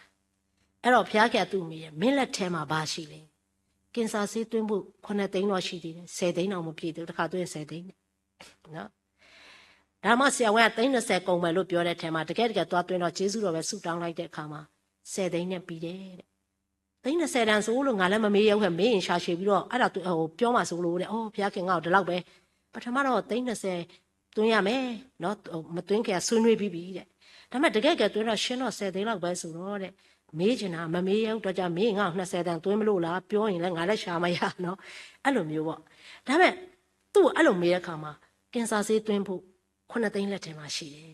အဲ့တော့ဘုရားကသူ့မေးတယ် မင်းလက်ထဲမှာဘာရှိလဲ ကင်ဆာဆေးသွင်းဖို့ခုနှစ်သိန်းတော့ရှိသေးတယ် ဆယ်သိန်းတောင်မပြည့်သေးဘူးတစ်ခါသွင်းဆယ်သိန်းနဲ့ နော် ဒါမှဆရာဝန်ကသိန်းနှစ်ဆယ်ကုန်မယ်လို့ပြောတဲ့အထဲမှာတကယ်တကယ်သွားသွင်းတော့ကျေးဇူးတော်ပဲဆုတောင်းလိုက်တဲ့အခါမှာဆယ်သိန်းနဲ့ပြီးတယ်တဲ့ သိန်းနှစ်ဆယ်တန်ဆိုလို့ငါလည်းမမေးရဘူးဟဲ့ မေးရင်ရှာရှည်ပြီးတော့အဲ့ဒါသူဟိုပြောမှဆိုလို့တဲ့ အော်ဘုရားခင်ငါ့ကိုဒီလောက်ပဲ ပထမတော့သိန်းနှစ်ဆယ်သွင်းရမယ်နော် မသွင်းခင်ကဆွေးနွေးပြီးပြီတဲ့ ဒါပေမဲ့တကယ်ကယ်သွင်းတော့ရှင်းတော့ဆယ်သိန်းလောက်ပဲဆိုတော့တဲ့ မေးချင်တာမမေးရဘူးတော့ကြမေးရင်ငါ့ကိုနှစ်ဆယ်တန်သွင်းမလို့လားပြောရင်လည်းငါလည်းရှာမရနော် အဲ့လိုမျိုးပေါ့ ဒါပေမဲ့သူ့ကိုအဲ့လိုမေးတဲ့အခါမှာကင်ဆာဆေးသွင်းဖို့ခုနှစ်သိန်းလက်ထဲမှာရှိတယ်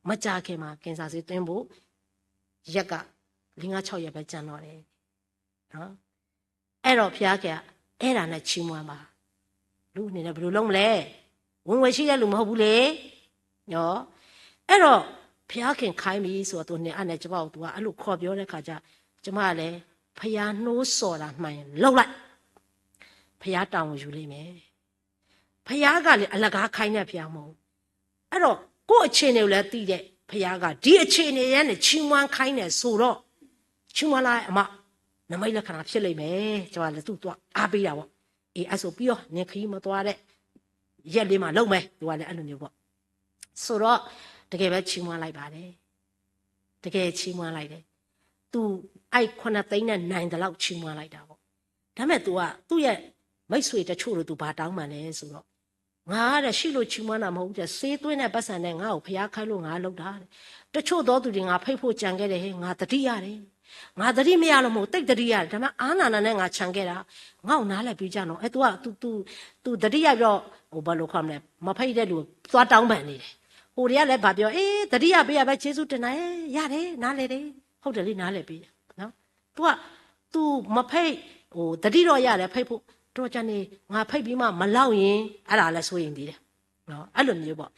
မကြာခင်မှာကင်ဆာဆေးသွင်းဖို့ရက်ကလေးငါးခြောက်ရက်ပဲကျန်တော့တယ်နော် အဲ့တော့ဘုရားကအဲ့ဒါနဲ့ချီးမွမ်းပါ လူအနေနဲ့ဘယ်လိုလုပ်မလဲဝင်ငွေရှိတဲ့လူမဟုတ်ဘူးလေနော်အဲ့တော့ဘုရားခင်ခိုင်းပြီဆိုတော့သူနဲ့အဲ့နဲ့ကျမတို့သူကအဲ့လိုခေါ်ပြောတဲ့ခါကျကျမကလည်းဘုရားနှိုးဆော်တာမှန်ရင်လုပ်လိုက်ဘုရားတာဝန်ယူလိမ့်မယ် ဘုရားကလည်းအလကားခိုင်းတဲ့ဘုရားမဟုတ်ဘူးအဲ့တော့ကိုယ့်အခြေအနေကိုလည်းသိတဲ့ဘုရားကဒီအခြေအနေရဲ့နဲ့ချီးမွမ်းခိုင်းတယ်ဆိုတော့ချီးမွမ်းလိုက်အမနမိတ်လက္ခဏာဖြစ်လိမ့်မယ်ကျွန်မလည်းသူ့သွားအားပေးတာပေါ့အေးအဲ့ဆိုပြီးတော့နင်ခရီးမသွားတဲ့ရက်လေးမှာလုပ်မယ်သူကလည်းအဲ့လိုမျိုးပေါ့ဆိုတော့တကယ်ပဲချီးမွမ်းလိုက်ပါတယ်တကယ်ချီးမွမ်းလိုက်တယ်သူအဲ့ခုနှစ်သိန်းနဲ့နိုင်တဲ့လောက်ချီးမွမ်းလိုက်တာပေါ့ဒါပေမဲ့သူကသူ့ရဲ့မိတ်ဆွေတချို့တို့သူဘာတောင်းပန်လဲဆိုတော့ငါတဲ့ရှိလို့ချီးမွမ်းတာမဟုတ်ဘူးတဲ့ဆေးသွင်းတဲ့ပတ်စံနဲ့ငါ့ကိုဖျားခိုင်းလို့ငါလုပ်တာတဲ့တချို့သောသူတွေငါဖိတ်ဖို့ကြံခဲ့တယ်ဟဲ့ငါသတိရတယ်ငါသတိမရလို့မဟုတ်တိတ်သတိရတယ်ဒါပေမဲ့အာနာနာနဲ့ငါခြံခဲ့တာငါ့ကိုနားလည်ပေးကြနော်အဲသူကသူသူသူသတိရပြီးတော့ဟိုဘာလို့ခေါ်မလဲမဖိတ်တဲ့လူသွားတောင်းပန်နေတယ်ဟိုတွေကလည်းဘာပြောအေးသတိရပေးရပဲကျေးဇူးတင်တာဟဲ့ရတယ်နားလည်တယ်ဟုတ်တယ်လေနားလည်ပေးတယ်နော်သူကသူမဖိတ်ဟိုသတိတော့ရတယ်ဖိတ်ဖို့တော့ကြနေငါဖိတ်ပြီးမှမလောက်ရင်အဲ့ဒါလည်းစိုးရင်သေးတယ်နော်အဲ့လိုမျိုးပေါ့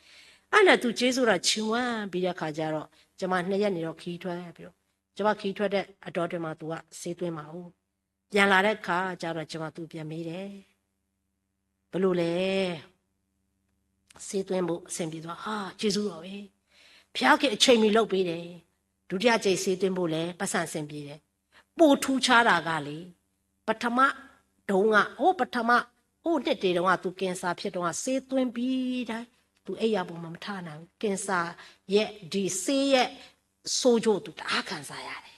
အဲ့နဲ့သူကျေးဇူးတော်ချီးမွမ်းပြီးတဲ့ခါကျတော့ကျမနှစ်ရက်နေတော့ခီးထွက်ပြီးတော့ကျမခီးထွက်တဲ့အတော်တွင်မှာသူကစေးသွင်းမှာ哦ပြန်လာတဲ့ခါကျတော့ကျမသူ့ပြန်မေးတယ်ဘလို့လဲစေးသွင်းဖို့အဆင်ပြေသွားဟာကျေးဇူးတော်ပဲဖျားခင်အချိန်မီလုပ်ပေးတယ်ဒုတိယကြိမ်စေးသွင်းဖို့လည်းပတ်စံအဆင်ပြေတယ်ပိုထူးခြားတာကလေပထမတုန်းကဟိုပထမဟိုနှစ်တေတုန်းကသူကင်ဆာဖြစ်တုန်းကစေးသွင်းပြီးတိုင်းသူအဲ့ရပုံမှာမထနိုင်ဘူးကင်ဆာရဲ့ဒီစေးရဲ့ဆိုးကျိုးသူတအားခံစားရတယ်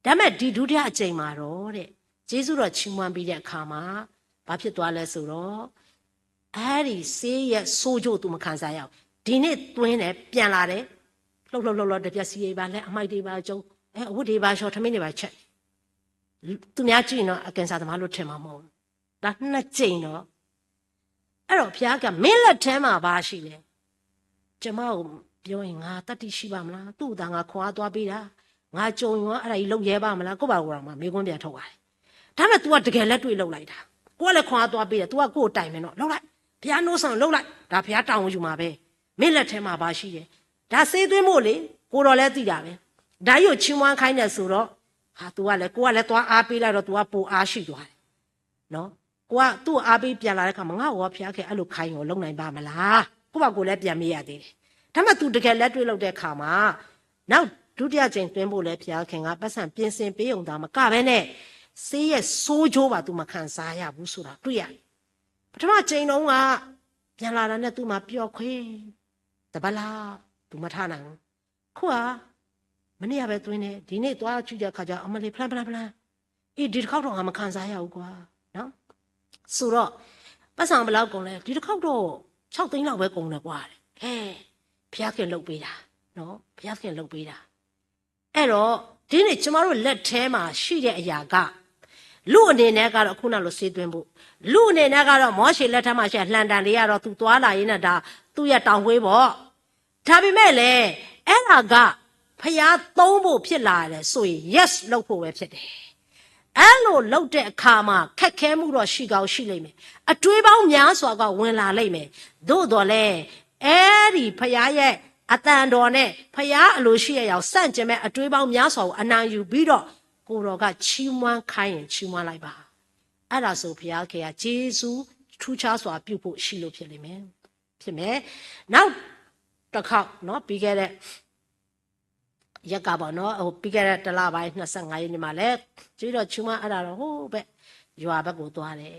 ဒါပေမဲ့ဒီဒုတိယအကြိမ်မှာတော့တဲ့ကျေးဇူးတော်ချီးမွမ်းပြီးတဲ့အခါမှာဘာဖြစ်သွားလဲဆိုတော့အဲ့ဒီစေးရဲ့ဆိုးကျိုးသူမခံစားရဘူးဒီနေ့သွင်းတယ်ပြန်လာတယ်လှုပ်လှုပ်လှုပ်လှုပ်တပြက်စီးရပါလဲအမိုက်တွေပါကျုံအဲအဝတ်တွေပါလျှော်ထမင်းတွေပါချက်သူများကြည့်ရင်တော့အကင်ဆာသမားလို့ထင်မှာမဟုတ်ဘူးဒါနှစ်ကြိမ်တော့အဲ့တော့ဘုရားကမင်းလက်ထဲမှာဘာရှိလဲကျမကိုပြောရင်ငါတတ်သိရှိပါမလားသူ့အသာငါခွန်အားသွားပေးတာငါကြုံရင်အဲ့ဒါကြီးလုပ်ရဲပါမလားကိုယ့်ဘာကိုယ်တော့မှမေးခွန်းပြန်ထုတ်ပါတယ်ဒါပေမဲ့ तू ကတကယ်လက်တွေ့လုပ်လိုက်တာကိုကလည်းခွန်အားသွားပေးတယ် तू ကကိုယ့်အတိုင်ပဲနော်လုပ်လိုက်ဘုရားနှိုးဆောင်လုပ်လိုက်ဒါဘုရားတောင်းယူမှာပဲ မ့ၢ်လဲၤထဲမှာဘာရှိလဲ, ဒါစ့သွ့မို့လေ, ကိုယ်တော်လည်းသိတာပဲ, ဒါကြီးကိုချီးမွမ်းခိုင်းတယ်ဆိုတော့, ဟာ, သူကလည်း, ကိုယ်ကလည်းသွားအားပေးလိုက်တော့ သူကပိုအားရှိသွားတယ်. နော်, ကိုကသူ့ကိုအားပေးပြန်လာတဲ့အခါမှာ ငါ့ကိုရောဘုရားခင်အဲ့လိုခိုင်းကိုလုပ်နိုင်ပါမလား, ကိုယ့်ဘာကိုယ်လည်းပြန်မေးရသေးတယ်. ဒါမှသူတကယ်လက်တွေ့လုပ်တဲ့အခါမှာ, နောက်ဒုတိယအကြိမ်သွင်းဖို့လည်းဘုရားခင်ကပတ်စံပြင်ဆင်ပေးရုံသာမကပဲနဲ့, ဆေးရဲ့ဆိုးကျိုးပါသူမခံစားရဘူးဆိုတာတွေ့ရတယ်. ပထမအကြိမ်တုန်းကပြန်လာတာနဲ့သူ့မှာပျော်ခွေ့ တပတ်လောက်သူမထနိုင်ဘူး. ခုက, မနေ့ကပဲသွင်းတယ်, ဒီနေ့သွားကြည့်တဲ့အခါကျတော့ အမလေး ဖျန်းဖျန်းဖျန်း, အေး, ဒီတစ်ခေါက်တော့ငါမခံစားရဘူးကွာ, နော်. ဆိုတော့, ပတ်စံဘယ်လောက်ကုန်လဲ, ဒီတစ်ခေါက်တော့ခြောက်သိန်းလောက်ပဲကုန်တယ်ကွာ. ဟဲ, ဘုရားခင်လုပ်ပေးတာ, နော်, ဘုရားခင်လုပ်ပေးတာ. အဲ့တော့, ဒီနေ့ကျမတို့လက်ထဲမှာရှိတဲ့အရာက, လူအနေနဲ့ကတော့ခုနလိုဆေးသွင်းဖို့, လူအနေနဲ့ကတော့မောရှေလက်ထက်မှာရှိတဲ့လှံတံတွေကတော့သူသွားလာရင်းနဲ့ဒါသူ့ရဲ့တောင်ဝေးပေါ့. ဒါပေမဲ့လည်း, အဲ့ဒါကဘုရားသုံးဖို့ဖြစ်လာတယ်ဆိုရင် yes လုပ်ဖို့ပဲဖြစ်တယ်. အဲ့လိုလုပ်တဲ့အခါမှာ ခက်ခဲမှုတော့ရှိကောင်းရှိလိမ့်မယ်, အတွေးပေါင်းများစွာကဝင်လာလိမ့်မယ်. သို့သော်လည်း, အဲ့ဒီဘုရားရဲ့အသံတော်နဲ့ဘုရားအလိုရှိတဲ့အရာကိုဆန့်ကျင်မဲ့အတွေးပေါင်းများစွာကိုအနိုင်ယူပြီးတော့, ကိုယ်တော်ကချီးမွမ်းခိုင်းရင်ချီးမွမ်းလိုက်ပါ. အဲ့ဒါဆိုဘုရားခင်ကကျေးဇူးထူးခြားစွာပြုဖို့ရှိလို့ဖြစ်လိမ့်မယ်, ဖြစ်မယ်. နောက်တစ်ခေါက်နော်, ပြီးခဲ့တဲ့ရက်ကပေါ့နော်, ဟို, ပြီးခဲ့တဲ့တစ်လပိုင်းနှစ်ဆယ့်ငါးရက်နေ့မှာလည်း, ကျေးဇူးတော်ချီးမွမ်းအဲ့ဒါတော့ဟိုဘက်, ယွာဘက်ကိုသွားတယ်.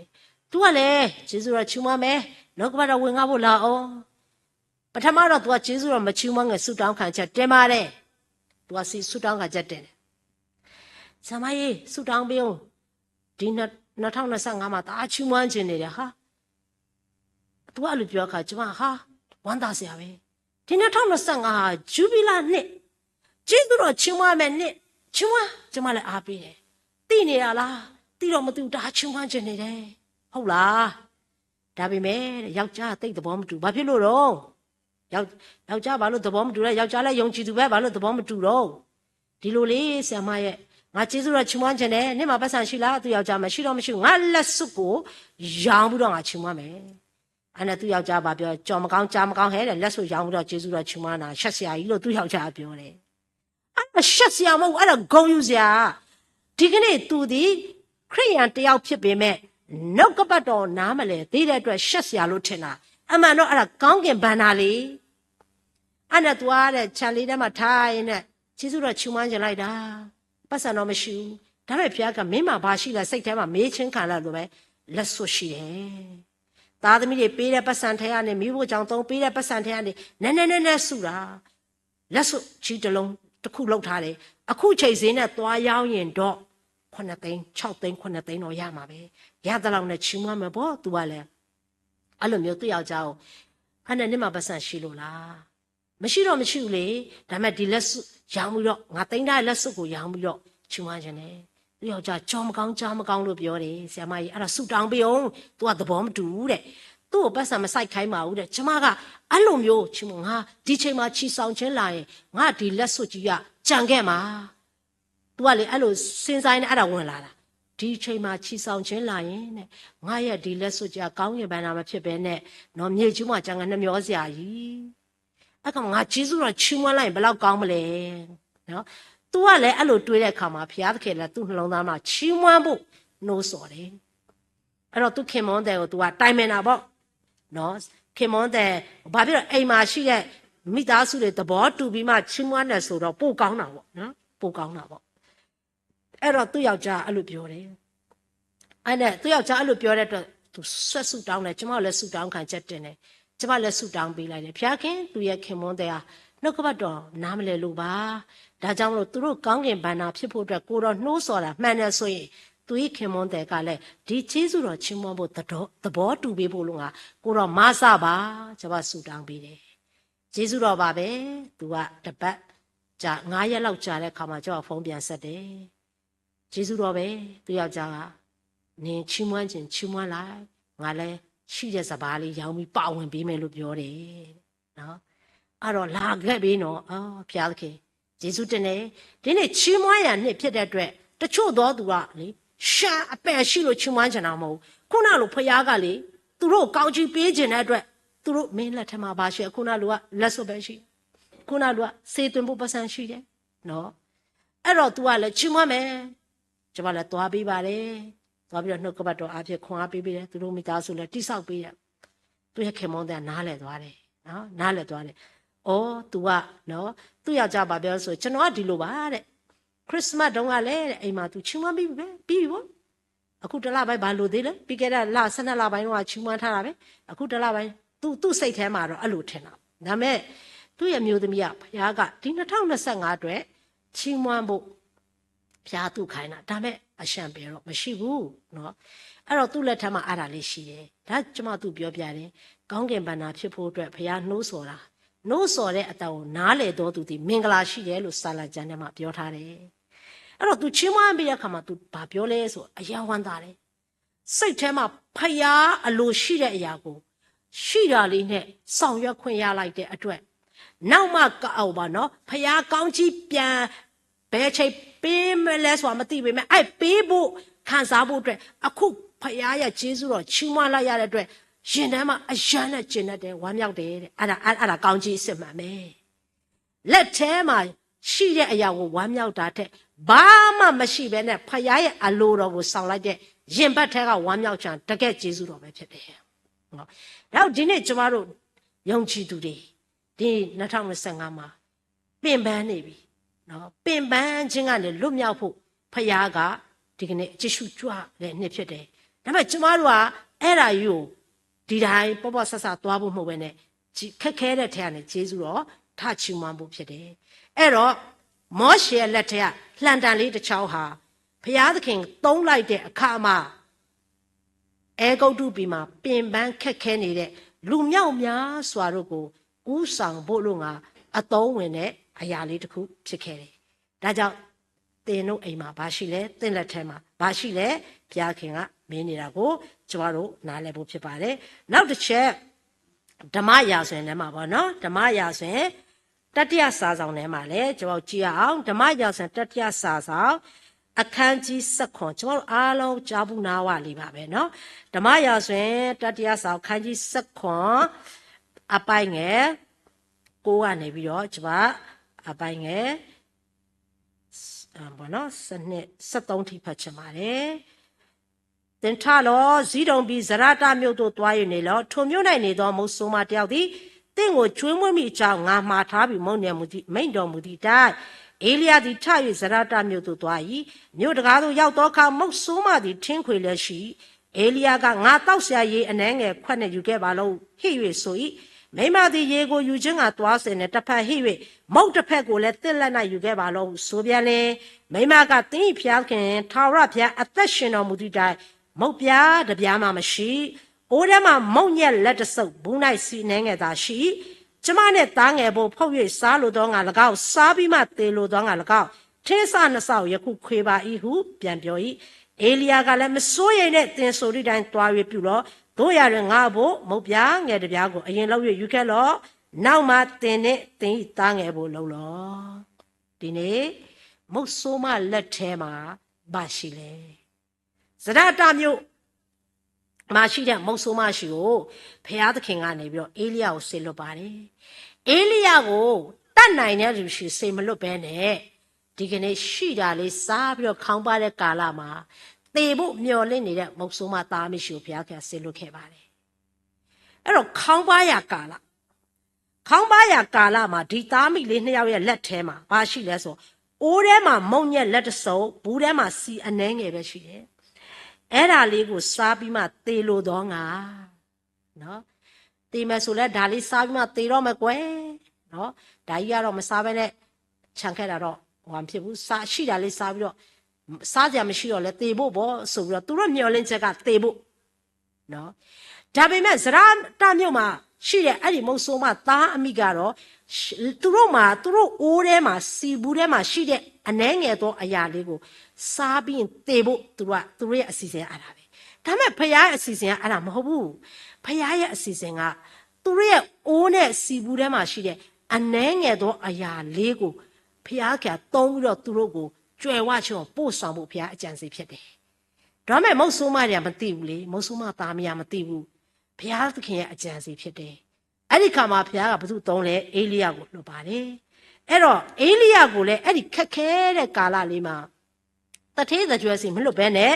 သူကလည်းကျေးဇူးတော်ချီးမွမ်းမယ်, နောက်ကဘက်တော့ဝင်ငါဖို့လာအောင်. ပထမတော့သူကကျေးဇူးတော်မချီးမွမ်းငယ်ဆုတောင်းခံချက်တင်ပါတယ်. သူကဆုတောင်းခံချက်တင်တယ်. ဆရာမကြီး, ဆုတောင်းပေးအောင်, ဒီနှစ်, နှစ်ထောင်နှစ်ဆယ့်ငါးမှာတအားချီးမွမ်းချင်နေတယ်ဟာ. သူကအဲ့လိုပြောအခါကျမဟာ, ဝမ်းသာစရာပဲ. ဒီနှစ်ထောင်နှစ်ဆယ့်ငါးဟာ ဂျူဘီလနှစ်, ကျေးဇူးတော်ချီးမွမ်းမယ်နှစ်, ချီးမွမ်း, ကျမလည်းအားပေးတယ်. သိနေတာလား, သိတော့မသိဘူး, တအားချီးမွမ်းချင်နေတယ်. ဟုတ်လား. ဒါပေမဲ့ယောက်ျားသိပ်သဘောမတူဘူး. ဘာဖြစ်လို့လဲ. ယောက်ျားဘာလို့သဘောမတူလဲ. ယောက်ျားလည်းယုံကြည်သူပဲ, ဘာလို့သဘောမတူလဲ. ဒီလိုလေဆရာမရဲ့, ငါကျေးဇူးတော်ချီးမွမ်းချင်တယ်, နင့်မှာပိုက်ဆံရှိလား. သူ့ယောက်ျားမရှိတော့မရှိဘူး, ငါလက်စွပ်ကိုရောင်းပြီးတော့ငါချီးမွမ်းမယ်. အဲ့နဲ့သူ့ယောက်ျားဘာပြော, ကြော်မကောင်းကြားမကောင်းဟဲ့, လက်စွပ်ရောင်းပြီးတော့ကျေးဇူးတော်ချီးမွမ်းတာရှက်စရာကြီးလို့သူ့ယောက်ျားကပြောတယ်. အဲ့ဒါရှက်စရာမဟုတ်ဘူး, အဲ့ဒါဂုဏ်ယူစရာ. ဒီကနေ့သူသည်ခရစ်ယာန်တစ်ယောက်ဖြစ်ပေမဲ့, နှုတ်ကပတ်တော်နားမလည်သေးတဲ့အတွက်ရှက်စရာလို့ထင်တာ. အမှန်တော့အဲ့ဒါကောင်းကင်ဘဏ္ဍာလေ. အဲ့နဲ့သူကတဲ့ ခြံလေးထဲမှာထိုင်ရင်းနဲ့ ကျေးဇူးတော်ချီးမွမ်းချင်လိုက်တာ. ပိုက်ဆံတော့မရှိဘူး. ဒါပေမဲ့ဘုရားက မင်းမှာဘာရှိလဲ စိတ်ထဲမှာမေးခြင်းခံလိုက်လို့ပဲ, လက်စွပ်ရှိတယ်. သားသမီးတွေပေးတဲ့ပိုက်ဆံထဲကနေ, မီးဖိုချောင်သုံးပေးတဲ့ပိုက်ဆံထဲကနေ နဲနဲနဲနဲစုတာ. လက်စွပ်ကြီးတစ်လုံးတစ်ခုလုပ်ထားတယ်. အခုချိန်ဈေးနဲ့သွားရောင်းရင်တော့ ခုနှစ်သိန်း, ခြောက်သိန်း, ခုနှစ်သိန်းတော့ရမှာပဲ. ရသလောက်နဲ့ချီးမွမ်းမယ်ပေါ့, သူကလည်း. အဲ့လိုမျိုးသူ့ယောက်ျားကို, အဲ့နဲ့နင့်မှာပိုက်ဆံရှိလို့လား. မရှိတော့မရှိဘူးလေ. ဒါပေမဲ့ဒီလက်စွပ်ရောင်းပြီးတော့, ငါသိမ်းထားတဲ့လက်စွပ်ကိုရောင်းပြီးတော့ချီးမွမ်းချင်တယ်. သူ့ယောက်ျားကြော်မကောင်းကြားမကောင်းလို့ပြောတယ်, ဆရာမကြီး. အဲ့ဒါဆုတောင်းပေးအောင်, သူကသဘောမတူဘူးတဲ့. သူ့ကိုပိုက်ဆံမစိုက်ခိုင်းပါဘူးတဲ့. ကျမကအဲ့လိုမျိုးချီးမွမ်း, ငါဒီချိန်မှာချီဆောင်ခြင်းလာရင်, ငါဒီလက်စွပ်ကြီးကကျန်ခဲ့မှာ. သူကလေအဲ့လိုစဉ်းစားရင်းနဲ့အဲ့ဒါဝင်လာတာ. ဒီချိန်မှာချီဆောင်ခြင်းလာရင်တဲ့, ငါရဲ့ဒီလက်စွပ်ကြီးကကောင်းကင်ဘဏ္ဍာမဖြစ်ဘဲနဲ့, နော်, မြေကြီးမှာကျန်ကနှစ်မျောစရာကြီး. အဲ့ကမှငါကျေးဇူးတော်ချီးမွမ်းလိုက်ရင်ဘယ်လောက်ကောင်းမလဲ. နော်, သူကလည်းအဲ့လိုတွေးတဲ့အခါမှာ ဘုရားသခင်လည်းသူ့နှလုံးသားမှာချီးမွမ်းဖို့နှိုးဆော်တယ်. အဲ့တော့သူခင်မွန်းသည်ကိုသူကတိုင်ပင်တာပေါ့. နော်, ခင်မွန်းသည်, ဘာဖြစ်လို့အိမ်မှာရှိတဲ့မိသားစုတွေသဘောတူပြီးမှချီးမွမ်းတယ်ဆိုတော့ပိုကောင်းတာပေါ့, နော်, ပိုကောင်းတာပေါ့. အဲ့တော့သူ့ယောက်ျားအဲ့လိုပြောတယ်. အဲ့နဲ့သူ့ယောက်ျားအဲ့လိုပြောတဲ့အတွက်သူဆက်ဆုတောင်းတယ်, ကျမတို့လည်းဆုတောင်းခံချက်တင်တယ်, ကျမလည်းဆုတောင်းပေးလိုက်တယ်. ဘုရားခင်, သူရဲ့ခင်မွန်းသည်ဟာနှုတ်ကပတ်တော်နားမလည်လို့ပါ. ဒါကြောင့်မလို့သူတို့ကောင်းကင်ဘဏ္ဍာဖြစ်ဖို့အတွက်ကိုယ်တော်နှိုးဆော်တာမှန်တယ်ဆိုရင်, သူ့ခင်မွန်းသည်ကလည်းဒီကျေးဇူးတော်ချီးမွမ်းဖို့သဘောတူပေးဖို့လို့ငါကိုယ်တော်မဆပါ. ကျမဆုတောင်းပေးတယ်. ကျေးဇူးတော်ပါပဲ. သူကတပတ်ကြာ, ငါးရက်လောက်ကြာတဲ့အခါမှာ ကျမဖုန်းပြန်ဆက်တယ်. ကျေးဇူးတော်ပဲ. သူ့ယောက်ျားက, နင်ချီးမွမ်းချင်ချီးမွမ်းလိုက်, ငါလည်းရှိတဲ့စပါးလေးရောင်းပြီးပါဝင်ပေးမယ်လို့ပြောတယ်. နော်, အဲ့တော့လာခဲ့ပြီနော်. အော်, ဘုရားသခင်, ကျေးဇူးတင်တယ်. ဒီနေ့ချီးမွမ်းရန်နေ့ဖြစ်တဲ့အတွက်, တချို့သောသူကလေ, ရှာအပယ်ရှိလို့ချီးမွမ်းချင်တာမဟုတ်ဘူး. ခုနလိုဘုရားကလေ, သူတို့ကောင်းချီးပေးချင်တဲ့အတွက် သူတို့မင်းလက်ထဲမှာ ဘာရှိလဲ။ ခုနလူက လက်စွပ်ပဲရှိတယ်။ ခုနလူက စင်သွင်းဖို့ပိုက်ဆံရှိတယ်နော်။ အဲ့တော့ သူကလည်း ချီးမွမ်းမယ်။ ကျွန်မလည်း သွားပေးပါတယ်။ သွားပြီးတော့ နှုတ်ကပတ်တော်အားဖြင့် ခွန်အားပေးပေးတယ်။ သူတို့မိသားစုလည်း တည်ဆောက်ပေးတယ်။ သူ့ရဲ့ခင်ပွန်းသင်က နားလည်သွားတယ်နော်။ နားလည်သွားတယ်။ အော် သူကနော်။ သူ့ယောက်ျား ဘာပြောလဲဆို ကျွန်တော်က ဒီလိုပါတဲ့။ Christmas တုန်းကလည်း အိမ်မှာ သူချီးမွမ်းပြီးပြီပဲ။ ပြီးပြီပေါ့။ အခုတစ်လပိုင်း ဘာလိုသေးလဲ။ ပြီးခဲ့တဲ့လ ဆယ့်နှစ်လပိုင်းတုန်းက ချီးမွမ်းထားတာပဲ။ အခုတစ်လပိုင်း သူ့ သူ့စိတ်ထဲမှာတော့ အဲ့လိုထင်တာ။ ဒါပေမဲ့ သူ့ရဲ့မျိုးသမီးက ဘုရားက ဒီနှစ်ထောင့်နှစ်ဆယ့်ငါးအတွက် ချီးမွမ်းဖို့ ဘုရားသူ့ခိုင်းတာ။ ဒါပေမဲ့ အလျှံပယ်တော့ မရှိဘူးနော်။ အဲ့တော့ သူ့လက်ထဲမှာ အဲ့ဒါလေးရှိတယ်။ ဒါ ကျွန်မ သူပြောပြတယ်။ ကောင်းကင်ဘဏ္ဍာဖြစ်ဖို့အတွက် ဘုရားနှိုးဆော်တာ။ နှိုးဆော်တဲ့အတန်ကို နားလည်သောသူသည် မင်္ဂလာရှိတယ်လို့ စာလံကျမ်းထဲမှာ ပြောထားတယ်။ အဲ့တော့ သူချီးမွမ်းပြီးတဲ့အခါမှာ သူဘာပြောလဲဆို အရမ်းဝမ်းသာတယ်။ စိတ်ထဲမှာ ဘုရားအလိုရှိတဲ့အရာကို ရှိတာလေးနဲ့ ဆောင်ရွက်ခွင့်ရလိုက်တဲ့အတွက် နောက်မှကအောင်ပါနော်။ ဘုရားကောင်းကြီးပြန် ဘယ်အချိန်ပေးမလဲဆိုတာ မသိပေမဲ့ အဲ့ပေးဖို့ ခံစားဖို့အတွက် အခုဘုရားရဲ့ကျေးဇူးတော် ချီးမွမ်းလိုက်ရတဲ့အတွက် ရင်ထဲမှာ အရမ်းနဲ့ ကျေနပ်တယ်၊ ဝမ်းမြောက်တယ်တဲ့။ အဲ့ဒါ အဲ့ဒါ ကောင်းကြီးအစစ်မှန်ပဲ။ လက်ထဲမှာရှိတဲ့အရာကို ဝမ်းမြောက်တာထက် ဘာမှမရှိဘဲနဲ့ ဘုရားရဲ့အလိုတော်ကို ဆောင်လိုက်တဲ့ ရင်ဘတ်ထဲက ဝမ်းမြောက်ခြင်း တကယ့်ကျေးဇူးတော်ပဲဖြစ်တယ်။ နော်။ ဒါကြောင့် ဒီနေ့ ကျွန်မတို့ ယုံကြည်သူတွေ ဒီနှစ်ထောင့်နှစ်ဆယ့်ငါးမှာ ပင်ပန်းနေပြီနော်။ ပင်ပန်းခြင်းကနေ လွတ်မြောက်ဖို့ ဘုရားက ဒီကနေ့ ကြည့်ရှုကြွတဲ့နေ့ဖြစ်တယ်။ ဒါပေမဲ့ ကျွန်မတို့က အဲ့ဒါကြီးကို ဒီတိုင်း ပေါ့ပေါ့ဆဆ သွားဖို့မဟုတ်ဘဲနဲ့ ခက်ခဲတဲ့ထဲကနေ ကျေးဇူးတော် ထပ်ချီးမွမ်းဖို့ဖြစ်တယ်။ အဲ့တော့ မောရှေရဲ့လက်ထဲက လှံတံလေးတစ်ချောင်းဟာ ဘုရားသခင် သုံးလိုက်တဲ့အခါမှာ အဲဂုတ္တုပြည်မှာ ပင်ပန်းခက်ခဲနေတဲ့ လူမျိုးများစွာတို့ကို ဦးဆောင်ဖို့လို့ငါ အသုံးဝင်တဲ့ အရာလေးတစ်ခု ဖြစ်ခဲ့တယ်။ ဒါကြောင့် သင်တို့အိမ်မှာ ဘာရှိလဲ။ သင့်လက်ထဲမှာ ဘာရှိလဲ။ ဘုရားခင်က မေးနေတာကို ကျွန်မတို့ နားလည်ဖို့ဖြစ်ပါတယ်။ နောက်တစ်ချက် ဓမ္မရာဇဝင်ထဲမှာပေါ့နော်။ ဓမ္မရာဇဝင် တတိယစာစောင်ထဲမှာလည်း ကျွန်မတို့ ကြည့်ရအောင်။ ဓမ္မရာဇဝင် တတိယစာစောင် အခန်းကြီးဆယ့်ခွန် ကျွန်မတို့ အားလုံး ကြားဖူးနားဝလေပါပဲနော်။ ဓမ္မရာဇဝင် တတိယစာစောင် အခန်းကြီးဆယ့်ခွန် အပိုင်းငယ် ကိုးကနေပြီးတော့ ကျွန်မ အပိုင်းငယ် ပေါ့နော် ဆယ့်နှစ် ဆယ့်သုံးထိ ဖတ်ချင်ပါတယ်။ သင်ထလော့။ ဇိဒုန်ပြည် ဇရတ္တမြို့သို့ သွား၍နေလော့။ ထိုမြို့၌နေသော မုတ်ဆိုးမတစ်ယောက်သည် သင့်ကို ကျွေးမွေးမည်အကြောင်း ငါမှာထားပြီ မိန့်တော်မူသည် မိန့်တော်မူသည်အတိုင်း၊ ဧလိယသည် ထ၍ ဇရတ္တမြို့သို့ သွား၏။ မြို့တံခါးသို့ ရောက်သောအခါ မုတ်ဆိုးမသည် ထင်းခွေလျက်ရှိ၏။ ဧလိယက ငါသောက်စရာရေ အနည်းငယ်ခွက်နှင့် ယူခဲ့ပါလော့ဟု ဟစ်၍ ဆို၏။ မိန်းမသည် ရေကိုယူခြင်းငှာ သွားစဉ်နှင့် တဖန်ဟစ်၍ မုန့်တဖဲ့ကိုလည်း သင့်လက်၌ယူခဲ့ပါလော့ဟု ဆိုပြန်လျှင်၊ မိန်းမက သင်၏ဘုရားသခင် ထာဝရဘုရား အသက်ရှင်တော်မူသည်အတိုင်း မုန့်ပြားတပြားမျှမရှိ။ အိုးထဲမှာ မုန့်ညက်လက်တစုပ်၊ ဘူး၌ဆီအနည်းငယ်သာရှိ၏။ ကျွန်မနှင့်သားငယ်အဘို့ ဖုတ်၍စားလိုသောငှာ ၎င်း၊ စားပြီးမှသေလိုသောငှာ ၎င်း၊ ထင်းစနှစ်စကို ယခုခွေပါ၏ဟု ပြန်ပြော၏။ ဧလိယကလည်း၊ မစိုးရိမ်နှင့်၊ သင်ဆိုသည့်အတိုင်း သွား၍ပြုလော့။ သို့ရာတွင် ငါ့အဘို့ မုန့်ပြားငယ်တစ်ပြားကို အရင်လုပ်၍ ယူခဲ့လော့။ နောက်မှ သင်နှင့်သင်၏သားငယ်အဘို့ လုပ်လော့။ ဒီနေ့ မုတ်ဆိုးမလက်ထဲမှာ ဘာရှိလဲ။ ဇရတ္တမြို့မှာရှိတဲ့ မုတ်ဆိုးမရှိကို ဘုရားသခင်ကနေပြီးတော့ ဧလိယကို စေလွှတ်ပါတယ်။ ဧလိယကို တတ်နိုင်တဲ့လူရှိ စေမလွှတ်ဘဲနဲ့ ဒီကနေ့ ရှိတာလေးစားပြီးတော့ ခေါင်းပါးတဲ့ကာလမှာ သေဖို့မျှော်လင့်နေတဲ့ မုတ်ဆိုးမသားအမိရှိကို ဘုရားခင်က စေလွှတ်ခဲ့ပါတယ်။ အဲ့တော့ ခေါင်းပါးရာကာလ ခေါင်းပါးရာကာလမှာ ဒီသားအမိလေးနှစ်ယောက်ရဲ့ လက်ထဲမှာ ဘာရှိလဲဆို အိုးထဲမှာ မုန့်ညက်လက်တစ်စုပ်၊ ဘူးထဲမှာ ဆီအနည်းငယ်ပဲရှိတယ်။ အဲ့ဒါလေးကို စားပြီးမှ သေလိုသောငှာ နော်။ သေမယ်ဆိုလည်း ဒါလေးစားပြီးမှ သေတော့မယ်ကွယ်။ နော်။ ဒါကြီးကတော့ မစားဘဲနဲ့ ချန်ခဲ့တာတော့ ဟိုဟာမဖြစ်ဘူး။ စား ရှိတာလေးစားပြီးတော့ စားစရာမရှိတော့လည်း သေဖို့ပေါ့ဆိုပြီးတော့ သူတို့မျှော်လင့်ချက်က သေဖို့ နော်။ ဒါပေမဲ့ ဇရတ္တမြို့မှာရှိတဲ့ အဲ့ဒီမုတ်ဆိုးမသားအမိကတော့ သူတို့မှာ သူတို့အိုးထဲမှာ ဆီဘူးထဲမှာရှိတဲ့ အနည်းငယ်သောအရာလေးကို စားပြီးရင်သေဖို့ သူတို့က သူတို့ရဲ့အစီအစဉ်က အဲ့ဒါပဲ။ ဒါပေမဲ့ ဘုရားရဲ့အစီအစဉ်က အဲ့ဒါမဟုတ်ဘူး။ ဘုရားရဲ့အစီအစဉ်က သူတို့ရဲ့အိုးနဲ့ဆီဘူးထဲမှာရှိတဲ့ အနည်းငယ်သောအရာလေးကို ဘုရားခင်က သုံးပြီးတော့ သူတို့ကို ကြွယ်ဝခြင်းကို ပို့ဆောင်ဖို့ ဘုရားအကြံစည်ဖြစ်တယ်။ ဒါပေမဲ့ မုတ်ဆိုးမတွေက မသိဘူးလေ။ မုတ်ဆိုးမသားမယား မသိဘူး။ ဘုရားသခင်ရဲ့အကြံစည်ဖြစ်တယ် အဲဒီအခါမှာ ဘုရားက ဘယ်သူသုံးလဲ? ဧလိယကို လွှတ်ပါတယ်. အဲ့တော့ ဧလိယကိုလည်း အဲ့ဒီခက်ခဲတဲ့ကာလလေးမှာ သထေးသကြွယ်ဆီ မလွှတ်ဘဲနဲ့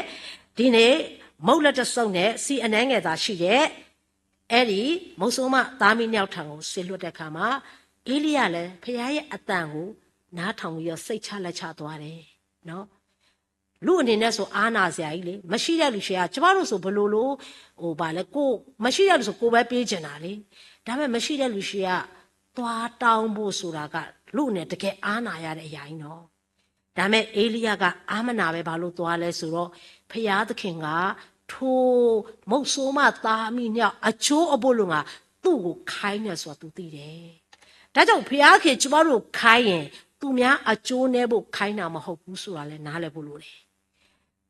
ဒီနေ့ မုန့်လက်တစ်စုပ်နဲ့ ဆီအနည်းငယ်သာရှိတဲ့ အဲ့ဒီမုတ်ဆိုးမသားမီးနှစ်ယောက်ထံကို စေလွှတ်တဲ့အခါမှာ ဧလိယလည်း ဘုရားရဲ့အသံကို နားထောင်ပြီးတော့ စိတ်ချလက်ချသွားတယ်နော်. လူအနေနဲ့ဆို အားနာစရာကြီးလေ. မရှိတဲ့လူဆီက ကျမတို့ဆို ဘယ်လိုလုပ် ဟို ဘာလဲ ကိုယ် မရှိတဲ့လူဆို ကိုယ်ပဲပေးချင်တာလေ. ဒါပေမဲ့ မရှိတဲ့လူဆီက သွားတောင်းဖို့ဆိုတာက လူအနေနဲ့ တကယ်အားနာရတဲ့အရာကြီးနော်. ဒါပေမဲ့ ဧလိယက အားမနာပဲ ဘာလို့သွားလဲဆိုတော့ ဘုရားသခင်က ထိုမုတ်ဆိုးမသားမီးနှစ်ယောက် အကျိုးအဖို့လုံငါ သူ့ကို ခိုင်းတယ်ဆိုတာ သူသိတယ်. ဒါကြောင့် ဘုရားသခင် ကျမတို့ကို ခိုင်းရင် သူများအကျိုးနည်းဖို့ ခိုင်းတာမဟုတ်ဘူးဆိုတာလည်း နားလည်ဖို့လိုတယ်.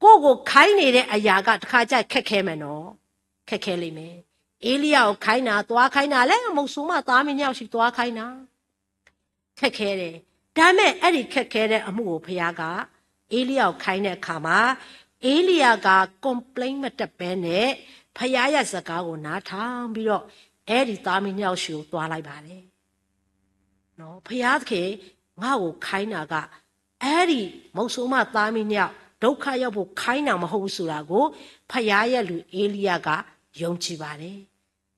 ကိုယ့်ကို ခိုင်းနေတဲ့အရာက တစ်ခါကျရင် ခက်ခဲမယ်နော်. ခက်ခဲလိမ့်မယ်. ဧလိယကို ခိုင်းတာ သွားခိုင်းတာလဲ မုတ်ဆိုးမသားမီးနှစ်ယောက်ဆီ သွားခိုင်းတာ ခက်ခဲတယ်. ဒါပေမဲ့ အဲ့ဒီခက်ခဲတဲ့အမှုကို ဘုရားက ဧလိယကို ခိုင်းတဲ့အခါမှာ ဧလိယက complain မတက်ဘဲနဲ့ ဘုရားရဲ့စကားကို နားထောင်ပြီးတော့ အဲ့ဒီသားမီးနှစ်ယောက်ဆီကို သွားလိုက်ပါတယ်နော်. ဘုရားသခင် ငါ့ကို ခိုင်းတာက အဲ့ဒီမုတ်ဆိုးမသားမီးနှစ်ယောက် ဒုက္ခရောက်ဖို့ ခိုင်းတာမဟုတ်ဘူးဆိုတာကို ဘုရားရဲ့လူ ဧလိယက ယုံကြည်ပါတယ်.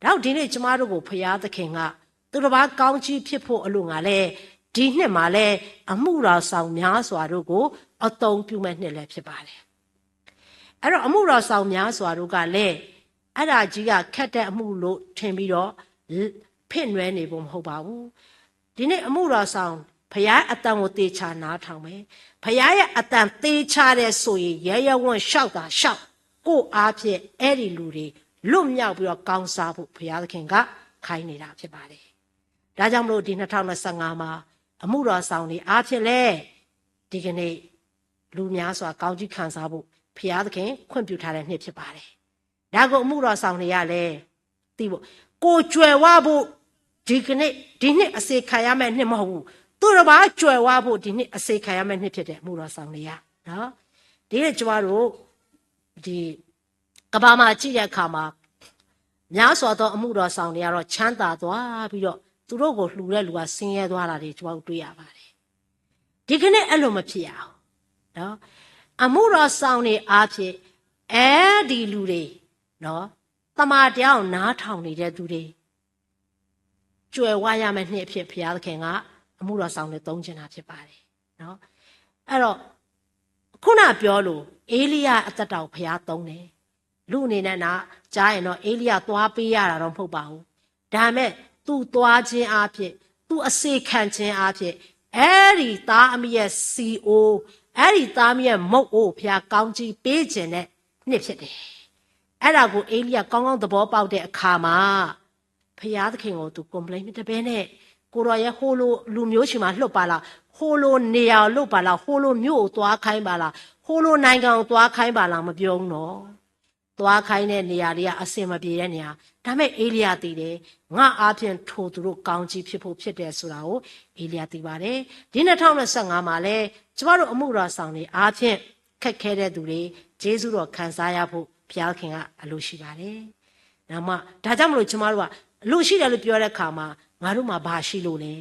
ဒါကြောင့် ဒီနေ့ ကျမတို့ကို ဘုရားသခင်က သူတစ်ပါးကောင်းကြီးဖြစ်ဖို့ အလို့ငှာလဲ ဒီနှစ်မှာလဲ အမှုတော်ဆောင်များစွာတို့ကို အသုံးပြုမဲ့နှစ်လည်း ဖြစ်ပါတယ်. အဲ့တော့ အမှုတော်ဆောင်များစွာတို့ကလဲ အဲ့ဒါကြီးက ခက်တဲ့အမှုလို့ ထင်ပြီးတော့ ဖ့နွဲနေဖို့ မဟုတ်ပါဘူး. ဒီနေ့ အမှုတော်ဆောင် ဘုရားအသံကို သေချာနားထောင်မယ်. ဘုရားရဲ့အသံ သေချာတယ်ဆိုရင် ရဲရဲဝံ့ဝံ့ လျှောက်သာလျှောက် ကိုယ့်အားဖြင့် အဲ့ဒီလူတွေ လွတ်မြောက်ပြီးတော့ ကောင်းစားဖို့ ဘုရားသခင်က ခိုင်းနေတာ ဖြစ်ပါတယ်. ဒါကြောင့်မလို့ ဒီနှစ်ထောင်နှစ်ဆယ့်ငါးမှာ အမှုတော်ဆောင်တွေအားဖြင့်လဲ ဒီကနေ့ လူများစွာ ကောင်းကြီးခံစားဖို့ ဘုရားသခင် ခွင့်ပြုထားတဲ့နှစ် ဖြစ်ပါတယ်. ဒါကို အမှုတော်ဆောင်တွေကလဲ သိဖို့ ကိုယ်ကြွယ်ဝဖို့ ဒီကနေ့ ဒီနှစ် အစေခံရမယ့်နှစ် မဟုတ်ဘူး. သူတစ်ပါးကြွယ်ဝဖို့ ဒီနှစ် အစေခံရမယ့်နှစ် ဖြစ်တယ် အမှုတော်ဆောင်တွေကနော်. ဒီနေ့ ကျမတို့ ဒီကမ္ဘာမှာ ကြည့်တဲ့အခါမှာ များစွာသော အမှုတော်ဆောင်တွေကတော့ ချမ်းသာသွားပြီးတော့ သူတို့ကို လှူတဲ့လူက ဆင်းရဲသွားတာတွေ ကျမတို့ တွေ့ရပါတယ်. ဒီကနေ့ အဲ့လိုမဖြစ်ရအောင်နော်. အမှုတော်ဆောင်တွေအားဖြင့် အဲ့ဒီလူတွေနော် သမ္မာတရားကို နားထောင်နေတဲ့သူတွေ ကြွယ်ဝရမယ့်နှစ်အဖြစ် ဘုရားသခင်က အမှုတော်ဆောင်တွေ သုံးချင်တာ ဖြစ်ပါတယ်နော်. အဲ့တော့ ခုနပြောလို့ ဧလိယအသက်တာကို ဘုရားသုံးတယ်. လူအနေနဲ့ နားကြားရင်တော့ ဧလိယ သွားပေးရတာတော့ မဟုတ်ပါဘူး. ဒါပေမဲ့ သူသွားခြင်းအားဖြင့် သူအစေခံခြင်းအားဖြင့် အဲ့ဒီသားအမိရဲ့ ဆီအိုး အဲ့ဒီသားအမိရဲ့ မုန့်အိုး ဘုရား ကောင်းကြီးပေးချင်တဲ့နှစ် ဖြစ်တယ်. အဲ့ဒါကို ဧလိယ ကောင်းကောင်းသဘောပေါက်တဲ့အခါမှာ ဘုရားသခင်ကို သူ complain မတက်ဘဲနဲ့ ကိုယ်တော်ရဲ့ ဟိုလိုလူမျိုးဆီမှာ လွှတ်ပါလား၊ ဟိုလိုနေရာကို လွှတ်ပါလား၊ ဟိုလိုမြို့ကို သွားခိုင်းပါလား၊ ဟိုလိုနိုင်ငံကို သွားခိုင်းပါလား မပြောဘူးနော်. သွားခိုင်းတဲ့နေရာတွေက အဆင်မပြေတဲ့နေရာ။ ဒါပေမဲ့ ဧလိယ သိတယ်။ ငါ့အားဖြင့် ထိုသူတို့ ကောင်းကြီးဖြစ်ဖို့ ဖြစ်တယ်ဆိုတာကို ဧလိယ သိပါတယ်. ဒီနှစ်ထောင်နှစ်ဆယ့်ငါးမှာလည်း ကျမတို့ အမှုတော်ဆောင်တွေအားဖြင့် ခက်ခဲတဲ့သူတွေ ကျေးဇူးတော်ခံစားရဖို့ ဘုရားသခင်က အလိုရှိပါတယ်. ဒါမှ ဒါကြောင့်မလို့ ကျမတို့က အလိုရှိတယ်လို့ ပြောတဲ့အခါမှာ ငါတို့မှာ ဘာရှိလို့လဲ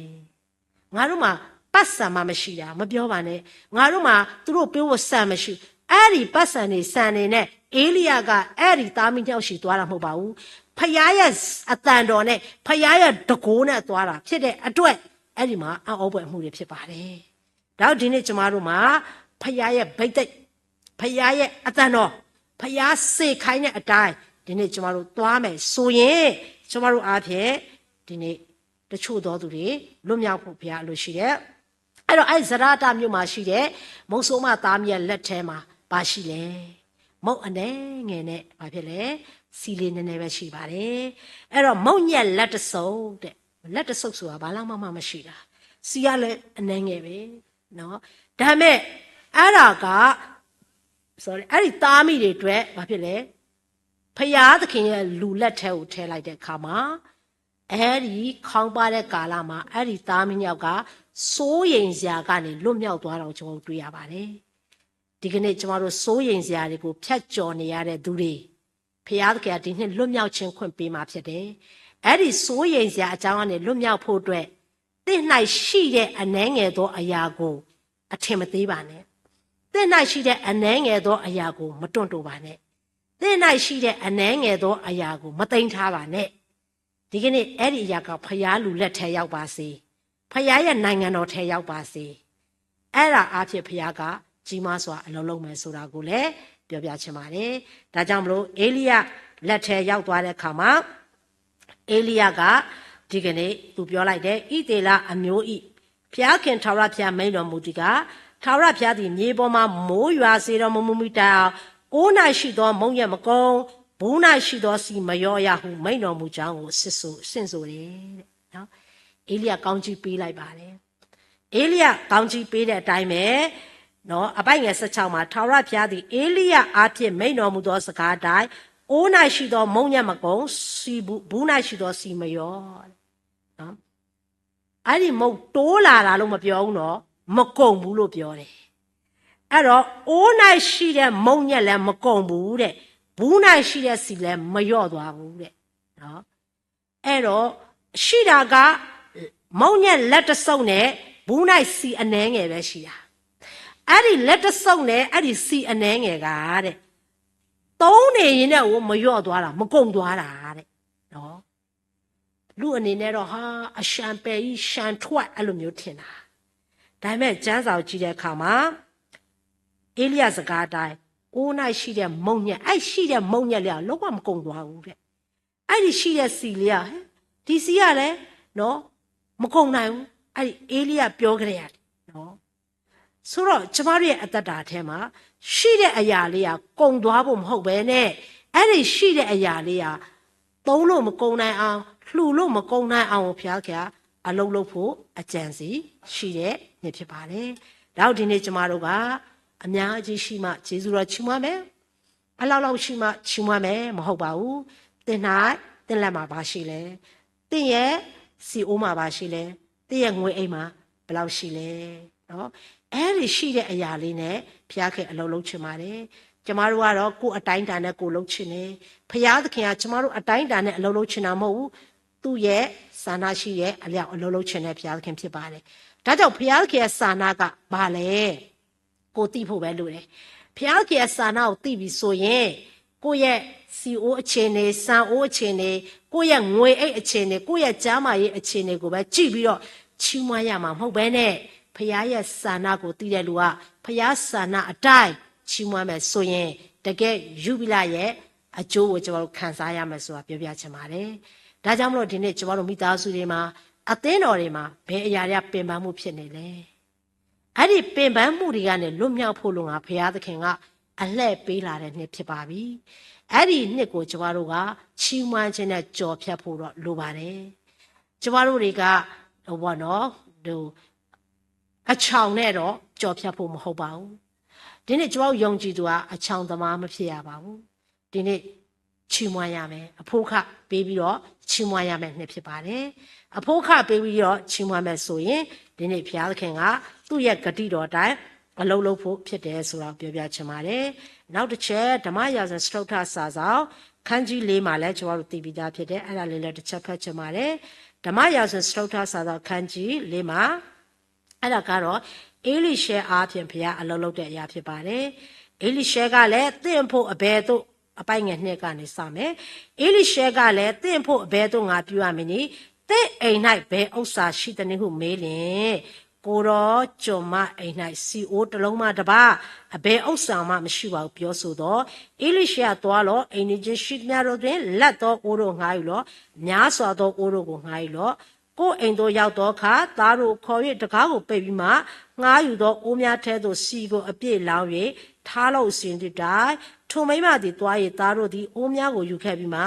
။ ငါတို့မှာ ပိုက်ဆံမှ မရှိတာ မပြောပါနဲ့. ငါတို့မှာ သူတို့ပေးဖို့ ဆန်မရှိဘူး. အဲ့ဒီပိုက်ဆံတွေ ဆန်တွေနဲ့ ဧလိယက အဲ့ဒီသားမီးနှစ်ယောက်ဆီ သွားတာ မဟုတ်ပါဘူး. ဘုရားရဲ့အသံတော်နဲ့ ဘုရားရဲ့တန်ခိုးနဲ့ သွားတာ ဖြစ်တဲ့အတွက် အဲ့ဒီမှာ အံ့ဩဖွယ်အမှုတွေ ဖြစ်ပါတယ်. ဒါကြောင့် ဒီနေ့ ကျမတို့မှာ ဘုရားရဲ့ဘိသိက် ဘုရားရဲ့အသံတော် ဘုရားစေခိုင်းတဲ့အတိုင်း ဒီနေ့ ကျမတို့ သွားမယ်ဆိုရင် ကျမတို့အားဖြင့် ဒီနေ့ တချို့သောသူတွေ လွတ်မြောက်ဖို့ ဘုရားအလိုရှိတယ်. အဲ့တော့ အဲ့ဒီ ဇရႃတမြို့မှာရှိတဲ့ မုတ်ဆိုးမသားမီးရဲ့ လက်ထဲမှာ ဘာရှိလဲ။ မုန့်အနည်းငယ်နဲ့ ဘာဖြစ်လဲ။ ဆီလေးနည်းနည်းပဲ ရှိပါတယ်. အဲ့တော့ မုန့်ညက်လက်တစ်စုပ်တဲ့ လက်တစ်စုပ်ဆိုတာ ဘာလောက်မှ မှ မရှိတာ။ ဆီကလည်း အနည်းငယ်ပဲနော်. ဒါပေမဲ့ အဲ့ဒါက sorry အဲ့ဒီသားအမိတွေအတွက် ဘာဖြစ်လဲ။ ဘုရားသခင်ရဲ့ လူလက်ထဲကို ထည့်လိုက်တဲ့အခါမှာ အဲ့ဒီခေါင်းပါတဲ့ကာလမှာ အဲ့ဒီသားမီးနှစ်ယောက်က စိုးရိမ်စရာကနေ လွတ်မြောက်သွားတာကို ကျွန်တော်တို့ တွေ့ရပါတယ်. ဒီကနေ့ ကျွန်တော်တို့ စိုးရိမ်စရာတွေကို ဖြတ်ကျော်နေရတဲ့သူတွေ ဘုရားသခင်က ဒီနှစ် လွတ်မြောက်ခြင်း ခွင့်ပေးမှာ ဖြစ်တယ်. အဲ့ဒီစိုးရိမ်စရာအကြောင်းကနေလွတ်မြောက်ဖို့အတွက် သင့်၌ရှိတဲ့အနည်းငယ်သောအရာကို အထင်မသေးပါနဲ့. သင့်၌ရှိတဲ့အနည်းငယ်သောအရာကို မတွန့်တိုပါနဲ့. သင့်၌ရှိတဲ့အနည်းငယ်သောအရာကို မသိမ်းထားပါနဲ့. ဒီကနေ့ အဲ့ဒီအရာက ဘုရားလူလက်ထဲရောက်ပါစေ။ ဘုရားရဲ့နိုင်ငံတော်ထဲရောက်ပါစေ။ အဲ့ဒါအားဖြင့် ဘုရားက ကြီးမားစွာ အလုပ်လုပ်မယ်ဆိုတာကိုလည်း ပြောပြချင်ပါတယ်။ ဒါကြောင့်မလို့ ဧလိယလက်ထဲရောက်သွားတဲ့အခါမှာ ဧလိယက ဒီကနေ့ သူပြောလိုက်တယ်။ ဣသရေလအမျိုး၏ ဘုရားခင်ထာဝရဘုရားမိန့်တော်မူသည်ကား၊ ထာဝရဘုရားသည် မြေပေါ်မှာ မိုဃ်းရွာစေတော်မမူမှီတိုင်အောင်၊ အိၣ်၌ရှိသောမုန့်ညက်မကုန်၊ ဘူး၌ရှိသောဆီမလျော့ရဟု မိန့်တော်မူကြောင်းကို ဆင့်ဆိုဆင့်ဆိုတယ်တဲ့။ နော်။ ဧလိယကောင်းကြီးပေးလိုက်ပါတယ်။ ဧလိယကောင်းကြီးပေးတဲ့အတိုင်းပဲနော်။ အပိုဒ်ငယ်ဆယ့်ခြောက်မှာ ထာဝရဘုရားသည် ဧလိယအားဖြင့် မိန့်တော်မူသောစကားအတိုင်း၊ အိုး၌ရှိသောမုန့်ညက်မကုန်၊ ဆီဘူး၊ ဘူး၌ရှိသောဆီမလျော့။ နော်။ အဲ့ဒီမုန့်တိုးလာတာလို့မပြောဘူးနော်။ မကုန်ဘူးလို့ပြောတယ်။ အဲ့တော့ အိုး၌ရှိတဲ့မုန့်ညက်လည်းမကုန်ဘူးတဲ့။ ဘူး၌ရှိတဲ့ဆီလည်းမလျော့သွားဘူးတဲ့။ နော်။ အဲ့တော့ ရှိတာက မုန့်ညက်လက်တစ်စုပ်နဲ့ ဘူး၌ဆီအနည်းငယ်ပဲရှိတာ။ အဲ့ဒီလက်တစ်စုပ်နဲ့ အဲ့ဒီဆီအနည်းငယ်ကတဲ့ သုံးနေရင်နဲ့ မလျော့သွားတာ မကုန်သွားတာတဲ့နော်။ လူအနေနဲ့တော့ ဟာ အလျှံပယ်ကြီး လျှံထွက် အဲ့လိုမျိုးထင်တာ။ ဒါပေမဲ့ ကျမ်းစာကိုကြည့်တဲ့အခါမှာ ဧလိယစကားအတိုင်း အိုး၌ရှိတဲ့မုန့်ညက် အဲ့ရှိတဲ့မုန့်ညက်လေးက လုံးဝမကုန်သွားဘူးတဲ့။ အဲ့ဒီရှိတဲ့ဆီလေးက ဟဲ ဒီဆီကလည်းနော် မကုန်နိုင်ဘူး။ အဲ့ဒီဧလိယပြောကလေးကနော်။ ဆိုတော့ ကျမတို့ရဲ့အသက်တာထဲမှာ ရှိတဲ့အရာလေးက ကုန်သွားဖို့မဟုတ်ဘဲနဲ့ အဲ့ဒီရှိတဲ့အရာလေးက သုံးလို့မကုန်နိုင်အောင် လှူလို့မကုန်နိုင်အောင် ဘုရားခင်ကအလုပ်လုပ်ဖို့အကြံစီရှိတဲ့နေ့ဖြစ်ပါတယ်။ ဒါကြောင့်ဒီနေ့ကျမတို့က အများကြီးရှိမှကျေးဇူးတော်ချီးမွမ်းမယ်။ အလောက်လောက်ရှိမှချီးမွမ်းမယ်မဟုတ်ပါဘူး။ သင်၌သင့်လက်မှာဘာရှိလဲ။ သင့်ရဲ့ဆီအိုးမှာဘာရှိလဲ။ သင့်ရဲ့ငွေအိတ်မှာဘယ်လောက်ရှိလဲနော်။ အဲ့ဒီရှိတဲ့အရာလေးနဲ့ဘုရားခင်အလုပ်လုပ်ချင်ပါတယ်။ ကျမတို့ကတော့ကိုယ့်အတိုင်းအတာနဲ့ကိုယ်လုပ်ချင်တယ်။ ဘုရားသခင်ကကျမတို့အတိုင်းအတာနဲ့အလုပ်လုပ်ချင်တာမဟုတ်ဘူး။ သူ့ရဲ့ဆန္ဒရှိတဲ့အလျောက်အလုပ်လုပ်ချင်တဲ့ဘုရားသခင်ဖြစ်ပါတယ်။ ဒါကြောင့်ဘုရားသခင်ရဲ့ဆန္ဒကဘာလဲ။ ကိုသိဖို့ပဲလိုတယ်။ ဘုရားသခင်အဆန္ဒကိုသိပြီဆိုရင် ကိုယ့်ရဲ့ဆီအိုးအခြေအနေ၊ ဆန်အိုးအခြေအနေ၊ ကိုယ့်ရဲ့ငွေအိတ်အခြေအနေ၊ ကိုယ့်ရဲ့ကျန်းမာရေးအခြေအနေကိုပဲကြည့်ပြီးတော့ချီးမွမ်းရမှာမဟုတ်ဘဲနဲ့ ဘုရားရဲ့ဆန္ဒကိုသိတဲ့လူက ဘုရားဆန္ဒအတိုင်းချီးမွမ်းမယ်ဆိုရင် တကယ့်ယူဘိလရဲ့အကျိုးကိုကျွန်တော်တို့ခံစားရမယ်ဆိုတာပြောပြချင်ပါတယ်။ ဒါကြောင့်မလို့ဒီနေ့ကျွန်တော်တို့မိသားစုတွေမှာ အသင်းတော်တွေမှာ ဘယ်အရာတွေကပင်ပန်းမှုဖြစ်နေလဲ။ အဲ့ဒီပင်ပန်းမှုတွေကနေလွတ်မြောက်ဖို့လူငါဘုရားသခင်ကအလှည့်ပေးလာတဲ့နှစ်ဖြစ်ပါပြီ။ အဲ့ဒီနှစ်ကိုကျမတို့ကချီးမွမ်းခြင်းနဲ့ကျော်ဖြတ်ဖို့တော့လိုပါတယ်။ ကျမတို့တွေကဘောနော်ဒိုအချောင်နဲ့တော့ကျော်ဖြတ်ဖို့မဟုတ်ပါဘူး။ ဒီနေ့ကျမတို့ယုံကြည်သူကအချောင်သမားမဖြစ်ရပါဘူး။ ဒီနေ့ချီးမွမ်းရမယ်။ အဖိခပေးပြီးတော့ချီးမွမ်းရမယ်နှစ်ဖြစ်ပါတယ်။ အဖိခပေးပြီးတော့ချီးမွမ်းမယ်ဆိုရင်ဒီနေ့ဘုရားသခင်ကသူ့ရဲ့ဂတိတော်အတိုင်းအလုပ်လုပ်ဖို့ဖြစ်တယ်ဆိုတာကိုပြောပြချင်ပါတယ်။ နောက်တစ်ချက်ဓမ္မရာဇဝင်စတုတ္ထစာစောင်ခန်းကြီးလေးမှာလည်းကျွန်တော်တို့သိပြီးသားဖြစ်တယ်။ အဲ့ဒါလေးလည်းတစ်ချက်ဖတ်ချင်ပါတယ်။ ဓမ္မရာဇဝင်စတုတ္ထစာစောင်ခန်းကြီးလေးမှာ အဲ့ဒါကတော့ဧလိရှဲအားဖြင့်ဘုရားအလုပ်လုပ်တဲ့အရာဖြစ်ပါတယ်။ ဧလိရှဲကလည်းသင့်အဖို့အဘယ်သို့အပိုဒ်ငယ်နှစ်ကနေစမယ်။ ဧလိရှဲကလည်းသင့်အဖို့အဘယ်သို့ငါပြုရမည်နည်း။ သင့်အိမ်၌ဘယ်ဥစ္စာရှိသနည်းဟုမေးလျှင်ကိုယ်တော်ကျွန်မအိမ်၌ဆီအိုးတစ်လုံးမှတပါးအဘယ်ဥစ္စာမှမရှိပါဟုပြောဆိုသော်ဧလိရှဲကသွားလော့။ အိမ်နီးချင်းရှိသမျှတို့တွင်လတ်သောအိုးတို့ငှားယူလော့။ များစွာသောအိုးတို့ကိုငှားယူလော့။ ကိုယ်အိမ်သို့ရောက်သောအခါသားတို့ကိုခေါ်၍တံခါးကိုပိတ်ပြီးမှငှားယူသောအိုးများထဲသို့ဆီကိုအပြည့်လောင်း၍ထားလော့ဟုစီရင်သည့်တိုင်ထိုမိန်းမသည်သွား၍သားတို့သည်အိုးများကိုယူခဲ့ပြီးမှ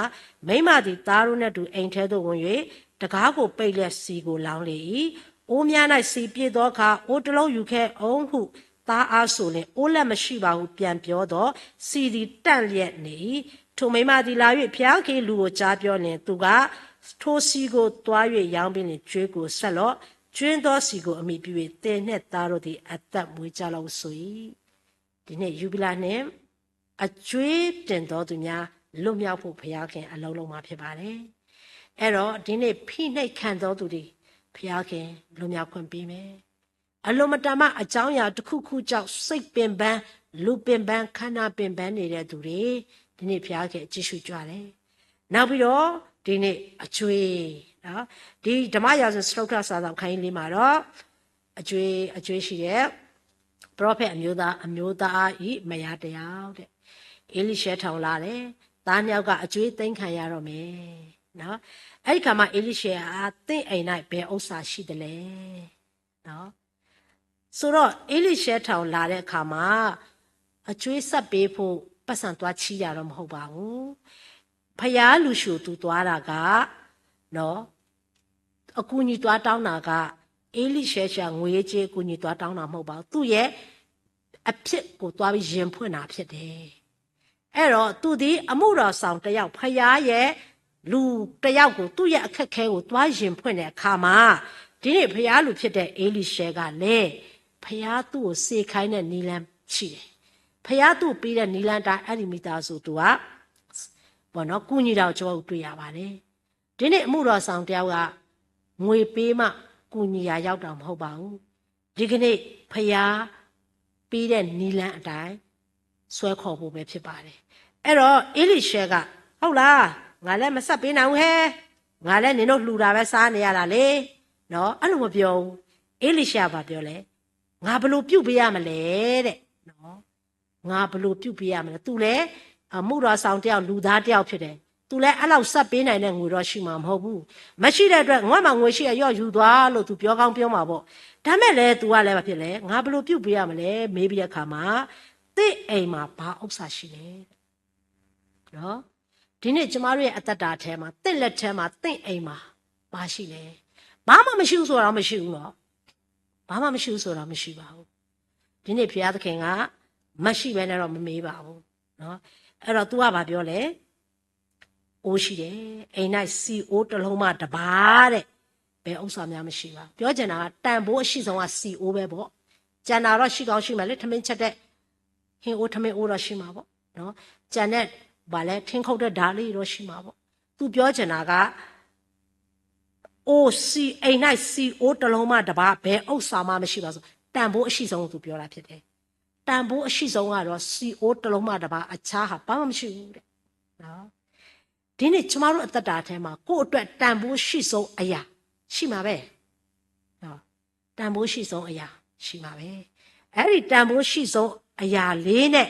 မိန်းမသည်သားတို့နှင့်တူအိမ်ထဲသို့ဝင်၍တံခါးကိုပိတ်လျက်ဆီကိုလောင်းလေ၏။ အိုးများ၌ဆီပြည့်သောအခါအိုးတစ်လုံးယူခဲ့ဦးဟုသားအားဆိုလျှင်အိုးလက်မရှိပါဟုပြန်ပြောသော်ဆီသည်တန့်လျက်နေ၏။ ထိုမိန်းမသည်လာ၍ဘုရားသခင်လူကိုကြားပြောလျှင်သူကထိုဆီကိုသွား၍ရောင်းပြီးလျှင်ကြွေးကိုဆက်လော့။ ကြွင်းသောဆီကိုအမှီပြု၍သင်နှင့်သားတို့သည်အသက်မွေးကြလော့ဟုဆို၏။ ဒီနေ့ယူဘိလနှင့်အကြွေးတင်သောသူများလွတ်မြောက်ဖို့ဘုရားခင်အလုံးလုံးမှာဖြစ်ပါတယ်။ အဲၣ်ဒိးဒ်န့ၣ် ဖိနှိပ်ခံရသူတွေ ဘုရားခင်လွတ်မြောက်ခွင့်ပေးမယ်. အလွန်မတန်မှ အကြောင်းအရာတစ်ခုခုကြောင့် စိတ်ပင်ပန်း၊ လူပင်ပန်း၊ ခန္ဓာပင်ပန်းနေတဲ့သူတွေ ဒီနေ့ဘုရားခင်ကြည့်ရှုကြွားတယ်. နောက်ပြီးတော့ ဒီနေ့အကြွေးနော်, ဒီဓမ္မရာဇဝင်စတုတ္ထစာစောင်ခန်းကြီးလေးမှာတော့ အကြွေးအကြွေးရှိတယ်. ပရောဖက်အမျိုးသားအမျိုးသားအံၤမယားတစ်ယောက်တဲ့, ဧလိရှဲထောင်လာတယ်. သားနှစ်ယောက်ကအကြွေးသိမ်းခံရတော့မယ်နော်. အဲ့ဒီခါမှာဧလိရှဲက သင့်အိမ်၌ဘယ်ဥစ္စာရှိသလဲနော်. ဆိုတော့ ဧလိရှဲထောင်လာတဲ့အခါမှာ အကြွေးဆက်ပေးဖို့ပတ်စံသွားချီးရတော့မဟုတ်ပါဘူး. ဖယားလူရှူသူသွားတာကနော်, အကူအညီသွားတောင်းတာက ဧလိရှဲရှာငွေကြေးအကူအညီသွားတောင်းတာမဟုတ်ပါဘူး. သူ့ရဲ့အဖြစ်ကိုသွားပြီးရင်ဖွင့်တာဖြစ်တယ်. အဲ့တော့သူသည်အမှုတော်ဆောင်တစ်ယောက်, ဖယားရဲ့လူတစ်ယောက်ကို, သူ့ရဲ့အခက်အခဲကိုသွားရင်ဖွင့်တဲ့အခါမှာ, ဒီနေ့ဖယားလူဖြစ်တဲ့ဧလိရှဲကလည်း ဖယားသူ့ကိုစေခိုင်းတဲ့နည်းလမ်းရှိတယ်. ဖယားသူ့ကိုပေးတဲ့နည်းလမ်းတိုင်း အဲ့ဒီမိသားစုသူက ပေါ့နော်, ကူညီတာကိုကျွန်တော်တို့တွေ့ရပါတယ်. ဒီနေ့အမှုတော်ဆောင်တစ်ယောက်က ငွေပေးမှကူညီရာရောက်တာမဟုတ်ပါဘူး. ဒီကနေ့ဖယားပေးတဲ့နည်းလမ်းအတိုင်းဆွဲခေါ်ဖို့ပဲဖြစ်ပါတယ်. အဲ့တော့ဧလိရှဲက ဟုတ်လား, ငါလည်းမဆက်ပေးနိုင်ဘူးဟဲ, ငါလည်းနင်တို့လှူတာပဲစားနေရတာလေနော်, အဲ့လိုမပြောဘူး. ဧလိရှဲကဘာပြောလဲ, ငါဘယ်လိုပြုတ်ပေးရမလဲတဲ့နော်. ငါဘယ်လိုပြုတ်ပေးရမလဲ. သူလည်းအမှုတော်ဆောင်တစ်ယောက်, လူသားတစ်ယောက်ဖြစ်တယ်. သူလည်းအဲ့လောက်ဆက်ပေးနိုင်တဲ့ငွေတော့ရှိမှာမဟုတ်ဘူး. မရှိတဲ့အတွက် ငါ့မှာငွေရှိအလျော့ယူသွားလို့သူပြောကောင်းပြောမှာပေါ့. ဒါမဲ့လည်းသူကလည်းဘာဖြစ်လဲ, ငါဘယ်လိုပြုတ်ပေးရမလဲမေးပြီးတဲ့အခါမှာ, သင့်အိမ်မှာဘာဥစ္စာရှိလဲနော်. ဒီနေ့ကျမတို့ရဲ့အသက်တာထဲမှာ, သင့်လက်ထဲမှာ, သင့်အိမ်မှာဘာရှိလဲ. ဘာမှမရှိဘူးဆိုတာတော့မရှိဘူးနော်. ဘာမှမရှိဘူးဆိုတာမရှိပါဘူး. ဒီနေ့ဘုရားသခင်က မရှိဘဲနဲ့တော့မမေးပါဘူးနော်. အဲ့တော့သူကဘာပြောလဲ, အိုးရှိတယ်, အိမ်၌ဆီအိုးတစ်လုံးမှတပါတဲ့, ဘယ်ဥစ္စာမှမရှိပါဘူး. ပြောချင်တာက တန်ဖိုးအရှိဆုံးကဆီအိုးပဲပေါ့. ကျန်တာတော့ရှိကောင်းရှိမယ်လေ, ထမင်းချက်တဲ့ဟင်းအိုး, ထမင်းအိုးတော့ရှိမှာပေါ့နော်. ကျန်တဲ့ဘာလဲ, ထင်းခုတ်တဲ့ဓာတ်လေးတော့ရှိမှာပေါ့. သူပြောချင်တာက အိုး, ဆီ, အိမ်၌ဆီအိုးတစ်လုံးမှတပါ ဘယ်ဥစ္စာမှမရှိပါဘူးဆို, တန်ဖိုးအရှိဆုံးကိုသူပြောတာဖြစ်တယ်. တန်ဖိုးအရှိဆုံးကတော့ဆီအိုးတစ်လုံးမှတပါ အခြားဟာဘာမှမရှိဘူးတဲ့နော်. ဒီနေ့ကျမတို့အသက်တာထဲမှာ ကိုယ့်အတွက်တန်ဖိုးရှိဆုံးအရာရှိမှာပဲနော်. တန်ဖိုးရှိဆုံးအရာရှိမှာပဲ. အဲ့ဒီတန်ဖိုးရှိဆုံးအရာလေးနဲ့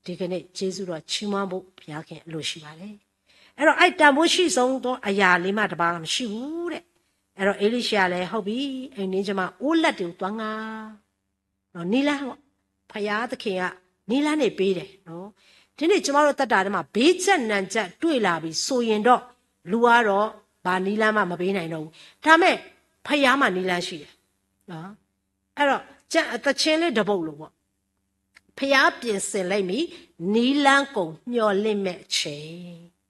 ဒီကနေ့ကျေးဇူးတော်ချီးမွမ်းဖို့ဘုရားခင်အလိုရှိပါတယ်. အဲ့တော့အဲ့တန်ဖိုးရှိဆုံးသောအရာလေးမှတပါမရှိဘူးတဲ့. အဲ့တော့ဧလိရှဲကလည်း ဟုတ်ပြီ, အိမ်နီးချင်းမှာအိုးလက်တွေကိုသွားငှားနော်, နည်းလမ်းပေါ့, ဘုရားသခင်ကနည်းလမ်းတွေပေးတယ်နော်. ဒီနေ့ကျမတို့အသက်တာထဲမှာ ဘေးကျပ်နံကျပ်တွေ့လာပြီဆိုရင်တော့ လူကတော့ဘာနည်းလမ်းမှမပေးနိုင်တော့ဘူး. ဒါမဲ့ဘုရားမှာနည်းလမ်းရှိတယ်နော်. အဲ့တော့ကျသီချင်းလေးတစ်ပုဒ်လိုပေါ့, ဘုရားပြင်ဆင်လိုက်မည်, နည်းလမ်းကုန်မျှော်လင့်မဲ့အချိန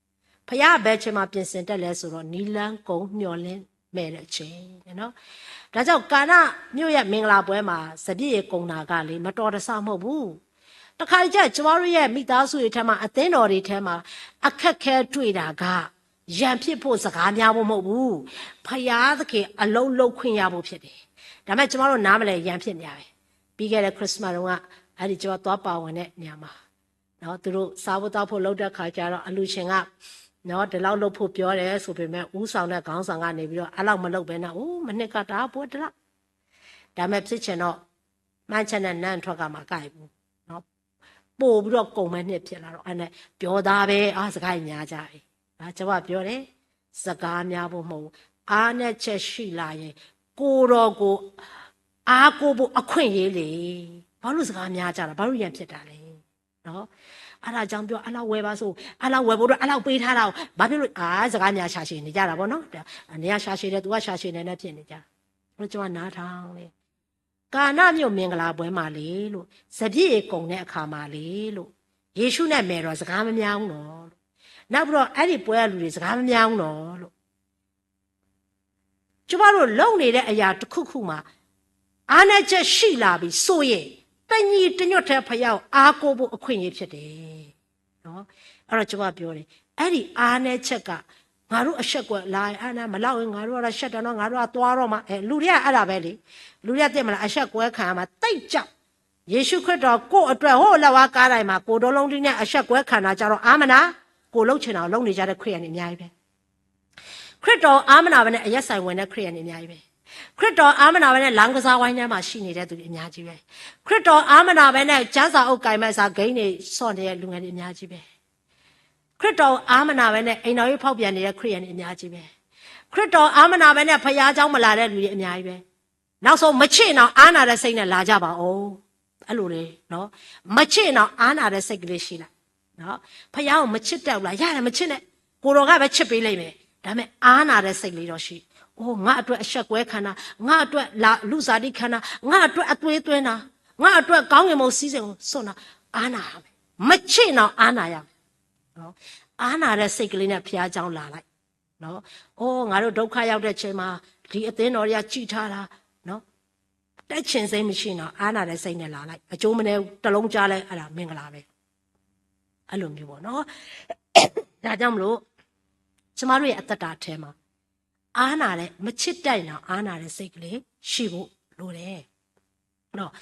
်. ဘုရားကဘယ်အချိန်မှာပြင်ဆင်တတ်လဲဆိုတော့ နည်းလမ်းကုန်မျှော်လင့်မဲ့တဲ့အချိန်နော်. ဒါကြောင့်ကာနမြို့ရဲ့မင်္ဂလာပွဲမှာစပျစ်ရည်ကုန်တာကလေ မတော်တဆမဟုတ်ဘူး. တခါတလေကျရင် ကျမတို့ရဲ့မိသားစုတွေထဲမှာ, အသင်းတော်တွေထဲမှာ အခက်အခဲတွေ့တာက ရန်ဖြစ်ဖို့, စကားများဖို့မဟုတ်ဘူး. ဘုရားသခင်အလုပ်လုပ်ခွင့်ရဖို့ဖြစ်တယ်. ဒါပေမဲ့ကျမတို့နားမလည်, ရန်ဖြစ်နေရတယ်. ပြီးခဲ့တဲ့ Christmas တုန်းက အဲ့ဒီကျမသွားပါဝင်တဲ့နေရာမှာနော်, သူတို့စားဖို့သောက်ဖို့လုပ်တဲ့အခါကျတော့ အလှူရှင်ကနော်, ဒီလောက်လုပ်ဖို့ပြောတယ်ဆိုပေမဲ့ ဦးဆောင်တဲ့ခေါင်းဆောင်ကနေပြီးတော့ အဲ့လောက်မလုပ်ဘဲနဲ့, အိုး, မနှစ်ကတည်းကပွဲတစ်လောက်, ဒါပေမဲ့ဖြစ်ချင်တော့ မှန်းချက်နဲ့နန်းထွက်ကမှာကိုက်ဘူးနော်. ပို့ပြီးတော့ကုန်မဲ့နှစ်ဖြစ်လာတော့, အဲ့နဲ့ပြောသားပဲ, အာ, စကားကြီးများကြပြီနော်. ကျမပြောတယ်, စကားများဖို့မဟုတ်ဘူး. အားနည်းချက်ရှိလာရင် ကိုယ်တော်ကိုအားကိုးဖို့အခွင့်အရေးလေ. ဘာလို့စကားများကြတာ, ဘာလို့ရန်ဖြစ်တာလဲနော်. အဲ့ဒါကြောင့်ပြော, အဲ့လောက်ဝယ်ပါဆို, အဲ့လောက်ဝယ်ဖို့တော့အဲ့လောက်ပေးထားတာကို ဘာဖြစ်လို့, အာ, စကားများရှာရှည်နေကြတာပေါ့နော်. နေရာရှာရှည်တယ်, သူကရှာရှည်နေနဲ့ဖြစ်နေကြတာ. ကျွန်မနားထောင်လေ, ကာနမြို့မင်္ဂလာပွဲမှာလေလို့, စပျစ်ရည်ကုန်တဲ့အခါမှာလေလို့, ယေရှုနဲ့မယ်တော်စကားမများဘူးနော်လို့. နောက်ပြီးတော့အဲ့ဒီပွဲကလူတွေစကားမများဘူးနော်လို့. ကျမတို့လုပ်နေတဲ့အရာတစ်ခုခုမှာ အားနည်းချက်ရှိလာပြီဆိုရင်, တညီတညွတ်ထဲဖယားကိုအားကိုးဖို့အခွင့်အရေးဖြစ်တယ်နော်. အဲ့တော့ကျမပြောတယ်, အဲ့ဒီအားနည်းချက်က ငါတို့အရှက်ကွယ် လာ အဲ မလောက်ရင် ငါတို့ကတော့ ရှက်တယ်နော် ငါတို့က သွားတော့မှာ အဲ လူတွေက အဲဒါပဲလေ လူတွေက သိမလား အရှက်ကွဲခံရမှာ သိပ်ကြောက် ယေရှုခရစ်တော် ကိုယ့်အတွက် ဟိုး လက်ဝါးကါတိုင်မှာ ကိုယ်တစ်လုံးတည်းနဲ့ အရှက်ကွဲခံတာကြတော့ အားမနာ ကိုယ်လုပ်ချင်တာကို လုပ်နေကြတဲ့ ခရစ်ယာန်တွေ အများကြီးပဲ ခရစ်တော်အားမနာဘဲနဲ့ အရက်ဆိုင်ဝင်တဲ့ ခရစ်ယာန်တွေ အများကြီးပဲ ခရစ်တော်အားမနာဘဲနဲ့ လောင်းကစားဝိုင်းထဲမှာ ရှိနေတဲ့သူတွေ အများကြီးပဲ ခရစ်တော်အားမနာဘဲနဲ့ ကျမ်းစာအုပ်ကိုင်မဲ့စာ ဂိမ်းတွေ ဆော့နေတဲ့ လူငယ်တွေ အများကြီးပဲ ခရစ်တော်ကို အားမနာဘဲနဲ့ အိမ်ထောင်ရေး ဖောက်ပြန်နေတဲ့ ခရစ်ယာန်တွေ အများကြီးပဲ ခရစ်တော်အားမနာဘဲနဲ့ ဘုရားကျောင်း မလာတဲ့လူတွေ အများကြီးပဲ နောက်ဆုံး မချစ်ရင်တောင် အားနာတဲ့စိတ်နဲ့ လာကြပါဦး အဲလိုလေနော် မချစ်ရင်တောင် အားနာတဲ့စိတ်ကလေး ရှိလာနော် ဘုရားကို မချစ်တတ်ဘူးလား ရတယ် မချစ်နဲ့ ကိုယ်တော်ကပဲ ချစ်ပေးလိမ့်မယ် ဒါပေမဲ့ အားနာတဲ့စိတ်လေးတော့ ရှိ အိုး ငါအတွက် အရှက်ကွဲခံတာ ငါအတွက် လူစားဒိခံတာ ငါအတွက် အသွေးသွင်းတာ ငါအတွက် ကောင်းကင်ဘုံ စည်းစိမ်ကို စွန့်တာ အားနာရမယ် မချစ်ရင်တောင် အားနာရမယ်နော် အားနာတဲ့စိတ်ကလေးနဲ့ ဘုရားကျောင်း လာလိုက်နော် အိုး ငါတို့ ဒုက္ခရောက်တဲ့အချိန်မှာ ဒီအသင်းတော်တွေက ကြည့်ထားတာနော် တက်ချင်စိတ်မရှိနော် အားနာတဲ့စိတ်နဲ့ လာလိုက် အကျိုးမနည်းဘူး တစ်လုံးကြားလဲ အဲ့ဒါ မင်္ဂလာပဲ အဲ့လိုမျိုးပေါ့နော် ဒါကြောင့်မလို့ ကျမတို့ရဲ့ အသက်တာထဲမှာ အားနာတဲ့ မချစ်တတ်ရင်တောင် အားနာတဲ့စိတ်ကလေး ရှိဖို့လိုတယ်နော်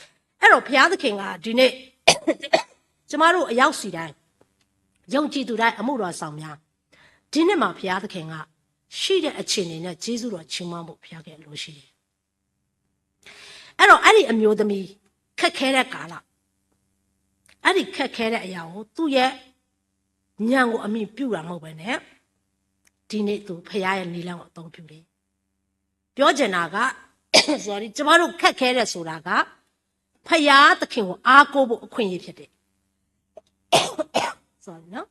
အဲ့တော့ ဘုရားသခင်က ဒီနေ့ ကျမတို့ အရောက်စီတိုင်း ယုံကြည်သူတိုင်း အမှုတော်ဆောင်များ ဒီနေ့မှာ ဘုရားသခင်က ရှိတဲ့အခြေအနေနဲ့ ကျေးဇူးတော်ချီးမွမ်းဖို့ ဘုရားသခင် အလိုရှိတယ် အဲ့တော့ အဲ့ဒီအမျိုးသမီး ခက်ခဲတဲ့ကာလ အဲ့ဒီခက်ခဲတဲ့အရာကို သူ့ရဲ့ ဉာဏ်ကို အမှီပြုတာ မဟုတ်ဘဲနဲ့ ဒီနေ့ သူ ဘုရားရဲ့ နည်းလမ်းကို အသုံးပြုတယ် ပြောချင်တာက sorry ကျမတို့ ခက်ခဲတယ်ဆိုတာက ဘုရားသခင်ကို အားကိုးဖို့ အခွင့်အရေး ဖြစ်တယ် sorry နော်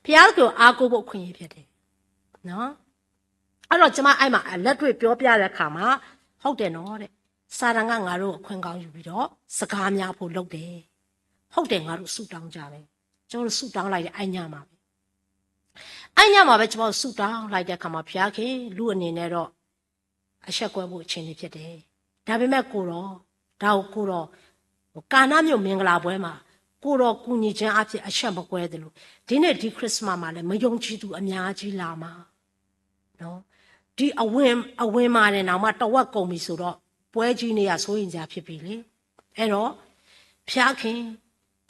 ဘုရားသခင်ကို အားကိုးဖို့ အခွင့်အရေး ဖြစ်တယ်နော် အဲ့တော့ ကျမ အဲ့မှာ အလက်တွေ့ ပြောပြတဲ့အခါမှာ ဟုတ်တယ်နော်တဲ့ စာတန်က ငါတို့ အခွင့်ကောင်းယူပြီးတော့ စကားများဖို့ လုပ်တယ် ဟုတ်တယ် ငါတို့ ဆုတောင်းကြတယ် ကျွန်တော်တို့ ဆုတောင်းလိုက်တယ် အဲ့ညမှာပဲ အဲ့ညမှာပဲ ကျွန်တော်တို့ ဆုတောင်းလိုက်တဲ့အခါမှာ ဘုရားခင် လူအနေနဲ့တော့ အရှက်ကွဲဖို့ အခြေအနေ ဖြစ်တယ် ဒါပေမဲ့ ကိုယ်တော် ဒါကို ကိုယ်တော် ကာနမြို့ မင်္ဂလာပွဲမှာ ကိုယ်တော် ကူညီခြင်းအားဖြင့် အရှက်မကွဲသလို ဒီနေ့ ဒီ Christmas မှာလည်း မယုံကြည်သူ အများကြီး လာမှာနော် ဒီအဝင် အဝင်မှာတင်တောင်မှ တဝက်ကုန်ပြီဆိုတော့ ပွဲကြီးနေ့က စိုးရိမ်စရာ ဖြစ်ပြီလေ အဲ့တော့ ဘုရားခင်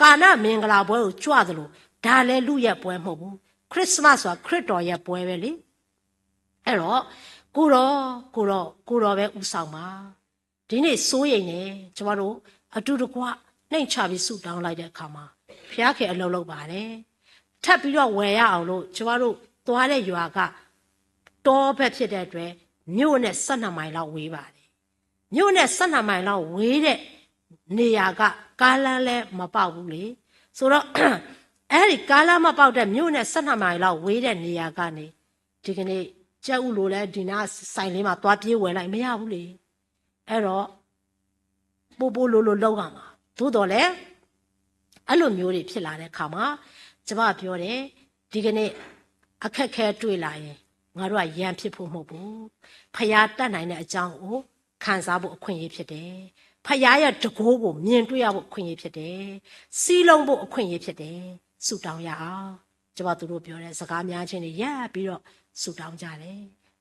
ကာနမင်္ဂလာပွဲကို ကြွသလို ဒါလည်း လုၢ်ရဲ့ပွဲ မဟုတ်ဘူး Christmas ဆိုတာ ခရစ်တော်ရဲ့ပွဲပဲလေ အဲ့တော့ ကိုယ်တော် ကိုယ်တော် ကိုယ်တော်ပဲ ဦးဆောင်ပါ ဒီနေ့ စိုးရိမ်နေ ကျမတို့ အတူတကွ နှိမ်ချပြီး ဆုတောင်းလိုက်တဲ့အခါမှာ ဘုရားခင် အလုပ်လုပ်ပါတယ် ထပ်ပြီးတော့ ဝယ်ရအောင်လို့ ကျမတို့ သွားတဲ့ရွာက တောဘက်ဖြစ်တဲ့အတွက် မြို့နဲ့ ဆယ့်နှစ်မိုင်လောက် ဝေးပါတယ် မြို့နဲ့ ဆယ့်နှစ်မိုင်လောက် ဝေးတဲ့နေရာက ကားလမ်းလည်း မပေါက်ဘူးလေ ဆိုတော့ အဲ့ဒီ ကားလမ်းမပေါက်တဲ့ မြို့နဲ့ ဆယ့်နှစ်မိုင်လောက် ဝေးတဲ့နေရာကနေ ဒီကနေ့ ကြက်ဥလိုလည်း ဒီနား ဆိုင်လေးမှာ သွားပြေးဝယ်လိုက် မရဘူးလေ အဲ့တော့ ပိုပိုလိုလို လုပ်ရမှာ သို့သော်လည်း အဲ့လိုမျိုးတွေ ဖြစ်လာတဲ့အခါမှာ ကျမ ပြောတယ် ဒီကနေ့ အခက်အခဲ တွေ့လာရင် ငါတို့က ရန်ဖြစ်ဖို့ မဟုတ်ဘူး ဘုရားတတ်နိုင်တဲ့အကြောင်းကို ခံစားဖို့ အခွင့်အရေး ဖြစ်တယ် ဘုရားရဲ့ တန်ခိုးကို မြင်တွေ့ရဖို့ အခွင့်အရေး ဖြစ်တယ် စည်းလုံးဖို့ အခွင့်အရေး ဖြစ်တယ် ဆုတောင်းရအောင် ကျမ သူတို့ ပြောတဲ့ စကားများခြင်းတွေ ရပ်ပြီးတော့ ဆုတောင်းကြတယ်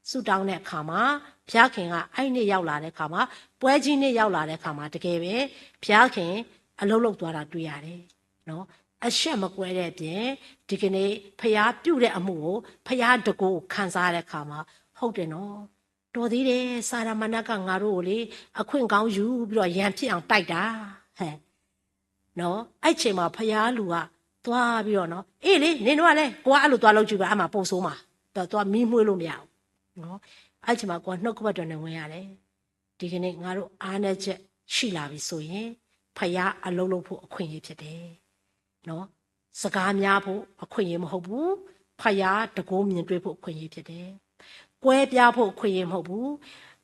ဆုတောင်းတဲ့အခါမှာ ဘုရားခင်က အဲ့နေ့ ရောက်လာတဲ့အခါမှာ ပွဲကြီးနေ့ ရောက်လာတဲ့အခါမှာ တကယ်ပဲ ဘုရားခင် အလုပ်လုပ်သွားတာ တွေ့ရတယ်နော် အရှက်မကွဲတဲ့အပြင် ဒီကနေ့ ဘုရားပြုတဲ့အမှုကို ဘုရားတန်ခိုးကို ခံစားရတဲ့အခါမှာ ဟုတ်တယ်နော် တော်သေးတယ် စာတန်မနက်က ငါတို့ကိုလေ အခွင့်ကောင်းယူပြီးတော့ ရန်ဖြစ်အောင် တိုက်တာ ဟဲ့ နော် အဲ့ချိန်မှာ ဘုရားလူက သွားပြီးတော့နော် အေးလေ နင်တို့ကလည်း ကိုက အဲ့လို သွားလုပ်ကြည့်ပါ အမှ ပိုဆိုးမှာ တော့ သွားမီးမှွေးလို့မရဘူးနော် အဲ့ချိန်မှာ ကိုက နှုတ်ကပတ်တော်နဲ့ ဝင်ရတယ် ဒီကနေ့ ငါတို့ အားနည်းချက် ရှိလာပြီဆိုရင် ဘုရား အလုပ်လုပ်ဖို့ အခွင့်အရေး ဖြစ်တယ်နော် စကားများဖို့ အခွင့်အရေး မဟုတ်ဘူး ဘုရားတန်ခိုး မြင်တွေ့ဖို့ အခွင့်အရေး ဖြစ်တယ် ကွဲပြားဖို့ အခွင့်အရေး မဟုတ်ဘူး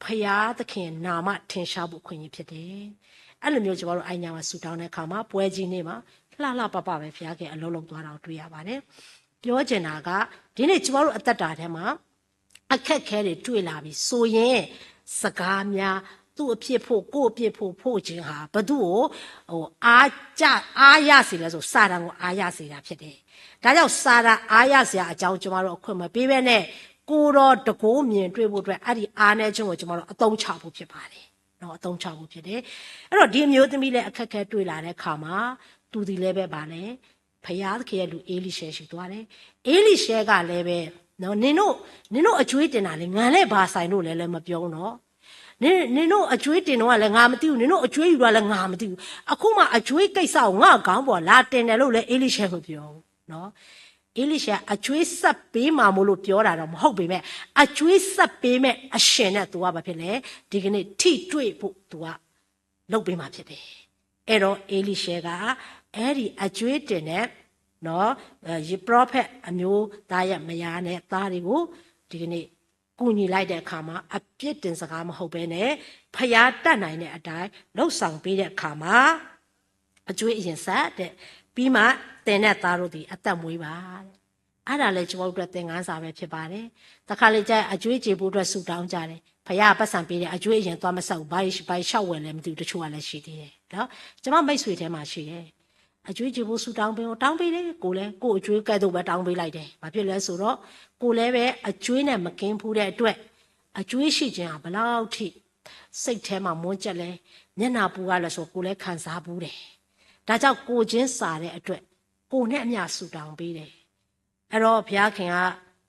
ဘုရားသခင် နာမ ထင်ရှားဖို့ အခွင့်အရေး ဖြစ်တယ် အဲ့လိုမျိုး ကျမတို့ အဲ့ညမှာ ဆုတောင်းတဲ့အခါမှာ ပွဲကြီးနေ့မှာ လှလှပပပဲ ဘုရားခင် အလုပ်လုပ်သွားတာကို တွေ့ရပါတယ် ပြောချင်တာက ဒီနေ့ ကျမတို့ အသက်တာထဲမှာ အခက်အခဲတွေ တွေ့လာပြီဆိုရင် စကားများ သူ့အပြစ်ဖို့ ကိုယ့်အပြစ်ဖို့ ဖို့ခြင်းဟာ ဘယ်သူ့ကို ဟို အားကျ အားရစေလဲဆို စာတန်ကို အားရစေတာဖြစ်တယ်။ ဒါကြောင့် စာတန်အားရစရာအကြောင်း ကျွန်တော်တို့ အခွင့်မပေးဘဲနဲ့ ကိုယ်တော်တန်ခိုးမြင်တွေ့ဖို့အတွက် အဲ့ဒီအားနည်းခြင်းကို ကျွန်တော်တို့ အသုံးချဖို့ဖြစ်ပါတယ်။ နော် အသုံးချဖို့ဖြစ်တယ်။ အဲ့တော့ ဒီအမျိုးသမီးလည်း အခက်အခဲတွေ့လာတဲ့အခါမှာ သူသည်လည်းပဲ ဘာလဲ ဘုရားသခင်ရဲ့လူ ဧလိရှဲဆီသွားတယ်။ ဧလိရှဲကလည်းပဲ နော် နင်တို့ နင်တို့အကြွေးတင်တာလေ ငါနဲ့ဘာဆိုင်လို့လဲ လည်းမပြောဘူးနော်။ နင် နင်တို့အကြွေးတင်တော့လည်း ငါမသိဘူး။ နင်တို့အကြွေးယူတော့လည်း ငါမသိဘူး။ အခုမှအကြွေးကိစ္စကို ငါ့ခေါင်းပေါ်လာတင်တယ်လို့လည်း ဧလိရှဲမပြောဘူးနော်။ ဧလိရှဲအကြွေးဆက်ပေးမှာမို့လို့ပြောတာတော့မဟုတ်ပေမဲ့ အကြွေးဆက်ပေးမဲ့အရှင်နဲ့ သူကဘာဖြစ်လဲ ဒီကနေ့ထိတွေ့ဖို့ သူကလုပ်ပေးမှာဖြစ်တယ်။ အဲ့တော့ ဧလိရှဲက အဲ့ဒီအကြွေးတင်တဲ့ နော် ယ prophet အမျိုးသားရဲ့မယားနဲ့သားတွေကို ဒီကနေ့ ကူညီလိုက်တဲ့အခါမှာ အပြစ်တင်စကားမဟုတ်ဘဲနဲ့ ဘုရားတတ်နိုင်တဲ့အတိုင်း လုပ်ဆောင်ပေးတဲ့အခါမှာ အကြွေးအရင်ဆပ်တဲ့ ပြီးမှသင်နဲ့သားတို့သည် အသက်မွေးပါတဲ့။ အဲ့ဒါလည်း ကျွန်တော်တို့အတွက် သင်ခန်းစာပဲဖြစ်ပါတယ်။ တခါလေကျရင် အကြွေးကြေဖို့အတွက် ဆုတောင်းကြတယ်။ ဘုရားက ပိုက်ဆံပေးတယ်။ အကြွေးအရင်သွားမဆပ်ဘူး။ ဘာကြီး ဘာကြီး လျှောက်ဝယ်လဲမသိဘူး။ တချို့ကလည်းရှိသေးတယ်နော်။ ကျွန်မမိတ်ဆွေထဲမှာရှိတယ်။ အကြွေးကြေဖို့ ဆုတောင်းပေးဦး။ တောင်းပေးတယ်။ ကိုယ်လည်း ကိုယ့်အကြွေးကဲသို့ပဲ တောင်းပေးလိုက်တယ်။ ဘာဖြစ်လဲဆိုတော့ ကိုယ်လည်းပဲ အကြွေးနဲ့ မကင်းဖူးတဲ့အတွက် အကြွေးရှိခြင်းဟာ ဘယ်လောက်ထိ စိတ်ထဲမှာ မွန်းကြပ်လဲ မျက်နှာပူရလဲဆို ကိုယ်လည်းခံစားဖူးတယ်။ ဒါကြောင့် ကိုယ်ချင်းစာတဲ့အတွက် ကိုယ်နဲ့အမျှ ဆုတောင်းပေးတယ်။ အဲ့တော့ ဘုရားခင်က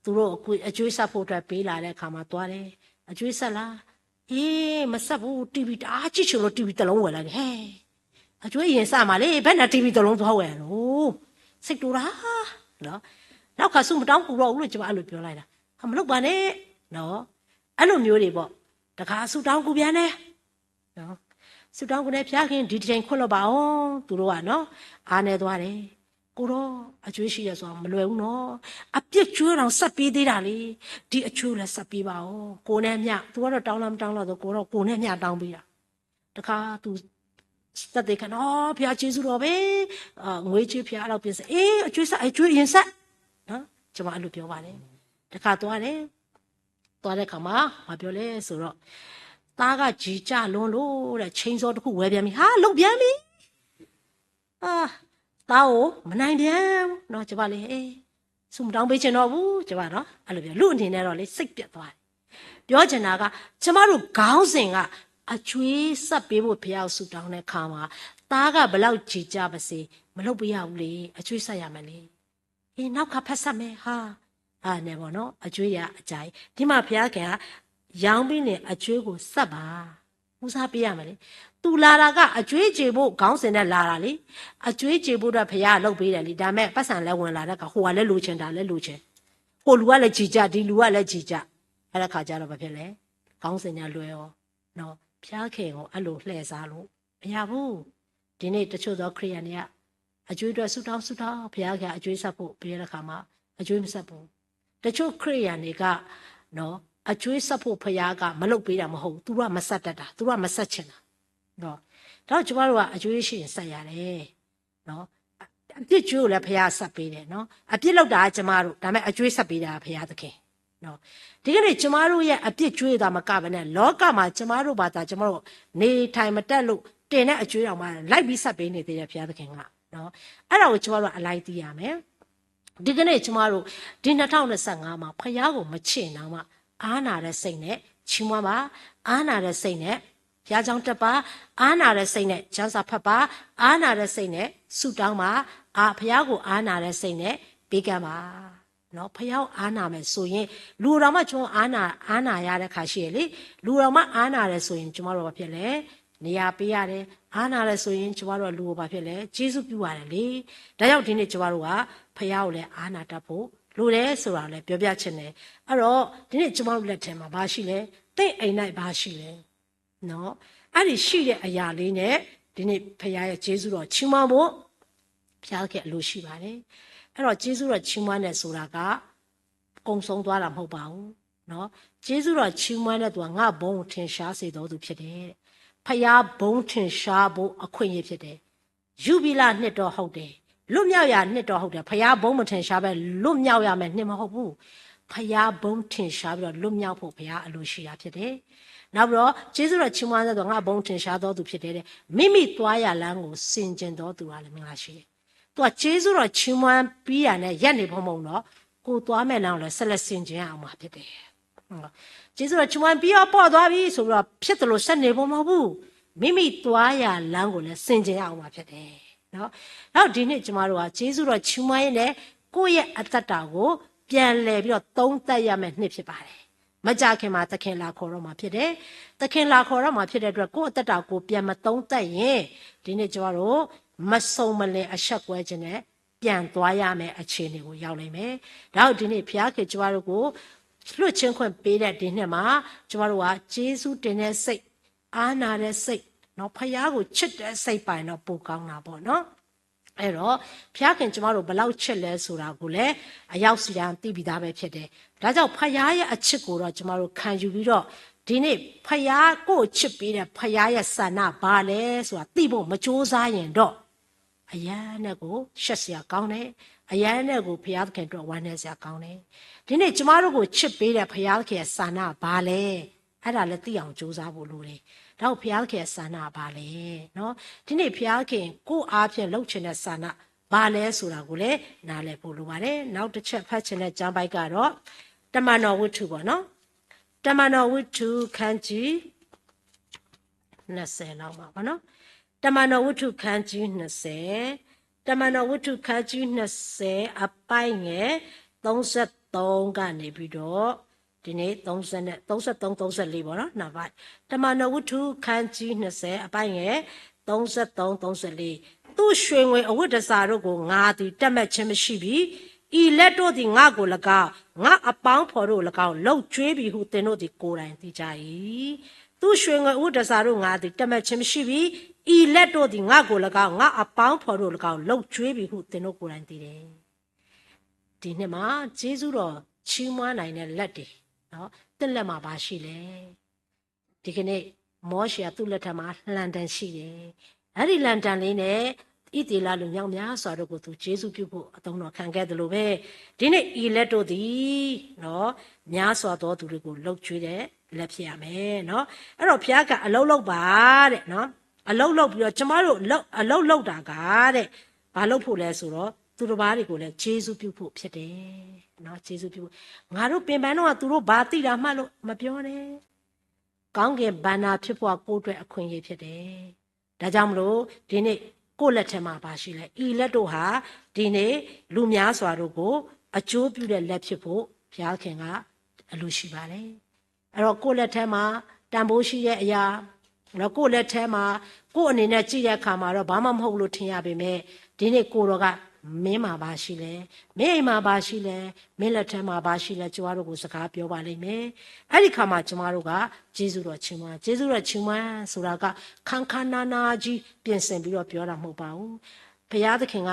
သူတို့အကြွေး အကြွေးဆပ်ဖို့အတွက် ပေးလာတဲ့အခါမှာ သွားတယ်။ အကြွေးဆပ်လား။ အေး မဆပ်ဘူး။ TV တအားကြည့်ချင်လို့ TV တစ်လုံးဝယ်လိုက်တယ်။ ဟဲ အကြွေးအရင်ဆပ်မှာလေ ဘယ်နဲ့ TV တစ်လုံးသွားဝယ်လို့ စိတ်တူတာနော်။ နောက်ခါ ဆုမတောင်းဘူးတော့ဘူးလို့ ကျွန်မအဲ့လိုပြောလိုက်တာ။ အမလုပ်ပါနဲ့နော်။ အဲ့လိုမျိုးတွေပေါ့။ တခါ ဆုတောင်းကူပြန်တယ်နော်။ ဆုတောင်းကူတယ် ဘုရားခင် ဒီတစ်ချိန်ခွင့်လွှတ်ပါအောင် သူတို့ကနော်။ အားနည်းသွားတယ်။ ကိုယ်တော့ အကြွေးရှိတယ်ဆိုတာ မလွယ်ဘူးနော်။ အပြစ်ကြွေးတောင် ဆပ်ပေးသေးတာလေ။ ဒီအကြွေးလည်း ဆပ်ပေးပါအောင်။ ကိုယ်နဲ့မျှ သူကတော့ တောင်းလားမတောင်းလားဆို ကိုယ်တော့ ကိုယ်နဲ့မျှ တောင်းပေးတာ။ တခါ သူ သက်သေခံ နော် ဘုရားကျေးဇူးတော်ပဲ အာ ငွေကြေး ဘုရား အဲ့လောက်ပြင်ဆင် အေး အကြွေးဆပ် အကြွေးအရင်ဆပ်နော်။ ကျွန်မအဲ့လိုပြောပါတယ်။ တခါသွားတယ်။ သွားတဲ့အခါမှာ ဘာပြောလဲဆိုတော့ သားက ကြေကြလွန်းလို့တဲ့ chainsaw တစ်ခု ဝယ်ပြန်ပြီ။ ဟာ လုပ်ပြန်ပြီ။ အာ သားကို မနိုင်ပြန်ဘူးနော်။ ကျွန်မလည်း အေး ဆုမတောင်းပေးချင်တော့ဘူး ကျွန်မနော် အဲ့လိုပြော လူအနေနဲ့တော့လေ စိတ်ပျက်သွားတယ်။ ပြောချင်တာက ကျမတို့ခေါင်းစဉ်က အကြွေးဆပ်ပေးဖို့ ဘုရားကို ဆုတောင်းတဲ့အခါမှာ သားက ဘယ်လောက်ကြေကြပါစေ မလုပ်ပေးရဘူးလေ။ အကြွေးဆပ်ရမယ်လေ။ အေး နောက်ခါ ဖတ်ဆက်မယ်ဟာ အာ နဲ့ပေါ့နော်။ အကြွေးရအကြိုက် ဒီမှာ ဘုရားခင်က ရောင်းပြီးနေ အကြွေးကို ဆပ်ပါ ဦးစားပေးရမယ်လေ။ သူလာတာက အကြွေးကြေဖို့ ခေါင်းစဉ်နဲ့ လာတာလေ။ အကြွေးကြေဖို့အတွက် ဘုရားက လုပ်ပေးတယ်လေ။ ဒါပေမဲ့ ပိုက်ဆံလည်း ဝင်လာတဲ့အခါ ဟိုကလည်း လိုချင် ဒါလည်း လိုချင် ဟိုလူကလည်း ကြေကြ ဒီလူကလည်း ကြေကြ အဲ့ဒါခါကျတော့ ဘာဖြစ်လဲ ခေါင်းစဉ်များလွဲရောနော်။ ဘုရားခင်ကို အဲ့လို လှည့်စားလို့ မရဘူး။ ဒီနေ့ တချို့သော ခရစ်ယာန်တွေက အကြွေးအတွက် ဆုတောင်း ဆုတောင်း ဘုရားခင် အကြွေးဆပ်ဖို့ ပြောတဲ့အခါမှာ အကြွေးမဆပ်ဘူး။ တချို့ ခရစ်ယာန်တွေက နော် အကြွေးဆပ်ဖို့ ဘုရားက မလုပ်ပေးတာ မဟုတ်ဘူး။ သူတို့က မဆပ်တတ်တာ။ သူတို့က မဆပ်ချင်တာနော်။ ဒါကြောင့် ကျမတို့က အကြွေးရှိရင် ဆပ်ရတယ်နော်။ အပြစ်ကြွေးကိုလည်း ဘုရားဆပ်ပေးတယ်နော်။ အပြစ်လုပ်တာက ကျမတို့။ ဒါပေမဲ့ အကြွေးဆပ်ပေးတာက ဘုရားသခင်နော်။ ဒီကနေ့ ကျမတို့ရဲ့ အပြစ်ကြွေးသာမကဘဲနဲ့ လောကမှာ ကျမတို့ဘာသာ ကျမတို့ နေထိုင်မတတ်လို့ တင်တဲ့အကြွေးတောင်မှ လိုက်ပြီးဆပ်ပေးနေသေးတယ် ဘုရားသခင်ကနော်။ အဲ့ဒါကို ကျမတို့ အလိုက်သိရမယ်။ ဒီကနေ့ ကျမတို့ ဒီ နှစ်ထောင့်နှစ်ဆယ့်ငါးမှာ ဘုရားကို မချစ်ရင်တောင်မှ အားနာတဲ့စိတ်နဲ့ ချီးမွမ်းပါ။ အားနာတဲ့စိတ်နဲ့ ဘုရားကျောင်းတက်ပါ။ အားနာတဲ့စိတ်နဲ့ ကျမ်းစာဖတ်ပါ။ အားနာတဲ့စိတ်နဲ့ ဆုတောင်းပါ။ အာ ဘုရားကို အားနာတဲ့စိတ်နဲ့ ပေးကမ်းပါနော်။ ဘုရားကို အားနာမယ်ဆိုရင် လူကိုတောင်မှ ကျွန်တော် အားနာ အားနာရတဲ့အခါရှိရလေ။ လူကိုတောင်မှ အားနာတယ်ဆိုရင် ကျမတို့ ဘာဖြစ်လဲ နေရာပေးရတယ်။ အားနာတယ်ဆိုရင် ကျမတို့က လူကို ဘာဖြစ်လဲ ကျေးဇူးပြုရတယ်လေ။ ဒါကြောင့် ဒီနေ့ ကျမတို့က ဘုရားကိုလည်း အားနာတတ်ဖို့ လိုတယ်ဆိုတာကိုလည်း ပြောပြချင်တယ်။ အဲ့တော့ ဒီနေ့ ကျမတို့ လက်ထဲမှာ ဘာရှိလဲ။ သင့်အိမ်၌ ဘာရှိလဲနော်။ အဲ့ဒီရှိတဲ့အရာလေးနဲ့ ဒီနေ့ ဘုရားရဲ့ ကျေးဇူးတော်ချီးမွမ်းဖို့ ဘုရားသခင် အလိုရှိပါတယ်။ အဲ့တော့ ကျေးဇူးတော်ချီးမွမ်းတယ်ဆိုတာက ကုန်ဆုံးသွားတာ မဟုတ်ပါဘူးနော်။ ကျေးဇူးတော်ချီးမွမ်းတဲ့သူက ငါ့ဘုန်းကို ထင်ရှားစေသောသူ ဖြစ်တယ်။ ဘုရားဘုန်း ထင်ရှားဖို့ အခွင့်အရေး ဖြစ်တယ်။ ယူဘီလနှစ်တော့ ဟုတ်တယ်။ လွတ်မြောက်ရာနှစ်တော့ ဟုတ်တယ်။ ဘုရားဘုန်း မထင်ရှားဘဲ လွတ်မြောက်ရမယ့်နှစ် မဟုတ်ဘူး။ ဘုရားဘုန်း ထင်ရှားပြီးတော့ လွတ်မြောက်ဖို့ ဘုရားအလိုရှိတာ ဖြစ်တယ်။ နောက်ပြီးတော့ ကျေးဇူးတော်ချီးမွမ်းသောသူ ငါ့ဘုန်းထင်ရှားသောသူဖြစ်တယ်တဲ့။ မိမိသွားရာလမ်းကို ဆင်ခြင်သောသူဟာလည်း မင်္ဂလာရှိတယ်။ သူကကျေးဇူးတော်ချီးမွမ်းပြီးတာနဲ့ ရပ်နေဖို့မဟုတ်ဘူးနော်။ ကိုယ်သွားမဲ့လမ်းကိုလည်း ဆက်လက်ဆင်ခြင်ရအောင်မှာဖြစ်တယ်။ ကျေးဇူးတော်ချီးမွမ်းပြီးတော့ ပေါ့သွားပြီဆိုပြီးတော့ ဖြစ်သလိုဆက်နေဖို့မဟုတ်ဘူး။ မိမိသွားရာလမ်းကိုလည်း ဆင်ခြင်ရအောင်မှာဖြစ်တယ်။ နောက်ဒီနေ့ကျွန်မတို့က ကျေးဇူးတော်ချီးမွမ်းရင်းနဲ့ ကိုယ့်ရဲ့အသက်တာကို ပြန်လည်ပြီးတော့ သုံးသပ်ရမယ့်နှစ်ဖြစ်ပါတယ်။ မကြာခင်မှာ သခင်လာခေါ်တော့မှာဖြစ်တယ်။ သခင်လာခေါ်တော့မှာဖြစ်တဲ့အတွက် ကိုယ့်အသက်တာကို ပြန်မသုံးသပ်ရင် ဒီနေ့ကျွန်မတို့ မစုံမလင်အရှက်ကွဲခြင်းနဲ့ ပြန်သွားရမယ့်အခြေအနေကို ရောက်လိမ့်မယ်။ ဒါကြောင့်ဒီနေ့ ဘုရားခင်ကျွန်မတို့ကို လွှတ်ချင်းခွင့်ပေးတဲ့ဒီနှစ်မှာ ကျွန်မတို့က ကျေးဇူးတင်တဲ့စိတ်၊ အားနာတဲ့စိတ်၊ နော်၊ ဘုရားကိုချစ်တဲ့စိတ်ပါရင်တော့ ပိုကောင်းတာပေါ့နော်။ အဲ့တော့ ဘုရားခင်ကျွန်မတို့ဘယ်လောက်ချစ်လဲဆိုတာကိုလည်း အရောက်စီတိုင်းသိပြီးသားပဲဖြစ်တယ်။ ဒါကြောင့် ဘုရားရဲ့အချစ်ကိုတော့ ကျွန်မတို့ခံယူပြီးတော့ ဒီနေ့ ဘုရားကိုချစ်ပေးတဲ့ ဘုရားရဲ့ဆန္ဒဘာလဲဆိုတာ သိဖို့မကြိုးစားရင်တော့ အရမ်းနဲ့ကို ရှက်စရာကောင်းတယ်။ အရမ်းနဲ့ကို ဘုရားသခင်အတွက် ဝမ်းနည်းစရာကောင်းတယ်။ ဒီနေ့ ကျွန်မတို့ကိုချစ်ပေးတဲ့ ဘုရားသခင်ရဲ့ဆန္ဒဘာလဲ။ အဲ့ဒါလည်းသိအောင်ကြိုးစားဖို့လိုတယ်။ ဒါကို ဘုရားသခင်ရဲ့ဆန္ဒဘာလဲနော်။ ဒီနေ့ ဘုရားသခင် ကိုယ့်အားဖြင့်လုပ်ချင်တဲ့ဆန္ဒဘာလဲဆိုတာကိုလည်း နားလည်ဖို့လိုပါတယ်။ နောက်တစ်ချက်ဖတ်ချင်တဲ့ကျမ်းပိုဒ်ကတော့ တမန်တော်ဝတ္ထုပေါ့နော်။ တမန်တော်ဝတ္ထု ခန်းကြီး နှစ်ဆယ်လောက်မှာပေါ့နော်။ တမန်တော်ဝတ္ထု ခန်းကြီးနှစ်ဆယ်၊ တမန်တော်ဝတ္ထု ခန်းကြီးနှစ်ဆယ် အပိုင်းငယ် သုံးဆယ့်သုံးကနေပြီးတော့ ဒီနေ့ သုံးဆယ့်သုံး သုံးဆယ့်လေးပေါ့နော်။ နောက်ပိုင်း တမန်တော်ဝတ္ထု ခန်းကြီးနှစ်ဆယ် အပိုင်းငယ် သုံးဆယ့်သုံး သုံးဆယ့်လေး။ သူ့ရွှေငွေအဝတ်တန်ဆာတို့ကို ငါသည် တတ်မှတ်ခြင်းမရှိပြီ။ ဤလက်တို့သည် ငါ့ကို၎င်း၊ ငါ့အပေါင်းအဘော်တို့ကို၎င်း လုပ်ကျွေးပြီဟု သင်တို့သည် ကိုယ်တိုင်သိကြ၏။ သူ့ရွှေငွေအဝတ်တန်ဆာတို့ ငါသည် တတ်မှတ်ခြင်းမရှိပြီ။ ဤလက်တို့သည် ငါ့ကို၎င်း၊ ငါ့အပေါင်းအဘော်တို့ကို၎င်း လုပ်ကျွေးပြီဟု သင်တို့ကိုယ်တိုင်သိတယ်။ ဒီနှစ်မှာ ကျေးဇူးတော်ချီးမွမ်းနိုင်တဲ့လက်တွေနော်။ သင့်လက်မှာဘာရှိလဲ။ ဒီကနေ့ မောရှေက သူ့လက်ထဲမှာ လန်တန်ရှိတယ်။ အဲ့ဒီလန်တန်လေးနဲ့ ဣသရေလလူမျိုးများစွာတို့ကို သူကျေးဇူးပြုဖို့ အသုံးတော်ခံခဲ့သလိုပဲ ဒီနေ့ ဤလက်တို့သည်နော် များစွာသောသူတွေကို လုပ်ကျွေးတဲ့လက်ဖြစ်ရမယ်နော်။ အဲ့တော့ ဘုရားကအလုပ်လုပ်ပါတဲ့နော်။ အလုပ်လုပ်ပြီးတော့ ကျွန်မတို့လုပ် အလုပ်လုပ်တာကတဲ့ ဘာလုပ်ဖို့လဲဆိုတော့ သူတစ်ပါးတွေကိုလည်း ကျေးဇူးပြုဖို့ဖြစ်တယ်နော်။ ကျေးဇူးပြုဖို့ ငါတို့ပင်ပန်းတော့ သူတို့ဘာသိတာမှလို့ မပြောနဲ့။ ကောင်းကင်ဘဏ္ဍာဖြစ်ဖို့က ကိုယ့်အတွက်အခွင့်အရေးဖြစ်တယ်။ ဒါကြောင့်မလို့ ဒီနေ့ ကိုယ့်လက်ထဲမှာဘာရှိလဲ။ ဤလက်တို့ဟာ ဒီနေ့ လူများစွာတို့ကို အကျိုးပြုတဲ့လက်ဖြစ်ဖို့ ဘုရားသခင်က အလိုရှိပါတယ်။ အဲ့တော့ ကိုယ့်လက်ထဲမှာ တန်ဖိုးရှိတဲ့အရာ ဒီးကိုယ့်လက်ထဲမှာ ကိုယ့်အနေနဲ့ကြည့်တဲ့အခါမှာတော့ ဘာမှမဟုတ်လို့ထင်ရပေမဲ့ ဒီနေ့ကိုယ်တော်က မင်းမှာဘာရှိလဲ။ မင်းအိမ်မှာဘာရှိလဲ။ မင်းလက်ထဲမှာဘာရှိလဲ။ ကျွန်မတို့ကိုစကားပြောပါလိမ့်မယ်။ အဲ့ဒီအခါမှာကျွန်မတို့က ကျေးဇူးတော်ချီးမွမ်း။ ကျေးဇူးတော်ချီးမွမ်းဆိုတာက ခါခါနားနားကြီး ပြင်ဆင်ပြီးတော့ပြောတာမဟုတ်ပါဘူး။ ဘုရားသခင်က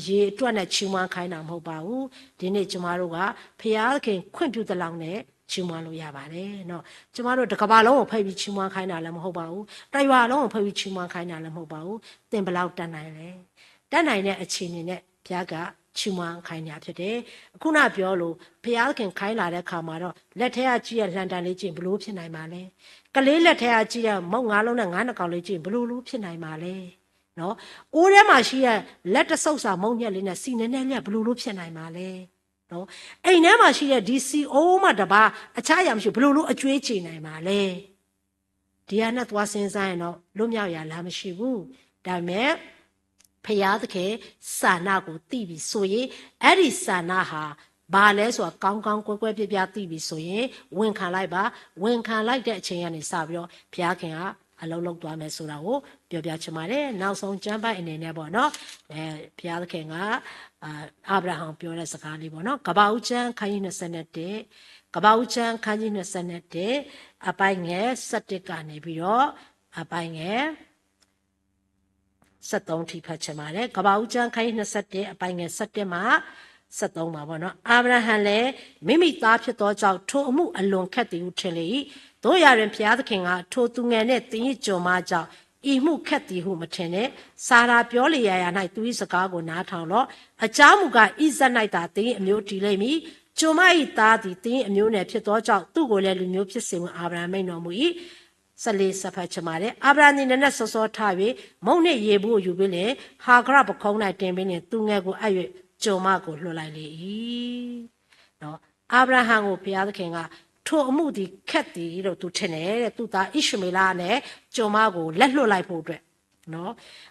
အရေအတွက်နဲ့ချီးမွမ်းခိုင်းတာမဟုတ်ပါဘူး။ ဒီနေ့ကျွန်မတို့က ဘုရားသခင်ခွင့်ပြုသလောက်နဲ့ ချီးမွမ်းလို့ရပါတယ်နော်။ ကျွန်မတို့တစ်ကမ္ဘာလုံးကိုဖိတ်ပြီးချီးမွမ်းခိုင်းတာလည်းမဟုတ်ပါဘူး။ တစ်ရွာလုံးကိုဖိတ်ပြီးချီးမွမ်းခိုင်းတာလည်းမဟုတ်ပါဘူး။ သင်ဘယ်လောက်တတ်နိုင်လဲ။ တတ်နိုင်တဲ့အခြေအနေနဲ့ ဘုရားကချီးမွမ်းခိုင်းနေတာဖြစ်တယ်။ အခုနပြောလို့ ဘုရားသခင်ခိုင်းလာတဲ့အခါမှာတော့ လက်ထဲကကြီးတဲ့လန်တန်လေးကြီးရင် ဘယ်လိုဖြစ်နိုင်မှာလဲ။ ကလေးလက်ထဲကကြီးတဲ့မုန့်ငါးလုံးနဲ့ငါးနှစ်ကောင်လေးကြီးရင် ဘယ်လိုလိုဖြစ်နိုင်မှာလဲ။ နော်။ အိုးထဲမှာရှိတဲ့ လက်တစ်ဆုပ်စာမုန့်ညက်လေးနဲ့ ဆီနည်းနည်းလေးက ဘယ်လိုလိုဖြစ်နိုင်မှာလဲ။ နော်။ အိမ်ထဲမှာရှိတဲ့ ဒီဆီအိုးမှတစ်ပါး အခြားအရာမရှိဘူး ဘယ်လိုလိုအကြွေးကြေနိုင်မှာလဲ။ ဒီဟာနဲ့သွားစဉ်းစားရင်တော့ လွတ်မြောက်ရာလမ်းမရှိဘူး။ ဒါပေမဲ့ ဘုရားသခင်ဆန္ဒကိုသိပြီဆိုရင် အဲ့ဒီဆန္ဒဟာ ဘာလဲဆိုတာ ကောင်းကောင်းကွဲကွဲပြားပြားသိပြီဆိုရင် ဝန်ခံလိုက်ပါ။ ဝန်ခံလိုက်တဲ့အချိန်ကနေစပြီးတော့ ဘုရားခင်ကအလုပ်လုပ်သွားမယ်ဆိုတာကို ပြောပြချင်ပါတယ်။ နောက်ဆုံးကျမ်းပိုဒ်အနေနဲ့ပေါ့နော်။ အဲ၊ ဘုရားသခင်က၊ အာ၊ အာဗြဟံပြောတဲ့စကားလေးပေါ့နော်။ ကပ္ပဦးကျမ်းခန်းကြီးနှစ်ဆယ့်နှစ်၊ ကပ္ပဦးကျမ်းခန်းကြီးနှစ်ဆယ့်နှစ်၊ အပိုင်းငယ်ဆယ့်တစ်ကနေပြီးတော့၊ အပိုင်းငယ်ဆယ့်သုံးထိဖတ်ချင်ပါတယ်။ ကပ္ပဦးကျမ်းခန်းကြီးနှစ်ဆယ့်တစ်၊ အပိုင်းငယ်ဆယ့်တစ်မှဆယ့်သုံးမှာပေါ့နော်။ အာဗြဟံလည်း၊ မိမိသားဖြစ်သောကြောင့် ထိုအမှုအလွန်ခက်သည်ဟု ထင်လေ၏။ သို့ရာတွင် ဘုရားသခင်က၊ ထိုသူငယ်နှင့်သင်၏ကျွန်မကြောင့် ဤမှုခက်သည်ဟု မထင်နှင့်။ စာရာပြောလေရာရာ၌ သူ၏စကားကိုနားထောင်လော့။ အကြောင်းမူကား၊ ဣဇာက်၌သာ သင်၏အမျိုးတည်လိမ့်မည်။ ကျွန်မ၏သားသည် သင်၏အမျိုးအနွယ်ဖြစ်သောကြောင့် သူ့ကိုလည်းလူမျိုးဖြစ်စေမည်ဟု အာဗြဟံမိန့်တော်မူ၏။ စလ့ၣ်စးဖးဆၢမးဒဲး, အၤဘြၤဟၣ်န့ၣ် နနၢ်စီစီထါဝံၤ မုၢ်နံၤယံာ်ဘူၣ်ယူၤဖဲလဲၣ်, ဟၤကရၣ်ပခိၣ်နၢ်တဲဘၣ်န့ၣ် သူငယ်ကို အပ်၍ ကျွန်မကို လွှတ်လိုက်လေ၏. အၤဘြၤဟၣ်ကို ဘုရားသခင်က ထိုအမှုသည် ခက်သည်လို့ သူထင်တယ်တဲ့, သူ့သား ဣၡမ့လးနဲ့ ကျွန်မကို လက်လွှတ်လိုက်ဖို့အတွက်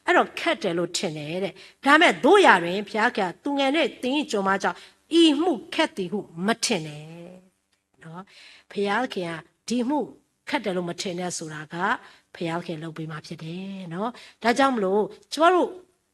အဲ့တော့ ခက်တယ်လို့ ထင်တယ်တဲ့, ဒါပေမဲ့ သို့ရာတွင် ဘုရားသခင်က သူငယ်နဲ့ သင်၏ကျွန်မကြောင့် ဤမှုခက်သည်ဟု မထင်နဲ့. ဘုရားသခင်က ဒီမှုခက်တယ်လို့ မထင်နဲ့ဆိုတာက ဘုရားသခင်လုပ်ပေးမှာဖြစ်တယ်နော်. ဒါကြောင့်မလို့ ကျမတို့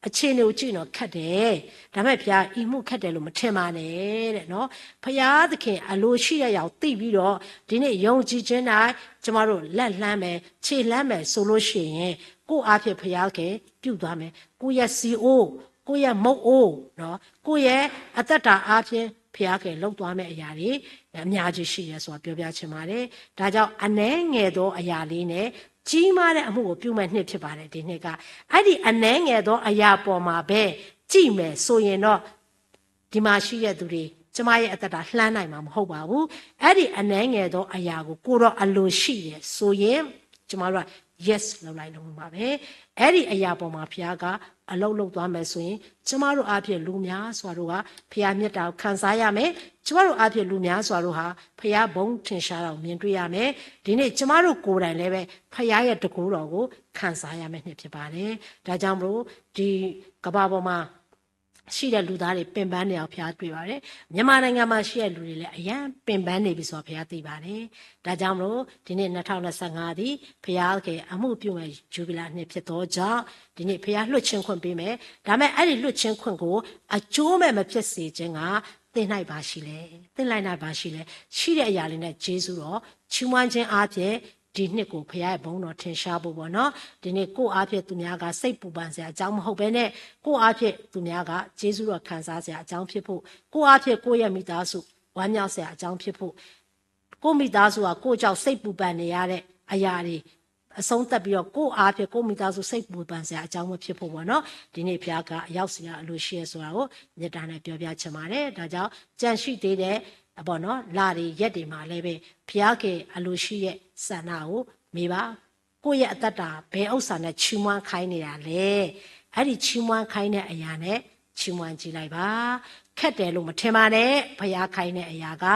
အခြေအနေကိုကြည့်နော် ခက်တယ်, ဒါပေမဲ့ ဘုရား ဒီမှုခက်တယ်လို့ မထင်ပါနဲ့တဲ့နော်. ဘုရားသခင်အလိုရှိတဲ့အရာကိုသိပြီးတော့ ဒီနေ့ယုံကြည်ခြင်းနဲ့ ကျမတို့လက်လှမ်းမယ် ခြေလှမ်းမယ်ဆိုလို့ရှိရင် ကိုယ့်အားဖြင့် ဘုရားသခင်ပြုသွားမယ်. ကိုယ့်ရဲ့ဆီအိုး ကိုယ့်ရဲ့မုန့်အိုးနော်, ကိုယ့်ရဲ့အသက်တာအားဖြင့် ဘုရားသခင်လုပ်သွားမယ့်အရာတွေ အများကြီးရှိတယ်ဆိုတာ ပြောပြချင်ပါတယ်. ဒါကြောင့် အနည်းငယ်သောအရာလေးနဲ့ ကြီးမားတဲ့အမှုကို ပြုမဲ့နှစ်ဖြစ်ပါတယ်, ဒီနှစ်က. အဲ့ဒီအနည်းငယ်သောအရာပေါ်မှာပဲ ကြည့်မယ်ဆိုရင်တော့ ဒီမှာရှိတဲ့သူတွေ ကျမရဲ့အသက်တာလှမ်းနိုင်မှာမဟုတ်ပါဘူး. အဲ့ဒီအနည်းငယ်သောအရာကို ကိုယ်တော်အလိုရှိတယ်ဆိုရင် ကျမတို့က yes လုပ်လိုက်လို့မှာပဲ. အဲ့ဒီအရာပေါ်မှာ ဘုရားကအလုပ်လုပ်သွားမယ်ဆိုရင် ကျမတို့အားဖြင့်လူများစွာတို့က ဘုရားမျက်တာကိုခံစားရမယ်. ကျမတို့အားဖြင့်လူများစွာတို့ဟာ ဘုရားဘုန်းထင်ရှားတာကိုမြင်တွေ့ရမယ်. ဒီနေ့ကျမတို့ကိုယ်တိုင်လည်းပဲ ဘုရားရဲ့တကူတော်ကိုခံစားရမယ့်နှစ်ဖြစ်ပါတယ်. ဒါကြောင့်မလို့ ဒီကမ္ဘာပေါ်မှာ ရှိတဲ့လူသားတွေပင်ပန်းနေတာကို ဘုရားတွေ့ပါတယ်. မြန်မာနိုင်ငံမှာရှိတဲ့လူတွေလည်း အရမ်းပင်ပန်းနေပြီဆိုတာ ဘုရားသိပါတယ်. ဒါကြောင့်မလို့ ဒီနေ့ နှစ်ထောင်နှစ်ဆယ့်ငါးသည် ဘုရားသခင်အမှုပြုမဲ့ ယူဘီလအနှစ်ဖြစ်သောကြောင့် ဒီနေ့ဘုရားလွှတ်ချင်းခွင့်ပေးမယ်. ဒါပေမဲ့ အဲ့ဒီလွှတ်ချင်းခွင့်ကို အကျိုးမဲ့မဖြစ်စေခြင်းက သင့်၌ဘာရှိလဲ? သင့်လိုက်၌ဘာရှိလဲ? ရှိတဲ့အရာလေးနဲ့ ကျေးဇူးတော်ချီးမွမ်းခြင်းအားဖြင့် ဒီနှစ်ကို ဘုရားရဲ့ဘုန်းတော်ထင်ရှားဖို့ပေါ့နော်. ဒီနေ့ကိုယ့်အားဖြင့်သူများကစိတ်ပူပန်စရာအကြောင်းမဟုတ်ဘဲနဲ့ ကိုယ့်အားဖြင့်သူများကကျေးဇူးတော်ခံစားစရာအကြောင်းဖြစ်ဖို့, ကိုယ့်အားဖြင့်ကိုယ့်ရဲ့မိသားစုဝမ်းမြောက်စရာအကြောင်းဖြစ်ဖို့, ကိုယ့်မိသားစုဟာကိုယ့်ကြောင့်စိတ်ပူပန်နေရတဲ့အရာတွေအဆုံးသတ်ပြီးတော့ ကိုယ့်အားဖြင့်ကိုယ့်မိသားစုစိတ်ပူပန်စရာအကြောင်းမဖြစ်ဖို့ပေါ့နော်. ဒီနေ့ဘုရားကအရောက်စီအလိုရှိရဲ့ဆိုတာကိုမေတ္တာနဲ့ပြောပြချင်ပါတယ်. ဒါကြောင့်ကျန်ရှိသေးတဲ့ပေါ့နော် လတွေရက်တွေမှာလည်းပဲ ဘုရားခင်အလိုရှိရဲ့ဆန္ဒကိုမေးပါ. ကိုယ့်ရဲ့အသက်တာဘယ်ဥစ္စာနဲ့ချီးမွမ်းခိုင်းနေတာလဲ? အဲ့ဒီချီးမွမ်းခိုင်းတဲ့အရာနဲ့ချီးမွမ်းကြည့်လိုက်ပါ. ခက်တယ်လို့မထင်ပါနဲ့, ဘုရားခိုင်းတဲ့အရာက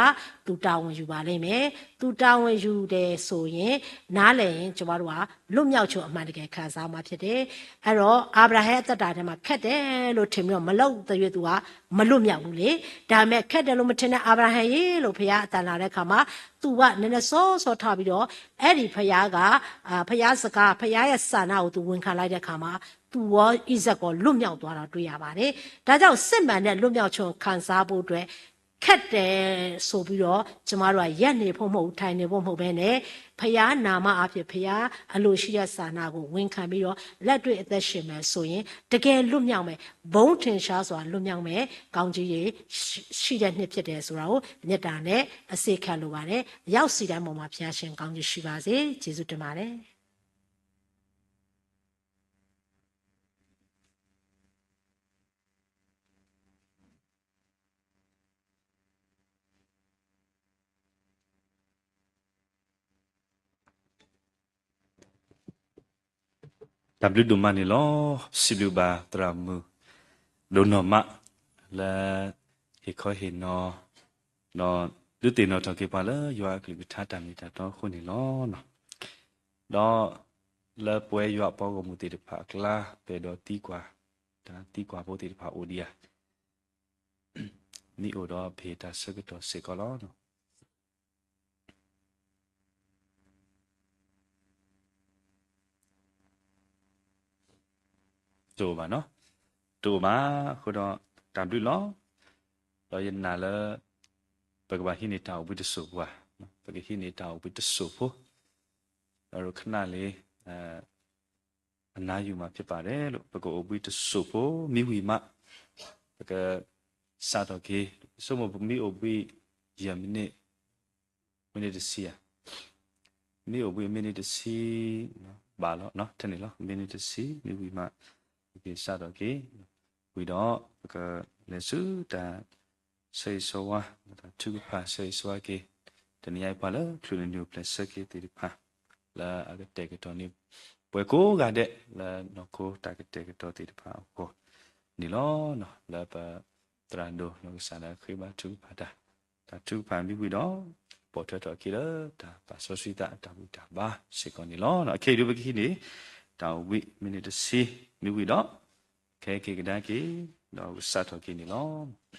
သူတာဝန်ယူပါလိမ့်မယ်. သူတာဝန်ယူတယ်ဆိုရင် နားလည်ရင်ကျမတို့ဟာလွတ်မြောက်ခြင်းအမှန်တကယ်ခံစားမှာဖြစ်တယ်. အဲ့တော့အာဗြဟံအသက်တာထဲမှာခက်တယ်လို့ထင်ပြီးတော့မလုပ်သရွေ့သူကမလွတ်မြောက်ဘူးလေ. ဒါပေမဲ့ခက်တယ်လို့မထင်တဲ့အာဗြဟံရေလို့ဘုရားအသံလာတဲ့အခါမှာ သူကနည်းနည်းစောစောထပြီးတော့ အဲ့ဒီဘုရားက အာ ဘုရားစကား ဘုရားရဲ့ဆန္ဒကိုသူဝန်ခံလိုက်တဲ့အခါမှာ သူရော Isaac ရောလွတ်မြောက်သွားတာတွေ့ရပါတယ်. ဒါကြောင့်စစ်မှန်တဲ့လွတ်မြောက်ခြင်းကိုခံစားဖို့အတွက် ခက်တယ်ဆိုပြီးတော့ကျမတို့ကရပ်နေဖို့မဟုတ်ဘူး, ထိုင်နေဖို့မဟုတ်ဘဲနဲ့ ဘုရားနာမအားဖြင့် ဘုရားအလိုရှိတဲ့ဆန္ဒကိုဝန်ခံပြီးတော့လက်တွေ့အသက်ရှင်မယ်ဆိုရင် တကယ်လွတ်မြောက်မယ်, ဘုန်းထင်ရှားစွာလွတ်မြောက်မယ်, ကောင်းကြီးရေရှိရှိတဲ့နှစ်ဖြစ်တယ်ဆိုတာကိုမေတ္တာနဲ့အစေခံလိုပါတယ်. ရောက်စီတိုင်းပေါ်မှာဘုရားရှင်ကောင်းကြီးရှိပါစေ. ကျေးဇူးတင်ပါတယ်. တၢ်ဘျုးဒိၣ်မးန့ၣ်လီၤ. စံးဘျုးဘၣ်သရၣ်မုၣ် ဒိၣ်နီၢ်မး လၢဟ့ၣ်ခီဟ့ၣ်နီၤ ဒီးဒုးသ့ၣ်နီၣ်ထီၣ်က့ၤပှၤလၢယွၤအကလုၢ်ကထါတၢ်မ့ၢ်တၢ်တီအဃိန့ၣ်လီၤ. ဒီးလၢပဝဲယွၤအပှၤဂီၢ်မုၢ်သ့ၣ်တဖၣ်အကျါ ပအဲၣ်ဒိးသံကွၢ် တၢ်သံကွၢ်ဖိသ့ၣ်တဖၣ်အိၣ်ဒံးဧါ. မ့ၢ်အိၣ်ဒီးပဟ့ၣ်တၢ်ဆၢကတီၢ်စ့ၢ်ကီးလီၤ. တအိၣ်ဘၣ်နီၤ, တအိၣ်ဘၣ်အဃိဒီး တၢ်ဘျုးလီၤ. ဒီးယနာ်လၢ ပကဘၣ်ဟံးန့ၢ်တၢ်အိၣ်ဘှံးတစိၢ်ဖိဧါ, ပကဟံးန့ၢ်တၢ်အိၣ်ဘှံးတစိၢ်ဖိ, ဒီးခဏလၢ အနားယူၤမးဖြစ်ပါတယ်လို့ ပကအိၣ်ဘှံးတစိၢ်ဖိ မ့ၢ်ဝံၤမး ပကစးထီၣ်က့ၤ, ဆိကမိၣ်ပမ့ၢ်အိၣ်ဘှံးယဲၢ်မံးနံး, မံးနံးတဆံဧါ, မ့ၢ်အိၣ်ဘှံးမံးနံးတဆံ ဘၣ်လီၤ, ထဲန့ၣ်လီၤ, မံးနံးတဆံ မ့ၢ်ဝံၤမး ပကစးထီၣ်က့ၤ, ဝံၤဒီး ပကလဲၤဆူတၢ်ဆၢဂ့ၤဆၢဝါ, တၢ်ထုကဖၣ်ဆၢဂ့ၤဆၢဝါက့ၤ တနံၤအံၤပှၤလၢချုးလၢနုာ်အိၣ်ဖျဲၣ်ဆၢက့ၤသ့ၣ်တဖၣ် လၢအကတဲာ်ကတီၤန့ၢ် ပှၤကိးဂၤဒဲး လၢနီၢ်ခိတၢ်ကတဲာ်ကတီၤသ့ၣ်တဖၣ်အဂီၢ်န့ၣ်လီၤ. လၢပသရၣ်ဒိၣ်နီၢ်ကစၢ်ဒၣ်ဃ့ဘါထုကဖၣ်တၢ်, တၢ်ထုကဖၣ်မ့ၢ်ဝံၤဒီး ပိာ်ထွဲထီၣ်အခံလၢတၢ်ပာ်စီဆှံသးအတၢ်ဘူၣ်တၢ်ဘါစ့ၢ်ကီးန့ၣ်လီၤ. ခဲအံၤဒုးပကဟံးန့ၢ် တၢ်ဝံးမံးနံးတဆံမ့ၢ်ဝံၤဒီး ခဲက့ၤကဒါက့ၤ ဒီးကစးထီၣ်က့ၤန့ၣ်လီၤ.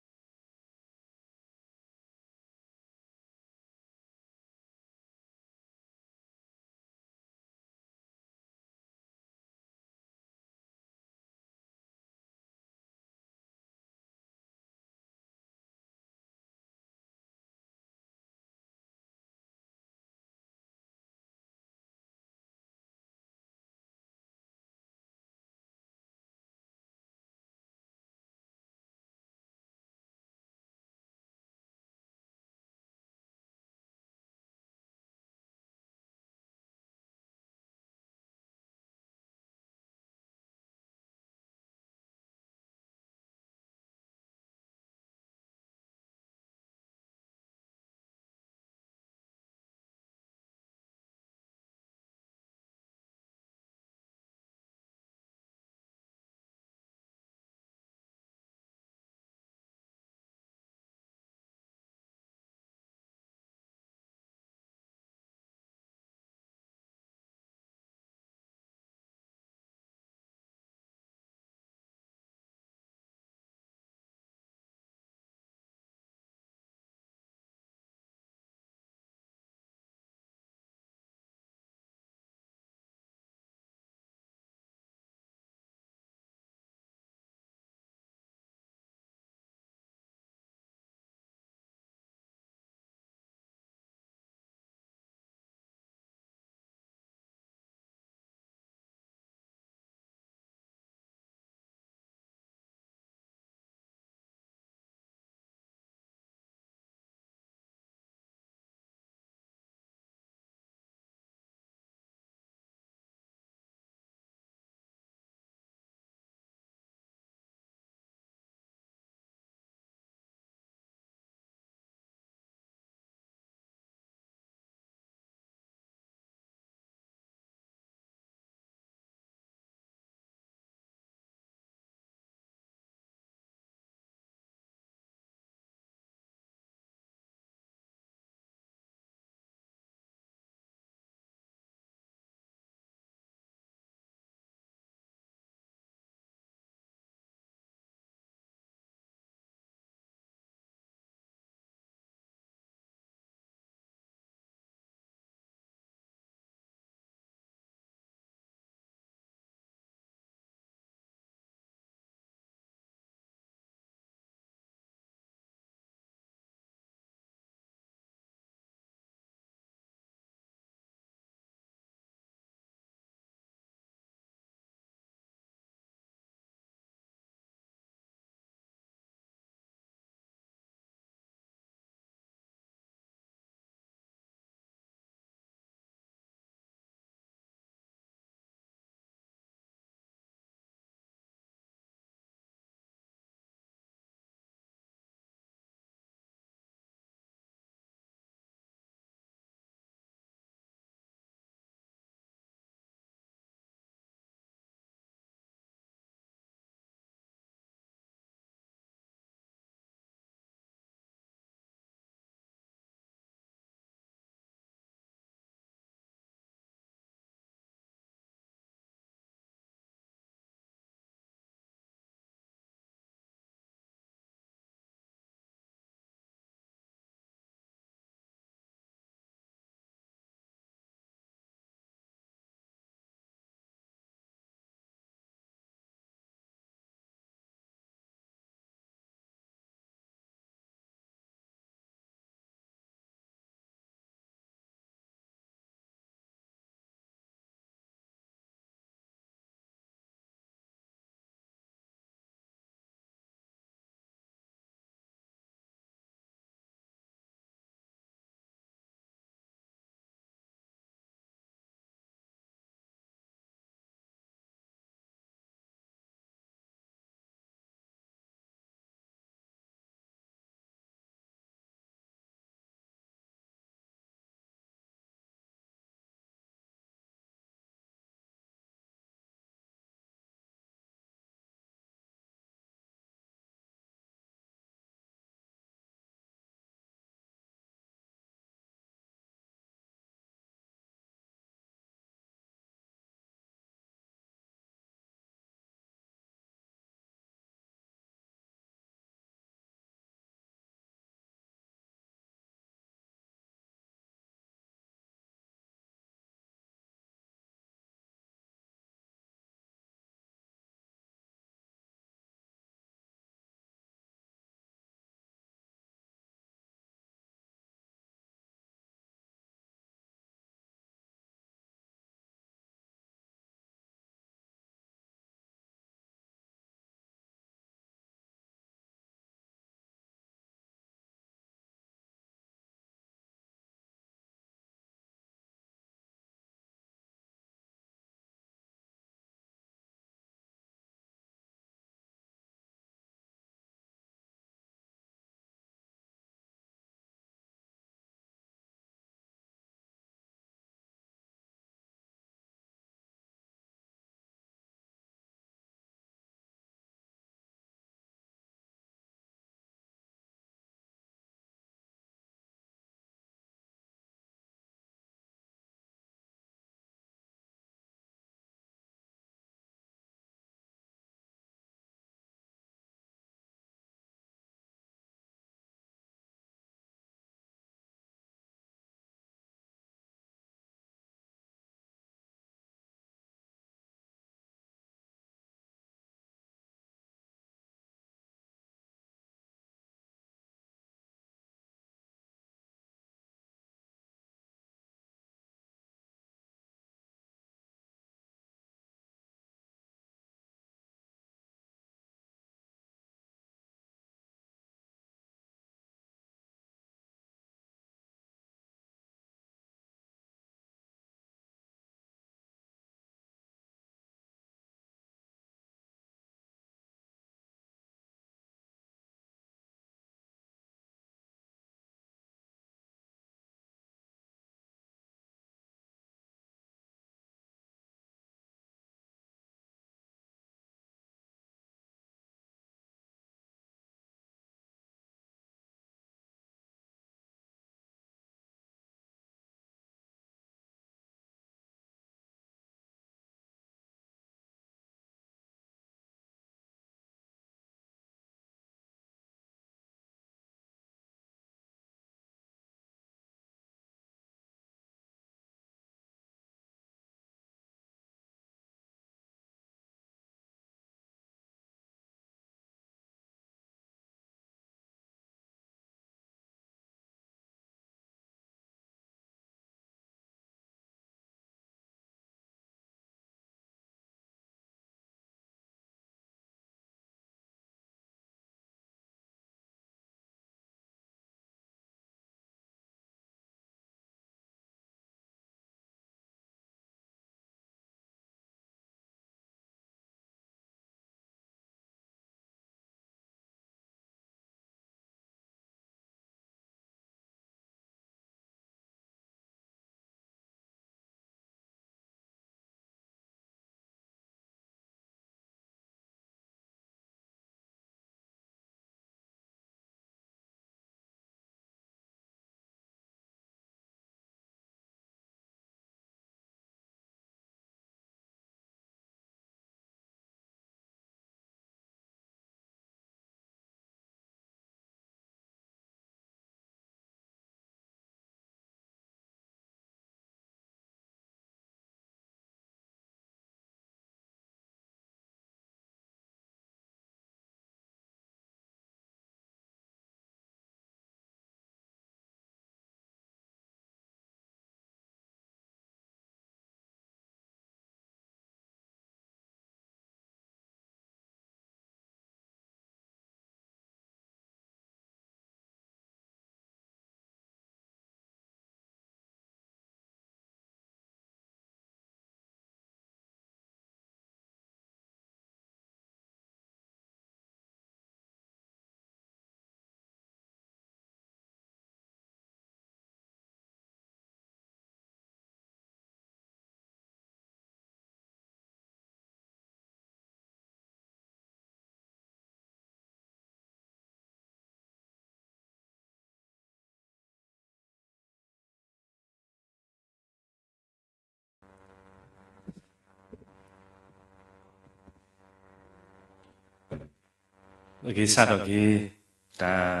ဂ့ၤစးထီၣ်က့ၤ တၢ်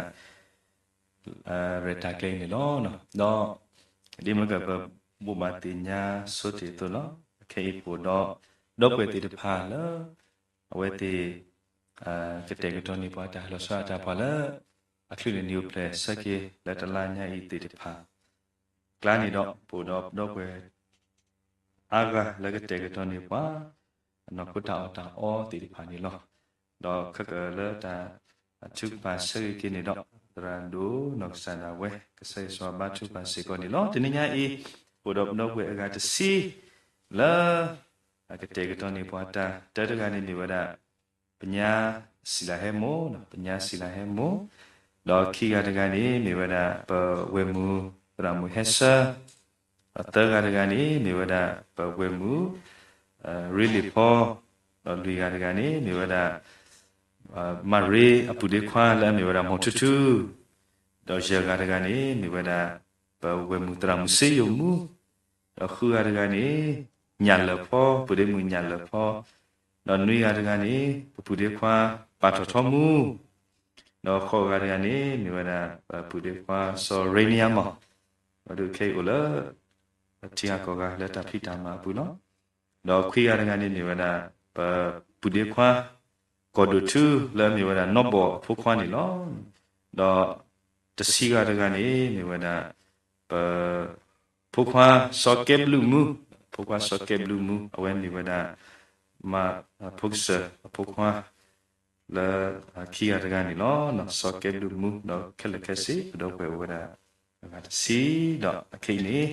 ရဲၣ်တၢ်ကျဲၤအံၤန့ၣ်လီၤ. ဒီး ဒ်မ့ၢ်ကပဘိးဘၣ်သ့ၣ်ညါဆိတ့ၢ်အသိးလီၤ. ခဲအံၤပအိၣ်ဒီး ဒီပုၢ်ဝဲၢ်သ့ၣ်တဖၣ်လၢ အဝဲသ့ၣ် ကတဲာ်ကတီၤန့ၢ်ပှၤတၢ်လီၤဆီဒၣ်တၢ်ပှၤလၢ အချုးန့ၢ်နံၤအိၣ်ဖျဲၣ်ဆၢက့ၤလၢတလါညါအံၤသ့ၣ်တဖၣ် ကျါန့ၣ်ဒီး ပအိၣ်ဒီးဒီပုၢ်ဝဲၢ် အါဂၤလၢကတဲာ်ကတီၤန့ၢ်ပှၤ အနီၢ်ခိတၢ်အီၣ်တၢ်အီသ့ၣ်တဖၣ်န့ၣ်လီၤ. ဒီးခဲကလၢတၢ်ထုကဖၣ်ဆၢဂ့ၤက့ၤန့ၣ်ဒီး သရၣ်ဒိၣ်နီၢ်ကစၢ်ဒၣ်ဝဲ ကစၢ်ယွၤဘါထုကဖၣ်စ့ၢ်ကီးန့ၣ်လီၤ. တနံၤညါအံၤ ပအိၣ်ဒီးပဒီပုၢ်ဝဲၢ်အဂၤတဆံ လၢ အကတဲာ်ကတီၤန့ၢ်ပှၤတၢ် တၢတဂၤန့ၣ်မ့ၢ်ဝဲဒၣ် ပညါစံလၤဟဲမိၢ်, ပညါစံလၤဟဲမိၢ်, ဒီးခံဂၤတဂၤန့ၣ် မ့ၢ်ဝဲဒၣ်ပဝဲၢ်မုၣ်သရၣ်မုၣ်ဟဲဆၢ, ဒီးသၢဂၤတဂၤန့ၣ် မ့ၢ်ဝဲဒၣ်ပဝဲၢ်မုၣ် ရ့လ့ၣ်ဖီ, ဒီးလွံၢ်ဂၤတဂၤန့ၣ် မ့ၢ်ဝဲဒၣ် မၤရ့အပုၢ်ဒ့ခွါလၢအမ့ၢ်ဝဲဒၣ်မိၢ်ထူထူ, ဒီးယဲၢ်ဂၤတဂၤန့ၣ် မ့ၢ်ဝဲဒၣ် ပဝဲၢ်မုၣ်သရၣ်မုၣ်စ့ယိၤမူ, ဒီးဃုဂၤတဂၤန့ၣ် ညၣ်လၢၢ်ဖီ, ပုၢ်ဒ့မုၣ်ညၣ်လၢၢ်ဖီ, ဒီးနွံဂၤတဂၤန့ၣ် ပပုၢ်ဒ့ခွါပာ်ထီၣ်ထီမူ, ဒီးဃိးဂၤတဂၤန့ၣ် မ့ၢ်ဝဲဒၣ် ပပုၢ်ဒ့ခွါစီၤရ့နံယါမီၢ်, ဒီးဒုးခဲအံၤအိၣ်လၢ ထံဂၤကီၢ်ဂၤလၢတၢ်ဖံးတၢ်မၤအပူၤလီၤ. ဒီးခွံဂၤတဂၤန့ၣ် မ့ၢ်ဝဲဒၣ် ပပုၢ်ဒ့ခွါ ကီၢ်ဒိၣ်ထူလၢအမ့ၢ်ဝဲဒၣ်နီၢ်ဘီၣ်အဖိခွါန့ၣ်လီၤ. ဒီးတဆံဂၤတဂၤန့ၣ် မ့ၢ်ဝဲဒၣ် ပ ဖိခွါစီၤကဲဘျုးမူ, ဖိခွါစီၤကဲဘျုးမူ အဝဲမ့ၢ်ဝဲဒၣ် မၤ ဖိကစၢၢ်အဖိခွါ လၢခံဂၤတဂၤန့ၣ်လီၤ. စီၤကဲဘျုးမူ ဒီးခဲလၢာ်ခဲဆ့ ပဒီပုၢ်ဝဲၢ်အိၣ်ဝဲဒၣ် အဂၤတဆံ ဒီးအခဲအံၤန့ၣ်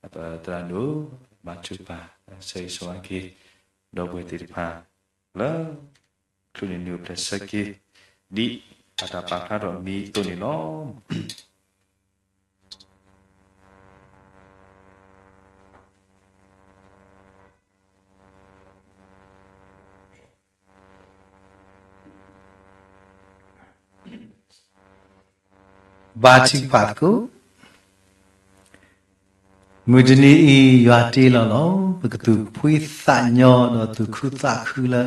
ပသရၣ်ဒိၣ် ဘါထုကဖၣ် ဆၢဂ့ၤဆၢဝါက့ၤ ဒီပုၢ်ဝဲၢ်သ့ၣ်တဖၣ် လၢ ချုးန့ၢ်နံၤအိၣ်ဖျဲၣ်ဆၢက့ၤ ဒ်အတၢ်ပာ်ဖျါထီၣ်မံၤအသိးန့ၣ်လီၤ. ဘါထုကဖၣ်သကိး. မုၢ်တနံၤအံၤ ယွၤတ့လီၤလီၤ. ပကသူၣ်ဖှံသးညီ ဒီးသူၣ်ခုသးခုလၢ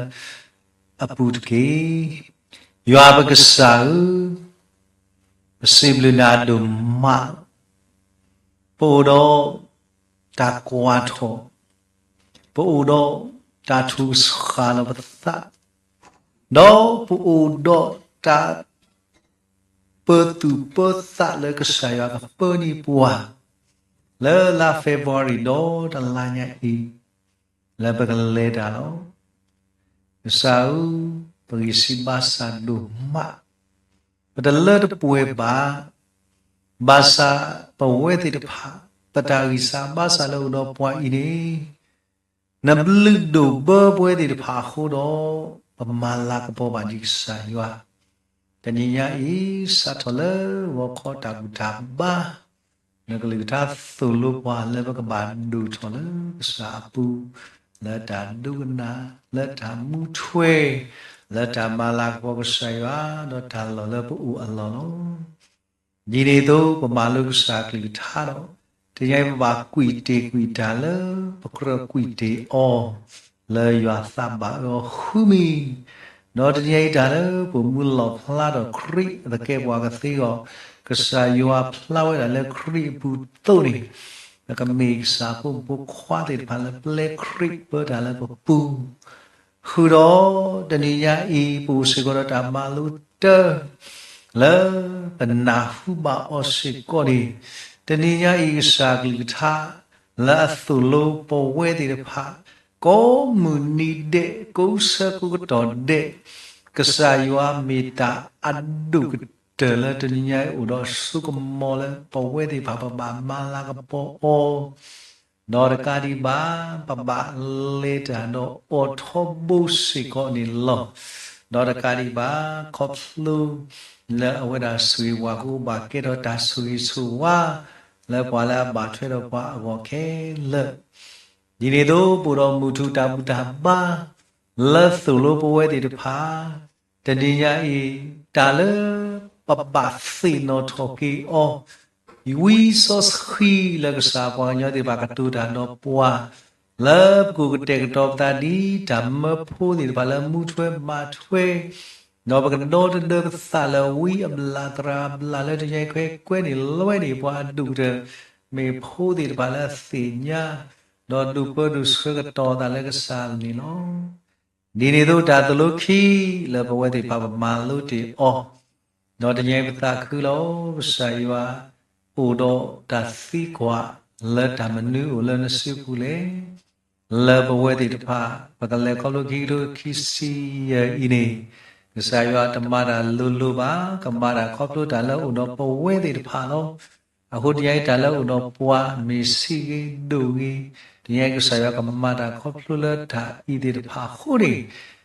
အပူၤတက့ၢ်. ယွၤပကစၢ်ဧၢ, ပစံးဘျုးနၤဒိၣ်မးလီၤ. ပအိၣ်ဒီးတၢ်ကွၢ်ထီၣ်, ပအိၣ်ဒီးတၢ်ထူၣ်စှၤလီၤပသး, ဒီးပအိၣ်ဒီးတၢ် ပၢၤသူၣ်ပၢၤသးလၢကစၢ်ယွၤကပၢနံၤပှၤ လၢလါ February ဒီးတလါညါအံၤ လၢပကလဲၤတၢ်လီၤ. ကစၢ်ဧၢ, ပဂံၢ်စၢ်ဘါစၢ်ဒိၣ်မး, ပတလၢတပှဲၤဘၣ်, ဘၣ်ဆၣ်ပဝဲသ့ၣ်တဖၣ် ပတၢ်ဂံၢ်စၢ်ဘါစၢ်လၢအိၣ်ဒီးပှၤအံၤန့ၣ် နဘျုးဒိၣ်ဘၢပဝဲသ့ၣ်တဖၣ်အဃိဒီး ပမၤလၤကပီၤဘၣ်ဒံးကစၢ်ယွၤ, တနံၤညါအံၤ စးထီၣ်လၢဂီၤခီတၢ်ဘူၣ်တၢ်ဘါ နကလုၢ်ကထါသိၣ်လိပှၤလၢပကဘၣ်ဒိၣ်ထီၣ်လၢကစၢ်အပူၤ, လၢတၢ်ဒိကနၣ်, လၢတၢ်မူထွဲ, လၢတၢ်မၤလၤကပီၤကစၢ်ယွၤ ဒီးတၢ်လီၢ်လၢပအိၣ်အလီၢ်လီၤ. ဒ်န့ၣ်အသိး ပမၤလိကစၢ်ကလုၢ်ကထါဒီး တနံၤအံၤပဘၣ်ကွံာ်တ့ၢ်ကွံာ်တၢ်လၢ ပကြၢးကွံာ်တ့ၢ်အီၤ လၢယွၤသးဘၣ်အၢအီၤဃုမံၤ, ဒီးတနံၤအံၤတၢ်လၢပမူလီၢ်ဖျါထီၣ်ခရံာ်သကဲးပဝးကသ့အဂီၢ်, ကစၢ်ယွၤဖျါဝဲဒၣ်လၢခရံာ်အပူၤအသိးန့ၣ်, ပကမ့ၢ်ကစၢ်ဖိမုၣ်ဖိခွါသ့ၣ်တဖၣ်လၢပျဲခရံာ်ပၢတၢ်လၢပပူၤ ဃုာ်ဒီးတနံၤညါအံၤ ပအိၣ်စ့ၢ်ကီးဒီးတၢ်မၤလိတၢၢ် လၢပနၢ်ဟူဘၣ်အီၤစ့ၢ်ကီးန့ၣ်, တနံၤညါအံၤကစၢ်ကလုၢ်ကထါ လၢအသိၣ်လိပဝဲသ့ၣ်တဖၣ် ကိးမုၢ်နံၤဒဲး ကိးဆၢကိးကတီၢ်ဒဲး, ကစၢ်ယွၤမ့ၢ်တၢ်အဒိၣ်ကတၢၢ်လၢတနံၤညါအံၤအိၣ်ဒီးအစိကမီၤလၢပဝဲသ့ၣ်တဖၣ်ပဘၣ်မၤလၤကပီၤအီၤ ဒီးတကးဒံးဘၣ် ပဘၣ်လဲၤတၢ်ဒီးအိးထီဘိစ့ၢ်ကီးန့ၣ်လီၤ. ဒီးတကးဒံးဘၣ် ခီဖျိလၢအဝဲဒၣ်ဆိၣ်ဂ့ၤပှၤအဃိ ဘၣ်ကဲထီၣ်တၢ်ဆိၣ်ဂ့ၤဆိၣ်ဝါ လၢပှၤလၢအဘၣ်ထွဲဒီးပှၤအဂီၢ်ခဲလၢာ် ဒ်န့ၣ်အသိး ပအိၣ်ဒီးမုၢ်ထူၣ်တၢ်ဘူၣ်တၢ်ဘါ လၢသိၣ်လိပဝဲသ့ၣ်တဖၣ် တနံၤညါအံၤ တၢ်လၢပဘၣ်သ့ၣ်နီၣ်ထီၣ်က့ၤအီၤ ဝံစီဆှံလၢကစၢ်ပှၤကညီသ့ၣ်တဖၣ်ကတိၤတၢ်ဒီးပှၤ လၢပကအိၣ်ကတဲာ်ကတီၤပသးဒ်တၢ်မၢဖိသ့ၣ်တဖၣ်လၢမူထွဲမၤထွဲ ဒီးပကဒီတဒၢပသးလၢဝံအဘျးသရၣ်အဘျးလၢတနံၤအံၤ ကွဲကွဲန့ၣ်လွဲန့ၣ် ပှၤအဒူၣ်ကတၢၢ် မ့ၢ်ဖိသ့ၣ်တဖၣ်လၢအသ့ၣ်ညါ ဒီးဒိးပၢဒိးဆှၢကတီၤသးလၢကစၢ်န့ၣ်လီၤ. ဒ်န့ၣ်အသိးတၢ်သိၣ်လိခံလၢပဝဲသ့ၣ်တဖၣ်ပမၤလိတ့ၢ်အီၤ, ဒီးတနံၤအံၤပသးခုလီၤ ကစၢ်ယွၤ အိၣ်ဒီးတၢ်သံကွၢ်လၢတၢ်မနုၤအိၣ်လၢနစုပူၤလဲၣ်. လၢပဝဲသ့ၣ်တဖၣ် ပကလဲၤခီဖျိခံကထိခံဆံယဲၢ်အံၤန့ၣ် ကစၢ်ယွၤတမၤတၢ်လိၤလိၤဘၣ်, ကမၤတၢ်ခီဖျိတၢ်လၢအိၣ်ဒီးပဝဲသ့ၣ်တဖၣ်လီၤ. အဃိတနံၤအံၤတၢ်လၢအိၣ်ဒီးပှၤမ့ၢ်ဆံးဂ့ၤဒိၣ်ဂ့ၤ, တနံၤအံၤကစၢ်ယွၤကမၤတၢ်ခီဖျိလၢတၢ်အံၤသ့ၣ်တဖၣ်အဃိန့ၣ်,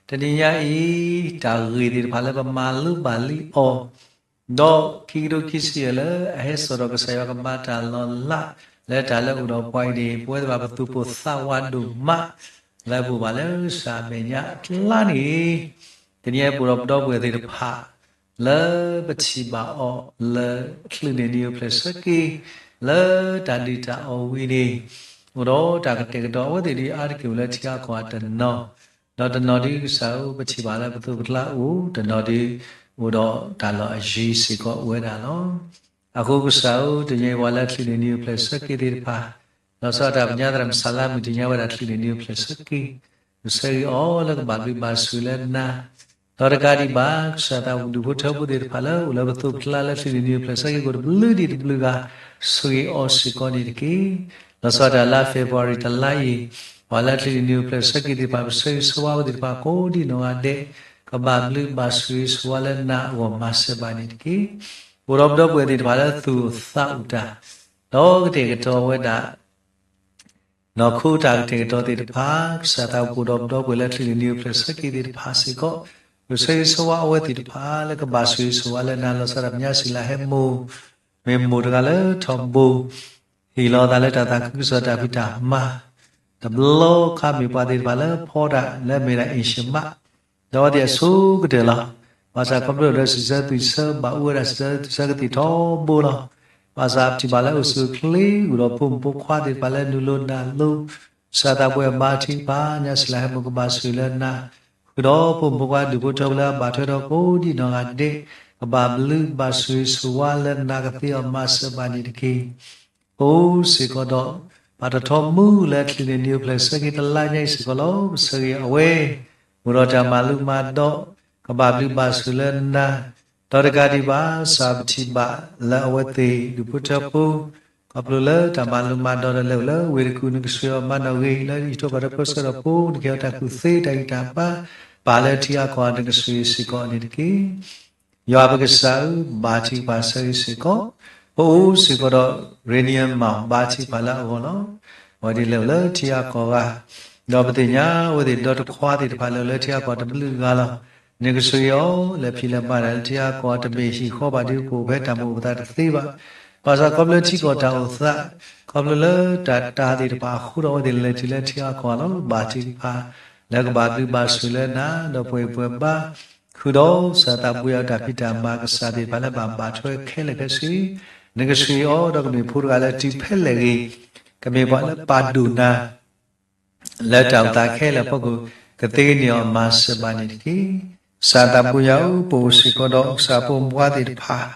တနံၤညါအံၤ တၢ်ဂ့ၢ်သ့ၣ်တဖၣ်လၢပမၤလိဘၣ်လံအီၤ ဒီးခံကထိခံဆံယဲၢ်လၢအဟဲစိာ်ဒီးကစၢ်ယွၤကမၤတၢ်လီၤလး လၢတၢ်လၢအိၣ်ဒီးပှၤအံၤန့ၣ် ပဝဲသ့ၣ်တဖၣ်ပသူၣ်ပိၢ်သးဝးဒိၣ်မး လၢပအိၣ်ဘၣ်လၢကစၢ်အမဲာ်ညါအကျါန့ၣ်, တနံၤအံၤပအိၣ်ဒီးပဒီပုၢ်ဝဲၢ်သ့ၣ်တဖၣ် လၢပထံၣ်ဘၣ်အီၤလၢချုးန့ၢ်နံၤအိၣ်ဖျဲၣ်ဆၢက့ၤ လၢတၢ်ဒုၣ်တၢ်အီၣ်ဝံၤန့ၣ်, အိၣ်ဒီးတၢ်ကတဲာ်ကတီၤအဝဲသ့ၣ်ဒ်အါတက့ၢ်အိၣ်လၢထံအါကီၢ်အတနီၤ, ဒီးတနီၤဒ်ကစၢ်ဧၢ ပထံၣ်ဘၣ်လၢပသိးပကျါအိၣ်, တနီၤဒ်အိၣ်ဒီးတၢ်လီၢ်အယံၤစ့ၢ်ကီးအိၣ်ဝဲဒၣ်လီၤ. အဃိကစၢ်ဧၢ တနံၤအံၤပှၤလၢချုးန့ၢ်နံၤအိၣ်ဖျဲၣ်ဆၢက့ၤသ့ၣ်တဖၣ် လီၤဆီဒၣ်တၢ်ပညါသရၣ်မုၣ်စၤလါမုၣ် သ့ၣ်ညါဝဲဒၣ်ချုးန့ၢ်နံၤအိၣ်ဖျဲၣ်ဆၢက့ၤ, ပဆၢဂ့ၤအီၤလၢကဘၣ်ဘျုးဘၣ်ဆိၣ်ဂ့ၤလၢနၤ, ဒီးတကးဒံးဘၣ် ကစၢ်သးဒူၣ်ဖိထၢဖိသ့ၣ်တဖၣ်လၢအိၣ်လၢပသိးပကျါလၢချုးန့ၢ်နံၤအိၣ်ဖျဲၣ်ဆၢက့ၤ ကိးတဘျုးဒံးတဘျုးဂၤ ဆိၣ်ဂ့ၤအီၤစ့ၢ်ကီးန့ၣ်တက့ၢ်. လီၤဆီဒၣ်တၢ်လါ February တလါအံၤ ပှၤလၢချုးန့ၢ်နံၤအိၣ်ဖျဲၣ်ဆၢက့ၤသ့ၣ်တဖၣ် ပဆၢဂ့ၤဆၢဝါဝဲသ့ၣ်တဖၣ်ကိးဒံနီၢ်ဂၤဒဲး ကဘၣ်ဘျုးဘၣ်ဆိၣ်ဂ့ၤဆိၣ်ဝါလၢနၤအဂီၢ်မၤစၢၤဘၣ်န့ၣ်တက့ၢ်. အိၣ်ဒီးပဒီပုၢ်ဝဲၢ်သ့ၣ်တဖၣ်လၢသူၣ်အိၣ်သးအိၣ်တၢ် ဒီးကတဲာ်ကတီၤဝဲဒၣ် နီၢ်ခိတၢ်ကတဲာ်ကတီၤသ့ၣ်တဖၣ် ကစၢ်သးပှဲၤဒီးပဒီပုၢ်ဝဲၢ်လၢချုးန့ၢ်နံၤအိၣ်ဖျဲၣ်ဆၢက့ၤသ့ၣ်တဖၣ်စ့ၢ်ကီး ပဆၢဂ့ၤဆၢဝါအဝဲသ့ၣ်တဖၣ်လၢကဘၣ်ဆိၣ်ဂ့ၤဆိၣ်ဝါလၢနၤ လီၤဆီဒၣ်တၢ်ပညါစံးလၢဟဲမိၢ် မ့ၢ်မိၢ်တဂၤလၢထီဘိ ဟ့ၣ်လီၤသးလၢတၢ်သးခုကစီၣ်တၢ်ဖံးတၢ်မၤ တဘျီခါမ့ၢ်ပှၤသ့ၣ်တဖၣ်လၢဖီတၢ်လၢအမ့ၢ်ဒၣ် အ့ၡမး ဒီးအဝဲသ့ၣ်အဆိကတၢၢ်လီၤ. ဘၣ်ဆၣ်ခီဖျိလၢစံးဆၢသွံၣ်ဆၢဘၣ်အူဝဲဒၣ်စံးဆၢသွံၣ်ဆၢကသံၣ်ထီဘိလီၤ. ဘၣ်ဆၣ်ပထံၣ်ဘၣ်လၢအိၣ်ဆူၣ်အိၣ်ချ့ ဃုာ်ဒီးဖိမုၣ်ဖိခွါသ့ၣ်တဖၣ်လၢနုာ်လီၤနၢ်လီၤ ကစၢ်သးပှဲၤအဘါထုကဖၣ် ညါစံးလၢဟဲမိၢ်ကဘၣ်ဆိၣ်ဂ့ၤလၢနၤ ဃုာ်ဒီးဖိမုၣ်ဖိခွါဒူၣ်ဖိထၢဖိလၢအဘၣ်ထွဲဒီးကိးဒံနီၢ်ဂၤဒဲး ကဘၣ်ဘျုးဘၣ်ဆိၣ်ဂ့ၤဆိၣ်ဝါလၢနၤကသ့အီၤမၤစၢၤဘၣ်န့ၣ်တက့ၢ်. ပအိၣ်စ့ၢ်ကီးဒီး ပှၤတထီမူလၢချုးန့ၢ်နံၤအိၣ်ဖျဲၣ်ဆၢက့ၤတလါညါအံၤစ့ၢ်ကီးလီၤ. ပဆၢဂ့ၤအဝဲ အိၣ်ဒီးတၢ်မၤလိမၤဒိး ကဘၣ်ဘျုးဘၣ်ဆိၣ်လၢနၤ ဒီးတကးဒံးဘၣ် ကစၢ်ပထံၣ်ဘၣ်လၢအဝဲသ့ၣ်ဒူၣ်ဖိထၢဖိ ခီဖျိလၢတၢ်မၤလိမၤဒိးဒီးလဲၤအိၣ်လၢဝ့ၢ်တကူၣ် နကဆိၣ်ဂ့ၤအီၤမၤနီၣ်ဂံၢ် လၢဟံၣ်ထိးဃီၤဒီးဖိဆၢဒီးဖိ နကဟ့ၣ်အီၤတၢ်ကူၣ်သ့တၢ်ဂံၢ်တၢ်ဘါ ပာ်လၢထံအါကီၢ်အီၤ နကဆိၣ်ဂ့ၤစ့ၢ်ကီးန့ၣ်တက့ၢ်. ယွၤပကစၢ်ဧၢ ဘါထုကဖၣ်ဆၢဂ့ၤစ့ၢ်ကီး ပအိၣ်စ့ၢ်ကီးဒီး ရ့နံယၢမၣ် ဘါထုကဖၣ်လၢအဂီၢ်လီၤ. အဝဲဒၣ်လဲၤအိၣ်လၢထံအါကီၢ်ဂၤ ဒီးပသ့ၣ်ညါအဝဲသ့ၣ်ဒီတခွါသ့ၣ်တဖၣ်လဲၤအိၣ်လၢထံအါကီၢ်တဘျုးဂၤလီၤ. နကဆိၣ်ဂ့ၤအီၤ လဲၤဖံးလဲၤမၤတၢ်လၢထံအါကီၢ်တမ့ၢ်ဟံၣ်ဃီဘၣ်ဒီး ပအိၣ်ဖဲတၢ်မုာ်အိၣ်ပသးတသ့ဘၣ်. ဘၣ်ဆၣ်ခီဖျိလၢထံကီၢ်တၢ်အိၣ်သး ခီဖျိလၢတၢ်တာ်သ့ၣ်တဖၣ်အဃိဒီး အဝဲသ့ၣ်လဲၤတုၤလၢထံအါကီၢ်လီၤ. ဘါထုကဖၣ် လၢကဘၣ်ဘျုးဘၣ်ဆိၣ်လၢနၤ ဒီးပှဲၤပှဲၤဘါ ဃုာ်ဒီးကစၢ်သးပှဲၤအီၤတၢ်ဖံးတၢ်မၤ ကစၢ်သ့ၣ်တဖၣ်လၢဘၣ်ဘၣ်ထွဲခဲလၢာ်ခဲဆ့ နကဆိၣ်ဂ့ၤအီၤ ဒီးကမ့ၢ်ဖိတဂၤလၢတုၤဖဲလဲၣ်ဂ့ၤ ကမ့ၢ်ပှၤလၢပာ်ဒိၣ်နၤ လၢတၢ်အိၣ်သးခဲလၢာ်အဖီခိၣ် ကသ့န့ၢ်အီၤမၤစၢၤဘၣ်န့ၣ်တက့ၢ်. ကစၢ်သးပှဲၤယွၤဧၢ ပအိၣ်စ့ၢ်ကီးဒီးကစၢ်ဖိမုၣ်ဖိခွါသ့ၣ်တဖၣ်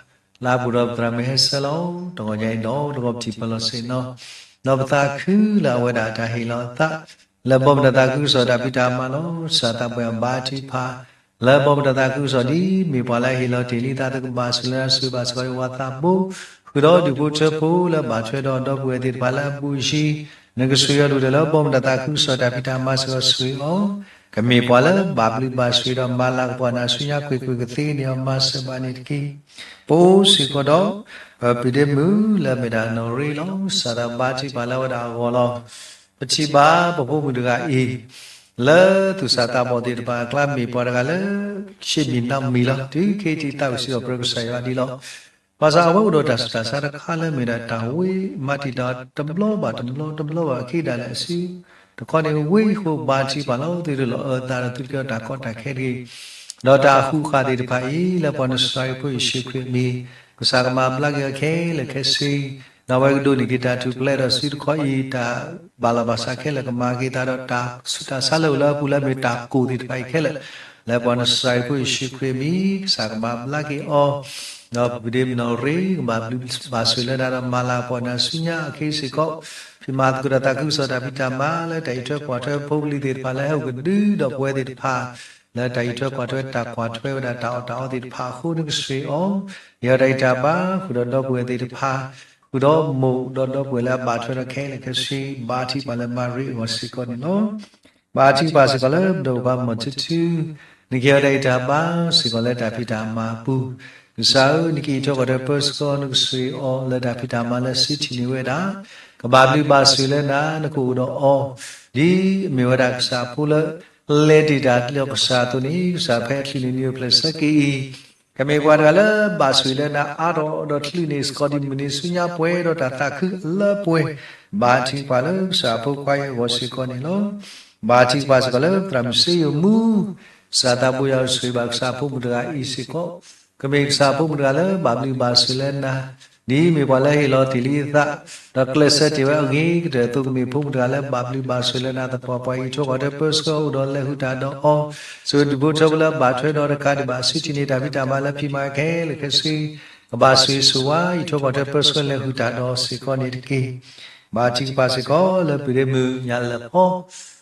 လၢအပူၤဒီးပသရၣ်မုၣ်ဟဲဆၢလီၤ. တဂီၤညါအံၤဒီး တဂီၤပထံၣ်ပၢၢ်လီၤဆ့ၣ်နီၤ ဒီးပသးခုလၢအဝဲဒၣ်တၢ်ဟ့ၣ်လီၤအသး လၢဘီမုၢ်တၢ်သးခုကစီၣ်တၢ်ဖံးတၢ်မၤလီၤ. ကစၢ်သးပှဲၤအီၤဘါထုကဖၣ် လၢဘီမုၢ်တၢ်သးခုကစီၣ်ဒ်မ့ၢ်ပှၤလၢအဟ့ၣ်လီၤတ့ၢ်လံသး သကဘၣ်ဆိၣ်လၢနၤ ဆိၣ်ဂ့ၤဘၣ်စ့ၢ်ကီးဝဲသးဘိ ဃုာ်ဒီးဒူၣ်ဖိထၢဖိလၢဘၣ်ထွဲဒီးဒီပုၢ်ဝဲၢ်သ့ၣ်တဖၣ်လၢအဘူးအယံၤ နကဆိၣ်ဂ့ၤအီၤဒိၣ်ဒီးလၢဘီမုၢ်တၢ်သးခုကစီၣ်တၢ်ဖံးတၢ်မၤစ့ၢ်ကီးဆိၣ်ဂ့ၤအီၤ ကမ့ၢ်ပှၤလၢဘၣ်ဘျုးဘၣ်ဆိၣ်ဂ့ၤဒီးမၤလၤကပီၤနၤဆူညါကွ့ၢ်ကွ့ၢ် ကသ့န့ၢ်အီၤမၤစၢၤဘၣ်န့ၣ်တက့ၢ်. ပအိၣ်စ့ၢ်ကီးဒီး ပဒ့မုၣ်လၢအမ့ၢ်ဒၣ်နီၢ်ရ့လီၤ. ကစၢ်သးဘါထုကဖၣ်လၢအဝဲဒၣ်အဂီၢ်လီၤ. ပထံၣ်ဘၣ်ပဖိမုၣ်တဂၤအံၤ လၢသူၣ်စၢ်သးဘီၣ်သ့ၣ်တဖၣ်အကျါ မ့ၢ်ပှၤတဂၤလၢ ဆ့ၣ်မံၤနီၣ်မံၤလီၤ. တုၤခဲအံၤထံၣ်သးဝံၣ်စံးထီၣ်ပတြၢၤကစၢ်ယွၤဒ်လီၤ. ဘၣ်ဆၣ်အဝဲအိၣ်ဒီးတၢ်ဆူးတၢ်ဆါတခါလၢမ့ၢ်ဒၣ်တၢ်ဝ့မၤတံာ်တာ်တဘျီဘၣ်တဘျီ တဘျီဘၣ်အခံဒၣ်လဲာ်အစု တခီန့ၣ်ဝ့အဃိဘါထုကဖၣ်လီၤ. သုတလီၤအၢသးဒီးသုတကဲထီၣ်တၢ်ကီတၢ်ခဲတဂ့ၤ ဒီးတၢ်အဃုာ်ဃာ်သ့ၣ်တဖၣ်အံၤ လၢပှၤနစၤရ့းဖိယ့ၣ်ၡူးခရံာ်အမံၤ ကစၢ်ကမၤဘျါက့ၤအီၤခဲလၢာ်ခဲဆ့ ဒီးအဝဲကဒိးန့ၢ်က့ၤတၢ်ထူၣ်ဖျဲးဒီးစုတခီအံၤ တၢ်ဘၣ်လီၤဘၣ်စးခဲလၢာ် ကမၤက့ၤသးဒီးတၢ်ဆူးတၢ်ဆါလၢအိၣ်လၢအပူၤလၢအမ့ၢ်တၢ်ကိၢ်သ့ၣ်တဖၣ်အံၤခဲလၢာ် လၢပှၤနစၤရ့းဖိယ့ၣ်ၡူးခရံာ်အမံၤ ကစၢ်ကမၤဘျါက့ၤအီၤ, ဒီးပဒ့မုၣ်နီၢ်ရ့ ကဘၣ်ဘျုးဘၣ်ဆိၣ်လၢနၤဒီးမၤလၤကပီၤနၤဆူညါအခံစ့ၢ်ကီး, ဖံးမၤသကိးဒီးသးခုကစီၣ်တၢ်ဖံးတၢ်မၤလၢတၢ်အံးထွဲကွၢ်ထွဲ ဖိပလံၤသ့ၣ်တဖၣ်လၢဟဲအိၣ်ကဒုဒီးပဝဲသ့ၣ်တဖၣ် လၢတၢ်အံးထွဲကွၢ်ထွဲတၢ်ကွၢ်ထွဲဝဲဒၣ်တၢ်အီၣ်တၢ်အီသ့ၣ်တဖၣ်အဃိ နကဆှၢအီၤ, ယတၢ်အံးတၢ်ဘါ ဃုာ်ဒီးဒီပုၢ်ဝဲၢ်သ့ၣ်တဖၣ်, ဃုာ်ဒီးမိၢ်ဒီးဒီပုၢ်ဝဲၢ်လၢအဘၣ်ထွဲဒီးခဲလၢာ်ခဲဆ့ ဘါထုကဖၣ်လၢမၤရ့အဂီၢ်စ့ၢ်ကီးန့ၣ်လီၤ. ဘါထုကဖၣ်စ့ၢ်ကီးလၢပဒီပုၢ်ဝဲၢ်မီၢ်ထူထူ, နကဟ့ၣ်အီၤတၢ်အံးတၢ်ဘါစ့ၢ်ကီးလၢတၢ်ဖံးတၢ်မၤအပူၤ, ကစၢ်ဧၢ, နကအံးထွဲကွၢ်ထွဲပၢဆှၢအီၤ နကဆှၢအီၤလၢတၢ်ဖံးတၢ်မၤလၢစုထံၣ်န့ၢ်ဝဲဒၣ်, ကဘၣ်ဘျုးဘၣ်ဆိၣ်လၢနၤ နကအိၣ်ဒီးအီၤ, ဒ်အမ့ၢ်ဝဲဒၣ်ကစၢ်ဖိလၢ လဲၤတ့ၢ်တၢ်လၢကစၢ်အသိးန့ၣ် ကစၢ်ဖဲအချုးန့ၣ်နံၤအိၣ်ဖျဲၣ်ဆၢက့ၤအံၤ, ကမ့ၢ်ပှၤတဂၤလၢဘၣ်ဆိၣ်လၢနၤအါထီၣ်ဒီးချုးန့ၢ်စ့ၢ်ကီးဒ်မုၢ်နံၤဆူညါပှဲၤဒီးတၢ်သးခုအလၢပှဲၤ, ဘါထုကဖၣ်လၢကစၢ်အဖိခွါအံၤအဂီၢ်စ့ၢ်ကီးန့ၣ်လီၤ. ဘါထုကဖၣ်စ့ၢ်ကီးလၢသရၣ်မုၣ်စ့ယိၤမူ ကစၢ်သးဘိယွၤဆိၣ်ဂ့ၤဘၣ်ကစၢ်အဖိမုၣ်တဂၤအံၤစ့ၢ်ကီး, ကမ့ၢ်ကစၢ်အဖိမုၣ်တဂၤလၢဘၣ်ဘျုးဘၣ်ဆိၣ်လၢနၤ, ဒ်မ့ၢ်ပှၤလၢဟ့ၣ်လီၤတ့ၢ်လံအသး, ဒီးကျဲးစၢးတ့ၢ်ဝဲအဂ့ၤကတၢၢ်အသိး ကမ့ၢ်ဖိမုၣ်တဂၤလၢဘၣ်ဘျုးဘၣ်ဆိၣ်လၢနၤသပှၢ်ပှၢ်အံၤ အံးထွဲကွၢ်ထွဲပၢဆှၢအီၤဒီးလဲၤဃုာ်တၢ်ဒီးအီၤ, ဆိၣ်ဂ့ၤဒူၣ်ဖိထၢဖိလၢအဘၣ်ထွဲဒီးတကးဒံးဘၣ် စုထံၣ်န့ၢ်တၢ်ဖံးတၢ်မၤလၢဖံးမၤခဲလၢာ်ခဲဆ့ ကဘၣ်ဆိၣ်ဂ့ၤဆိၣ်ဝါ အံးထွဲကွၢ်ထွဲပၢဆှၢလဲၤဃုာ်တၢ်ဒီးစ့ၢ်ကီးန့ၣ်တက့ၢ်. ဘါထုကဖၣ်စ့ၢ်ကီးလၢပုၢ်ဒ့မုၣ်ညၣ်လၢၢ်ဖီ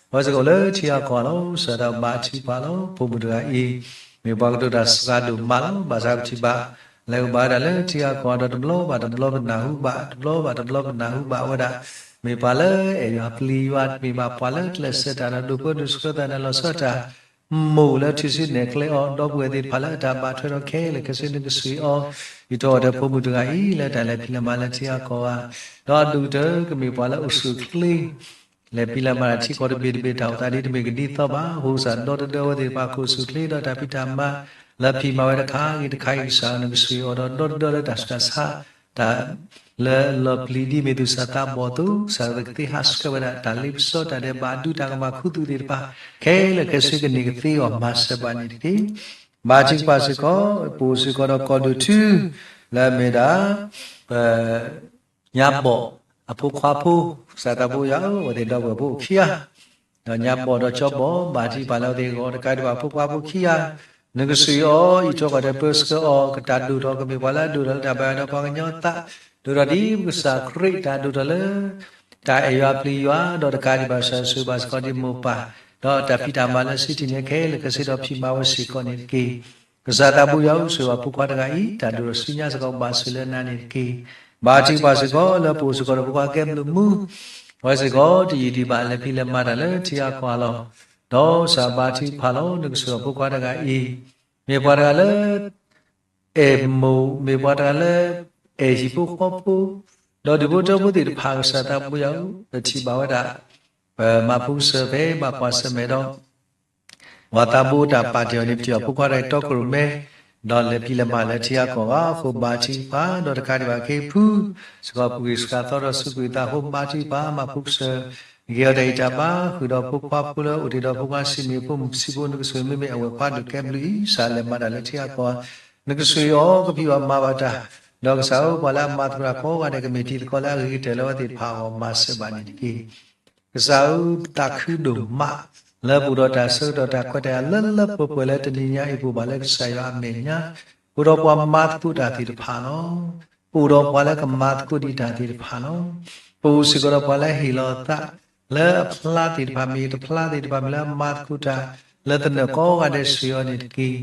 အဝဲစ့ၢ်ကီးအိၣ်လၢထံဂၤကီၢ်ဂၤလီၤ. ကစၢ်သးဘါထုကဖၣ်လီၤ. ဖိမုၣ်တဂၤအံၤ မ့ၢ်ပှၤကတိၤတၢ်စှၤဒိၣ်မးလီၤ. ဘၣ်ဆၣ်ပထံၣ်ဘၣ် လဲၤအိၣ်ဘၣ်ဝဲဒၣ်လၢထံဂၤကီၢ်ဂၤဒီးတဘျီဘၣ်တဘျီပနၢ်ဟူဘၣ်, တဘျီဘၣ်တဘျီပနၢ်ဟူဘၣ်ဝဲဒၣ် မ့ၢ်ပှၤလၢအဲၣ်ယွၤပျံၤယွၤ, မ့ၢ်ဘၣ်ပှၤလၢကျဲးစၢးတၢ်ဒီးဒိၣ်ပၢဒိၣ်ဆှၢတၢ်န့ၣ်လီၤဆီတၢ် မိၢ်လၢထူၣ်စုနဲၣ်ကျဲအီၤ, ဒီပုၢ်ဝဲၢ်သ့ၣ်တဖၣ်လၢအတၢ်ဘၣ်ထွဲဒီးခဲလၢာ်ခဲဆ့ နကဆှၢအီၤ, အံးထွဲကွၢ်ထွဲဖိမုၣ်တဂၤအံၤ လၢတၢ်လဲၤဖံးလဲၤမၤလၢထံဂၤကီၢ်ဂၤ, ဒီးအဒိၣ်ကတၢၢ် ကမ့ၢ်ပှၤလၢအိၣ်ဆူၣ်အိၣ်ချ့ လဲၤဖံးလဲၤမၤတၢ်ထံကီၢ်တဘ့ၣ်တဘ့ၣ် တၢ်အိၣ်သးဒ်တမ့ၢ်ကဒ်သိးဘၣ်, အဃိကစၢ်ဒီသဒၢဝဲသ့ၣ်တဖၣ် ကအိၣ်ဆူၣ်အိၣ်ချ့ဒီးတၢ်ဖံးတၢ်မၤ လၢဖံးမၤဝဲတခါဂ့ၤတခါဂ့ၤ ကစၢ်နကဆှၢအီၤဒီး ဒီသဒၢလၢတၢ်ဆူးတၢ်ဆါ တၢ်လၢလီၤပျံၤဒ်မ့ၢ်သူၣ်စၢ်သးဘီၣ်အသိး, ကစၢ်ကသ့ဟးဆှဲးဝဲဒၣ်တၢ်လ့ပစီ တၢ်ဒဲးဘးဒူတၢ်ကမၣ်ခူသူၣ်သ့ၣ်တဖၣ် ခဲလၢာ်ခဲဆ့ကန့ၢ်ကသ့အီၤမၤစၢၤဘၣ်န့ၣ်တက့ၢ်. ဘါထုကဖၣ်စ့ၢ်ကီး ပအိၣ်စ့ၢ်ကီးဒီးကီၢ်ဒိၣ်ထူ လၢအမ့ၢ်ဒၣ် ပ ညါဘီၣ်အဖိခွါဖိ, ကစၢ်သးဘိယွၤဧၢ, အဝဲသ့ၣ်ဒီပုၢ်ဝဲၢ်ဖိအိၣ်ခံဂၤ, ဒီးညါဘီၣ်ဒီးကၠီဘီၣ် ဘါထုကဖၣ်လၢအဝဲသ့ၣ်အဂီၢ် တကးဒံးဘၣ်ဖိခွါဖိခံဂၤ, နကဆှၢအီၤ အံးထွဲကွၢ်ထွဲပၢဆှၢအီၤ ကတၢ်ဒိၣ်ထီၣ် ကမ့ၢ်ပှၤလၢအဒိၣ်ထီၣ်လၢတၢ်ဘၣ်ယွၤဒီးပှၤကညီအသး, ဒိၣ်ထီၣ်ဒ်ပကစၢ်ခရံာ်တၢ်ဒိၣ်ထီၣ်လၢ တၢ်အဲၣ်ယွၤပျံၤယွၤ ဒီးတကးဒံးဘၣ် ကစၢ်ဆိၣ်ဂ့ၤဘၣ်စ့ၢ်ကီးဒ်မိၢ်ပၢ်, ဒီးတၢ်ဖံးတၢ်မၤလၢစုထံၣ်န့ၢ်ခဲလၢာ်ခဲဆ့ဒီးဖံးမၤဝဲစ့ၢ်ကီးန့ၣ်တက့ၢ်. ကစၢ်သးဘိယွၤဧၢ, ဆိၣ်ဂ့ၤဘၣ်ဖိခွါတဂၤအံၤ တၢ်ဒိၣ်ထီၣ်ဆူညါစ့ၢ်ကီး ဘၣ်ဆိၣ်လၢနၤန့ၣ်တက့ၢ်. ဘါထုကဖၣ်စ့ၢ်ကီးလၢပအိၣ်စ့ၢ်ကီးဒီးဖိခွါကဲဘျုးမူ, အဝဲစ့ၢ်ကီးတယံာ်ဒံးဘၣ် လဲၤဖံးလဲၤမၤတၢ်လၢထံဂၤကီၢ်ဂၤလီၤ. ဒီးကစၢ်ဘါထုကဖၣ်လီၤ. နကဆိၣ်ဂ့ၤဖိခွါတဂၤအံၤ မ့ၢ်ပှၤတဂၤလၢ အဲၣ်မိၢ်, မ့ၢ်ပှၤတဂၤလၢ အဲၣ်ဟံၣ်ဖိဃီဖိ, ဒီးဒူၣ်ဖိထၢဖိသ့ၣ်တဖၣ် ကစၢ်သးဘိယွၤဧၢ, ပထံၣ်ဘၣ်ဝဲဒၣ် ပမၤဖုကစၢၢ်ဖဲဘၣ်ကွၢ်ဆၢၣ်မဲာ်ဒီး ပှၤသးဘိတၢ်ပာ်တ့ၢ်အီၤန့ၣ် ပထံၣ်ဘၣ်ဖိခွါတဂၤအံၤတီခိၣ်ရိၣ်မဲ, ဒီးလဲၤဖံးလဲၤမၤလၢထံဂၤကီၢ်ဂၤအဃိ ဘါထုကဖၣ်, ဒီးတကးဒံးဘၣ်ခ့ဖု စ့ၢ်ကီးပူၤကွံာ်စှၤသီဒီးစူးကွံာ်သးအဃိ ဘါထုကဖၣ်, မၤဖုကစၢၢ်, ကကဲထီၣ်တၢ်အံးတၢ်ဘါ ဃုာ်ဒီးဖိခွါဖိလၢအိၣ်တ့ၢ်ဒီးဖိခွါ စံးမ့ၢ်ဖိမုၣ်ပစံးဖိ နကဆိၣ်ဂ့ၤမ့မ့ၢ်အဝဲၢ်ခွါဒိၣ်ကဲဘျုးအံၤ ကစၢ်လဲၤမၤတၢ်လၢထံဂၤကီၢ်ဂၤ, နကဆိၣ်ဂ့ၤအီၤ ကဖံးအီၤမၤဘၣ်တၢ်, ဒီးကစၢ်ဧၢ ပှၤလၢအမၤသကိးတၢ်ကိးဂၤဒဲး ကမ့ၢ်တံၤသကိးလၢအဂ့ၤကတၢၢ်လၢအဝဲသ့ၣ်တဖၣ်အဂီၢ် မၤစၢၤဘၣ်န့ၣ်တက့ၢ်. ကစၢ်ဧၢ, ပသးခုဒိၣ်မး လၢပအိၣ်ဒီးတၢ်ဆၢကတီၢ်တၢ်ခွဲးတၢ်ယာ်လၢလၢပှဲၤပှဲၤလၢတနံၤညါအံၤ ပအိၣ်ဘၣ်လၢကစၢ်ယွၤအမဲာ်ညါ, ပအိၣ်ဒီးပှၤမၤသကိးတၢ်သ့ၣ်တဖၣ်လီၤ. ပအိၣ်ဒီးပှၤလၢကမၤသကိးဒံးတၢ်သ့ၣ်တဖၣ်လီၤ. ပအိၣ်စ့ၢ်ကီးဒီးပှၤလၢဟ့ၣ်လီၤအသး လၢအဖျါသ့ၣ်တဖၣ်မ့ၢ်ဂ့ၤ တဖျါသ့ၣ်တဖၣ်မ့ၢ်ဂ့ၤ လၢအမၤသကိးတၢ် လၢသနၢၣ်ကိးဂၤဒဲး ဆိၣ်ဂ့ၤအီၤန့ၣ်တက့ၢ်.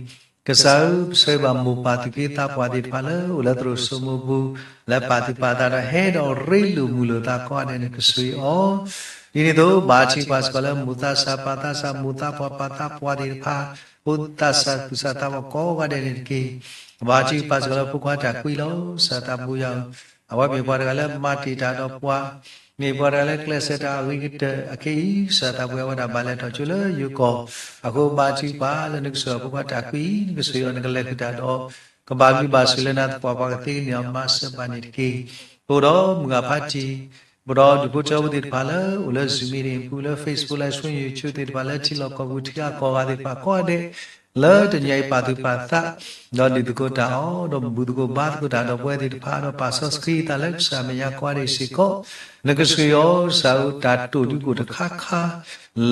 ကစၢ်ဧၢ, ပဆၢဂ့ၤဘၣ်မိၢ်ပၢ်သူၣ်က့သးပှၢ်သ့ၣ်တဖၣ်လၢအိၣ်လၢသရိာ်စိမိပူၤ လၢပာ်သူၣ်ပာ်သးဒီးဟဲဒီးရ့လိာ်မုာ်လိာ်သးကိးဂၤဒဲးန့ၣ် ကဆိၣ်ဂ့ၤအီၤ, ဒ်န့ၣ်အသိး ဘါထုကဖၣ်စ့ၢ်ကီးလၢမိၢ်သးစၢ်ပၢ်သးစၢ် မိၢ်သးပှၢ်ပၢ်သးပှၢ်သ့ၣ်တဖၣ် ဖိသးစၢ်သူၣ်စၢ်သးဘီၣ်ကိးဂၤဒဲးန့ၣ်တက့ၢ်. ဘါထုကဖၣ်စ့ၢ်ကီးလၢဖိခွါတၢ်ကွံလီၤ. ကစၢ်သးဘိယွၤဧၢ, အဝဲမ့ၢ်ပှၤတဂၤလၢမၤတ့ၢ်တၢ်ဒီးပှၤ မ့ၢ်ပှၤတဂၤလၢကျဲးစၢးတၢ်အဂ့ၤကတၢၢ်အခဲအံၤ ကစၢ်သးဘိယွၤ အဝဲဒၣ်ဘၣ်လဲၤထီၣ်ကၠိလၢယိၤကီၢ်, အဃိဘါထုကဖၣ်လၢနကဆိၣ်ဂ့ၤဖိခွါတၢ်ကွံ, နကဆိၣ်ဂ့ၤအီၤ နကလဲၤဃုာ်တၢ်ဒီး ကဘၣ်ဘျုးဘၣ်ဆိၣ်လၢနၤသပှၢ်ပှၢ်ကသ့ကန့ၢ်အီၤ မၤစၢၤဘၣ်န့ၣ်တက့ၢ်. ပအိၣ်ဒီးမုၢ်ဂၤဖါတံၢ်, ပဒီးဒူၣ်ဖိထၢဖိသ့ၣ်တဖၣ်လၢအိၣ်လၢ Zoom meeting ပူၤလၢ Facebook Live Stream YouTube သ့ၣ်တဖၣ်လၢထံလီၢ်ကီၢ်ပူၤထံဂၤကီၢ်ဂၤသ့ၣ်တဖၣ်ကိးဂၤဒဲး လၢတနံၤအံၤပာ်သူၣ်ပာ်သး ဒီးဒုးသကိးတၢ်အီၤ ဒီးဘူၣ်သကိးဘါသကိးတၢ်ဒီးပဝဲသ့ၣ်တဖၣ် ဒီးပာ်စီဆှံသးလၢကစၢ်အမဲာ်ညါကိးဂၤဒဲးစ့ၢ်ကီး, နကဆိၣ်ဂ့ၤအီၤ ကစၢ်ဧၢ တၢ်တိာ်ဒုးကိၣ်တခါခါ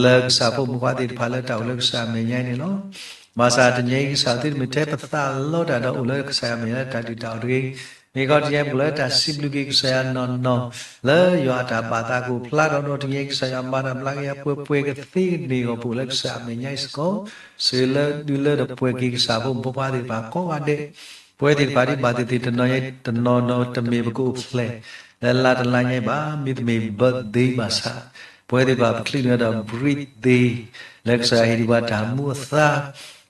လၢကစၢ်ဖိမုၣ်ဖိခွါသ့ၣ်တဖၣ်လၢတၢ်အိၣ်လၢကစၢ်အမဲာ်ညါအံၤန့ၣ်လီၤ. ဘၣ်ဆၣ်တနံၤအံၤကစၢ်အဝဲသ့ၣ်တမ့ၢ်ထဲပသးလီတၢ်ဒီးအိၣ်လၢကစၢ်ယွၤမဲာ်ညါလၢတၢ်ဒုၣ်တၢ်အီၣ်တဂ့ၤ, မ့ၢ်ကီးတနံၤအံၤပကအိၣ်လၢတၢ်စံးဘျုးက့ၤကစၢ်ယွၤနီၢ်နီၢ် လၢယွၤအတၢ်ဘၣ်သးကအိၣ်ဖျါထီၣ်ဒီးတနံၤအံၤကစၢ်ယွၤမၤတၢ်ဘျါက့ၤအပှဲၤပှဲၤကသ့ကန့ၢ်အဂီၢ် ပအိၣ်လၢကစၢ်အမဲာ်ညါအံၤစ့ၢ်ကီး, စံးလၢဒုးလၢတပှဲၤက့ၤကစၢ်ဖိမုၣ်ဖိခွါသ့ၣ်တဖၣ်ကိးဂၤဒဲး, ပဝဲသ့ၣ်တဖၣ်ဒ်ဘၣ်သ့ၣ်သ့ၣ်တနီၤညါတနီၤနီၤ တမ့ၢ်ပကအိၣ်ဖျဲၣ် လၢလါတလါညါအံၤဘၣ်, မ့တမ့ၢ် birthday ဘၣ်ဆၣ် ပဝဲသ့ၣ်တဖၣ်ပချုးန့ၢ်ဝဲဒီး birthday လၢကစၢ်ယွၤဟ့ၣ်ဒံးပှၤတၢ်မူအသါ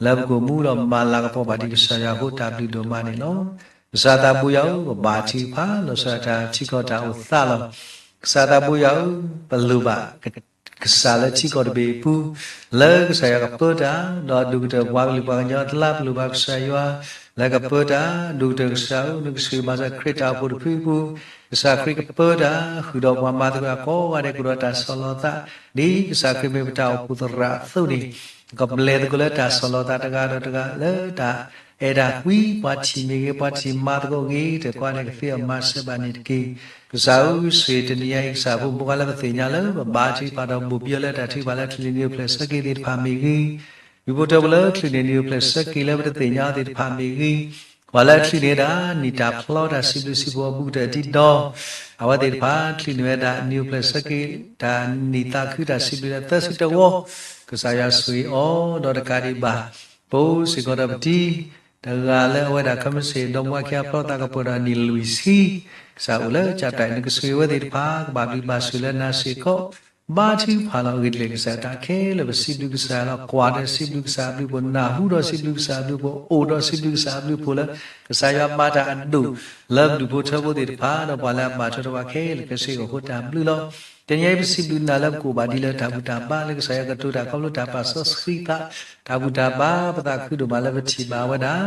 လၢပကအိၣ်မူဒီးမၤလၤကပီၤဘၣ်ဒ်ကစၢ်ယွၤအဃိ တၢ်ဘျုးဒိၣ်မးန့ၣ်လီၤ. ကစၢ်သးဘိယွၤဧၢ, ပဘါထုကဖၣ်လီၤဆီဒၣ်တၢ်ထံကီၢ်တၢ်အိၣ်သးလီၤ. ကစၢ်သးဘိယွၤဧၢ, ပလိၣ်ဘၣ် ကစၢ်လၢထံကီၢ်တဘ့ၣ်အပူၤ လၢကစၢ်ယွၤကပၢတၢ်, ဒီးဒိၣ်ကတၢၢ်ပှၤကလုာ်ပှၤကညီအကျါ ပလိၣ်ဘၣ်ကစၢ်ယွၤ လၢကပၢတၢ်, ဒိၣ်ကတၢၢ်ကစၢ်ဧၢ နကစၢ်ယွၤမၤစၢၤခရံာ်တၢ်အိၣ်ဖှိၣ်တဖုအပူၤ, ကစၢ်ခရံာ်ကပၢတၢ် ဃုာ်ဒီးပှၤမၤသကိးကိးဂၤဒဲး ကအိၣ်ဒီးတၢ်ဆီၣ်လီၤသး, ဒ်ကစၢ်ခရံာ်မ့ၢ်ပတၢ်အိၣ်ဖှိၣ်သရၣ်အသိးန့ၣ် ကဘျဲးသကိးလၢတၢ်ဆီၣ်လီၤသးတဂၤဒီးတဂၤ လၢတၢ်အဲၣ်တၢ်ကွံ ပှၤထံၣ်မ့ၢ်ဂ့ၤ ပှၤထံၣ်မၤသကိးဂ့ၤ တၢ်ကိးဂၤဒဲးကသ့အီၤမၤစၢၤဘၣ်န့ၣ်တက့ၢ်. ကစၢ်ဧၢ ဆိၣ်ဂ့ၤတနံၤညါအံၤ ကစၢ်ဖိမုၣ်ဖိခွါလၢပသ့ၣ်ညါလၢ ပဘါထုကဖၣ်ဒီးဘိၣ်ဘံအီၤလၢတၢ်ထုကဖၣ်လၢချုးန့ၢ်နံၤအိၣ်ဖျဲၣ်ဆၢက့ၤသ့ၣ်တဖၣ်မ့ၢ်ဂ့ၤ, ဒူၣ်ဖိထၢဖိလၢချုးန့ၢ်နံၤအိၣ်ဖျဲၣ်ဆၢက့ၤလၢပတသ့ၣ်ညါအီၤသ့ၣ်တဖၣ်မ့ၢ်ဂ့ၤ, ပှၤလၢအချုးန့ၢ်ဝဲဒၣ်နံၣ်တၢ်ဖျီတၢ်စံးဘျုးစံးဖှိၣ်အဘူးကတၢၢ်ဒ်ဒီး အဝဲသ့ၣ်တဖၣ်ချုးန့ၢ်ဝဲဒၣ်နံၣ်အိၣ်ဖျဲၣ်ဆၢက့ၤ တၢ်နံၣ်သးခုတၢ်စံးဘျုးလၢသၢဆံတဝီ, ကစၢ်ယွၤဆိၣ်ဂ့ၤအီၤ ဒီးတကးဒံးဘၣ် ပအိၣ်စ့ၢ်ကီးဒီးပတံၤ တဂၤလၢအဝဲဒၣ်ခဲမုၢ်ဆ့ၣ် ဒီမါဝၤခံအဖျီသးကပှဲၤဒီးနံၣ်လွံၢ်ဆံ, ကစၢ်အိၣ်လၢကစၢ်တၢ်အံၤ နကဆိၣ်ဂ့ၤဝဲသ့ၣ်တဖၣ် ကဘၣ်ဘျုးဘၣ်ဆိၣ်လၢနၤစ့ၢ်ကီး, ဘါထုကဖၣ်လီၤ ဂ့ၤဒ်လဲၣ်ကစၢ်တၢ်ခဲလၢာ် ပစံးဘျုးကစၢ်ယွၤလီၤ ကွၢ်ဒီးစံးဘျုးကစၢ်အဘျုးအဖှိၣ် နၢ်ဟူဒီးစံးဘျုးကစၢ်အဘျုးအဖှိၣ် အိၣ်ဒီးစံးဘျုးကစၢ်အဘျုးအဖှိၣ်လၢ ကစၢ်ယွၤမၤတၢ်အဒိၣ် လၢပဒူၣ်ဖိထၢဖိသ့ၣ်တဖၣ် ဒီးပှၤလၢအဘၣ်ထွဲဒီးပှၤခဲလၢာ်ခဲဆ့အဂီၢ်အဃိတၢ်ဘျုးလီၤ. တနံၤအံၤပစံးဘျုးနၤလၢပကအိၣ်ဘၣ်ဒ်လၢတၢ်ဘူၣ်တၢ်ဘါလၢကစၢ်ယွၤကတိၤတၢ်ခီဖျိတၢ်ပာ်စီဆှံသး, တၢ်ဘူၣ်တၢ်ဘါ ပသးခုဒိၣ်မးလၢပထံၣ်ဘၣ်ဝဲဒၣ်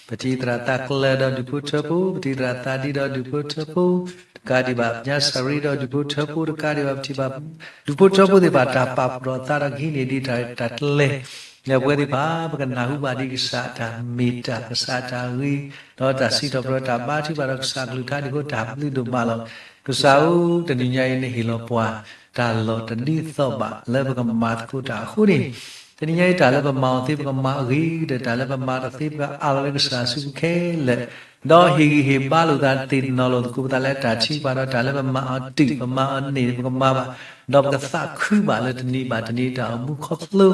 ပတံၤသရၣ်သးကျၢၤဒီးဒူၣ်ဖိထၢဖိ, ပတံၤသရၣ်သးဒံဒီးဒူၣ်ဖိထၢဖိ, တကးဒံးဘၣ် ပညါစၤရံဒီးဒူၣ်ဖိထၢဖိ, တကးဒံးဘၣ် ပထံၣ်ဘၣ် ဒူၣ်ဖိထၢဖိသ့ၣ်တဖၣ် တၢ်ပာ်ဖှိၣ်ထီၣ်သးဒီးကဟံးန့ၢ်ဒံးတၢ်ရဲၣ်တၢ်ကျဲၤ လၢပဝဲသ့ၣ်တဖၣ် ပကနၢ်ဟူဘၣ်ဒံးကစၢ်အတၢ်မ့ၢ်တၢ် ကစၢ်အတၢ်ဂ့ၤ, ဒီးတၢ်စံးထီၣ်ပတြၢၤတၢ်ဘါထုကဖၣ်ဒီးကစၢ်အကလုၢ်ကထါဒ်အဃိ တၢ်ဘျုးဒိၣ်မးလီၤ. ကစၢ်ဧၢ, တနံၤညါအံၤ နဟ့ၣ်လီၤပှၤ တၢ်လီၢ်တဒ်သိးဘၣ်လၢပကမၤသကိးတၢ်အဃိန့ၣ်, တနံၤညါအံၤ တၢ်လၢပမၤအီၤသ့ ပကမၤအဂ့ၤဒီး တၢ်လၢပမၤတသ့ ပကအးလီၤလၢကစၢ်စုခဲလၢာ်, ဒီးဟ့ၣ်ဂံၢ်ဟ့ၣ်ဘါလိာ်သး သ့ၣ်နီၣ်လိာ်သကိးပသးလၢတၢ်ထုကဖၣ်ဒီး တၢ်လၢပမၤအီၤတုၤ ပမၤအီၤန့ၣ် ပကမၤဘၣ်, ဒီးပကသးခုဘၣ်လၢတနံၤဘၣ်တနံၤတၢ်အိၣ်မူခီဖျိ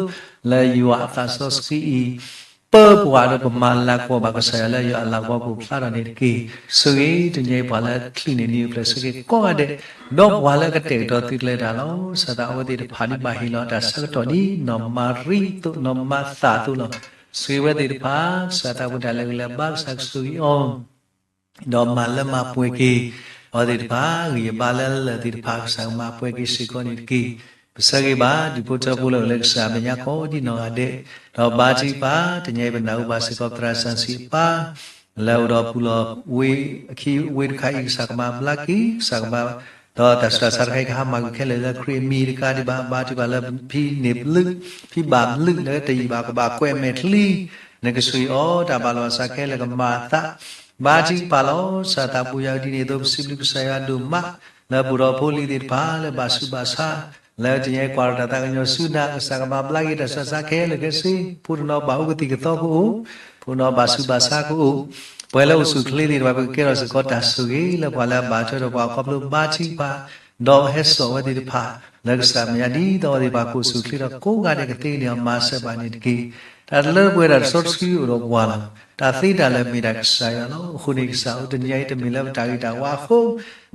လၢယွၤအသးစီဆှံအံၤ ပၢပှၤဒီးပမၤလၤကပီၤဘၣ်ကစၢ်ယွၤလၢယွၤအလၤကပီၤကအိၣ်ဖျါထီၣ်န့ၣ်တက့ၢ်. ဆိၣ်ဂ့ၤတနံၤအံၤပှၤလၢချုးန့ၢ်နံၣ်အိၣ်ဖျဲၣ်ဆၢက့ၤကိးဂၤဒဲး, ဒီးပှၤလၢကတဲာ်ကတီၤသုးကျဲၤတၢ်လီၤ. စၢ်သးအဝဲသ့ၣ်တဖၣ်န့ၣ် ဘၣ်ဟ့ၣ်လီၤတၢ်ဆၢကတီၢ်ဒ်နီၢ်မၤရံအသိး နီၢ်မၤသးအသိးလီၤ. ဆိၣ်ဂ့ၤဝဲသ့ၣ်တဖၣ် ကစၢ်သးဝဲဒၣ်လၢအဂ့ၤလၢအဘါ ကစၢ်ကဆိၣ်ဂ့ၤအီၤ ဒီးမၤလၢမၤပှဲၤက့ၤ အဝဲသ့ၣ်တဖၣ် ဂံၢ်အဘါလၢလၢာ်သ့ၣ်တဖၣ် ကစၢ်ကမၤပှဲၤက့ၤစ့ၢ်ကီးန့ၣ်တက့ၢ်. ပဆၢဂ့ၤဘၣ် ဒူၣ်ဖိထၢဖိလၢအိၣ်လၢကစၢ်အမဲာ်ညါကိးဒ်နီၢ်ဂၤဒဲး, ဒီးဘါထုကဖၣ် တနံၤအံၤပနၢ်ဟူဘၣ်စ့ၢ်ကီး ပသရၣ်စီဆှံအပၢ် လၢအိၣ်ဒီးပူၤလီၤဝ့ၢ်အခံဝ့ၢ်တခါအံၤ ကစၢ်ကမၤဘျါက့ၤ ကစၢ်ကမၤ ဒီးတၢ်ဆူးတၢ်ဆါတခါအံၤ ကဟါမၢ်ကွံာ်ခဲလၢာ်လၢခရံာ်အမံၤတကးဒံးဘၣ် ဘါထုကဖၣ်လၢဖံန့ၢ်ဘျုး ဖံဘၣ်ဘျုးလၢတယံာ်ဘၣ် ကဘၣ်ကွဲးမဲာ်ချံ နကဆိၣ်ဂ့ၤအီၤ တၢ်ဘၣ်လီၤအသးခဲလၢာ်ကမၤအသး ဘါထုကဖၣ်လီၤ. စၢ်သးပူၤယၤဒ်န့ၣ်အသိး ပစံးဘျုးကစၢ်ယွၤဒိၣ်မး လၢပူၤဒီးဖိလံၤသ့ၣ်တဖၣ် လၢဘၣ်ဆူးဘၣ်ဆါ လၢတနံၤအံၤကွၢ်ထီၣ်တၢ်သးကညီၤဆူနၤ ကစၢ်ကမၤဘျါက့ၤတၢ်ဆူးတၢ်ဆါခဲလၢာ်ခဲဆ့ ဖိတနီၤဘၣ်အိၣ်ကသံၣ်ကသီကအိၣ် ဖိတနီၤဘၣ်ဆူးဘၣ်ဆါကအိၣ် ပှၤလၢအိၣ်ဆူၣ်အိၣ်ချ့သ့ၣ်တဖၣ် ပကကဲထီၣ်စ့ၢ်ကီးတၢ်ဆိၣ်ဂ့ၤ လၢပှၤလၢအဘၣ်ထွဲဒီးပှၤခီဖျိဘါထုကဖၣ် ဒီးဟဲစိာ်ဝဲသ့ၣ်တဖၣ် လၢကစၢ်မဲာ်ညါဒ်သိးဝဲသ့ၣ်တဖၣ်ကအိၣ်ဆူၣ်အိၣ်ချ့ဒီးကိးဂၤဒဲးကသ့န့ၢ်အီၤမၤစၢၤဘၣ်န့ၣ်တက့ၢ်. တၢ်လၢပှဲၤတၢ်စီဆှံအိၣ်ဒီးပှၤလီၤ. တၢ်သ့တၢ်လၢာ်မ့ၢ်တၢ်ကစၢ်ယွၤလီၤ. အဃိန့ၣ်ကစၢ်ဧၢ တနံၤအံၤတမ့ၢ်လၢပတၢ်ဂ့ၤတၢ်ဝါအဃိ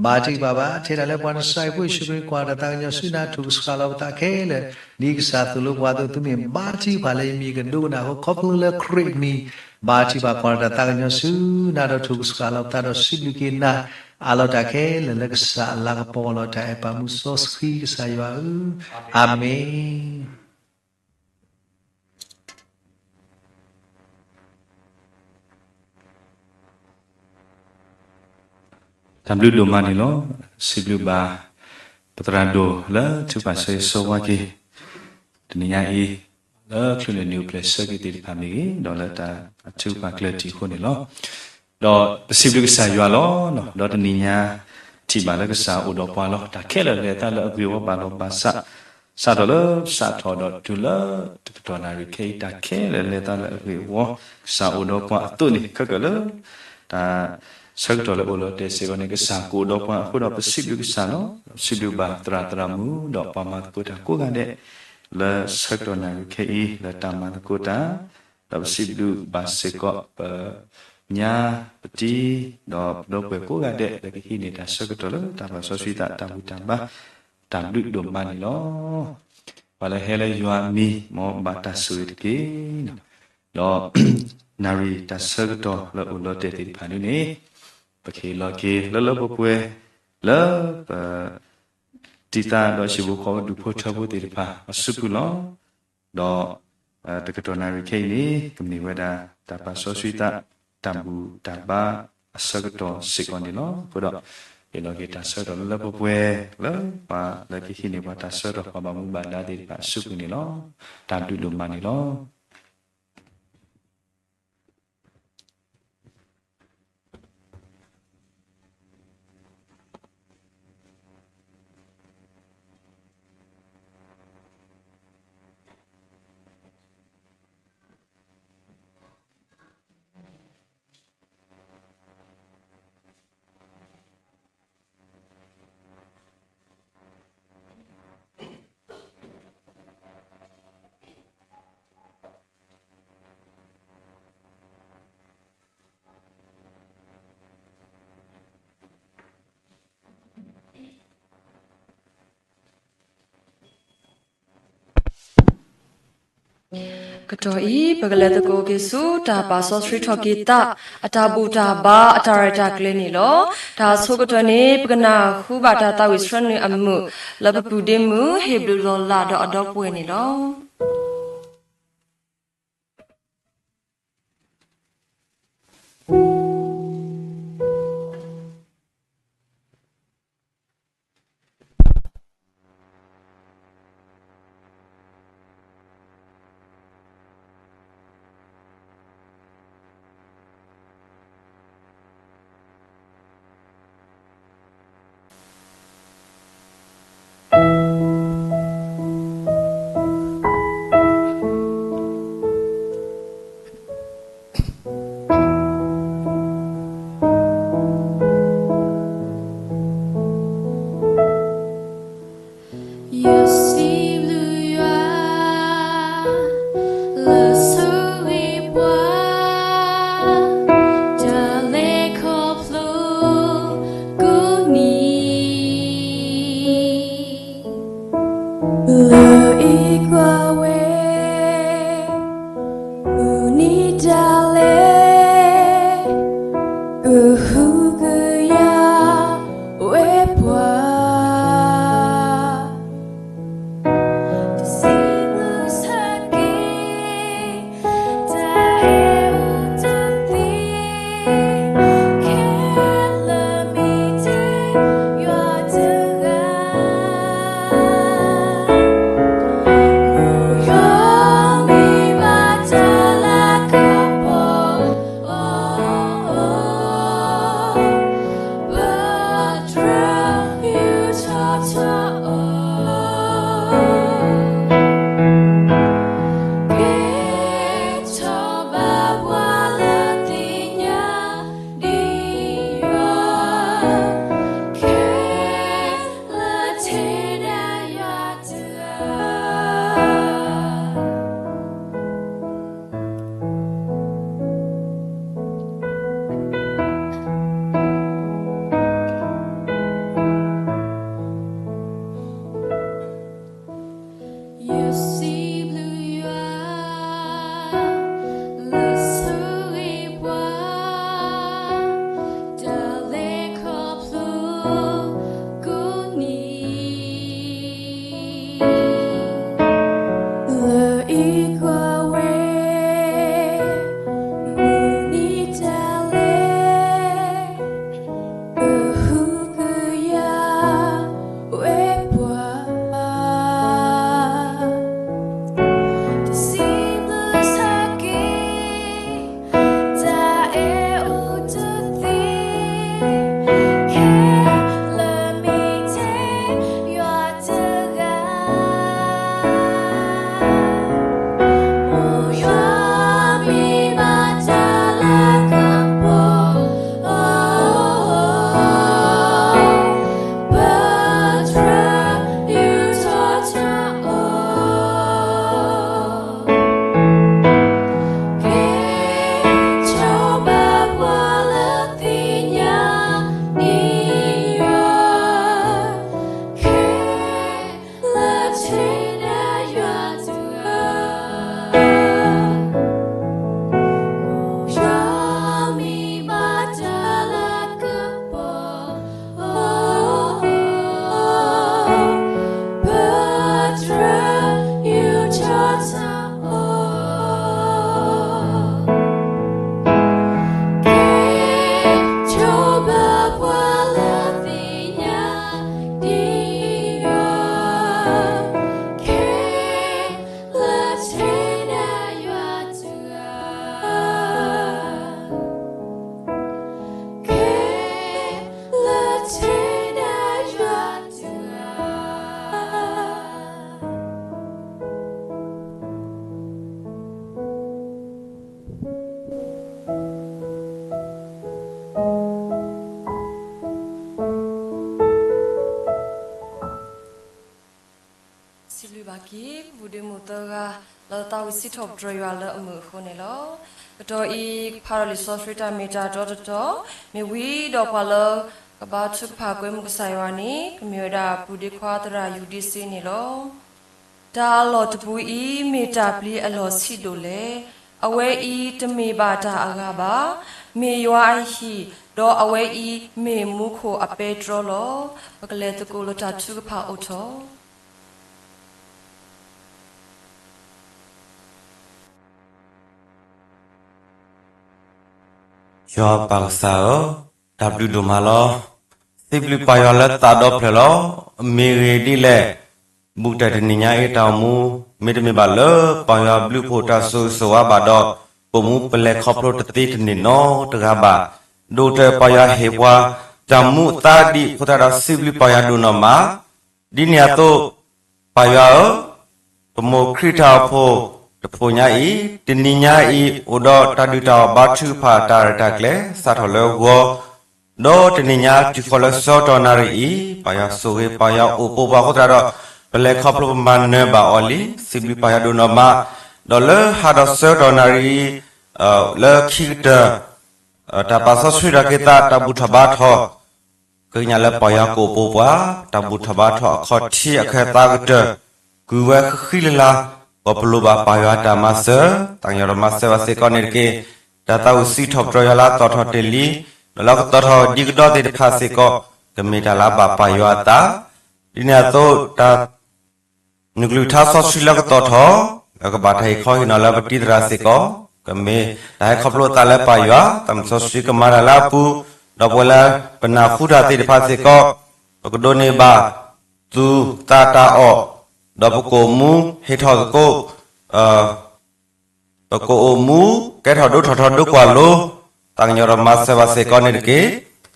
ဘါထုကဖၣ်ဘၣ် ထဲဒၣ်လၢပှၤနစၢ်ယွၤဖိယ့ၣ်ၡူးခရံာ် ကွၢ်တၢ်သးကညီၤဆူနၤ ထိၣ်ကစှၤလီၤပသးခဲလၢာ် ဒ်ကစၢ်သိၣ်လိပှၤအသိး သုမ့ၢ်ဘါထုကဖၣ်လၢယမံၤကဒိကနၣ်အဃိ ခီဖျိလၢခရံာ်အမံၤ ဘါထုကဖၣ်ကွၢ်တၢ်သးကညီၤဆူနၤဒီး ထိၣ်ကစှၤလီၤပသးဒီးစံးဘျုးက့ၤနၤ အးလီၤတၢ်ခဲလၢာ်လၢကစၢ်အလၤကပီၤလီၤ. တၢ်အဲၣ်ပာ်မူစီဆှံကစၢ်ယွၤဧၢ, အၤမ့ၣ်. တၢ်ဘျုးဒိၣ်မးန့ၣ်လီၤ. စံးဘျုးဘၣ် ပသရၣ်ဒိၣ်လၢထုကဖၣ်ဆၢဂ့ၤဆၢဝါက့ၤ တနံၤညါအံၤ လၢချုးန့ၢ်နံၣ်အိၣ်ဖျဲၣ်ဆၢက့ၤသ့ၣ်တဖၣ်မ့ၢ်ဂ့ၤ ဒီးလၢတၢ်ထုကဖၣ်ကျၢၢ်တံၢ်အဃိန့ၣ်လီၤ. ဒီးပစံးဘျုးကစၢ်ယွၤလီၤ. ဒီးတနံၤညါ ထံၣ်ဘၣ်လၢကစၢ်အိၣ်ဒီးပှၤလီၤ. တၢ်ခဲလၢာ်လဲၤသးလၢအဂ့ၢ်ဝီဘၣ်လီၤဘၣ်ဆၣ် စးထီၣ်လၢစးထီၣ်ဒီးတုၤလၢတကတီၢ်နၣ်ရံၣ်ခဲအံၤ တၢ်ခဲလၢာ်လဲၤသးလၢအဂ့ၢ်အဝီ, ကစၢ်အိၣ်ဒီးပှၤအသိးန့ၣ် ခဲကၢၣ်လၢ တၢ်ဆၢကတီၢ်လၢအိၣ်လီၤတဲာ်စ့ၢ်ကီးန့ၣ် ကစၢ်ကအိၣ်ဒီးပှၤအဃိဒီး ပစံးဘျုးကစၢ်လီၤ. ပစံးဘျုးဘၣ်သရၣ်သရၣ်မုၣ် ဒီးပှၤမၤသကိးတၢ်ကိးဂၤဒဲး လၢဆၢကတီၢ်နၣ်ရံၣ်ခဲအံၤ လၢတၢ်မၤသကိးတၢ်, ဒီးပစံးဘျုးဘၣ်စ့ၢ်ကီး ပညါပတံ ဒီးပဒီပုၢ်ဝဲၢ်ကိးဂၤဒဲး လၢကဟံးန့ၢ်တၢ်ဆၢကတီၢ်လၢတၢ်ပာ်စီဆှံသး တၢ်ဘူၣ်တၢ်ဘါ တၢ်ဘျုးဒိၣ်မးန့ၣ်လီၤ. ပှၤလၢဟဲလၢယွၤအမံၤ မ်ဘၣ်တၢ်ဆိၣ်ဂ့ၤတက့ၢ်. ဒီးနၣ်ရံၣ်တၢ်ဆၢကတီၢ်လၢအိၣ်လီၤတဲာ်သ့ၣ်တဖၣ်ဒ်န့ၣ် ပကဟ့ၣ်လီၤက့ၤလၢလၢပှဲၤပှဲၤ လၢပ တံၤသကိးဒီးဟံၣ်ဖိဃီဖိ ဒူၣ်ဖိထၢဖိသ့ၣ်တဖၣ်အစုပူၤလီၤ. ဒီး တကတီၢ်နၣ်ရံၣ်ခဲအံၤန့ၣ် ကမ့ၢ်ဝဲဒၣ်တၢ်ပာ်စီဆှံသး တၢ်ဘူၣ်တၢ်ဘါအဆၢကတီၢ်စ့ၢ်ကီးန့ၣ်လီၤ. အဃိဒီး ဟ့ၣ်လီၤက့ၤတၢ်ဆၢကတီၢ်လၢလၢပှဲၤပှဲၤ လၢပှၤလၢကဟံးန့ၢ်ပှၤတၢ်ဆၢကတီၢ် ပှၤဘၣ်မူဘၣ်ဒါသ့ၣ်တဖၣ်အစုပူၤန့ၣ်လီၤ. တၢ်ဘျုးဒိၣ်မးန့ၣ်လီၤ.ကတီၢ်အံၤ ပကလဲၤသကိးက့ၤဆူ တၢ်ပာ်စီဆှံထီၣ်က့ၤသး အတၢ်ဘူၣ်တၢ်ဘါ အတၢ်ရဲၣ်တၢ်ကျဲၤန့ၣ်လီၤ. တၢ်အဆိကတၢၢ်န့ၣ် ပကနၢ်ဟူဘၣ်တၢ်သးဝံၣ်ဆှၢနုာ်အမုာ် လၢပပုၢ်ဒ့မုၣ် ဟ့ၣ်ဘျုးလီၤလး ဒီးအဒီပုၢ်ဝဲၢ်န့ၣ်လီၤ. အက့ၢ် ပူၤဒ့မုၣ်သၢဂၤ လၢသးဝံၣ်စံးထီၣ်ပတြၢၤယွၤလၢအမုာ်အဃိန့ၣ်လီၤ. ကတီၢ်အံၤ ကဖးဒီးလံာ်စီဆှံတၢ်မ့ၢ်တၢ်တီတတီၤ မ့ၢ်ဝံၤဒီးပှၤလၢကဘါထုကဖၣ်ကွဲမုၢ်ကစၢ်ယွၤန့ၣ် ကမ့ၢ်ဝဲဒၣ်ပူၤဒ့ခွါသရၣ်ယူၤဒ့စ့န့ၣ်လီၤ. တၢ်အလီၢ်တပူၤအံၤ မ့ၢ်တၢ်ပျံၤအလီၢ်ဆံးဒိၣ်လဲၣ်. အဝဲအံၤတမ့ၢ်ဘၣ်တၢ်အဂၤဘၣ်. မ့ၢ်ယွၤအဟံၣ်, ဒီးအဝဲအံၤမ့ၢ်မူခိၣ်အပဲတြီလီၤ. ပကလဲၤသကိးလၢတၢ်ထုကဖၣ်အိၣ်ထီၣ် ယွၤပၢ်ကစၢ်ဧၢ, တၢ်ဘျုးဒိၣ်မးလီၤ. စံးဘျုးပၢ်ယွၤလၢသးဒီဖျၢၣ်လီၤ. မ့ၢ်ဂ့ၢ်ဒ်လဲၣ်, ဘူးကတၢၢ်တနံၤညါအံၤတၢ်အိၣ်မူ မ့တမ့ၢ်ဘၣ်လၢပၢ်ယွၤဘျုးဖှိၣ်တၢ်ဆိၣ်ဂ့ၤဆိၣ်ဝါဘၣ်ဒီး ပိာ်မူပလဲၤခီဖျိတသ့တန့ၢ်နီတဂၤဘၣ်. ဒိၣ်ကတၢၢ်ပၢ်ယွၤဟ့ၣ်ပှၤ တၢ်မူအသးဒ်အဃိသတးဒီး စံးဘျုးပၢ်ယွၤဒိၣ်နီၢ်မး. ဒ်န့ၣ်အသိး ပၢ်ယွၤဧၢ, ပမိၢ်ခရံာ်တၢ်အိၣ်ဖှိၣ်တဖှိၣ်ညါအံၤ တနံၤညါအံၤ အိၣ်ဒီးတၢ်ဒုၣ်တၢ်အီၣ်ဘါထုကဖၣ်တၢ်ရဲၣ်တၢ်ကျဲၤ စးထီၣ်လၢဂီၤ, ဒီးတနံၤညါတုၤဃီၤလၢဆၢကတီၢ်နၣ်ရံၣ်အံၤ ပၢ်ယွၤဆိၣ်ဂ့ၤ ပၢ်ယွၤအိၣ်ပိာ်ပှၤအဃိသတးဒီး ပလဲၤခီဖျိပမၤနၢၤဘၣ်အီၤလံ. စံးဘျုးပၢ်ယွၤဒိၣ်နီၢ်မး. ဒီးလၢဟါဒီးဆၢကတီၢ်နၣ်ရံၣ် လၢခံကတၢၢ် တၢ်ပာ်စီဆှံတၢ်က့ၤသး တၢ်ဘူၣ်ထီၣ်ဘါထီၣ် ကညးလၢပၢ်ယွၤကအိၣ်ပိာ်ပှၤ, တၢ်ဘူၣ်ထီၣ်ဘါထီၣ်အခီၣ်ထံးအခၢၣ်သးကတၢၢ် ကွံာ်ဝဲဃံလၤလၤ, ပပလိၣ်ဘၣ်ပၢ်ယွၤတၢ်မၤစၢၤ, သးကညီၤဒီးမၤစၢၤဘၣ်စ့ၢ်ကီးန့ၣ်တက့ၢ်. တၢ်သးဝံၣ်စံးထီၣ်ပတြၢၤယွၤလၢအသီၣ်ထီၣ်တ့ၢ်လံ, ဒီးလၢကသီၣ်ထီၣ်ဒံကဒီသ့ၣ်တဖၣ်စ့ၢ်ကီး ကမ့ၢ်တၢ်လၢအဘၣ်ပၢ်ယွၤအသး, ဒ်န့ၣ်အသိးတၢ် နကလုၢ်ကထါစီဆှံလၢကသီၣ်ထီၣ် လၢကဘၣ်တၢ်ဟ့ၣ်ခီဟ့ၣ်နီၤလၢပတံၤသရၣ်စ့ၢ်ကီး, ကမ့ၢ်တၢ်ဟဲခီဖျိအသးလၢပၢ်ယွၤ, သးမုၣ်စီဆှံကမၤတၢ်လၢအပူၤ, ဒီးပဝဲလၢပနၢ်ဟူတၢ်သ့ၣ်တဖၣ်စ့ၢ်ကီး, ပကဒိးန့ၢ်ဘၣ် သူၣ်သးတၢ်အီၣ်, ဒီးပကအိၣ်မူဟ့ၣ်ထီၣ်သကိး ပကအိၣ်မူ ကဲထီၣ်ဒိၣ်ထီၣ်ထီဒိၣ်ကွၢ်လိ, သးကညီၤဒီးမၤစၢၤဘၣ်စ့ၢ်ကီးန့ၣ်တက့ၢ်.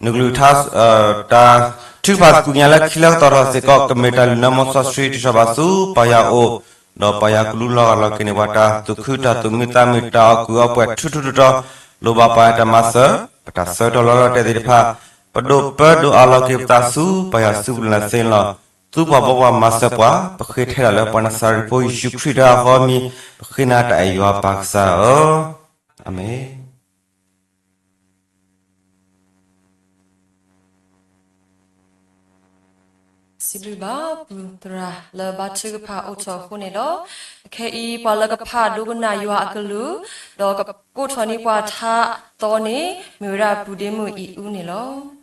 နကလုၢ်ကထါ တၢ်ထုကဖၣ်သကိးညါလၢခံလၢကသီၣ်ထီၣ်စ့ၢ်ကီး ကမ့ၢ်တၢ်လုၢ်နၢမူစီဆှံတံထီၣ်ဘၣ်ဆူပၢ်ယွၤအအိၣ်, ဒီးပၢ်ယွၤကလူလီၤဂာ်လီၤက့ၤန့ၢ်ပှၤတၢ်သူၣ်ခုတၢ်သူၣ်မံသးမုာ် တၢ်အီၣ်ကုၢ်အီပှဲၤထူထူတီတီ, လိၣ်ဘၣ်ပၢ်ယွၤတၢ်မၤစၢၤ, ပတၢ်ဆၢကတီၢ်လီၤလီၤတဲာ်သ့ၣ်တဖၣ်, ပဒိၣ်ပၢဒိၣ်အးလီၤက့ၤပသးဆူပၢ်ယွၤစုပူၤလၢ်လၢ်သ့န့ၣ်လီၤ. သူပှၤဘီပှၤမၤစၢၤပှၤ, ပဃ့ထဲဒၣ်လၢပှၤနၤစၤရ့းဖိယ့ၣ်ၡူးခရံာ်တၢ်အဃီမံၤ, ပဃ့နၤတၢ်အဲၣ်ယွၤပၢ်ကစၢ်ဧၢ, အၤမ့ၣ်. စံးဘျုးဘၣ်ပူၤသရၣ်လၢဘါထုကဖၣ်အိးထီၣ်အဃိန့ၣ်လီၤ. အခဲအံၤ ပှၤလၢကဖးဒိကနၣ်ယွၤအကလုၢ်, ဒီးကကိးထီၣ်န့ၢ်ပှၤထါသီန့ၣ် မ့ၢ်ဝဲဒၣ်ပူၤဒ့မုၣ်အံၣ်အူန့ၣ်လီၤ.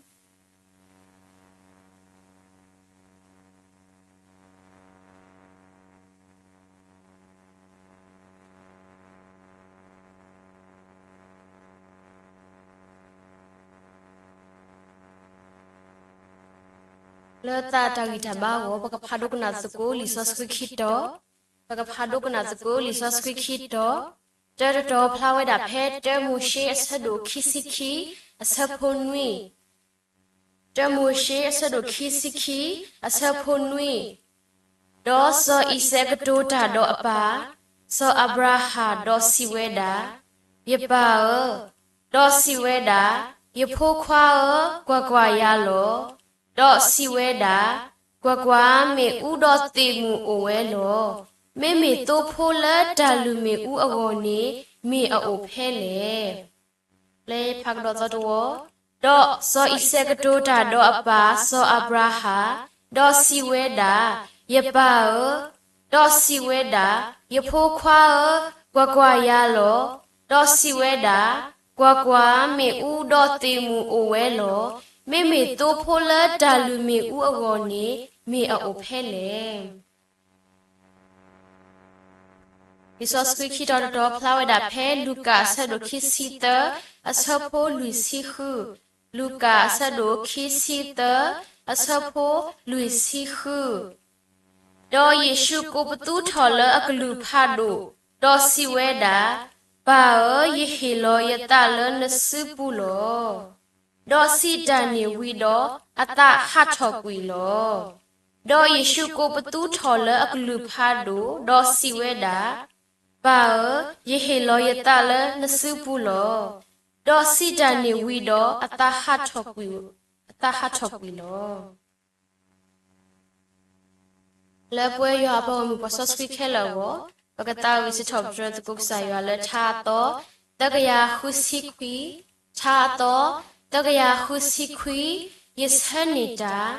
လၢသးတၢ်ဂံၢ်တၢ်ဘါအဂီၢ် ပကဖးဒိကနၣ်သကိးလံာ်စီဆှံခံတီၤ, ပကဖးဒိကနၣ်သကိးလံာ်စီဆှံခံတီၤ, တၢတတီၤဖျါဝဲဒၣ်ဖဲ တၢမိၤၡ့အဆၢဒိၣ်ခံဆံခံ အဆၢဖိနွံ တၢမိၤၡ့အဆၢဒိၣ်ခံဆံခံ အဆၢဖိနွံ, ဒီးစီၤအံၤစဲးကတိၤတၢ်ဒီးအပၢ်, စီၤအၤဘြၤဟၣ်ဒီးစံးဝဲဒၣ်, ယပၢ်ဧၢ, ဒီးစံးဝဲဒၣ်, ယဖိခွါဧၢ, ကွၢ်ကွၢ်ယၤလီၤ. ဒီးစံးဝဲဒၣ်, ကွၢ်ကွၢ်, မ့ၣ်အူဒီးသ့ၣ်မုၢ်အိၣ်ဝဲလီၤ. မ့မ့ၢ်သိဖိလၢတၢ်လုၢ်မ့ၣ်အူအဂီၢ်န့ၣ် မ့ၢ်အအိၣ်ဖဲလဲၣ်. ပျဲဖးကဒီးသီတဝီ, ဒီးစီၤအံၤစဲးကတိၤတၢ်ဒီးအပၢ်စီၤအၤဘြၤဟၣ်, ဒီးစံးဝဲဒၣ်, ယပၢ်ဧၢ, ဒီးစံးဝဲဒၣ်, ယဖိခွါဧၢ, ကွၢ်ကွၢ်ယၤလီၤ. ဒီးစံးဝဲဒၣ်, ကွၢ်ကွၢ်, မ့ၣ်အူဒီးသ့ၣ်မုၢ်အိၣ်ဝဲလီၤ. မ့မ့ၢ်သိဖိလၢတၢ်လုၢ်မ့ၣ်အူအဂီၢ်န့ၣ် မ့ၢ်အအိၣ်ဖဲလဲၣ်. လံာ်စီဆှံခံတီၤတတီၤဖျါဝဲဒၣ်ဖဲ လူၤကၣ်အဆၢဒိၣ်ခံဆံသၢ အဆၢဖိလွံၢ်ဆံဃု, လူၤကၣ်အဆၢဒိၣ်ခံဆံသၢ အဆၢဖိလွံၢ်ဆံဃု, ဒီးယ့ၣ်ၡူးကိးပသူထီၣ်လၢအကလုၢ်ဖးဒိၣ်, ဒီးစံးဝဲဒၣ်, ပၢ်ဧၢ, ယဟ့ၣ်လီၤယသးလၢနစုပူၤလီၤ. ဒီးစံးတၢ်န့ၣ်ဝံၤဒီး အသးဟးထီၣ်ကွံာ်လီၤ. ဒီးယ့ၣ်ၡူးကိးပသူထီၣ်လၢအကလုၢ်ဖးဒိၣ်, ဒီးစံးဝဲဒၣ်, ပၢ်ဧၢ, ယဟ့ၣ်လီၤယသးလၢနစုပူၤလီၤ. ဒီးစံးတၢ်န့ၣ်ဝံၤဒီး အသးဟးထီၣ်ကွံာ်, အသးဟးထီၣ်ကွံာ်လီၤ. လၢပဝဲယွၤအပှၤဂီၢ်မုၢ်ပှၤစီဆှံခဲလၢာ်အဂီၢ်, ပကသးဝံၣ်စံးထီၣ်ပတြၢၤသကိးကစၢ်ယွၤလၢထါအသီ သၢကယၤဃုဆံခွံ, ထါအသီ သၢကယၤဃုဆံခွံ, ယဆၢန့ၢ်တၢ်,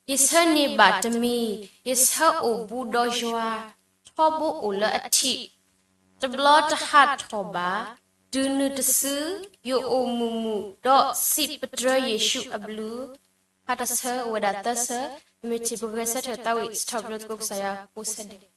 ယဆၢန့ၢ်ဘၣ်တမံၤ, ယဆၢအိၣ်ဘူးဒီးယွၤ, ထီဘိအိၣ်လၢအထံး, တဘျီတဟးထီၣ်ဘၣ်, တုၤနုၤတစု, ယအိၣ်မုာ်မုာ်, ဒီးစံးပတြၢၤယ့ၣ်ၡူးအဘျုး, ဖးတၢ်ဆၢအိၣ်ဝဲဒၣ်သၢဆၢ, မ့ၢ်ထံၣ်ပဂဲၤဆၢထၢၣ်သးဝံၣ်စံးထီၣ်ပတြၢၤသကိးကစၢ်ယွၤကိးဆၢဒဲး.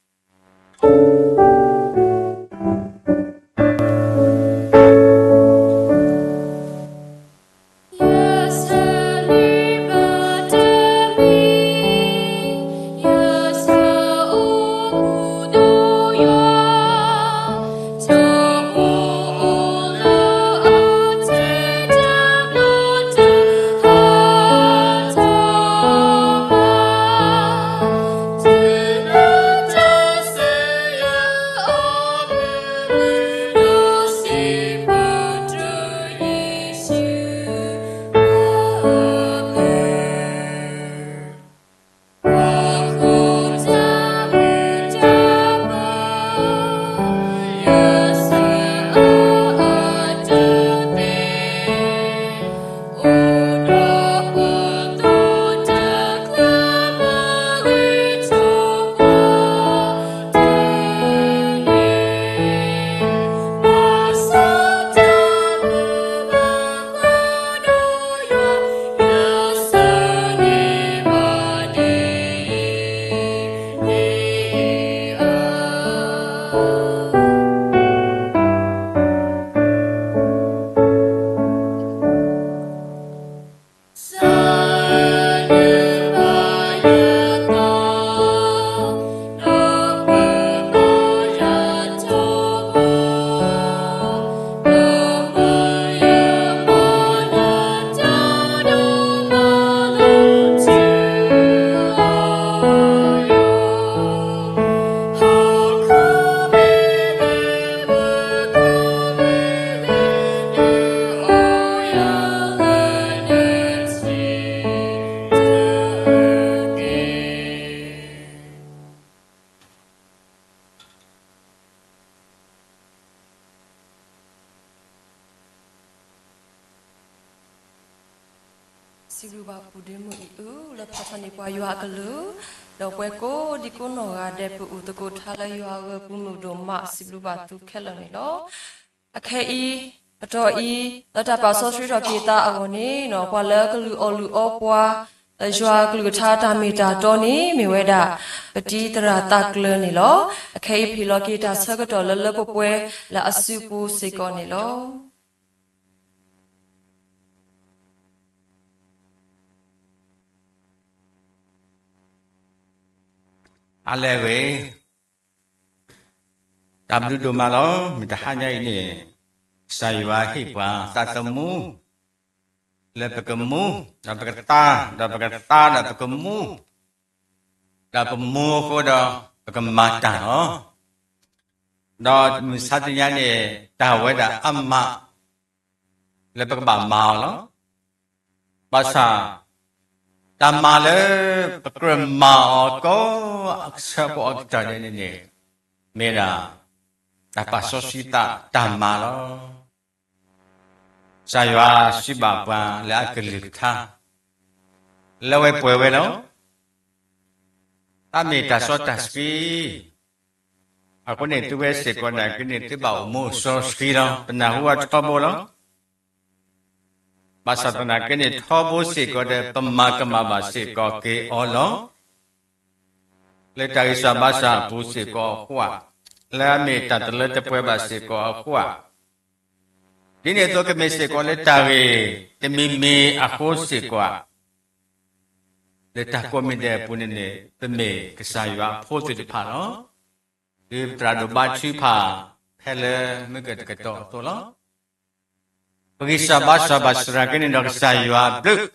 စံးဘျုးဘၣ်ပူၤဒ့မုၣ်အံၤအု လၢဖးထီန့ၢ်ပှၤယွၤအကလုၢ်, ဒီးပဝဲကိးဒံကိးနီၢ်ဂၤဒဲး ပအိၣ်သကိးထါလၢယွၤအဂၢၤပူၤမုာ်ဒိၣ်မး စံးဘျုးဘၣ်သုခဲလၢာ်န့ၣ်လီၤ. အခဲအံၤ အတီၢ်အံၤ လၢတၢ်ပာ်စီဆှံထီၣ်က့ၤသးအဂီၢ်န့ၣ် ပှၤလၢကလုၢ်အီၣ်လုၢ်အီပှၤ လၢယွၤအကလုၢ်ကထါတၢ်မ့ၢ်တၢ်တီန့ၣ် မ့ၢ်ဝဲဒၣ် ပတံၤသရၣ်သးကျၢၤန့ၣ်လီၤ. အခဲအံၤပဟ့ၣ်လီၤက့ၤတၢ်ဆၢကတီၢ်လၢလၢပှဲၤပှဲၤလၢအစုပူၤစ့ၢ်ကီးန့ၣ်လီၤ. အလဲၤဂ့ၤ, တၢ်ဘျုးဒိၣ်မးလီၤ. မ့ၢ်တဟါညါအံၤန့ၣ် ကစၢ်ယွၤဟ့ၣ်ပှၤသးသမူ လၢပကမူ, ဒီးပကသါ, ဒီးပကသါဒီးပကမူ, ဒီးပမူအဃိဒီး ပကမၤတၢ်လီၤ. ဒီးမုၢ်ဆါတနံၤညါန့ၣ် တၢ်ဝဲဒၣ်အမး လၢပကဘၣ်မၤအီၤလီၤ. ဘၣ်ဆၣ် တၢ်မၤလၢပကြၢးမၤအီၤကိးအဆၢဖိအကတၢၢ်န့ၣ်န့ၣ် မ့ၢ်ဒၣ် တၢ်ပာ်စီဆှံသးတၢ်မၤလီၤ. ကစၢ်ယွၤစံးဘၣ်ပှၤလၢအကလုၢ်ကထါ လၢဝဲပှဲၤဝဲလီၤ. တၢ်မ့ၢ်တၢ်စီတၢ်ဆှံ အဃိန့ၣ် သုဝဲစ့ၢ်ကီးနာ်က့န့ၣ် သုဘၣ်အိၣ်မူစီဆှံလီၤ. ပနၢ်ဟူအထီဘိလီၤ. ဘၣ်ဆၣ်သနာ်က့န့ၣ် ထီဘိစ့ၢ်ကီးဒီး ပမၤကမၣ်ဘၣ်စ့ၢ်ကီးက့ၤအီၤလီၤ. လၢတၢ်ဂံၢ်စၢ်ဘါစၢ်အပူၤစ့ၢ်ကီးအဃိ, လၢအမ့ၢ်တၢ်တလၢတပှဲၤဘၣ်စ့ၢ်ကီးအဃိ, ဒ်န့ၣ်အသိးကမ့ၢ်စ့ၢ်ကီးလၢတၢ်ဂ့ၢ်တမံၤမံၤအဃိစ့ၢ်ကီး, လၢတၢ်ကိးမံၤဒဲးအပူၤန့ၣ်န့ၣ် ပမ့ၢ်ကစၢ်ယွၤအဖိသ့ၣ်တဖၣ်လီၤ. ဒ်ပသရၣ်ဒိၣ်ဘါထုကဖၣ် ဖဲလၢမုၢ်ကတကတီၢ်အသိးလီၤ. ပဂံၢ်စၢ်ဘါစၢ်ဘၣ်သနာ်က့န့ၣ်ဒီး ကစၢ်ယွၤဘျုး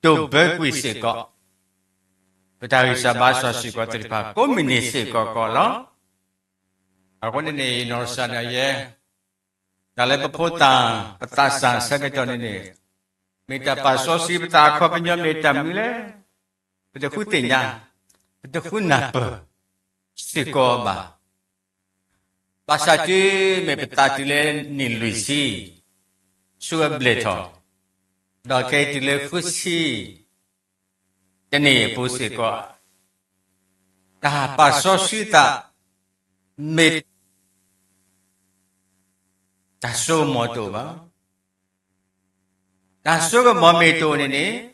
ဒိၣ်ဘၢကွံာ်စ့ၢ်ကီး ပတၢ်ဂံၢ်စၢ်ဘါစၢ်စ့ၢ်ကီးသ့ၣ်တဖၣ် ကိးမုၢ်နံၤစ့ၢ်ကီးကီးလီၤ. အဃိန့ၣ်န့ၣ် ယနီၢ်ကစၢ်ဒၣ်ယဲ တၢ်လၢပဖိသၣ် ပသးစၢ်အဆၢကတီၢ်န့ၣ်န့ၣ် မ့ၢ်တၢ်ပာ်စီဆှံပသးအခီပညီမ့ၢ်တၢ်မနုၤလဲၣ်, ပတဃုသ့ၣ်ညါ. ပတဃုနၢ်ပၢၢ်စ့ၢ်ကီးဘၣ်. ဘၣ်ဆၣ်တုၤမ့ၢ်ပသးတုၤလၢနံၣ်လွံၢ်ဆံ ဆူအဘျဲၣ်ထီၣ်, ဒီးခဲအံၤတုၤလၢဃုဆံတနံၣ်အပူၤစ့ၢ်ကီး, တၢ်ပာ်စီဆှံသး မ့ၢ် တၢ်စိကမီၤတအိၣ်ဘၣ်. တၢ်စိကမီၤမ့ၢ်တအိၣ်န့ၣ်န့ၣ်,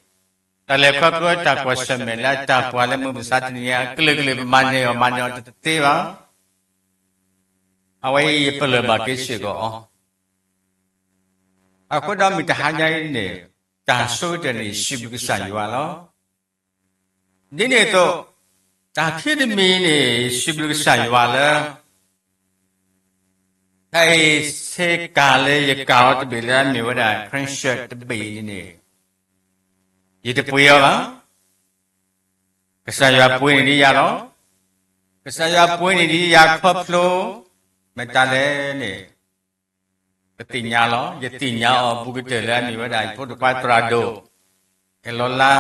တၢ်လဲၤခီဖျိတၢ်ကွၢ်ဆၢၣ်မဲာ်လၢတၢ်ပှၤလၢမုၢ်မဆါတနံၤအံၤ အကလုာ်ကလုာ် ပမၤန့ၢ်အီၤမၤန့ၢ်အီၤတသ့ဘၣ်. အဝဲအံၤယပလၢၢ်ဘၣ်က့ၤစ့ၢ်ကီးအီၤ, အဃိဒီးမုၢ်တဟါညါအံၤန့ၣ် တၢ်ဆိကတၢၢ်န့ၣ် ယစံးဘျုးကစၢ်ယွၤလီၤ. ဒ်န့ၣ်အသိး, တၢ်ခံတမံၤန့ၣ် ယစံးဘျုးကစၢ်ယွၤလၢ တၢ်အံၤ ဆ့ကၤလၢယကၤအီၤတဘ့ၣ်လၢအမ့ၢ်ဝဲဒၣ် ခရံၣ်စၢၣ်တဘ့ၣ်အံၤန့ၣ်, ယတပှ့ၤအီၤဘၣ်. ကစၢ်ယွၤပှ့ၤန့ၢ်ဒံးယၤလီၤ. ကစၢ်ယွၤပှ့ၤန့ၢ်ဒံးယၤခီဖျိ မတၤလဲၣ်န့ၣ် ပသ့ၣ်ညါလီၤ. ယသ့ၣ်ညါအီၤဘူးကတၢၢ်လၢအမ့ၢ်ဝဲဒၣ် ယဖိတခွါသရၣ်ဒိၣ် အဲၣ်လီၤလါ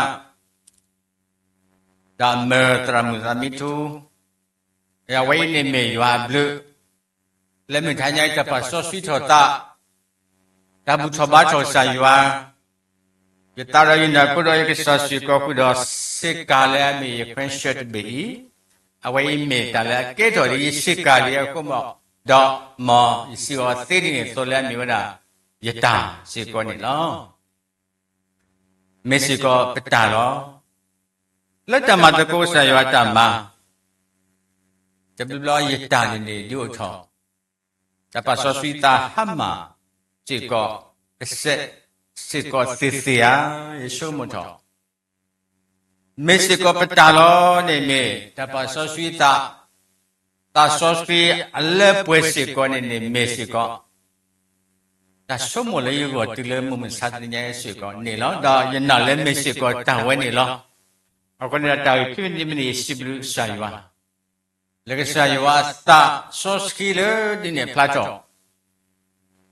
ဒီးမၢသရၣ်မုၣ်သးမံထူ, အဝဲအံၤန့ၣ်မ့ၢ်ယွၤအဘျုး လၢမုၢ်တဟါညါအံၤ တၢ်ပာ်စီဆှံထီၣ်သး, တၢ်ဘူၣ်ထီၣ်ဘါထီၣ်ကစၢ်ယွၤ, ယသးဒီးယနီၢ်ခိဒီးယကစၢ်စ့ၢ်ကီးဃုာ်ဒီး ဆ့ကၤလၢအမ့ၢ်ယခရံၣ်စၢၣ်တဘ့ၣ်အံၤ, အဝဲအံၤမ့ၢ်တၢ်လၢအကဲထီၣ်ဒ်ယဆ့ကၤလံအဃိမး, ဒီးမ်ယစံးအီၤသ့ဒ်န့ၣ်အသိးလၢအမ့ၢ်ဝဲဒၣ် ယတၢ်စ့ၢ်ကီးန့ၣ်လီၤ. မ့ၢ်စ့ၢ်ကီးပတၢ်လီၤ. လၢတၢ်မၤသကိးကစၢ်ယွၤအတၢ်မၤ, တဘျီဘျီယတၢ်န့ၣ်န့ၣ် ဒုးအိၣ်ထီၣ် တၢ်ပာ်စီဆှံသးဟါမၢ်စ့ၢ်ကီး, ကစဲးစ့ၢ်ကီးသ့ၣ်သ့ၣ်ဧါ, ယဆိကမိၣ်ထီၣ် မ့ၢ်စ့ၢ်ကီးပတၢ်လီၤန့ၣ်မ့ၢ် တၢ်ပာ်စီဆှံသး, သးစီဆှံအလၢပှဲၤစ့ၢ်ကီးန့ၣ်န့ၣ်မ့ၢ်စ့ၢ်ကီး တၢ်ဆိကမိၣ်လၢယဂီၢ်တုၤလၢမုၢ်မဆါတနံၤညါအံၤစ့ၢ်ကီးန့ၣ်လီၤ. ဒီးယနာ်လၢမ့ၢ်စ့ၢ်ကီးတၢ်ဝဲန့ၣ်လီၤ. အဃိန့ၣ်ဒီးတၢ်ဂ့ၢ်ခံမံၤတမံၤန့ၣ် ယစံးဘျုးကစၢ်ယွၤ လၢကစၢ်ယွၤအသးစီဆှံလၢဒ်န့ၣ်အဖျါထီၣ်,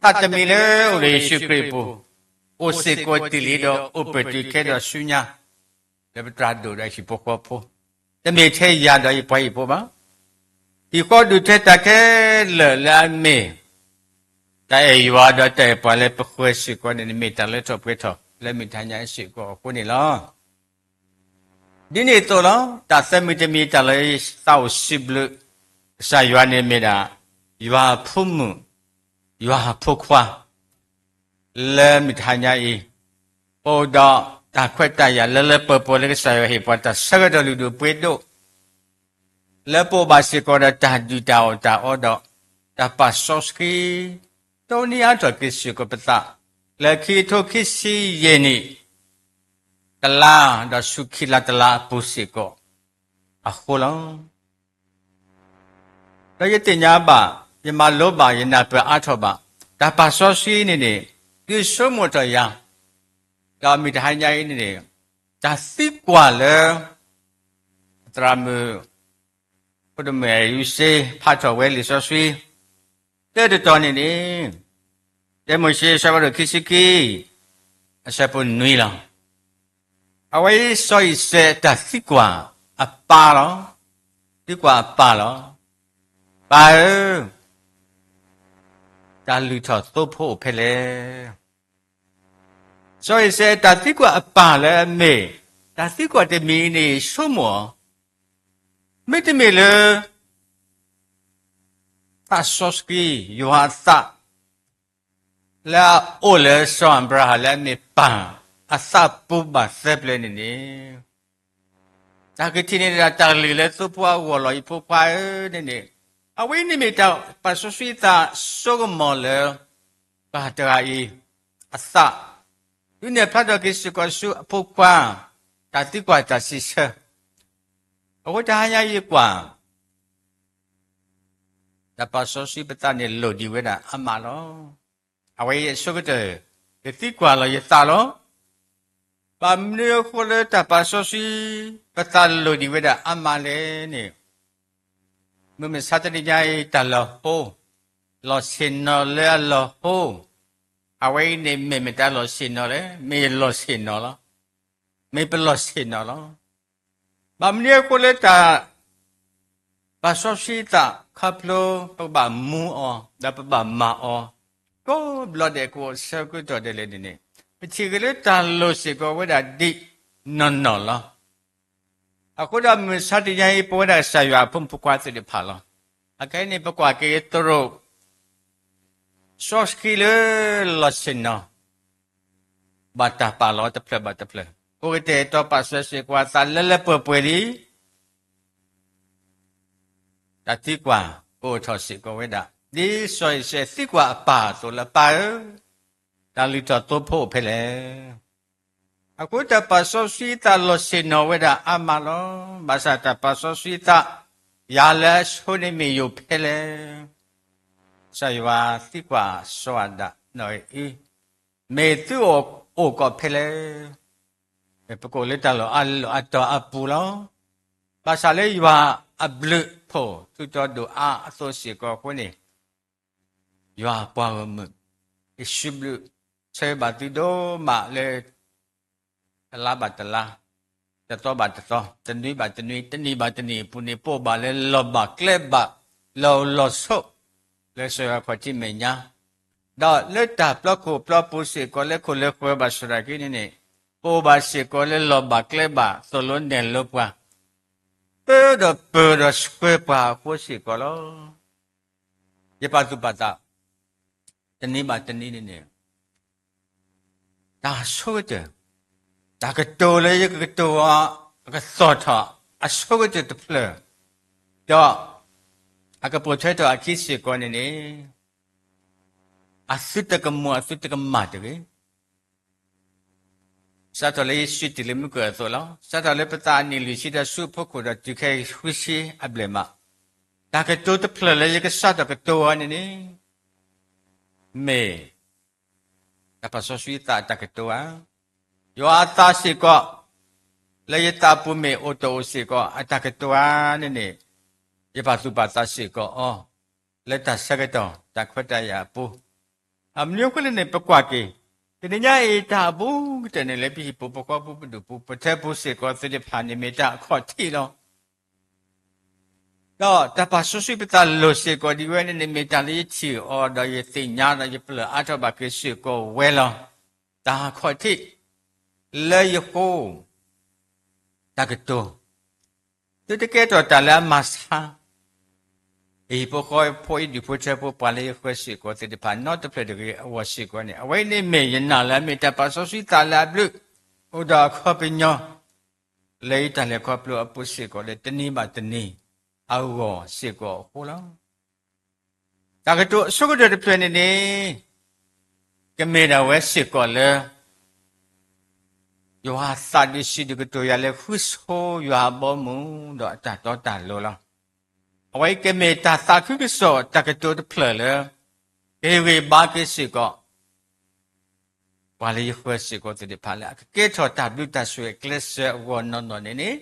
သးတမံၤလၢအိၣ်လၢယ့ၣ်ၡူးခရံာ်အပူၤ, အိၣ်စ့ၢ်ကီးတုၤလံဒီးအိၣ်ပၢၢ်တုၤခဲဒီးဆူညါ, လၢပသရၣ်ဒိၣ်ဒီးဟံၣ်ဖိဃီဖိ, တမ့ၢ်ထဲယၤဒီးယပှၤဟံၣ်ဖိဘၣ်. ဟံၣ်ဃီဒုၣ်ထဲတၢ်ခဲလၢာ်လၢအမ့ၢ် တၢ်အဲၣ်ယွၤဒီးတၢ်အဲၣ်ပှၤလၢပဃၢၤစ့ၢ်ကီးန့ၣ် မ့ၢ်တၢ်လၢထီၣ်ပှဲၤထီၣ်လၢမုၢ်တဟါညါအံၤစ့ၢ်ကီးအဃိန့ၣ်လီၤ. ဒ်န့ၣ်အသိးလီၤ. တၢ်သၢမံၤတမံၤတၢ်လၢယသးအိၣ်စံးဘျုးကစၢ်ယွၤန့ၣ်မ့ၢ်ဒၣ် ယွၤအဖိမုၣ်, ယွၤအဖိခွါ လၢမုၢ်တဟါညါအံၤ အိၣ်ဒီးတၢ်ခွဲးတၢ်ယာ်လၢလၢပှဲၤပှဲၤလၢကစၢ်ယွၤဟ့ၣ်ပှၤတၢ်ဆၢကတီၢ်လုၢ်ဒိၣ်ပှ့ၤဒိၣ် လၢပအိၣ်ဘၣ်စ့ၢ်ကီးဒီးတၢ်ဒုၣ်တၢ်အီၣ်တၢ်အီဒီး တၢ်ပာ်စီဆှံ တိၢ်နီၣ်အါထီၣ်က့ၤစ့ၢ်ကီးပသး လၢခံကထိခံဆံယဲၢ်နံၣ် တလါ ဒီးဆူခံလါတလါအပူၤစ့ၢ်ကီးအဃိလီၤ. ဒီးယသ့ၣ်ညါဘၣ်, ယမၤလိဘၣ်, ယနၢ်ပၢၢ်အါထီၣ်ဘၣ်, တၢ်ပာ်စီဆှံန့ၣ်န့ၣ် ဒုးဆိကမိၣ်ထီၣ်ယၤ, ဒီးမုၢ်တဟါညါအံၤန့ၣ်န့ၣ် တၢ်သံကွၢ်လၢ သရၣ်မုၣ် ဖိဒိၣ်မုၣ်အဲၣ်ယူစ့ ဖးထီၣ်ဝဲလံာ်စီဆှံ တၢတတီၤန့ၣ်န့ၣ် တၢမိၤၡ့ အဆၢဖးဒိၣ်ခံဆံခံ အဆၢဖိနွံလီၤ. အဝဲအံၤ စီၤအံၤစဲးတၢ်သံကွၢ်အပၢ်လီၤ. သံကွၢ်အပၢ်လီၤ. ပၢ်ဧၢ, တၢ်လုၢ်ထီၣ်သိဖိအိၣ်ဖဲလဲၣ်. စီၤအံၤစဲးတၢ်သံကွၢ်အပၢ်လၢအမ့ၢ် တၢ်သံကွၢ်တမံၤအံၤန့ၣ် ဆိကမိၣ်အီၤ မ့တမ့ၢ်လၢ သးစီဆှံ ယွၤအသး လၢအအိၣ်လၢစီၤအၤဘြၤဟၣ်လၢအမ့ၢ်ပၢ်အသးပူၤဘၣ်သၢပျၢၤန့ၣ်န့ၣ် တၢ်ကထံၣ်န့ၣ်ဒၣ်တၢ်လုၢ်လၢသိဖိအဂီၢ်လီၤ ယဖိခွါဧၢန့ၣ်န့ၣ်, အဝဲအံၤန့ၣ်မ့ၢ်တၢ်ပာ်စီဆှံသးစိကမီၤလၢ ပၢ်တဂၤအံၤ အသး, ဒုးနဲၣ်ဖျါထီၣ်က့ၤစ့ၢ်ကီးဆူအဖိခွါ တၢ်သံကွၢ်တၢ်စံးဆၢ, အဃိတဟါညါယကွၢ် တၢ်ပာ်စီဆှံပသးန့ၣ်လိၣ်ဒံးဝဲဒၣ်အါမးလီၤ. အဝဲအံၤအဆိကတၢၢ် ယသံကွၢ်လီၤယသးလီၤ. ဘၣ်မနုၤအဃိလၢတၢ်ပာ်စီဆှံ ပသးလိၣ်ဒံးဝဲဒၣ်အါမးလဲၣ်န့ၣ်, မုၢ်မဆါတနံၤညါအံၤ တၢ်လီၤဟိ, လီၢ်ဆ့ၣ်နီၤလၢအလီၤဟိ, အဝဲအံၤန့ၣ်မ့ၢ်မတၤလီၢ်ဆ့ၣ်နီၤလဲၣ်, မ့ၢ်လီၢ်ဆ့ၣ်နီၤလီၤ. မ့ၢ်ပလီၢ်ဆ့ၣ်နီၤလီၤ. ဘၣ်မနုၤအဃိလၢတၢ် ပာ်စီဆှံသးခီဖျိ ပကဘၣ်မူအီၤ ဒီးပဘၣ်မၤအီၤ ကိးဘျီဒဲး ကအိၣ်ဆၢကတီၢ်ဒ်လဲၣ်န့ၣ်န့ၣ် ပထံၣ်ဂ့ၤလၢတၢ်လိၣ်စ့ၢ်ကီးဝဲဒၣ်ဒ်နီၢ်နီၢ်လီၤ. အဃိဒီးမုၢ်မဆါတနံၤအံၤ ပဝဲဒၣ်ကစၢ်ယွၤအဖိမုၣ်ဖိခွါသ့ၣ်တဖၣ်လီၤ. အခဲအံၤန့ၣ် ပကွၢ်က့ၤသရိာ် စီဆှံလၢလီၢ်ဆ့ၣ်နီၤ ဘၣ်တၢ်ပာ်လီၤတဖျၢၣ်ဘၣ်တဖျၢၣ် အိၣ်ကတဲာ်ကတီၤပာ်စၢၤစ့ၢ်ကီးအသးလၢလၢပှဲၤပှဲၤလံ တၢ်သံကွၢ်ကအိၣ်ထီၣ်စ့ၢ်ကီးဝဲဒၣ် ဒ်စီၤအံၤစဲးသံကွၢ်အပၢ်အသိးလၢ ပၢ်ဧၢ, တၢ်လုၢ်ထီၣ်သိဖိအိၣ်ဖဲလဲၣ်. အဃိတၢ်ပာ်စီဆှံသးလီၢ်ဆ့ၣ်နီၤဝဲဒၣ်အါမးလီၤ. ဘၣ်ဆၣ်တၢ်ပာ်စီဆှံသး ယၤလၢအဆိန့ၣ်မ့ၢ်ယိာ်ဖဲလဲၣ်. ကစၢ်ယွၤသံကွၢ်စီၤအၤဒၣ်နီၢ်အံၤ မ့ၢ်သုအိၣ်ကိးဖဲလဲၣ်. ပကအိၣ်လၢတၢ်လီၢ်အါလီၢ်အတီၤအပူၤလီၤ. ဘၣ်ဆၣ်လၢယွၤအဘျုးဖှိၣ် ထူးတီၤဒိၣ်အါအသိးစ့ၢ်ကီးအဃိန့ၣ် ယွၤအပှၤဂီၢ်မုၢ် ယစံးဘျုး ဆၢဂ့ၤဘၣ်သုဒိၣ်မးလၢ တလါဘၣ်တလါ, တသီဘၣ်တသီ, တနွံဘၣ်တနွံ, တနံၣ်ဘၣ်တနံၣ်အပူၤန့ၣ် ပအိၣ်ဘၣ်လၢလီၢ်ဘၣ်ကျဲဘၣ်, လီၤအိၣ်လီၤဆိး လၢကစၢ်ယွၤခီၣ်ထံးမဲာ်ညါ, ဒီးလၢတၢ်ပျီခိၣ်ပျီပူၤစ့ၢ်ကီး လၢခိၣ်လၢဃၢၤဘၣ်ဆၣ်ဒီးက့န့ၣ်န့ၣ် ပအိၣ်ဘၣ်စ့ၢ်ကီးလၢလီၢ်ဘၣ်ကျဲဘၣ် သိၣ်လိနဲၣ်လိပှၤ ပၢဒီးပၢၤဒီးဆှၢပှၤအဃိစ့ၢ်ကီးလီၤ. ယပာ်သူၣ်ပာ်သး တနံၤဘၣ်တနံၤန့ၣ်န့ၣ် တၢ်ဆိကတၢၢ်, တၢ်ကတိၤလၢယကကတိၤအီၤ အကသီၣ်ထီၣ် အဆိကတၢၢ်တဖျၢၣ်, ဒီး အကပိာ်ထွဲထီၣ်အခံစ့ၢ်ကီးန့ၣ်န့ၣ် အသုတကမူၤအသုတကမၣ်တဂ့ၤ. စးထီၣ်လၢယစုတ့ၢ်လၢမုၢ်ကၢၢ်အသိးလီၤ. စးထီၣ်လၢပသးအနံၣ်လွံၢ်ဆံဒီးဆူအဖီခိၣ်ဒီးတုၤခဲအံၤဃုဆံအဘျဲၣ်မး, တၢ်ကတိၤတဖျၢၣ်လၢယကစးထီၣ်ကတိၤအီၤန့ၣ်န့ၣ် မ့ၢ် တၢ်ပာ်စီဆှံသးအတၢ်ကတိၤဧါ, ယွၤအသးစ့ၢ်ကီး လၢယသးပူၤမ့ၢ်အိၣ်တအိၣ်စ့ၢ်ကီး အတၢ်ကတိၤဧါန့ၣ်န့ၣ် ယပာ်သူၣ်ပာ်သးစ့ၢ်ကီးအီၤ လၢတၢ်ဆၢကတီၢ်တၢ်ခွဲးတၢ်ယာ်အပူၤ, အမနုၤအဃိလဲၣ်န့ၣ် ပကွၢ်က့ၤ တနံၤညါအံၤ တၢ်အဘူးကတၢၢ်န့ၣ် လၢပဟံၣ်ပူၤပဃီပူၤပဒူၣ်ပူၤပထၢပူၤစ့ၢ်ကီးသ့ၣ်တဖၣ်န့ၣ် မ့ၢ်တၢ်အခီၣ်ထံးလီၤ. ဒီးတၢ်ပာ်စီဆှံပသးလိၣ်စ့ၢ်ကီးဒ်ဝဲန့ၣ်န့ၣ် မ့ၢ်တၢ်လၢယထံၣ်အီၤဒီးယသ့ၣ်ညါဒီးယပလၢၢ်အါထီၣ်ဘၣ်က့ၤစ့ၢ်ကီးဝဲလီၤ. တၢ်အခီၣ်ထံး လၢယဃိ တၢ်ကတိၤ သုတကဲထီၣ်တၢ်လၢအမၤဆါ ယဟံၣ်ဖိဃီဖိ ယဒူၣ်ဖိထၢဖိ ပှၤလၢယဃၢၤစ့ၢ်ကီးသ့ၣ်တဖၣ် နီတဖျၢၣ်တဂ့ၤအဂီၢ်စ့ၢ်ကီးန့ၣ် အဝဲအံၤန့ၣ်မ့ၢ်ယနာ်လၢအမ့ၢ်တၢ်ပာ်စီဆှံသးလၢအဘျုး အိၣ်ဒီးအခီပညီ လၢယတၢ်လဲၤခီဖျိအပူၤစ့ၢ်ကီးလၢတနံၤဘၣ်တနံၤအဂီၢ်စ့ၢ်ကီးအဃိလီၤ. တၢ်ကတိၤအဆိကတၢၢ်တဖျၢၣ်န့ၣ်န့ၣ် ကမ့ၢ်ဒၣ်ဝဲစ့ၢ်ကီးလၢ ယွၤအသးဒုးစံးဒုးကတိၤယၤလၢဃုဆိယွၤအဘီအမုၢ် ဒီးအတၢ်တီတၢ်လိၤလီၤ. အဝဲအံၤကမ့ၢ်တၢ်သးခုကစီၣ်တၢ်ကတိၤတဖျၢၣ်လၢ ကဟ့ၣ်ဂံၢ်ဘါက့ၤစ့ၢ်ကီး ပှၤလၢယဃၢၤစ့ၢ်ကီးသ့ၣ်တဖၣ်လၢ အကကဲထီၣ်တၢ်ဘျုးတၢ်ဆိၣ်ဂ့ၤအကျဲးစၢးအဂီၢ်နီၢ်နီၢ်န့ၣ်န့ၣ်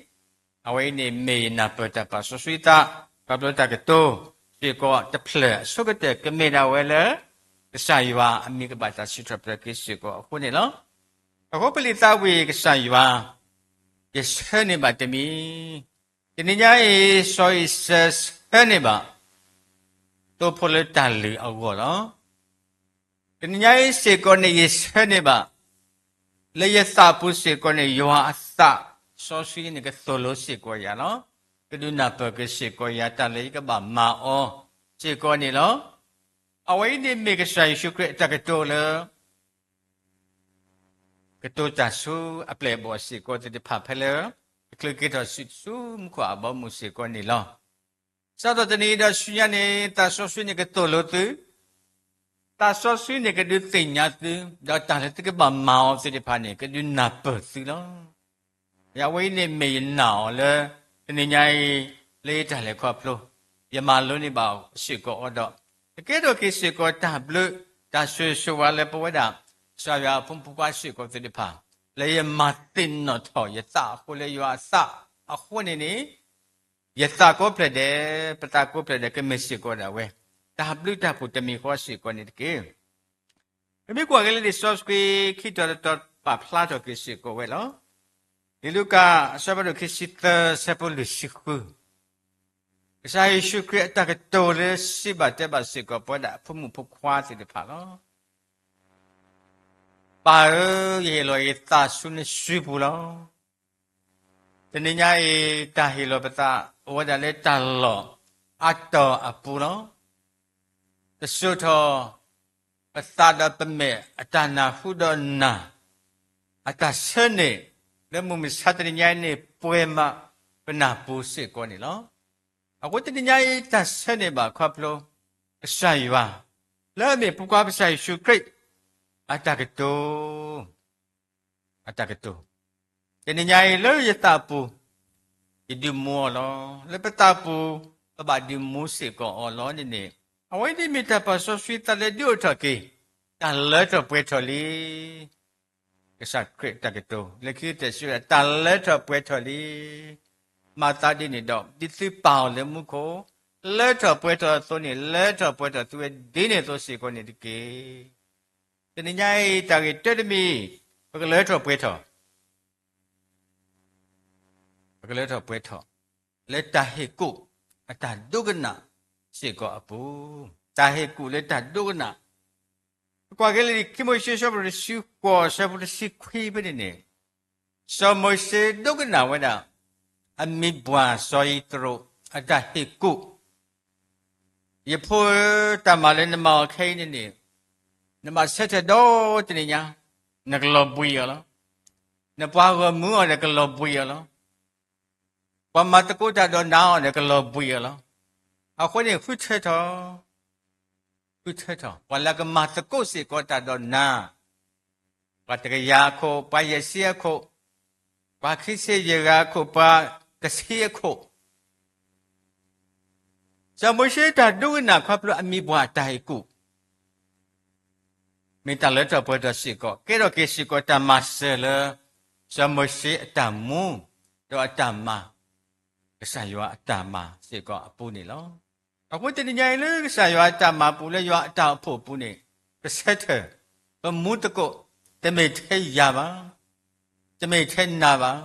အဝဲအံၤန့ၣ်မ့ၢ်ယနၢ်ပၢၢ်တၢ်ပာ်စီဆှံသး ခီဖျိတၢ်ကတိၤစ့ၢ်ကီးတဖျၢၣ်အဆိကတၢၢ် ကမ့ၢ်ဒၣ်ဝဲလၢ ကစၢ်ယွၤအမံၤကဘၣ်တၢ်စံးထီၣ်ပတြၢၤက့ၤစ့ၢ်ကီးအဃိန့ၣ်လီၤ. အဃိပလံာ်သးဝံၣ်ကစၢ်ယွၤ ယဆၢန့ၢ်ဘၣ်တမံၤ တနံၤညါအံၤ စီၤအံၤစဲးဆၢန့ၢ်ဘၣ် သိဖိလၢတၢ်လုၢ်အဂီၢ်လီၤ. တနံၤညါအံၤစ့ၢ်ကီးန့ၣ် ယဆၢန့ၢ်ဘၣ် လၢယသးပူၤစ့ၢ်ကီးန့ၣ် ယွၤအသးစီဆှံန့ၣ် ကသိၣ်လိစ့ၢ်ကီးယၤလီၤ. ကဒုးနၢ်ပၢၢ်က့ၤစ့ၢ်ကီးယၤ တၢ်လၢယကဘၣ်မၤအီၤစ့ၢ်ကီးန့ၣ်လီၤ. အဝဲအံၤန့ၣ်မ့ၢ်ကစၢ်ယ့ၣ်ၡူးခရံာ်အတၢ်ကတိၤလၢ ကတိၤတၢ်ဆူအပျဲၢ်အဘီၣ်စ့ၢ်ကီးသ့ၣ်တဖၣ်ဖဲလၢ အချုးက့ၤထီၣ်ဆူမူခိၣ်အဘီအမုၢ်စ့ၢ်ကီးန့ၣ်လီၤ. စးထီၣ်တနံၤအံၤဒီးဆူညါန့ၣ် သးစီဆှံန့ၣ်ကသိၣ်လိသု, သးစီဆှံန့ၣ်ကဒုးသ့ၣ်ညါသု, ဒီးတၢ်လၢသုကဘၣ်မၤအီၤသ့ၣ်တဖၣ်န့ၣ် ကဒုးနၢ်ပၢၢ်သုလီၤ. အဝဲအံၤန့ၣ်မ့ၢ်ယနာ်အီၤလၢ တနံၤညါအံၤ လၢယတၢ်လဲၤခီဖျိ ယမၤလိန့ၢ်ဘၣ်စ့ၢ်ကီးအီၤဒီး ကကဲထီၣ်က့ၤစ့ၢ်ကီးတၢ်ဘျုး တၢ်ဆိၣ်ဂ့ၤဆိၣ်ဝါလၢပဝဲဒၣ် ကစၢ်ယွၤအဖိမုၣ်ဖိခွါစ့ၢ်ကီးသ့ၣ်တဖၣ် လၢယမၤသ့ၣ်နီၣ်ထီၣ်ယသးအဃိ လၢယွၤအသးအဃိန့ၣ်န့ၣ် ယသးကိးဖျၢၣ်ဒဲး ပသးကိးဖျၢၣ်ဒဲး ကမ့ၢ်စ့ၢ်ကီးဒၣ်ဝဲ တၢ်ဘျုးတၢ်ဖှိၣ်တမံၤဃီစ့ၢ်ကီးန့ၣ်တက့ၢ်. ပမ့ၢ်ကွၢ်က့ၤလၢလံာ်စီဆှံခံတီၤတတီၤ ပာ်ဖျါထီၣ်က့ၤစ့ၢ်ကီးဝဲလီၤ. လံာ်လူၤကၣ် အဆၢဖးဒိၣ်ခံဆံသၢ ဆၢဖိလွံၢ်ဆံဃု, ကစၢ်ယ့ၣ်ၡူးခရံာ်အတၢ်ကတိၤလၢစံးဘၣ်တဲဘၣ်စ့ၢ်ကီး ပဝဲဒၣ်အဖိမုၣ်ဖိခွါသ့ၣ်တဖၣ်လီၤ. ပၢ်ဧၢ, ယဟ့ၣ်လီၤယသးဆူနစုပူၤလီၤ. တနံၤညါအံၤ တၢ်ဟ့ၣ်လီၤပသး အိၣ်ဝဲဒၣ်လၢတၢ်လီၢ်အါတီၤအပူၤလီၤ. တစိာ်ထီၣ်ပသးဒီးပမဲာ်အတၢ်နၢ်ဟူဒီးနၢ်, အတၢ်ဆၢန့ၣ် လၢမုၢ်မဆါတနံၤညါအံၤန့ၣ် ပှဲၤမးပနၢ်ပူၤစ့ၢ်ကီးန့ၣ်လီၤ. အဃိတနံၤညါအံၤ တၢ်ဆၢန့ၣ်ဘၣ်ခီဖျိ ကစၢ်ယွၤ လၢအမ့ၢ်ဖိခွါကစၢ်ယ့ၣ်ၡူးခရံာ် အတၢ်ကတိၤ အတၢ်ကတိၤ, တနံၤညါအံၤလၢယသးပူၤ ယဒုးမူအီၤလီၤ. လၢပသးပူၤ ပဘၣ်ဒုးမူစ့ၢ်ကီးအီၤလီၤန့ၣ်န့ၣ်, အဝဲန့ၣ်မ့ၢ်တၢ်ပာ်စီဆှံသးလၢဒုးအိၣ်ထီၣ်က့ၤ တၢ်လၢထီၣ်ပှဲၤထီၣ်လံ. ကစၢ်ခရံာ်တၢ်ကတိၤ လၢခံကတၢၢ်စံးဝဲဒၣ် တၢ်လၢထီၣ်ပှဲၤထီၣ်လံ. မၤသးဒ်န့ၣ်ဒီး ဒ်သုပာ်အီၤလၢမူခိၣ် လၢထီၣ်ပှဲၤထီၣ်အသိးန့ၣ် လၢထီၣ်ပှဲၤထီၣ်သုဝဲဒ်န့ၣ်အသိးစ့ၢ်ကီးန့ၣ်တက့ၢ်. တနံၤညါအံၤ တၢ်ဂ့ၢ်တၢတမံၤ ပကလၢထီၣ်ပှဲၤထီၣ် ပကလၢထီၣ်ပှဲၤထီၣ် လၢတၢ်ဟ့ၣ်ကူၣ်အတၢ်ဒိကနၣ်စ့ၢ်ကီးအပူၤ, တၢ်ဟ့ၣ်ကူၣ်လၢတၢ်ဒိကနၣ်, ပကွၢ်က့ၤလၢခံမိၤၡ့ ဆၢဖးဒိၣ်တဆံဃိး ဆၢဖိတဆံခွံဖဲန့ၣ်န့ၣ်, စီၤမိၤၡ့ဒိကနၣ်ဝဲဒၣ် အမိၢ်ပှၢ်စီၤယံးတရိး အတၢ်ဟ့ၣ်ကူၣ်, ယဖိဧၢ, တၢ်မၤလၢနမၤအီၤခဲအံၤန့ၣ်န့ၣ်, နဘၣ်ဆၢထၢၣ်ဒီတနံၤညါ, နကလီၤဘှံးအီၤလီၤ. နပှၤဂီၢ်မုၢ်အီၤဒီးကလီၤဘှံးအီၤလီၤ. ပှၤမၤသကိးတၢ်ဒီးနၤအီၤဒီးကလီၤဘှံးအီၤလီၤ. အဃိန့ၣ် ဃုထၢထီၣ် ဃုထၢထီၣ် ပှၤလၢကမၤသကိးစ့ၢ်ကီးတၢ်ဒီးနၤ, ပှၤတကယၤအခိၣ်, ပှၤယဲၢ်ဆံအခိၣ်, ပှၤခံဆံယဲၢ်ဂၤအခိၣ်, ပှၤတဆံအခိၣ်, စီၤမိၤၡ့တၢ်ဒိကနၣ်ခီဖျိအမိၢ်ပှၢ်အတၢ်ဟ့ၣ်ကူၣ်, မ့ၢ်တၢ်လၢထီၣ်ပှဲၤထီၣ်စ့ၢ်ကီး, ကဲထီၣ်က့ၤစ့ၢ်ကီးတၢ်မၤစၢၤလၢ စီၤမိၤၡ့အတၢ်မူ ဒီးအတၢ်မၤ, ကစၢ်ယွၤအတၢ်မၤစ့ၢ်ကီးအပူၤန့ၣ်လီၤ. အဃိတနံၤညါအံၤလၢကစၢ်ယွၤအတၢ်မၤပူၤ လၢယွၤအတၢ်အိၣ်ဖှိၣ်အပူၤန့ၣ်, ပဆၢထၢၣ် ပမူသကိး, တမ့ၢ်ထဲယၤဘၣ်, တမ့ၢ်ထဲနၤဘၣ်,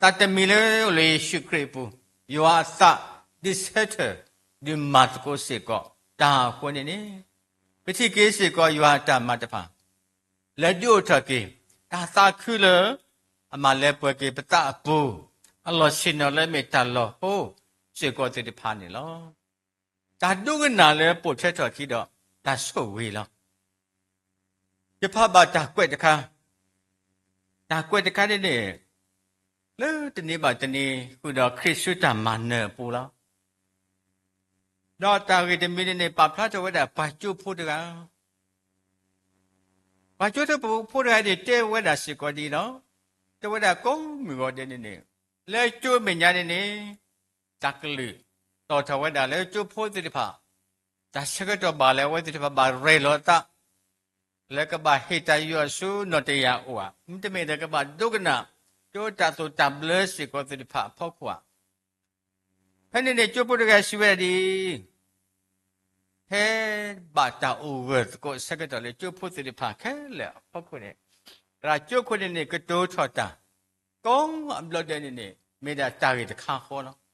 သးတမံၤလၢအိၣ်လၢယ့ၣ်ၡူးခရံာ်အပူၤ, ယွၤအသးဒုးဆၢထၢၣ် ဒုးမၤသကိးစ့ၢ်ကီးတၢ်အဃိန့ၣ်န့ၣ်, ပထံၣ်က့ၤစ့ၢ်ကီးယွၤအတၢ်မၤတဖၣ် လၢဒုးအိၣ်ထီၣ်က့ၤ တၢ်သးခုလၢ အမၤလၢပှဲၤက့ၤပသးအပူၤ, အလီၢ်ဆ့ၣ်နီၤလၢအမ့ၢ်တၢ်လီၤဟိ စ့ၢ်ကီးသ့ၣ်တဖၣ်န့ၣ်လီၤ. တၢ်ဒိကနၣ်လၢပိာ်ထွဲထီၣ်ခံဒီး တၢ်ဆိၣ်ဂ့ၤလီၤ. ယဖးဘၣ်တၢ်ကွဲးတခါ, တၢ်ကွဲးတခါန့ၣ်န့ၣ်, လၢတနံၤဘၣ်တနံၤ ဃုာ်ဒီးခရံာ်ဆူတၢ်မၤနၢၤအပူၤလီၤ. ဒီးတၢ်ဂ့ၢ်တမံၤန့ၣ်န့ၣ် ပာ်ဖျါထီၣ်ဝဲဒၣ်ပှၤကၠိဖိတဂၤ, ပှၤကၠိဖိတဂၤန့ၣ် တဲဝဲဒၣ်စ့ၢ်ကီးဒ်အံၤလီၤ. တဲဝဲဒၣ်ကိးမုၢ်ဂီၤဒဲးန့ၣ်န့ၣ်, လၢကၠိအမဲာ်ညါန့ၣ်န့ၣ်, တၢ်ကလုၢ်တီၣ်ထီၣ်ဝဲဒၣ်လၢကၠိဖိသ့ၣ်တဖၣ်, တၢ်ဆၢကတီၢ်ဘၣ်လၢအဝဲသ့ၣ်တဖၣ်ဘၣ်ရဲၣ်လီၤအသး လၢကဘၣ်ဟ့ၣ်တၢ်ယုၢ်အီၤဆူနီၣ်တယၢ်အိၣ်ဧါ, မ့တမ့ၢ်ဒီးကဘၣ်ဒိကနၣ် ကၠိတၢ်သိၣ်တၢ်ဘျၢစ့ၢ်ကီးသ့ၣ်တဖၣ်အဖီခိၣ်ဧါ. ဖဲန့ၣ်န့ၣ် ကၠိဖိတဂၤစံးဝဲဒၣ်ဒ်အံၤ, ဖဲဘၣ်တၢ်အိၣ်ဂၢၢ်သကိးဆၢကတီၢ်လၢကၠိဖိသ့ၣ်တဖၣ်ခဲလၢာ်အဖီခိၣ်န့ၣ်, သရၣ်ကၠိခိၣ်န့ၣ်န့ၣ် ကတိၤထီၣ်တၢ် ကိးအဘျီဒဲးန့ၣ်န့ၣ် မ့ၢ်ဒၣ်တၢ်ဂ့ၢ်တခါဃီလီၤ.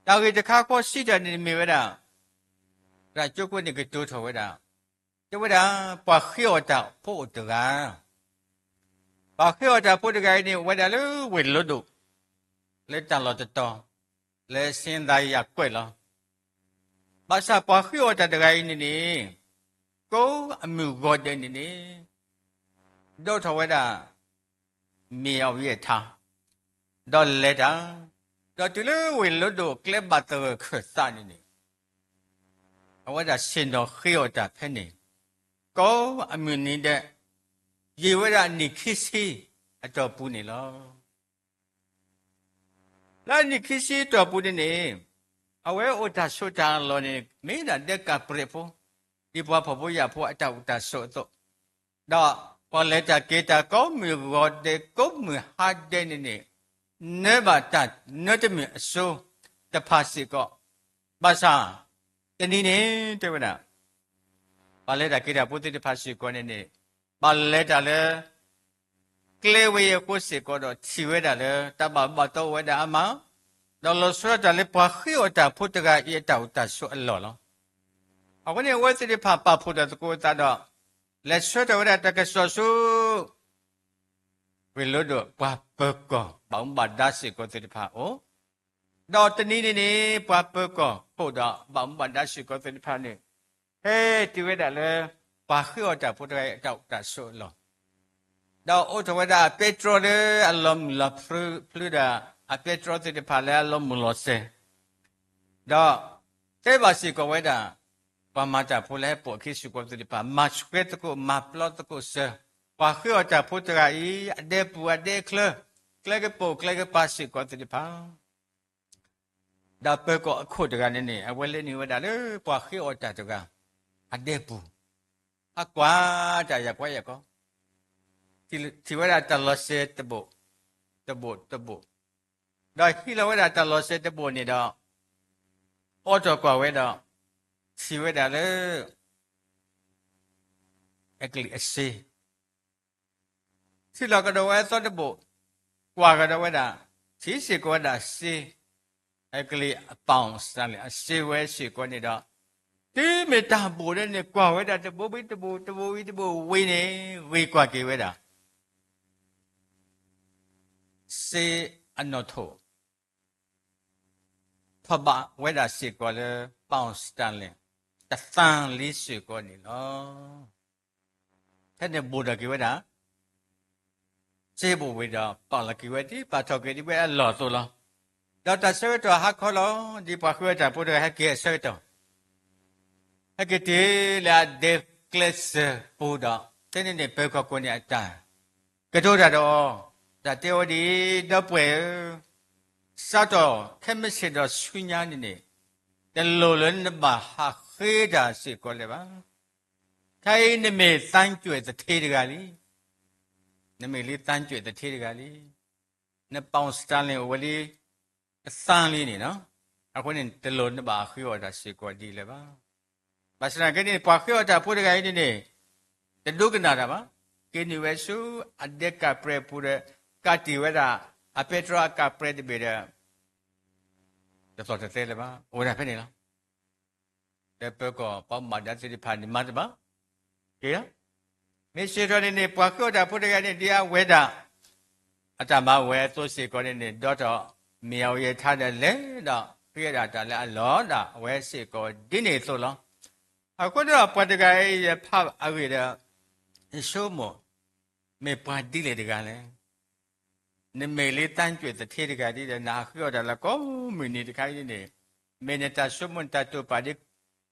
တၢ်ဂ့ၢ်တခါဃီစံးတၢ်န့ၣ်မ့ၢ်ဝဲဒၣ်, သရၣ်ကၠိခိၣ်န့ၣ်ကတိၤထီၣ်ဝဲဒၣ်, တဲဝဲဒၣ် ပှၤဃ့အီၣ်တၢ်ဖိအိၣ်တဂၤ, ပှၤဃ့အီၣ်တၢ်ဖိတဂၤအံၤန့ၣ် အိၣ်ဝဲဒၣ်လၢဝ့ၢ်လိဒိၣ်, လၢတၢ်လီၢ်တတီၤ, လၢစ့သးယၤကွဲးလီၤ. ဘၣ်ဆၣ်ပှၤဃ့အီၣ်တၢ်တဂၤအံၤန့ၣ်န့ၣ်, ကိးအမုၢ်ဂီၤဒဲးန့ၣ်န့ၣ် ဒိးထီၣ်ဝဲဒၣ် မ့ၢ်အဝံအထါ, ဒီးလဲၤတၢ်, ဒီးတုၤလၢဝ့ၢ်လိဒိၣ်အကျဲဘၣ်သဂၢၢ်ခၢၣ်သးန့ၣ်န့ၣ်, အဝဲဒၣ်ဆ့ၣ်နီၤဃ့အီၣ်တၢ်ဖဲန့ၣ်, ကိးအမုၢ်နံၤဒဲး, ယံာ်ဝဲဒၣ်နံၣ်ခံဆံအတီၢ်ပူၤန့ၣ်လီၤ. လၢနံၣ်ခံဆံအတီၢ်ပူၤန့ၣ်န့ၣ်, အဝဲအိၣ်တၢ်ဆိးတၢ်လီၢ်န့ၣ် မ့ၢ်ဒၣ်ဒဲကၤပြဲးဖိ, ဒ်ပှၤဖှီၣ်ဖိယာ်ဖိအတၢ်အိၣ်တၢ်ဆိးအသိး, ဒီးပှၤလဲၤတၢ်က့ၤတၢ်ကိးမုၢ်ဂီၤဒဲးကိးမုၢ်ဟါဒဲးန့ၣ်န့ၣ်, နၢဘၣ်တၢ်နၢတမုာ်အစိၤတဖၣ်စ့ၢ်ကီး, ဘၣ်ဆၣ်တနံၤန့ၣ် တဲဝဲဒၣ် ပှၤလဲၤတၢ်က့ၤတၢ်ဖိသ့ၣ်တဖၣ်စ့ၢ်ကီးန့ၣ်န့ၣ်, ဘၣ်လဲၤတၢ်လၢ ကျဲဝဲအံၤအဃိစ့ၢ်ကီးဒီး ထံၣ်ဝဲဒၣ်လၢတၢ်ဘၣ်အူဘၣ်တီအိၣ်ဝဲဒၣ်အါမး, ဒီးလီၤဆီဒၣ်တၢ်လၢပှၤဃ့အီၣ်တၢ်ဖိတဂၤအံၤအတၢ်အိၣ်တၢ်ဆိးအလီၢ်လီၤ. အဃိန့ၣ် အဝဲသ့ၣ်တဖၣ်ပာ်ဖှိၣ်ထီၣ်သကိးအသးဒီး လဲၤဆှၢထီၣ်ဝဲဒၣ်တၢ်ကစီၣ်ဆူ ဂ့ၢ်လိၤဒိၣ်ပှၤပၢၤကီၢ်ဘၣ်မူဘၣ်ဒါစ့ၢ်ကီးသ့ၣ်တဖၣ်အအိၣ်, ဒီးတနံၤန့ၣ်န့ၣ် ပှၤပၢၤကီၢ်ခိၣ်ဒီးဘၣ်မူဘၣ်ဒါစ့ၢ်ကီးသ့ၣ်တဖၣ်န့ၣ် ဟဲတုၤဝဲဒၣ်လၢ ပှၤဃ့အီၣ်တၢ်ဖိတဂၤအံၤအတၢ်အိၣ်တၢ်ဆိးအလီၢ်, ဒီးအိးထီၣ်ဝဲဒၣ်အပဲတြီလၢအလီၤမုၢ်လီၤဖျုးဒီး အပဲတြီသ့ၣ်တဖၣ်လၢအလီၤမုၢ်လီၤစဲၤ ဒီးတဲဘၣ်စ့ၢ်ကီးဝဲဒၣ် ပှၤမၤတၢ်ဖိလၢဟဲပိာ်အခံစ့ၢ်ကီးသ့ၣ်တဖၣ် မၤဆှဲသကိး မၤပျီသကိးစၢၤ ပှၤဃ့အီၣ်တၢ်ဖိတဂၤအံၤ အဒဲပူၤအဒဲချၢ ကျဲကပိာ်ကျဲကပၤစ့ၢ်ကီးသ့ၣ်တဖၣ် ဒီးပၢၤကီၢ်အခိၣ်တဂၤန့ၣ်န့ၣ် အဝဲလဲၤနုာ်ဝဲဒၣ်လၢပှၤဃ့အီၣ်တၢ်တဂၤ အဒဲပူၤ, ဟးကွၢ်တၢ်ယၤကွၢ်ယၤကီ, ထံၣ်ဝဲဒၣ်တၢ်လီၤစဲၤတဘိၣ်, တဘိၣ်တဘိၣ်, ဒီးဟံးလီၤဝဲဒၣ်တၢ်လီၤစဲၤတဘိၣ်န့ၣ်ဒီး အိးထီၣ်ကွၢ်ဝဲဒီး ထံၣ်ဝဲဒၣ်လၢ အကလံၤအစ့ ထံၣ်လီၤကဒီးဝဲအသီတဘိၣ်, ကွၢ်ကဒီးဝဲဒၣ်, ထံၣ်စ့ၢ်ကီးဝဲဒၣ်စ့, အကလံၤအပီၣ်စတၢၣ်လ့ၣ် အစ့ဝဲစ့ၢ်ကီးန့ၣ်ဒီး, တုၤမ့ၢ်တၢ်ဘိၣ်ဒၣ်န့ၣ် ကွၢ်ဝဲဒၣ်တဘိဝံၤတဘိ တဘိဝံၤတဘိဝံၤန့ၣ် ဂ့ၤကွၢ်က့ၤဝဲဒၣ် စ့အနီၣ်ထိၣ် ထီၣ်ဘးဝဲဒၣ်စ့ၢ်ကီးလၢ ပီၣ်စတၢၣ်လ့ၣ် တသၣ်လံစ့ၢ်ကီးန့ၣ်လီၤ. ဖဲန့ၣ်ဘိၣ်ထီၣ်က့ၤဝဲဒၣ်, စ့ဘိၣ်ဝံၤဒီး ပာ်လီၤက့ၤဝဲဒ် ပာ်ထီၣ်က့ၤဒ်ဝဲအလီၢ်အသိးလီၤ. ဒီးတၢ်ဆၢကတီၢ်ဟါခီလီၤ, ဒ်ပှၤဃ့အီၣ်တၢ်ဖိတဂၤဟဲက့ၤအဆၢကတီၢ် ဟဲက့ၤတုၤလၢအဒဲကျဲစၢၤပူၤဒီး ဖဲန့ၣ်န့ၣ် ပၢၤကီၢ်ခိၣ်န့ၣ်အတၢ် ကတိၤတၢ်ဒီးအီၤ, တၢ်တဲဝဲဒ်အံၤ, ဒီပုၢ်ဝဲၢ်ဧၢ, စးထီၣ်ခဲမုၢ်ဆ့ၣ်ဒီးဆူညါန့ၣ်န့ၣ်, တလိၣ်လၢနဘၣ်ဟးဃ့တၢ်စ့ၢ်ကီးလၢၤဘၣ်. ခဲအံၤနမ့ၢ်သန်းကြွေးသူဌေးတဂၤလံ, နမ့ၢ်လံသန်းကြွေးသူဌေးတဂၤလံ, နပီၣ်စတၢၣ်လ့ၣ်အိၣ်ဝဲလံ တသၣ်လံန့ၣ်လီၤ. အဃိန့ၣ် တလိၣ်နဘၣ်ဟးဃ့အီၣ်တၢ်စ့ၢ်ကီးဒ်လဲၣ်ဘၣ်. ဘၣ်ဆၣ်သနာ်က့န့ၣ် ပှၤဃ့အီၣ်တၢ်ဖိတဂၤအံၤန့ၣ်န့ၣ် တဒိကနၣ်တၢ်ဘၣ်. က့ၤနုာ်ဝဲဆူအဒဲကးပြဲးပူၤဒီး ကးတံာ်ဝဲဒၣ် အပဲတြီအကးပြဲးတဘ့ၣ်ဒီး တသီၣ်တသဲလၢၤဘၣ်. အိၣ်ဝဲဒၣ်ဖဲန့ၣ်လီၤ. ဒီးပၢၤကီၢ်ပှၤမူဘၣ်ဒါသ့ၣ်တဖၣ်န့ၣ်မၤတဘၣ်. က့ၤလီၤ. မ့ၢ်စ့ၢ်ကီးန့ၣ်န့ၣ် ပှၤဃ့အီၣ်တၢ်ဖိတဂၤန့ၣ် ဒ်အဝဲဒၣ် အတၢ်မၤဝဲအသိးစ့ၢ်ကီးန့ၣ်န့ၣ် ဒီးထီၣ်မ့ၢ်အဝဲယထါဒီးလဲၤဒီးဃ့အီၣ်ဒၣ်တၢ်လၢအလီၢ်ဒၣ်ဝဲစ့ၢ်ကီးဒ်န့ၣ်အသိးလီၤ. အဃိဒီးပှၤတဂၤအံၤယဖးအဂ့ၢ်ဒီး ယဆိကမိၣ် မ့ၢ်ပှၤဒ်လဲၣ်တဂၤလဲၣ်. နမ့ၢ်လံသန်းကြွေးသူဌေးတဂၤဒ်ဒီး နဟးဃ့အီၣ်တၢ်လၢကိးမုၢ်နံၤတခါအံၤန့ၣ်န့ၣ် မ့ၢ်နတၢ်ဆိကမိၣ်နတၢ်တိာ်ပာ်ဒ်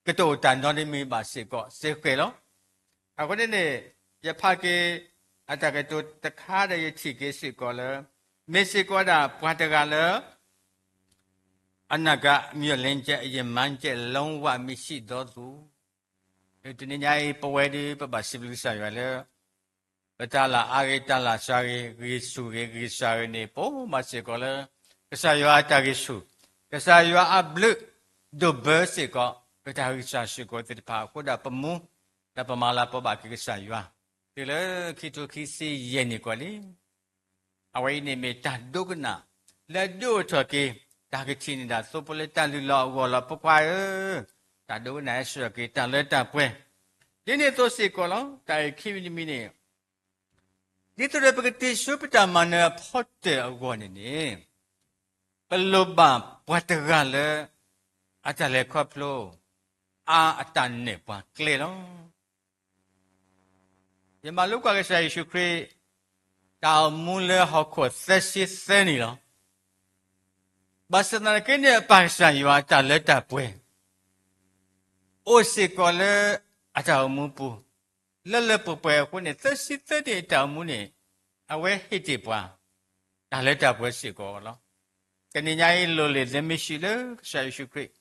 ကတိၤတၢ်နီတမံၤဘၣ်စ့ၢ်ကီး စ့ၢ်ကီးလီၤ. အဃိန့ၣ်န့ၣ် ယဖးက့ၤ အတၢ်ကတိၤတခါဒီးယထံၣ်က့ၤစ့ၢ်ကီးလၢ မ့ၢ်စ့ၢ်ကီးဒၣ်ပှၤတဂၤလၢ အနာဂတ်မျှော်လင့်ချက် ရည်မှန်းချက် လုံးဝမရှိတော့သူ တနံၤညါအံၤ ပဝဲဒၣ်ပဘၣ်စံးဘျုးကစၢ်ယွၤလၢ ပတၢ်လၢအါဂ့ၤတၢ်လၢအစှၤဂ့ၤ ဂံၢ်ဆူၣ်ဂ့ၤဂံၢ်စှၤဂ့ၤန့ၣ် ပအိၣ်မးစ့ၢ်ကီးလၢ ကစၢ်ယွၤအတၢ်ဂံၢ်ဆူၣ် ကစၢ်ယွၤအဘျုး ဒိၣ်ဘၢစ့ၢ်ကီး ပတၢ်ဂံၢ်စှၤစ့ၢ်ကီးသ့ၣ်တဖၣ် အဃိဒၣ်ပမူ ဒီးပမၤလၤကပီၤဘၣ်က့ၤကစၢ်ယွၤ တုၤလၢခံကထိခံဆံယဲၢ်နံၣ်ကီးလံ အဝဲအံၤန့ၣ်မ့ၢ်တၢ်ဒိကနၣ် လၢအဒိၣ်ထီၣ်က့ၤ တၢ်ကထံၣ်န့ၢ်ဒၣ်သိဖိလၢတၢ်လုၢ်လီၤအဂီၢ်လီၤ ဖိခွါဧၢ, တၢ်ဒိကနၣ်ဟဲဆှၢက့ၤတၢ်လၢတၢ်ပှဲၤ ဒ်န့ၣ်အသိးစ့ၢ်ကီးလီၤ. တၢ်အံၤခံမံၤတမံၤန့ၣ် ဒ်သိးဒီးပကတ့ဆူပတၢ်မၤနၢၤအဖီတၢၣ်အဂီၢ်န့ၣ်န့ၣ် ပလိၣ်ဘၣ်ပှၤတဂၤလၢ အတၢ်လဲၤခီဖျိ အါအတၢ်နဲၣ်ပှၤကျဲလီၤ. ယမၤလိကွၢ်ကစၢ်ယ့ၣ်ၡူးခရံာ် တၢ်အိၣ်မူလၢဟီၣ်ခိၣ်သၢဆံသၢနံၣ်လီၤ. ဘၣ်ဆၣ်သနာ်က့န့ၣ် အပၢ်ကစၢ်ယွၤအတၢ်လၢတၢ်ပှဲၤ အိၣ်စ့ၢ်ကီးလၢအတၢ်အိၣ်မူပူၤ လၢလၢပှဲၤပှဲၤအဃိန့ၣ် သၢဆံသၢနံၣ်အတၢ်အိၣ်မူန့ၣ် အဝဲဟ့ၣ်တ့ၢ်ပှၤ တၢ်လၢတၢ်ပှဲၤစ့ၢ်ကီးလီၤ. တနံၤညါအံၤ လိၣ်လ့ၣ်လၢမ့ၢ်ဆံးလၢကစၢ်ယ့ၣ်ၡူးခရံာ်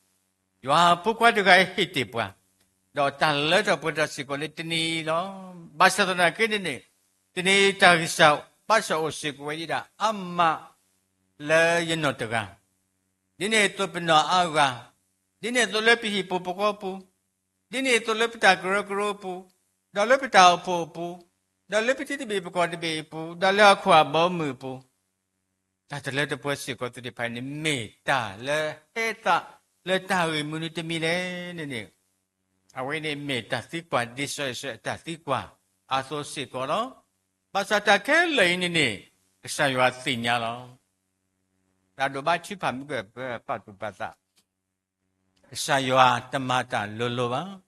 ယွၤအဖိခွါတဂၤအံၤဟ့ၣ်တ့ၢ်ပှၤ ဒီးတၢ်လၢတၢ်ပှဲၤတၢ်စ့ၢ်ကီးလၢတနံၤအံၤလီၤ. ဘၣ်ဆၣ်သနာ်က့န့ၣ်န့ၣ် တနံၤအံၤတၢ်ဂံၢ်စၢ်ဘါစၢ်အိၣ်စ့ၢ်ကီးဝဲဒၣ်အါမး လၢယနီၢ်တဂၤ ဒ်န့ၣ်အသိးပနီၢ်အါဂၤ, ဒ်န့ၣ်အသိးလၢပဟံၣ်ပူၤပဃီပူၤ, ဒ်န့ၣ်အသိးလၢပတၢ်ကရၢကရိအပူၤ, ဒီးလၢပတၢ်အိၣ်ဖှိၣ်အပူၤ, ဒီးလၢပထံတဘ့ၣ်ပကီၢ်တဘ့ၣ်အပူၤ, ဒီးလၢဟီၣ်ခိၣ်အဘီအမုၢ်အပူၤ, တၢ်တလၢတပှဲၤစ့ၢ်ကီးသ့ၣ်တဖၣ်န့ၣ် မ့ၢ်တၢ်လၢဟဲသးလၢတၢ်ဂ့ၢ်မနုၤတမံၤလဲၣ်န့ၣ်န့ၣ်, အဝဲန့ၣ်မ့ၢ်တၢ်သံကွၢ်ဒ်စီၤအံၤစဲးအတၢ်သံကွၢ်အသိးစ့ၢ်ကီးလီၤ. ဘၣ်ဆၣ်တၢ်ခဲလၢာ်အံၤန့ၣ်န့ၣ် ကစၢ်ယွၤသ့ၣ်ညါလီၤ. တၢ်ဒိးဘၣ်ထုကဖၣ်မုၢ်ကပၢပာ်သူၣ်ပာ်သး, ကစၢ်ယွၤတမၤတၢ်လိၤလိၤဘၣ်.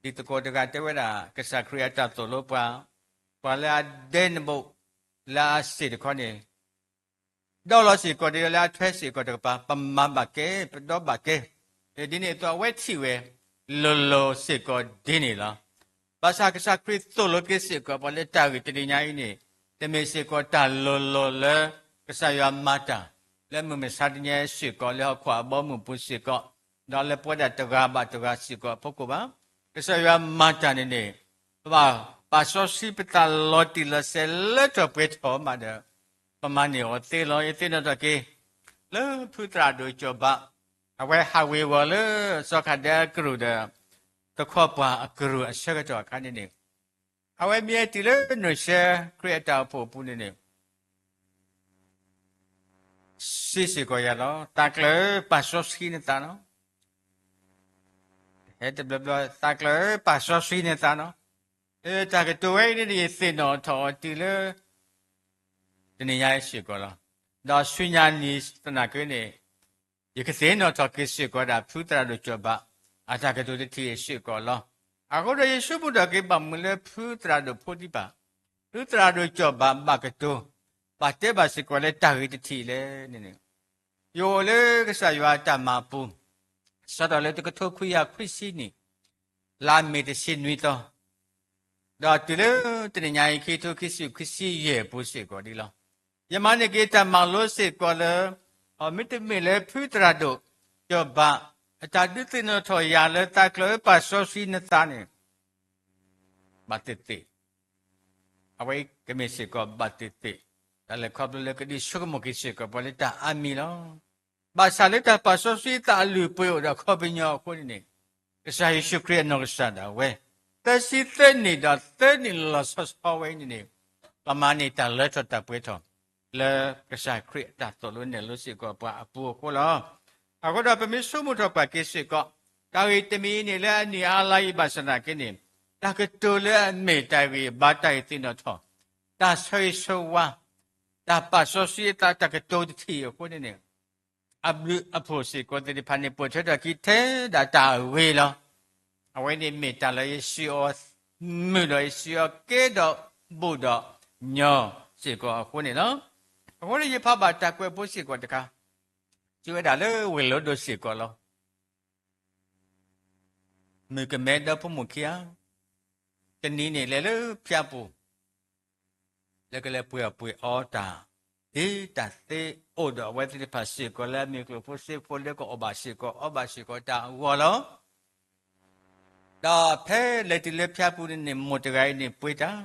တံၤသကိးတဂၤတဲဝဲဒၣ် ကစၢ်ခရံာ်အတၢ်သိၣ်လိပှၤ, ပှၤလၢအဒဲနဘိၣ်လၢအစ့ၣ်တခီန့ၣ် ဒီးလီၤစ့ၢ်ကီးဒီးလၢအထွဲစ့ၢ်ကီးတကပၤ, ပမၤဘၣ်ကဲ, ပဒီဘၣ်ကဲ. ဒ်န့ၣ်အသိးအဝဲထံၣ်ဝဲ လိၤလိၤစ့ၢ်ကီးဒ်န့ၣ်လီၤ. ဘၣ်ဆၣ်ကစၢ်ခရံာ်သိၣ်လိက့ၤစ့ၢ်ကီးပှၤလၢတၢ်ဂ့ၢ်တနံၤညါအံၤန့ၣ်, တမ့ၢ်စ့ၢ်ကီးတၢ်လိၤလိၤလၢ ကစၢ်ယွၤမၤတၢ် လၢမုၢ်မဆါတနံၤညါအံၤစ့ၢ်ကီး, လၢဟီၣ်ခိၣ်အဘီအမုၢ်ပူၤစ့ၢ်ကီး, ဒီးလၢပဝဲဒၣ်တဂၤဘၣ်တဂၤစ့ၢ်ကီးအဖီခိၣ်ဘၣ်. ကစၢ်ယွၤမၤတၢ်န့ၣ်န့ၣ်, ပဘၣ်ပာ်စီဆှံပသးလီၤတံၢ်လီၤဆဲးလၢထီၣ်ပှဲၤထီၣ်မးဒီး, ပမၤန့ၢ်အီၤသ့လီၤ. ယသ့ၣ်နီၣ်ထီၣ်က့ၤ လၢဖုသရၣ်ဒိၣ်စီၤဘး, အဝဲဟးဝ့ၤဝီၤလၢစီၤခၣ်ဒဲအကရူၢ်ဒီး တခီပှၤအကရူၢ်အဆၢကတီၢ်အခါန့ၣ်န့ၣ်, အဝဲမ့ၢ်တုၤလၢနီၢ်ၡဲခရံာ်အတၢ်အိၣ်ဖှိၣ်အပူၤန့ၣ်န့ၣ် စံးစ့ၢ်ကီးယၤလီၤ, သးကျၢၢ်ဧၢ ပာ်စီဆှံနသးလီၤ. ဟဲတဘျီဘျီ, သးကျၢၢ်ဧၢ ပာ်စီဆှံနသးလီၤ. တၢ်ကတိၤဝဲအံၤန့ၣ် ယသ့ၣ်နီၣ်ထီၣ်အီၤတုၤလၢ တနံၤညါအံၤစ့ၢ်ကီးလီၤ. ဒီးဆူညါနံၤသနာ်က့န့ၣ်, ယကသ့ၣ်နီၣ်ထီၣ်က့ၤစ့ၢ်ကီးဒၣ် ဖုသရၣ်ဒိၣ်စီၤဘး အတၢ်ကတိၤတထံၣ်အံၤစ့ၢ်ကီးလီၤ. အဃိဒီးယဆိကမိၣ်ထီၣ်က့ၤဘၣ်မနုၤလၢဖုသရၣ်ဒိၣ်ဖိသံၣ်ဘၣ်, ဖုသရၣ်ဒိၣ်စီၤဘးဘၣ်ကတိၤ, ဘၣ်တဲဘၣ်စ့ၢ်ကီးလၢတၢ်ဂ့ၢ်တထံၣ်လဲၣ်န့ၣ်န့ၣ်, ယအိၣ်လၢကစၢ်ယွၤအတၢ်မၤအပူၤ, စးထီၣ်လၢတကထိခွံကယၤခွံဆံနံၣ်, လါမ့ၤတဆံနွံသီ, ဒီးတုၤလၢတနံၤညါအံၤ ခံကထိခံဆံ ခံဆံယဲၢ်အပူၤစ့ၢ်ကီးဒ်လီၤ. ယမၤန့ၢ်က့ၤတၢ်မၤလိစ့ၢ်ကီးလၢ, အမ့တမ့ၢ်လၢဖုသရၣ်ဒိၣ်စီၤဘး အတၢ်ဒုးသ့ၣ်နီၣ်ထီၣ်ယၤလၢသးကျၢၢ်ဧၢ ပာ်စီဆှံနသးန့ၣ် ဘၣ်သ့ၣ်သ့ၣ်, အဝဲကမ့ၢ်စ့ၢ်ကီးဘၣ်သ့ၣ်သ့ၣ်, တၢ်လဲၤခီဖျိလၢကဒုးဆိကမိၣ်က့ၤစ့ၢ်ကီးပှၤလၢတၢ်အါမံၤလီၤ. ဘၣ်ဆၣ်လၢတၢ်ပာ်စီဆှံသးအလုၢ်အပှ့ၤအိၣ်ဒီးအခီပညီအဃိန့ၣ်န့ၣ်, ကစၢ်ယ့ၣ်ၡူးခရံာ်အနီၢ်ကစၢ်ဒၣ်ဝဲ, သၢဆံသၢနံၣ်ဒီးသၢနံၣ်လီၤဆီဆီဝဲအံၤန့ၣ်န့ၣ်, ပမၤန့ၢ်တၢ်လၢထီၣ်တၢ်ပှဲၤထီၣ် လၢကစၢ်ခရံာ်အတၢ်သိၣ်လိနဲၣ်လိစ့ၢ်ကီးပှၤအပူၤအဃိလီၤ. အဃိဒီးပမ့ၢ်ဆိကမိၣ်ထီၣ်ပှၤက့ၤစ့ၢ်ကီး, တၢ်ဂ့ၢ်တမံၤအံၤန့ၣ်လၢအနံၣ်အါလါအံၤဘၣ်ဆၣ်သနာ်က့န့ၣ်, တၢ်ကတိၤလၢအမ့ၢ်တၢ်ဂ့ၢ်ဘါတၢ်ဂ့ၢ်သ့ၣ်နီၣ်ထီၣ်, တၢ်ဆၢဂ့ၤဆၢဝါ, တၢ်ပာ်စီဆှံအသးတၢ်ကတိၤတထံၣ်အဃိန့ၣ်န့ၣ်, အဘျုးအဖှိၣ်စ့ၢ်ကီးသ့ၣ်တဖၣ်န့ၣ် ပိာ်ထွဲထီၣ်က့ၤထဲဒၣ်တၢ်အဂ့ၤလီၤ. အဝဲန့ၣ်မ့ၢ်တၢ်လၢယစံးအီၤမုာ်ဒီးယစံးအီၤကဲဒီးဘူးဒီးညီစ့ၢ်ကီးအဃိန့ၣ်လီၤ. အဃိန့ၣ်ယဖးဘၣ်တၢ်ကွဲးဖိစ့ၢ်ကီးတခါ, စံးဝဲဒၣ်လၢဝ့ၢ်လိဒိၣ်စ့ၢ်ကီးလီၤ. မုၣ်ကမဲဒီးဖိမုၣ်ခံဂၤ, တနံၤန့ၣ်လဲၤလၢဖၠၣ်ပူၤ လၢကလဲၤပှ့ၤအီၣ်ပှ့ၤအီတၢ်, ဒ်တၢ်သ့အိၣ်ဒီးအဝဲသ့ၣ်တဖၣ်စ့ၢ်ကီးလၢအမ့ၢ်ကျိၣ်ဖိစ့ဖိလၢကအီၣ်ဘၣ်စ့ၢ်ကီးအီဘၣ်စ့ၢ်ကီးတၢ်အဂီၢ်လီၤ. ဒီးဖဲလဲၤတုၤလၢဖၠၣ်ပူၤန့ၣ်န့ၣ် မိၢ်တဂၤအံၤန့ၣ်ပှ့ၤတၢ်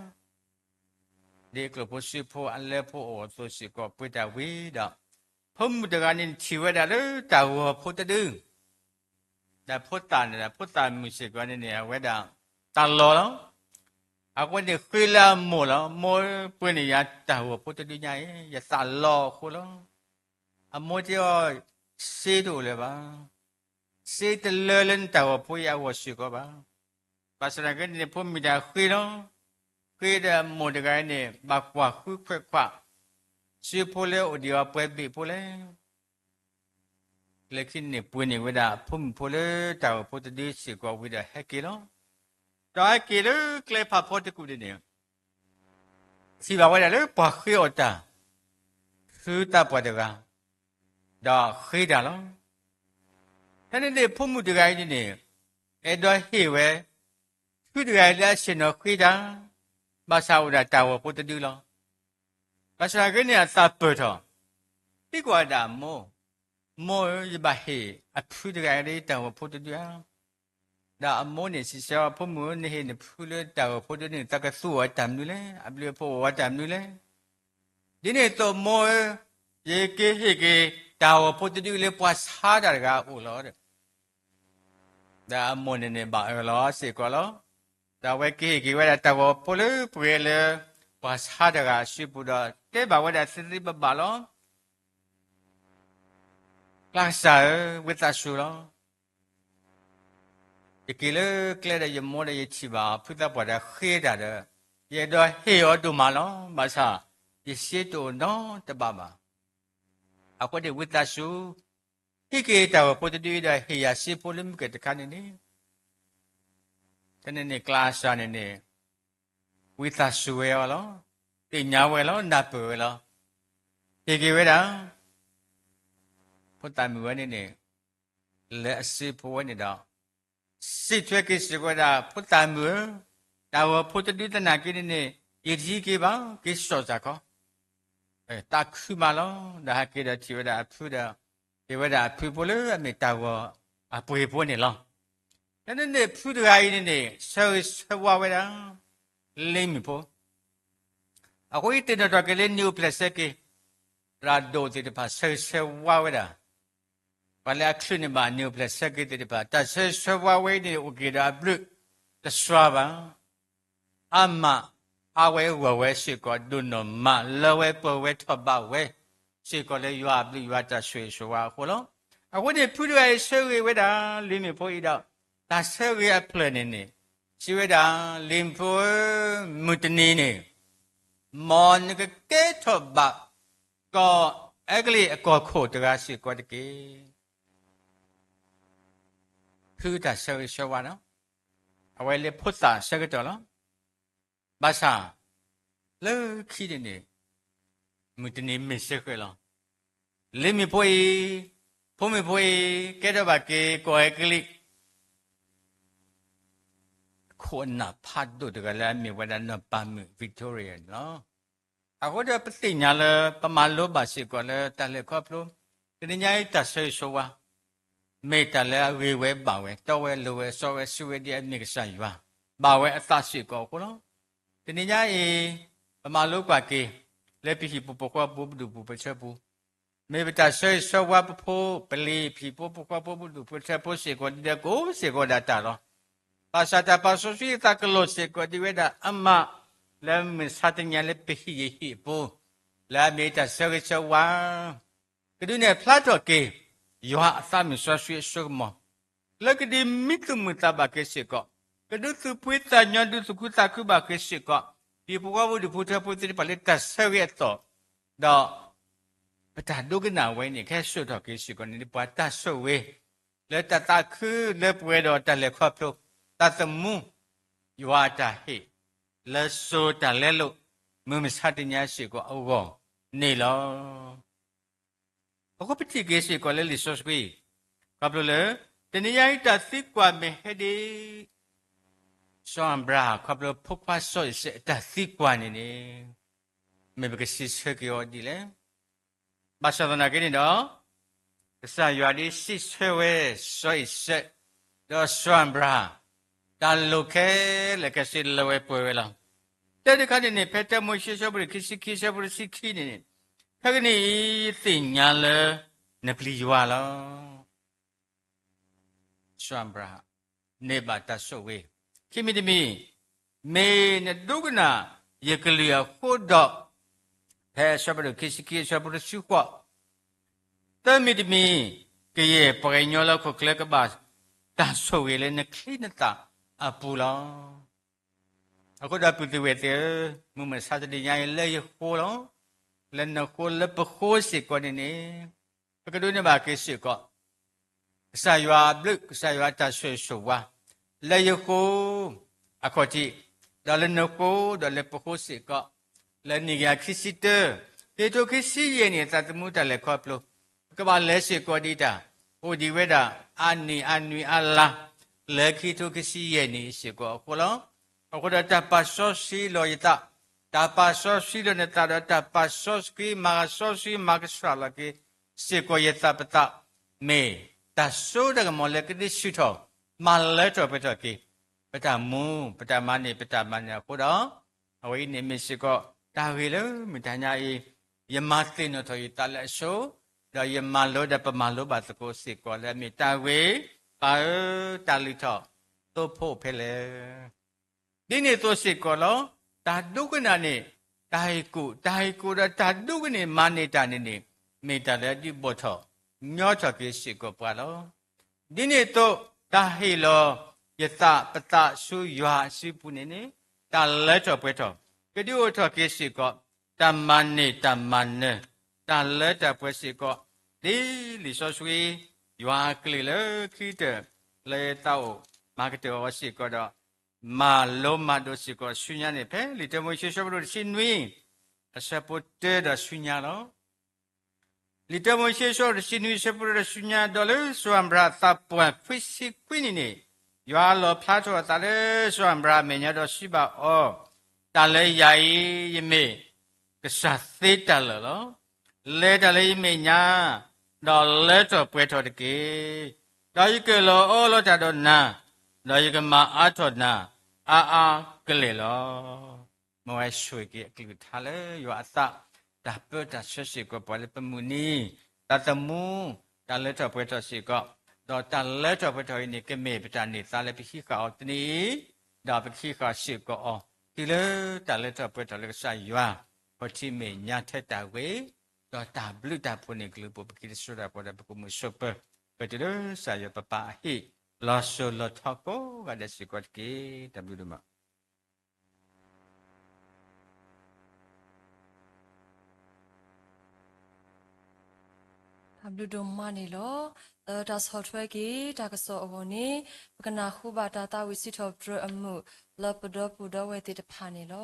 ဒ်ကျိၣ်ဖိစ့ဖိအလၢဖိအအိၣ်အသိးစ့ၢ်ကီးပှ့ၤတၢ်ဝံၤဒီး, ဖိမုၣ်တဂၤန့ၣ်ထံၣ်ဝဲဒၣ်လၢတၢ်ဂီၤဖိတဒု, ဒီးဖိသၣ်န့ၣ်ဒီး ဖိသၣ်မုၣ်စ့ၢ်ကီးန့ၣ်န့ၣ် အဝဲဒၣ်တၢ်လီၤလီၤ. အဃိန့ၣ်ဃ့လၢအမိၢ်လီၤ, မိၢ်ဧၢ ပှ့ၤန့ၢ်ယၤတၢ်ဂီၤဖိတဒုညါအံၤ ယသးလီၤအဃိလီၤ. အမိၢ်တဲအီၤ, စ့တအိၣ်လၢၤဘၣ်. စ့တလၢလၢနတၢ်ဂီၤဖိအံၤအဂီၢ်စ့ၢ်ကီးဘၣ်. ဘၣ်ဆၣ်သနာ်က့န့ၣ် ဖိမုၣ်တဂၤဃ့လီၤ. ဃ့ဒီးမိၢ်တဂၤအံၤန့ၣ် ဘၣ်ကွၢ်ဃုခွဲးခွး စ့ဖိလၢအိၣ်ဒံးအီၤပှဲၤဘ့ၣ်ဖိလဲၣ်. လၢခံန့ၣ် ပှ့ၤန့ၢ်ဝဲဒၣ်ဖိမုၣ်ဖိလၢတၢ်ဂီၤဖိတဒုစ့ၢ်ကီးဝံၤဒီးဟဲက့ၤလီၤ. ဒီးဟဲက့ၤလၢကျဲဖးဖီတကူၣ်န့ၣ်န့ၣ် ထံၣ်ဘၣ်ဝဲဒၣ်လၢပှၤဃ့အီၣ်တၢ် ဖုသးပှၢ်တဂၤ, ဒီးဃ့တၢ်လီၤ. ဖဲန့ၣ်န့ၣ် ဖိမုၣ်တဂၤအံၤန့ၣ်န့ၣ် အဲၣ်ဒိးဟ့ၣ်ဝဲ ဖုတဂၤအံၤလၢအဆ့ၣ်နီၤဃ့တၢ်, ဘၣ်ဆၣ်အိၣ်ဒၣ်တၢ်ဂီၤဖိတဒုလီၤ. ဘၣ်ဆၣ်သနာ်က့န့ၣ် အသးပၢၢ်ထီၣ်, သံကွၢ်ဝဲဒၣ်အမိၢ်, မိၢ်ဧၢ ယဘၣ်ဟ့ၣ်အဖုတဂၤအံၤလၢတၢ်ဂီၤဖိတဒုဧါ. ဒီးအမိၢ်န့ၣ်စံးဆၢအီၤ, ဖိမုၣ်ဧၢ နဟ့ၣ်နဖုလၢတၢ်ဂီၤဖိတဒုန့ၣ် သးကသူအီၤတၢ်မနုၤလဲၣ်, အဘျုးအဖှိၣ်အိၣ်ဝဲတၢ်မနုၤလဲၣ်. ဒ်န့ၣ်အသိး မိၢ်ဧၢ, ယက့ၤဟ့ၣ်က့ၤတၢ်ဂီၤဖိတဒုလၢပှၤဆါတၢ်တဂၤအအိၣ်လီၤ. ဒီးအမိၢ်န့ၣ်န့ၣ်ဘၣ်အၢၣ်လီၤစ့ၢ်ကီးလီၤ. ဒီးအဝဲကဟ့ၣ်က့ၤဝဲဒၣ်တၢ်ဂီၤဖိလၢပှဲၤလၢ ပှၤဆါတဂၤအစုပူၤဒီး တဲဘၣ်ဝဲဒၣ်သ့သ့ဘၣ်ဘၣ်လီၤ. ကျါကစၢ်ဧၢ, ဝံသးစူၤလီၤ. ယက့ၤလၢကျဲဒီးယမိၢ်ဒီးယထံၣ်ဘၣ်အီၤ ဖုသးပှၢ်ဒီးဃ့တၢ်ဒီး ယအဲၣ်ဒိးဟ့ၣ်အီၤဒိၣ်မးလီၤ. ဘၣ်ဆၣ် ယစ့တအိၣ်နီတဘးဘၣ်. အဃိန့ၣ်ဝံသးစူၤ ဟံးက့ၤတၢ်ဂီၤဖိတဒုအံၤဒီးဟ့ၣ်ယၤစ့ဖိလၢမုၢ်ကဲၣ်တခါန့ၣ်န့ၣ် တနံၤန့ၣ်ကျါစၢ်န့ၣ်န့ၣ် ဝံသးစူၤဝဲအီၤလီၤ. သ့ၣ်ညါဝဲလီၤ, နၢ်ပၢၢ်ဝဲလီၤ. ဟ့ၣ်က့ၤဝဲဒၣ် ဖိသၣ်မုၣ်ဝဲန့ၣ်န့ၣ် လၢအစ့ဖိဝဲန့ၣ်ဒီး စံးထွဲက့ၤစ့ၢ်ကီးဝဲဒၣ် ဖိသၣ်မုၣ်ဧၢ, တၢ်ဂီၤဖိတဒုသနာ်က့န့ၣ်န့ၣ် ယတဟံးက့ၤဘၣ်, က့ၤစိာ်စ့ၢ်ကီး. သးခုမးလီၤ. ဒီးဟဲက့ၤဒီးထံၣ်ဝဲဒၣ်အဖုဒီး ဟ့ၣ်ဝဲဒၣ်အဖုဖိလၢအမ့ၢ်တၢ်ဂီၤအပှ့ၤဖိန့ၣ်လီၤ. တနံၤန့ၣ်ဖုတဂၤအံၤန့ၣ်န့ၣ် ဆၢဂ့ၤဆၢဝါဝဲဒၣ် လ့မုၣ်ဖိ အဃိယသ့ၣ်နီၣ်ထီၣ်က့ၤလၢနံၣ်အိၣ်ဖျဲၣ်ဆၢက့ၤ သရၣ်ဒိၣ်သ့ၣ်တဖၣ်ဆၢဂ့ၤဆၢဝါဝဲဒၣ် ပှၤလၢအချုးန့ၢ်ဘၣ်နံၣ်အိၣ်ဖျဲၣ်ဆၢက့ၤသ့ၣ်တဖၣ် တၢ်ဆၢဂ့ၤဆၢဝါဝဲအံၤန့ၣ် အိၣ်က့ၤဒီးအဘျုးတစှၤဘၣ်. အါမးအါဝဲဂီၢ်ဝဲစ့ၢ်ကီး ဒိၣ်နီၢ်မးလၢဝဲပၢၤဝဲထီၣ်ဘးဝဲ စ့ၢ်ကီးလၢယွၤအဘျုးယွၤတၢ်ဆိၣ်ဂ့ၤဆိၣ်ဝါအဃိလီၤ. အဃိန့ၣ် ဖုတဂၤအံၤဆၢဂ့ၤဝဲဒၣ် လ့မုၣ်ဖိအံၤဒီး တၢ်ဆၢဂ့ၤအဖျၢၣ်န့ၣ်န့ၣ် စံးဝဲဒၣ် လ့မုၣ်ဖိဧၢ, မုၢ်တနံၤန့ၣ် မ်နကကဲထီၣ်ဘၣ် ကီၢ်အဲကလံးအကီၢ်ခိၣ်တဂၤစ့ၢ်ကီးတက့ၢ်. ဖုတၢ်ဆၢဂ့ၤဆၢဝါလီၤ. အဝဲလၢဖိသၣ်ဆၢကတီၢ်လီၤ. ဘၣ်ဆၣ် လၢခံန့ၣ်န့ၣ် မုၢ်တနံၤမ့ၢ်စ့ၢ်ကီးလီၤ. လ့မုၣ်ဖိအံၤ, ဖိမုၣ်ဖိအံၤ ကဲထီၣ်ဘၣ်က့ၤကီၢ်အဲကလံး ခိၣ်အနၢ်ဖးဒိၣ်တဂၤလၢအမ့ၢ်ဝဲဒၣ်နီၢ်ပၤမုၣ် Victoria န့ၣ်လီၤ. အဃိဒီးပသ့ၣ်ညါလၢပမၤလိဘၣ်စ့ၢ်ကီးလၢတၢ်လဲၤခီဖျိ တနံၤညါအံၤတၢ်ဆၢဂ့ၤဆၢဝါ မ့ၢ်တၢ်လၢအဂ့ၤဝဲဘၣ်ဝဲ တီဝဲလိၤဝဲစီဝဲဆှံဝဲဒ်အမ့ၢ်ကစၢ်ယွၤ ဘၣ်ဝဲအသးစ့ၢ်ကီးအဃိလီၤ. တနံၤညါအံၤ ပမၤလိကွၢ်က့ၤ လၢပဟံၣ်ပူၤပဃီပူၤပဒူၣ်ပူၤပထၢပူၤ မ့ၢ်ပတၢ်ဆၢဂ့ၤဆၢဝါပဖိပလံၤ ပဟံၣ်ဖိပဃီဖိပဒူၣ်ပထၢဖိစ့ၢ်ကီးဒ်ဒီးကအိၣ်စ့ၢ်ကီးဒၣ်တၢ်လီၤ. ဘၣ်ဆၣ်တၢ်ပာ်စီဆှံအသးကလိာ်စ့ၢ်ကီးဒ်ဝဲဒၣ်အမး လၢမုၢ်မဆါတနံၤညါလၢပဟံၣ်ယဟံၣ်အပူၤ လၢအမ့ၢ်တၢ်ဆၢဂ့ၤဆၢဝါ ကဒုးနဲၣ်ဖျါထီၣ်က့ၤ ယွၤအသးမုၢ်စီဆှံအစိကမီၤ လၢကဒုးမံသူၣ်မုာ်သးဘၣ်က့ၤစ့ၢ်ကီး, ကဒုးသူၣ်ဖှံသးညီ ဒုးသူၣ်ခုသးခုဘၣ်က့ၤစ့ၢ်ကီး, ဒ်ပဃီဖိဒူၣ်ဖိထၢဖိသ့ၣ်တဖၣ်လၢတၢ်ဆၢဂ့ၤအသိး, ဒီး ပတၢ်ဒိကနၣ်ဝဲန့ၣ် ကဟဲစိာ်ထီၣ်က့ၤစ့ၢ်ကီးန့ၣ် ပှၤတၢ်ဆိၣ်ဂ့ၤ လၢတၢ်သးခုလၢပှဲၤဒီးတၢ်လဲၤခီဖျိ, တၢ်သမူ, ယွၤအတၢ်ဟ့ၣ်, လၢစိၤတၢ်လဲလိာ်, မုၢ်မဆါတနံၤညါစ့ၢ်ကီးအဂီၢ်န့ၣ်လီၤ. အဃိပထံၣ်က့ၤစ့ၢ်ကီးလၢလံာ်စီဆှံ ခီဖျိလၢ တနံၤညါအံၤတၢ်သံကွၢ်မ့ၢ်ဟဲဒ် စီၤအၤဘြၤဟၣ် ခီဖျိဖိခွါစီၤအံၤစဲးအတၢ်သံကွၢ်န့ၣ်န့ၣ် မ့ၢ်ပကစံးဆၢက့ၤအီၤဒ်လဲၣ်. ဘၣ်ဆၣ်သနာ်က့န့ၣ်ဒီး ကစၢ်ယွၤဒ်စံးဆၢဝဲ စီၤအံၤစဲး ဒီးစီၤအၤဘြၤဟၣ် တၢ်လိာ်ခဲလၢာ်ခဲဆ့လၢဝဲပှဲၤဝဲလီၤ. တၢ်တခါန့ၣ်န့ၣ် ဖဲတၢမိၤၡ့အဆၢဖိတဆံခံ အဆၢဖိတဆံခံန့ၣ်န့ၣ်, ခဲကနံၣ်အံၤသ့ၣ်ညါလၢ နပျံၤယွၤလီၤ. စီၤအၤဘြၤဟၣ် န့ၢ်ဘၣ်တၢ်ဆိၣ်ဂ့ၤ, ခံမံၤတမံၤ, မ့ၢ်နဒိကနၣ်ယကလုၢ်အဃိဒီး, ဖဲအဆၢဖိတဆံခံ အဆၢဖိတဆံဃိး, သၢမံၤတမံၤ, ကယဲၢ်ပှၤကညီလၢဟီၣ်ခိၣ်ချၢကဘၣ်တၢ်ဆိၣ်ဂ့ၤလၢနချံနသၣ်အပူၤလီၤ. အဃိဒီးပုၢ်သ့ၣ်ဝဲၢ်သ့ၣ်ဧၢ, မုၢ်မဆါတနံၤညါအံၤလၢယဃိလီၤ. လၢနဃိလၢပဃိစ့ၢ်ကီးန့ၣ်န့ၣ်, ပကဒိးန့ၢ်ဘၣ်က့ၤစ့ၢ်ကီး ကစၢ်ယွၤအဘျုး ကစၢ်ယွၤအတၢ်ဆိၣ်ဂ့ၤဆိၣ်ဝါ လၢယဃိအခီၣ်ထံး, ဒီးလၢနဃိဒီးလၢပဃိစ့ၢ်ကီး, လၢနံၣ်ကယၤခံဆံတၢ, ခံကထိခံဆံယဲၢ်နံၣ်အသးသမူတၢ်လဲၤခီဖျိ, ပကဘၣ်လဲၤစ့ၢ်ကီးဒ်တၢ် အိၣ်ဒံးဝဲဒၣ်အါနံၣ်အါနွံအါလါ လၢခံကထိခံဆံယဲၢ်နံၣ်အံၤစ့ၢ်ကီးအဃိလီၤ. အဃိဒီးတၢ်ပာ်စီဆှံလီၤယသး, တၢ်ပာ်စီဆှံလီၤနသးဒီးတၢ်ပာ်စီဆှံ မၤစီဆှံမၤကဆှၣ်လီၤက့ၤစ့ၢ်ကီးယသးပသး, မ့ၢ်တၢ်စိတၢ်ကမီၤလၢကဒုးဆူၣ်ထီၣ် မၤလၢထီၣ်ပှဲၤထီၣ်က့ၤ ပတၢ်မူ ပတၢ်မၤန့ၢ် ပတၢ်မၤနၢၤအဃိဒီး, အဝဲအံၤန့ၣ်မ့ၢ်စ့ၢ်ကီးတၢ်ဂ့ၢ်လၢမုၢ်တနံၤအံၤ, ယမၤသ့ၣ်နီၣ်ထီၣ်ယသးလၢအဆိ, ဒီးယမၤလိဒီးပမၤလိဘၣ်သကိးစ့ၢ်ကီးလၢအမ့ၢ်တၢ်ဂ့ၢ်, ပၢ်ဧၢ, တၢ်လုၢ်ထီၣ်သိဖိအိၣ်ဖဲလဲၣ်. ဒ်န့ၣ်အသိးစ့ၢ်ကီးလီၤ. တၢ်ဒိကနၣ်န့ၣ် တၢ်ဟ့ၣ်ကူၣ်, တၢ်ဟ့ၣ်ကူၣ်ဒီးတၢ်ဒိကနၣ်မၤန့ၢ်တၢ်န့ၣ်န့ၣ် မ့ၢ်တၢ်လၢအဒုးဘီၣ်ထီၣ် ညီထီၣ်က့ၤစ့ၢ်ကီးပှၤလီၤ. ဒ်န့ၣ်အသိး တၢ်ဟ့ၣ်လီၤယသးပသးဆူယွၤအစုပူၤန့ၣ်န့ၣ် တၢ်လၢထီၣ်ပှဲၤထီၣ် ကဒုးအိၣ်ထီၣ်က့ၤစ့ၢ်ကီး တၢ်မၤန့ၢ်တၢ်မၤနၢၤ တၢ်လၢတၢ်ပှဲၤစ့ၢ်ကီး ဒ်လံာ်စီဆှံ ယွၤအကလုၢ်လၢခံကတၢၢ် လၢယသးအိၣ်မၤကတၢၢ်အီၤစ့ၢ်ကီးဒီး မၤလိမၤဒိးစ့ၢ်ကီးဆူညါန့ၣ် ဖဲလံာ်တၢမိၤၡ့အဆၢဒိၣ်တဆံနွံ အဆၢဖိတၢဒီးဆူညါလီၤ. လံာ်တၢမိၤၡ့အဆၢဒိၣ်တဆံနွံ အဆၢဖိတၢဒီးဆူညါ ဒီးလၢစီၤအၤဘြၤဟၣ်အသးပှၢ်ခွံဆံခွံနံၣ်န့ၣ် ယွၤလီၣ်ဖျါထီၣ်အသးလၢစီၤအၤဘြၤဟၣ်အမဲာ်ညါဒီးစံးဘၣ်အီၤ, တၢ်လၢယၤအံၤ ယမ့ၢ်ကစၢ်သ့တၢ်လၢာ်လီၤ. လဲၤတၢ်လၢယမဲာ်ညါ ဒီးလၢထီၣ်ပှဲၤထီၣ်တက့ၢ်. ဒီးယကလီၢ်အီလီၤတၢ်ဒီးနၤ, ဒီးယကမၤအါထီၣ်နၤ အါအါကလဲာ်လီၤ. မ်ဝဲဆိၣ်ဂ့ၤက့ၤအကလုၢ်ကထါလၢယွၤအသး, တၢ်ပၢတၢ်ဆှၢစ့ၢ်ကီးပှၤလၢပမုၢ်နံၤ, တၢ်သမူ, တၢ်လၢထီၣ်ပှဲၤထီၣ်စ့ၢ်ကီး, ဒီးတၢ်လၢထီၣ်ပှဲၤထီၣ်အံၤန့ၣ် ကမ့ၢ်ပတၢ်န့ၢ်သါလၢပဟံးဃာ်အီၤတနံၤအံၤ, ဒီးပကဟံးဃာ်စ့ၢ်ကီးအီၤ တုၤလၢတၢ်လၢထီၣ်ပှဲၤထီၣ်လၢကစၢ်ယွၤ ခီၣ်ထံးမဲာ်ညါထဲတၢ်ဝဲ, ဒီးတၢ်ဘျုးတၢ်ဖှိၣ်န့ၣ်ကလူးပူၤ ပက့ၤတစိၤတၢ်ပီဒီး ပကမုာ်ဆိးပၢၤ, ပတုၤလၢကစၢ်ယွၤပပၢ်အဟံၣ် လီၤစိၤလီၤထီကိးဂၤဒဲးစ့ၢ်ကီးတက့ၢ်. တၢ်ဘျုးဒိၣ်မး. တၢ်ဘျုးဒိၣ်မးန့ၣ်လီၤ. လၢတၢ်ဆီၣ်ထွဲက့ၤတၢ်ကစီၣ်အဂီၢ်န့ၣ် ပကနၢ်ဟူဘၣ်တၢ်သးဝံၣ်စံးထီၣ်ပတြၢၤအမုာ် လၢပဒီပုၢ်ဒီဝဲၢ်သ့ၣ်တဖၣ်န့ၣ်လီၤ.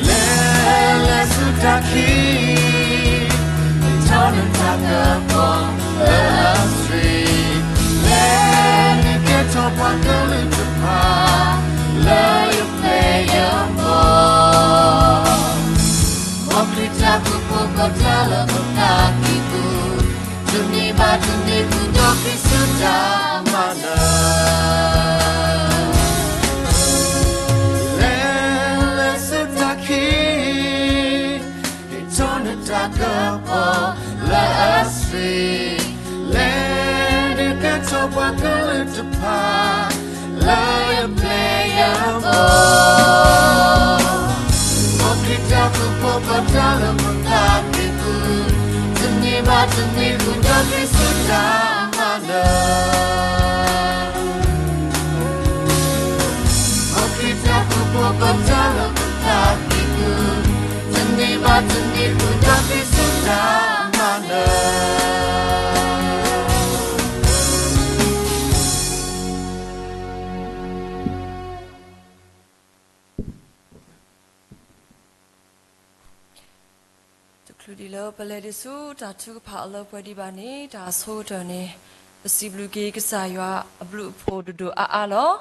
လဲၤလဲၤဆူတၢ်ခံ, ထီၣ်နတၢ်ကပီၤလၢအဆှံ, လဲၤနုာ်ကဲထီၣ်ပှၤကလုာ်တဖၣ် လၢယပျဲၢ်ယဘီၣ်, မ်ခရံာ်တၢ်ဃူဖိးဖိးတၢ်လၢပသးကံၢ်ပူၤ, တနံၤဘၣ်တနံၤဃုာ်ဒီးခရံာ်ဆူတၢ်မၤနၢၤ. လဲၤလဲၤဆူတၢ်ခံ, ထီၣ်နတၢ်ကပီၤလၢအဆှံ, ပှၤကလုာ်တဖၣ် လၢယပျဲၢ်ယဘီၣ်, မ်ခရံာ်တၢ်ကပီၤပတၢ်လၢပသးကံၢ်ပူၤ, တနံၤဘၣ်တနံၤဃုာ်ဒီးခရံာ်ဆူတၢ်မၤနၢၤ, မ်ခရံာ်တၢ်ကပီၤပတၢ်လၢပသးကံၢ်ပူၤ, တနံၤဘၣ်တနံၤဃုာ်ဒီးခရံာ်ဆူတၢ်မၤနၢၤ. တချုးဒံးလၢပလဲၤဒံးဆူတၢ်ထုကဖၣ်အလၢပှဲၤဒံးဘၣ်န့ၣ် တၢ်အဆိကတၢၢ်န့ၣ် ပစံးဘျုးက့ၤကစၢ်ယွၤအဘျုးအဖှိၣ်ဒိၣ်ဒိၣ်အါအါလီၤ.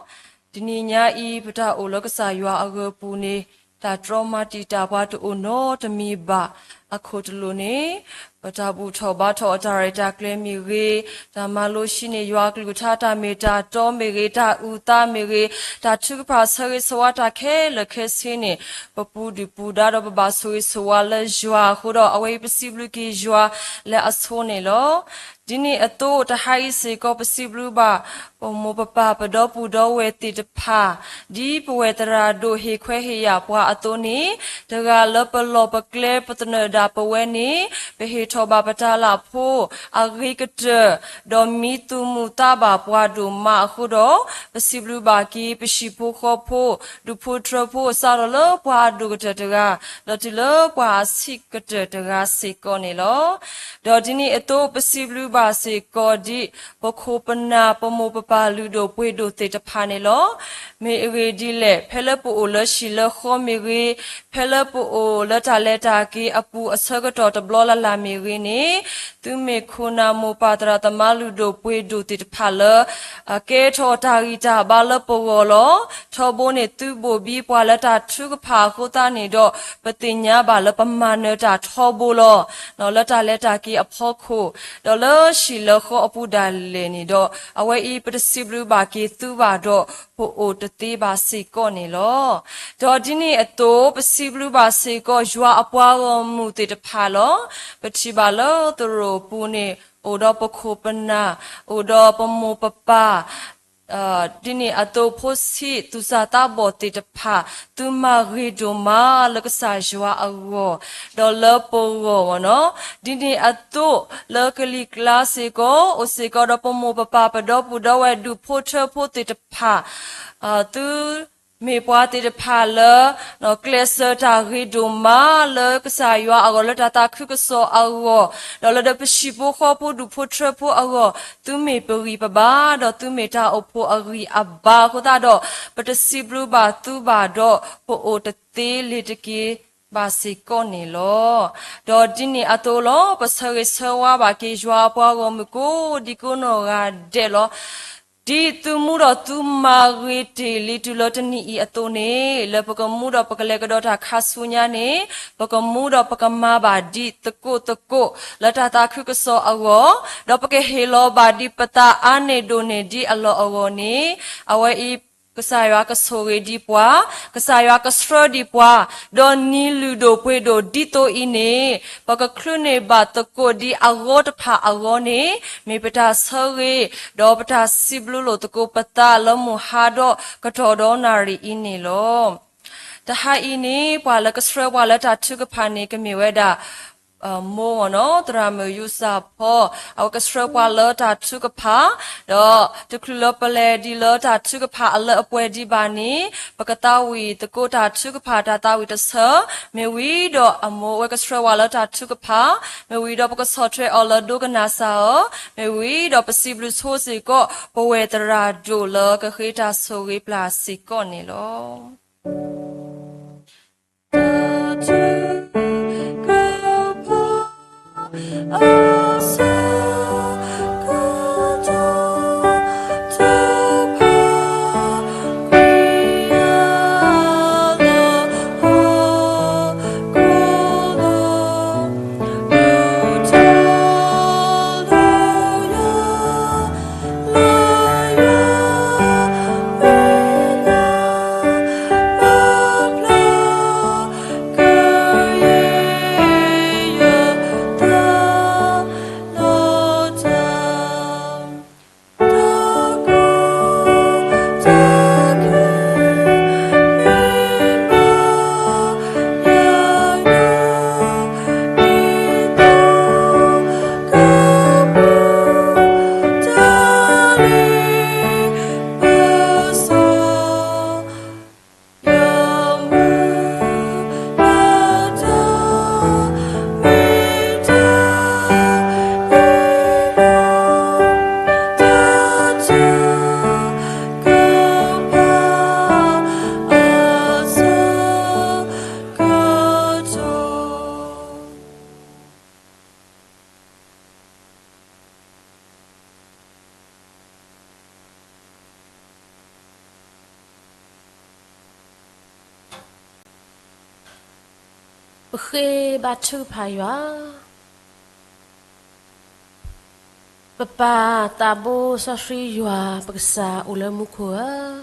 တနံၤညါအံၤ ပတၢ်အိၣ်လၢကစၢ်ယွၤအဂီၢ်ပူၤန့ၣ် တၢ်တြီမၤတံာ်တာ်ပှၤတအိၣ်နီတမံၤဘၣ်အခိၣ်တလိာ်န့ၣ် ပတၢ်ဘူၣ်ထီၣ်ဘါထီၣ်အတၢ်ရဲၣ်တၢ်ကျဲၤမ့ၢ်ဂ့ၤ, တၢ်မၤလိဆှံန့ၢ်ယွၤအကလုၢ်ကထါတၢ်မ့ၢ်တၢ်တီမ့ၢ်ဂ့ၤ, တၢ်အုၣ်သးမ့ၢ်ဂ့ၤ, တၢ်ထုကဖၣ်ဆၢဂ့ၤဆၢဝါတၢ်ခဲလၢာ်ခဲဆ့န့ၣ် ပပူၤဒုၣ်ပူၤဒါဒီးပဘၣ်ဆိၣ်ဂ့ၤဆိၣ်ဝါလၢယွၤအဃိဒီး အဝဲအံၤပစံးဘျုးက့ၤယွၤလၢအဆိန့ၣ်လီၤ. ဒ်န့ၣ်အသိး တဟါအံၤစ့ၢ်ကီး ပစံးဘျုးဘၣ် ပမိၢ်ပပၢ်ပဒီပုၢ်ဒီဝဲၢ်သ့ၣ်တဖၣ် ဒ်ပဝဲၢ်သရၣ်ဒိၣ်ဟ့ၣ်ခွဲးဟ့ၣ်ယာ်ပှၤအသိးန့ၣ် တဂၤလၢပလီၢ်ပကျဲပသနၢၣ်ဒၣ်ပဝဲန့ၣ် ပဟ့ၣ်ထီၣ်ဘၣ်ပတၢ်လၢ်ဖိအဂ့ၤကတၢၢ် ဒီးမံသူၣ်မုာ်သးဘၣ်ပှၤဒိၣ်မးအဃိဒီး ပစံးဘျုးဘၣ်က့ၤ ပဟံၣ်ဖိဃီဖိ ဒူၣ်ဖိထၢဖိ စးထီၣ်လၢပှၤအဒိၣ်ကတၢၢ်တဂၤ ဒီးတုၤလၢပှၤအဆံးကတၢၢ်တဂၤစ့ၢ်ကီးန့ၣ်လီၤ. ဒီးဒ်န့ၣ်အသိး ပစံးဘျုးဘၣ်စ့ၢ်ကီးဒ် ပခိၣ်ပနၢ် ပမိၢ်ပပၢ်လုၢ်ဒိၣ်ပှ့ၤဒိၣ်သ့ၣ်တဖၣ်န့ၣ်လီၤ. မ့ၢ်အဂ့ၢ်ဒ်လဲၣ်, ဖဲလၢပအိၣ်လၢဟံၣ်လၢဃီမ့ၢ်ဂ့ၤ, ဖဲလၢပအိၣ်လၢတၢ်လဲၤတၢ်က့ၤအပူၤအဆၢကတီၢ်တဘျီလၢ်လၢ်မ့ၢ်ဂ့ၤန့ၣ်, သုမ့ၢ်ခိၣ်နၢ်မိၢ်ပၢ်သရၣ်သမါလုၢ်ဒိၣ်ပှ့ၤဒိၣ်သ့ၣ်တဖၣ်လၢ ကဲထီၣ်တၢ်ဂံၢ်တၢ်ဘါလၢပဂီၢ်လီၤ. ထီဘိန့ၣ်သုဘိၣ်ဘံပှၤလၢတၢ်ထုကဖၣ်အဃိသတးန့ၣ်ဒီး ပသ့ၣ်ညါဘၣ်လၢပမၤနၢၤတၢ်ထီဘိလီၤ. လၢတၢ်လဲၤတၢ်က့ၤအဖီခိၣ်, ဒီးလၢဟံၣ်လၢဃီအပူၤဒၣ်လဲာ်န့ၣ်ဒီး အဝဲအံၤပတစံးဘျုးဘၣ်က့ၤသုဘၣ်ဒီး ပအိၣ်တသ့ဘၣ်စ့ၢ်ကီးန့ၣ်လီၤ. ဒီးဒ်န့ၣ်အသိး ပစံးဘျုးဘၣ်စ့ၢ်ကီး ယွၤအပှၤဂီၢ်မုၢ်သ့ၣ်တဖၣ်လီၤ. ပထံၣ်ဘၣ်လၢသရိာ်ပူၤန့ၣ် အိၣ်ဒီးပခိၣ်ပနၢ်, အိၣ်ဒီးပမိၢ်ပပၢ်, ဒ်န့ၣ်အသိးဖိဆံးသူၣ်စၢ်သးဘီၣ်သ့ၣ်တဖၣ် သုမၤဂ့ၤဒိၣ်မးလၢကစၢ်ယွၤအဂီၢ်, ဒီးလၢပဂီၢ်မ့ၢ်နီၤ. ဒ်န့ၣ်အသိးလၢကလံၤကျါစ့ၢ်ကီး အိၣ်စ့ၢ်ကီးဒီးပမိၢ်ပပၢ်ပဒီပုၢ်ဒီဝဲၢ်ဒူၣ်ဖိထၢဖိသ့ၣ်တဖၣ်, သု မ့ၢ်ပှၤသ့ၣ်တဖၣ်လၢ ကျဲးစၢးတၢ်ဂ့ၤဒိၣ်မးလၢကစၢ်ယွၤအဂီၢ် လၢတၢ်သးခုကစီၣ်အဂီၢ်, ဒီးလၢဒီးပဟံၣ်ဖိဃီဖိဒူၣ်ဖိထၢဖိအဂီၢ်, သုမ့ၢ်ပဂံၢ်ပဘါ ဒီးသုမ့ၢ်တၢ်အိၣ်ဖှိၣ်အဂံၢ်အဘါအဃိသတးဒီး ပတစံးဘျုးဘၣ်သုဘၣ်ဒီး ပအိၣ်တသ့လ့ၤတက့ၤဘၣ်စ့ၢ်ကီးန့ၣ်လီၤ. ဒီးဒ်န့ၣ်အသိးလီၤ ပဆၢဂ့ၤဆၢဝါဘၣ်က့ၤယွၤအပှၤဂီၢ်မုၢ်ကိးဒံကိးနီၢ်ဂၤဒဲးလီၤ. ဒ်သုမူဒီးသုမၤဂ့ၤတ့ၢ်လံတုၤလၢတနံၤအံၤအသိးန့ၣ်, လၢပကမူဒီးပကလဲၤကဒီးတၢ်ခါဆူညါန့ၣ်, ပကမူဒီးပကမၤဘၣ်ဒ်သကိးသကိး လၢတၢ်သးခုကစီၣ်အဂီၢ်, ဒီးပကဟ့ၣ်လီၤဘၣ်ဒ်ပသးအါန့ၢ်ဒိၣ်န့ၢ်ဒ်အလီၢ်အဂီၢ်န့ၣ်, အဝဲအံၤ ကစၢ်ယွၤကဆိၣ်ဂ့ၤဒံးပှၤ, ကစၢ်ယွၤကဆှၢဒံးပှၤ, ဒီးနံၤလုၢ်ဒိၣ်ပှ့ၤဒိၣ်ဒ်သိးအံၤန့ၣ်, ပကချုးန့ၢ်ဘၣ်သကိးဒ်အဂီၢ်တဖၣ်အဂီၢ်န့ၣ်, မ့ၢ်ပတၢ်ဆၢဂ့ၤ, ဒီးပတၢ်စံးဘျုးလိာ်သကိးပသးလၢမိၢ်ဟါဒီးကတီၢ်ဒီနၣ်ရံၣ်အံၤန့ၣ်လီၤ. တဟါအံၤန့ၣ် ပှၤလၢကဆှၢပှၤလၢတၢ်ထုကဖၣ်န့ၣ် ကမ့ၢ်ဝဲဒၣ် မိၢ်နီၤ သရၣ်မုၣ်ယူစၢ်ဖီ, အဝဲကဆှၢပှၤလၢတၢ်ထုကဖၣ်, ဒီးတချုးလၢပလဲၤဒံးလၢတၢ်ထုကဖၣ်အလၢအပှဲၤဒံးဘၣ်န့ၣ်, ပကသးဝံၣ်သကိးတၢ်ထုကဖၣ်တၢ်သးဝံၣ်တဆၢ, မ့ၢ်ဝံၤဒီးအမိၢ်အဝဲကဆှၢပှၤလၢတၢ်ထုကဖၣ်, မ့ၢ်ဝံၤဒီးပကဆီၣ်ထွဲအီၤလၢဒိကနၣ်စၢ်အီၤ, မ့ၢ်ဝံၤဒီးပစံးဘျုးဆိစ့ၢ်ကီး ပဝဲၢ်သရၣ်ဒိၣ်လၢကဃ့တၢ်ဆိၣ်ဂ့ၤပျၢ်စ့ၢ်ကီးန့ၣ်လီၤ. ပဃ့ဘါထုကဖၣ်ယွၤ, ပပၢ်သးဘိစီဆှံယွၤ ပကစၢ်အိၣ်လၢမူခိၣ်ဧၢ,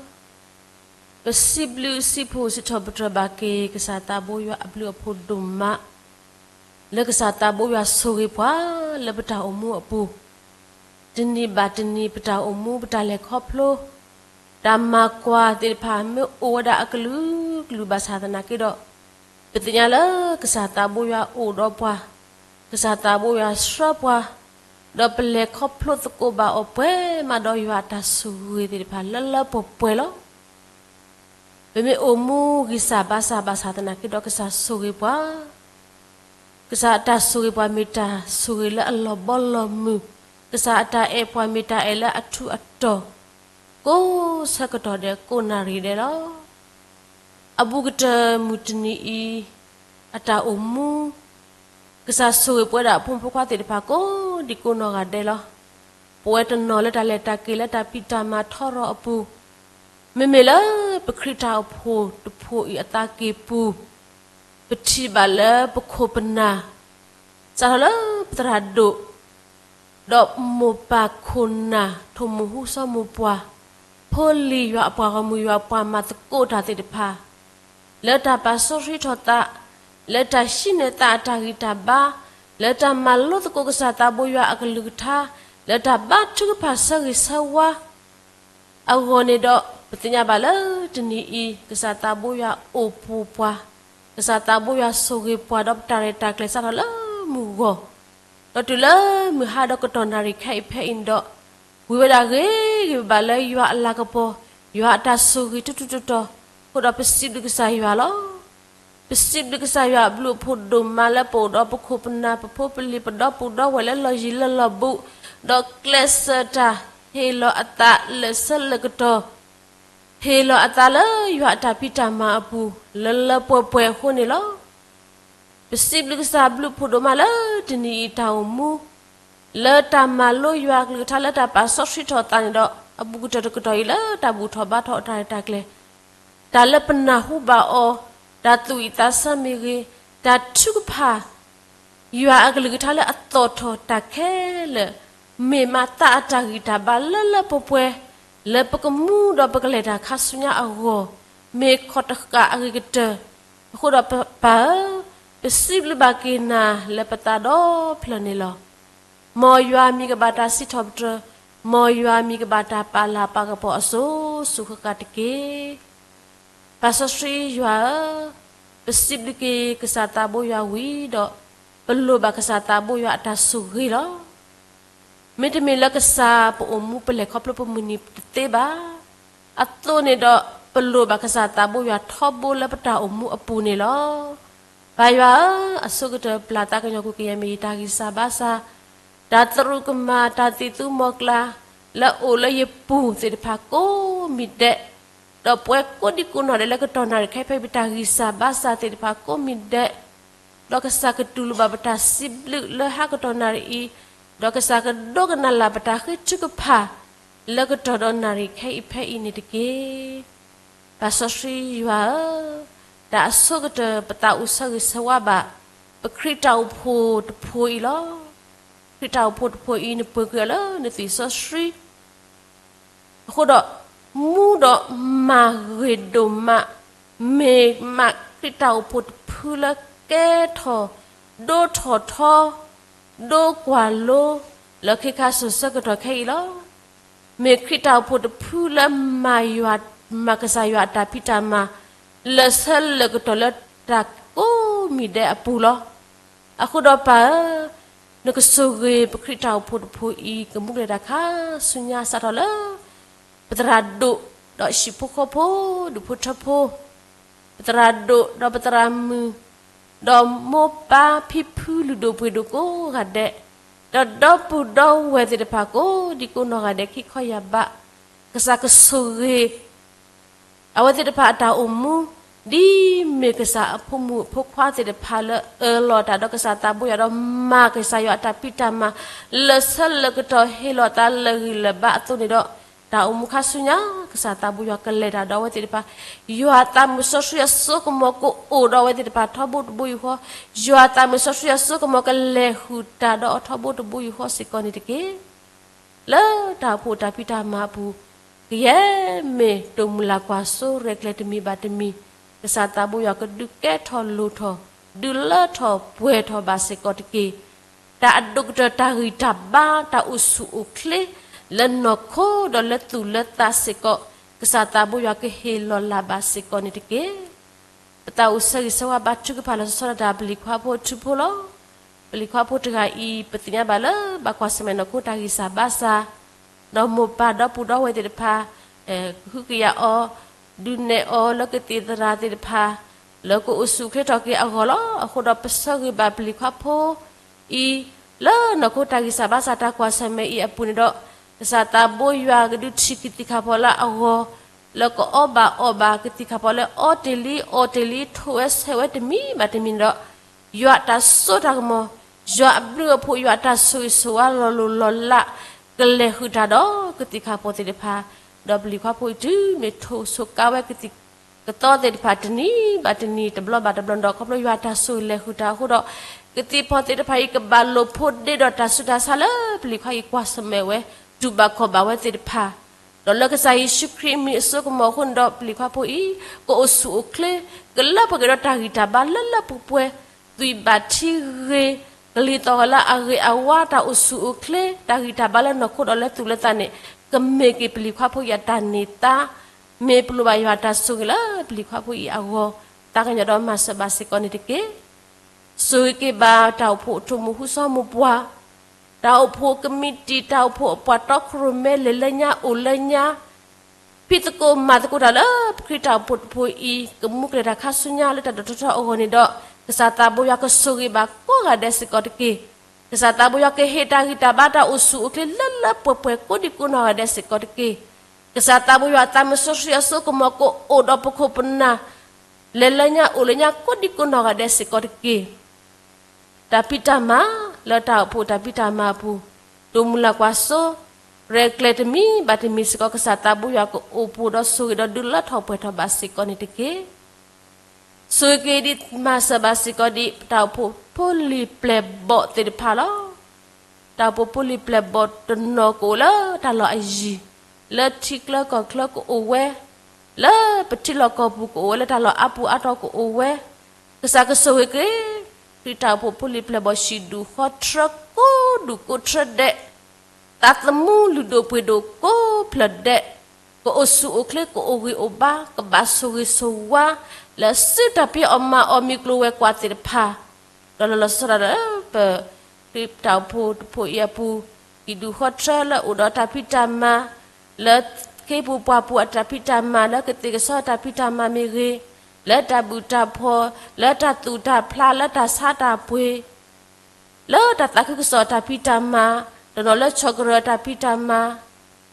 ပစံးဘျုးစံးဖှိၣ်စံးထီၣ်ပတြၢၤဘၣ်က့ၤ ကစၢ်သးဘိယွၤအဘျုးအဖှိၣ်ဒိၣ်မး လၢကစၢ်သးဘိယွၤဆိၣ်ဂ့ၤပှၤလၢပတၢ်အိၣ်မူအပူၤ, တနံၤဘၣ်တနံၤပတၢ်အိၣ်မူ ပတၢ်လဲၤခီဖျိ တၢ်မၤကွၢ်သ့ၣ်တဖၣ် မ့ၢ်အိၣ်ဝဲဒၣ်အကလုာ်ကလုာ်ဘၣ်ဆၣ်သနာ်က့ဒီး, ပသ့ၣ်ညါလၢကစၢ်သးဘိယွၤအိၣ်ဒီးပှၤ, ကစၢ်သးဘိယွၤဆှၢပှၤ, ဒီးပလဲၤခီဖျိသကိးဘၣ်အီၤပှဲၤမးဒီးယွၤအတၢ်ဆိၣ်ဂ့ၤသ့ၣ်တဖၣ်လၢလၢပှဲၤပှဲၤလီၤ. ပမ့ၢ်အိၣ်မူဂံၢ်စၢ်ဘါစၢ်ဘၣ်ဆၣ်သနာ်က့ဒီး ကစၢ်ဆိၣ်ဂ့ၤပှၤ, ကစၢ်အတၢ်ဆိၣ်ဂ့ၤပှၤမ့ၢ်တၢ်ဆိၣ်ဂ့ၤလၢအလီၤဘီလီၤမုၢ်, ကစၢ်အတၢ်အဲၣ်ပှၤမ့ၢ်တၢ်အဲၣ်လၢအထူးအတီၤ, ကိးဆၢကတီၢ်ဒဲးကိးနၣ်ရံၣ်ဒဲးလီၤ. အဘူးကတၢၢ်မုၢ်တနံၤအံၤ အတၢ်အိၣ်မူ ကစၢ်ဆိၣ်ဂ့ၤပဝဲဒၣ်အဖိမုၣ်ဖိခွါသ့ၣ်တဖၣ်ကိးဒံကိးနီၢ်ဂၤဒဲးလီၤ. ပဝဲတနီၤလၢတၢ်လဲၤတၢ်က့ၤလၢတၢ်ဖံးတၢ်မၤထီရီၤအပူၤ, မ့မ့ၢ်လၢပခရံာ်တၢ်အိၣ်ဖှိၣ်တဖှိၣ်အံၤအသးကံၢ်ပူၤ, ပထံၣ်ဘၣ်လၢပခိၣ်ပနၢ် စးထီၣ်လၢပသရၣ်ဒိၣ် ဒီးမိၢ်ပၢ်ခိၣ်နၢ် ထိၣ်မူၢ်ဟူစီၤမိၢ်ပှၢ်, ဖိလံၤယွၤအပှၤဂီၢ်မုၢ်ယွၤပှၤမၤသကိးတၢ်သ့ၣ်တဖၣ်, လၢတၢ်ပာ်စီဆှံထီၣ်သး, လၢတၢ်ဟံးန့ၢ်သးအတၢ်ဂံၢ်တၢ်ဘါ, လၢတၢ်မၤလိသကိးကစၢ်သးဘိယွၤအကလုၢ်ကထါ, လၢတၢ်ဘါထုကဖၣ်ဆၢဂ့ၤဆၢဝါ အဂီၢ်န့ၣ်ဒီး ပသ့ၣ်ညါဘၣ်လၢတနံၤအံၤ ကစၢ်သးဘိယွၤအိၣ်ပူၤပှၤ, ကစၢ်သးဘိယွၤဆိၣ်ဂ့ၤပှၤဒီးပတၢ်ရဲၣ်တၢ်ကျဲၤစးထီၣ်လၢမုၢ်ဂီၢ်, ဒီးတုၤလၢမုၢ်ဟါဒီးကတီၢ်နၣ်ရံၣ်ခဲအံၤဖဲအံၤန့ၣ်ဒီး, ဝံၤဝဲဒၣ်ဂ့ၤဂ့ၤဘၣ်ဘၣ်လၢယွၤအလၤကပီၤ, ယွၤအတၢ်ဆိၣ်ဂ့ၤထူထူတီတီ, အဃိဒီးပစံးဘျုးကစၢ်ယွၤလီၤ. ပစံးဘျုးကစၢ်ယွၤအဘျုးအဖှိၣ်ဒိၣ်မးလၢပအိၣ်ဒီးပခိၣ်ပနၢ် ပဖိပလံၤ ပဒီပုၢ်ဒီဝဲၢ်လၢလီၢ်ယံၤလၢလီၢ်ဘူး, ဒီးကျဲးစၢးတၢ်ဟ့ၣ်လီၤအသးလၢာ်ဆၢလၢာ်ကတီၢ်, ဟ့ၣ်လီၤအသးလၢယွၤအတၢ်ဖံးတၢ်မၤအပူၤ လၢလၢပှဲၤပှဲၤအဃိန့ၣ်လီၤ. ပစံးဘျုးကစၢ်အဘျုးအဖှိၣ်ဒိၣ်မးလၢတနံၤအံၤတၢ်အိၣ်မူ, လၢတၢ်မၤလိယွၤအကလုၢ်ကထါလၢတၢ်ပာ်စီဆှံထီၣ်သးန့ၣ်ဒီး အဘူးကတၢၢ်တကတီၢ်အံၤလၢတၢ်ဘူၣ်ထီၣ်ဘါထီၣ်အတၢ်ရဲၣ်တၢ်ကျဲၤ တၢ်လၢပနၢ်ဟူဘၣ်အီၤ, တၢ်သူၣ်အံၣ်သးဆၢမ့ၢ်ဂ့ၤ, တၢ်ထုကဖၣ် ယွၤအကလုၢ်ကထါလၢအသီၣ်ထီၣ်တၢ်ခဲလၢာ်, မ့ၢ်မးသးအတၢ်ဂံၢ်တၢ်ဘါလၢလၢပှဲၤပှဲၤ, လၢပကမူဒီးပကလဲၤတၢ်ခါဆူညါအဂီၢ်, မ့ၢ်ခီၣ်တဃာ်အဂ့ၤကတၢၢ်, အဃိဒီးပပၢ်ဧၢ, ပစံးဘျုးဘၣ်က့ၤနၤလၢပသးဒီဖျၢၣ်န့ၣ်လီၤ. မ်ယွၤမံၤကဘၣ်တၢ်စံးထီၣ်ပတြၢၤ, မ်ယွၤမံၤကဘၣ်တၢ်ပာ်လၤပာ်ကပီၤအစိၤစိၤဃၣ်ဃၣ်တက့ၢ်. ပၢ်စီဆှံယွၤဧၢ, ပစံးဘျုးက့ၤကစၢ်သးဘိယွၤဝံၤဒီး, ပလိၣ်ဘၣ်ကစၢ်သးဘိယွၤအတၢ်ဆိၣ်ဂ့ၤလီၤ. မ့တမ့ၢ်လၢကစၢ်ပအိၣ်မူပလဲၤခီဖျိပမုၢ်နံၤတသ့ဘၣ်. အသိးန့ၣ်ဒီး ပလိၣ်ဘၣ်ကစၢ်သးဘိယွၤထီဘိလၢပတၢ်အိၣ်မူအပူၤန့ၣ်လီၤ. ပၢ်ယွၤဧၢ, အဆိကတၢၢ်ပျၢ်သးကညီၤကွံာ်ကယဲၢ်မ့ၢ်ယတၢ်ဂံၢ်စၢ်ဘါစၢ်, တၢ်သရူးကမၣ် တၢ်သံၣ်သူမီၤကျၢ် လၢအအိၣ်လၢယပူၤသ့ၣ်တဖၣ်ကိးမံၤဒဲး, ဒီးပဝဲကိးဒံကိးနီၢ်ဒဲးလၢကတီၢ်နၣ်ရံၣ်ခဲအံၤဖဲအံၤ ပတၢ်ဂံၢ်စၢ်ဘါစၢ်သ့ၣ်တဖၣ်ကိးမံၤဒဲး, ဒီးကစၢ်ကတူၢ်လိာ်ဘၣ်ပတၢ်စံးဘျုးလၢဟါကတီၢ်နၣ်ရံၣ်အံၤ, ဒီးကစၢ်ကဒိကနၣ်လၢ်ပတၢ်ဃ့ထုကဖၣ် လၢကတီၢ်ဒီးနၣ်ရံၣ်ခဲအံၤဖဲအံၤန့ၣ်တက့ၢ်. ပၢ်စီဆှံယွၤဧၢ, တၢ်အဆိကတၢၢ်ပသးအိၣ်ဆၢဂ့ၤဆၢဝါဘၣ် ပခရံာ်တၢ်အိၣ်ဖှိၣ်တဖိအံၤလီၤ. ခရံာ်တၢ်အိၣ်ဖှိၣ်တဖိအံၤ နပှ့ၤက့ၤအီၤလၢနသွံၣ်စီဆှံ အဃိဒီး မူဒီးမၤဂ့ၤဒိၣ်မး, မ့ၢ်မးခရံာ်တၢ်အိၣ်ဖှိၣ်တဖုလၢကဲထီၣ် ဒိၣ်ထီၣ်ထီ, ဒိကွၢ်လိ လၢခ့ခါစိၤဆၢကတီၢ်ခဲအံၤလီၤ. မ့ၢ်ခရံာ်တၢ်အိၣ်ဖှိၣ်တဖုလၢမၤယွၤ, မၤကစၢ်ယွၤအတၢ်ဖံးတၢ်မၤ လၢာ်ဆၢလၢာ်ကတီၢ်လၢတၢ်ကိးမံၤဒဲးအပူၤလီၤ. အဃိဒီးပၢ်ဧၢ, နကဆိၣ်ဂ့ၤပခရံာ်တၢ်အိၣ်ဖှိၣ်တဖိအံၤ ကမူကလဲၤတၢ်ခါဆူညါစးထီၣ်လၢ ပသရၣ်ဒိၣ်ဒီးဟံၣ်ဖိဃီဖိ, ဒူၣ်ဖိထၢဖိ, ပသရၣ်ဒိၣ်ဒီးပသရၣ်မုၣ်, ဒီးမိၢ်ပၢ်ဖံဖုလုၢ်ဒိၣ်ပှ့ၤဒိၣ်ကိးဂၤဒဲး, ဒီးဒီပုၢ်ဒီဝဲၢ်သ့ၣ်တဖၣ်ကိးဒံကိးနီၢ်ဂၤဒဲးခံခီယၢ်ဘး, ကစၢ်ကဆိၣ်ဂ့ၤ အဝဲသ့ၣ်တဖၣ်အတၢ်အိၣ်မူ, ဒ်မ့ၢ်ကစၢ်အဖိမုၣ်ဖိခွါသ့ၣ်တဖၣ်လၢအၢၣ်လီၤတၢ်ဒီးကစၢ်သးဘိယွၤဒီးမၤကစၢ်ယွၤအတၢ်ဖံးတၢ်မၤ, လၢာ်ဆၢလၢာ်ကတီၢ်ဟ့ၣ်လီၤသးလၢာ်ဂံၢ်လၢာ်ဘါအသိးန့ၣ်ဒီး, တၢ်အိၣ်မူခါဆူညါ ကစၢ်သးဘိယွၤကလဲၤတၢ်ဒီးအဝဲသ့ၣ်တဖၣ်, ယွၤအသးမုၢ်စီဆှံအစိကမီၤကအိၣ်ဒီးအဝဲသ့ၣ်တဖၣ်ထီဘိတဘိယူၢ်ဃီ, ယွၤအသးမုၢ်စီဆှံအစိကမီၤကလဲၤဃုာ်တၢ်ဒီးအီၤထီဘိတဘိယူၢ်ဃီစ့ၢ်ကီးန့ၣ်တက့ၢ်. လၢတၢ်အိၣ်ဖှိၣ်တၢ်ဖံးတၢ်မၤအပူၤ, ကယဲၢ်မ့ၢ်တိၢ်မုၢ်လၢ်ကွၢ်စိရဲၣ်ကျဲၤတမံၤဘၣ်တမံၤ, ကစၢ်သးဘိယွၤကဒုးကဲထီၣ်လိၣ်ထီၣ်, ဒုးလၢထီၣ်ပှဲၤထီၣ်ဘၣ်စ့ၢ်ကီးတက့ၢ်. တၢ်အဒိၣ်ကတၢၢ်တၢ်ဂံၢ်တၢ်ဘါ တၢ်အိၣ်ဆူၣ်အိၣ်ချ့ လၢနီၢ်ခိဒီးလၢသူၣ်လၢသးစ့ၢ်ကီး, ကစၢ်သးဘိယွၤကဟ့ၣ်လီၤလၢ်ဘၣ်စ့ၢ်ကီးန့ၣ်တက့ၢ်. ပသးအိၣ်ဆၢဂ့ၤဆၢဝါဘါထုကဖၣ်လီၤဆီဒၣ်တၢ်ပလံၤခွါဖိအထူဖိလီၤ. ပလံၤခွါဖိတဂၤအံၤ ပသ့ၣ်ညါဘၣ်လၢဘၣ်ကွၢ်ဆၢၣ်မဲာ်နီၢ်ခိတၢ်ဂံၢ်စၢ်ဘါစၢ်, ဒီးမိၢ်ပၢ်ဒီပုၢ်ဒီဝဲၢ်သ့ၣ်တဖၣ် ကဟုကယာ်အီၤ, ဒုးနဲၣ်အီၤလၢကသံၣ်သရၣ်သ့ၣ်တဖၣ်, လၢကအိၣ်ဆူၣ်အိၣ်ချ့ထီၣ်က့ၤအဂီၢ်လီၤ. အဃိဒီးပဆၢဂ့ၤဘၣ်ပလံၤခွါဖိအံၤ, လၢနီၢ်ခိတၢ်ဂံၢ်စၢ်ဘါစၢ်တၢ်ကွၢ်ဆၢၣ်မဲာ်အံၤအပူၤန့ၣ်ဒီး, ကစၢ်သးဘိယွၤကဒုးထံၣ်ကသံၣ်ခါဖီလၢအဂီၢ်, လၢကအီၣ်ဘၣ်အီၣ်ဘၣ်ကသံၣ်ခါဖီလၢအီတ့ၢ်လံအီတ့ၢ်လံ ထိၣ်ဝဲဆဲးဝဲတမံၤဘၣ်တမံၤန့ၣ်ဒီး, ယွၤအတၢ်စိတၢ်ကမီၤ, ယွၤအဘျုးအဖှိၣ် ယွၤအတၢ်ဆိၣ်ဂ့ၤဆိၣ်ဝါလီၤလိၢ်လီၤလး ကလဲၤဃုာ်တၢ်ဒီးကသံၣ်ခါဖီသ့ၣ်တဖၣ်, ဒီးပလံၤခွါဖိအံၤတုၤမ့ၢ်ထိၣ်ဆိကါဝဲကသံၣ်ကသီသ့ၣ်တဖၣ်တနံၤဘၣ်တနံၤ တဘျီဘၣ်တဘျီဒီး ခီဖျိယွၤအတၢ်ဆိၣ်ဂ့ၤလဲၤဃုာ်တၢ်အဃိဒီး, ကသံၣ်ဖီသ့ၣ်တဖၣ်အံၤ ကဘၣ်လိာ်ဖိးဒ့ဒီးတၢ်ဆူးတၢ်ဆါလၢပလံၤခွါအံၤကွၢ်ဆၢၣ်မဲာ်ဝဲ တူၢ်ဘၣ်ခီၣ်ဘၣ်ဝဲသ့ၣ်တဖၣ် ဒီးလၢကစၢ်ယ့ၣ်ၡူးခရံာ်မံၤအစိကမီၤအဃိန့ၣ်ဒီး ပလံၤခွါဖိအံၤ ကအိၣ်ဆူၣ်အိၣ်ချ့, ကလၢပှဲၤက့ၤဒီးတၢ်ဂံၢ်တၢ်ဘါလၢလၢပှဲၤပှဲၤ, သွံၣ်ဘၣ်ထံဂ့ၤ, ကလံၤသီၣ်ဂီၤလၢအဂ့ၤအဝါ တၢ်အိၣ်ဆူၣ်အိၣ်ချ့, တၢ်ဂံၢ်တၢ်ဘါလၢနီၢ်ခိဒီးလၢသူၣ်လၢသးန့ၣ်, ကမ့ၢ်က့ၤပလံၤခွါဖိအံၤအတၢ်န့ၢ်သါ, မ့ၢ်ပလိၣ်ဘၣ်ယွၤအတၢ်ဆိၣ်ဂ့ၤလၢပလံၤခွါဖိအံၤအဂီၢ်, သးကညီၤဒီးမၤစၢၤဘၣ်စ့ၢ်ကီးန့ၣ်တက့ၢ်. ဆိၣ်ဂ့ၤက့ၤဘၣ်တၢ်အိၣ်ဖှိၣ်အထိၣ်မူ ဟူစီမူပှၤ, တၢ်အိၣ်ဖှိၣ်ကမံးတံာ်, တၢ်အိၣ်ဖှိၣ်ပှၤတီခိၣ်ရိၣ်မဲ လဲၤလၢညါအိၣ်လၢညါ, ဖံးသကိးမၤသကိးတၢ်လၢပခရံာ်တၢ်အိၣ်ဖှိၣ်တဖှိၣ်အံၤ, ကမူကျဲၤတၢ်ခါဆူညါလၢတၢ်ဒိၣ်ထီၣ်ထီထီၣ်အဂီၢ်န့ၣ်ဒီး, ကစၢ်သးဘိယွၤကဆိၣ်ဂ့ၤဘၣ်ကိးဂၤဒဲးစ့ၢ်ကီးတက့ၢ်. ကစၢ်သးဘိယွၤကဟ့ၣ်တၢ်ဂံၢ်တၢ်ဘါတၢ်အိၣ်ဆူၣ်အိၣ်ချ့လၢလၢပှဲၤပှဲၤကိးဒံကိးနီၢ်ဂၤဒဲးစ့ၢ်ကီးတက့ၢ်. ကစၢ်သးဘိယွၤအသးမုၢ်စီဆှံအစိကမီၤကအိၣ်ဒီးပခိၣ်ပနၢ် လဲၤလၢညါအိၣ်လၢညါကိးဒံကိးနီၢ်ဂၤဒဲးစ့ၢ်ကီးတက့ၢ်. တၢ်ဖံးတၢ်မၤလၢတၢ်အိၣ်ဖှိၣ်တၢ်ဖံးတၢ်မၤအပူၤ, တိၢ်မုၢ်လၢ်ကွၢ်စိ, ရဲၣ်ကျဲၤတမံၤဘၣ်တမံၤစ့ၢ်ကီး ကစၢ်သးဘိယွၤကအိၣ်ဖှိၣ်ဒီးဆိၣ်ဂ့ၤဒီးဒုးလၢထီၣ်ပှဲၤထီၣ်ဘၣ်စ့ၢ်ကီးန့ၣ်တက့ၢ်. ဆိၣ်ဂ့ၤက့ၤဒံးမၤစၢၤဘၣ်စ့ၢ်ကီးဒံး တၢ်အိၣ်ဖှိၣ်ဖိလံၤပျဲၢ်ဘီၣ်သ့ၣ်တဖၣ်လီၤ. တၢ်အိၣ်ဖှိၣ်ဖိလံၤပျဲၢ်ဘီၣ်တနီၤကအိၣ်လၢတၢ်လီၢ်အယံၤ, လၢထံချၢကီၢ်ချၢကအိၣ်ဝဲ, လၢပထံလီၢ်ကီၢ်ပူၤကအိၣ်ဝဲ, လၢတၢ်လီၢ်အါပူၤအါတီၤကအိၣ်ဝဲ, ကစၢ်ကဆိၣ်ဂ့ၤက့ၤ ခရံာ်တၢ်အိၣ်ဖှိၣ်ဖိလံၤပျဲၢ်ဘီၣ် ဟံၣ်ဒူၣ်ဃီထြၢကိးဒူၣ်ကိးထြၢဒဲး, သးသမူလုၢ်ဒိၣ်ပှ့ၤဒိၣ်ကိးဖျၢၣ်ဒဲး, ကအိၣ်ဆူၣ်အိၣ်ချ့ ကအိၣ်ဂံၢ်အိၣ်ဘါ ကဘၣ်ဆိၣ်ဂ့ၤဆိၣ်ဝါ လၢစုတၢ်ဖံးအီၣ်မၤအီၣ် မုၢ်ကျိၤဝဲၤကွာ်သ့ၣ်တဖၣ်, ဒီးလီၤလီၤဆီဆီဒၣ်လၢ ပခရံာ်တၢ်အိၣ်ဖှိၣ်တဖှိၣ်အံၤအပူၤ, ဟံၣ်ဒူၣ်ဃီထြၢလၢအိၣ်ဒီးတၢ်ဖံးတၢ်မၤ, လၢခ့ပူၤပှၢ်ပူၤအတၢ်ဖံးတၢ်မၤ, လၢကသ့ၣ်ကစီတၢ်ဖံးတၢ်မၤမ့ၢ်ဂ့ၤ, လၢတၢ်ဘူၣ်တၢ်ဖှီၣ်, လၢတၢ်သူၣ်တၢ်ဖျး, လၢတၢ်ဆါတၢ်ပှ့ၤ လၢတၢ်သးခုကစီၣ်အတၢ်ဖံးတၢ်မၤ, တနီၤလၢဆီၣ်ကရၢၢ်အတၢ်ဖံးတၢ်မၤ,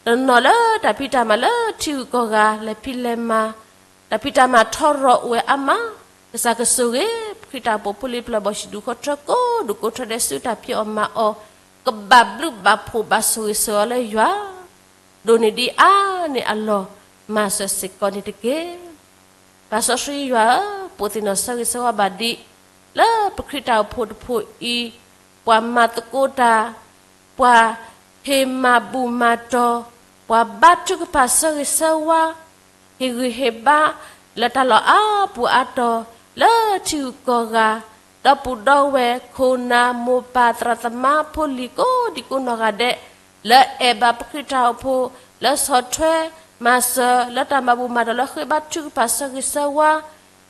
တနီၤလၢတၢ်ဖံးတၢ်မၤလၢထံဂုၤကီၢ်ဂၤလဲၤဖံးလဲၤမၤ, တၢ်ဖံးတၢ်မၤထီရီၤအိၣ်ဝဲအါမး, ကစၢ်ကဆိၣ်ဂ့ၤ ပခရံာ်တၢ်အိၣ်ဖှိၣ်ဖိလံၤပျဲၢ်ဘီၣ် ဟံၣ်ဒူၣ်ဃီထြၢကိးဒူၣ်ကိးထြၢဒဲး စုတၢ်ဖံးအီၣ်မၤအီၣ်, ကဘၣ်ဘျုးဘၣ်ဖှိၣ်ဘၣ်ဆိၣ်ဂ့ၤဆိၣ်ဝါလၢယွၤ ဒိၣ်န့ၢ်ဒံးအါန့ၢ်အလီၢ် မၤစၢၤစ့ၢ်ကီးန့ၣ်တက့ၢ်. ပၢ်စီဆှံယွၤဧၢ, ပအိၣ်သ့ၣ်နီၣ်ဆၢဂ့ၤဆၢဝါဘၣ်ဒံး လၢပခရံာ်တၢ်အိၣ်ဖှိၣ်တဖှိၣ်အံၤ, ပှၤမၤသကိးတၢ်, ပှၤဟ့ၣ်မၤဘူၣ်မၤတီၤ, ပှၤဘါထုကဖၣ်ဆၢဂ့ၤဆၢဝါ, ဟ့ၣ်ဂံၢ်ဟ့ၣ်ဘါ, လၢတၢ်လီၢ်အါပူၤအါတီၤ, လၢထံဂုၤကီၢ်ဂၤ, ဒီပုၢ်ဒီဝဲၢ်, ခိၣ်နၢ်, မိၢ်ပၢ်, သရၣ်သမါဖိလံၤကိးဒံးကိးနီၢ်ဂၤဒဲး, လၢအဲၣ်ဘၣ်ပခရံာ်တၢ်အိၣ်ဖှိၣ်, လၢဆီၣ်ထွဲမၤစၢၤ, လၢတၢ်မၤဘူၣ်မၤတီၤ, လၢဃ့ဘါထုကဖၣ်ဆၢဂ့ၤဆၢဝါ,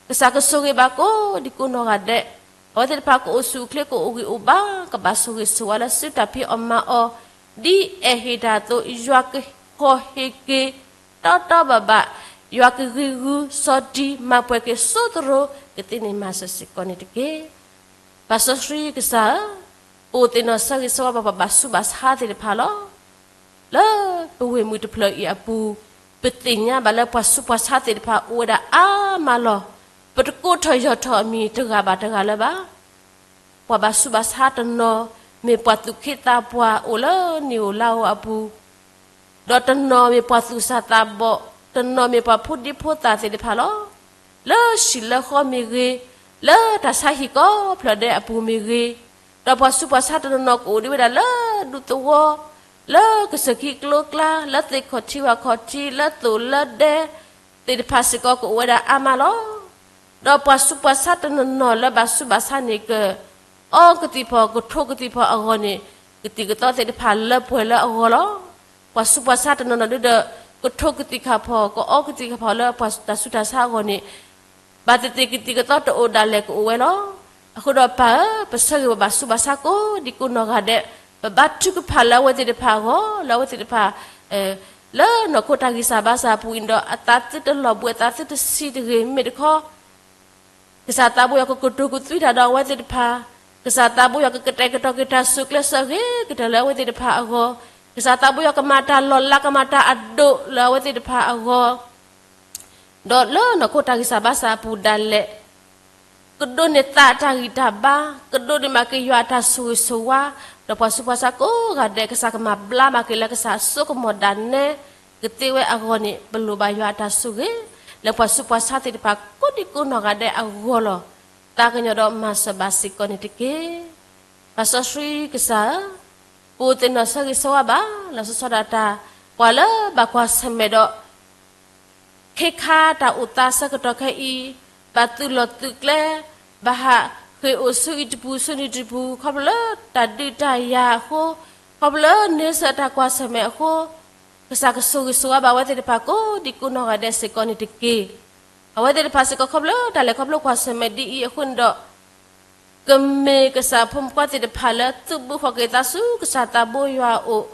ကစၢ်ကဆိၣ်ဂ့ၤဘၣ်ကိးဒံးကိးနီၢ်ဂၤဒဲး, အဝဲသ့ၣ်တဖၣ်ကအိၣ်ဆူၣ်အိၣ်ချ့ ကအိၣ်ဂံၢ်အိၣ်ဘါ ကဘၣ်ဆိၣ်ဂ့ၤဆိၣ်ဝါလၢစုတၢ်ဖံးအီၣ်မၤအီၣ်, ဒ်အဲၣ်ဟ့ၣ်တၢ်အသိး ယွၤကဟီၣ်ဟ့ၣ်က့ၤ တီတီဘၣ်ဘၣ်, ယွၤကဂံာ်ဂူာ်စီၤတံၢ် မၤပှဲၤက့ၤစိသရိာ် ကသ့န့ၢ်မၤစၢၤစ့ၢ်ကီးန့ၣ်တက့ၢ်. ပၢ်စီဆှံကစၢ်ဧၢ, ပအိၣ်သ့ၣ်နီၣ်ဆၢဂ့ၤဆၢဝါဘၣ်ပှၤဘၣ်ဆူးဘၣ်ဆါသ့ၣ်တဖၣ်လီၤ. လၢပဝ့ၢ်မုၢ်တဖျၢၣ်အံၤအပူၤ, ပသ့ၣ်ညါဘၣ်လၢပှၤဆူးပှၤဆါသ့ၣ်တဖၣ်အိၣ်ဝဲဒၣ်အါမးလီၤ. ပတကိးထီၣ်ယီၢ်ထီၣ်အမံၤတဂၤဘၣ်တဂၤလၢၤဘၣ်. ပှၤဘၣ်ဆူးဘၣ်ဆါတနီၤ မ့ၢ်ပှၤသူၣ်က့သးပှၢ်အိၣ်လၢနံၣ်ဧိၤလါဧိၤအပူၤ, ဒီးတနီၤမ့ၢ်ပှၤသူၣ်စၢ်သးဘီၣ် ပှၤဆူးပှၤဆါတနီၤနီၤမ့ၢ်ပှၤဖိဒံဖိသၣ်သ့ၣ်တဖၣ်လီၤ. လၢဟံၣ်လၢဃီမ့ၢ်ဂ့ၤ, လၢတၢ်ဆါဟံၣ်ကိးဖျၢၣ်ဒဲးအပူၤမ့ၢ်ဂ့ၤ, ဒီးပှၤဆူးပှၤဆါတနီၤနီၤကအိၣ်ဒံးဝဲဒၣ်လၢဒူသဝီ, လၢကစၢၢ်ခံကျိကျါ, လၢသ့ၣ်ခီၣ်ထံးဝၣ်ခီၣ်ထံး, လၢသိၣ်လၢဒဲ သ့ၣ်တဖၣ်စ့ၢ်ကီးကအိၣ်ဝဲဒၣ်အါမးလီၤ. ဒီးပှၤဆူးပှၤဆါတနီၤနီၤလၢဘၣ်ဆူးဘၣ်ဆါန့ၣ် ကအီကသံၣ်ဖီၣ် ကထိးကသံၣ်ဖီၣ်အဂီၢ်န့ၣ် ကသံၣ်ကသီသ့ၣ်တဖၣ်လၢပှဲၤလၢအဂီၢ်လီၤ. ပှၤဆူးပှၤဆါတနီၤနီၤဒုဒီး ကထိးကသံၣ်ခၣ်ဖီၣ် ကအီကသံၣ်ခၣ်ဖီၣ်လၢပှၤတၢ်ဆူးတၢ်ဆါအဂီၢ်န့ၣ် ဘၣ်သ့ၣ်သ့ၣ်ကသံၣ်ကသီတအိၣ်ဒᣣ်လဲာ်ကအိၣ်ဝဲလီၤ. အဃိဒီးပၢ်ဧၢ, ပဆၢဂ့ၤပဘၣ်ဆူးဘၣ်ဆါကိးဒံကိးနီၢ်ဂၤဒဲး, ပဘါထုကဖၣ်လၢအဝဲသ့ၣ်တဖၣ်အဂီၢ်, လၢအဝဲသ့ၣ်တဖၣ် လၢနီၢ်ခိတၢ်ဂံၢ်စၢ်ဘါစၢ်အပူၤအံၤဒီး အသးသုတလီၤဘှံး အသးသုတဆံးတဂ့ၤ မ့ၢ်တခီ ကစၢ်သးဘိယွၤကကတိၤကသွံတၢ်ဒီးအဝဲသ့ၣ်တဖၣ်, ကစၢ်သးဘိယွၤကကတဲာ်ကတီၤက့ၤတၢ်စူၢ်ကျဲးစၢးဂ့ၤကတၢၢ်လၢအဝဲသ့ၣ်တဖၣ်အဂီၢ်, ကစၢ်သးဘိယွၤကမၤတၢ်လီၤလးကမၤတၢ်အဒိၣ်လၢအဝဲသ့ၣ်တဖၣ်အဂီၢ် ဒီးလၢနီၢ်ခိတၢ်ဂံၢ်စၢ်ဘါစၢ်အပူၤဒၣ်လဲာ်, ကဒိးန့ၢ်သးအတၢ်ဂံၢ်တၢ်ဘါ, ကဒိးန့ၢ်ဘၣ်က့ၤယွၤအတၢ်ဆိၣ်ဂ့ၤဆိၣ်ဝါ, ဒီးပှၤဆူးပှၤဆါကိးဂၤဒဲး ကစၢ်ကမၤဘျါဘၣ်က့ၤလၢကစၢ်အစိကမီၤဒၣ်နဲကသ့ဝဲအဂီၢ်န့ၣ် ပလိၣ်ဘၣ်ယွၤအတၢ်ဆိၣ်ဂ့ၤ လၢပှၤဆူးပှၤဆါသ့ၣ်တဖၣ်ကိးဒံကိးနီၢ်ဂၤဒဲးအဂီၢ်လီၤ. သးကညီၤဒီးမၤစၢၤဘၣ်စ့ၢ်ကီးန့ၣ်တက့ၢ်. ပၢ်စီဆှံကစၢ်ဧၢ, ပအိၣ်သ့ၣ်နီၣ်ဆၢဂ့ၤဆၢဝါဘၣ် လီၤဆီဆီဒၣ်တၢ် ပှၤလၢဘၣ်ကွၢ်ဆၢၣ်မဲာ်ဒီး ခ့ခါတၢ်အိၣ်သးဆၢကတီၢ်ခဲအံၤ, ဘၣ်သုးလီၢ်သုးကျဲ, ဘၣ်ဟးဃ့ၢ်အိၣ်ဆူအံၤတပူၤဆူနံၤတပူၤ ခီဖျိလၢတၢ်ဒုးတၢ်ယၤအဃိ, ခီဖျိလၢန့ဆၢၣ်တၢ်ကွၢ်ဆၢၣ်မဲာ်အဃိ, ကစၢ်ကဆိၣ်ဂ့ၤဆိၣ်ဝါဘၣ်အဝဲသ့ၣ်တဖၣ်ကိးဒံကိးနီၢ်ဂၤဒဲးစ့ၢ်ကီးန့ၣ်တက့ၢ်. အဝဲသ့ၣ်တဖၣ်စ့ၢ်ကီးခီဖျိတၢ်လဲၤခီဖျိကွၢ်ဆၢၣ်မဲာ်ဒ်အံၤအဃိန့ၣ်ဒီး ကမ့ၢ်ကစၢ်ဖိမုၣ်ဖိခွါသ့ၣ်တဖၣ်လၢသုးဘူးဃီၤက့ၤသးဆူကစၢ်သးဘိယွၤအအိၣ်,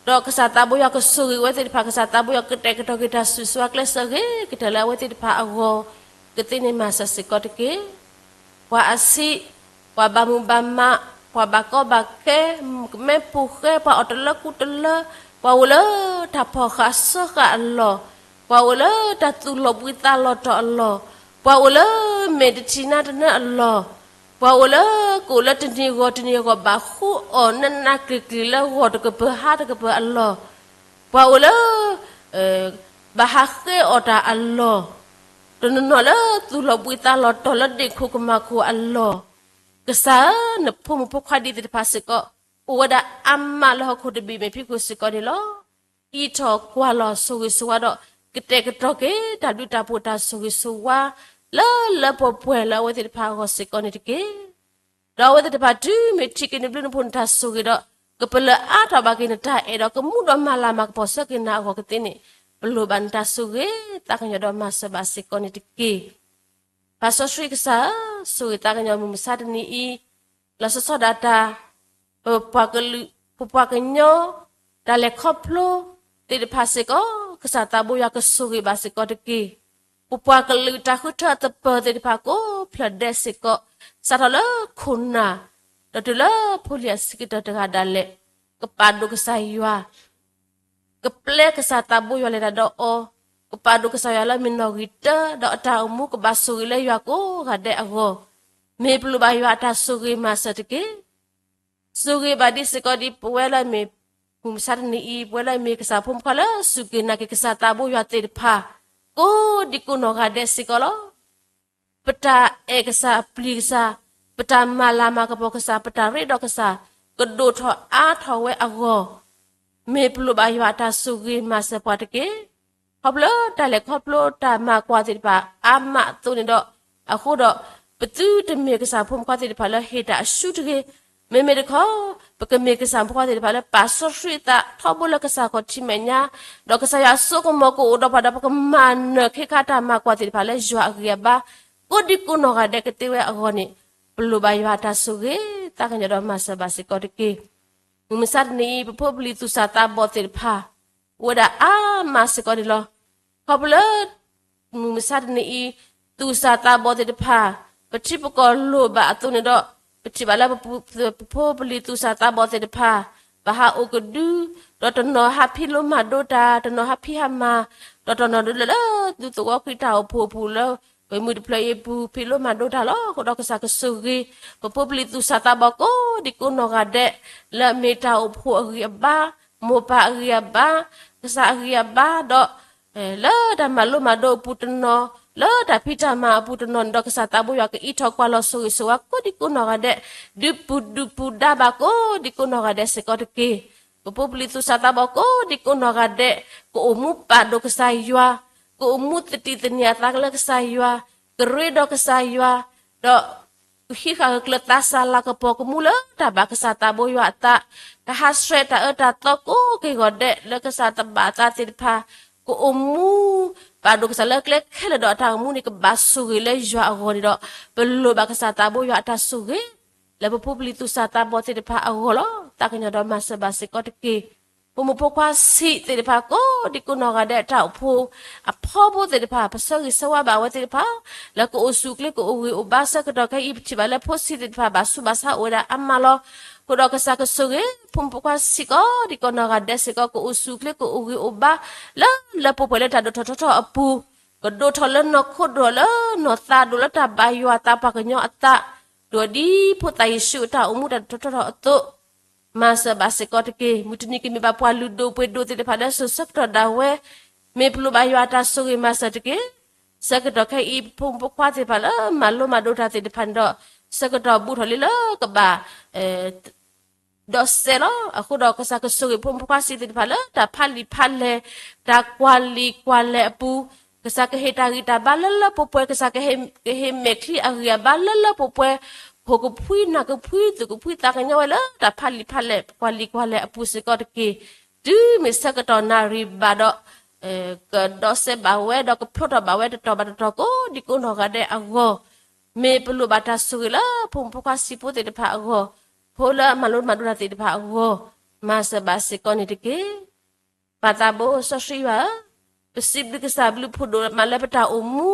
ဒီးကစၢ်သးဘိယွၤကဆိၣ်ဂ့ၤဝဲသ့ၣ်တဖၣ်, ကစၢ်သးဘိယွၤကတဲာ်ကတီၤက့ၤတၢ်စူၢ်စဝါကျဲးစၢးဂ့ၤကတၢၢ်လၢအဝဲသ့ၣ်တဖၣ်အဂီၢ်, ကသ့န့ၢ်မၤစၢၤစ့ၢ်ကီးတက့ၢ်. ပှၤအဆံး, ပှၤဘၣ်မုာ်ဘၣ်မး, ပှၤဘၣ်ကီဘၣ်ခဲ, ကမဲဖိဃဲ, ပှၤအီၣ်တလၢကူတလၢ, ပှၤအိၣ်လၢတၢ်ဖီၣ်ဃာ်စၢဃာ်အလီၢ်, ပှၤအိၣ်လၢတၢ်သူၣ်လီၤဘှံးသးလီၤတီၤအလီၢ်, ပှၤအိၣ်လၢမဲာ်တထံၣ်နါတနၢအလီၢ်, ပှၤအိၣ်လၢ ကအိၣ်လၢတနံၤဂီၢ်တနံၤဂီၢ်ဘၣ်ဃုအီၣ်နးနးကျံၤကျံၤလၢဂီၢ်တကပၢၤဟါတကပၢၤအလီၢ်, ပှၤအိၣ်လၢ ဘၣ်ဟးဃ့အီၣ်တၢ်အလီၢ်, တနီၤနီၤလၢသူၣ်လီၤဘှံးသးလီၤတီၤလၢဒ့ၣ်ခိၣ်ကမၣ်ခိၣ်အလီၢ်, ကစၢ်ဧၢ, နဖိမုၣ်ဖိခွါဒ်သ့ၣ်တဖၣ်စ့ၢ်ကီး အိၣ်ဝဲဒၣ်အါမးလၢဟီၣ်ခိၣ်တဘ့ၣ်မဲာ်ဖံးခိၣ်စ့ၢ်ကီးန့ၣ်လီၤ. အံးထီၣ်ကွၢ်လီၤဆိၣ်ဂ့ၤဆိၣ်ဝါဒီး ကတဲာ်ကတီၤက့ၤတၢ်ဘျုးတၢ်ဖှိၣ်တၢ်ဆိၣ်ဂ့ၤဆိၣ်ဝါ လၢလၢပှဲၤပှဲၤလၢအဝဲသ့ၣ်တဖၣ်အဂီၢ်စ့ၢ်ကီးန့ၣ်တက့ၢ်. ဒီးအဝဲသ့ၣ်တဖၣ်တုၤမ့ၢ်ထံၣ်က့ၤနဘျုးနဖှိၣ်နတၢ်ဆိၣ်ဂ့ၤဒီး ကပလၢၢ်အါထီၣ်ဘၣ်က့ၤနတၢ်အဲၣ်ဒီး ကမူဒီးမၤလၤမၤကပီၤဆၢက့ၤနၤအဂီၢ်ကသ့န့ၣ် ပလိၣ်ဘၣ်နတၢ်ဆိၣ်ဂ့ၤ သးကညီၤဒီးမၤစၢၤဘၣ်စ့ၢ်ကီးန့ၣ်တက့ၢ်. ပၢ်စီဆှံကစၢ်ဧၢ, ဆိၣ်ဂ့ၤသးကညီၤမုၢ်မဆါတနံၤအံၤ, လီၤဆီဆီဒၣ်တၢ် ပပှၤကလုာ် ပပှၤကညီ တၢ်လဲၤခီဖျိသ့ၣ်တဖၣ်စ့ၢ်ကီး ကစၢ်သးဘိယွၤကဆိၣ်ဂ့ၤဘၣ်စ့ၢ်ကီးတက့ၢ်. ပပှၤကလုာ်တၢ်ဃုထၢအသပၢၤသ့ၣ်တဖၣ်ကိးဖျၢၣ်ဒဲးစ့ၢ်ကီး စးထီၣ်လၢခိၣ်နၢ် ဒီးတုၤလၢဖိလံၤအဆံးကတၢၢ်တဂၤဒၣ်လဲာ် ကပာ်ဒိၣ်ကစၢ်ယွၤ ကပျဲကစၢ်သးဘိယွၤလဲၤတၢ်ဒီးအီၤ, ကပာ်ဒိၣ်ကစၢ်ယွၤလၢမ့ၢ်နီၣ်ဂံၢ်တၢ ဒီးအတၢ်အိၣ်မူကဘၣ်ဆိၣ်ဂ့ၤလၢယွၤကိးဂၤဒဲးအဂီၢ်, မ့ၢ်ပလိၣ်ဘၣ်ယွၤအတၢ်ဆိၣ်ဂ့ၤမၤစၢၤတက့ၢ်. ဆိၣ်ဂ့ၤဘၣ်ဒံးစ့ၢ်ကီးဒ်ပဝဲလၢအမ့ၢ် မုၢ်မဆါတနံၤအံၤ ပဝဲလၢအမ့ၢ်ကစၢ်ဖိမုၣ်ဖိခွါလၢစူၢ်က့ၤနာ်က့ၤကစၢ်သးဘိယွၤသ့ၣ်တဖၣ် ကိးဒံကိးနီၢ်ဂၤဒဲးစ့ၢ်ကီးလီၤ. ပတၢ်အဲၣ်ကစၢ်, ပတၢ်ပျံၤကစၢ်, ပတၢ်မၤလၤမၤကပီၤကစၢ်, ပတၢ်ရ့ဒီးကစၢ် ကဒိၣ်ထီၣ်အါထီၣ်ဝဲအဂီၢ်, မ့ၢ်ပလိၣ်ဘၣ်ယွၤအတၢ်ဆိၣ်ဂ့ၤမၤစၢၤပှၤတက့ၢ်. ခီဖျိတၢ်လဲၤခီဖျိတၢ်မၤကွၢ်သ့ၣ်တဖၣ်အါမးအသိးန့ၣ်ဒီး, အဃိဒီး ပသုတမ့ၢ်ကစၢ်ဖိမုၣ်ဖိခွါသ့ၣ်တဖၣ်လၢဟ့ၣ်တၢ်အရှုံးတဂ့ၤ. မ့မ့ၢ်တခီ ပကမ့ၢ်ကစၢ်ဖိမုၣ်ဖိခွါသ့ၣ်တဖၣ်လၢပာ်စီဆှံအသးထီဘိလၢကစၢ်ခီၣ်ထံးမဲာ်ညါ, ဒီးကစၢ်ယွၤအစိကမီၤကအိၣ်ဒီးပှၤဒီး ပကမၤနၢၤခ့ခါတၢ်မၤကွၢ်သ့ၣ်တဖၣ်လၢယွၤအဂံၢ်အဘါ ကိးဒံကိးနီၢ်ဂၤဒဲးကသ့ဝဲအဂီၢ်န့ၣ်, ပလိၣ်ဘၣ်ယွၤအတၢ်ဆိၣ်ဂ့ၤ သးကညီၤဒီးမၤစၢၤဘၣ်စ့ၢ်ကီးတက့ၢ်. မုၢ်မဆါတနံၤအံၤ ပဖိပလံၤသူၣ်စၢ်သးဘီၣ်သ့ၣ်တဖၣ် အိၣ်ဝဲဒၣ်အါမးစ့ၢ်ကီးန့ၣ်လီၤ. ခီဖျိလၢ မုၢ်မဆါတနံၤအံၤ သူၣ်စၢ်သးဘီၣ်သ့ၣ်တဖၣ် ပထံပကီၢ်လိၣ်ဘၣ်အသိးန့ၣ်ဒီး, ပထံၣ်ဘၣ်လၢ ပဖိပလံၤသူၣ်စၢ်သးဘီၣ်သ့ၣ်တဖၣ် ဘၣ်ဟးအိၣ်ကဒု, ဒီးတနီၤဟးဖံးလိမၤဒိးတၢ်, တနီၤဟးဖံးဟးမၤ, ဒီးတနီၤဒုးလၢ လၢဒူသဝီခရံာ်တၢ်အိၣ်ဖှိၣ်အပူၤလၢ ဝဲမုၢ်တဖျၢၣ်အံၤအပူၤ ဖံးလိမၤဒိးတၢ်လီၤ. အဃိဒီးကစၢ်ကဆိၣ်ဂ့ၤ ပဖိပလံၤသူၣ်စၢ်သးဘီၣ်ကိးဒံကိးနီၢ်ဂၤဒဲး လၢအမ့ၢ်တၢ်အိၣ်ဖှိၣ်အဂံၢ်အဘါ, မိၢ်ပၢ်အဂံၢ်အဘါ, ကစၢ်အဂံၢ်အဘါ, ဒီး လၢတၢ်မၤလိမၤဒိးအပူၤတနီၤ, လၢတၢ်ဖံးတၢ်မၤအပူၤတနီၤန့ၣ်ဒီး ကစၢ်သးဘိယွၤကအံးထီၣ်ကွၢ်လီၤဆိၣ်ဂ့ၤဆိၣ်ဝါကိးဒံကိးနီၢ်ဂၤဒဲး, ဒုးပူၤဒုးပူၤဒါဘၣ်ကိးဒံကိးနီၢ်ဂၤဒဲးစ့ၢ်ကီးတက့ၢ်. ပဖိပလံၤသူၣ်စၢ်သးဘီၣ်ကိးဒံကိးနီၢ်ဂၤဒဲး, ကအိၣ်မူပာ်ဒိၣ်ကစၢ်ယွၤ, ကအိၣ်မူသတံၢ်သန့ၤအသးလၢကစၢ်ယွၤ, ကရ့ဒီးကစၢ်ယွၤ, ဒီး ကဟံးဃာ်ဂၢၢ်ကျၢၤသးစၢ်လၤကပီၤကမူလၢတၢ်ဘၣ်ကစၢ်သးဘိယွၤအသး, ကဟးဆှဲးတၢ်အၢတၢ်သီကိးက့ၢ်ဂီၤဒဲးလၢကစၢ်တဘၣ်အသးသ့ၣ်တဖၣ်, ကအိၣ်မူ ပာ်ဒိၣ်ကစၢ်လၢကျဲခဲလၢာ်ဒီးအတၢ်အိၣ်မူန့ၣ် ကဘၣ်ဆိၣ်ဂ့ၤလၢယွၤအဂီၢ်န့ၣ်ဒီး, ပလိၣ်ဘၣ်ကစၢ်သးဘိယွၤအတၢ်ဆိၣ်ဂ့ၤ လၢပဖိပလံၤသူၣ်စၢ်သးဘီၣ်သ့ၣ်တဖၣ်အဂီၢ်လီၤ. သးကညီၤဒီးမၤစၢၤဘၣ်စ့ၢ်ကီးတက့ၢ်. ဖိမုၣ်ဖိခွါဆံးသ့ၣ်တဖၣ်ကိးဒံကိးနီၢ်ဂၤဒဲး တၢ်အိၣ်ဖှိၣ်အဖီဖိသ့ၣ်တဖၣ် ပဆၢဂ့ၤဆၢဝါဘၣ်အဝဲသ့ၣ်တဖၣ်, လၢကအိၣ်ဆူၣ်အိၣ်ချ့ကအိၣ်ဂံၢ်အိၣ်ဘါဆၢကတီၢ်ခဲအံၤ ပထံၣ်ဘၣ်လၢဖိဆံးသ့ၣ်တဖၣ် ဘၣ်ဆူးဘၣ်ဆါအိၣ်ဝဲဒၣ်အါမးလီၤ. အဃိဒီးကစၢ်ကဆိၣ်ဂ့ၤ ဖိမုၣ်ဖိခွါဆံးကိးဒံကိးနီၢ်ဂၤဒဲးစ့ၢ်ကီး ကအိၣ်ဆူၣ်အိၣ်ချ့ကအိၣ်ဂံၢ်အိၣ်ဘါ လၢလၢပှဲၤပှဲၤလၢတၢ်ဒိၣ်ထီၣ်ထီထီၣ်အပူၤ, ကဒိၣ်ထီၣ်လၢနီၢ်ခိဒိၣ်လၢနီၢ်သးဒိၣ်လၢတၢ်ဘၣ်ယွၤအသးပှၤကညီအသး, ဒိၣ်ဒ်ဖိသၣ်ယ့ၣ်ၡူးအတၢ်အိၣ်မူတၢ်ဒိၣ်ထီၣ်ထီထီၣ်အသိး မၤစၢၤဘၣ်စ့ၢ်ကီးတက့ၢ်. မုၢ်တနံၤကမ့ၢ်ဘၣ်ပှၤလုၢ်ဒိၣ်ပှ့ၤဒိၣ်သ့ၣ်တဖၣ်လၢစိၤဆၢကတီၢ်ဒၣ်ဝဲ, မ့ၢ်ပလိၣ်ဘၣ်ယွၤအတၢ်ဆိၣ်ဂ့ၤမၤစၢၤတက့ၢ်. ဆၢကတီၢ်ခဲအံၤ ဖိမုၣ်ဖိခွါသ့ၣ်တဖၣ်လၢမၤလိမၤဒိးတၢ်သ့ၣ်တဖၣ်န့ၣ်ဒီး, ဆၢကတီၢ်ဘူးထီၣ်လံလၢကဘၣ် ဒီးစဲးလီၤ. အဃိဒီးကစၢ်ကဆိၣ်ဂ့ၤဖိမုၣ်ဖိခွါဆံးသ့ၣ်တဖၣ်လၢတၢ်ဖးလံာ်ဖးလဲၢ်, တၢ်ကွၢ်လံာ်ကွၢ်လဲၢ်အပူၤ, ကစၢ်ကဟ့ၣ်တၢ်ဂံၢ်တၢ်ဘါလၢလၢပှဲၤပှဲၤ, ကစၢ်ကဟ့ၣ်မဲာ်ချံအဂံၢ်အဘါလၢလၢပှဲၤပှဲၤ, ဖိကဖှံနၢ်ကဖှံ သူၣ်ကဖှံသးကညီၤဝဲလၢတၢ်ဖးလံာ်ဖးလဲၢ် ကွၢ်လံာ်ကွၢ်လဲၢ်အပူၤစ့ၢ်ကီးတက့ၢ်. တုၤမ့ၢ်ဆၢကတီၢ်နၣ်ရံၣ်ဘၣ်ဒီး ကဒီးစဲးဘၣ်ဝဲဒီးကဖျိထီၣ်ဘၣ်ဝဲတတီၤဘၣ်တတီၤကိးဒံကိးနီၢ်ဂၤဒဲးအဂီၢ်, မ့ၢ်ပလိၣ်ဘၣ်တၢ်ဆိၣ်ဂ့ၤလၢဖိမုၣ်ဖိခွါဆံးဖိသ့ၣ်တဖၣ်အဂီၢ်, ဖိလၢအမၤလိမၤဒိးတၢ်သ့ၣ်တဖၣ်အဂီၢ်, မၤစၢၤဘၣ်စ့ၢ်ကီးန့ၣ်တက့ၢ်. ပၢ်သးဘိစီဆှံယွၤဧၢ, ပစံးဘျုးကစၢ်ဘျုးဖှိၣ်ဒိၣ်မးလၢပတၢ်အိၣ်မူ,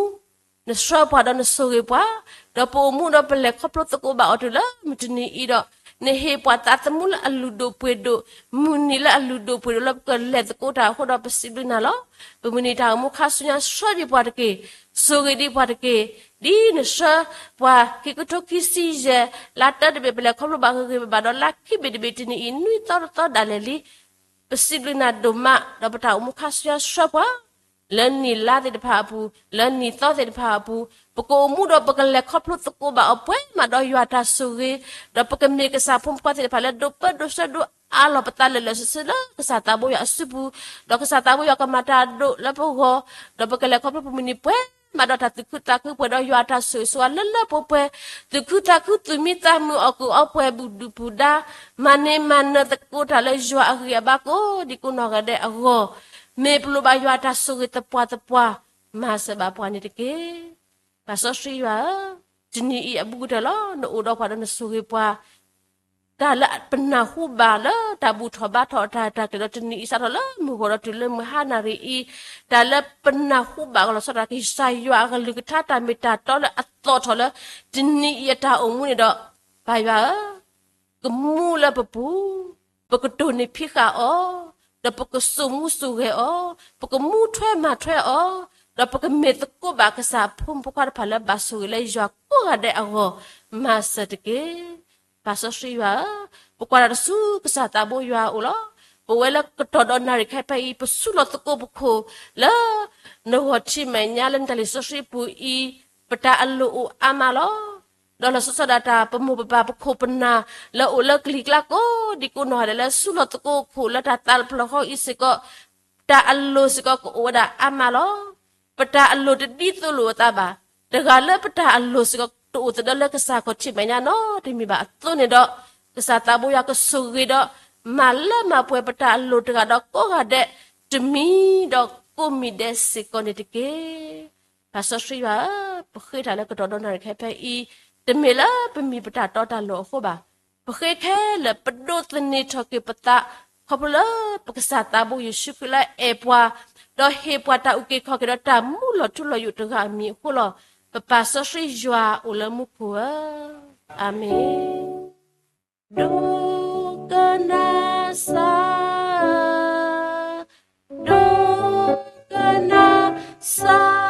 နဆှၢပှၤဒီးနဆိၣ်ဂ့ၤပှၤ, ဒီးပအိၣ်မူဒီးပလဲၤခီဖျိသကိးဘၣ်အီၤတုၤလၢမုၢ်တနံၤအံၤဒီး, နဟ့ၣ်ပှၤသးသမူလၢအလုၢ်ဒိၣ်ပှ့ၤဒိၣ်, မုၢ်နံၤလၢအလုၢ်ဒိၣ်ပှ့ၤဒိၣ်လၢပကလဲၤသကိးတၢ်အဃိဒီးပစံးဘျုးနၤလီၤ. ပမုၢ်နံၤတၢ်အိၣ်မူခါဆူညါဆှၢဒံးပှၤတက့ၢ်, ဆိၣ်ဂ့ၤဒံးပှၤတက့ၢ်, ဒ်နဆှၢပှၤခံကထိခံဆံယဲၢ်, လါတၢတဘ့ၣ်ပလဲၤခီဖျိဘၣ်ဂ့ၤဂ့ၤဘၣ်ဘၣ်ဒီး လါခံဘ့ၣ်တဘ့ၣ်တနံၤအံၤ နွံသီတသီဒၣ်လဲာ်လံ ပစံးဘျုးနၤဒိၣ်မး ဒီးပတၢ်အိၣ်မူခါဆူညါဆှၢပှၤ, လၢနံၣ်လါသ့ၣ်တဖၣ်အပူၤ, လၢနံၣ်သီသ့ၣ်တဖၣ်အပူၤ, ပကအိၣ်မူဒီးပကလဲၤခီဖျိသကိးဘၣ်အီၤပှဲၤမးဒီးယွၤတၢ်ဆိၣ်ဂ့ၤ, ဒီးပကမ့ၢ်ကစၢ်ဖိမုၣ်ဖိခွါသ့ၣ်တဖၣ်လၢဒိးပၢဒိးဆှၢဒိးအါလီၤပသးလၢာ်လၢာ်ဆ့ဆ့လၢကစၢ်သးဘိယွၤအစုပူၤ, ဒီးကစၢ်သးဘိယွၤကမၤတၢ်ဒိၣ်လၢပဂီၢ်, ဒီးပကလဲၤခီဖျိပမုၢ်နံၤပှဲၤ မးဒီးတၢ်သူၣ်ခုသးခုပှဲၤဒီးယွၤအတၢ်ဆိၣ်ဂ့ၤဆိၣ်ဝါလၢလၢပှဲၤပှဲၤ, သူၣ်ခုသးခုသူၣ်မံသးမုာ်အီၣ်ကူၣ်အီပှဲၤ ဘူၣ်ဒူၣ်ဘူၣ်ဒါ, မၤန့ၢ်မၤနၢၤသကိးတၢ်လၢယွၤအဂံၢ်အဘါကိးဒံကိးနီၢ်ဂၤဒဲးအဂီၢ်, မ့ၢ်ပလိၣ်ဘၣ်ယွၤအတၢ်ဆိၣ်ဂ့ၤသပှၢ်သပှၢ်, မၤစၢၤဘၣ်ပှၤန့ၣ်တက့ၢ်. ပၢ်စီဆှံယွၤဧၢ, တနံၤအံၤအဘူးကတၢၢ်လီၤ နအိၣ်ဒီးပှၤဒီးနဆိၣ်ဂ့ၤပှၤ တၢ်လၢပနၢ်ဟူဘၣ်လၢတၢ်ဘူၣ်ထီၣ်ဘါထီၣ်အတၢ်တၢ်ကျဲၤဒီးတနံၤအံၤစးထီၣ်လၢမုၢ်ဂီၤဒီးတုၤလၢမုၢ်ဟါနၣ်ရံၣ်အံၤ, တၢ်လၢပနၢ်ဟူဘၣ်ကလီၤဆီဒၣ်က့ၤ ကစၢ်ယွၤအကလုၢ်ကထါတၢ်မ့ၢ်တၢ်တီလၢအသီၣ်ထီၣ်လၢ တနံၤအံၤအတၢ်အိၣ်မူန့ၣ်ဒီး, ပၢ်ယွၤဧၢ, ကမူလၢပပူၤ, ပကတိၢ်နီၣ်ဖံးဃာ်အီၤ, ဒီးပကစိာ်မူစိာ်ဂဲၤအီၤ, ပကမူထွဲမၤထွဲအီၤ, ဒီးပကမ့ၢ်သကိးဘၣ်ကစၢ်အဖိမုၣ်ဖိခွါတဖၣ်လၢဘၣ်ဆိၣ်ဂ့ၤလၢယွၤကိးဂၤဒဲးအဂီၢ်, မၤစၢၤတက့ၢ်. ပၢ်စီဆှံယွၤဧၢ, ပကွၢ်တၢ်တဆူကစၢ်သးဘိယွၤအအိၣ်လီၤ. ပဝဲလၢကတီၢ်ဒီးနၣ်ရံၣ်ခဲဖဲအံၤ ပဆူးလီၤသကိးပခိၣ်လၢ နဂီၢ်ထံမဲာ်ညါလၢနတၢ်လံာ်စီဆှံပူၤအံၤ, ပတၢ်အလိၣ်အိၣ်အါမးလီၤ. ဒီးလီၤဆီဆီဒၣ်တၢ်ပမိၢ်ပပၢ်ပခိၣ်ပနၢ်လၢအိၣ်လၢကလံၤကျါကိးဒံကိးနီၢ်ဂၤဒဲးလၢဆူးလီၤသကိးခိၣ်လၢတၢ်သးဖျၢၣ်ဃီအံၤစ့ၢ်ကီး, တၢ်အလိၣ်စ့ၢ်ကီးကအိၣ်ဝဲဒၣ်အါမးလီၤ. ပတၢ်အလိၣ်တဒ်သိးလိာ်အသးဘၣ်. တဂၤလၢပတၢ်အလိၣ်စ့ၢ်ကီးတအိၣ်သဒၢလၢကစၢ်ခီၣ်ထံးမဲာ်ညါနီတမံၤဘၣ်အသိးန့ၣ်ဒီး, ကစၢ်သးဘိယွၤကဆိၣ်ဂ့ၤဒီး မၤလၢမၤပှဲၤပတၢ်အလိၣ်တဂၤဒီးကိးဂၤဒဲး, တမံၤဒီးကိးမံၤဒဲးစ့ၢ်ကီးန့ၣ်တက့ၢ်. ပၢ်စီဆှံယွၤဧၢ, ပဃ့တၢ်လၢကတီၢ်ဒီးနၣ်ရံၣ်ခဲဖဲအံၤ, တမ့ၢ်လၢပမံၤပတၢ်တီတၢ်လိၤအဃိဘၣ်. ပဃ့ခဲလၢာ်ပဒိးသန့ၤထီၣ်က့ၤပသး ခီဖျိလၢပကစၢ်သးဘိယ့ၣ်ၡူးခရံာ်လၢအဲၣ်ပှၤ, ဒီးဟ့ၣ်ပှၤတၢ်အုၣ်က့ၤခီၣ်က့ၤဒီးတၢ်မူလီၤထူလီၤယိာ်တဂၤအမံၤအဃိလီၤ. ပပၢ်စီဆှံယွၤအိၣ်လၢမူခိၣ်ဧၢ, အၤမ့ၣ်. ဒိကနၣ်စၢ်, ဒိကနၣ်စၢ်,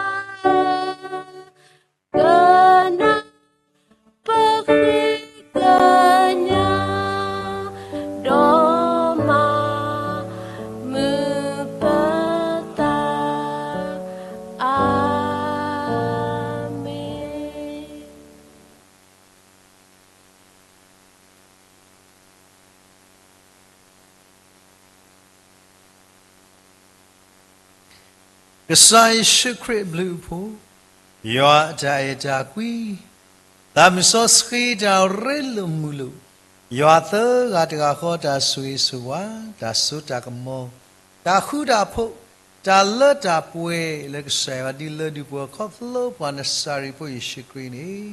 ကနၣ်ပဃ့ကညး, ဒီးမၤမုာ်ပသး. ကစၢ်ယ့ၣ်ၡူးခရံာ်အဘျုးအဖှိၣ်, ယွၤအတၢ်အဲၣ်တၢ်ကွံ, သးမုၢ်စီဆှံတၢ်ရ့လိာ်မုာ်လိာ်, ယွၤသၢဂၤတဂၤဃီတၢ်ဆိၣ်ဂ့ၤဆိၣ်ဝါ, တၢ်စိတၢ်ကမီၤ, တၢ်ဃူတၢ်ဖိး, တၢ်လၢတၢ်ပှဲၤလၢကစၢ်ယွၤဒုးလၢဒုးပှဲၤခီဖျိပှၤနစၤရ့းဖိယ့ၣ်ၡူးခရံာ်န့ၣ်,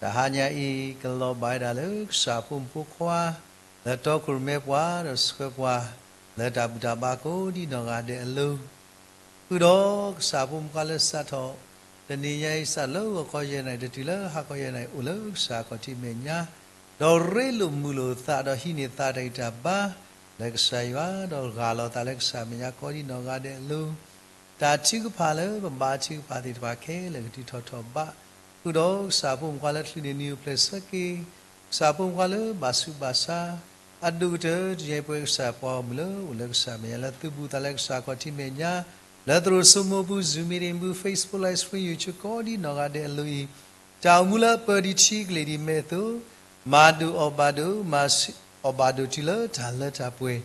တဟါညါအံၤ ကလီၤဘၣ်ဝဲဒၣ်လၢကစၢ်ဖိမုၣ်ဖိခွါ လၢတီခိၣ်ရိၣ်မဲပှၤဒီးဆှၢပှၤ လၢတၢ်ဘူၣ်တၢ်ဘါကိးဒံနီၢ်ဂၤဒဲးအလိၤ ဃုာ်ဒီးကစၢ်ဖိမုၣ်ဖိခွါလၢစးထီၣ် တနံၤညါအံၤစးလၢဂီၤခီယဲၢ်နၣ်ရံၣ် တတုၤလၢဟါခီယဲၢ်နၣ်ရံၣ် အိၣ်လၢကစၢ်ခီၣ်ထံးမဲာ်ညါ, ဒီးရ့လိာ်မုာ်လိာ်သးဒီးဟံးန့ၢ်သးတၢ်ဂံၢ်တၢ်ဘါ လၢကစၢ်ယွၤ ဒီးဂၢ်လီၤသးလၢကစၢ်မဲာ်ညါကိးဒံနီၢ်ဂၤဒဲးအလိၤ တၢ်ထုကဖၣ်လၢပဘါထုကဖၣ်သ့ၣ်တဖၣ်ခဲလၢာ်ကတုၤထီၣ်ထီၣ်ဘး, ဃုာ်ဒီးကစၢ်ဖိမုၣ်ဖိခွါလၢချုးန့ၢ်နံၤအိၣ်ဖျဲၣ်ဆၢက့ၤ, ကစၢ်ဖိမုၣ်ဖိခွါလၢဘၣ်ဆူးဘၣ်ဆါ, အဒိၣ်ကတၢၢ်တယဲၢ်ပှဲၤကစၢ်ပှၤဂီၢ်မုၢ်လၢအိၣ်လၢကစၢ်မဲာ်ညါ လၢသုဘူးသးလၢကစၢ်ခီၣ်ထံးမဲာ်ညါ, လၢသရိာ်စိမိၢ်ပူၤ Zoom meeting ပူၤ Facebook Live Stream YouTube ကိးဒံနီၢ်ဂၤဒဲးအလိၤအံၤ, တၢ်အိၣ်မူလၢပၢၤဒံးထံကလ့ၢ်ဒံးမဲာ်အသိး, မၤဒိၣ်အီၣ်ဘၣ်ဒိၣ်, မၤအီၣ်ဘၣ်ဒိၣ်တုၤလၢတၢ်လၢတၢ်ပှဲၤ,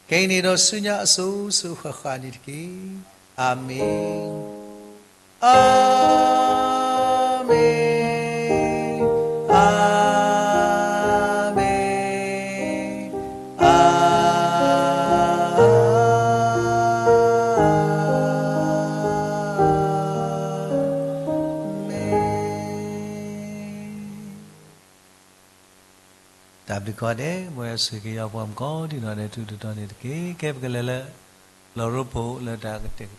ခဲအံၤန့ၣ်ဒီးဆူညါအစိၤစိၤဃၣ်ဃၣ်န့ၣ်တက့ၢ်. အၤမ့ၣ်, အၤမ့ၣ်, အၤမ့ၣ်, အၤ မ့ၣ်. တၢ်ဘျုးကိးဂၤဒဲး မ်ယွၤဆိၣ်ဂ့ၤက့ၤပှၤမုၣ်ကိးဒံနီၢ်ဂၤဒဲး ထူးထူးတီၤတီၤန့ၣ်တက့ၢ်. ကဲပကလဲၤလၢ လီၤရိဖှိၣ်လၢတၢ်ကတဲာ်ကတီၤ